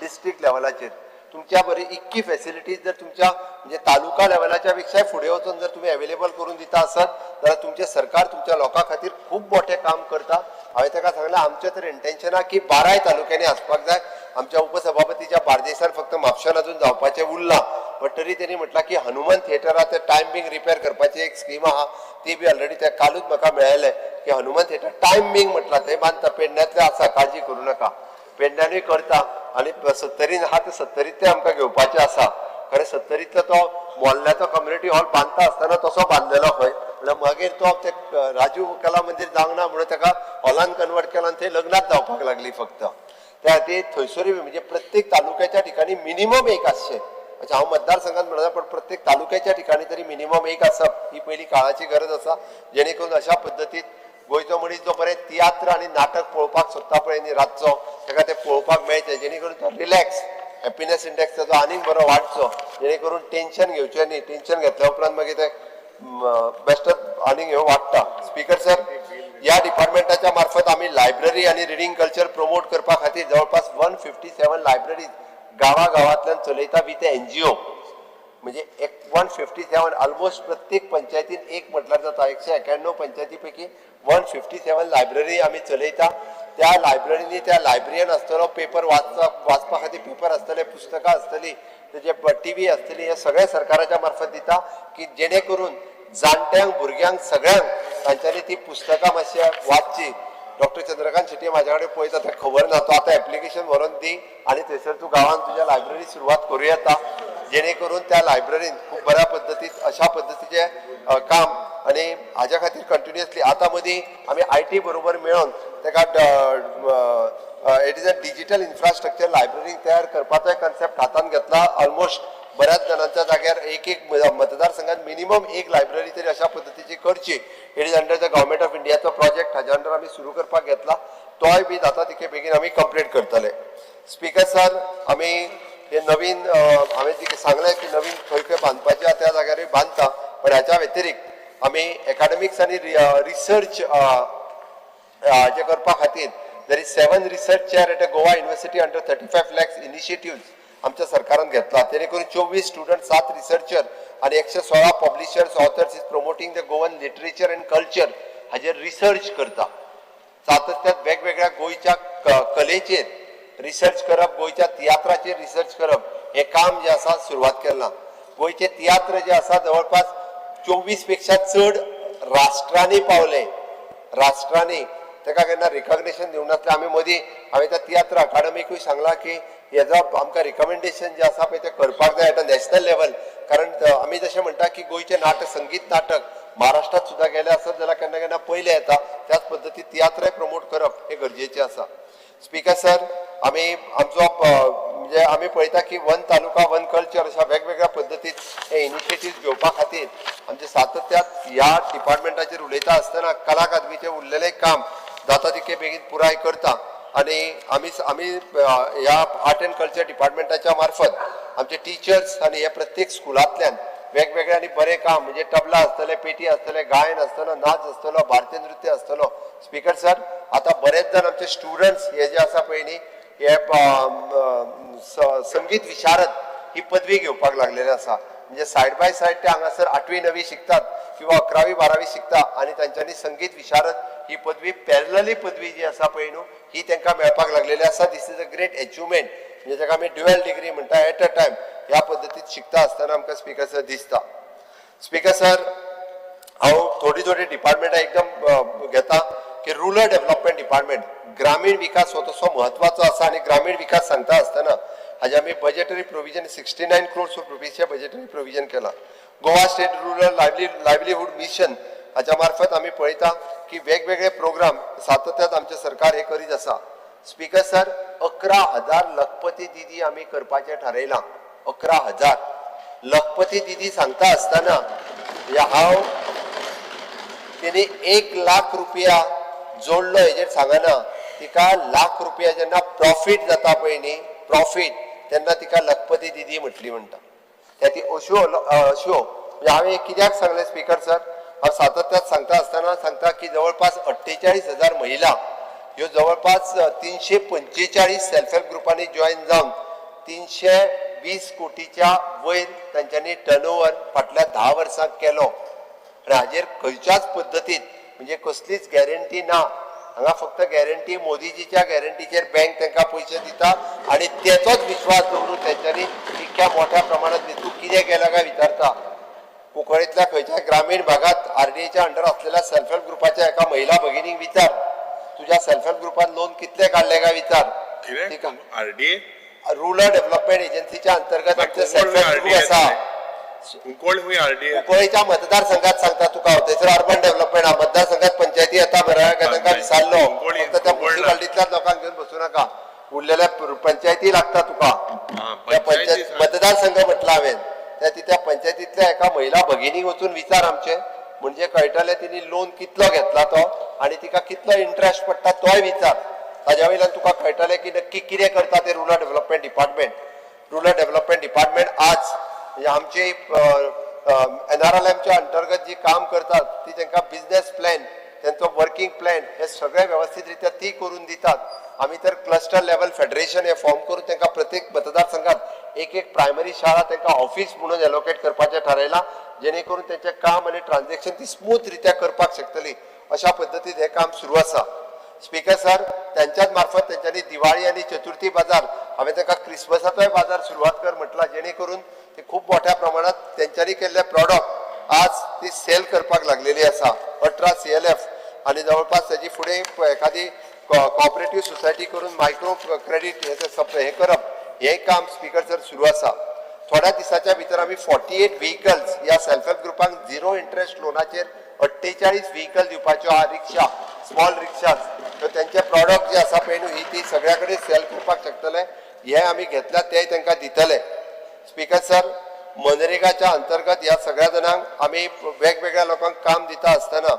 Speaker 4: डिस्ट्रिक्ट लेवलाचेर तुमच्या बरी इतकी फेसिलिटीज जर तुमच्या म्हणजे तालुका लेवलाच्या पेक्षाय फुडें वचून जर तुमी अवेलेबल करून दिता आसत जाल्यार तुमचें सरकार तुमच्या लोकां खातीर खूब मोठें काम करता. हांवें ताका सांगलें आमचें तर इंटेन्शन आहा की 12 तालुक्यांनी आसपाक जाय. आमच्या उपसभापतीच्या बार्देसान फक्त म्हापशान अजून जावपाचें उरलां, बट तरी तेणी म्हटलां की हनुमान थिएटरा ते टायम बींग रिपेर करपाची एक स्कीम आहा, ती बी ऑलरेडी ते कालूच म्हाका मेळ्ळें की हनुमान थिएटर टायम बींग म्हटलां थंय बांदता, पेडण्यांतलें आसा, काळजी करूं नाका, पेडण्यानूय करता. आनी सत्तरीन आहा ते सत्तरीत ते आमकां घेवपाचें आसा. खरें सत्तरींतलो तो मोल्ल्याचो कम्युनिटी हॉल बांदता आसतना तसो बांदलेलो खंय, म्हणल्यार मागीर तो ते राजीव कला मंदीर जावंक ना म्हणून ताका हॉलान कन्वर्ट केला आनी थंय लग्नात जावपाक लागली फक्त. त्या खातीर थंयसरूय म्हणजे प्रत्येक तालुक्याच्या ठिकाणी मिनिमम एक आसचें, म्हणजे हांव मतदारसंघात म्हणना पण प्रत्येक तालुक्याच्या ठिकाणी तरी मिनिमम एक आसप ही पयली काळाची गरज आसा, जेणे करून अशा पद्दतीत गोंयचो मनीस जो बरें तियात्र आनी नाटक पळोवपाक सोदता पळय न्ही रातचो, ताका तें पळोवपाक मेळचें, जेणे करून तो रिलॅक्स हॅपिनेस इंडेक्स ताचो आनीक बरो वाडचो, जेणे करून टेन्शन घेवचें न्ही. टेन्शन घेतल्या उपरांत मागीर तें बेश्टच आनीक ह्यो वाडटा. स्पीकर सर, ह्या डिपार्टमेंटाच्या मार्फत आमी लायब्ररी आनी रिडींग कल्चर प्रमोट करपा खातीर जवळपास 157 लायब्ररीज गांवागांवांतल्यान चलयता विथ एनजीओ. म्हणजे 157 ऑलमोस्ट प्रत्येक पंचायतीन एक म्हटल्यार जाता. 191 पंचायती पैकी 157 लायब्ररी आमी चलयता. त्या लायब्ररींनी त्या लायब्ररीन आसतलो पेपर वाचपा खातीर पेपर आसतले, पुस्तकां आसतली, तेजे टीव्ही आसतली, हे सगळें सरकाराच्या मार्फत दिता की जेणे करून जाणट्यांक, भुरग्यांक, सगळ्यांक तांच्यांनी ती पुस्तकां मातशी वाचची. डॉक्टर चंद्रकांत शेट्टी म्हाज्या कडेन पळयता, ताका खबर ना. तो आतां एप्लिकेशन व्हरोन दी आनी थंयसर तूं गांवांत तुज्या लायब्ररी सुरवात करूं येता, जेणे करून त्या लायब्ररीन खूब बऱ्या पद्दतीन अशा पद्दतीचें काम. आनी हाज्या खातीर कंटिन्युअसली आतां मदीं आमी IT बरोबर मेळोन ताका it is a digital infrastructure library तयार करपाचोय कन्सेप्ट हातांत घेतला. ऑलमोस्ट बऱ्याच जाणांच्या जाग्यार एक एक मतदारसंघात मिनिमम एक लायब्ररी तरी अशा पद्दतीची करची. It is under the government of इंडियाचो प्रोजेक्ट, हाज्या अंडर आमी सुरू करपाक घेतला, तोय बी जाता तितके बेगीन आमी कंप्लीट करतले. स्पीकर सर, आमी हे नवीन हांवें तिका सांगलें की नवीन खंय खंय बांदपाचें आहा त्या जाग्यारूय बांदता, पण ह्याच्या व्यतिरिक्त आमी एकाडेमिक्स आनी रिसर्च जे करपा खातीर there is 7 research chair at a Goa University under 35 lakhs initiatives आमच्या सरकारान घेतला, तेणे करून 24 स्टुडंट, 7 रिसर्चर आनी 116 publishers, authors is promoting the Goan literature and culture हाजेर रिसर्च करता. सातत्यात वेगवेगळ्या गोंयच्या कलेचेर रिसर्च करप, गोंयच्या तियात्राचेर रिसर्च करप हें काम जें आसा सुरवात केलां. गोंयचे तियात्र जे आसा जवळपास 24 पेक्षा चड राष्ट्रांनी पावले, राष्ट्रांनी ताका केन्ना रिकॉग्निशन दिवंक नासलें. आमी मदीं हांवें त्या तियात्र अकाडमीकूय सांगलां की हेजो आमकां रिकमेंडेशन जें आसा पळय तें करपाक जाय at a national level, कारण आमी जशें म्हणटा की गोंयचें नाटक, संगीत नाटक महाराष्ट्रात सुद्दां गेलें आसत जाल्यार केन्ना केन्ना पयलें येता, त्याच पद्दतीन तियात्रय प्रमोट करप हें गरजेचें आसा. स्पीकर सर, आमी आमचो म्हणजे आमी पळयता की वन तालुका वन कल्चर अशा वेगवेगळ्या पद्दतीत हे इनिशिएटीव घेवपा खातीर आमचे सातत्यात ह्या डिपार्टमेंटाचेर उलयता आसतना कला अकादमीचें उरलेलें काम जाता तितके बेगीन पुराय करता. आनी आमी आमी ह्या आर्ट एंड कल्चर डिपार्टमेंटाच्या मार्फत आमचे टिचर्स आनी हे प्रत्येक स्कुलांतल्यान वेगवेगळे आनी बरें काम म्हणजे तबला आसतलें, पेटी आसतलें, गायन आसतलो, नाच आसतलो, भारतीय नृत्य आसतलो. स्पीकर सर, आतां बरेच जाण आमचे स्टुडंट्स हे जे आसा पळय न्ही हे संगीत विशारद ही पदवी घेवपाक लागलेले आसा. म्हणजे सायड बाय सायड ते हांगासर 8वी 9वी शिकतात किंवा 11वी 12वी शिकता आनी तांच्यांनी संगीत विशारद ही पदवी पॅरलली पदवी जी आसा पळय न्हू ही तांकां मेळपाक लागलेली आसा. This is a great achievement, म्हणजे ताका आमी ड्युएल डिग्री म्हणटा, एट अ टायम ह्या पद्दतीत शिकता आसतना आमकां स्पीकर सर दिसता. स्पीकर सर, हांव थोडी थोडी डिपार्टमेंटां एकदम घेता की रुरल डेव्हलपमेंट डिपार्टमेंट, ग्रामीण विकास हो तसो म्हत्वाचो आसा आनी ग्रामीण विकास सांगता आसतना हाजे आमी बजेटरी प्रोविजन 69 क्रोर्स ऑफ रुपीजचें बजेटरी प्रोविजन केलां. Goa state rural livelihood mission हाच्या मार्फत आमी पळयता की वेगवेगळे प्रोग्राम सातत्यात आमचें सरकार हे करीत आसा. स्पीकर सर, 11,000 लखपती दिदी आमी करपाचें थारायलां. 11,000 लखपती दिदी सांगता आसतना हांव तेणी 1 लाख रुपया जोडलो हेजेर सांगना, तिका लाख रुपया जेन्ना प्रॉफीट जाता पळय न्ही, प्रॉफीट, तेन्ना तिका लखपती दिदी म्हटली म्हणटा. त्या ती अश्यो अश्यो म्हणजे हांवें कित्याक सांगलें स्पीकर सर, हांव सातत्यात सांगता आसतना सांगता की जवळपास 48,000 महिला ह्यो जवळपास 345 सेल्फ हेल्प ग्रुपांनी जॉयन जावन 320 कोटीच्या वयर तांच्यांनी टर्नओवर फाटल्या 10 वर्सांत केलो. आनी हाजेर खंयच्याच पद्दतीन म्हणजे कसलीच गॅरंटी ना. हांगा फक्त गॅरंटी मोदीजीच्या गॅरंटीचेर बँक तांकां पयशे दिता आनी तेचोच विश्वास दवरून तेंच्यांनी इतक्या मोठ्या प्रमाणात. तूं कितें केलां काय विचारता, कुंकळींतल्या खंयच्या ग्रामीण भागात आरडीएच्या अंडर असलेल्या सेल्फ हेल्प ग्रुपाच्या एका महिला भगिनीक विचार, तुज्या सेल्फ हेल्प ग्रुपान लोन कितले काडले काय विचार.
Speaker 10: आरडीए
Speaker 4: रुरल डेव्हलपमेंट एजन्सीच्या अंतर्गत आमचे सेल्फ हेल्प ग्रुप आसा.
Speaker 10: कुंकळ हुंय आरडीए?
Speaker 4: कुंकळीच्या मतदारसंघात सांगता तुका, थंयसर अर्बन डेव्हलपमेंट आहा, मतदारसंघात पंचायती येता बरं काय तांकां विचारलो, फक्त त्या मुन्सिपालिटींतल्याच लोकांक घेवन बसूं नाका, उरलेल्या पंचायती लागता तुका. त्या पंचायत मतदारसंघ म्हटला हांवें, त्या त्या पंचायतींतल्या एका महिला भगिनीक वचून विचार आमचे, म्हणजे कळटलें तिणी लोन कितलो घेतला तो आनी तिका कितलो इंट्रस्ट पडटा तोय विचार. ताज्या वयल्यान तुका कळटलें की नक्की कितें करता ते rural development department. Rural development department आज म्हणजे आमचे एनआरएलएमच्या अंतर्गत जी काम करतात ती तांकां बिजनेस प्लॅन, तेंचो वर्किंग प्लॅन हे सगळे वेवस्थीत रित्या ती करून दितात. आमी तर क्लस्टर लेवल फेडरेशन हे फॉर्म करून तांकां प्रत्येक मतदारसंघात एक एक प्रायमरी शाळा तांकां ऑफिस म्हणून एलोकेट करपाचें थारायलां, जेणे करून तेंचें काम आनी ट्रान्झेक्शन ती स्मूथ रित्या करपाक शकतली. अशा पद्दतीन हें काम सुरू आसा. स्पीकर सर, त्यांच्याच मार्फत तेंच्यांनी दिवाळी आनी चतुर्थी बाजार, हांवें तांकां क्रिसमसाचोय बाजार सुरवात कर म्हटला, जेणे करून ते खूब मोठ्या प्रमाणात तेंच्यांनी केल्ले प्रॉडक्ट आज ती सेल करपाक लागलेली आसा. 18 CLF आनी जवळपास ताजी फुडें एखादी कॉपरेटीव सोसायटी करून मायक्रो क्रेडीट हे सप्लाय हें करप हें काम स्पीकर सर सुरू आसा. थोड्या दिसाच्या भितर आमी 48 व्हेकल्स ह्या सेल्फ हेल्प ग्रुपांक झिरो इंट्रस्ट लोनाचेर 48 व्हेकल दिवपाच्यो आहा, रिक्षा, स्मॉल रिक्षाज. तर तेंचे प्रॉडक्ट जे आसा पळय न्हू ही ती सगळ्या कडेन सेल करपाक शकतले, हे आमी घेतल्या ते तांकां दितले. स्पीकर सर, मनरेगाच्या अंतर्गत ह्या सगळ्या जाणांक आमी वेगवेगळ्या लोकांक काम दिता आसतना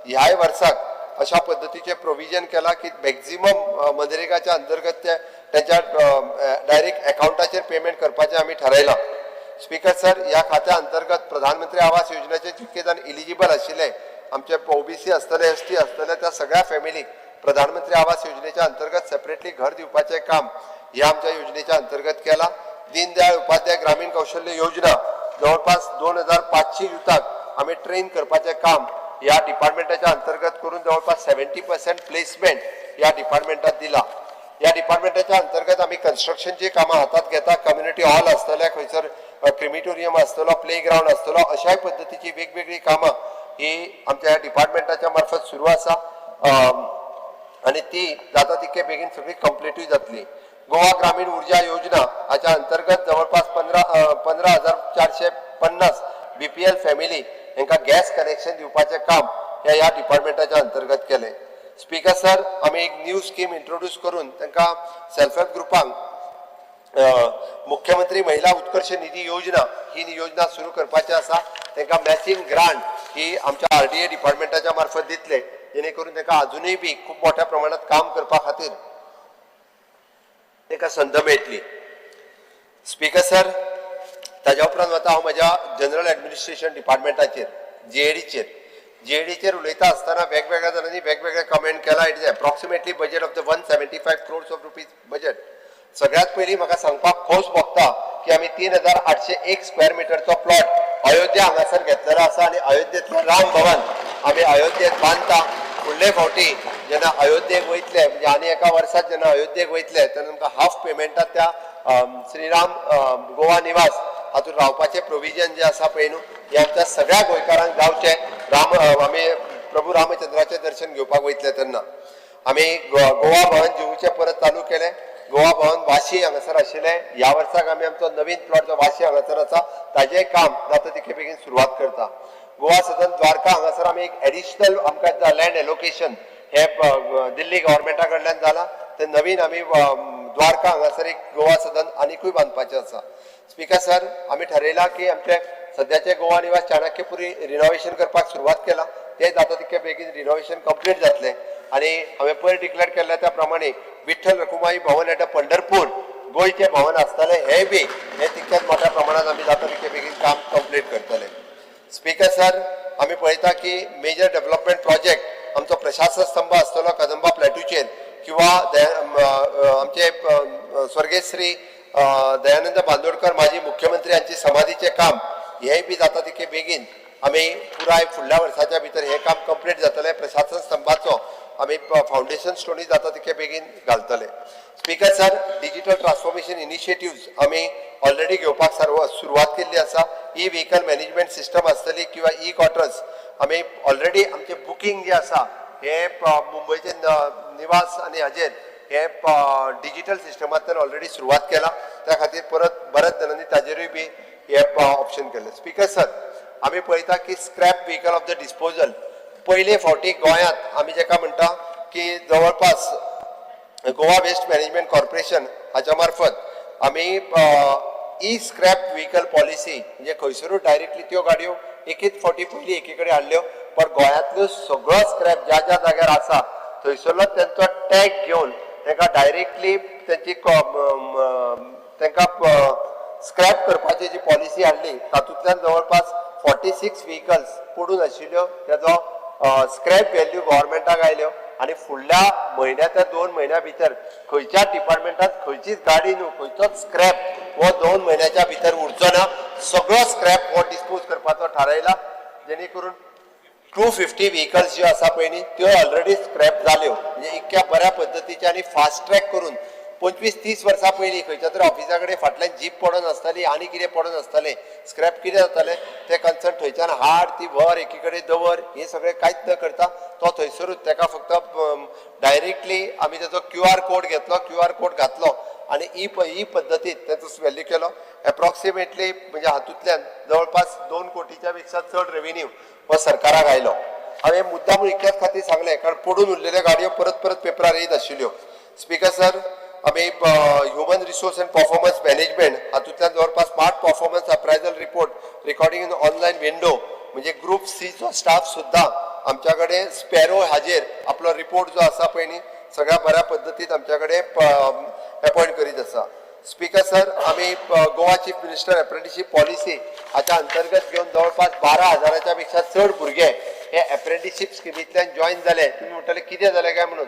Speaker 4: ह्याय वर्साक अशा पद्दतीचें प्रोविजन केलां की मॅक्झिमम मनरेगाच्या अंतर्गत ते तेंच्या डायरेक्ट एकावंटाचेर पेमेंट करपाचें आमी थारायलां. स्पीकर सर, ह्या खात्या अंतर्गत प्रधानमंत्री आवास योजनेचे जितके जाण इलिजिबल आशिल्ले, आमचे ओबीसी आसतले, एसटी आसतले, त्या सगळ्या फॅमिलीक प्रधानमंत्री आवास योजनेच्या अंतर्गत सेपरेटली घर दिवपाचें काम ह्या आमच्या योजनेच्या अंतर्गत केलां. दीनदयाळ उपाध्याय ग्रामीण कौशल्य योजना जवळपास 2500 युथाक आमी ट्रेन करपाचें काम ह्या डिपार्टमेंटाच्या अंतर्गत करून जवळपास 70% प्लेसमेंट ह्या डिपार्टमेंटात दिला. ह्या डिपार्टमेंटाच्या अंतर्गत आमी कन्स्ट्रक्शनची कामां हातात घेता. कम्युनिटी हॉल आसतले, खंयसर क्रिमिटोरियम आसतलो, प्ले ग्रावंड आसतलो, अशाय पद्दतीची वेगवेगळी कामां ही आमच्या ह्या डिपार्टमेंटाच्या मार्फत सुरू आसा आनी ती जाता तितके बेगीन सगळी कंप्लिटूय जातली. गोवा ग्रामीण ऊर्जा योजना हाच्या अंतर्गत जवळपास 15,450 बीपीएल फॅमिली हांकां गॅस कनेक्शन दिवपाचें काम हे ह्या डिपार्टमेंटाच्या अंतर्गत केलें. स्पीकर सर, आमी एक न्यू स्कीम इंट्रोड्यूस करून तांकां सेल्फ हेल्प ग्रुपांक मुख्यमंत्री महिला उत्कर्ष निधी योजना ही योजना सुरू करपाची आसा. तांकां मॅचिंग ग्रांट ही आमच्या आरडीए डिपार्टमेंटाच्या मार्फत दितले, जेणे करून तांकां अजुनूय बी खूब मोठ्या प्रमाणात काम करपा खातीर तांकां संद मेळटली. स्पीकर सर, ताज्या उपरांत वता हांव म्हज्या जनरल एडमिनिस्ट्रेशन डिपार्टमेंटाचेर, जीएडीचेर. जीएडीचेर उलयता आसतना वेगवेगळ्या जाणांनी वेगवेगळे कमेंट केला. It is approximately budget of the 175 crores of rupees budget. सगळ्यात पयलीं म्हाका सांगपाक खोस भोगता की आमी 3801 स्क्वेअर मिटरचो प्लॉट अयोध्या हांगासर घेतलेलो आसा आनी अयोध्येंतलें राम भवन आमी अयोध्येंत बांदता. फुडले फावटी जेन्ना अयोध्येक वयतले, म्हणजे आनी एका वर्सात जेन्ना अयोध्येक वयतले, तेन्ना तुमकां हाफ पेमेंटात त्या श्रीराम गोवा निवास हातूंत रावपाचें प्रोविजन जें आसा पळय न्हू, हें आमच्या सगळ्या गोंयकारांक जावचें. राम आमी प्रभू रामचंद्राचें दर्शन घेवपाक वयतले तेन्ना आमी गोवा भवन जुहूचें परत चालू केलें. गोवा भवन वाशी हांगासर आशिल्लें. ह्या वर्साक आमी आमचो नवीन प्लॉट जो वाशी हांगासर आसा ताजें काम जाता तितके बेगीन सुरवात करता. गोवा सदन द्वारका हांगासर आमी एक एडिशनल आमकां लँड एलोकेशन हे दिल्ली गव्हर्मेंटा कडल्यान जालां, ते नवीन आमी द्वारका हांगासर एक गोवा सदन आनिकूय बांदपाचें आसा. स्पीकर सर, आमी ठरयलां की आमचे सद्याचे गोवा निवास चाणक्यपुरी रिनोवेशन करपाक सुरवात केला, ते जाता तितके बेगीन रिनोवेशन कंप्लीट जातलें. आनी हांवें पयर डिक्लेअर केल्ल्या त्या प्रमाणे विठ्ठल रखुमाई भवन एट पंढरपूर गोंयचें भवन आसतलें, हें बी हें तितक्याच मोठ्या प्रमाणात आमी जाता तितके बेगीन काम कंप्लीट करतले. स्पीकर सर, आमी पळयता की मेजर डेव्हलपमेंट प्रोजेक्ट आमचो प्रशासन स्तंभ आसतलो कदंबा प्लॅटूचेर किंवा आमचे स्वर्गेस्त श्री दयानंद बांदोडकर माजी मुख्यमंत्री हांची समाधीचें काम हेंय बी जाता तितके बेगीन आमी पुराय फुडल्या वर्साच्या भितर हें काम कंप्लीट जातलें. प्रशासन स्तंभाचो आमी फावंडेशन स्टोनी जाता तितके बेगीन घालतले. Speaker sir, digital transformation initiatives आमी ऑलरेडी घेवपाक सुरवात केल्ली आसा. ई व्हेकल मॅनेजमेंट सिस्टम आसतली किंवा ई क्वॉर्टर्स, आमी ऑलरेडी आमचें बुकींग जें आसा हें मुंबयचे निवास आनी हाजेर हे डिजिटल सिस्टमांतल्यान ऑलरेडी सुरवात केला. त्या खातीर परत बऱ्याच जाणांनी ताजेरूय बी हे ऑप्शन केलें. स्पीकर सर, आमी पळयता की scrap vehicle of the disposal पयले फावटी गोंयांत आमी जेका म्हणटा की जवळपास गोवा वेस्ट मॅनेजमेंट कॉर्पोरेशन हाच्या मार्फत आमी ई स्क्रॅप व्हेकल पॉलिसी, म्हणजे खंयसरूय डायरेक्टली त्यो गाडयो एकेच फावटी पयली एकी कडेन हाडल्यो, पण गोंयांतल्यो सगळो स्क्रॅप ज्या ज्या जाग्यार आसा थंयसरलो तेंचो टॅग घेवन तांकां डायरेक्टली तेंची तांकां स्क्रॅप करपाची जी पॉलिसी हाडली, तातूंतल्यान जवळपास 46 व्हेकल्स पडून आशिल्ल्यो तेजो स्क्रॅप व्हॅल्यू गव्हर्मेंटाक आयल्यो. आनी फुडल्या म्हयन्या त्या 2 म्हयन्या भितर खंयच्याच डिपार्टमेंटात खंयचीच गाडी न्हू, खंयचोच स्क्रॅप हो 2 म्हयन्याच्या भितर उरचो ना. सगळो स्क्रॅप हो डिस्पोज करपाचो थारायला, जेणे करून 250 व्हेकल्स ज्यो आसा पळय न्ही त्यो ऑलरेडी स्क्रॅप जाल्यो. म्हणजे इतक्या बऱ्या पद्दतीचे आनी फास्ट ट्रॅक करून 25-30 वर्सां पयलीं खंयच्या तरी ऑफिसा कडेन फाटल्यान जीप पडून आसताली आनी कितें पडून आसतालें, स्क्रॅप कितें जातालें तें कन्सर्न थंयच्यान हाड ती व्हर एकी कडेन दवर, हें सगळें कांयच न करता तो थंयसरूच ताका फक्त डायरेक्टली आमी ताचो QR code घेतलो, QR code घातलो आनी ही पद्दतीन ताचो व्हॅल्यू केलो. एप्रॉक्सिमेटली म्हणजे हातूंतल्यान जवळपास 2 कोटीच्या पेक्षा चड रेव्हेन्यू हो सरकाराक आयलो. हांवें मुद्दाम इतल्याच खातीर सांगलें कारण पडून उरलेल्यो गाडयो परत परत पेपरार येयत आशिल्ल्यो. स्पीकर सर, आमी human resource and performance management हातूंतल्यान जवळपास smart performance appraisal report recording in online window म्हणजे ग्रुप सीचो स्टाफ सुद्दां आमच्या कडेन स्पॅरो हाजेर आपलो रिपोर्ट जो आसा पळय न्ही सगळ्या बऱ्या पद्दतीन आमच्या कडेन अपॉयंट करीत आसा. स्पीकर सर, आमी Goa chief minister apprenticeship policy हाच्या अंतर्गत घेवन जवळपास 12,000 पेक्षा चड भुरगे हे एप्रेंटिशीप स्किमींतल्यान जॉयन जाले. तुमी म्हणटले कितें जालें काय म्हणून,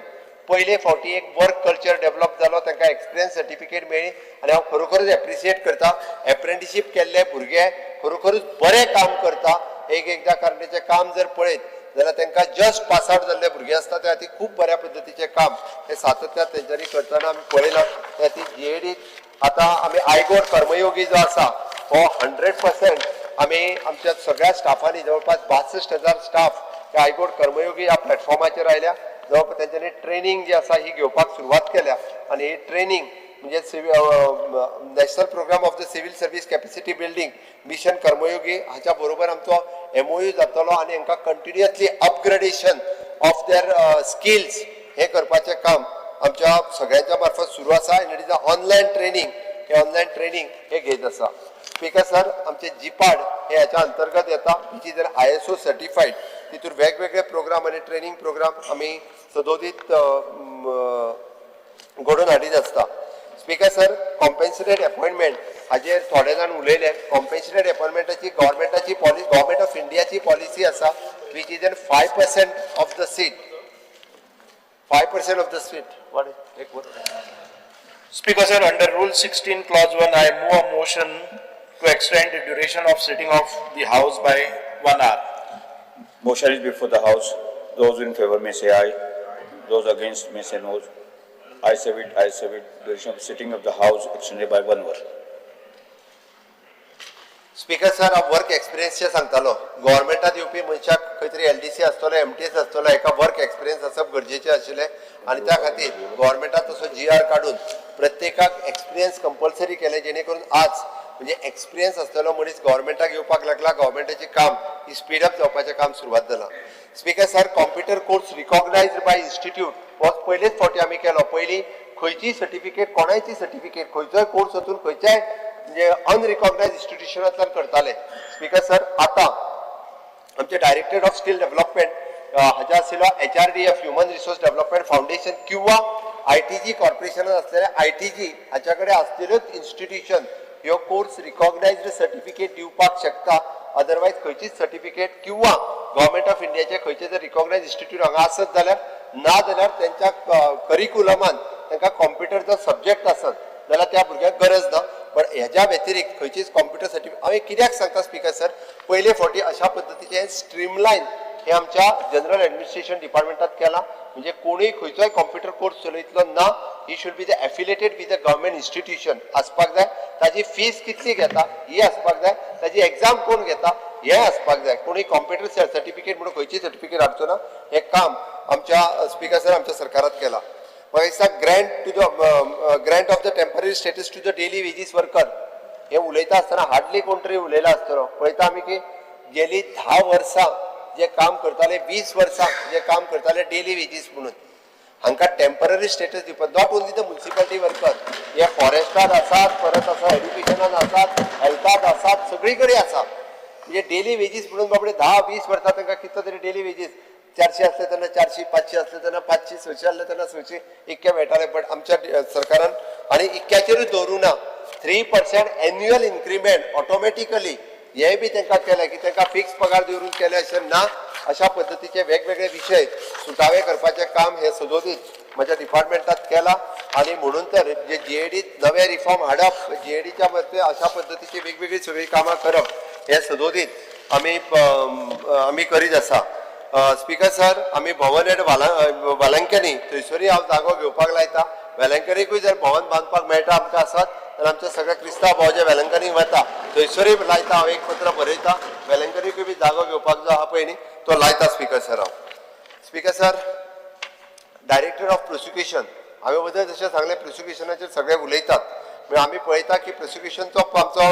Speaker 4: पयले फावटी एक वर्क कल्चर डेवलप जालो, तांकां एक्सपिरियन्स सर्टिफिकेट मेळ्ळी आनी हांव खरोखरच एप्रिशिएट करता एप्रेंटिशीप केल्ले भुरगे खरोखरूच बरें काम करता. एक एकदां कारण तेचें काम जर पळयत जाल्यार तांकां जस्ट पास आवट जाल्ले भुरगे आसता, त्या खातीर खूब बऱ्या पद्दतीचें काम हे सातत्यान तेंच्यांनी करतना आमी पळयलां. त्या खातीर GAD आतां आमी आयगोड कर्मयोगी जो आसा हो 100% आमी आमच्या सगळ्या स्टाफांनी जवळपास 62,000 स्टाफ हे आयगोड कर्मयोगी ह्या प्लॅटफॉर्माचेर आयल्या. जवळपास तेंच्यांनी ट्रेनींग जी आसा ही घेवपाक सुरवात केल्या आनी ही ट्रेनींग म्हणजे national programme of the civil service capacity building mission Karmayogi हाच्या बरोबर आमचो MOU जातलो आनी हांकां continuously upgradation of their skills हें करपाचें काम आमच्या सगळ्यांच्या मार्फत सुरू आसा. आनी it is a online training, hey online training हे घेत आसा. स्पीकर सर, आमचे जिपाड हे हाच्या अंतर्गत येता, which is an ISO certified. तितून वेगवेगळे प्रोग्राम आनी ट्रेनींग प्रोग्राम आमी सदोदीत घडोवन हाडीत आसता. स्पीकर सर, कॉम्पेन्सेटेड अपॉयंटमेंट हाजेर थोडे जाण उलयले. कॉम्पेन्सेटेड अपॉयंटमेंटाची गव्हर्मेंटाची पॉलिसी, गव्हर्मेंट ऑफ इंडियाची पॉलिसी आसा which is an 5% of the seat, 5% of the seat. एक
Speaker 12: Speaker sir, under Rule 16, Clause 1, I move a motion to extend the duration of sitting of the House by 1 hour.
Speaker 11: Motion is before the House. Those in favor may say aye. Those against may say no. I say it, I say it. Duration of sitting of the House extended by 1 hour.
Speaker 4: Speaker sir, हांव work एक्सपिरियन्सचें सांगतालो. गव्हर्मेंटात येवपी मनशाक खंय तरी LDC आसतलो, MTS आसतलो, एका work experience आसप गरजेचें आशिल्लें आनी त्या खातीर गव्हर्मेंटात तसो GR काडून प्रत्येकाक एक्सपिरियन्स कंपल्सरी केलें, जेणे करून आज म्हणजे एक्सपिरियन्स आसतलो मनीस गव्हर्मेंटाक येवपाक लागला, गव्हर्मेंटाचें काम ही स्पीडअप जावपाचें काम सुरवात जालां. Speaker sir, computer course recognised by institute हो पयलेच फावटी आमी केलो. पयलीं खंयचीय सर्टिफिकेट, कोणायची सर्टिफिकेट, खंयचोय कोर्स वचून खंयच्याय म्हणजे अनरिकॉग्नायज इन्स्टिट्युशनांतल्यान करताले. स्पीकर सर, आतां आमचे डायरेक्टरेट ऑफ स्कील डेव्हलपमेंट हाज्या आशिल्लो HRDF human resource development foundation किंवा ITG कॉर्पोरेशनान आसलेले ITG हाच्या कडेन आसलेल्योच इन्स्टिट्युशन ह्यो कोर्स रिकॉग्नायज्ड सर्टिफिकेट दिवपाक शकता. अदरवायज खंयचीच सर्टिफिकेट किंवा गव्हर्मेंट ऑफ इंडियाचे खंयचे जर रिकॉग्नायज इन्स्टिट्यूट हांगा आसत जाल्यार, ना जाल्यार तेंच्या करिकुलमान तांकां कॉम्प्युटरचो सब्जेक्ट आसत जाल्यार त्या भुरग्याक गरज ना. बट हेज्या व्यतिरिक्त खंयचीच कॉम्प्युटर सर्टिफिकेट हांवें कित्याक सांगता स्पीकर सर, पयले फावटी अशा पद्दतीचें स्ट्रीमलायन हे आमच्या जनरल एडमिनिस्ट्रेशन डिपार्टमेंटात केलां. म्हणजे कोणूय खंयचोय कॉम्प्युटर कोर्स चलयतलो ना, he should be the affiliated with the government institution आसपाक जाय. ताजी फीस कितली घेता ही आसपाक जाय, ताजी एग्जाम कोण घेता हें आसपाक जाय. कोणूय कॉम्प्युटर सर्टिफिकेट म्हणून खंयची सर्टिफिकेट हाडचो ना. हें काम आमच्या स्पीकर सर आमच्या सरकारात केलां. म्हाका दिसता grant to the grant of the temporary status to the daily wages worker हे उलयता आसतना हार्डली कोण तरी उलयला आसतलो. पळयता आमी की गेली 10 वर्सां जे काम करताले, 20 वर्सां जे काम करताले डेली वेजीस म्हणून, हांकां टेंपररी स्टेटस दिवपाक. Not only the municipality worker, हे फॉरेस्टान आसात, परत आसा एड्युकेशनान आसात, हेल्थान आसात, सगळी कडेन आसा. म्हणजे डेली वेजीस म्हणून बाबडे 10-20 वर्सां तांकां कितलो तरी डेली वेजीस 400 आसले तेन्ना 400, 500 आसले तेन्ना 500, 600 आसले तेन्ना 600 इतके मेळटाले. बट आमच्या सरकारान आनी इतक्याचेरूच दवरूं ना, 3% एन्युअल इन्क्रिमेंट ऑटोमॅटिकली हें बी तांकां केलें की तांकां फिक्स पगार दवरून केलें अशें ना. अशा पद्दतीचे वेगवेगळे विशय सुटावे करपाचें काम हें सदोदीत म्हज्या डिपार्टमेंटात केलां. आनी म्हणून तर जे जीएडीत नवे रिफॉर्म हाडप, जीएडीच्या मदले अशा पद्दतीची वेगवेगळी सगळीं कामां करप हें सदोदीत आमी आमी करीत आसा. स्पीकर सर, आमी भवन एड वालांक्यांनी थंयसरूय हांव जागो घेवपाक लायता. वेलंकरीकूय जर भवन बांदपाक मेळटा आमकां आसत तर आमच्या सगळ्या क्रिस्तांव भाव जे वेलंकरीक वता थंयसरूय लायता. हांव एक पत्र बरयता, वेलंकरीकूय बी जागो घेवपाक जो आहा पळय न्ही तो लायता स्पीकर सर. हांव speaker sir, director of prosecution हांवें वदळ जशें सांगलें, प्रोसिक्युशनाचेर सगळे उलयतात. म्हणजे आमी पळयता की प्रोसिक्युशनचो आमचो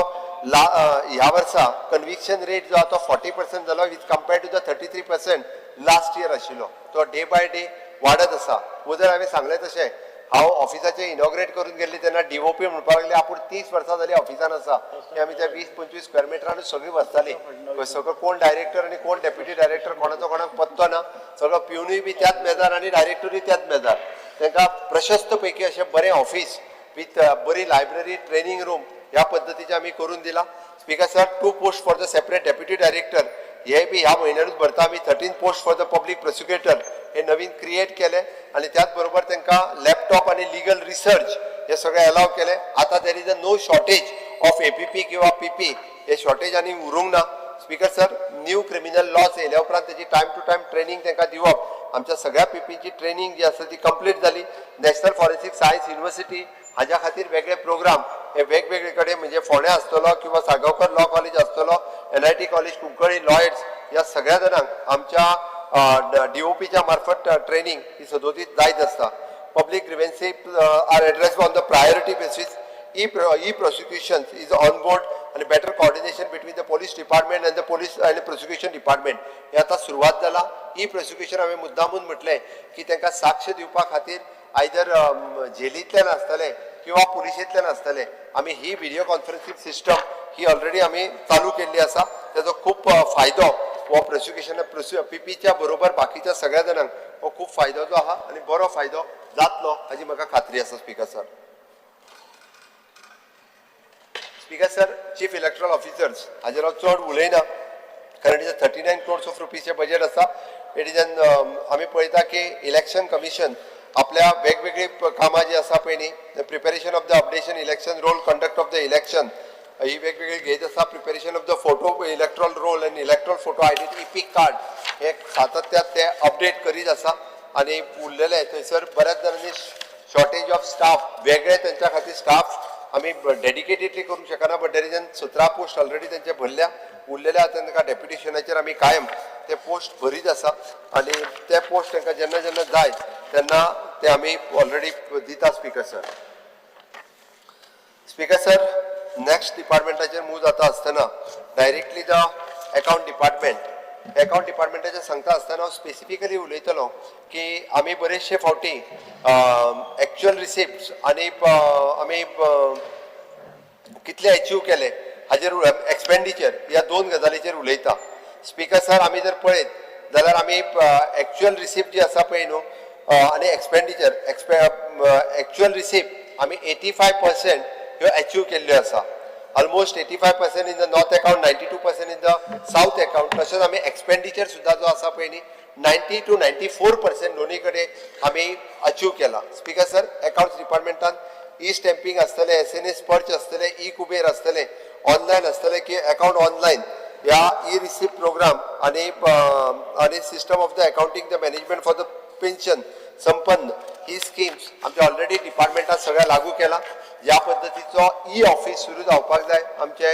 Speaker 4: ह्या वर्सा कन्विक्शन रेट जो आहा तो 40% जालो with compare to the 33% last year आशिल्लो. तो डे बाय डे वाडत आसा. वदळ हांवें सांगलें तशें हांव ऑफिसाचें इनॉग्रेट करून गेल्ली तेन्ना डीओपी म्हणपाक लागले आपूण 30 वर्सां जाली ऑफिसान आसा. की आमी त्या 20-25 स्क्वेअर मिटरानूच सगळीं बसतालीं. सगळो कोण डायरेक्टर आनी कोण डेप्युटी डायरेक्टर कोणाचो कोणाक पत्तो ना. सगळो पिवनूय बी त्याच मेजार आनी डायरेक्टरूय त्याच मेजार. तांकां प्रशस्त पैकी अशें बरें ऑफिस विथ बरी लायब्ररी, ट्रेनींग रूम ह्या पद्दतीचें आमी करून दिलां. Speaker sir, 2 post for the separate deputy director हे बी ह्या म्हयन्यानूच भरता आमी. 13 post for the public prosecutor हे नवीन क्रिएट केले आनी त्याच बरोबर तांकां लॅपटॉप आनी लिगल रिसर्च हे सगळें अलाव केलें. आतां there is a no shortage of APP किंवा पीपी हे शॉर्टेज आनी उरूंक ना. Speaker sir, new criminal laws येयल्या उपरांत तेजी टायम टू टायम ट्रेनींग तांकां दिवप, आमच्या सगळ्या पीपीची ट्रेनींग जी आसा ती कंप्लीट जाली. नॅशनल फॉरेन्सीक सायन्स युनिवर्सिटी हाज्या खातीर वेगळे प्रोग्राम हे वेगवेगळे कडेन म्हणजे फोंड्या आसतलो किंवा साळगांवकर लॉ कॉलेज आसतलो, एनआयटी कॉलेज कुंकळी, लॉयड्स ह्या सगळ्या जाणांक आमच्या डीओपीच्या मार्फत ट्रेनींग ही सदोदीत जायत आसता. Public grievances are address on the priority basis. E prosecution is on board आनी better coordination between the police department and the police and prosecution department हे आतां सुरवात जाला. ई प्रोसिक्युशन हांवें मुद्दामून म्हटलें की तांकां साक्ष दिवपा खातीर आयदर जेलींतल्यान आसतलें किंवा पुलिशेंतल्यान आसतलें. आमी ही व्हिडियो कॉन्फरन्सींग सिस्टम ही ऑलरेडी आमी चालू केल्ली आसा. तेजो खूब फायदो हो प्रोसिक्युशन पीपीच्या बरोबर बाकीच्या सगळ्या जाणांक हो खूब फायदो जो आहा आनी बरो फायदो जातलो हाजी म्हाका खात्री आसा. Speaker sir, speaker sir, chief electoral officers हाजेर हांव चड उलयना कारण it is 39 crores of रुपीजचें budget आसा. It is an आमी पळयता की इलेक्शन कमिशन आपल्या वेगवेगळी कामां जी आसा पळय न्ही, the preparation of the updation election roll, conduct of the election ही वेगवेगळी घेत आसा. Preparation of the photo electoral roll आनी electoral photo identity EPIC card हे सातत्यात ते अपडेट करीत आसा. आनी उरलेले थंयसर बऱ्याच जाणांनी शॉर्टेज ऑफ स्टाफ वेगळे तेंच्या खातीर स्टाफ आमी डेडिकेटेडली करूंक शकना, but there is an 17 post already तेंचे भरल्या. उरलेल्या आतां तांकां डेप्युटेशनाचेर आमी कायम ते पोस्ट भरीत आसा आनी ते पोस्ट तांकां जेन्ना जेन्ना जाय तेन्ना ते आमी ऑलरेडी दिता. Speaker sir, speaker sir, next डिपार्टमेंटाचेर मूव जाता आसतना directly the account department. Account डिपार्टमेंटाचेर सांगता आसतना हांव स्पेसिफिकली उलयतलो की आमी बरेचशे फावटी एक्च्युअल रिसिप्ट्स आनी आमी कितले अचीव केले हाजेर एक्सपेंडिचर ह्या दोन गजालीचेर उलयता. स्पीकर सर, आमी जर पळयत जाल्यार आमी एक्च्युअल रिसिप्ट जी आसा पळय न्हू आनी एक्सपेंडिचर, एक्च्युअल रिसिप्ट आमी 85% ह्यो अचीव केल्ल्यो आसा. Almost 85% in the north account, 92% in the south account. तशेंच आमी एक्सपेंडिचर सुद्दां जो आसा पळय न्ही 90 to 94% दोन्ही कडेन आमी अचीव केला. स्पीकर सर, अकाउंट्स डिपार्टमेंटान ई स्टॅम्पिंग आसतलें, एसएनए स्पर्श आसतलें, ई कुबेर आसतलें, ऑनलायन आसतलें की अकाउंट ऑनलायन ह्या ई रिसिप्ट प्रोग्राम आनी system of the accounting the management for the pension Sampann he schemes आमच्या ऑलरेडी डिपार्टमेंटात सगळ्या लागू केला. ज्या पद्दतीचो ई ऑफीस सुरू जावपाक जाय, आमचे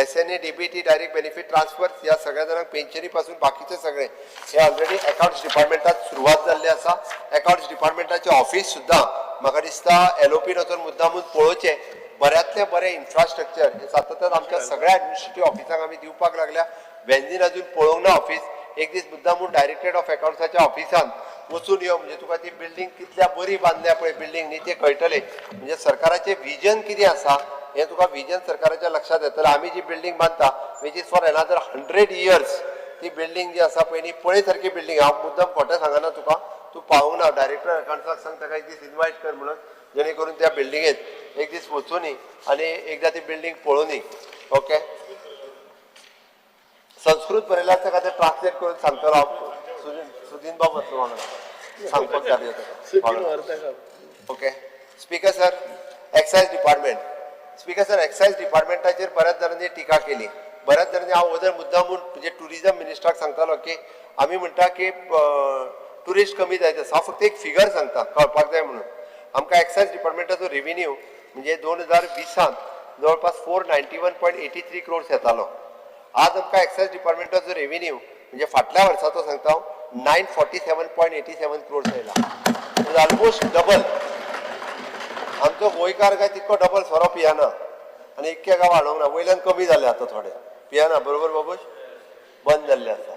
Speaker 4: SNA, DBT, direct benefit transfer ह्या सगळ्या जाणांक पेन्शनी पासून बाकीचे सगळे हे ऑलरेडी अकाउंट्स डिपार्टमेंटात सुरवात जाल्ली आसा. अकाउंट्स डिपार्टमेंटाचे ऑफीस सुद्दां म्हाका दिसता एलओपीन वचून मुद्दामून पळोवचें. बऱ्यांतलें बरें इन्फ्रास्ट्रक्चर हे सातत्यान आमच्या सगळ्या एडमिनिस्ट्रेटीव ऑफिसांक आमी दिवपाक लागल्या. वेंझीन अजून पळोवंक ना ऑफीस, एक दीस मुद्दामून डायरेक्टरेट ऑफ अकाउंट्साच्या ऑफिसान वचून यो, म्हणजे तुका ती बिल्डींग कितल्या बरी बांदल्या पळय बिल्डींग न्ही तें कळटलें. म्हणजे सरकाराचें विजन कितें आसा हें तुका विजन सरकाराच्या लक्षात येतलें. आमी जी बिल्डींग बांदता which is for another 100 years, ती बिल्डींग जी आसा पळय न्ही पळय सारकी बिल्डींग. हांव मुद्दम खोटें सांगना तुका, तूं पावूंक ना. डायरेक्टर अकाउंट्साक सांग ताका एक दीस इनवायट कर म्हणून, जेणे करून त्या बिल्डिंगेत एक दीस वचुनी आनी एकदां ती बिल्डींग पळोवनी. ओके, संस्कृत बरयल्यार ताका ते ट्रान्सलेट करून सांगतलो हांव. सुदीन, सुदीन बाब वतलो वांगडा सांगपाक जाय. Okay, speaker sir, excise department. Speaker sir, excise डिपार्टमेंटाचेर बऱ्याच जाणांनी टिका केली. बऱ्याच जाणांनी हांव वदळ मुद्दामून म्हणजे टुरिजम मिनिस्टराक सांगतालो की आमी म्हणटा की टुरिस्ट कमी जायत आसा. हांव फक्त एक फिगर सांगता कळपाक जाय म्हणून. आमकां एक्सायज डिपार्टमेंटाचो रेविन्यू म्हणजे 2020 जवळपास 491.83 क्रोर्स येतालो. आज आमकां एक्सायज डिपार्टमेंटाचो रेविन्यू म्हणजे फाटल्या वर्साचो सांगता हांव 947.87 क्रोर्स आयला, म्हणजे ऑलमोस्ट डबल. आमचो गोंयकार काय तितको डबल सोरो पियाना आनी इतके काय वाडोवंक ना, वयल्यान कमी जाले आतां थोडे पियाना, बरोबर बाबूश, बंद जाल्ले आसा.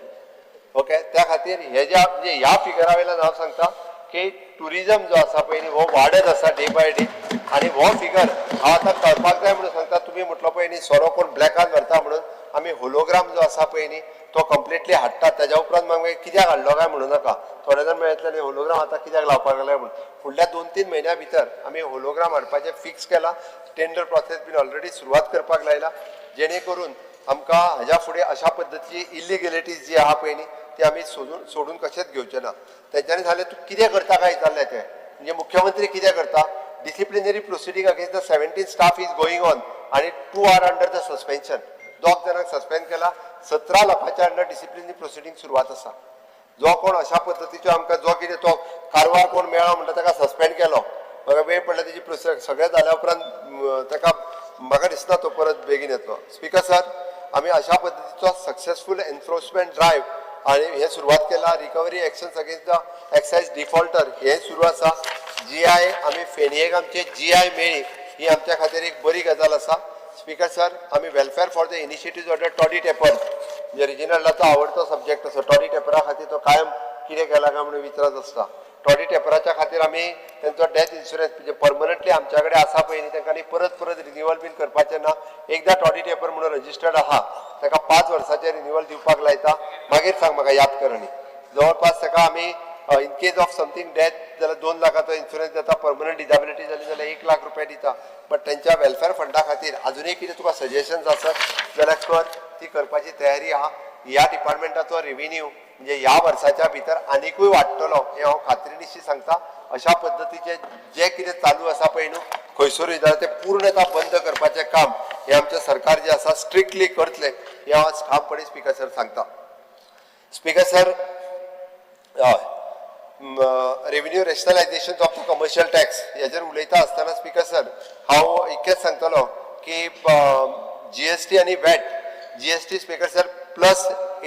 Speaker 4: ओके, त्या खातीर हे ज्या म्हणजे ह्या फिगरा वयल्यान हांव सांगता की ट्युरिजम जो आसा पळय न्ही हो वाडत आसा डे बाय डे आनी हो फिगर हांव आतां कळपाक जाय म्हणून सांगता. तुमी म्हटलो पळय न्ही सोरो कोण ब्लॅकान व्हरता म्हणून, आमी होलोग्राम जो आसा पळय न्ही तो कंप्लिटली हाडटात. ताज्या उपरांत मागीर कित्याक हाडलो काय म्हणू नाका, थोडे जाण मेळटले न्ही होलोग्राम आतां कित्याक लावपाक लागले म्हणून. फुडल्या 2-3 म्हयन्या भितर आमी होलोग्राम हाडपाचें फिक्स केलां, टेंडर प्रोसेस बीन ऑलरेडी सुरवात करपाक लायला, जेणे करून आमकां हाज्या फुडें अशा पद्दतीची इलिगेलिटीज जी आहा पळय न्ही ती आमी सोडून कशेंच घेवचे ना. तेंच्यांनी सांगलें तूं कितें करता काय विचारलें तें, म्हणजे मुख्यमंत्री कितें करता, disciplinary proceeding against the 17 staff is going on आनी 2 are under the suspension. 2 जाणांक सस्पेंड केला, 17 लोकांच्या अंडर डिसिप्लिनरी प्रोसिडींग सुरवात आसा. जो कोण अशा पद्दतीचो आमकां जो कितें तो कारवार कोण मेळ्ळो म्हणटा ताका सस्पेंड केलो, म्हाका वेळ पडला तेजी प्रोसेस सगळें जाल्या उपरांत ताका म्हाका दिसना तो परत बेगीन येतलो. स्पीकर सर, आमी अशा पद्दतीचो सक्सेसफूल एनफोर्समेंट ड्रायव्ह आनी हें सुरवात केला. Recovery actions against the excise defaulter हें सुरू आसा. जी आय आमी फेणयेक आमचे जी आय मेळ्ळी ही आमच्या खातीर एक बरी गजाल आसा. स्पीकर सर, आमी welfare for the initiative order toddy taper, म्हणजे रिजिनलाचो आवडतो सब्जेक्ट आसा, टॉडी टेपरा खातीर तो कायम कितें केलां काय म्हणून विचारत आसता. टॉडी टेपराच्या खातीर आमी तेंचो डेथ इन्शुरन्स म्हणजे परमनंटली आमच्या कडेन आसा पळय न्ही, तांकां परत परत रिन्युअल बीन करपाचें ना. एकदां टॉडी टेपर म्हणून रजिस्टर्ड आहा ताका 5 वर्साचें रिन्युअल दिवपाक लायता. मागीर सांग म्हाका याद कर आनी जवळपास ताका आमी in case of something death जाल्यार 2 लाखाचो इन्शुरन्स दिता, परमनंट डिजेबिलिटी जाली जाल्यार 1 लाख रुपया दिता. बट तेंच्या वेलफेअर फंडा खातीर आजुनूय कितें तुका सजेशन्स आसत जाल्यार कर, ती करपाची तयारी आहा. ह्या डिपार्टमेंटाचो रेविन्यू म्हणजे ह्या वर्साच्या भितर आनिकूय वाडटलो हें हांव खात्रीनिशी सांगता. अशा पद्दतीचे जे कितें चालू आसा पळय न्हू खंयसरूय जाल्यार तें पूर्णता बंद करपाचें काम हें आमचें सरकार जें आसा स्ट्रिक्टली करतलें हें हांव आज ठामपणी स्पीकर सर सांगता. स्पीकर सर, हय, revenue rationalisation of the commercial tax हेजेर उलयता आसतना स्पीकर सर हांव इतकेंच सांगतलो की जी एस टी आनी VAT, G S T speaker sir plus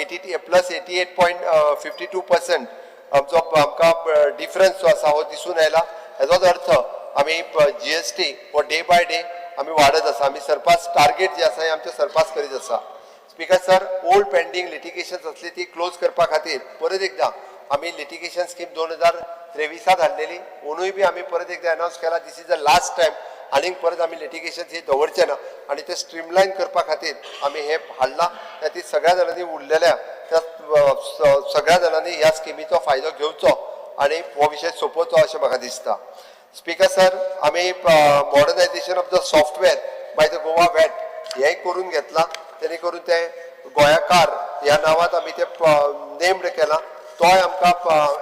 Speaker 4: 88.52% आमचो आमकां डिफरन्स जो आसा हो दिसून आयला. हेजोच अर्थ आमी जी एस टी हो डे बाय डे आमी वाडत आसा, आमी सरपास टार्गेट जे आसा हें आमचें सरपास करीत आसा. Speaker sir, old pending litigations आसली ती क्लोज करपा खातीर परत एकदां आमी लिटिगेशन स्कीम 2023 हाडलेली, ओनूय बी आमी परत एकदां अनावन्स केला this is the last time, आनीक परत आमी लिटिगेशन ही दवरचे ना आनी ते स्ट्रीमलायन करपा खातीर आमी हें हाडलां. त्या खातीर सगळ्या जाणांनी उरलेल्या त्या सगळ्या जाणांनी ह्या स्किमीचो फायदो घेवचो आनी हो विशय सोंपोवचो अशें म्हाका दिसता. स्पीकर सर, आमी modernisation of the software by the Goa VAT हेंय करून घेतलां, तेणे करून ते गोंयाकार ह्या नांवांत आमी ते नेम्ड केलां, तोय आमकां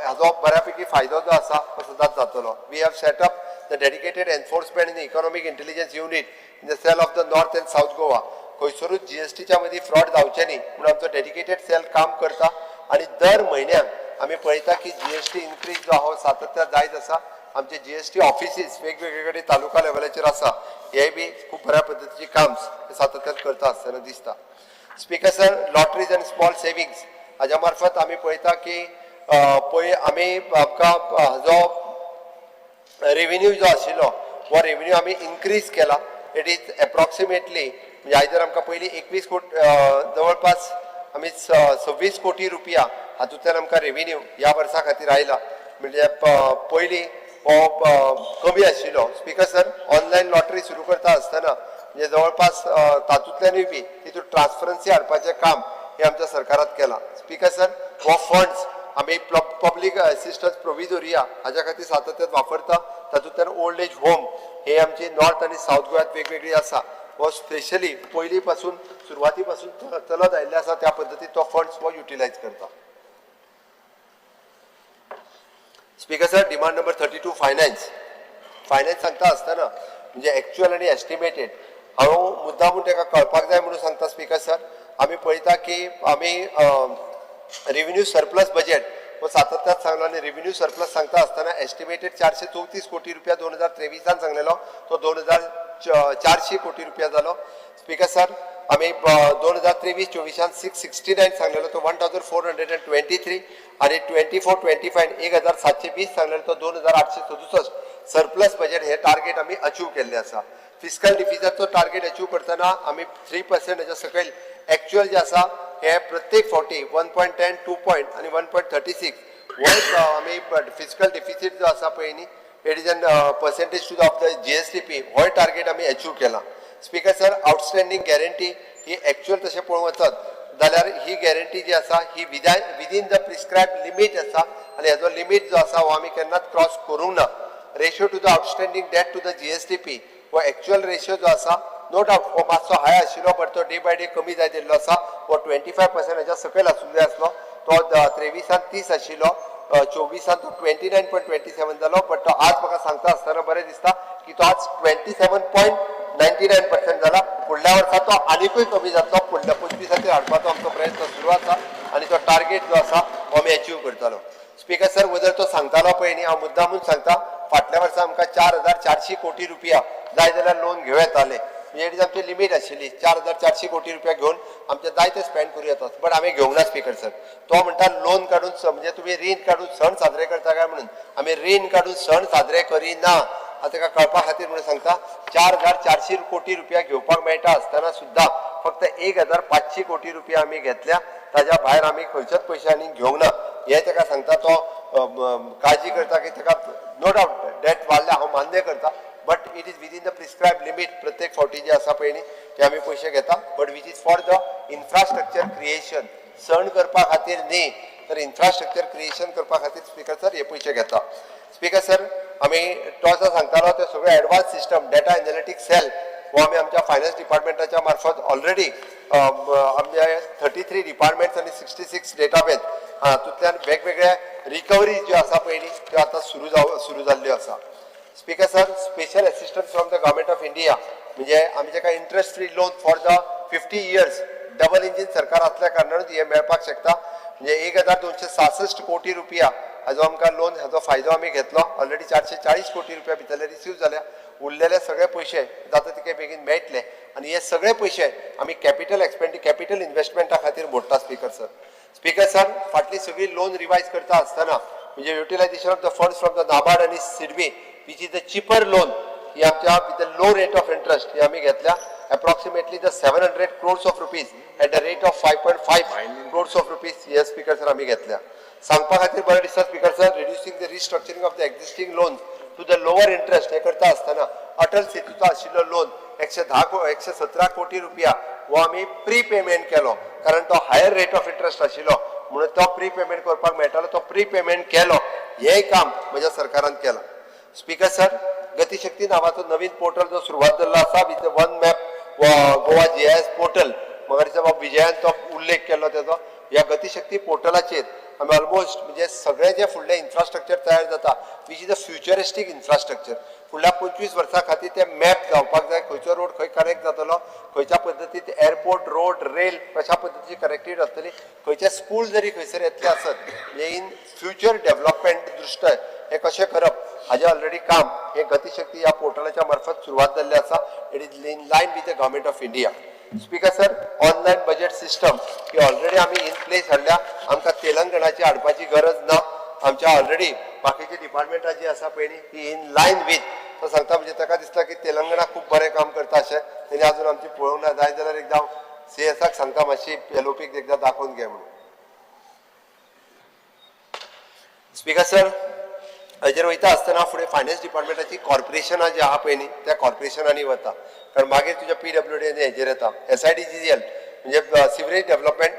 Speaker 4: हाजो बऱ्या पैकी फायदो जो आसा तो सदांच जातलो. We have set up the dedicated enforcement and economic intelligence unit in the cell of the north and south Goa. खंयसरूच जी एस टीच्या मदीं फ्रॉड जावचें न्ही म्हणून आमचो डेडिकेटेड सेल काम करता आनी दर म्हयन्याक आमी पळयता की जी एस टी इन्क्रीज जो आहा सातत्यान जायत आसा. आमचे जी एस टी ऑफिसीस वेगवेगळे कडेन तालुका लेवलाचेर आसा, हेय बी खूब बऱ्या पद्दतीची काम सातत्यान करता आसतना दिसता. Speaker sir, lotteries and small savings हाज्या मार्फत आमी पळयता की पळय आमी आमकां हाजो रेविन्यू जो आशिल्लो हो रेविन्यू आमी इन्क्रीज केला. It is approximately म्हणजे आयज जर आमकां पयलीं 21 कोटी जवळपास आमी 26 कोटी रुपया हातूंतल्यान आमकां रेविन्यू ह्या वर्सा खातीर आयला, म्हणजे पयलीं हो कमी आशिल्लो. स्पीकर सर, ऑनलायन लॉटरी सुरू करता आसतना म्हणजे जवळपास तातूंतल्यानूय बी तितून ट्रान्सपरन्सी हाडपाचें काम हें आमच्या सरकारात केलां. स्पीकर सर, हो फंड्स आमी पब्लीक असिस्टन्स प्रोविजोरिया हाज्या खातीर सातत्यान वापरता. तातूंतल्यान ओल्ड एज होम हे आमची नॉर्थ आनी सावथ गोव्यात वेगवेगळी आसा, हो स्पेशली पयलीं पासून सुरवाती पासून चलत आयिल्ले आसा त्या पद्दतीन तो फंड्स हो युटिलायज करता. Speaker sir, demand number 32 finance. Finance सांगता आसतना म्हणजे एक्च्युअल आनी एस्टिमेटेड हांव मुद्दामून ताका कळपाक जाय म्हणून सांगता. स्पीकर सर, आमी पळयता की आमी रेविन्यू सरप्लस बजेट हो सातत्यात सांगलो आनी रेव्हेन्यू सरप्लस सांगता आसतना एस्टिमेटेड 434 कोटी रुपया 2023 सांगलेलो तो 2400 कोटी रुपया जालो. स्पीकर सर, आमी 2023-24 669 सांगलेलो तो 1423 आनी 24-25 1720 सांगलेलो तो 2867 सरप्लस बजेट हे टार्गेट आमी अचीव केल्ले आसा. फिस्कल डिफिसीटाचो टार्गेट अचीव करतना आमी 3% हेच्या सकयल एक्चुअल जे आसा हे प्रत्येक फावटी 1.10, 2 आनी 1.36 हो आमी फिस्कल डिफिसीट जो आसा पळय न्ही, it is an percentage to of the GSDP होय टार्गेट आमी अचीव केला. स्पीकर सर, आउटस्टँडींग गॅरंटी ही एक्चुअल तशें पळोवंक वचत जाल्यार ही गॅरंटी जी आसा ही विदीन the prescribe limit आसा आनी हेजो लिमीट जो आसा हो आमी केन्नाच क्रॉस करूंक ना. Ratio to the outstanding debt to the GSDP हो एक्चुअल रेशियो जो आसा नो डावट हो मातसो हाय आशिल्लो, बट तो डे बाय डे कमी जायत येयल्लो आसा. हो 25% हेच्या सकयल आसूंक जाय आसलो, तो 23 30 आशिल्लो, 24 तो 29.27 जालो, बट तो आज म्हाका सांगता आसतना बरें दिसता की तो आज 27.99% जाला. फुडल्या वर्सा तो आनिकूय कमी जातलो. फुडल्या 25 हाडपाचो आमचो प्रयत्न सुरू आसा आनी तो टार्गेट जो आसा हो आमी अचीव करतलो. स्पीकर सर, वदर तो सांगतालो पळय न्ही, हांव मुद्दामून सांगता, फाटल्या वर्सा आमकां 4400 कोटी रुपया जाय जाल्यार लोन घेवं येतालें, म्हणजे it is आमची लिमीट आशिल्ली 4400 कोटी रुपया घेवन आमचे जायते स्पेंड करूं येतात, बट आमी घेवंक ना. स्पीकर सर, तो म्हणटा लोन काडून म्हणजे तुमी रीण काडून सण साजरे करता काय म्हणून, आमी रीण काडून सण साजरे करिना. आतां ताका कळपा खातीर म्हणून सांगता, 4400 कोटी रुपया घेवपाक मेळटा आसतना सुद्दां फक्त 1500 कोटी रुपया आमी घेतल्या, ताज्या भायर आमी खंयचेच पयशे आनी घेवंक ना. हें ताका सांगता, तो काळजी करता की ताका नो डावट डेट वाडल्या हांव मान्य करता, but it is within the prescribe limit. प्रत्येक फावटी जे आसा पळय न्ही ते आमी पयशे घेता, but which is for the infrastructure creation, सण करपा खातीर न्ही तर इन्फ्रास्ट्रक्चर क्रिएशन करपा खातीर स्पीकर सर हे पयशे घेता. स्पीकर सर, आमी तो जो सांगतालो ते सगळे advance system data analytics cell हो आमी आमच्या फायनान्स डिपार्टमेंटाच्या मार्फत ऑलरेडी आमचे 33 डिपार्टमेंट्स आनी 66 डेटाबेस हातूंतल्यान वेगवेगळे रिकवरी ज्यो आसा पळय न्ही त्यो आतां सुरू जाल्ल्यो आसा. Speaker sir, special assistance from the government of India म्हणजे आमी जाका interest free loan for the 50 years double engine सरकार आसल्या कारणानूच हें मेळपाक शकता. म्हणजे 1266 कोटी रुपया हाजो आमकां लोन हाजो फायदो आमी घेतलो. ऑलरेडी 440 कोटी रुपया भितरले रिसीव जाल्या, उरलेले सगळे पयशे जाता तितके बेगीन मेळटले आनी हे सगळे पयशे आमी कॅपिटल इन्वेस्टमेंटा खातीर मोडटा. स्पीकर सर, स्पीकर सर, फाटली सगळी लोन रिवायज करता आसतना म्हणजे utilisation of the funds from the NABARD आनी SIDBI which is the cheaper loan ही आमच्या with the low rate of interest ही आमी घेतल्या. Approximately the 700 crores of rupees at the rate of 5.5 crores of rupees hey speaker sir आमी घेतल्या. सांगपा खातीर बरें दिसता speaker sir, reducing the restructuring of the existing loan to the lower interest हे करता आसतना अटल सेतूचो आशिल्लो लोन 117 कोटी रुपया हो आमी प्री पेमेंट केलो, कारण तो हायर रेट ऑफ इंट्रस्ट आशिल्लो म्हणून तो प्री पेमेंट करपाक मेळटालो, तो प्री पेमेंट केलो. हें काम म्हज्या सरकारान केलां. स्पीकर सर, गतिशक्ती नावाचो नवीन पोर्टल जो सुरवात जाल्लो आसा with one map Goa GIS portal, म्हाका दिसता बाब विजयान तो उल्लेख केल्लो तेजो. ह्या गतिशक्ती पोर्टलाचेर आमी ऑलमोस्ट म्हणजे सगळें जें फुडलें इन्फ्रास्ट्रक्चर तयार जाता which is a futuristic infrastructure, फुडल्या 25 वर्सां खातीर ते मॅप जावपाक जाय, खंयचो रोड खंय कनेक्ट जातलो, खंयच्या पद्दतीन एअरपोर्ट, रोड, रेल कशा पद्दतीची कनेक्टिविटी आसतली, खंयचे स्कूल जरी खंयसर येतले आसत म्हणजे इन फ्युचर डेव्हलपमेंट दृश्ट हें कशें करप हाजें ऑलरेडी काम हें गतिशक्ती ह्या पोर्टलाच्या मार्फत सुरवात जाल्लें आसा. It is in line with the government of India. Speaker sir, online budget system he already आमी इन प्लेस हाडल्या, आमकां तेलंगणाची हाडपाची गरज ना. आमच्या ऑलरेडी बाकीची डिपार्टमेंटां जी आसा पळय न्ही ती इन लायन वीथ तो सांगता. म्हणजे ताका दिसता की तेलंगणा खूब बरें काम करता अशें, तेणी अजून आमची पळोवंक ना. जाय जाल्यार एकदां सीएसाक सांगता मातशी एलओपीक एकदां दाखोवन घे म्हणून. स्पीकर सर, हाजेर वयता आसतना फुडें फायनान्स डिपार्टमेंटाची कॉर्पोरेशनां जी आहा पळय न्ही त्या कॉर्पोरेशनांनी वता, कारण मागीर तुज्या PWD आनी हेजेर येता. SIDGL म्हणजे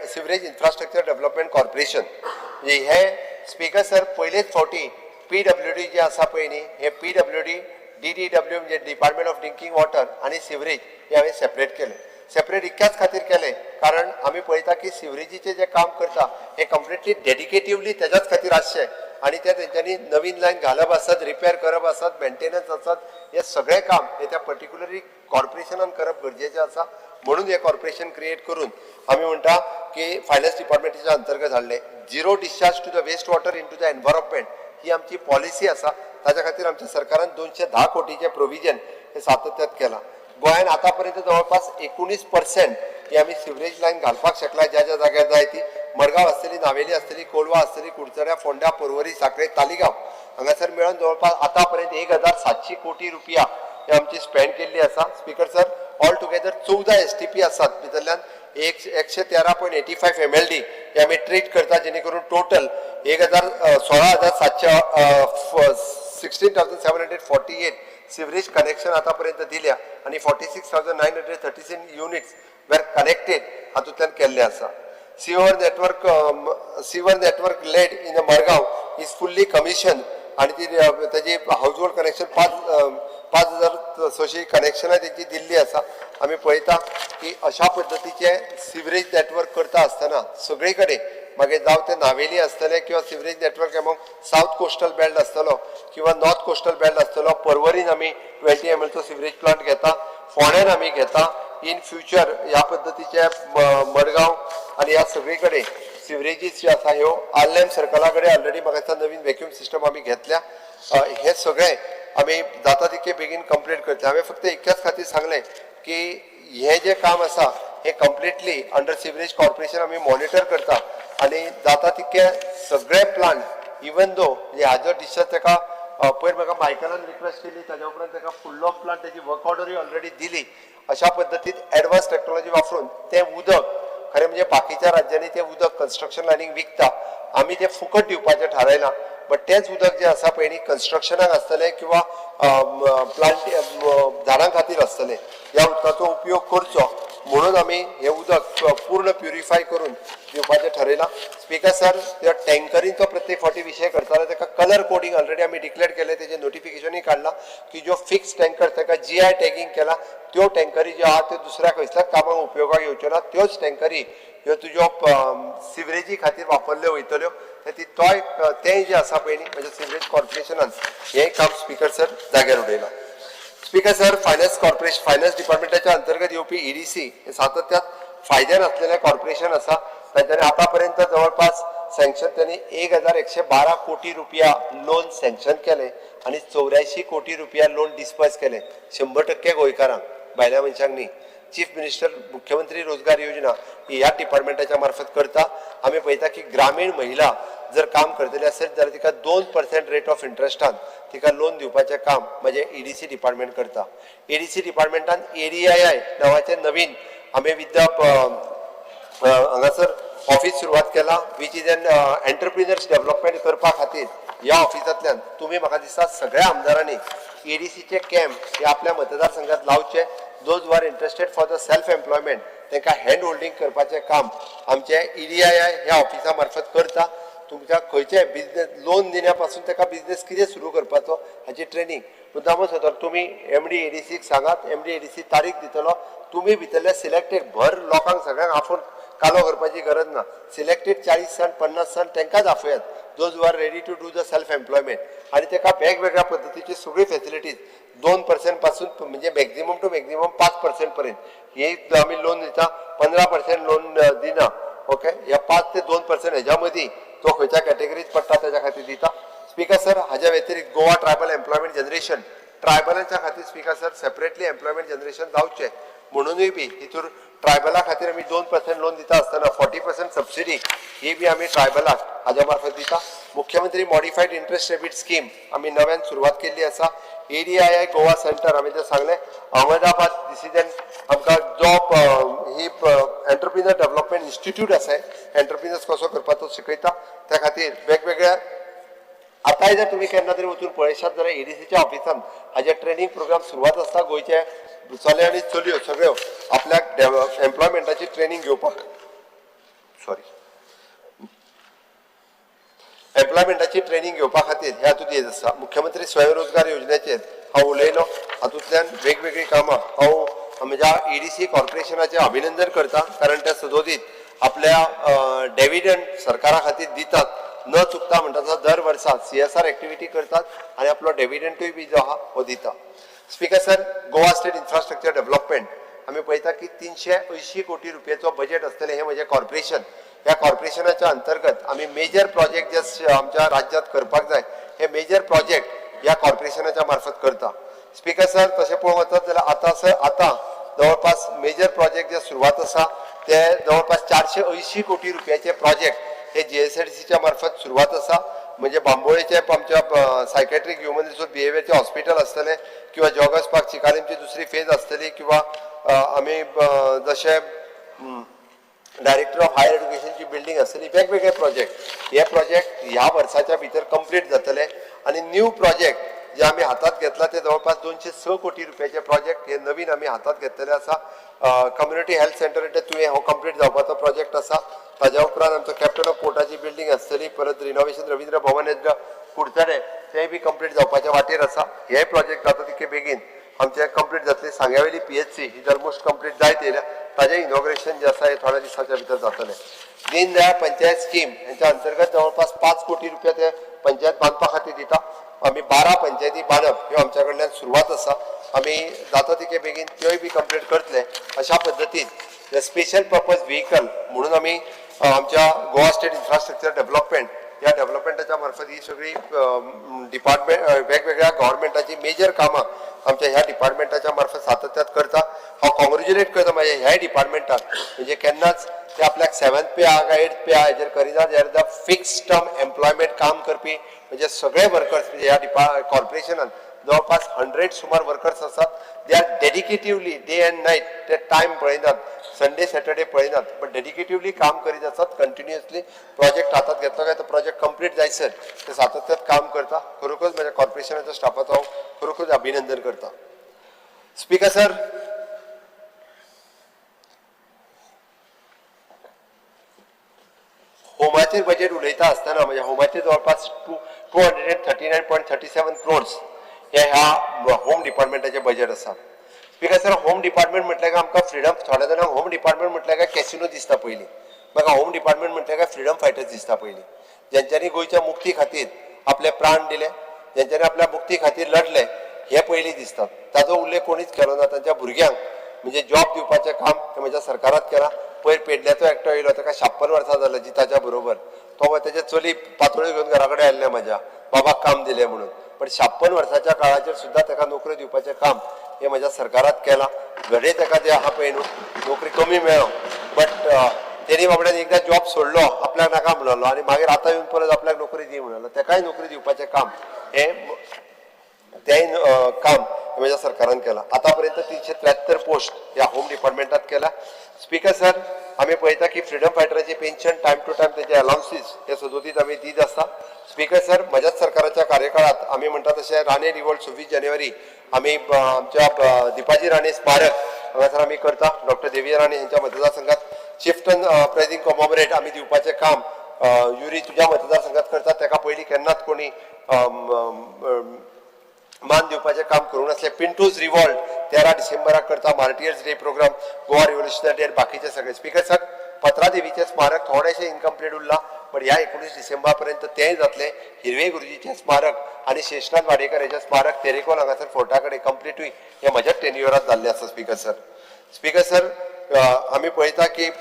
Speaker 4: सिवरेज इन्फ्रास्ट्रक्चर डेव्हलपमेंट कॉर्पोरेशन म्हणजे हे स्पीकर सर पयलेच फावटी PWD जे आसा पळय न्ही हे PWD DDW म्हणजे डिपार्टमेंट ऑफ ड्रिंकींग वॉटर आनी सिवरेज हे हांवें सेपरेट केलें. सेपरेट इतक्याच खातीर केलें कारण आमी पळयता की सिवरेजीचें जें काम करता हें कंप्लिटली डेडिकेटिवली तेज्याच खातीर आसचें आनी ते तेंच्यांनी नवीन लायन घालप आसत, रिपेर करप आसत, मेंटेनन्स आसत, हें सगळें काम हें त्या पर्टिक्युलरली कॉर्पोरेशनान करप गरजेचें आसा. म्हणून हें कॉर्पोरेशन क्रिएट करून आमी म्हणटा की फायनान्स डिपार्टमेंटाच्या अंतर्गत हाडले. Zero discharge to the waste water into the environment ही आमची पॉलिसी आसा. ताच्या खातीर आमच्या सरकारान 210 कोटीचें प्रोविजन हे सातत्यात केलां. गोंयान आतां पर्यंत जवळपास 19% ही आमी सिवरेज लायन घालपाक शकला ज्या ज्या जाग्यार जाय ती. मडगांव आसतली, नावेली आसतली, कोलवा आसतली, कुडचड्या, फोंड्या, पर्वरी, साखळे, तालिगांव हांगासर मेळून जवळपास आतां पर्यंत 1700 कोटी रुपया हे आमची स्पेंड केल्ली आसा. Speaker sir, all together 14 STP आसात, भितरल्यान 113.85 MLD हे आमी ट्रीट करता, जेणे करून टोटल एक हजार 16,700, 16,748 सिवरेज कनेक्शन आतापर्यंत दिल्या आनी 46,936 units were connected हातूंतल्यान केल्ले आसा. Sewer network laid in the Margao is fully commission आनी ती ताजी हावज होल्ड कनेक्शन 5600 कनेक्शनां तेंची दिल्ली आसा. आमी पळयता की अशा पद्दतीचे सिवरेज नेटवर्क करता आसतना सगळे कडेन, मागीर जावं ते नावेली आसतले किंवा sewerage network among south coastal belt आसतलो किंवा नॉर्थ कोस्टल बेल्ट आसतलो. पर्वरीन आमी 20 MLचो सिवरेज प्लांट घेता, फोंड्यान आमी घेता. इन फ्युचर ह्या पद्दतीचे मडगांव आनी ह्या सगळे कडेन सिवरेजीस ज्यो आसा ह्यो आर्लेम सर्कला कडेन ऑलरेडी म्हाका दिसता नवीन वॅक्यूम सिस्टम आमी घेतल्या. हे सगळे आमी जाता तितके बेगीन कंप्लीट करतले. हांवें फक्त इतक्याच खातीर सांगलें की हें जें काम आसा हें कंप्लिटली अंडर सिवरेज कॉर्पोरेशन आमी मॉनिटर करता आनी जाता तितके सगळे प्लांट, इवन दो म्हणजे हाजो डिस्चार्ज ताका पयर म्हाका मायकलान रिक्वेस्ट केली, ताज्या उपरांत ताका फुडलो प्लांट ताजी वर्क ऑर्डरूय ऑलरेडी दिली. अशा पद्दतीन एडवान्स टॅक्नॉलॉजी वापरून तें उदक, खरें म्हणजे बाकीच्या राज्यांनी तें उदक कन्स्ट्रक्शन लायनीक विकता, आमी तें फुकट दिवपाचें थारायलां. बट तेंच उदक जें आसा पळय न्ही कन्स्ट्रक्शनाक आसतलें किंवा प्लांट झाडां खातीर आसतलें, ह्या उदकाचो उपयोग करचो म्हणून आमी हें उदक पूर्ण प्युरिफाय करून दिवपाचें ठरयलां. स्पीकर सर, त्या टँकरींचो प्रत्येक फावटी विशय करताले, ताका कलर कोडींग ऑलरेडी आमी डिक्लेअर केलें, तेजें नोटिफिकेशनूय काडलां की ज्यो फिक्स टँकर ताका GI tagging केला, त्यो टँकरी ज्यो आहा त्यो दुसऱ्या खंयच्याच कामाक उपयोगाक येवच्यो ना. त्योच टँकरी ह्यो तुज्यो सिवरेजी खातीर वापरल्यो वयतल्यो. ती तोय तें जें आसा पळय न्ही म्हणजे सिवरेज कॉर्पोरेशनान हें काम स्पीकर सर जाग्यार उडयलां. Speaker sir, finance corporation, finance डिपार्टमेंटाच्या अंतर्गत येवपी EDC हे सातत्यात फायद्यान असलेलें कॉर्पोरेशन आसा. तांच्यांनी आतां पर्यंत जवळपास सँक्शन त्यांनी 1112 कोटी रुपया लोन सँक्शन केलें आनी 84 कोटी रुपया लोन डिस्पर्स केलें 100% गोंयकारांक, भायल्या मनशांक न्ही. चीफ मिनिस्टर मुख्यमंत्री रोजगार योजना ही ह्या डिपार्टमेंटाच्या मार्फत करता. आमी पळयता की ग्रामीण महिला जर काम करतली आसत जाल्यार तिका 2% रेट ऑफ इंट्रस्टान तिका लोन दिवपाचें काम म्हणजे EDC department करता. EDC डिपार्टमेंटान ADII नांवाचें नवीन आमी विद्या हांगासर ऑफीस सुरवात केला, which is an entrepreneurs development करपा खातीर. ह्या ऑफिसांतल्यान तुमी म्हाका दिसता सगळ्या आमदारांनी EDCचे कॅम्प हे आपल्या मतदारसंघात लावचे. Those who are interested for the self employment तांकां हँड होल्डींग करपाचें काम आमचें EDII ह्या ऑफिसा मार्फत करता. तुमच्या खंयचेय बिजनेस लोन दिण्या पासून ताका बिजनेस कितें सुरू करपाचो हाची ट्रेनींग. मुद्दामूच सांगता, तुमी MD ADCक सांगात, MD ADC तारीख दितलो. तुमी भितरले सिलेक्टेड भर लोकांक सगळ्यांक आफोवन कालो करपाची गरज ना. सिलेक्टेड 40 जाण, 50 जाण तांकांच आफयात, those who are ready to do the self employment, आनी ताका वेगवेगळ्या पद्दतीची सगळी फेसिलिटीज 2% पासून म्हणजे मॅक्झिमम टू मॅक्झिमम 5% पर्यंत हे आमी लोन दिता. 15% लोन दिना, ओके. ह्या 5 ते 2% हेज्या मदीं तो खंयच्या कॅटेगरीत पडटा तेज्या खातीर दिता. स्पीकर सर, हाज्या व्यतिरिक्त गोवा ट्रायबल एम्प्लॉयमेंट जनरेशन, ट्रायबलांच्या खातीर speaker sir separately employment generation जावचें म्हणूनय बी हितूर ट्रायबला खातीर आमी 2% लोन दिता आसतना 40% सबसिडी ही बी आमी ट्रायबलाक हाज्या मार्फत दिता. मुख्यमंत्री मॉडिफायड इंट्रस्ट रेबीट स्कीम आमी नव्यान सुरवात केल्ली आसा. ADII Goa centre आमी तें सांगलें, अहमदाबाद this is an आमकां जॉब ही एंटरप्रिनर डेव्हलपमेंट इन्स्टिट्यूट आसा, एंटरप्रिनर्स कसो करपाचो शिकयता. त्या खातीर वेगवेगळ्या आतांय जर तुमी केन्ना तरी वचून पळयशात जाल्यार EDCच्या ऑफिसान हाजे ट्रेनींग प्रोग्राम सुरवात आसता. गोंयचे चले आनी चलयो सगळ्यो आपल्याक एम्प्लॉयमेंटाची ट्रेनींग घेवपाक, सॉरी, एम्प्लॉयमेंटाची ट्रेनींग घेवपा खातीर ह्या हातूंत येत आसा. मुख्यमंत्री स्वयंरोजगार योजनेचेर हांव उलयलो. हातूंतल्यान वेगवेगळीं कामां हांव म्हज्या EDC कॉर्पोरेशनाचें अभिनंदन करता, कारण ते सदोदीत आपल्या डेविडंड सरकारा खातीर दितात न चुकता. म्हणटा तसो दर वर्सा CSR activity करतात आनी आपलो डेविडंटूय बी जो आहा हो दिता. Speaker sir, Goa State Infrastructure Development आमी पळयता की 380 कोटी रुपयाचो बजेट आसतलें हें म्हजें कॉर्पोरेशन. ह्या कॉर्पोरेशनाच्या अंतर्गत आमी मेजर प्रोजेक्ट जे आमच्या राज्यांत करपाक जाय हे मेजर प्रोजेक्ट ह्या कॉर्पोरेशनाच्या मार्फत करता. स्पीकर सर, तशें पळोवंक वचत जाल्यार आतां सर आतां जवळपास मेजर प्रोजेक्ट जे सुरवात आसा ते जवळपास 480 कोटी रुपयाचे प्रोजेक्ट हे GSIDCच्या मार्फत सुरवात आसा. म्हणजे बांबोळेचे आमच्या सायकेट्रीक ह्युमन रिसोर्स बिहेवियरचे हॉस्पिटल आसतलें किंवा जॉगर्स पार्क चिकालीमची दुसरी फेज आसतली किंवा आमी जशें डायरेक्टर ऑफ हायर एज्युकेशनची बिल्डींग आसतली. वेगवेगळे प्रोजेक्ट हे प्रोजेक्ट ह्या वर्साच्या भितर कंप्लीट जातले आनी न्यू प्रोजेक्ट जे आमी हातात घेतला ते जवळपास 206 कोटी रुपयाचे प्रोजेक्ट हे नवीन आमी हातात घेतलेले आसा. कम्युनिटी हेल्थ सेंटर तुवें हो कंप्लीट जावपाचो प्रोजेक्ट आसा. ताज्या उपरांत आमचो कॅप्टन ऑफ पोर्टाची बिल्डींग आसतली, परत रिनोवेशन रवींद्र भवन कुडचडे तेंय बी कंप्लीट जावपाच्या वाटेर आसा. हे प्रोजेक्ट जाता तितके बेगीन आमचे कंप्लीट जातले. सांग्यावेली PHC ही ऑलमोस्ट कंप्लीट जायत येयल्या, ताजें इनॉग्रेशन जें आसा हें थोड्या दिसाच्या भितर जातलें. दीनदयाळ पंचायत स्कीम हेच्या अंतर्गत जवळपास 5 कोटी रुपया ते पंचायत बांदपा खातीर दिता. आमी 12 पंचायती बांदप ह्यो आमच्या कडल्यान सुरवात आसा. आमी जाता तितके बेगीन त्योय बी कंप्लीट करतले. अशा पद्दतीन स्पेशल पर्पज व्हेकल म्हणून आमी आमच्या गोवा स्टेट इन्फ्रास्ट्रक्चर डेव्हलपमेंट ह्या डेव्हलपमेंटाच्या मार्फत ही सगळी डिपार्टमेंट वेगवेगळ्या गव्हर्मेंटाची मेजर कामां आमच्या ह्या डिपार्टमेंटाच्या मार्फत सातत्यात करता. हांव कॉंग्रेच्युलेट करता म्हाज्या ह्याय डिपार्टमेंटाक, म्हणजे केन्नाच ते आपल्याक 7th पे आहा काय 8th पे आहा हेजेर करिना. They are the fix term employment काम करपी म्हणजे सगळे वर्कर्स, म्हणजे ह्या कॉर्पोरेशनान जवळपास 100 सुमार वर्कर्स आसात. They are dedicatively day and night, ते टायम पळयनात, संडे सॅटर्डे पळयनात, बट डेडिकेटिवली काम करीत आसात. कंटिन्युअसली प्रोजेक्ट हातात घेतलो काय तो प्रोजेक्ट कंप्लीट जायसर ते सातत्यात काम करता. खरोखरच म्हज्या कॉर्पोरेशनाच्या स्टाफाचो हांव खरोखरच अभिनंदन करता. स्पीकर सर, होमाचेर बजेट उलयता आसतना म्हणजे होमाचेर जवळपास 239.37 क्रोर्स हे ह्या होम डिपार्टमेंटाचें बजेट आसा. स्पीकर सर, होम डिपार्टमेंट म्हटल्यार काय आमकां फ्रिडम, थोड्या जाणांक होम डिपार्टमेंट म्हटल्यार काय कॅसिनो दिसता पयलीं. म्हाका होम डिपार्टमेंट म्हटल्यार काय फ्रिडम फायटर्स दिसता पयलीं, ज्यांच्यांनी गोंयच्या मुक्ती खातीर आपले प्राण दिले, ज्यांच्यांनी आपल्या मुक्ती खातीर लढले, हे पयलीं दिसतात. ताजो उल्लेख कोणीच केलो ना. तांच्या भुरग्यांक म्हणजे जॉब दिवपाचें काम हें म्हज्या सरकारात केलां. पयर पेडण्याचो एकटो येयलो, ताका 56 वर्सां जालें जिताच्या बरोबर, तो तेजे चली पातोळ्यो घेवन घरा कडेन आयिल्लें म्हाज्या बाबाक काम दिलें म्हणून. पण 56 वर्साच्या काळाचेर सुद्दां ताका नोकरी दिवपाचें काम हें म्हज्या सरकारात केलां. घडये ताका तें आहा पळय न्हू नोकरी कमी मेळो, बट तेणी बाबड्यान एकदां जॉब सोडलो, आपल्याक नाका म्हणलो आनी मागीर आतां येवन परत आपल्याक नोकरी दी म्हणलो. ताकाय नोकरी दिवपाचें काम हें तेंय काम म्हज्या सरकारान केलां. आतां पर्यंत 373 पोस्ट ह्या होम डिपार्टमेंटात केला. स्पीकर सर, आमी पळयता की फ्रिडम फायटराचे पेन्शन टायम टू टायम तेजे अलावन्सीस हे सदोदीत आमी दीत आसता. स्पीकर सर, म्हज्याच सरकाराच्या कार्यकाळात आमी म्हणटा तशें राणे रिवॉल्ट 26 जानेवारी आमी आमच्या दीपाजी राणे स्मारक हांगासर आमी करता. डॉक्टर देवी राणे यांच्या मतदारसंघात चिफ्टन प्रायझींग कॉमोमरेट आमी दिवपाचें काम युरी तुज्या मतदारसंघात करता. ताका पयलीं केन्नाच कोणी मान दिवपाचें काम करूंक नासलें. पिंटूज रिवॉल्ट 13 डिसेंबराक करता, martyrs day programme, Goa revolutionary day आनी बाकीचे सगळे. स्पीकर सर, पत्रादेवीचें स्मारक थोडेशें इनकम्प्लीट उरलां, पण ह्या 19 डिसेंबर पर्यंत तेंय जातलें. हिरवे गुरुजीचें स्मारक आनी शेषनाथ वाडेकर हेचें स्मारक तेरेखोल हांगासर फोर्टा कडेन कंप्लिटूय हें म्हज्याच टेन्युअरात जाल्लें आसा. स्पीकर सर, स्पीकर सर, आमी पळयता की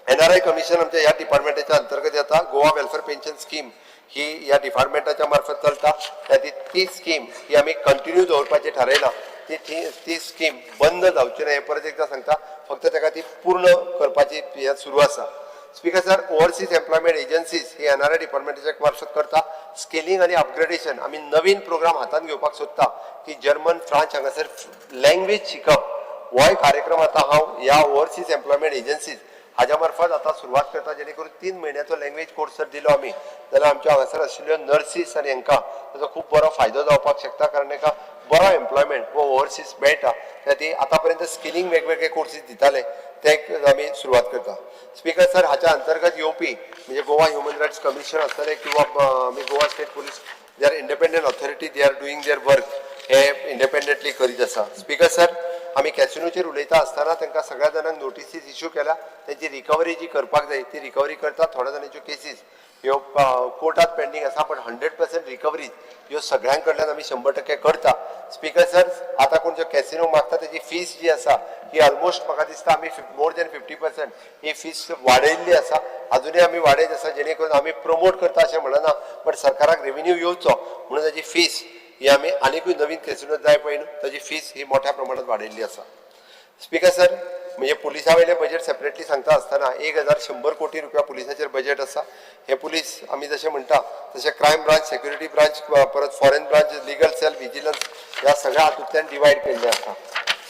Speaker 4: NRI commission आमच्या ह्या डिपार्टमेंटाच्या अंतर्गत येता. गोवा वेलफेअर पेन्शन स्कीम ही ह्या डिपार्टमेंटाच्या मार्फत चलता. त्या ती स्कीम ही आमी कंटिन्यू दवरपाचें थारायलां. ती ती स्कीम बंद जावची ना हें परत एकदां सांगता, फक्त ताका ती पूर्ण करपाची हें सुरू आसा. Speaker sir, overseas employment agencies ही NRI डिपार्टमेंटाच्या मार्फत करता. स्किलिंग आनी अपग्रेडेशन आमी नवीन प्रोग्राम हातांत घेवपाक सोदता की जर्मन, फ्रांस हांगासर लँग्वेज शिकप होय कार्यक्रम आतां हांव ह्या ओवरसीज एम्प्लॉयमेंट एजन्सीज हाज्या मार्फत आतां सुरवात करता, जेणे करून 3 म्हयन्याचो लँग्वेज कोर्स जर दिलो आमी जाल्यार आमच्या हांगासर आशिल्ल्यो नर्सीस आनी हांकां ताचो खूब बरो फायदो जावपाक शकता, कारण तांकां बरो एम्प्लॉयमेंट हो ओवरसीज मेळटा. त्या खातीर आतां पर्यंत स्किलिंग वेगवेगळे कोर्सीस दिताले ते आमी सुरवात करता. स्पीकर सर, हाच्या अंतर्गत येवपी म्हणजे गोवा ह्युमन रायट्स कमिशन आसतलें किंवा आमी Goa state police, they are independent authority, they are doing their work hey independently करीत आसा. स्पीकर सर, आमी कॅसिनोचेर उलयता आसतना तांकां सगळ्या जाणांक नोटिसीस इश्यू केल्या. तेंची रिकवरी जी करपाक जाय ती रिकवरी करता. थोड्या जाणांच्यो केसीस ह्यो कोर्टात पेंडींग आसा, पण 100% रिकवरी ह्यो सगळ्यां कडल्यान आमी 100% करता. स्पीकर सर, आतां कोण ज्यो कॅसिनो मागता तेजी फीस जी आसा ही ऑलमोस्ट म्हाका दिसता आमी मोर दॅन 50% ही फीस वाडयल्ली आसा. अजुनूय आमी वाडयत आसा, जेणे करून आमी प्रमोट करता अशें म्हणना, बट सरकाराक रेविन्यू येवचो म्हणून ताजी फीस ही आमी आनिकूय नवीन कॅसिनो जाय पळय न्हू, ताजी फीस ही मोठ्या प्रमाणात वाडयल्ली आसा. स्पीकर सर, म्हणजे पुलिसा वयलें बजेट सेपरेटली सांगता आसतना 1100 कोटी रुपया पुलिसाचेर बजेट आसा. हे पुलीस आमी जशें म्हणटा तशें क्रायम ब्रांच, सेक्युरिटी ब्रांच, परत foreign branch, legal cell, vigilance ह्या सगळ्या हातूंतल्यान डिवायड केल्लें आसा.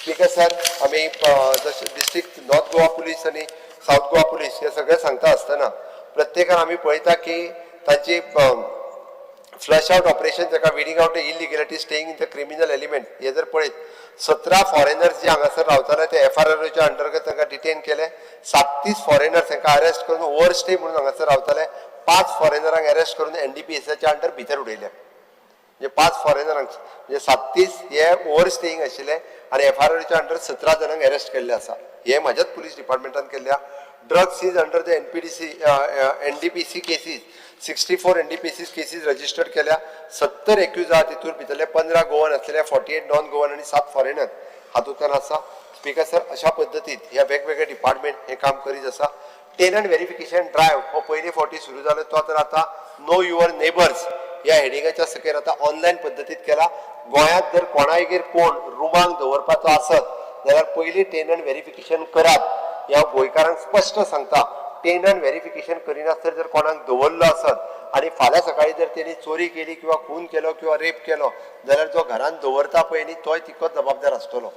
Speaker 4: स्पीकर सर, आमी जशें डिस्ट्रिक्ट नॉर्थ गोवा पुलीस आनी सावथ गोवा पुलीस हे सगळें सांगता आसतना प्रत्येकान आमी पळयता की तांची फ्लश आवट ऑपरेशन, जाका weeding out the illegality staying in the criminal element, हे जर पळयत 17 फॉरेनर्स जे हांगासर रावताले ते एफआरआरच्या अंतर्गत तांकां डिटेन केले. 37 फॉरेनर्स तांकां अरेस्ट करून ओवर स्टे म्हणून हांगासर रावताले. 5 फॉरेनरांक अरेस्ट करून एनडीपीएसाच्या अंडर भितर उडयले. म्हणजे 5 फॉरेनरांक, म्हणजे 37 हे ओवर स्टेईंग आशिल्ले आनी एफआरआरच्या अंडर 17 जाणांक अरेस्ट केल्ले आसा. हे म्हाज्याच पुलीस डिपार्टमेंटान केल्ले. Drugs seize under the NPDC NDPC cases, 64 NDPC cases registered केल्या. 70 एक्यूज आहा, तितूर भितरले 15 गोवन आसलेले, 48 नॉन गोवन आनी 7 फॉरेनर हातूंतल्यान आसा. स्पीकर सर, अशा पद्दतीत ह्या वेगवेगळे डिपार्टमेंट हे काम करीत आसा. टेनंट व्हेरिफिकेशन ड्रायव्ह हो पयले फावटी सुरू जालो, तो तर आतां नो your neighbours ह्या हेडिंगाच्या सकयल आतां ऑनलायन पद्दतीत केला. गोंयांत जर कोणायगेर कोण रुमांक दवरपाचो आसत जाल्यार पयलीं टेनंट व्हेरिफिकेशन करात. ह्या गोंयकारांक स्पश्ट सांगता, टेनंट व्हेरिफिकेशन करिनासतना जर कोणाक दवरलो आसत आनी फाल्यां सकाळीं जर तेणी चोरी केली किंवा खून केलो किंवा रेप केलो जाल्यार जो घरान दवरता पळय न्ही तोय तितकोच जबाबदार आसतलो.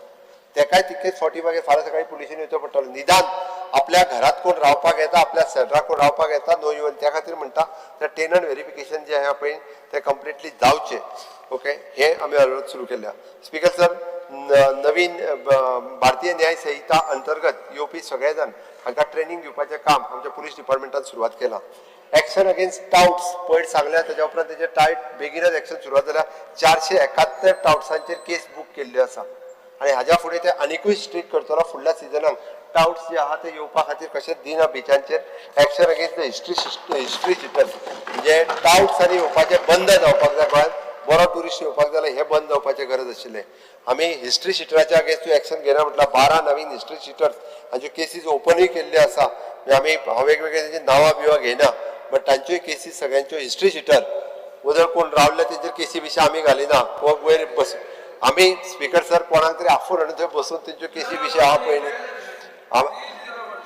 Speaker 4: तेकाय तितकेच फावटी मागीर फाल्यां सकाळीं पुलिशेन येवचो पडटलो. निदान आपल्या घरात कोण रावपाक येता, आपल्या शेजराक कोण रावपाक येता, नो इवन त्या खातीर म्हणटा ते टेनंट व्हेरिफिकेशन जें आहा पळय तें कंप्लिटली जावचें. ओके, हें आमी हळूहळू सुरू केल्लें. स्पीकर सर, नवीन भारतीय न्याय संहिता अंतर्गत येवपी सगळे जाण हांकां ट्रेनींग दिवपाचें काम आमच्या पुलीस डिपार्टमेंटान सुरवात केलां. एक्शन अगेन्स्ट टावट्स पयर सांगल्या, तेज्या उपरांत तेजे टायट बेगीनच एक्शन सुरवात जाल्या. 471 टावट्सांचेर केस बूक केल्ल्यो आसा आनी हाज्या फुडें ते आनिकूय स्ट्रीक करतलो. फुडल्या सिजनाक टावट्स जे आहा ते येवपा खातीर कशेंच दिना बिचांचेर. Action against the history sheeters, म्हणजे टावट्स आनी येवपाचें बंद जावपाक जाय. गोंयांत बरो ट्युरिस्ट येवपाक जाल्यार हें बंद जावपाचें गरज आशिल्लें. आमी हिस्ट्री शिटराच्या अगेन्स्ट एक्शन घेना म्हटल्यार 12 नवीन हिस्ट्री शिटर्स हांच्यो केसीस ओपनूय केल्ल्यो आसा. म्हणजे आमी हांव वेगवेगळे तेंची नांवां बिवां घेयना, बट तांच्योय केसीस सगळ्यांच्यो हिस्ट्री शिटर वजर कोण रावले तेंचेर केसी बिशी आमी घालिना. वयर बस आमी स्पीकर सर कोणाक तरी आफोवन हाडून थंय बसून तेंच्यो केसी बिशी आहा पळय न्ही.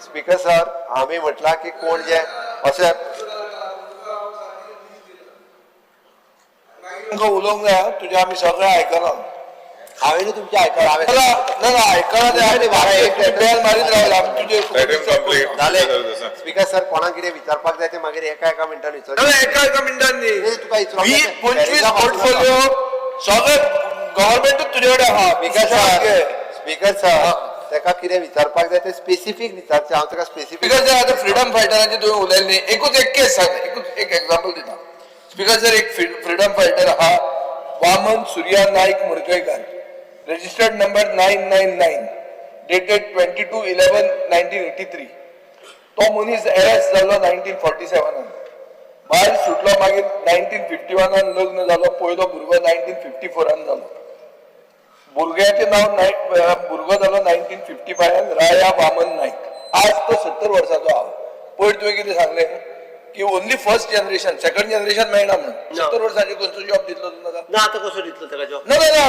Speaker 4: स्पीकर सर, आमी म्हटलां की कोण जे अशें
Speaker 3: तुमकां उलोवंक जाय, तुजें आमी सगळें आयकलां.
Speaker 4: हांवें तुमचें आयकलां.
Speaker 3: ना ना आयकलां तें, बेल मारीत रावले आमी तुजें.
Speaker 4: जालें स्पीकर सर, कोणाक कितें विचारपाक जाय तें मागीर एका एका मिनटान विचार.
Speaker 3: एका एका मिनटान न्ही,
Speaker 4: तुका
Speaker 3: 20-25 पोर्टफोलिओ सगळे गव्हर्मेंटूच तुजे कडेन आहा.
Speaker 4: स्पीकर सर, स्पीकर सर, तेका कितें विचारपाक जाय तें स्पेसिफीक विचारचें. हांव तेका स्पेसिफीक.
Speaker 3: स्पीकर सर, आतां फ्रिडम फायटरांचे तुवें उलयलें न्ही, एकूच एक केस सांग, एकूच एक एग्जाम्पल दिता. स्पीकर सर, एक फ्रिडम फायटर आहा Vaman Surya Naik Mudkaikar, registered number 999, dated 22/11/1983. तो मनीस अरेस्ट जालो 1947, भायर सुटलो मागीर 1951 लग्न जालो, पयलो भुरगो 1954 जालो. भुरग्याचें नांव नायक, भुरगो जालो 1955, राया वामन नायक. आज तो 70 वर्साचो आहा. पयर तुवें कितें सांगलें की only first generation, second generation मेळना म्हणून. 70 वर्सांचे खंयचो जॉब दितलो तूं ताका?
Speaker 4: ना, आतां कसो दितलो ताका जॉब?
Speaker 3: ना ना ना,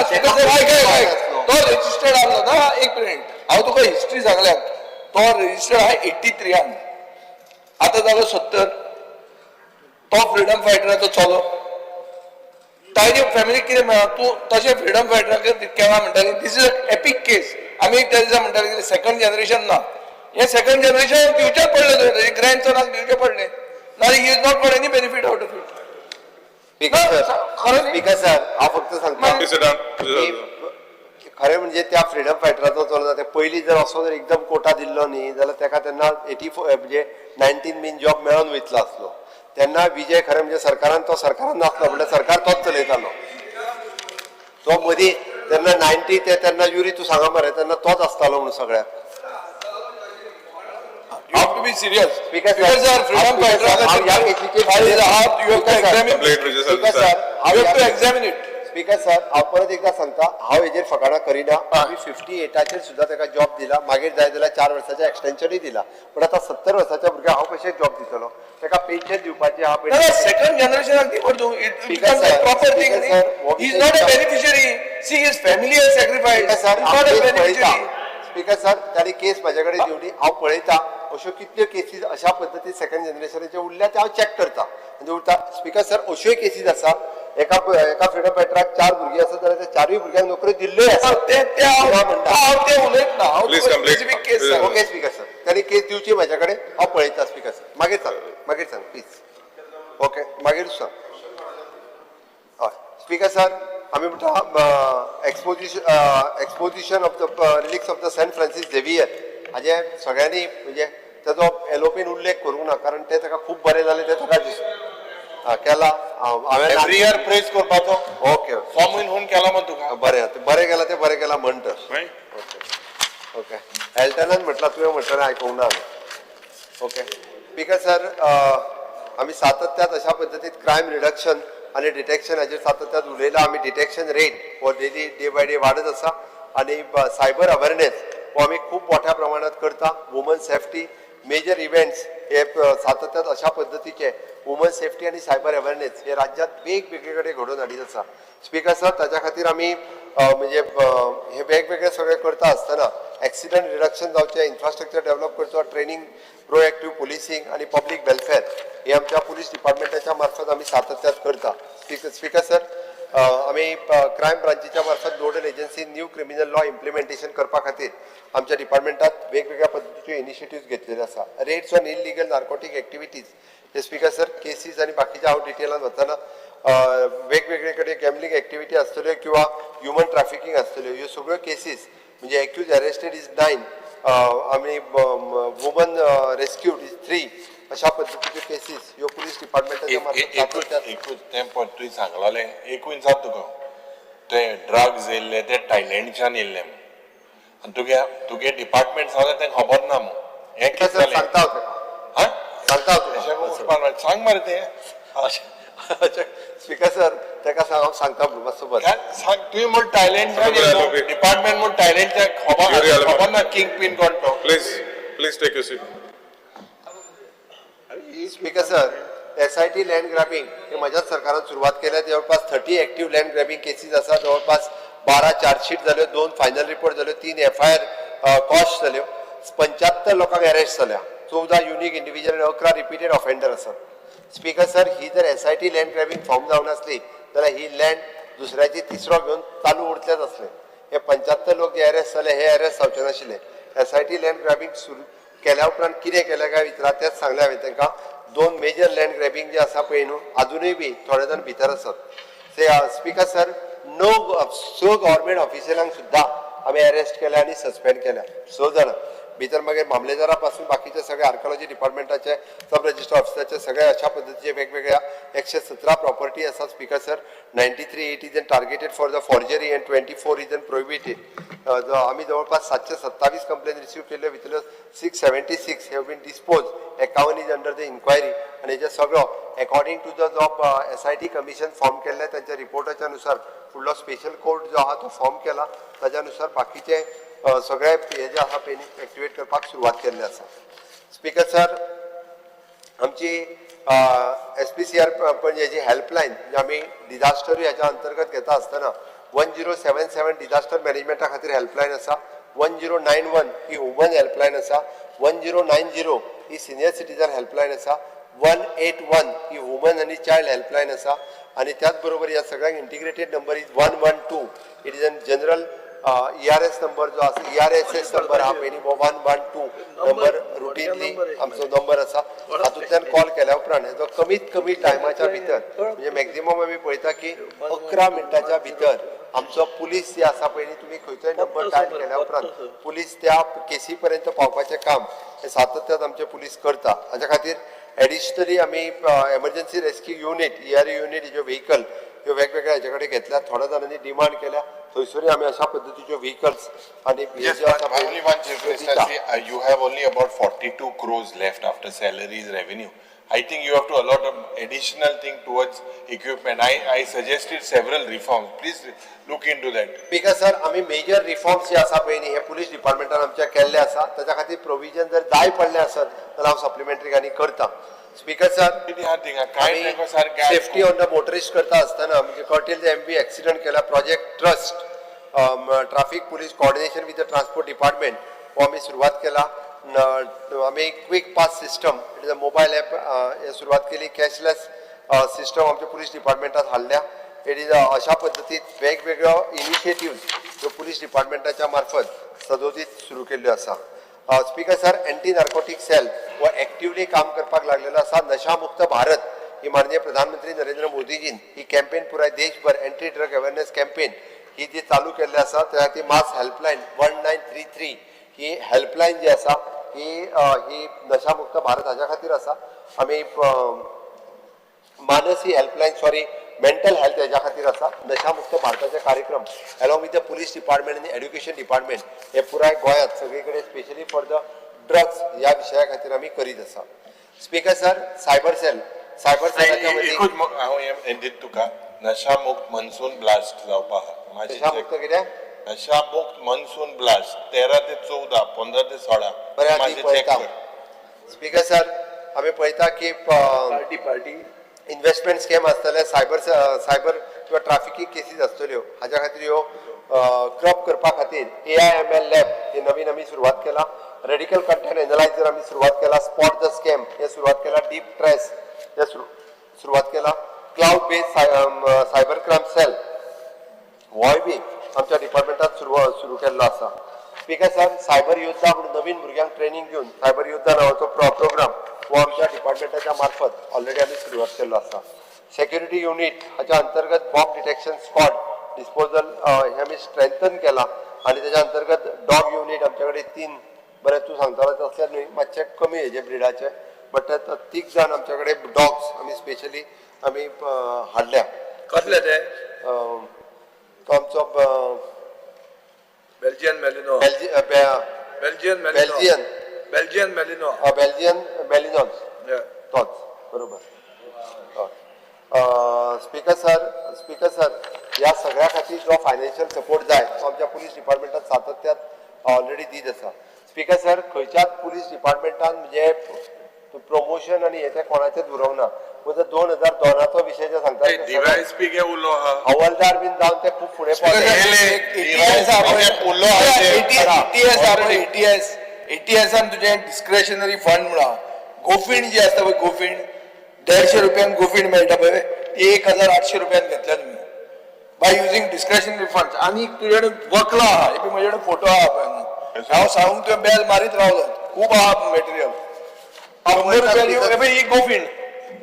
Speaker 3: आयक आयक, तो रजिस्टर्ड आसलो ना. एक मिनीट, हांव तुका हिस्ट्री सांगल्या. तो रजिस्टर्ड आहा 83, आतां जालो 70. तो फ्रिडम फायटराचो चलो, ताजे फॅमिलीक कितें मेळ्ळां? तूं तशें फ्रिडम फायटराक केन्ना म्हणटाले this is a epic case. आमी त्या दिसा म्हणटाले कितें सेकंड जनरेशन ना, हें सेकंड जनरेशन दिवचेंच पडलें तुवें, ताजे ग्रँडसनाक दिवचें पडलें, ना he is not got any benefit out of it.
Speaker 4: Speaker sir, speaker sir, हांव फक्त सांगता, खरें म्हणजे त्या फ्रिडम फायटराचो चलो ते पयलीं जर असो जर एकदम कोटा दिल्लो न्ही जाल्यार ताका तेन्ना 84 म्हणजे 19 बीन जॉब मेळोन वयतलो आसलो. तेन्ना विजय खरें म्हणजे सरकारान तो सरकारान नासलो, म्हणल्यार सरकार तोच चलयतालो. तो मदीं तेन्ना 90 ते तेन्ना युरी तूं सांगा मरे, तेन्ना तोच आसतालो म्हणून सगळ्याक.
Speaker 3: You have to be serious.
Speaker 4: Speaker
Speaker 3: sir, freedom fighter, you have to examine.
Speaker 4: Speaker sir,
Speaker 3: You have to examine it.
Speaker 4: Speaker sir, हांव परत एकदा सांगता, हांव हेजेर फकाणां करिना. आमी 58चेर सुद्दां ताका जॉब दिला. मागीर जाय जाल्यार 4 वर्साचें एक्सटेन्शनूय दिला. पूण आतां 70 वर्साच्या भुरग्याक हांव कशें जॉब दितलो? ताका पेन्शन दिवपाचें आहा.
Speaker 3: सेकंड जनरेशनाक दी मरे तूं. It becomes a proper thing. He is not a beneficiary. See, his family has sacrifice.
Speaker 4: Sir,
Speaker 3: not a beneficiary.
Speaker 4: Speaker sir, ताणी केस म्हाजे कडेन दिवनी, हांव पळयता अश्यो कितल्यो केसीस अशा पद्दतीन सेकंड जनरेशनाच्यो उरल्या ते हांव चॅक करता आनी उरता. स्पीकर सर, अश्योय केसीस आसा, एका एका फ्रिडम फायटराक 4 भुरगीं आसा जाल्यार त्या 4ूय भुरग्यांक नोकऱ्यो दिल्ल्योय आसा.
Speaker 3: ते ते हांव ते उलयतना हांव स्पेसिफीक केस सांग.
Speaker 4: ओके स्पीकर सर, ताणी केस दिवची म्हाज्या कडेन, हांव पळयता. स्पीकर सर, मागीर सांग, मागीर सांग प्लीज. ओके, मागीर सांग. हय स्पीकर सर, आमी म्हणटा exposition of the relics of the Saint Francis Xavier हाजें सगळ्यांनी म्हणजे ताजो एलओपीन उल्लेख करूंक ना, कारण ते ताका खूब बरें जालें तें ताका दिसता केला. हांवें
Speaker 10: एवरी इयर प्रेज करपाचो.
Speaker 4: ओके,
Speaker 10: फॉर्म म्हूण केला मग तुका.
Speaker 4: बरें बरें केलां तें, बरें केलां म्हण तर. ओके ओके, एल्टनान म्हटलां, तुवें म्हटलें आयकूंक ना. ओके स्पीकर सर, आमी सातत्यात अशा पद्दतीन क्रायम रिडक्शन आनी डिटेक्शन हाजेर सातत्यात उलयला. आमी डिटेक्शन रेट हो डेली डे बाय डे वाडत आसा आनी सायबर अवेरनेस हो आमी खूब मोठ्या प्रमाणात करता. वुमन सेफ्टी मेजर इव्हेंट्स हे सातत्यात अशा पद्दतीचे वुमन सेफ्टी आनी सायबर अवेरनेस हे राज्यात वेगवेगळे कडेन घडोवन हाडीत आसा. स्पीकर सर, ताच्या खातीर आमी म्हणजे हे वेगवेगळे सगळे करता आसतना एक्सिडंट रिडक्शन जावचें, इन्फ्रास्ट्रक्चर डेव्हलप करचो, ट्रेनिंग, प्रोएक्टीव पुलिसींग आनी पब्लीक वेलफेअर हे आमच्या पुलीस डिपार्टमेंटाच्या मार्फत आमी सातत्यात करता. स्पीकर सर, आमी क्रायम ब्रांचीच्या मार्फत nodal agency new criminal law implementation करपा खातीर आमच्या डिपार्टमेंटात वेगवेगळ्या पद्दतीच्यो इनिशिएटिव्स घेतलेले आसा. Raids on illegal narcotic activities hey speaker sir cases आनी बाकीच्या हांव डिटेलान वचना. वेगवेगळे कडेन गॅमलिंग एक्टिविटी आसतल्यो किंवा ह्युमन ट्रॅफिकींग आसतल्यो, ह्यो सगळ्यो केसीस म्हणजे एक्यूज अरेस्टेड is 9 आनी वुमन रेस्क्यूड is 3 अशा पद्दतीच्यो केसीस ह्यो पुलीस डिपार्टमेंटाच्या मार्फत.
Speaker 10: एकूच तें पळय तुवें सांगलेलें एकूय जाता तुका, ते ड्रग्स येयल्ले ते थायलंडच्यान येयल्ले म्हूण आनी तुगे तुगे डिपार्टमेंट सांगलें तें खबर ना म्हूण हें कितें जालें?
Speaker 4: सांगता हांव तुका, सांगता हांव तुका.
Speaker 10: सांग मरे तें.
Speaker 4: स्पीकर सर, ताका सांग, हांव सांगता म्हणून मातसो बरें
Speaker 10: सांग. तुवें म्हूण थायलंडच्यान येयलो, डिपार्टमेंट म्हूण थायलंडच्यान खबर खबर ना किंग पीन कोण तो.
Speaker 1: Please please take your seat.
Speaker 4: Speaker sir, SIT land grabbing हे म्हज्याच सरकारान सुरवात केल्या. जवळपास 30 एक्टीव लँड ग्रॅबिंग केसीस आसा. जवळपास 12 चार्जशीट जाल्यो, 2 फायनल रिपोर्ट जाल्यो, 3 एफआयआर कॉस्ट जाल्यो, 75 लोकांक अरेस्ट जाल्या, 14 युनीक इंडिव्हिज्युअल आनी 11 रिपीटेड ऑफेंडर आसात. स्पीकर सर, ही जर एसआयटी लँड ग्रॅबिंग फॉर्म जावन आसली जाल्यार ही लँड दुसऱ्याची तिसरो घेवन चालू उरतलेच आसले. हे 75 लोक जे अरेस्ट जाले हे अरेस्ट जावचे नाशिल्ले. एसआयटी लँड ग्रॅबिंग सुरू केल्या उपरांत कितें केलें काय विचारा, तेंच सांगलें हांवें तांकां. 2 मेजर लँड ग्रॅबिंग जे आसा पळय न्हू, आजुनूय बी थोडे जाण भितर आसात. स्पीकर सर, 6 गव्हर्मेंट ऑफिसरांक सुद्दां आमी अरेस्ट केल्या आनी सस्पेंड केल्या, 6 जाणां भितर. मागीर मामलेदारा पासून बाकीचे सगळे आर्किओलॉजी डिपार्टमेंटाचे, सब रजिस्टर ऑफिसाचे सगळे अशा पद्दतीचे वेगवेगळ्या 117 प्रॉपर्टी आसात. Speaker sir, 93 8 is an targeted for the forgery and 24 is an prohibited. आमी जवळपास 727 कंप्लेन रिसीव केल्यो, भितरल्यो 676 have been dispose, 51 is under the inquiry. आनी हेजे सगळो एकॉर्डिंग टू the जो एसआयटी कमिशन फॉर्म केल्ले तांच्या रिपोर्टाच्या नुसार फुडलो स्पेशल कोर्ट जो आहा तो फॉर्म केला, ताज्या नुसार बाकीचे सगळे हे जे आसा पेनी एक्टिवेट करपाक सुरवात केल्ली आसा. स्पीकर सर, आमची एसपीसीआर पणजे जी हेल्पलायन जी आमी डिजास्टर ह्याच्या अंतर्गत घेता आसतना 1077 डिजास्टर मॅनेजमेंटा खातीर हेल्पलायन आसा, 1091 ही वुमन हेल्पलायन आसा, 1090 ही सिनियर सिटीजन हेल्पलायन आसा, 181 ही वुमन आनी चायल्ड हेल्पलायन आसा. आनी त्याच बरोबर ह्या सगळ्यांक integrated number is 112. It is an general ERS number जो आसा, ईआरएसएस नंबर आहा पळय न्ही, 112 नंबर रुटीनली आमचो नंबर आसा. हातूंतल्यान कॉल केल्या उपरांत हेजो कमीत कमी टायमाच्या भितर म्हणजे मॅक्झिमम आमी पळयता की 11 मिनटाच्या भितर आमचो पुलीस जे आसा पळय न्ही, तुमी खंयचोय नंबर डायल केल्या उपरांत पुलीस त्या केसी पर्यंत पावपाचें काम हे सातत्यान आमचे पुलीस करता. हाच्या खातीर एडिशनली आमी emergency rescue unit, ERU unit ज्यो व्हेकल ह्यो वेगवेगळ्या हेच्या कडेन घेतल्या. थोड्या जाणांनी डिमांड केल्या, थंयसरूय आमी अशा पद्दतीच्यो व्हेकल्स आनी
Speaker 10: Yes, but only one, Chief Minister, see, you have only about 42 crores left after salaries, revenue. I think you have to allot additional thing towards equipment. I suggested several reforms. Please look into that.
Speaker 4: Speaker sir, आमी major reforms जे आसा पळय न्ही हे police डिपार्टमेंटान आमच्या केल्ले आसा. ताच्या खातीर प्रोविजन जर जाय पडलें आसत जाल्यार हांव सप्लिमेंटरी आनी करता. Speaker sir, safety on the motorist करता आसतना म्हणजे curtail the MV accident केला. Project trust traffic police coordination with the transport department हो आमी सुरवात केला. आमी quick pass system, it is a mobile app हे सुरवात केली. कॅशलेस सिस्टम आमच्या पुलीस डिपार्टमेंटात हाडल्या. It is अशा पद्दतीत वेगवेगळ्यो इनिशिएटिव्ज ह्यो पुलीस डिपार्टमेंटाच्या मार्फत सदोदीत सुरू केल्ल्यो आसा. Speaker sir, anti narcotic cell हो एक्टिवली काम करपाक लागलेलो आसा. नशामुक्त भारत ही माननीय प्रधानमंत्री नरेंद्र मोदीजीन ही कॅम्पेन पुराय देशभर एंटी ड्रग अवेरनेस कॅम्पेन ही जी चालू केल्ली आसा. त्या खातीर मास हेल्पलायन 1933 ही हेल्पलायन जी आसा ही ही नशामुक्त भारत हाज्या खातीर आसा. आमी मानस ही हेल्पलायन, सॉरी, मेंटल हेल्थ हेज्या खातीर आसा. नशामुक्त भारताचे कार्यक्रम along with the police department आनी एड्युकेशन डिपार्टमेंट हे पुराय गोंयांत सगळे कडेन स्पेशली फॉर the drugs ह्या विशया खातीर आमी करीत आसा. Speaker sir, cyber cell, cyber सेलाच्या वतीन
Speaker 10: एकूच हांव हें दिता तुका, नशामुक्त मनसून ब्लास्ट जावपा आहा.
Speaker 4: नशामुक्त कितें?
Speaker 10: नशामुक्त मनसून ब्लास्ट 13 ते 14, 15 ते 16.
Speaker 4: बरें,
Speaker 10: मातशें चॅक
Speaker 4: पळयता.
Speaker 10: कर.
Speaker 4: स्पीकर सर, आमी पळयता की
Speaker 3: पार्टी पार्टी
Speaker 4: इन्व्हेस्टमेंट स्कॅम आसतले, सायबर सायबर किंवा ट्राफिकींग केसीस आसतल्यो, हाज्या खातीर ह्यो क्रप करपा खातीर AIML lab ही नवीन आमी सुरवात केला. रेडिकल कंटेंट एनलायझर आमी सुरवात केला. स्पॉट the scam हे सुरवात केला. डीप ट्रेस हे सुरवात केला. Cloud based cyber crime cell होय बी आमच्या डिपार्टमेंटात सुरू केल्लो आसा. स्पीकर सर, सायबर योद्धा म्हणून नवीन भुरग्यांक ट्रेनिंग घेवन सायबर योद्धा नांवाचो प्रोग्राम हो आमच्या डिपार्टमेंटाच्या मार्फत ऑलरेडी आमी सुरवात केल्लो आसा. सेक्युरिटी युनीट हाच्या अंतर्गत बॉम्ब डिटेक्शन स्क्वॉड डिस्पोजल हे आमी स्ट्रेंथन केला आनी तेच्या अंतर्गत डॉग युनीट आमच्या कडेन 3, बरें तूं सांगतालो तसले न्हय, मातशे कमी हेजे ब्रिडाचे, बट तीग जाण आमच्या कडेन डॉग्स आमी स्पेशली आमी हाडल्या.
Speaker 3: कसले ते?
Speaker 4: तो आमचो
Speaker 3: Belgian Malinois. Belgian Malinois.
Speaker 4: Belgian.
Speaker 3: Belgian Malinois.
Speaker 4: Belgian Malinois तोच बरोबर. स्पीकर सर, स्पीकर सर, ह्या सगळ्या खातीर जो फायनान्शियल सपोर्ट जाय तो आमच्या पुलीस डिपार्टमेंटान सातत्यान ऑलरेडी दीत आसा. स्पीकर सर, खंयच्याच पुलीस डिपार्टमेंटान म्हणजे प्रमोशन आनी हे ते कोणाचेच उरोवंक ना. म्हणजे 2002 विशय जे सांगता,
Speaker 10: डीवायएसपी गे उलो आहा.
Speaker 4: हवालदार बीन जावन ते खूब फुडें पावले.
Speaker 3: एटीएस एटीएसान तुजें डिस्क्रेशनरी फंड म्हणा गोफीण जी आसता पळय, गोफीण 150 रुपयान गोफीण मेळटा पळय, ती 1800 रुपयान घेतल्या तुमी बाय युजींग डिस्क्रेशनरी फंड. आनी तुजे कडेन वकलां आहा, हे म्हजे कडेन फोटो आहा पळय, हांव सांगूंक तुवें बेल मारीत रावलो, खूब आहा मटेरियल. 100 रुपयांनी ही गोफीण,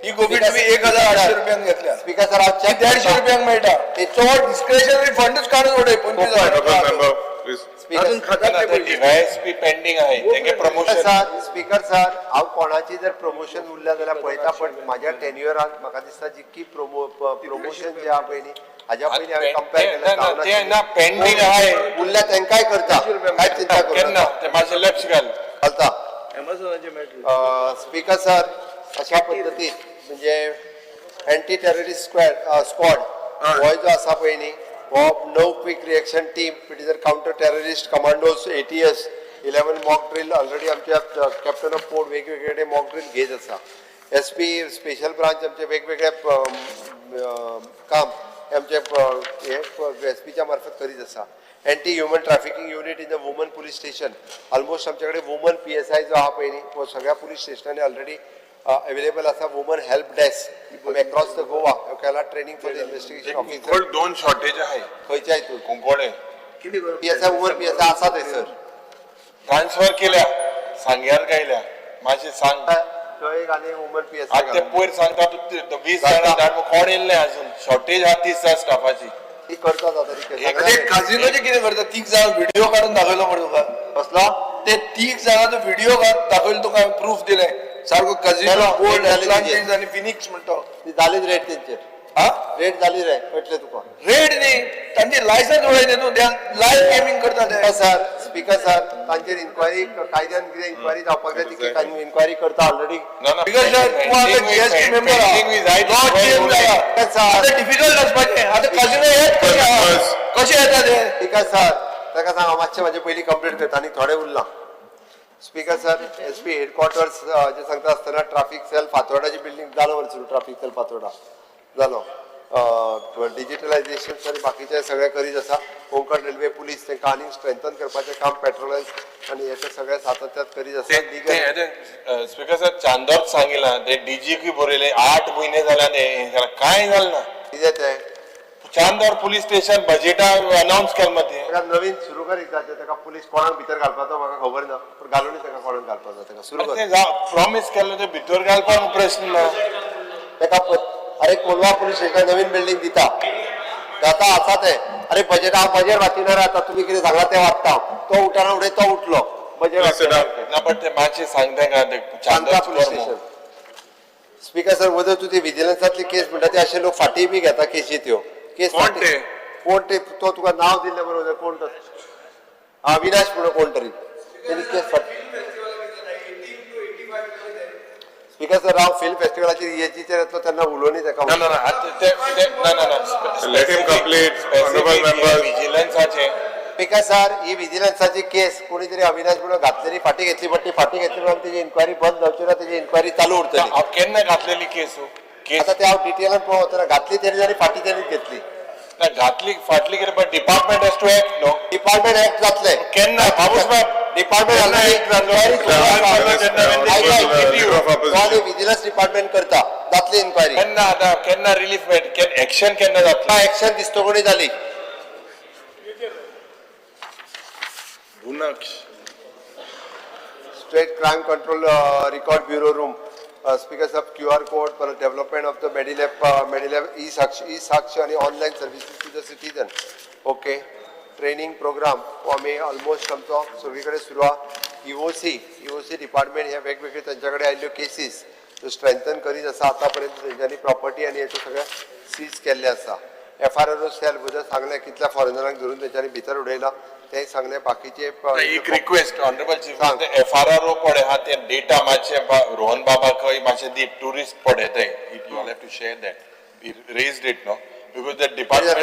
Speaker 3: ही गोफीण तुमी 1800 रुपयान घेतल्या.
Speaker 4: स्पीकर सर, हांव चॅक
Speaker 3: 150 रुपयांक मेळटा. चड डिस्क्रेशनरी फंडूच काडून उडय 25,000.
Speaker 10: डीवायएसपी पेंडींग आहे, तेंगे प्रमोशन.
Speaker 4: सर, स्पीकर सर, हांव कोणाची जर प्रमोशन उरल्या जाल्यार पळयता, पण म्हाज्या टेन्युअरान म्हाका दिसता जितकी प्रमोशन जे आहा पळय न्ही, हाज्या पयलीं हांवें कंपेर केलें.
Speaker 10: ना, पेंडींग आहे.
Speaker 4: उरल्या तेंकांय करता, कांयच चिंता करूं
Speaker 10: केन्ना ते मातशें लक्ष घाल.
Speaker 4: घालता. स्पीकर सर, अशा पद्दतीन म्हणजे एंटी टेररिस्ट स्क्वॉड हो जो आसा पळय न्ही, हो 9 quick reaction team, it is a counter terrorist commandos, ATS, 11 mock drill already आमच्या कॅप्टन ऑफ पोर्ट वेगवेगळे मॉक ड्रील घेत आसा. एस पी स्पेशल ब्रांच आमचे वेगवेगळे काम आमचे हे एस पीच्या मार्फत करीत आसा. Anti human trafficking unit in the woman police station, almost आमच्या कडेन वुमन PSI जो आहा पळय न्ही, हो सगळ्या पुलीस स्टेशनांनी ऑलरेडी अवेलेबल आसा. Woman help desk across the Goa केला, training for the investigation officer.
Speaker 10: Kunkolem 2 shortage आहे.
Speaker 4: खंयच्या हितून?
Speaker 10: कुंकोळे.
Speaker 4: PSI, woman PSI आसा थंयसर.
Speaker 10: ट्रान्सफर केल्या, सांग्यार गायल्या, मातशें सांग.
Speaker 4: थंय एक आनी वुमन PSI.
Speaker 10: आतां ते पयर सांगता तूं 20 जाणां धाड, कोण येयल्ले अजून? शॉर्टेज आहा 30 जाण स्टाफाची.
Speaker 4: ती करतात आतां ती.
Speaker 3: ते काजिनोचे कितें करता, 3 जाण व्हिडिओ काडून दाखयलो मरे तुका.
Speaker 4: कसलो?
Speaker 3: ते 3 जाणांचो व्हिडिओ दाखयलो तुका, हांवें प्रूफ दिलें सारको. काजिनो गोल्ड अटलांटीस आनी फिनिक्स म्हणटा.
Speaker 4: ती जालीच रेट तेंचेर.
Speaker 3: हा,
Speaker 4: रेट जाली रे, कळटलें तुका.
Speaker 3: रेड न्ही, तांची लायसन्स उडयलें न्हू, लायव्ह गेमींग करता ते.
Speaker 4: सर. स्पीकर सर, तांचेर इन्क्वायरी कायद्यान कितें इन्क्वायरी जावपाक जाय ती इन्क्वायरी करता ऑलरेडी.
Speaker 3: स्पीकर सर, तूं आतां जीएसटी मेंबर आहा, लॉ चेंज जाला, आतां डिफिकल्ट वचपाचें. आतां कजिनो येत कशें आहा, कशें येता ते?
Speaker 4: स्पीकर सर, ताका सांग हांव मातशें म्हाजें पयलीं कंप्लीट करता आनी थोडें उरलां. Speaker sir, SP headquarters जे सांगता आसतना ट्राफीक सेल फातोर्डाची बिल्डींग जालो मरे सुरू, ट्राफीक सेल फातोर्डा जालो. डिजिटलायझेशन आनी बाकीचे सगळे करीत आसा. कोंकण रेल्वे पुलीस तांकां आनीक स्ट्रेंथन करपाचें काम पेट्रोलायज आनी हें सगळें सातत्यात करीत आसा.
Speaker 10: स्पीकर सर, चांदोर सांगिलां ते डीजीकूय बरयलें, 8 म्हयने जाल्या ते कांय जालें ना.
Speaker 4: कितें तें?
Speaker 10: चांदोर पुलीस स्टेशन बजेटा अनावन्स केलें मग तें.
Speaker 4: ताका नवीन सुरू करीत जाचें, ताका पुलीस कोणाक भितर घालपाचो म्हाका खबर ना, पूण घालून ताका कोणाक घालपाचो ताका सुरू कर.
Speaker 10: प्रॉमीस केल्लें तें भितर घालपाक प्रश्न ना
Speaker 4: ताका. अरे कोलवा पुलीस स्टेशन नवीन बिल्डींग दिता जाता आसा तें. अरे बजेट हांव बजेट वाचिना आतां, तुमी कितें सांगला तें वाचता. तो उठना उडय तो उठलो बजेट
Speaker 10: ना, बट ते मातशें सांगता का
Speaker 4: Chandra police station. Speaker sir, Vadar तूं ती विजिलन्सांतली केस म्हणटा ती अशे लोक फाटीं बी घेता केशी त्यो केस.
Speaker 10: कोण ते?
Speaker 4: कोण ते? तो तुका नांव दिल्लें बरोबर, कोण तो? अविनाश म्हणून कोण तरी तेणी केस फाटी. स्पीकर सर, हांव फिल्म फेस्टिवलाचेर ईएचीचेर येतलो तेन्ना उलोवनी ताका.
Speaker 10: ना ना ना ना ना.
Speaker 1: Let him complete, honourable member.
Speaker 10: विजिलन्साचे.
Speaker 4: Speaker sir, ही विजिलन्साची केस कोणी तरी अविनाश म्हणून घातलेली फाटी घेतली, पण ती फाटी घेतली म्हणून तेजी इन्क्वायरी बंद जावची ना, तेजी इन्क्वायरी चालू उरतली.
Speaker 10: केन्ना घातलेली केस?
Speaker 4: आता ते हांव डिटेलान पळोवंक वचना. घातली तेणी आनी फाटी तेणीच घेतली.
Speaker 10: ना, घातली फाटली कितें, but department has to act, no?
Speaker 4: Department act जातले
Speaker 10: केन्ना बाबूश बाब?
Speaker 4: डिपार्टमेंट विजिलन्स डिपार्टमेंट करता, जातली इन्क्वायरी.
Speaker 10: केन्ना आतां केन्ना रिलीफ मेळट, एक्शन केन्ना जातली?
Speaker 4: एक्शन दिसतो कोणी जाली.
Speaker 10: गुनक्ष
Speaker 4: State Crime Control Record Bureau room, speaker साहब, QR code for development of the Medilab, e Sakshya, e Sakshya आणि online services to the citizen. Okay, training program हो आमी ऑलमोस्ट आमचो सगळी कडेन सुरू आहा. इओसी डिपार्टमेंट हे वेगवेगळे तांच्या कडेन आयिल्ल्यो केसीस त्यो स्ट्रेंथन करीत आसा. आतां पर्यंत तेंच्यांनी प्रॉपर्टी आनी हेच्यो सगळे सीज केल्ले आसा. एफआरआरओ सेल बद्दल सांगलें, कितल्या फॉरेनरांक धरून तेंच्यांनी भितर उडयला तें सांगलें. बाकीचे
Speaker 10: एक रिक्वेस्ट, ऑनरेबल चीफ, एफआरआरओ पळय आहा ते डेटा मातशे रोहन बाबाकय मातशे दी. टुरिस्ट पळय ते, you all have to share that, raised it, no, because the department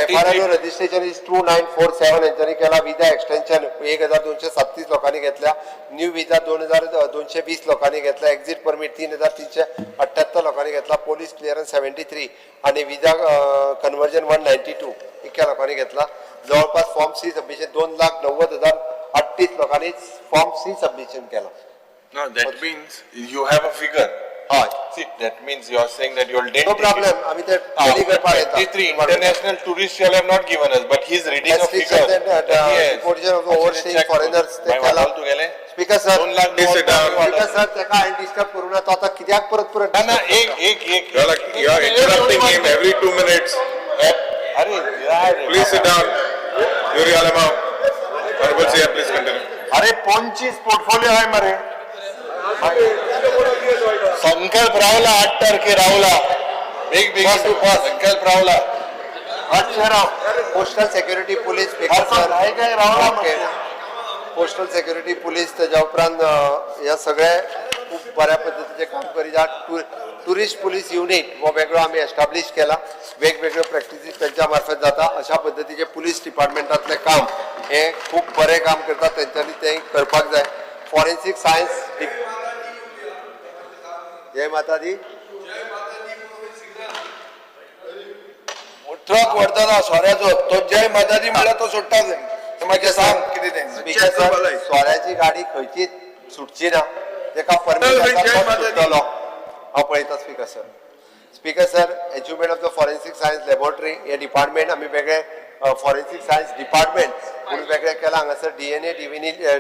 Speaker 4: FRRO registration is 2947 हेंच्यांनी केला. विजा एक्सटेन्शन 1237 लोकांनी घेतल्या. न्यू विजा 2220 लोकांनी घेतल्या. एक्झिट परमीट 3378 लोकांनी घेतला. पोलीस क्लिअरन्स 73 आणि विजा कन्वर्जन 192 इतक्या लोकांनी घेतला. जवळपास फॉर्म सी सबमिशन 2,90,038 लोकांनी फॉर्म सी सबमिशन केला.
Speaker 10: No, that means you have a figure.
Speaker 4: हय.
Speaker 10: See, that means you are saying that you all didn't.
Speaker 4: No problem, आमी ते tally करपाक येता.
Speaker 10: 23 international tourists you all have not given us, but he is reading a figure.
Speaker 4: Restrictions and deportation of overstaying foreigners ते केला.
Speaker 10: तुगेले
Speaker 4: speaker sir,
Speaker 10: 2 lakh
Speaker 1: Please sit down.
Speaker 4: Speaker sir, ताका हांवें disturb करूं ना. तो आतां कित्याक परत परत
Speaker 10: ना ना, एक एक एक.
Speaker 1: You are like, you are interrupting him every 2 minutes.
Speaker 10: अरे यार.
Speaker 1: Please sit down. Yuri Alemao. Honorable CM, please continue.
Speaker 18: अरे 25 पोर्टफोलिओ आहे मरे.
Speaker 10: संकल्प रावला, 8 तारखे रावला. बेग बेग संकल्प रावला.
Speaker 4: अच्छा राव, postal security police, speaker sir.
Speaker 18: काय काय रावला.
Speaker 4: पोस्टल सेक्युरिटी पुलीस, तेज्या उपरांत ह्या सगळे खूब बऱ्या पद्दतीचें काम करीत आहा. टुरिस्ट पुलीस युनीट हो वेगळो आमी एस्टाब्लीश केला. वेगवेगळ्यो प्रॅक्टिसीस तेंच्या मार्फत जाता. अशा पद्दतीचें पुलीस डिपार्टमेंटांतलें काम हें खूब बरें काम करता, तेंच्यांनी तें करपाक जाय. Forensic science. जय माता दी.
Speaker 3: ट्रक व्हरतना सोऱ्याचो तो जय मातादी म्हणल्यार तो सोडटा थंय. मागीर सांग कितें तें.
Speaker 4: स्पीकर सर, सोऱ्याची गाडी खंयचीच सुटची ना. तेका परमीट
Speaker 3: जय
Speaker 4: आसा तोच
Speaker 3: माता दी.
Speaker 4: सुट्टलो. हांव पळयता speaker sir. Speaker sir, achievement of the forensic science laboratory hey department आमी वेगळे फॉरेन्सीक सायन्स डिपार्टमेंट म्हणून वेगळें केलां. हांगासर डीएनए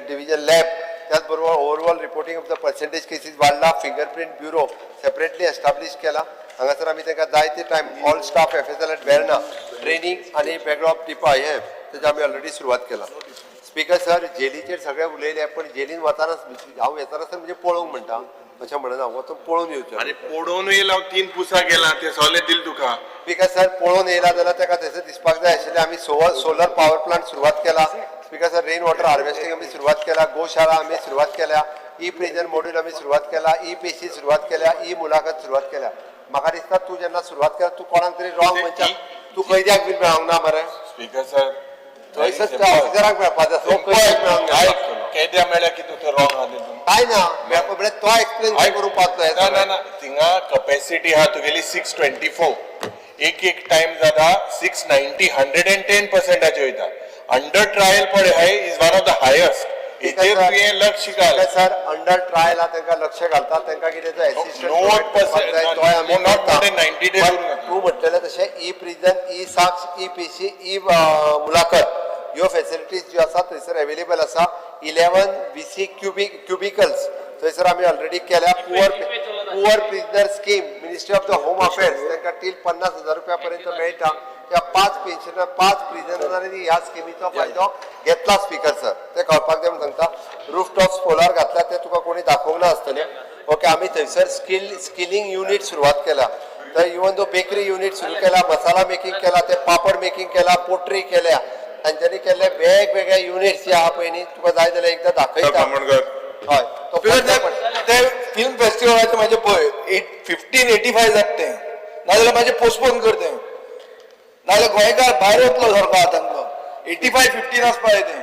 Speaker 4: डिविजन लॅब, त्याच बरोबर overall reporting of the percentage cases वाडला. फिंगरप्रिंट ब्युरो सेपरेटली एस्टाब्लीश केला. हांगासर आमी तांकां जायते time all staff FSL at Verna training आनी वेगळो टिपा हे तेजे आमी ऑलरेडी सुरवात केला. स्पीकर सर, जेलीचेर सगळे उलयले, पण जेलीन वताना हांव येताना सर म्हणजे पळोवंक म्हणटा, अशें म्हणना, वचून पळोवन येवचें.
Speaker 10: अरे पळोवन येयला हांव, तीन पुसा गेला, ते सगळे दिले तुका.
Speaker 4: स्पीकर सर, पळोवन येयला जाल्यार ताका थंयसर दिसपाक जाय आशिल्लें. आमी सोलर पावर प्लांट सुरवात केला. Speaker sir, rain water harvesting आमी सुरवात केला, गोशाळा आमी सुरवात केल्या, ई प्रिजन मॉड्यूल आमी सुरवात केला, ई पेशी सुरवात केल्या, ई मुलाखत सुरवात केल्या. म्हाका दिसता तूं जेन्ना सुरवात केला तूं कोणाक तरी रॉंग मनशाक तूं कैद्याक बीन मेळोंक ना मरे.
Speaker 10: स्पीकर सर,
Speaker 4: थंयसर त्या ऑफिसराक मेळपाचो आसा, तो कैद्याक मेळोंक ना.
Speaker 10: केद्या मेळ्ळ्या की तूं रॉंग आहा तितून.
Speaker 4: काय ना मेळपा म्हळ्यार तो एक्सप्लेन करूंक पावतलो हें
Speaker 10: ना ना
Speaker 4: सगळें.
Speaker 10: ना, थिंगा कपॅसिटी आहा तुगेली 624, एक एक टायम जाता 690, 110%चेर वयता. अंडर ट्रायल पळय हाय is one of the highest. हेचेर तुवें लक्ष घाल.
Speaker 4: सर, अंडर ट्रायल आहा तांकां लक्ष घालता, तांकां कितें तो assistant
Speaker 10: No percent,
Speaker 4: तोय आमी
Speaker 10: not more than 90 days
Speaker 4: करता.
Speaker 10: उरूंक
Speaker 4: तूं म्हणटलें तशें ई प्रिजन, ई साक्ष, ई पेशी, ई मुलाखत ह्यो फेसिलिटीज ज्यो आसा थंयसर एवेलेबल आसा. 11 VC cubicles थंयसर आमी ऑलरेडी केल्या. Poor prisoner scheme, ministry of the home affairs तांकां टील 50,000 रुपया पर्यंत मेळटा. त्या 5 पेन्शनर, 5 प्रिजनरांनी ह्या स्किमीचो फायदो घेतला. स्पीकर सर, ते कळपाक जाय म्हूण सांगता. रूफ टॉप सोलार घातला ते तुका कोणी दाखोवंक ना आसतलें. ओके, आमी थंयसर स्किलिंग युनीट सुरवात केला. तर इवन दो बेकरी युनीट सुरू केला, मसाला मेकिंग केला, ते पापड मेकिंग केला, पोट्री केल्या, तांच्यांनी केल्ले वेगवेगळे युनिट्स जे आहा पळय न्ही, तुका जाय जाल्यार एकदां दाखयता. हय, तो
Speaker 3: ते फिल्म फेस्टिवलाचे म्हाजे पळय 1585 जाता तें, नाजाल्यार म्हाजें पोस्टपोन कर तें, नाजाल्यार गोंयकार भायर वतलो सारको हातांतलो. 85-15 आसपा जाय तें.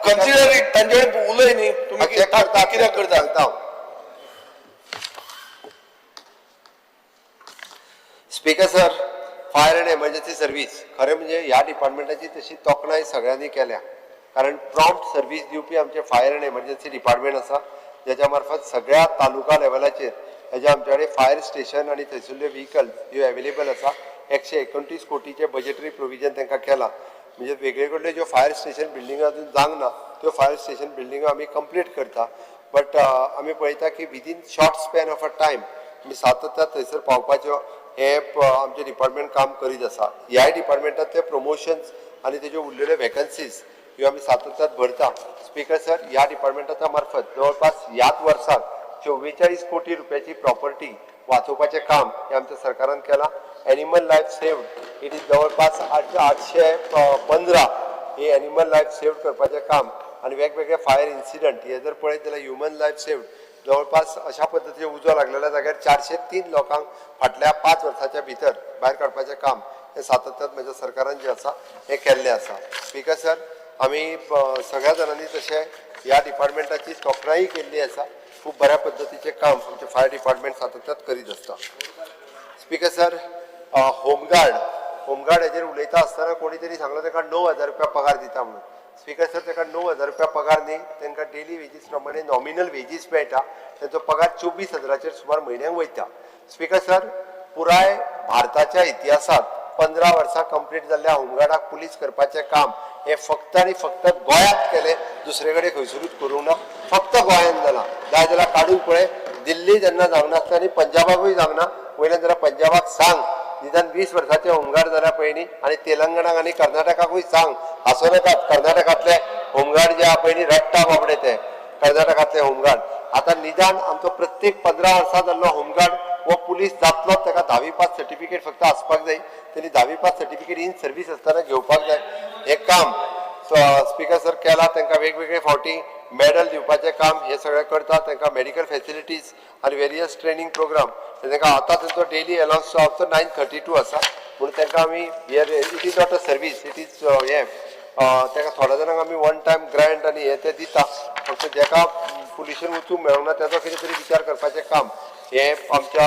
Speaker 3: कन्सिडर it, तांचे कडेन उलय न्ही तुमी, कित्याक करता.
Speaker 4: Speaker sir, fire and emergency service खरें म्हणजे ह्या डिपार्टमेंटाची तशी तोखणाय सगळ्यांनी केल्या, कारण प्रॉम्प्ट सर्वीस दिवपी आमचे फायर अँड एमर्जन्सी डिपार्टमेंट आसा, ज्याच्या मार्फत सगळ्या तालुका लेवलाचेर हेज्या आमचे कडेन फायर स्टेशन आनी थंयसरल्यो व्हिकल्स ह्यो एवेलेबल आसा. 129 कोटीचें बजेटरी प्रोविजन तांकां केलां. म्हणजे वेगळे कडल्यो ज्यो फायर स्टेशन बिल्डिंगो अजून जावंक ना त्यो फायर स्टेशन बिल्डिंगो आमी कंप्लीट करता. बट आमी पळयता की within short span of a time आमी सातत्यान थंयसर पावपाच्यो हें आमचें डिपार्टमेंट काम करीत आसा. ह्याय डिपार्टमेंटांतले प्रमोशन्स आनी तेज्यो उरलेल्यो वेकन्सीज ह्यो आमी सातत्यान भरता. स्पीकर सर, ह्या डिपार्टमेंटाच्या मार्फत जवळपास ह्याच वर्साक 44 कोटी रुपयाची प्रॉपर्टी वाचोवपाचें काम हें आमच्या सरकारान केलां. Animal life saved it is जवळपास 815 ही एनिमल लायफ सेव्ड करपाचें काम आनी वेगवेगळे फायर इन्सिडंट हे जर पळयत जाल्यार ह्युमन लायफ सेव्ड जवळपास अशा पद्दतीचे उजो लागलेल्या जाग्यार 403 लोकांक फाटल्या 5 वर्साच्या भितर भायर काडपाचें काम हें सातत्यान म्हज्या सरकारान जें आसा हें केल्लें आसा. स्पीकर सर, आमी सगळ्या जाणांनी तशें ह्या डिपार्टमेंटाची तोखणाय केल्ली आसा. खूब बऱ्या पद्दतीचें काम आमचें फायर डिपार्टमेंट सातत्यान करीत आसता. Speaker sir, home guard, home guard हेजेर उलयता आसतना कोणी तरी सांगलो ताका 9,000 रुपया पगार दिता म्हणून. स्पीकर सर, ताका 9,000 रुपया पगार न्ही, तांकां डेली वेजीस प्रमाणे नॉमिनल वेजीस मेळटा. तांचो पगार 24,000चेर सुमार म्हयन्याक वयता. स्पीकर सर, पुराय भारताच्या इतिहासांत 15 वर्सां कंप्लीट जाल्ल्या होमगार्डाक पुलीस करपाचें काम हें फक्त आनी फक्त गोंयांत केलें, दुसरे कडेन खंयसरूच करूंक ना, फक्त गोंयांत जालां. जाय जाल्यार काडून पळय, दिल्ली जेन्ना जावंक नासता आनी पंजाबाकूय जावंक ना. वयल्यान जाल्यार पंजाबाक सांग निदान 20 वर्साचे होमगार्ड जाल्यार पळय न्ही, आनी तेलंगणाक आनी कर्नाटकाकूय सांग, हांसो नाकात. कर्नाटकांतले होमगार्ड जे आहा पळय न्ही, रडटा बाबडे ते कर्नाटकांतले होमगार्ड. आतां निदान आमचो प्रत्येक 15 वर्सां जाल्लो होमगार्ड हो पुलीस जातलोच, ताका 10वी पास सर्टिफिकेट फक्त आसपाक जाय. तेणी 10वी पास सर्टिफिकेट इन सर्वीस आसतना घेवपाक जाय. हें काम स्पीकर सर केलां. तांकां वेगवेगळे फावटी मॅडल दिवपाचें काम हें सगळें करता. तांकां मेडिकल फेसिलिटीज आनी वेरियस ट्रेनींग प्रोग्राम तांकां आतां तांचो डेली अलावन्स जो आसा तो 932 आसा. म्हणून तांकां आमी here it is not a service, it is हें ताका थोड्या जाणांक आमी वन टायम ग्रांट आनी हें तें दिता. फक्त जेका पुलिशेन वचूंक मेळूंक ना ताचो कितें तरी विचार करपाचें काम हें आमच्या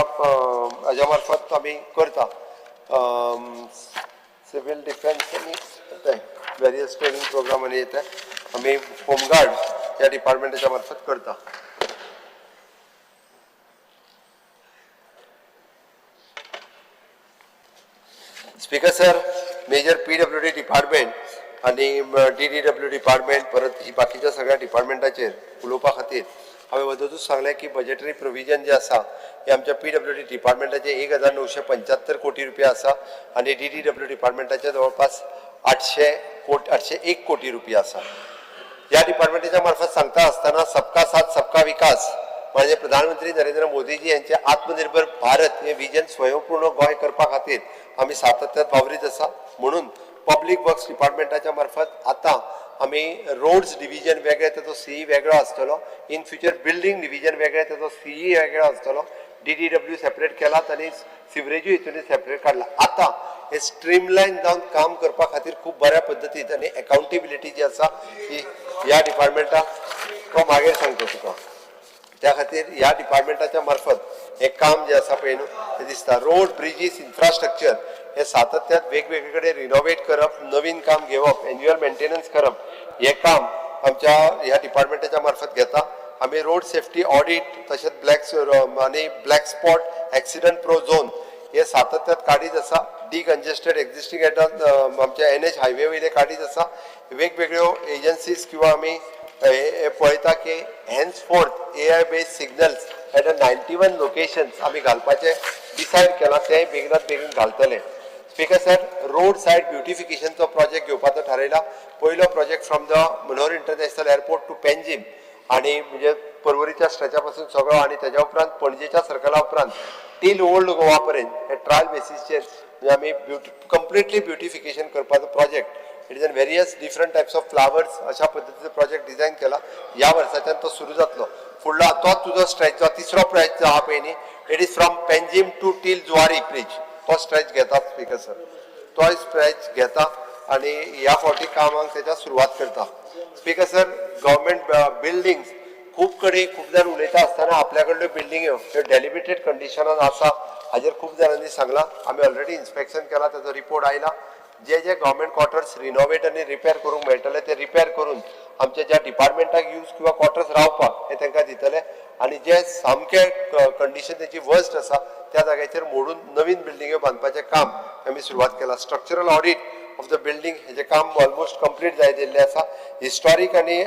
Speaker 4: हाज्या मार्फत आमी करता. सिवील डिफेन्स आनी तें वेरियस ट्रेनींग प्रोग्राम आनी तें आमी होमगार्ड ह्या डिपार्टमेंटाच्या मार्फत करता. Speaker sir, major PWD department आनी DDW department परत ही बाकीच्या सगळ्या डिपार्टमेंटाचेर उलोवपा खातीर हांवें वदतूच सांगलें की बजेटरी प्रोविजन जें आसा हें आमच्या PWD डिपार्टमेंटाचें 1975 कोटी रुपया आसा आनी DDW डिपार्टमेंटाचें जवळपास 801 कोटी रुपया आसा. ह्या डिपार्टमेंटाच्या मार्फत सांगता आसतना सबका साथ सबका विकास म्हणजे प्रधानमंत्री नरेंद्र मोदीजी यांचे आत्मनिर्भर भारत हे विजन स्वयंपूर्ण गोंय करपा खातीर आमी सातत्यान वावरीत आसा. म्हणून पब्लीक वर्क्स डिपार्टमेंटाच्या मार्फत आतां आमी रोड्स डिविजन वेगळे, ताचो सीई वेगळो आसतलो. इन फ्युचर बिल्डींग डिविजन वेगळें, ताचो सीई वेगळो आसतलो. डीडीडब्ल्यू सेपरेट केलात आनी सिवरेजूय हितून सेपरेट काडला. आतां हे स्ट्रीमलायन जावन काम करपा खातीर खूब बऱ्या पद्दतीन आनी एकाउंटेबिलिटी जी आसा ती ह्या डिपार्टमेंटाक तो मागीर सांगता तुका. त्या खातीर ह्या डिपार्टमेंटाच्या मार्फत हें काम जें आसा पळय न्हू तें दिसता. रोड, ब्रिजीस, इन्फ्रास्ट्रक्चर हे सातत्यात वेगवेगळे कडेन रिनोवेट करप, नवीन काम घेवप, एन्युअल मेंटेनन्स करप हें काम आमच्या ह्या डिपार्टमेंटाच्या मार्फत घेता. आमी रोड सेफ्टी ऑडीट तशेंच ब्लॅक आनी black spot, accident prone zone हे सातत्यात काडीत आसा. डिकंजेस्टेड एक्झिस्टींग एट आमच्या एनएच हायवे वयले काडीत आसा. वेगवेगळ्यो एजन्सीज किंवा आमी हे पळयता की henceforth AI based signals at a 91 locations आमी घालपाचें डिसायड केलां, तें बेगिनात बेगीन घालतले. स्पीकर सर, रोड सायड ब्युटिफिकेशनचो प्रोजेक्ट घेवपाचो थारायला. पयलो project from the Manohar International Airport to Panjim आनी म्हणजे पर्वरीच्या स्ट्रेचा पासून सगळो आनी तेज्या उपरांत पणजेच्या सर्कला उपरांत टील ओल्ड गोवा पर्यंत हे ट्रायल बेसीसचेर म्हणजे आमी कंप्लिटली ब्युटिफिकेशन करपाचो project. It is an various different types of flowers अशा पद्दतीचो प्रोजेक्ट डिझायन केला. ह्या वर्साच्यान तो सुरू जातलो. फुडलो तो तुजो स्ट्रेच जो तिसरो स्ट्रेच जो आहा पळय न्ही, it is from Panjim to till Zuari Bridge, तो स्ट्रेच घेता. स्पीकर सर, तोय स्ट्रेच घेता आनी ह्या फावटी कामाक तेच्या सुरवात करता. स्पीकर सर, गव्हर्मेंट बिल्डिंग्स खूब कडेन खूब जाण उलयता आसतना आपल्या कडल्यो बिल्डिंग्यो ह्यो डेलिबिरेटेड कंडिशनान आसा हाजेर खूब जाणांनी सांगलां. आमी ऑलरेडी इन्स्पेक्शन केलां, ताचो रिपोर्ट आयला. जे जे गव्हर्मेंट क्वॉर्टर्स रिनोवेट आनी रिपेर करूंक मेळटले ते रिपेर करून आमच्या ज्या डिपार्टमेंटाक यूज किंवा क्वॉर्टर्स रावपाक हे तांकां दितले आनी जे सामके कंडिशन तेची वर्स्ट आसा त्या जाग्याचेर मोडून नवीन बिल्डिंग्यो बांदपाचें काम आमी सुरवात केलां. Structural audit of the building हेजें काम ऑलमोस्ट कंप्लीट जायत येयल्लें आसा. हिस्टॉरीक आनी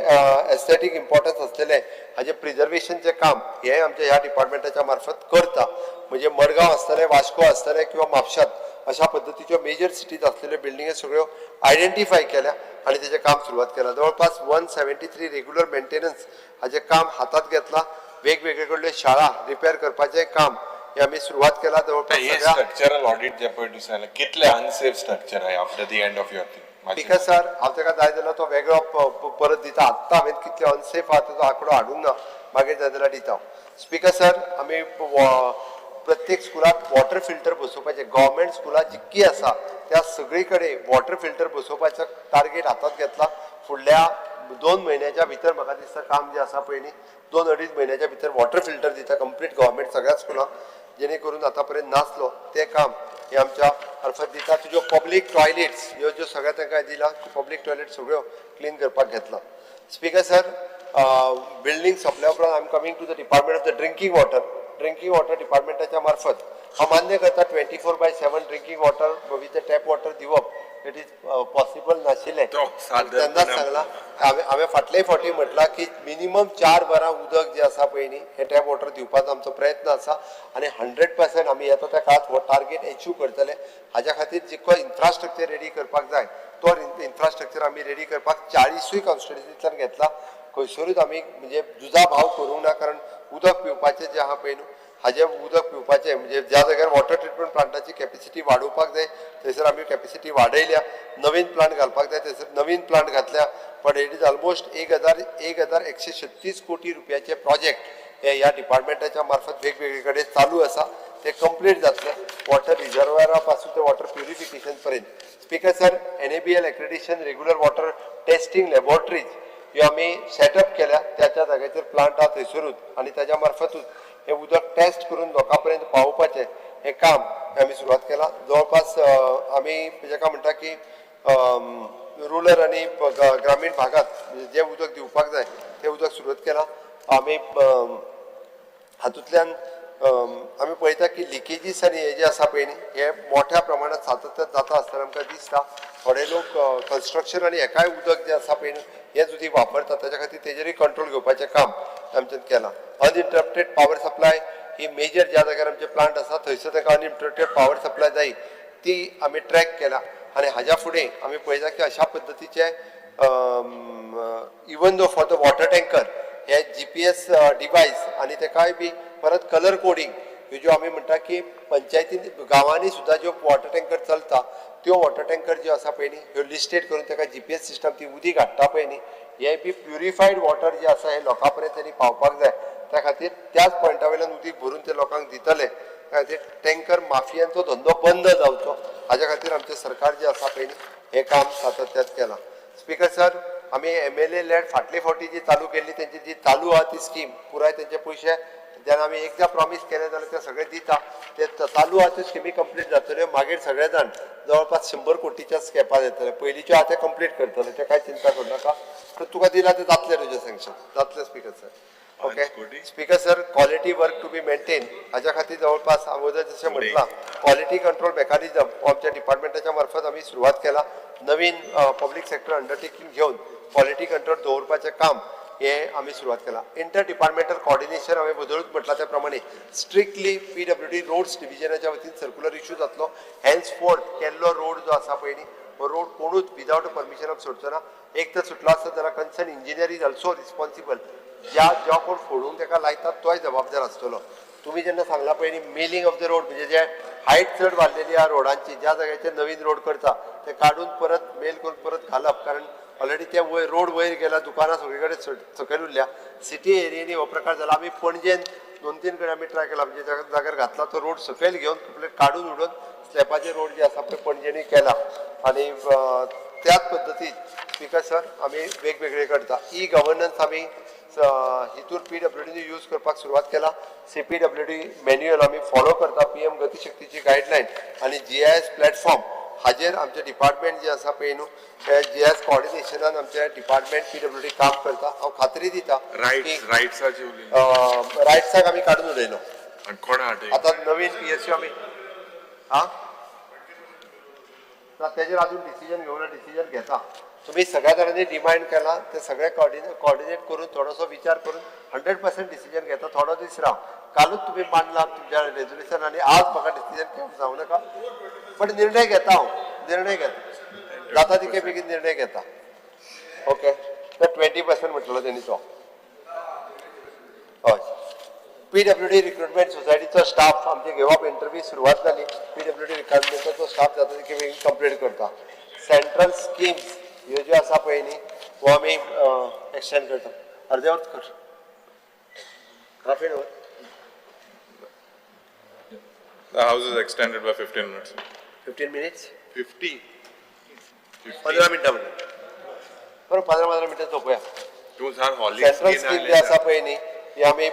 Speaker 4: एस्थेटीक इम्पॉर्टन्स आसलेलें हाजें प्रिजर्वेशनचें काम हें आमच्या ह्या डिपार्टमेंटाच्या मार्फत करता. म्हणजे मडगांव आसतलें, वास्को आसतलें किंवा म्हापशात अशा पद्दतीच्यो मेजर सिटीज आसलेल्यो बिल्डिंग्यो सगळ्यो आयडेंटिफाय केल्या आनी तेजें काम सुरवात केलां. जवळपास 173 रेग्युलर मेंटेनन्स हाजें काम हातात घेतलां. वेगवेगळे कडल्यो शाळा रिपेर करपाचें काम हें आमी सुरवात केलां. जवळपास
Speaker 10: हे
Speaker 4: सगळ्या
Speaker 10: स्ट्रक्चरल ऑडिट जे पळय तूं सांगलें, कितले अनसेफ स्ट्रक्चर आहे after the end of your thing?
Speaker 4: Speaker sir, हांव ताका जाय जाल्यार तो वेगळो परत दिता. आत्तां हांवें कितले अनसेफ आहा ताचो आंकडो हाडूंक ना, मागीर जाय जाल्यार दिता. स्पीकर सर, आमी प्रत्येक स्कुलाक वॉटर फिल्टर बसोवपाचें, गव्हर्मेंट स्कुलां जितकी आसा त्या सगळी कडेन वॉटर फिल्टर बसोवपाचो टार्गेट हातात घेतला. फुडल्या 2 म्हयन्याच्या भितर म्हाका दिसता काम जें आसा पळय न्ही, 2-2.5 म्हयन्याच्या भितर वॉटर फिल्टर दिता कंप्लीट गव्हर्मेंट सगळ्या स्कुलांक, जेणे करून आतां पर्यंत नासलो तें काम हें आमच्या मार्फत दिता. तुज्यो पब्लीक टॉयलेट्स ह्यो ज्यो सगळ्या तांकां दिला, पब्लीक टॉयलेट सगळ्यो क्लीन करपाक घेतला. स्पीकर सर, बिल्डींग सोंपल्या उपरांत I am coming to the department of the drinking water. Drinking water डिपार्टमेंटाच्या मार्फत हांव मान्य करता, 24/7 drinking water with tap water दिवप it is possible नाशिल्लें. तेन्नाच सांगलां हांवें, हांवें फाटले फावटी म्हटलां की मिनिमम 4 वरां उदक जें आसा पळय न्ही हें टॅप वॉटर दिवपाचो आमचो प्रयत्न आसा आनी 100% आमी येता त्या काळात हो टार्गेट एचीव करतले. हाज्या खातीर जितको इन्फ्रास्ट्रक्चर रेडी करपाक जाय तो इन्फ्रास्ट्रक्चर आमी रेडी करपाक 40ूय कॉन्स्टिट्युन्सींतल्यान घेतला. खंयसरूच आमी म्हणजे दुजा भाव करूंक ना, कारण उदक पिवपाचें जें आहा पळय न्हू हाजें उदक पिवपाचें म्हणजे ज्या जाग्यार वॉटर ट्रिटमेंट प्लांटाची कॅपेसिटी वाडोवपाक जाय थंयसर आमी कॅपेसिटी वाडयल्या. नवीन प्लांट घालपाक जाय थंयसर नवीन प्लांट घातल्या. पण it is almost 1136 कोटी रुपयाचे प्रोजेक्ट हे ह्या डिपार्टमेंटाच्या मार्फत वेगवेगळे कडेन चालू आसा, ते कंप्लीट जातले, वॉटर रिजर्वरा पासून ते वॉटर प्युरिफिकेशन पर्यंत. Speaker sir, NABL accreditation regular water testing laboratories ह्यो आमी सेटअप केल्या. त्या त्या जाग्याचेर प्लांट आहा थंयसरूच आनी ताज्या मार्फतूच हे उदक टेस्ट करून लोकां पर्यंत पावोवपाचें हें काम आमी सुरवात केलां. जवळपास आमी जेका म्हणटा की रुरल आनी ग्रामीण भागात जें उदक दिवपाक जाय तें उदक सुरवात केलां आमी. हातूंतल्यान आमी पळयता की लिकेजीस आनी हे जे आसा पळय न्ही हे मोठ्या प्रमाणात सातत्यान जाता आसतना आमकां दिसता. थोडे लोक कन्स्ट्रक्शन आनी हेकाय उदक जें आसा पळय न्ही हें उदीक वापरतात, ताच्या खातीर तेजेरूय कंट्रोल घेवपाचें काम आमच्यान केलां. अनइंटरप्टेड पावर सप्लाय ही मेजर ज्या जाग्यार आमचे प्लांट आसा थंयसर तांकां अनइंटरप्टेड पावर सप्लाय जाय ती आमी ट्रॅक केला आनी हाज्या फुडें आमी पळयता की अशा पद्दतीचे even though for the water tanker hey GPS device आनी तेकाय बी परत कलर कोडींग ह्यो ज्यो आमी म्हणटा की पंचायतीन गांवांनी सुद्दां ज्यो वॉटर टँकर चलता त्यो वॉटर टँकर ज्यो आसा पळय न्ही, ह्यो लिस्टेड करून ताका जीपीएस सिस्टम ती उदीक हाडटा पळय न्ही, हें बी प्युरिफायड वॉटर जें आसा हें लोकां पर्यंत तेणी पावपाक जाय. त्या खातीर त्याच पॉयंटा वयल्यान उदीक भरून ते लोकांक दितले. त्या खातीर टँकर माफियांचो धंदो बंद जावचो हाज्या खातीर आमचें सरकार जें आसा पळय न्ही, हें काम सातत्यात केलां. स्पीकर सर, आमी एमएलए लॅड फाटले फावटी जी चालू केल्ली तेंची जी चालू आहा ती स्कीम पुराय तेंचे पयशे जेन्ना आमी एकदां प्रॉमीस केलें जाल्यार ते सगळे दिता, ते चालू आहा त्यो स्किमी कंप्लीट जातल्यो. मागीर सगळे जाण जवळपास 100 कोटीच्या स्कॅपार येतले. पयलींच्यो आहा ते कंप्लीट करतले, ते कांय चिंता करूं नाका. तर तुका दिला ते जातले, तुजें सँक्शन जातलें speaker sir. Okay speaker sir, quality work to be maintain हाज्या खातीर जवळपास अगोदर जशें म्हटलां क्वॉलिटी कंट्रोल मेकॅनिजम हो आमच्या डिपार्टमेंटाच्या मार्फत आमी सुरवात केला. नवीन पब्लीक सेक्टर अंडरटेकींग घेवन क्वॉलिटी कंट्रोल दवरपाचें काम हें आमी सुरवात केलां. इंटर डिपार्टमेंटल कॉर्डिनेशन हांवें बदलूच म्हटलां त्या प्रमाणे स्ट्रिक्टली पीडब्ल्यूडी रोड्स डिविजनाच्या वतीन सर्कुलर इशू जातलो. हेन्स फोर्थ केल्लो रोड जो आसा पळय न्ही, हो रोड कोणूच विदावट परमिशन ऑफ सोडचो ना. एक तर सुटलो आसत जाल्यार concern engineer is also responsible. ज्या ज्या कोण फोडूंक ताका लायतात तोय जबाबदार आसतलो. तुमी जेन्ना सांगला पळय न्ही मेलिंग ऑफ the road, म्हणजे जे हायट चड वाडलेली आहा रोडांची, ज्या जाग्याचेर नवीन रोड करता ते काडून परत मेल करून परत घालप, कारण ऑलरेडी ते वयर रोड वयर गेला, दुकानां सगळे कडेन सकयल उरल्या. सिटी एरियेनी हो प्रकार जाला. आमी पणजेन 2-3 कडेन आमी ट्राय केला, म्हणजे जाग्यार घातला तो रोड सकयल घेवन कंप्लीट काडून उडोवन स्लॅपाचे रोड जे आसा पळय पणजेनी केला. आनी त्याच पद्दतीन स्पीकर सर आमी वेगवेगळे करता. ई गव्हर्नन्स आमी हितूर पीडब्ल्यूडीनी यूज करपाक सुरवात केला. सीपीडब्ल्यूडी मॅन्युअल आमी फॉलो करता, पीएम गतिशक्तीची गायडलायन आनी जीआयएस प्लॅटफॉर्म हाजेर आमचें डिपार्टमेंट जें आसा पळय न्हू, ते जीआयएस कॉर्डिनेशनान आमचें डिपार्टमेंट पीडब्ल्यूडी काम करता. हांव खात्री दिता
Speaker 10: रायट्साची
Speaker 4: रायट्साक आमी काडून उडयलो.
Speaker 10: कोण
Speaker 4: आतां नवीन पीएसयू आमी आं ना तेजेर आजून डिसिजन घेवना, डिसिजन घेता. तुमी सगळ्या जाणांनी डिमांड केला ते सगळे कॉर्डिनेट करून थोडोसो विचार करून 100% डिसिजन घेता. थोडो दीस राव, कालूच तुमी मांडला तुमच्या रेजोल्युशन आनी आज म्हाका डिसिजन घेवंक जावं नाका, पण निर्णय घेता हांव, निर्णय घेता जाता तितके बेगीन निर्णय घेता. ओके, तर 20% म्हटलो तेणी तो. हय, पीडब्ल्यूडी रिक्रुटमेंट सोसायटीचो स्टाफ आमचे घेवप इंटरव्यू सुरवात जाली. पीडब्ल्यूडी रिक्रुटमेंटाचो स्टाफ जाता तितके बेगीन कंप्लीट करता. सेंट्रल स्किम्स ह्यो ज्यो आसा पळय न्ही, हो आमी एक्सटेंड करता. अर्देवर कर half an hour.
Speaker 1: The house is extended by 15 minutes.
Speaker 4: 15 minutes?
Speaker 10: 50.
Speaker 4: 15 मिनटां म्हणटा. बरोबर, 15 मिनटां सोंपोया.
Speaker 10: तूं सांग हॉर्लिक्स
Speaker 4: सेंट्रल स्कीम जी आसा पळय न्ही, ही आमी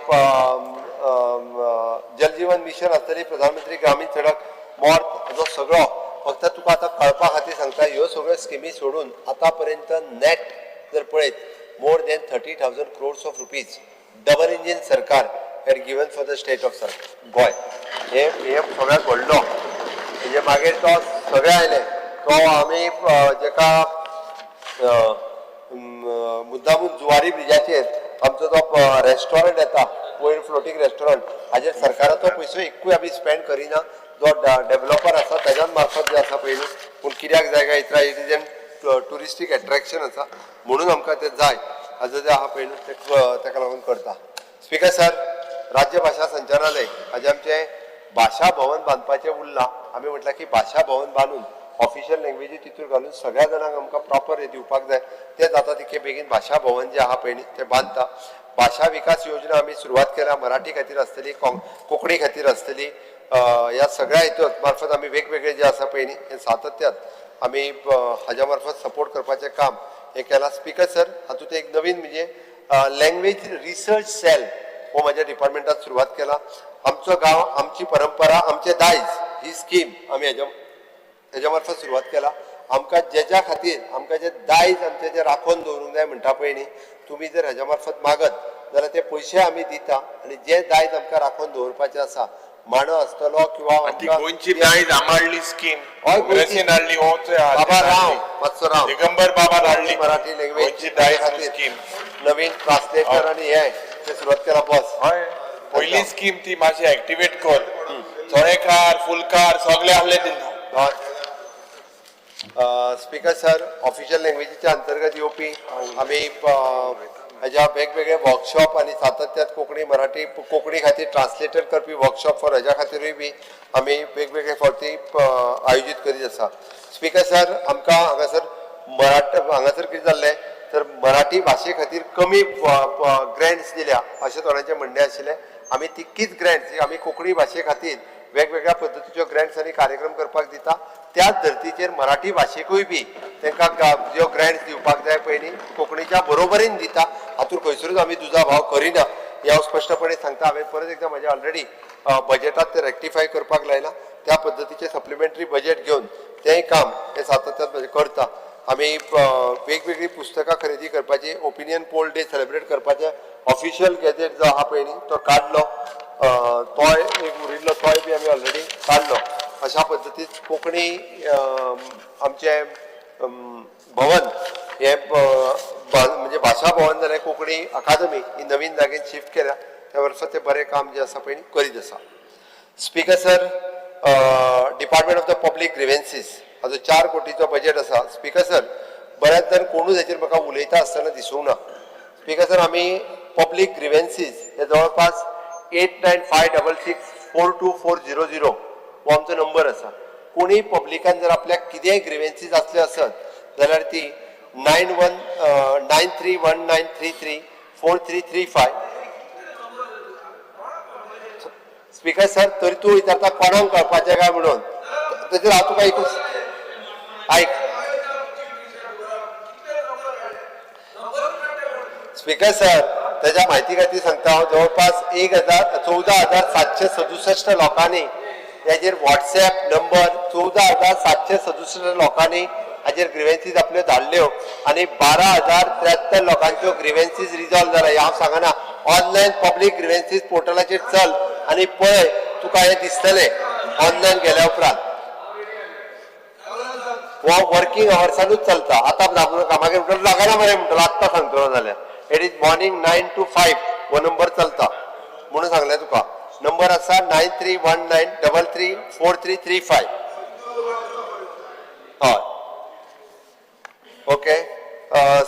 Speaker 4: जल जीवन मिशन आसतली, प्रधानमंत्री ग्रामीण सडक मोर्त जो सगळो, फक्त तुका आतां कळपा खातीर सांगता, ह्यो सगळ्यो स्किमी सोडून आतां पर्यंत नॅट जर पळयत more than 30,000 crores of rupees double engine सरकार had given for the state of Goa. हे हे सगळ्यात व्हडलो, म्हणजे मागीर तो सगळे आयले तो आमी जेका मुद्दामून जुवारी ब्रिजाचेर आमचो तो रेस्टॉरंट येता वयर फ्लोटींग रेस्टॉरंट, हाजेर सरकाराचो पयसो एकूय आमी स्पेंड करिना. जो डेव्हलपर आसा ताज्यान मार्फत जे आसा पळय न्हू, पूण कित्याक जाय काय इतरा it is an touristic attraction आसा म्हणून आमकां तें जाय, हाजो जें आहा पळय न्हू तेका लागून करता. स्पीकर सर, राज्य भाशा संचालनालय हाजें आमचें भाशा भवन बांदपाचें उरलां. आमी म्हटलां की भाशा भवन बांदून ऑफिशियल लँग्वेजी तितूर घालून सगळ्या जाणांक आमकां प्रॉपर हें दिवपाक जाय. तें जाता तितके बेगीन भाशा भवन जें आहा पळय न्ही तें बांदता. भाशा विकास योजना आमी सुरवात केल्या, मराठी खातीर आसतली, कोंकणी खातीर आसतली. ह्या सगळ्या हितून मार्फत आमी वेगवेगळे जे आसा पळय न्ही हें सातत्यात आमी हाज्या मार्फत सपोर्ट करपाचें काम हें केलां. स्पीकर सर, हातूंत एक नवीन म्हणजे लँग्वेज रिसर्च सेल हो म्हाज्या डिपार्टमेंटात सुरवात केला. आमचो गांव आमची परंपरा आमचें दायज ही स्कीम आमी हेज्या मार्फत सुरवात केला. आमकां जेज्या खातीर आमकां जें दायज आमचें जें राखोवन दवरूंक जाय म्हणटा पळय न्ही, तुमी जर हेज्या मार्फत मागत जाल्यार ते पयशे आमी दिता आनी जें दायज आमकां राखोवन दवरपाचें आसा, मांडो आसतलो किंवा
Speaker 10: ती गोंयची दायज आमाडली स्कीम काँग्रेसीन हाडली,
Speaker 4: बाबा राव मातसो राव,
Speaker 10: दिगंबर बाबा हाडली
Speaker 4: मराठी लँग्वेज
Speaker 10: गोंयची दायज स्कीम,
Speaker 4: नवीन ट्रान्सलेटर आनी हें तें सुरवात केला. बस
Speaker 10: हय, पयली स्कीम ती मातशी एक्टिवेट कर. चोणेकार फुलकार सगळे आहले तेन्ना.
Speaker 4: स्पीकर सर, ऑफिशियल लँग्वेजीच्या अंतर्गत येवपी आमी हाज्या वेगवेगळे वर्कशॉप आनी सातत्यात कोंकणी मराठी कोंकणी खातीर ट्रान्सलेटर करपी वर्कशॉप फॉर हेज्या खातीरूय बी आमी वेगवेगळे फावटी आयोजीत करीत आसा. स्पीकर सर, आमकां हांगासर मराठ हांगासर कितें जाल्लें तर मराठी भाशे खातीर कमी ग्रँट्स दिल्या अशें थोड्यांचें म्हणणें आशिल्लें. आमी तितकीच ग्रँट्स आमी कोंकणी भाशे खातीर वेगवेगळ्या पद्दतीच्यो ग्रँट्स आनी कार्यक्रम करपाक दिता. त्याच धर्तीचेर मराठी भाशेकूय बी तांकां ज्यो ग्रँट्स दिवपाक जाय पयलीं कोंकणीच्या बरोबरीन दिता. हातूंत खंयसरूच आमी दुजाभाव करिना हें हांव स्पश्टपणे सांगता. हांवें परत एकदां म्हजें ऑलरेडी बजेटात तें रेक्टिफाय करपाक लायलां. त्या पद्दतीचें सप्लिमेंटरी बजेट घेवन तेंय काम हें सातत्यान म्हजें करता. आमी वेगवेगळीं पुस्तकां खरेदी करपाची, ओपिनियन पोल डे सेलेब्रेट करपाचें ऑफिशियल गॅजेट जो आहा पळय न्ही तो काडलो, तोय एक उरिल्लो तोय बी आमी ऑलरेडी काडलो. अशा पद्दतीन कोंकणी आमचें भवन हें म्हणजे भाशा भवन जाल्यार कोंकणी अकादमी ही नवीन जागेन शिफ्ट केल्या. त्या वर्सा तें बरें काम जें आसा पळय न्ही करीत आसा. Speaker sir, department of the public grievances हाजो 4 कोटीचो बजेट आसा. स्पीकर सर, बऱ्याच जाण कोणूच हेचेर म्हाका उलयता आसतना दिसूंक ना. स्पीकर सर, आमी पब्लीक ग्रिवेन्सीस हे जवळपास 8956642400 हो आमचो नंबर आसा. कोणीय पब्लिकान जर आपल्याक कितेंय ग्रिवेन्सीस आसल्यो आसत जाल्यार ती 91 9319334335. स्पीकर सर, तरी तूं विचारता कोणाक कळपाचें काय म्हणून, तेचेर हांव तुका एकूच आयक. स्पीकर सर, तेज्या म्हायती खातीर सांगता हांव, जवळपास 14,767 लोकांनी हेजेर वॉट्सॅप नंबर 14,767 लोकांनी हाजेर ग्रिवेन्सीज आपल्यो धाडल्यो आनी 12,073 लोकांच्यो ग्रिवेन्सीज रिजॉल्व जाल्या. हें हांव सांगना, ऑनलायन पब्लीक ग्रिवेन्सीज पोर्टलाचेर चल आनी पळय, तुका हें दिसतलें ऑनलायन गेल्या उपरांत. हो वर्किंग अवर्सानूच चलता. आतां लागू नाका, मागीर म्हणटलो लागना मरे म्हणटलो, आत्तां सांगतलो जाल्यार. It is morning 9 to 5 हो नंबर चलता म्हणून सांगलें तुका. नंबर आसा 9319334335. हय, ओके.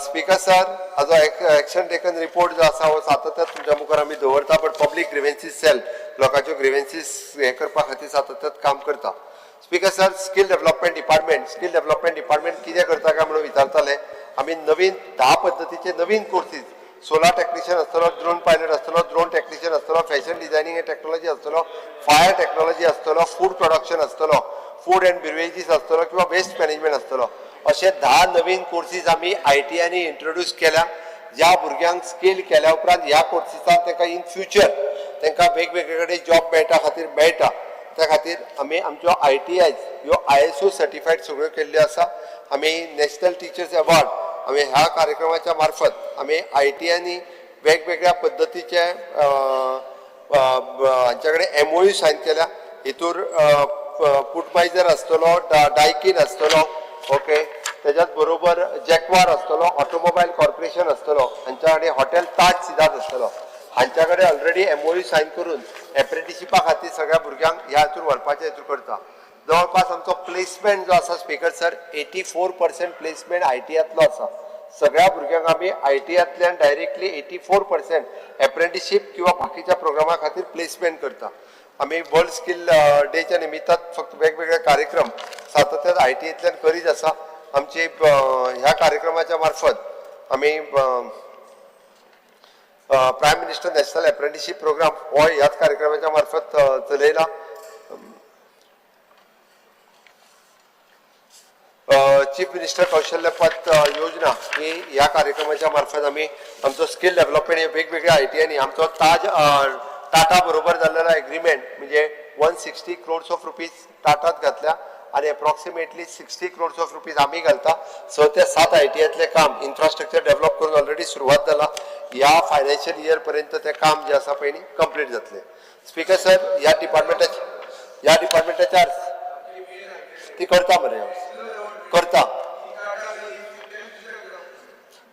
Speaker 4: स्पीकर सर, हाजो एक्शन टेकन रिपोर्ट जो आसा हो सातत्यान तुमच्या मुखार आमी दवरता. बट पब्लीक ग्रिवेन्सीस सेल लोकांच्यो ग्रिवेन्सीस हें करपा खातीर सातत्यान काम करता. Speaker sir, skill development department, skill development department कितें करता काय म्हणून विचारताले. आमी नवीन 10 पद्दतीचे नवीन कोर्सीस, सोलार टॅक्निशियन आसतलो, ड्रोन पायलट आसतलो, ड्रोन टॅक्निशियन आसतलो, फॅशन डिझायनींग एंड टॅक्नॉलॉजी आसतलो, फायर टॅक्नॉलॉजी आसतलो, फूड प्रोडक्शन आसतलो, फूड अँड बिवरेजीस आसतलो किंवा वेस्ट मॅनेजमेंट आसतलो. अशे 10 नवीन कोर्सीस आमी आय-टी-आयनी इंट्रोड्यूस केल्या. ज्या भुरग्यांक स्कील केल्या उपरांत ह्या कोर्सीसान तांकां इन फ्युचर तांकां वेगवेगळे कडेन जॉब मेळटा खातीर मेळटा. त्या खातीर आमी आमच्यो आय-टी-आयज ह्यो ISO certified सगळ्यो केल्ल्यो आसा. आमी नॅशनल टिचर्स अवॉर्ड आमी ह्या कार्यक्रमाच्या मार्फत आमी आय-टी-आयनी वेगवेगळ्या पद्दतीचे हांच्या कडेन MOU sign केल्या. हितूर पुटमायजर आसतलो, डायकीन आसतलो, ओके, तेज्याच बरोबर जॅकवार आसतलो, ऑटोमोबायल कॉर्पोरेशन आसतलो, हांच्या कडेन हॉटेल ताज सिदाद आसतलो. हांच्या कडेन ऑलरेडी MOU sign करून एप्रेंटिशिपा खातीर सगळ्या भुरग्यांक ह्या हातून व्हरपाचें हेतून करता. जवळपास आमचो प्लेसमेंट जो आसा स्पीकर सर, 84% प्लेसमेंट आय-टीयांतलो आसा. सगळ्या भुरग्यांक आमी आय-टीयांतल्यान डायरेक्टली 84% एप्रेंटिशीप किंवा बाकीच्या प्रोग्रामा खातीर प्लेसमेंट करता. आमी वर्ल्ड स्कील डेच्या निमित्तान फक्त वेगवेगळे कार्यक्रम सातत्यान आय-टींतल्यान करीत आसा. आमची ह्या कार्यक्रमाच्या मार्फत आमी prime minister national apprenticeship programme हो ह्याच कार्यक्रमाच्या मार्फत चलयला. चीफ मिनिस्टर कौशल्य पथ योजना ही ह्या कार्यक्रमाच्या मार्फत आमी आमचो स्कील डेव्हलपमेंट हे वेगवेगळ्या आय-टीआयनी आमचो ताज टाटा बरोबर जाल्लेलो एग्रीमेंट म्हणजे 160 क्रोर्स ऑफ रुपीज टाटात घातल्या आनी एप्रॉक्सिमेटली 60 क्रोर्स ऑफ रुपीज आमी घालता. 6 ते 7 आय-टीआयतलें काम इन्फ्रास्ट्रक्चर डेव्हलप करून ऑलरेडी सुरवात जाला. ह्या फायनान्शियल इयर पर्यंत तें काम जें आसा पळय न्ही कंप्लीट जातलें. स्पीकर सर, ह्या डिपार्टमेंटाच्या ती करता मरे, करता.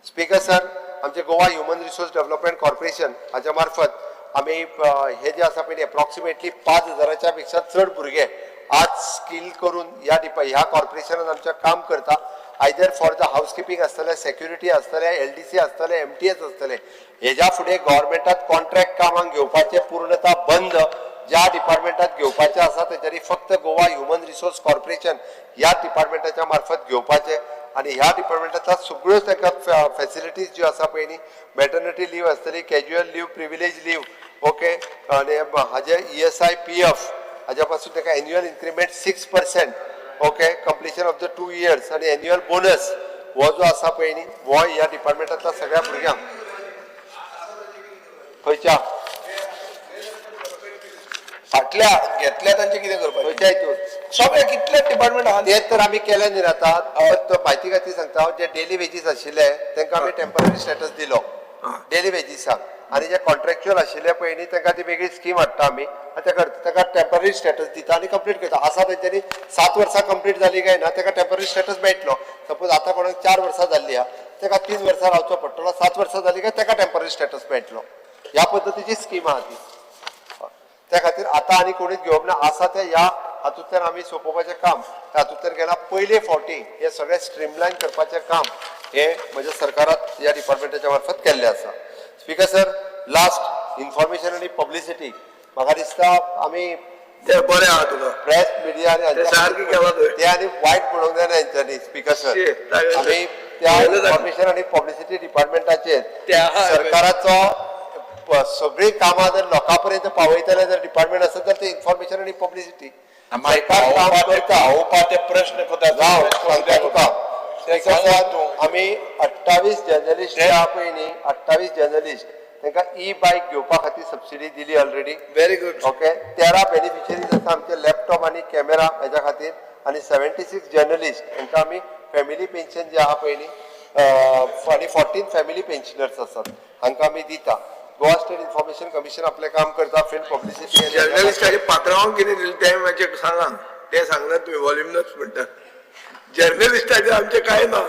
Speaker 4: स्पीकर सर, आमचे Goa human resource development corporation हाच्या मार्फत आमी हे जे आसा पळय एप्रॉक्सिमेटली 5,000 पेक्षा चड भुरगे आज स्कील करून ह्या कॉर्पोरेशनान आमच्या काम करता. आयदर फॉर the housekeeping आसतलें, सेक्युरिटी आसतलें, एलडीसी आसतलें, एमटीएस आसतलें. हेज्या फुडें गव्हर्मेंटात कॉन्ट्रॅक्ट कामांक घेवपाचें पूर्णता बंद. ज्या डिपार्टमेंटात घेवपाचें आसा तेंच्यांनी फक्त गोवा ह्युमन रिसोर्स कॉर्पोरेशन ह्या डिपार्टमेंटाच्या मार्फत घेवपाचें आनी ह्या डिपार्टमेंटांतल्या सगळ्यो तांकां फॅसिलिटीज ज्यो आसा पळय न्ही, मॅटर्निटी लीव आसतली, casual leave, privilege leave, okay, आनी हाजे ईएसआय, पीएफ, हाज्या पासून ताका annual increment 6%, okay, completion of the 2 years आनी एन्युअल बोनस हो जो आसा पळय न्ही, हो ह्या डिपार्टमेंटांतल्या सगळ्या भुरग्यांक. खंयच्या
Speaker 3: फाटल्या घेतल्या तांचे कितें करपाचें?
Speaker 4: खंयच्या हितून
Speaker 3: सगळे कितले डिपार्टमेंट आहा.
Speaker 4: ते तर आमी केले न्ही आतां. म्हायती खातीर सांगता, जे डेली वेजीस आशिल्ले तांकां आमी टेंपररी स्टेटस दिलो डेली वेजीसाक, आनी जे कॉन्ट्रॅक्च्युअल आशिल्ले पळय न्ही तांकां ती वेगळी स्कीम हाडटा आमी आनी ताका ताका टेंपररी स्टेटस दिता आनी कंप्लीट करता. आसा तेंच्यांनी 7 वर्सां कंप्लीट जाली काय ना ताका टेंपररी स्टेटस मेळटलो. सपोज आतां कोणाक 4 वर्सां जाल्ली आहा, ताका 3 वर्सां रावचो पडटलो, 7 वर्सां जाली काय ताका टेंपररी स्टेटस मेळटलो. ह्या पद्दतीची स्कीम आहा ती. त्या खातीर आतां आनी कोणीच घेवप ना. आसा ते ह्या हातूंतल्यान आमी सोंपोवपाचें काम हातूंतल्यान केलां. पयले फावटी हे सगळें स्ट्रीमलायन करपाचें काम हे म्हज्या सरकारात ह्या डिपार्टमेंटाच्या मार्फत केल्लें आसा. स्पीकर सर, लास्ट इन्फॉर्मेशन आनी पब्लिसिटी म्हाका दिसता आमी
Speaker 3: ते बरें आहा तुका
Speaker 4: प्रेस मिडिया आनी
Speaker 3: सारकें केलां तुवें.
Speaker 4: ते आनी वायट म्हणूंक जायना हेंच्यांनी. स्पीकर सर, आमी त्या इन्फॉर्मेशन आनी पब्लिसिटी डिपार्टमेंटाचेर सरकाराचो सगळीं कामां जर लोकां पर्यंत पावयतले जर डिपार्टमेंट आसत जाल्यार ते इन्फॉर्मेशन आनी पब्लिसिटी. सरकार काम करता.
Speaker 10: ते प्रश्न
Speaker 4: राव सांगता तुका. आमी 28 जर्नलिस्ट जे आहा पळय न्ही, 28 जर्नलिस्ट तांकां ई बायक घेवपा खातीर सबसिडी दिली already.
Speaker 3: Very good.
Speaker 4: Okay, 13 beneficiaries आसा आमचे लॅपटॉप आनी कॅमेरा हेज्या खातीर, आनी 76 जर्नलिस्ट तांकां आमी फॅमिली पेन्शन जे आहा पळय न्ही, आनी 14 फॅमिली पेन्शनर्स आसात हांकां आमी दिता. गोवा स्टेट इन्फॉर्मेशन कमिशन आपलें काम करता, फिल्म पब्लिसिटी.
Speaker 3: जर्नलिस्टाचे पात्रांवांक कितें दिलें तें मातशें सांगा. तें सांगना तुमी, वॉल्युमनस म्हणटा. जर्नलिस्टाचे आमचें कांय ना.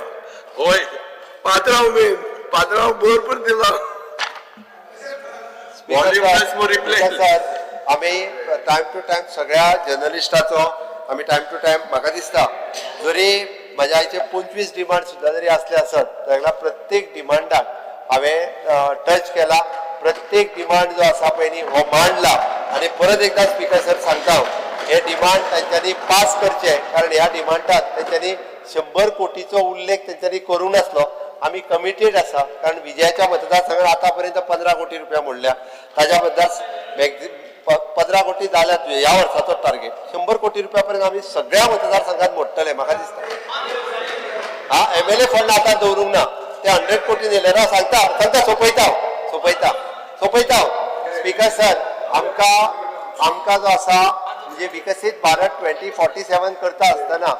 Speaker 3: हय, पात्रांव मेन पात्रांव भरपूर दिला.
Speaker 4: सर, आमी टायम टू टायम सगळ्या जर्नलिस्टाचो आमी टायम टू टायम म्हाका दिसता जरी म्हज्या आयचे 25 डिमांड सुद्दां जरी आसले आसत जाल्यार प्रत्येक डिमांडाक हांवें टच केला. प्रत्येक डिमांड जो आसा पळय न्ही हो मांडला. आनी परत एकदां स्पीकर सर सांगता, हे डिमांड तांच्यांनी पास करचे, कारण ह्या डिमांडात तांच्यांनी 100 कोटीचो उल्लेख तांच्यांनी करूंक नासलो. आमी कमिटेड आसा, कारण विजयाच्या मतदारसंघात आतां पर्यंत 15 कोटी रुपया मोडल्या. ताज्या बद्दल 15 कोटी जाल्या ह्या वर्साचो टार्गेट. 100 कोटी रुपया पर्यंत आमी सगळ्या मतदारसंघात मोडटले म्हाका दिसता. हा, एमएलए फंड आतां दवरूंक ना, ते 100 कोटी नेले ना. सांगता सांगता, सोंपयता सोंपयता सोंपयता. स्पीकर सर, आमकां आमकां जो आसा म्हणजे विकसीत भारत 2047 करता आसतना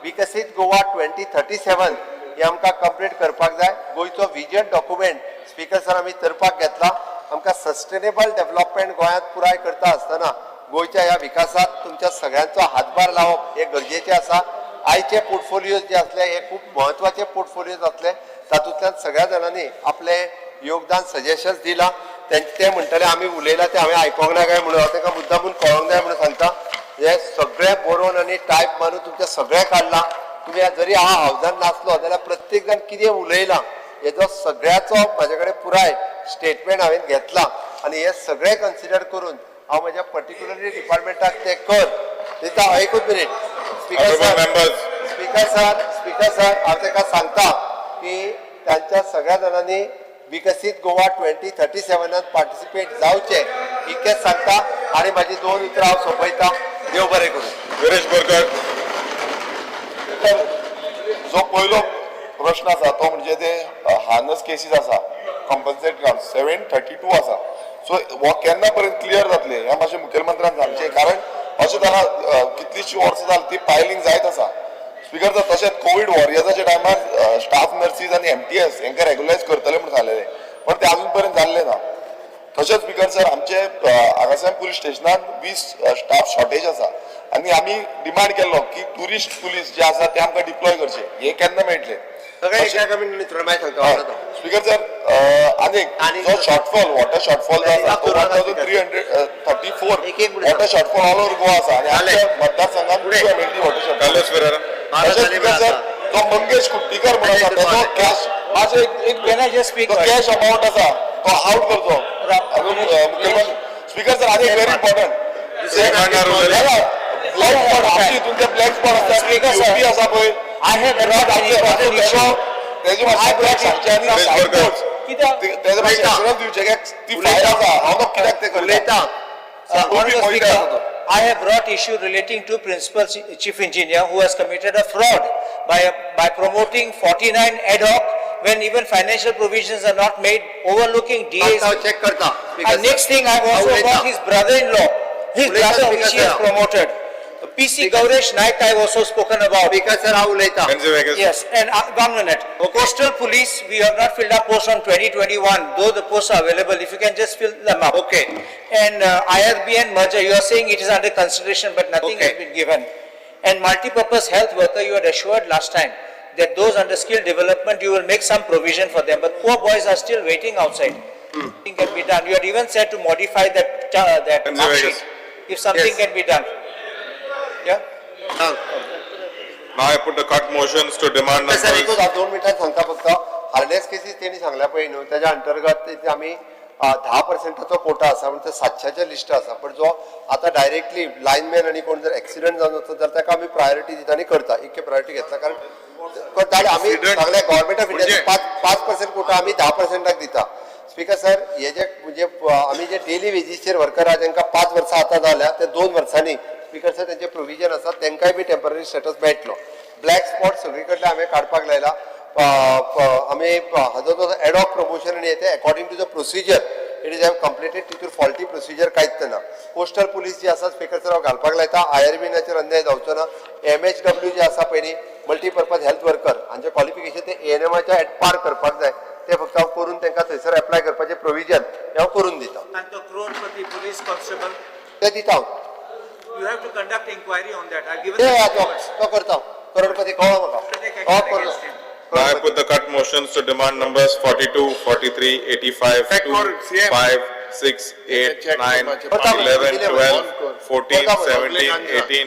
Speaker 4: विकसीत गोवा 2037 हे आमकां कंप्लीट करपाक जाय. गोंयचो विजन डॉक्युमेंट स्पीकर सर आमी करपाक घेतला. आमकां सस्टेनेबल डेव्हलपमेंट गोंयांत पुराय करता आसतना गोंयच्या ह्या विकासात तुमच्या सगळ्यांचो हातभार लावप हे गरजेचें आसा. आयचे पोर्टफोलियोज जे आसले हे खूब म्हत्वाचे पोर्टफोलियोज आसले, तातूंतल्यान सगळ्या जाणांनी आपलें योगदान सजेशन्स दिलां. ते म्हणटले आमी उलयला ते हांवें आयकोंक ना काय म्हणून, हांव तांकां मुद्दामून कळोंक जाय म्हणून सांगता. हे सगळें बरोवन आनी टायप मारून तुमचें सगळें काडलां. तुमी जरी हांव हावजान नासलो जाल्यार प्रत्येक जाण कितें उलयलां हेजो सगळ्याचो म्हाजे कडेन पुराय स्टेटमेंट हांवें घेतलां आनी हे सगळें कन्सिडर करून हांव म्हज्या पर्टिक्युलरली डिपार्टमेंटाक ते कर दिता. एकूच minute speaker sir, speaker sir, speaker sir, हांव ताका सांगता की तांच्या सगळ्या जाणांनी विकसीत गोवा 2037 पार्टिसिपेट जावचें इतकेंच सांगता आनी म्हाजी 2 उतरां हांव सोंपयता. देव बरें करूं.
Speaker 10: विरेश बोरकर. जो पयलो प्रश्न आसा तो म्हणजे ते हार्नस केसीस आसा कॉम्पन्सेट ग्राउंड 732 आसा. सो हो केन्ना पर्यंत क्लियर जातले हें मातशें मुखेलमंत्र्यान सांगचें, कारण अशें जाला कितलींशीं वर्सां जालीं ती पायलींग जायत आसा. स्पीकर सर, तशेंच कोवीड वॉरियर्साच्या टायमार स्टाफ नर्सीस आनी एमटीएस हेंकां रेगुलरायज करतले म्हूण सांगलेलें, पण ते अजून पर्यंत जाल्लें ना. तशेंच स्पीकर सर, आमचे आगासाहेब पुलीस स्टेशनान 20 स्टाफ शॉर्टेज आसा आनी आमी डिमांड केल्लो की ट्युरिस्ट पुलीस जे आसा ते आमकां डिप्लॉय करचे, हे केन्ना मेळटले? स्पीकर सर, आनी जो शॉर्टफॉल वॉटर शॉर्टफॉल जो आसा तो 1334 water shortfall all over Goa आसा आनी आमच्या मतदारसंघात 2 MLD water shortfall. Speaker sir,
Speaker 20: जो मंगेश कुट्टीकर म्हणून आसा तेजो कॅश मातसो एक
Speaker 13: Can I just speak?
Speaker 20: तो कॅश अमावंट आसा तो आउट करचो मुख्यमंत्री. स्पीकर सर, आनी एक व्हेरी इम्पॉर्टंट ब्लॅक स्पॉट आमच्या हितून ते ब्लॅक स्पॉट आसता,
Speaker 13: Speaker, sir.
Speaker 20: UP आसा पळय.
Speaker 13: I have brought an important issue.
Speaker 20: तेजी मातशी ब्लॅक सांगची आनी सायन
Speaker 13: कित्याक?
Speaker 20: तेजे मातशें एश्योरन्स दिवचें की ती फायल आसा, हांव तो कित्याक ते
Speaker 4: उलयता.
Speaker 13: Honorable Speaker, I have brought issue relating to Principal Chief Engineer who has committed a fraud by promoting 49 ad hoc when even financial provisions are not made, overlooking DAs.
Speaker 4: हांव चेक करता.
Speaker 13: And next thing, I have also
Speaker 4: उलयता.
Speaker 13: got his brother-in-law, his
Speaker 4: उलयता,
Speaker 13: brother
Speaker 4: Speaker
Speaker 13: which he has
Speaker 4: sir.
Speaker 13: Promoted. PC Gauresh Naik I have also spoken about.
Speaker 4: Speaker sir, हांव उलयता.
Speaker 1: Venzy Vegas.
Speaker 13: Yes, and one minute. Coastal Police, we have not filled up posts on 2021, though the posts are available, if you can just fill them up.
Speaker 4: Okay.
Speaker 13: And IRBN merger, you are saying it is under consideration, but nothing has
Speaker 4: Okay.
Speaker 13: been given. And multipurpose health worker, you had assured last time that those under skill development, you will make some provision for them, but poor boys are still waiting outside. Nothing can be done. You had even said to modify that
Speaker 1: Venzy
Speaker 13: mark
Speaker 1: Vegas.
Speaker 13: sheet, if something
Speaker 4: Yes.
Speaker 13: can be done. Yeah?
Speaker 1: Now I put the cut motions to demand
Speaker 4: sir,
Speaker 1: numbers.
Speaker 4: एकूच हांव 2 मिनटां सांगता फक्त. Harness cases तेणी सांगल्या पळय न्हू, तेज्या अंतर्गत ते आमी 10%चो कोटा आसा, म्हणजे 700चें लिस्ट आसा. पण जो आतां डायरेक्टली लायनमॅन आनी कोण जर एक्सिडंट जावन वता जाल्यार ताका आमी प्रायोरिटी दिता आनी करता, इतके प्रायोरिटी घेतला. कारण करता आमी सगल्या गव्हर्मेंट ऑफ इंडिया 5% कोटा आमी 10%क दिता. स्पीकर सर, हे जे म्हणजे आमी जे डेली वेजीसचेर वर्कर आहा तांकां 5 वर्सां आतां जाल्या, ते 2 वर्सांनी स्पीकर सर तेंचे प्रोविजन आसा, तांकांय बी टेंपररी स्टेटस मेळटलो. ब्लॅक स्पॉट सगळी कडले हांवें काडपाक लायला. आमी हाजो जो एडॉक प्रमोशन आनी ते according to the procedure it is have completed, तितूर faulty procedure कांयच ना. कोस्टल पुलीस जी आसा स्पीकर सर हांव घालपाक लायता. आयआरबीनाचेर अन्याय जावचो ना. एमएचडब्ल्यू जे आसा पयलीं मल्टीपर्पज हेल्थ वर्कर हांचें क्वॉलिफिकेशन ते एएनएमाच्या एट पार करपाक जाय, ते फक्त हांव करून तांकां थंयसर एप्लाय करपाचें प्रोविजन हें हांव करून दिता.
Speaker 13: And the Crorepati police constable,
Speaker 4: तें दिता हांव.
Speaker 13: you have to conduct inquiry on that. I've given
Speaker 4: ते
Speaker 13: the
Speaker 4: तो
Speaker 13: documents.
Speaker 4: तो करता हांव. करोडपती कळ्ळो म्हाका.
Speaker 13: Take
Speaker 4: हो
Speaker 13: action
Speaker 4: करता.
Speaker 13: against him.
Speaker 1: Now I put the cut motions to demand numbers 42, 43, 85, 2, 5, 6, 8, 9, 11, 12, 14, 17, 18,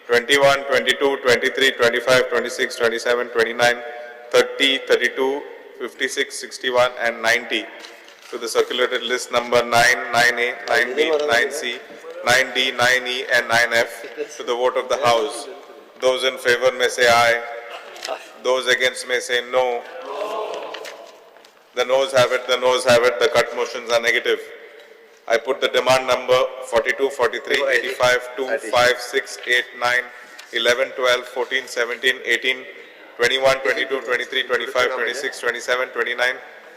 Speaker 1: 21, 22, 23, 25, 26, 27, 29, 30, 32, 56, 61 and 90 to the circulated list number 9, 9A, 9B, 9C, 9D, 9E and 9F to the vote of the House. Those in favor may say aye. Those against may say no. The noes have it, the noes have it, the cut motions are negative. I put the demand number 42, 43, 85, 2, 5, 6, 8, 9, 11, 12, 14, 17, 18, 21, 22, 23, 25, 26, 27, 29,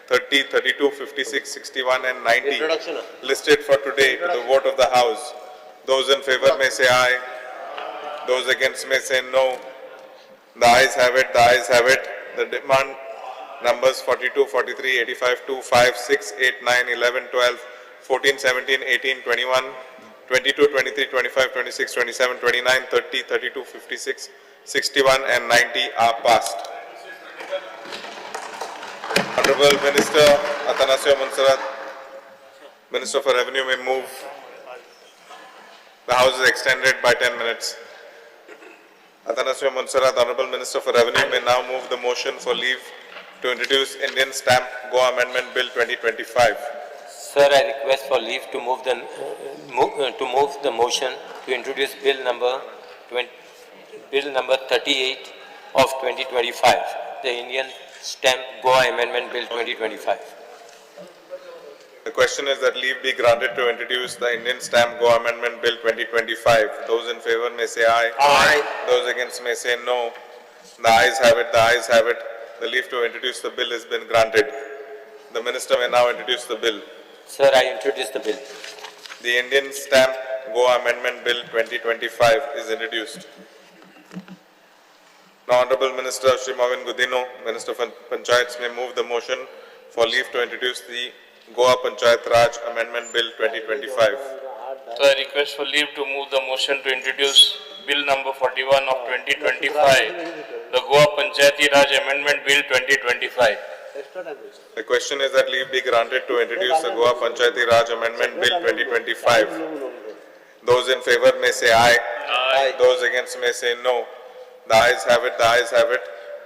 Speaker 1: 30, 32, 56, 61 and 90 listed for today to the vote of the House. Those in favor may say aye. Those against may say no. The ayes have it, the ayes have it. The demand numbers 42, 43, 85, 2, 5, 6, 8, 9, 11, 12, 14, 17, 18, 21, 22, 23, 25, 26, 27, 29, 30, 32, 56, 61 and 90 are passed. Honorable Minister Atanasio Monserrat, Minister for Revenue, may move. The House is extended by 10 minutes. Atanasio Monserrat, Honorable Minister for Revenue, may now move the motion for leave to introduce Indian Stamp Goa Amendment Bill 2025.
Speaker 14: Sir, I request for leave to move the move the motion to introduce bill number 38 of 2025, the Indian Stamp Goa Amendment Bill 2025.
Speaker 1: The question is that leave be granted to introduce the Indian Stamp Goa Amendment Bill 2025. Those in favor may say aye.
Speaker 4: Aye.
Speaker 1: Those against may say no. The ayes have it, the ayes have it. The leave to introduce the bill has been granted. The minister may now introduce the bill.
Speaker 14: Sir, I introduce the bill.
Speaker 1: The Indian Stamp Goa Amendment Bill 2025 is introduced. Now, Honorable Minister Shri Mauvin Godinho, Minister for Panchayats, may move the motion for leave to introduce the Goa Panchayat Raj Amendment Bill 2025.
Speaker 23: So I request for leave to move the motion to introduce Bill number 41 of 2025, the Goa Panchayati Raj Amendment Bill 2025.
Speaker 1: The question is that leave be granted to introduce the Goa Panchayati Raj Amendment Bill 2025. Those in favor may say aye.
Speaker 23: Aye.
Speaker 1: Those against may say no. The ayes have it, the ayes have it.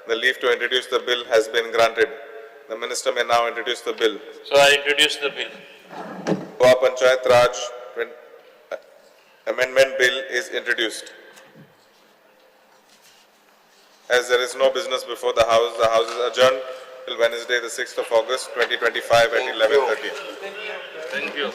Speaker 1: The leave to introduce the bill has been granted. The minister may now introduce the bill.
Speaker 23: So I introduce the bill.
Speaker 1: Goa Panchayat Raj Amendment Bill is introduced. As there is no business before the House is adjourned till Wednesday, the 6th of August, 2025 at 11:30.
Speaker 23: Thank you.